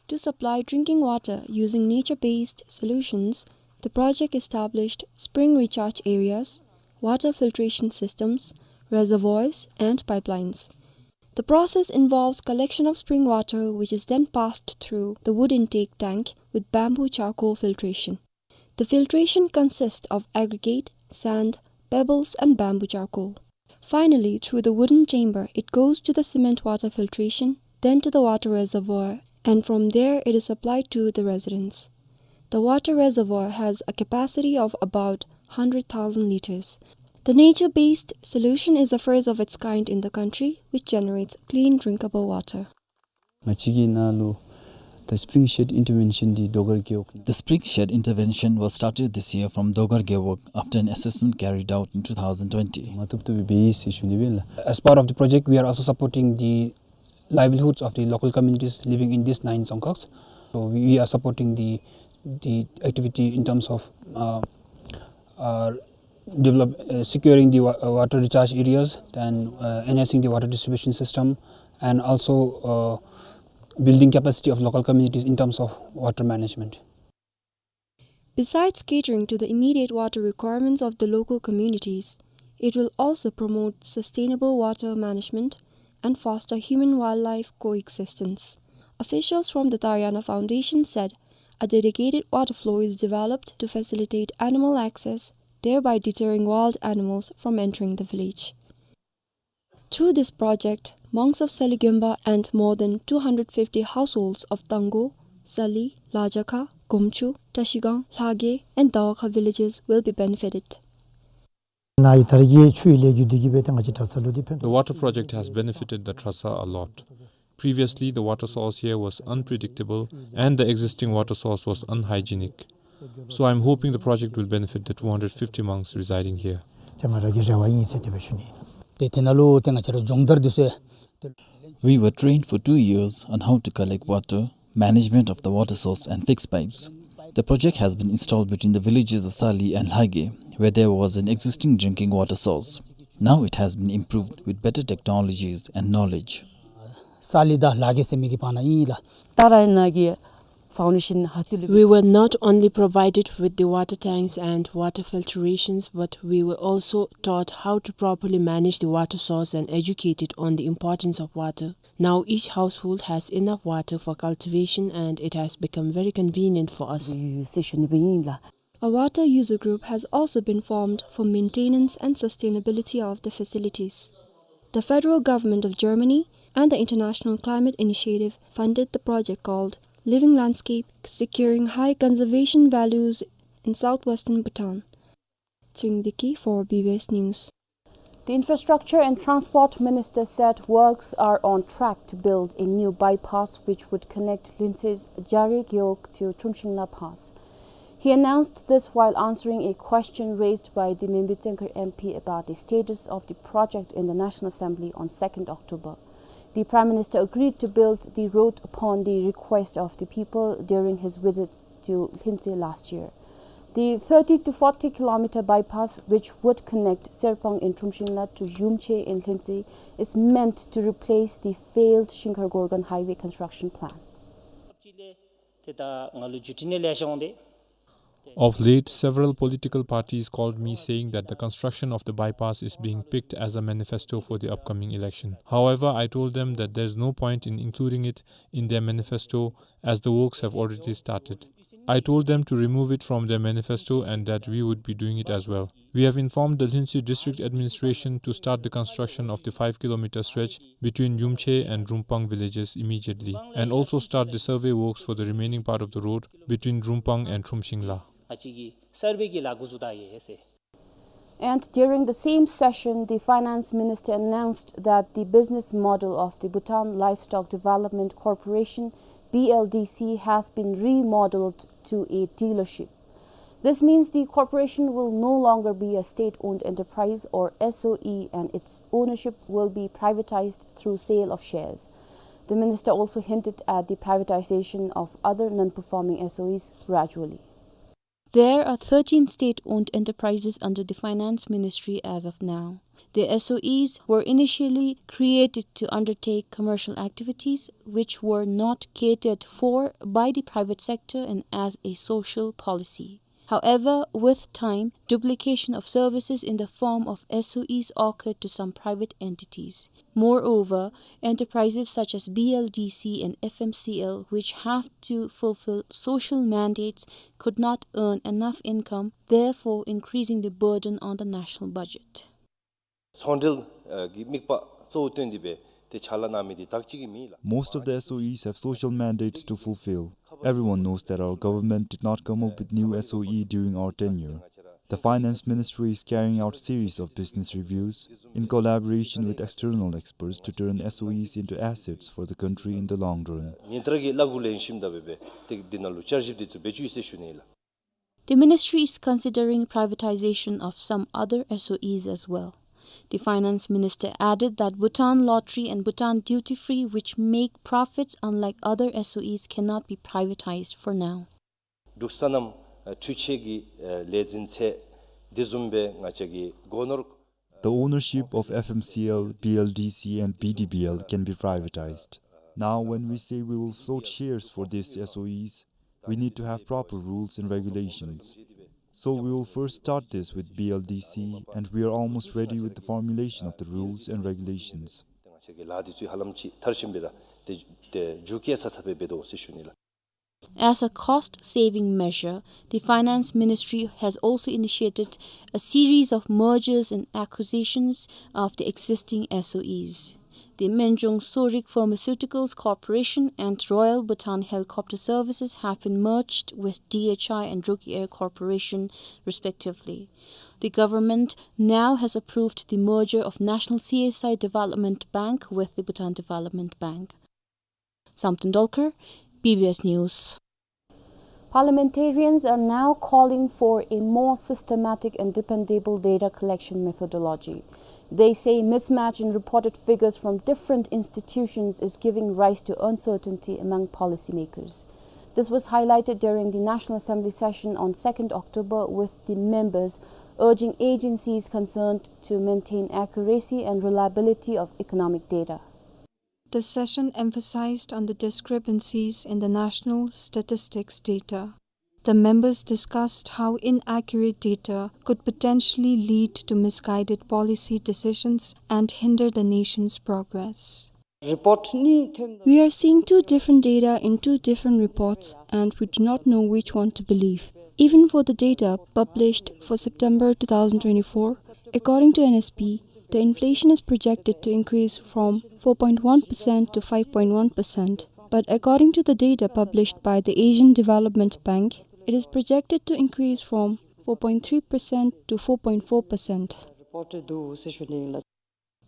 To supply drinking water using nature-based solutions, the project established spring recharge areas, water filtration systems, reservoirs, and pipelines. The process involves collection of spring water, which is then passed through the wood intake tank with bamboo charcoal filtration. The filtration consists of aggregate, sand, pebbles, and bamboo charcoal. Finally, through the wooden chamber, it goes to the cement water filtration, then to the water reservoir, and from there it is supplied to the residents. The water reservoir has a capacity of about hundred thousand liters. The nature-based solution is the first of its kind in the country, which generates clean drinkable water. ང་བཅས་ཀྱི་ནང་ལུ་the spring shed intervention འདི་དོ་གར་རྒེད་འོག། The spring shed intervention was started this year from Dogar Gewog after an assessment carried out in two thousand twenty. མ་ཐུབ་ཐུབ་སྦེ་འབད་ཡི་ཟེར་ཞུ་ནི་སྦེ་ལགས། As part of the project, we are also supporting the livelihoods of the local communities living in these nine dzongkhags. So we, we are supporting the, the activity in terms of, uh, uh, develop, uh, securing the wa-, uh, water recharge areas, then, uh, enhancing the water distribution system, and also, uh, building capacity of local communities in terms of water management. Besides catering to the immediate water requirements of the local communities, it will also promote sustainable water management and foster human-wildlife coexistence. Officials from the Tariana Foundation said a dedicated water flow is developed to facilitate animal access, thereby deterring wild animals from entering the village. Through this project, monks of Sali Genpa and more than two hundred fifty households of Tanggo, Sali, Lajakha, Gomchu, Trashigang, Lhage, and Dawakha villages will be benefited. ནཱ་ཡི་ད་རིས་ཀྱི་ཆུ་ཡི་ལས་འགུལ་འདི་གིས་འབད་ཏེ་ང་བཅས་དྲག་ཚ་ལུ་འདི་ཕན་ཐོགས། The water project has benefited the Trasa a lot. Previously, the water source here was unpredictable and the existing water source was unhygienic. So I'm hoping the project will benefit the two hundred fifty monks residing here. ཏེ་ང་ར་གི་རེ་བ་ཨིན་ཟེར་དེ་སྦེ་ཞུ་ནི། ཏེ་དེ་ནང་ལུ་ཏེ་ང་བཅས་ར་སྦྱོང་བརྡར་འདི་ཚུ། We were trained for two years on how to collect water, management of the water source and fix pipes. The project has been installed between the villages of Sali and Lhage, where there was an existing drinking water source. Now it has been improved with better technologies and knowledge. Sali དང་ལྷ་གེ་ཟེར་མི་གི་བར་ན་ཨིན་ལགས། ཏཱ་ར་ཡ་ན་གི་foundation ཧ་ཏུ་ལུ། We were not only provided with the water tanks and water filtrations, but we were also taught how to properly manage the water source and educated on the importance of water. Now each household has enough water for cultivation and it has become very convenient for us. ཟེར་ཞུ་ནི་སྦེ་ཨིན་ལགས། A water user group has also been formed for maintenance and sustainability of the facilities. The federal government of Germany and the International Climate Initiative funded the project called Living Landscape, Securing High Conservation Values in Southwestern Bhutan. Tshering Deki for B B S News. The Infrastructure and Transport Minister said works are on track to build a new bypass which would connect Lhuentse's Jari Gewog to Trumshingla Pass. He announced this while answering a question raised by the Membi Tsengkhar M P about the status of the project in the National Assembly on second October. The Prime Minister agreed to build the road upon the request of the people during his visit to Lhuentse last year. The thirty to forty kilometer bypass, which would connect Serpang in Trumshingla to Yumche in Lhuentse, is meant to replace the failed Shingkhar-Gorgon highway construction plan. དེ་ད་ང་ལུ་བརྒྱུད་འཕྲིན་ནང་ལེ་ཤ་འོང་སྟེ། Of late, several political parties called me saying that the construction of the bypass is being picked as a manifesto for the upcoming election. However, I told them that there's no point in including it in their manifesto as the works have already started. I told them to remove it from their manifesto and that we would be doing it as well. We have informed the Lhuentse District Administration to start the construction of the five kilometer stretch between Yumche and Rumpang villages immediately and also start the survey works for the remaining part of the road between Rumpang and Thrumshingla. ཨ་ཅིག་གི་སར་བེ་གི་ལཱ་འགོ་བཙུགས་ད་ཡི་ཟེར། And during the same session, the finance minister announced that the business model of the Bhutan Livestock Development Corporation, B L D C, has been remodeled to a dealership. This means the corporation will no longer be a state-owned enterprise or S O E, and its ownership will be privatized through sale of shares. The minister also hinted at the privatization of other non-performing S O Es gradually. There are thirteen state-owned enterprises under the Finance Ministry as of now. The S O Es were initially created to undertake commercial activities which were not catered for by the private sector and as a social policy. However, with time, duplication of services in the form of S O Es occurred to some private entities. Moreover, enterprises such as B L D C and F M C L, which have to fulfill social mandates, could not earn enough income, therefore increasing the burden on the national budget. ཚོང་འབྲེལ་གྱི་དམིགས་པ་གཙོ་བོ་བཏོན་ཏེ་སྦེ་ཏེ་ཕྱག་ལཱ་གནང་མི་འདི་དག་ཅིག་གི་མི་ལགས། Most of the S O Es have social mandates to fulfill. Everyone knows that our government did not come up with new S O E during our tenure. The Finance Ministry is carrying out series of business reviews in collaboration with external experts to turn S O Es into assets for the country in the long run. ཉིན་ལྟར་གྱི་ལཱ་འགོ་ལེན་ཞིནམ་ད་སྦེ་སྦེ་ཏེ་འདི་ནང་ལུ་བསྐྱར་ཞིབ་འདི་ཚུ་འབད་བཅུག་ཡི་ཟེར་ཞུ་ནི་ལགས། The ministry is considering privatization of some other S O Es as well. The finance minister added that Bhutan Lottery and Bhutan Duty Free, which make profits unlike other S O Es, cannot be privatized for now. འབྲུག་སོ་ནམ་འཕྲུལ་ཆས་ཀྱི་ལས་འཛིན་ཚད་འདི་བཟུམ་སྦེ་ང་བཅས་ཀྱི་སྒོ་ནོར། The ownership of F M C L, B L D C and B D B L can be privatized. Now, when we say we will float shares for these S O Es, we need to have proper rules and regulations. So we will first start this with B L D C, and we are almost ready with the formulation of the rules and regulations. ང་བཅས་ཀྱི་ལཱ་འདི་ཚུ་ཧ་ལམ་ཅིག་མཐར་ཕྱིནམ་སྦེ་ར་ཏེ་ཏེ་མཇུག་སྐྱེལ་ཚར་ཚརཝ་སྦེ་འདུག་ཟེར་ཞུ་ནི་ལགས། As a cost-saving measure, the Finance Ministry has also initiated a series of mergers and acquisitions of the existing S O Es. The Menjong Sorik Pharmaceuticals Corporation and Royal Bhutan Helicopter Services have been merged with D H I and Druk Air Corporation, respectively. The government now has approved the merger of National C S I Development Bank with the Bhutan Development Bank. Samten Dolkar, B B S News. Parliamentarians are now calling for a more systematic and dependable data collection methodology. They say mismatch in reported figures from different institutions is giving rise to uncertainty among policymakers. This was highlighted during the National Assembly session on second October, with the members urging agencies concerned to maintain accuracy and reliability of economic data. The session emphasized on the discrepancies in the national statistics data. The members discussed how inaccurate data could potentially lead to misguided policy decisions and hinder the nation's progress. Report ni them. We are seeing two different data in two different reports, and we do not know which one to believe. Even for the data published for September two thousand twenty-four, according to N S P, the inflation is projected to increase from four point one percent to five point one percent. But according to the data published by the Asian Development Bank, it is projected to increase from four point three percent to four point four percent. Report འདུག་ཟེར་ཞུ་ནི་ལགས།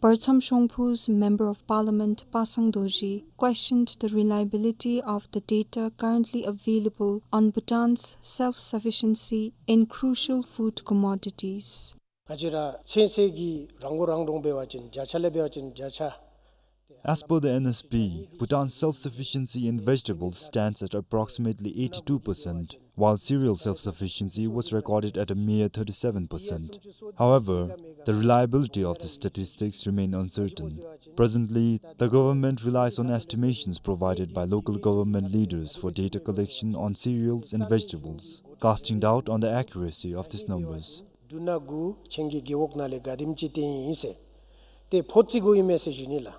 Parcham Shongphu's Member of Parliament Pasang Dorji questioned the reliability of the data currently available on Bhutan's self-sufficiency in crucial food commodities. ང་བཅས་ར་ཚུན་ཚོད་ཀྱི་རང་མགོ་རང་འདྲོངས་འབད་བ་ཅིན་བརྒྱ་ཆ་ལས་འབད་བ་ཅིན་བརྒྱ་ཆ་ As per the N S P, Bhutan's self-sufficiency in vegetables stands at approximately eighty-two percent, while cereal self-sufficiency was recorded at a mere thirty-seven percent. However, the reliability of the statistics remain uncertain. Presently, the government relies on estimations provided by local government leaders for data collection on cereals and vegetables, casting doubt on the accuracy of these numbers. འབྲུ་སྣ་དགུ་ཆེན་གྱི་རྒེད་འོག་ནང་ལས་ག་དེམ་ཅིག་བཏོན་ཡི་ཟེར། ཏེ་ཕོ་རྩི་དགོ་ཡི་མས་ཟེར་ཞུ་ནི་ལགས།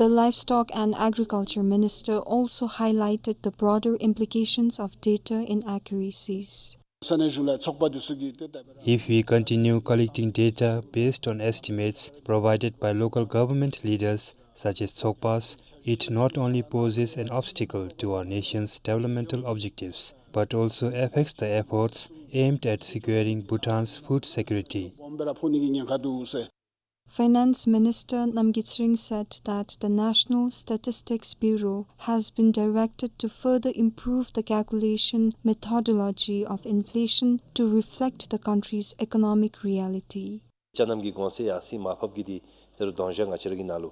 The Livestock and Agriculture Minister also highlighted the broader implications of data inaccuracies. ས་གནས་གཞུང་ལས་ཚོགས་པ་འདི་ཚུ་གིས་ཏེ་ད་If we continue collecting data based on estimates provided by local government leaders, such as Tsokpas, it not only poses an obstacle to our nation's developmental objectives, but also affects the efforts aimed at securing Bhutan's food security. Finance Minister Namgay Tshering said that the National Statistics Bureau has been directed to further improve the calculation methodology of inflation to reflect the country's economic reality. ཅ་རྣམ་གྱི་གོང་ཚད་ཡར་སེང་མར་ཕབ་ཀྱི་འདི་དེ་རུ་དོན་ཞག་ང་བཅས་ར་གི་ནང་ལུ་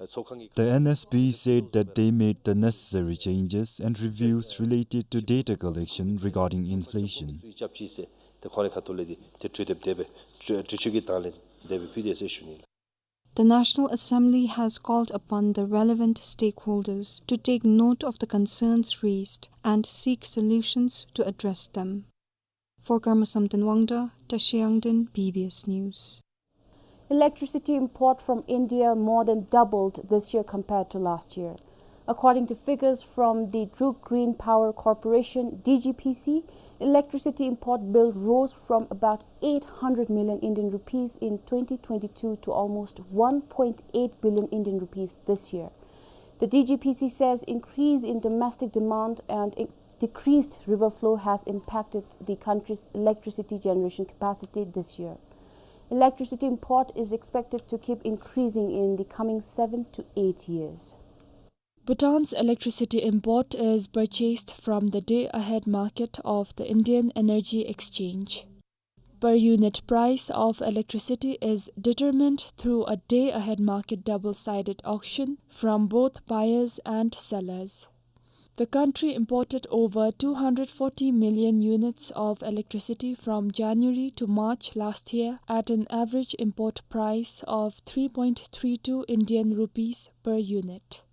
ཚོགས་ཁང་གི The N S P said that they made the necessary changes and reviews related to data collection regarding inflation. སུ་ཡིས་རྐྱབ་ཅི་ཟེར་ཏེ་ཁོང་རའི་ཁ་ཐུག་ལས་འདི་ཏེ་གྲོས་འདེབས་དེ་སྦེ་གྲོས་གྲོས་ཆོད་ཀྱི་དང་ལེན་དེ་སྦེ་ཕུལ་དེས་ཟེར་ཞུ་ནི་ལགས། The National Assembly has called upon the relevant stakeholders to take note of the concerns raised and seek solutions to address them. For Karma Samten Wangda, Tashi Yangden, B B S News. Electricity import from India more than doubled this year compared to last year. According to figures from the Druk Green Power Corporation, D G P C, electricity import bill rose from about eight hundred million Indian rupees in twenty twenty-two to almost one point eight billion Indian rupees this year. The D G P C says increase in domestic demand and in- decreased river flow has impacted the country's electricity generation capacity this year. Electricity import is expected to keep increasing in the coming seven to eight years. Bhutan's electricity import is purchased from the day-ahead market of the Indian Energy Exchange. Per unit price of electricity is determined through a day-ahead market double-sided auction from both buyers and sellers. The country imported over two hundred forty million units of electricity from January to March last year at an average import price of three point three two Indian rupees per unit.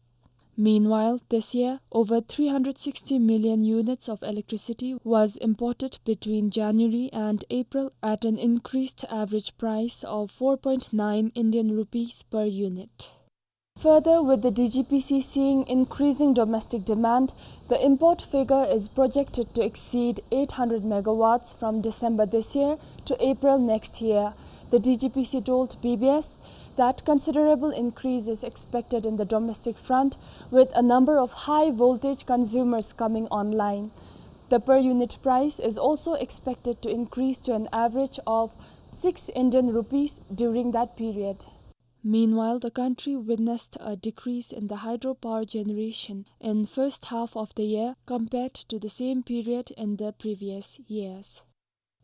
Meanwhile, this year, over three hundred sixty million units of electricity was imported between January and April at an increased average price of four point nine Indian rupees per unit. Further, with the D G P C seeing increasing domestic demand, the import figure is projected to exceed eight hundred megawatts from December this year to April next year. The D G P C told B B S that considerable increase is expected in the domestic front, with a number of high voltage consumers coming online. The per unit price is also expected to increase to an average of six Indian rupees during that period. Meanwhile, the country witnessed a decrease in the hydropower generation in first half of the year compared to the same period in the previous years.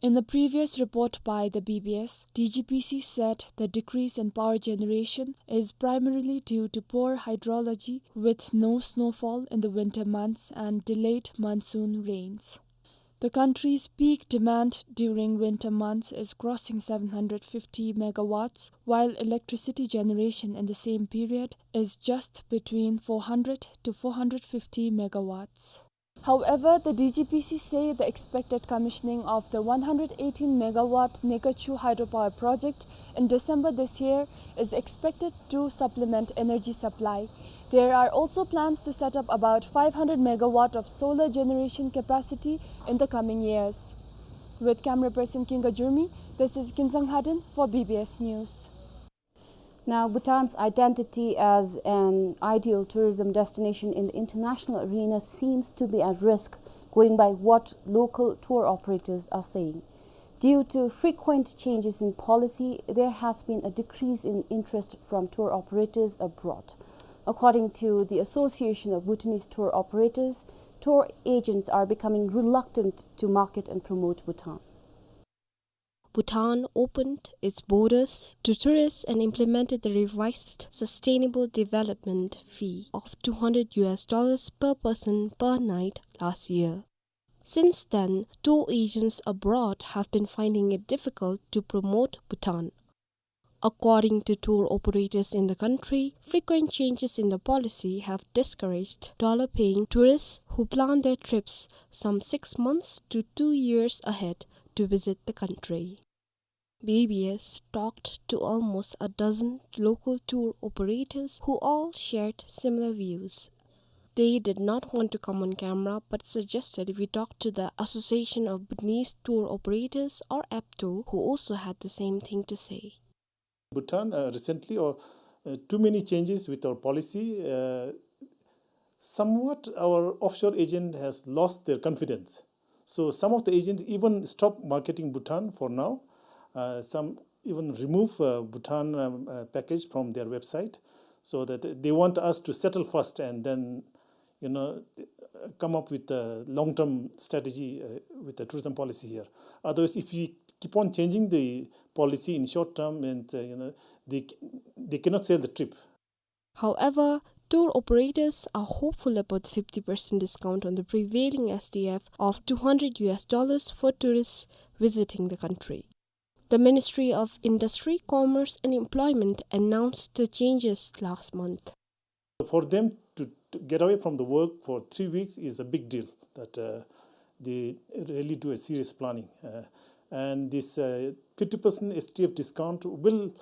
In the previous report by the B B S, D G P C said the decrease in power generation is primarily due to poor hydrology with no snowfall in the winter months and delayed monsoon rains. The country's peak demand during winter months is crossing seven hundred fifty megawatts, while electricity generation in the same period is just between four hundred to four hundred fifty megawatts. However, the D G P C say the expected commissioning of the one hundred eighteen megawatt Nekachu hydropower project in December this year is expected to supplement energy supply. There are also plans to set up about five hundred megawatt of solar generation capacity in the coming years. With camera person Kinga Jurmi, this is Kinsang Haden for B B S News. Now, Bhutan's identity as an ideal tourism destination in the international arena seems to be at risk, going by what local tour operators are saying. Due to frequent changes in policy, there has been a decrease in interest from tour operators abroad. According to the Association of Bhutanese Tour Operators, tour agents are becoming reluctant to market and promote Bhutan. Bhutan opened its borders to tourists and implemented the revised sustainable development fee of two hundred U S dollars per person per night last year. Since then, tour agents abroad have been finding it difficult to promote Bhutan. According to tour operators in the country, frequent changes in the policy have discouraged dollar-paying tourists who plan their trips some six months to two years ahead to visit the country. B B S talked to almost a dozen local tour operators who all shared similar views. They did not want to come on camera but suggested we talk to the Association of Bhutanese Tour Operators, or ABTO, who also had the same thing to say. Bhutan, uh, recently, or, uh, too many changes with our policy, uh, somewhat our offshore agent has lost their confidence. So some of the agents even stop marketing Bhutan for now. Uh, some even remove, uh, Bhutan, um, uh, package from their website, so that they want us to settle first and then, you know, come up with a long-term strategy, uh, with the tourism policy here. Otherwise, if we keep on changing the policy in short term, and, uh, you know, they, they cannot sell the trip. However, tour operators are hopeful about the fifty percent discount on the prevailing S D F of two hundred U S dollars for tourists visiting the country. The Ministry of Industry, Commerce and Employment announced the changes last month. For them to, to get away from the work for three weeks is a big deal, that, uh, they really do a serious planning. Uh, and this, uh, fifty percent S D F discount will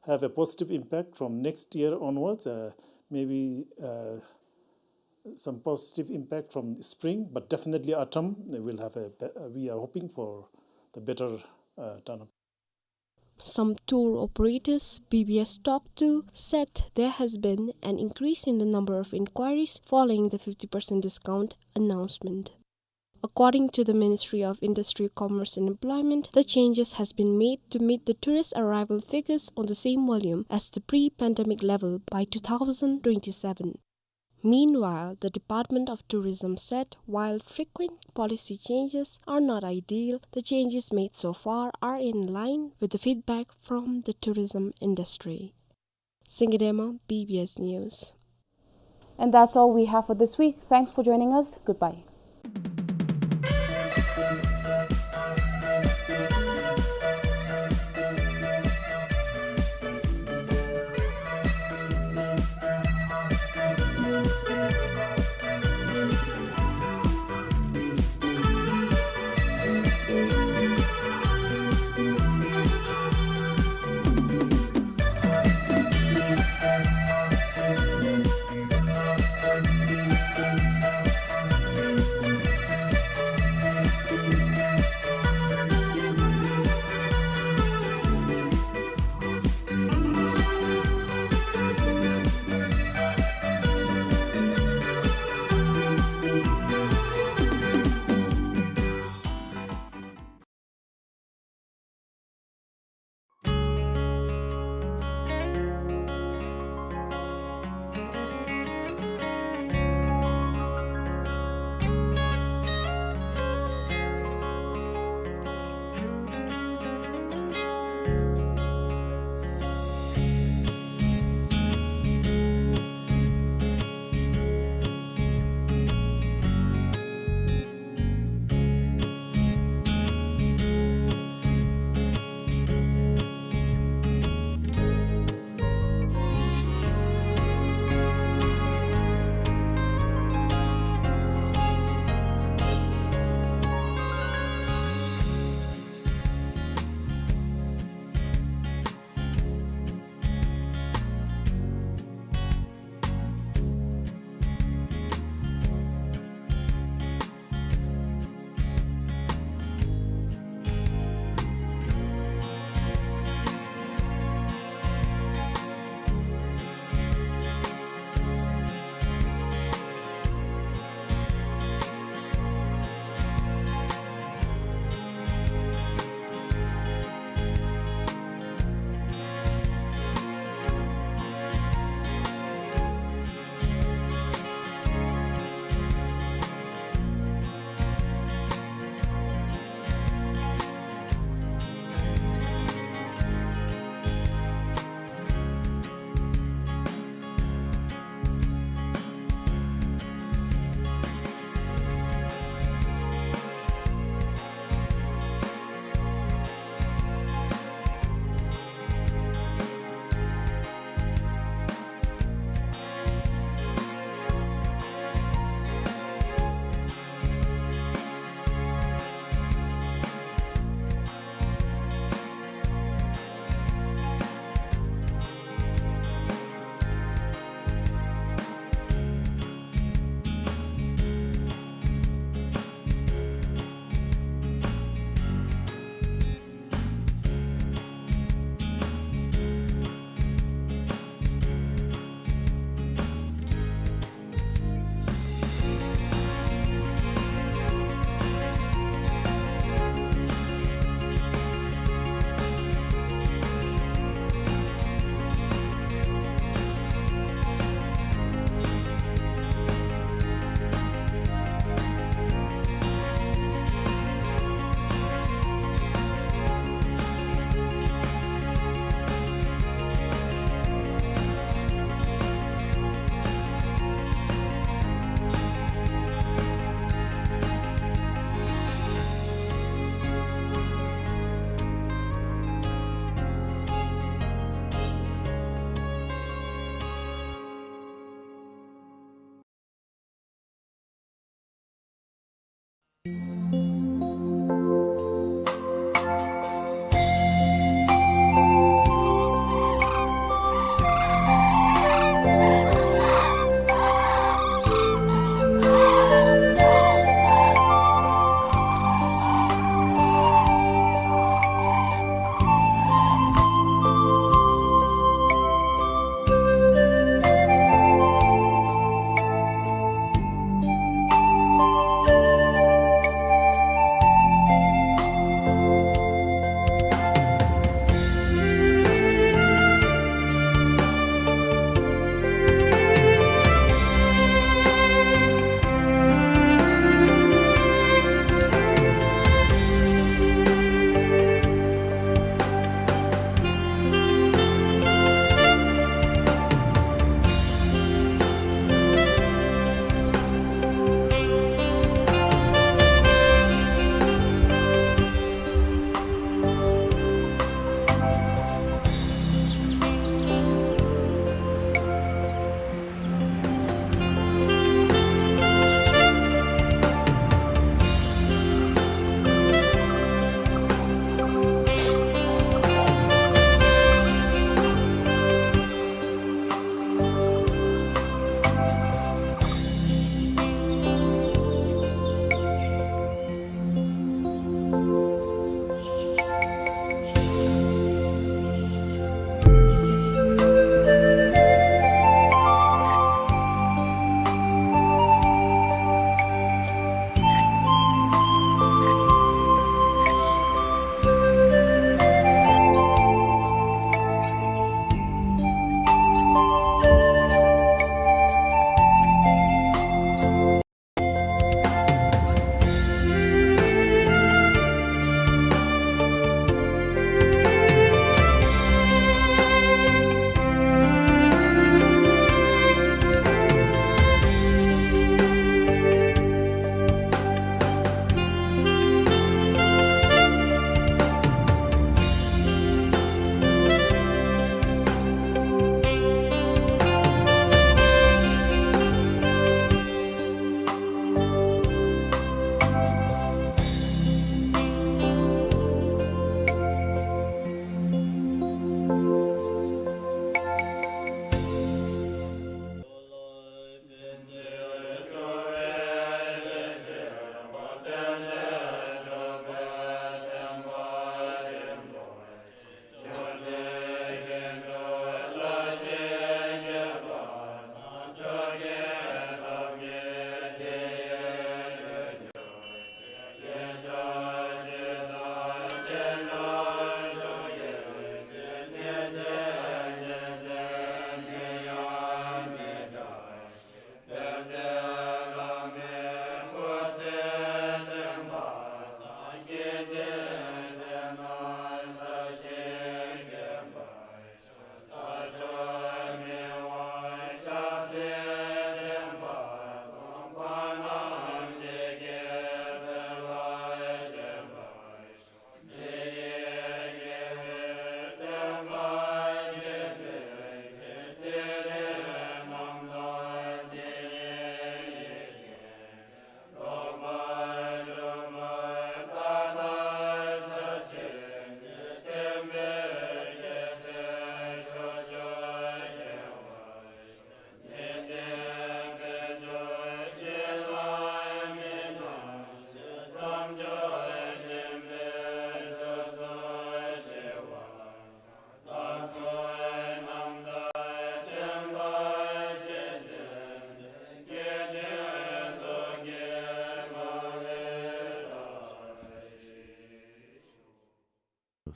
have a positive impact from next year onwards, uh, maybe, uh, some positive impact from spring, but definitely autumn will have a be-, uh, we are hoping for the better, uh, turnout. Some tour operators B B S talked to said there has been an increase in the number of inquiries following the fifty percent discount announcement. According to the Ministry of Industry, Commerce and Employment, the changes has been made to meet the tourist arrival figures on the same volume as the pre-pandemic level by two thousand twenty-seven. Meanwhile, the Department of Tourism said while frequent policy changes are not ideal, the changes made so far are in line with the feedback from the tourism industry. Singye Dema, B B S News. And that's all we have for this week. Thanks for joining us. Goodbye.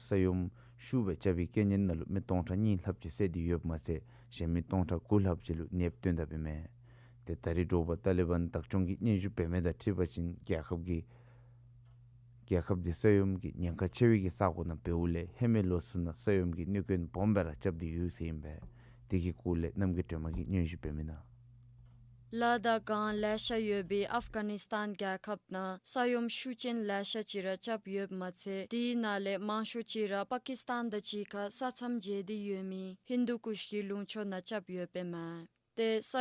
ས་ཡོམ་ཤུགས་སྦེ་རྐྱབ་པའི་རྐྱེན་ངན་ནང་ལུ་མི་སྟོང་ཕྲག་གཉིས་ལྷགཔ་ཅིག་བསད་དེ་ཡོདཔ་མ་ཚད་གཞན་མི་སྟོང་ཕྲག་དགུ་ལྷགཔ་ཅིག་ལུ་ནདཔ་བཏོན་དཔ་ཨིན་མས། ཏེ་ད་རིས་དྲོ་པ་ཏཱ་ལི་བཱན་བདག་སྐྱོང་གི་སྙན་ཞུ་འབད་མི་དང་འཁྲིལ་བ་ཅིན་རྒྱལ་ཁབ་ཀྱི་རྒྱལ་ཁབ་འདི་ས་ཡོམ་གྱི་ཉེན་ཁ་ཆེ་བའི་གི་ས་གོ་ནང་འབདཝ་ལས་ཧེ་མའི་ལོ་ཚུ་ནང་ས་ཡོམ་གྱི་གནོད་སྐྱོན་སྦོམ་སྦེ་ར་རྐྱབ་སྟེ་ཡོད་ཟེར་ཨིན་པས། དེ་གི་སྐོར་ལས་རྣམ་རྒྱས་སྒྲོལ་མ་གིས་སྙན་ཞུ་འབད་མི་ནང་། ལ་དྭགས་སྒང་ལེ་ཤ་ཡོད་པའི་ཨབ་གྷ་ནི་སི་ཐན་རྒྱལ་ཁབ་ནང་ས་ཡོམ་ཤུགས་ཅན་ལེ་ཤ་ཅིག་ར་རྐྱབ་ཡོདཔ་མ་ཚད་དེའི་ནང་ལས་མང་ཤོས་ཅིག་ར་པ་ཀི་སི་ཐན་དང་གཅིག་ཁར་ས་མཚམས་འབྱེལ་ཏེ་ཡོད་མི་ཧིན་དུ་ཀུཤ་གི་ལུང་ཕྱོགས་ནང་རྐྱབ་ཡོདཔ་ཨིན་མས། ཏེ་ས་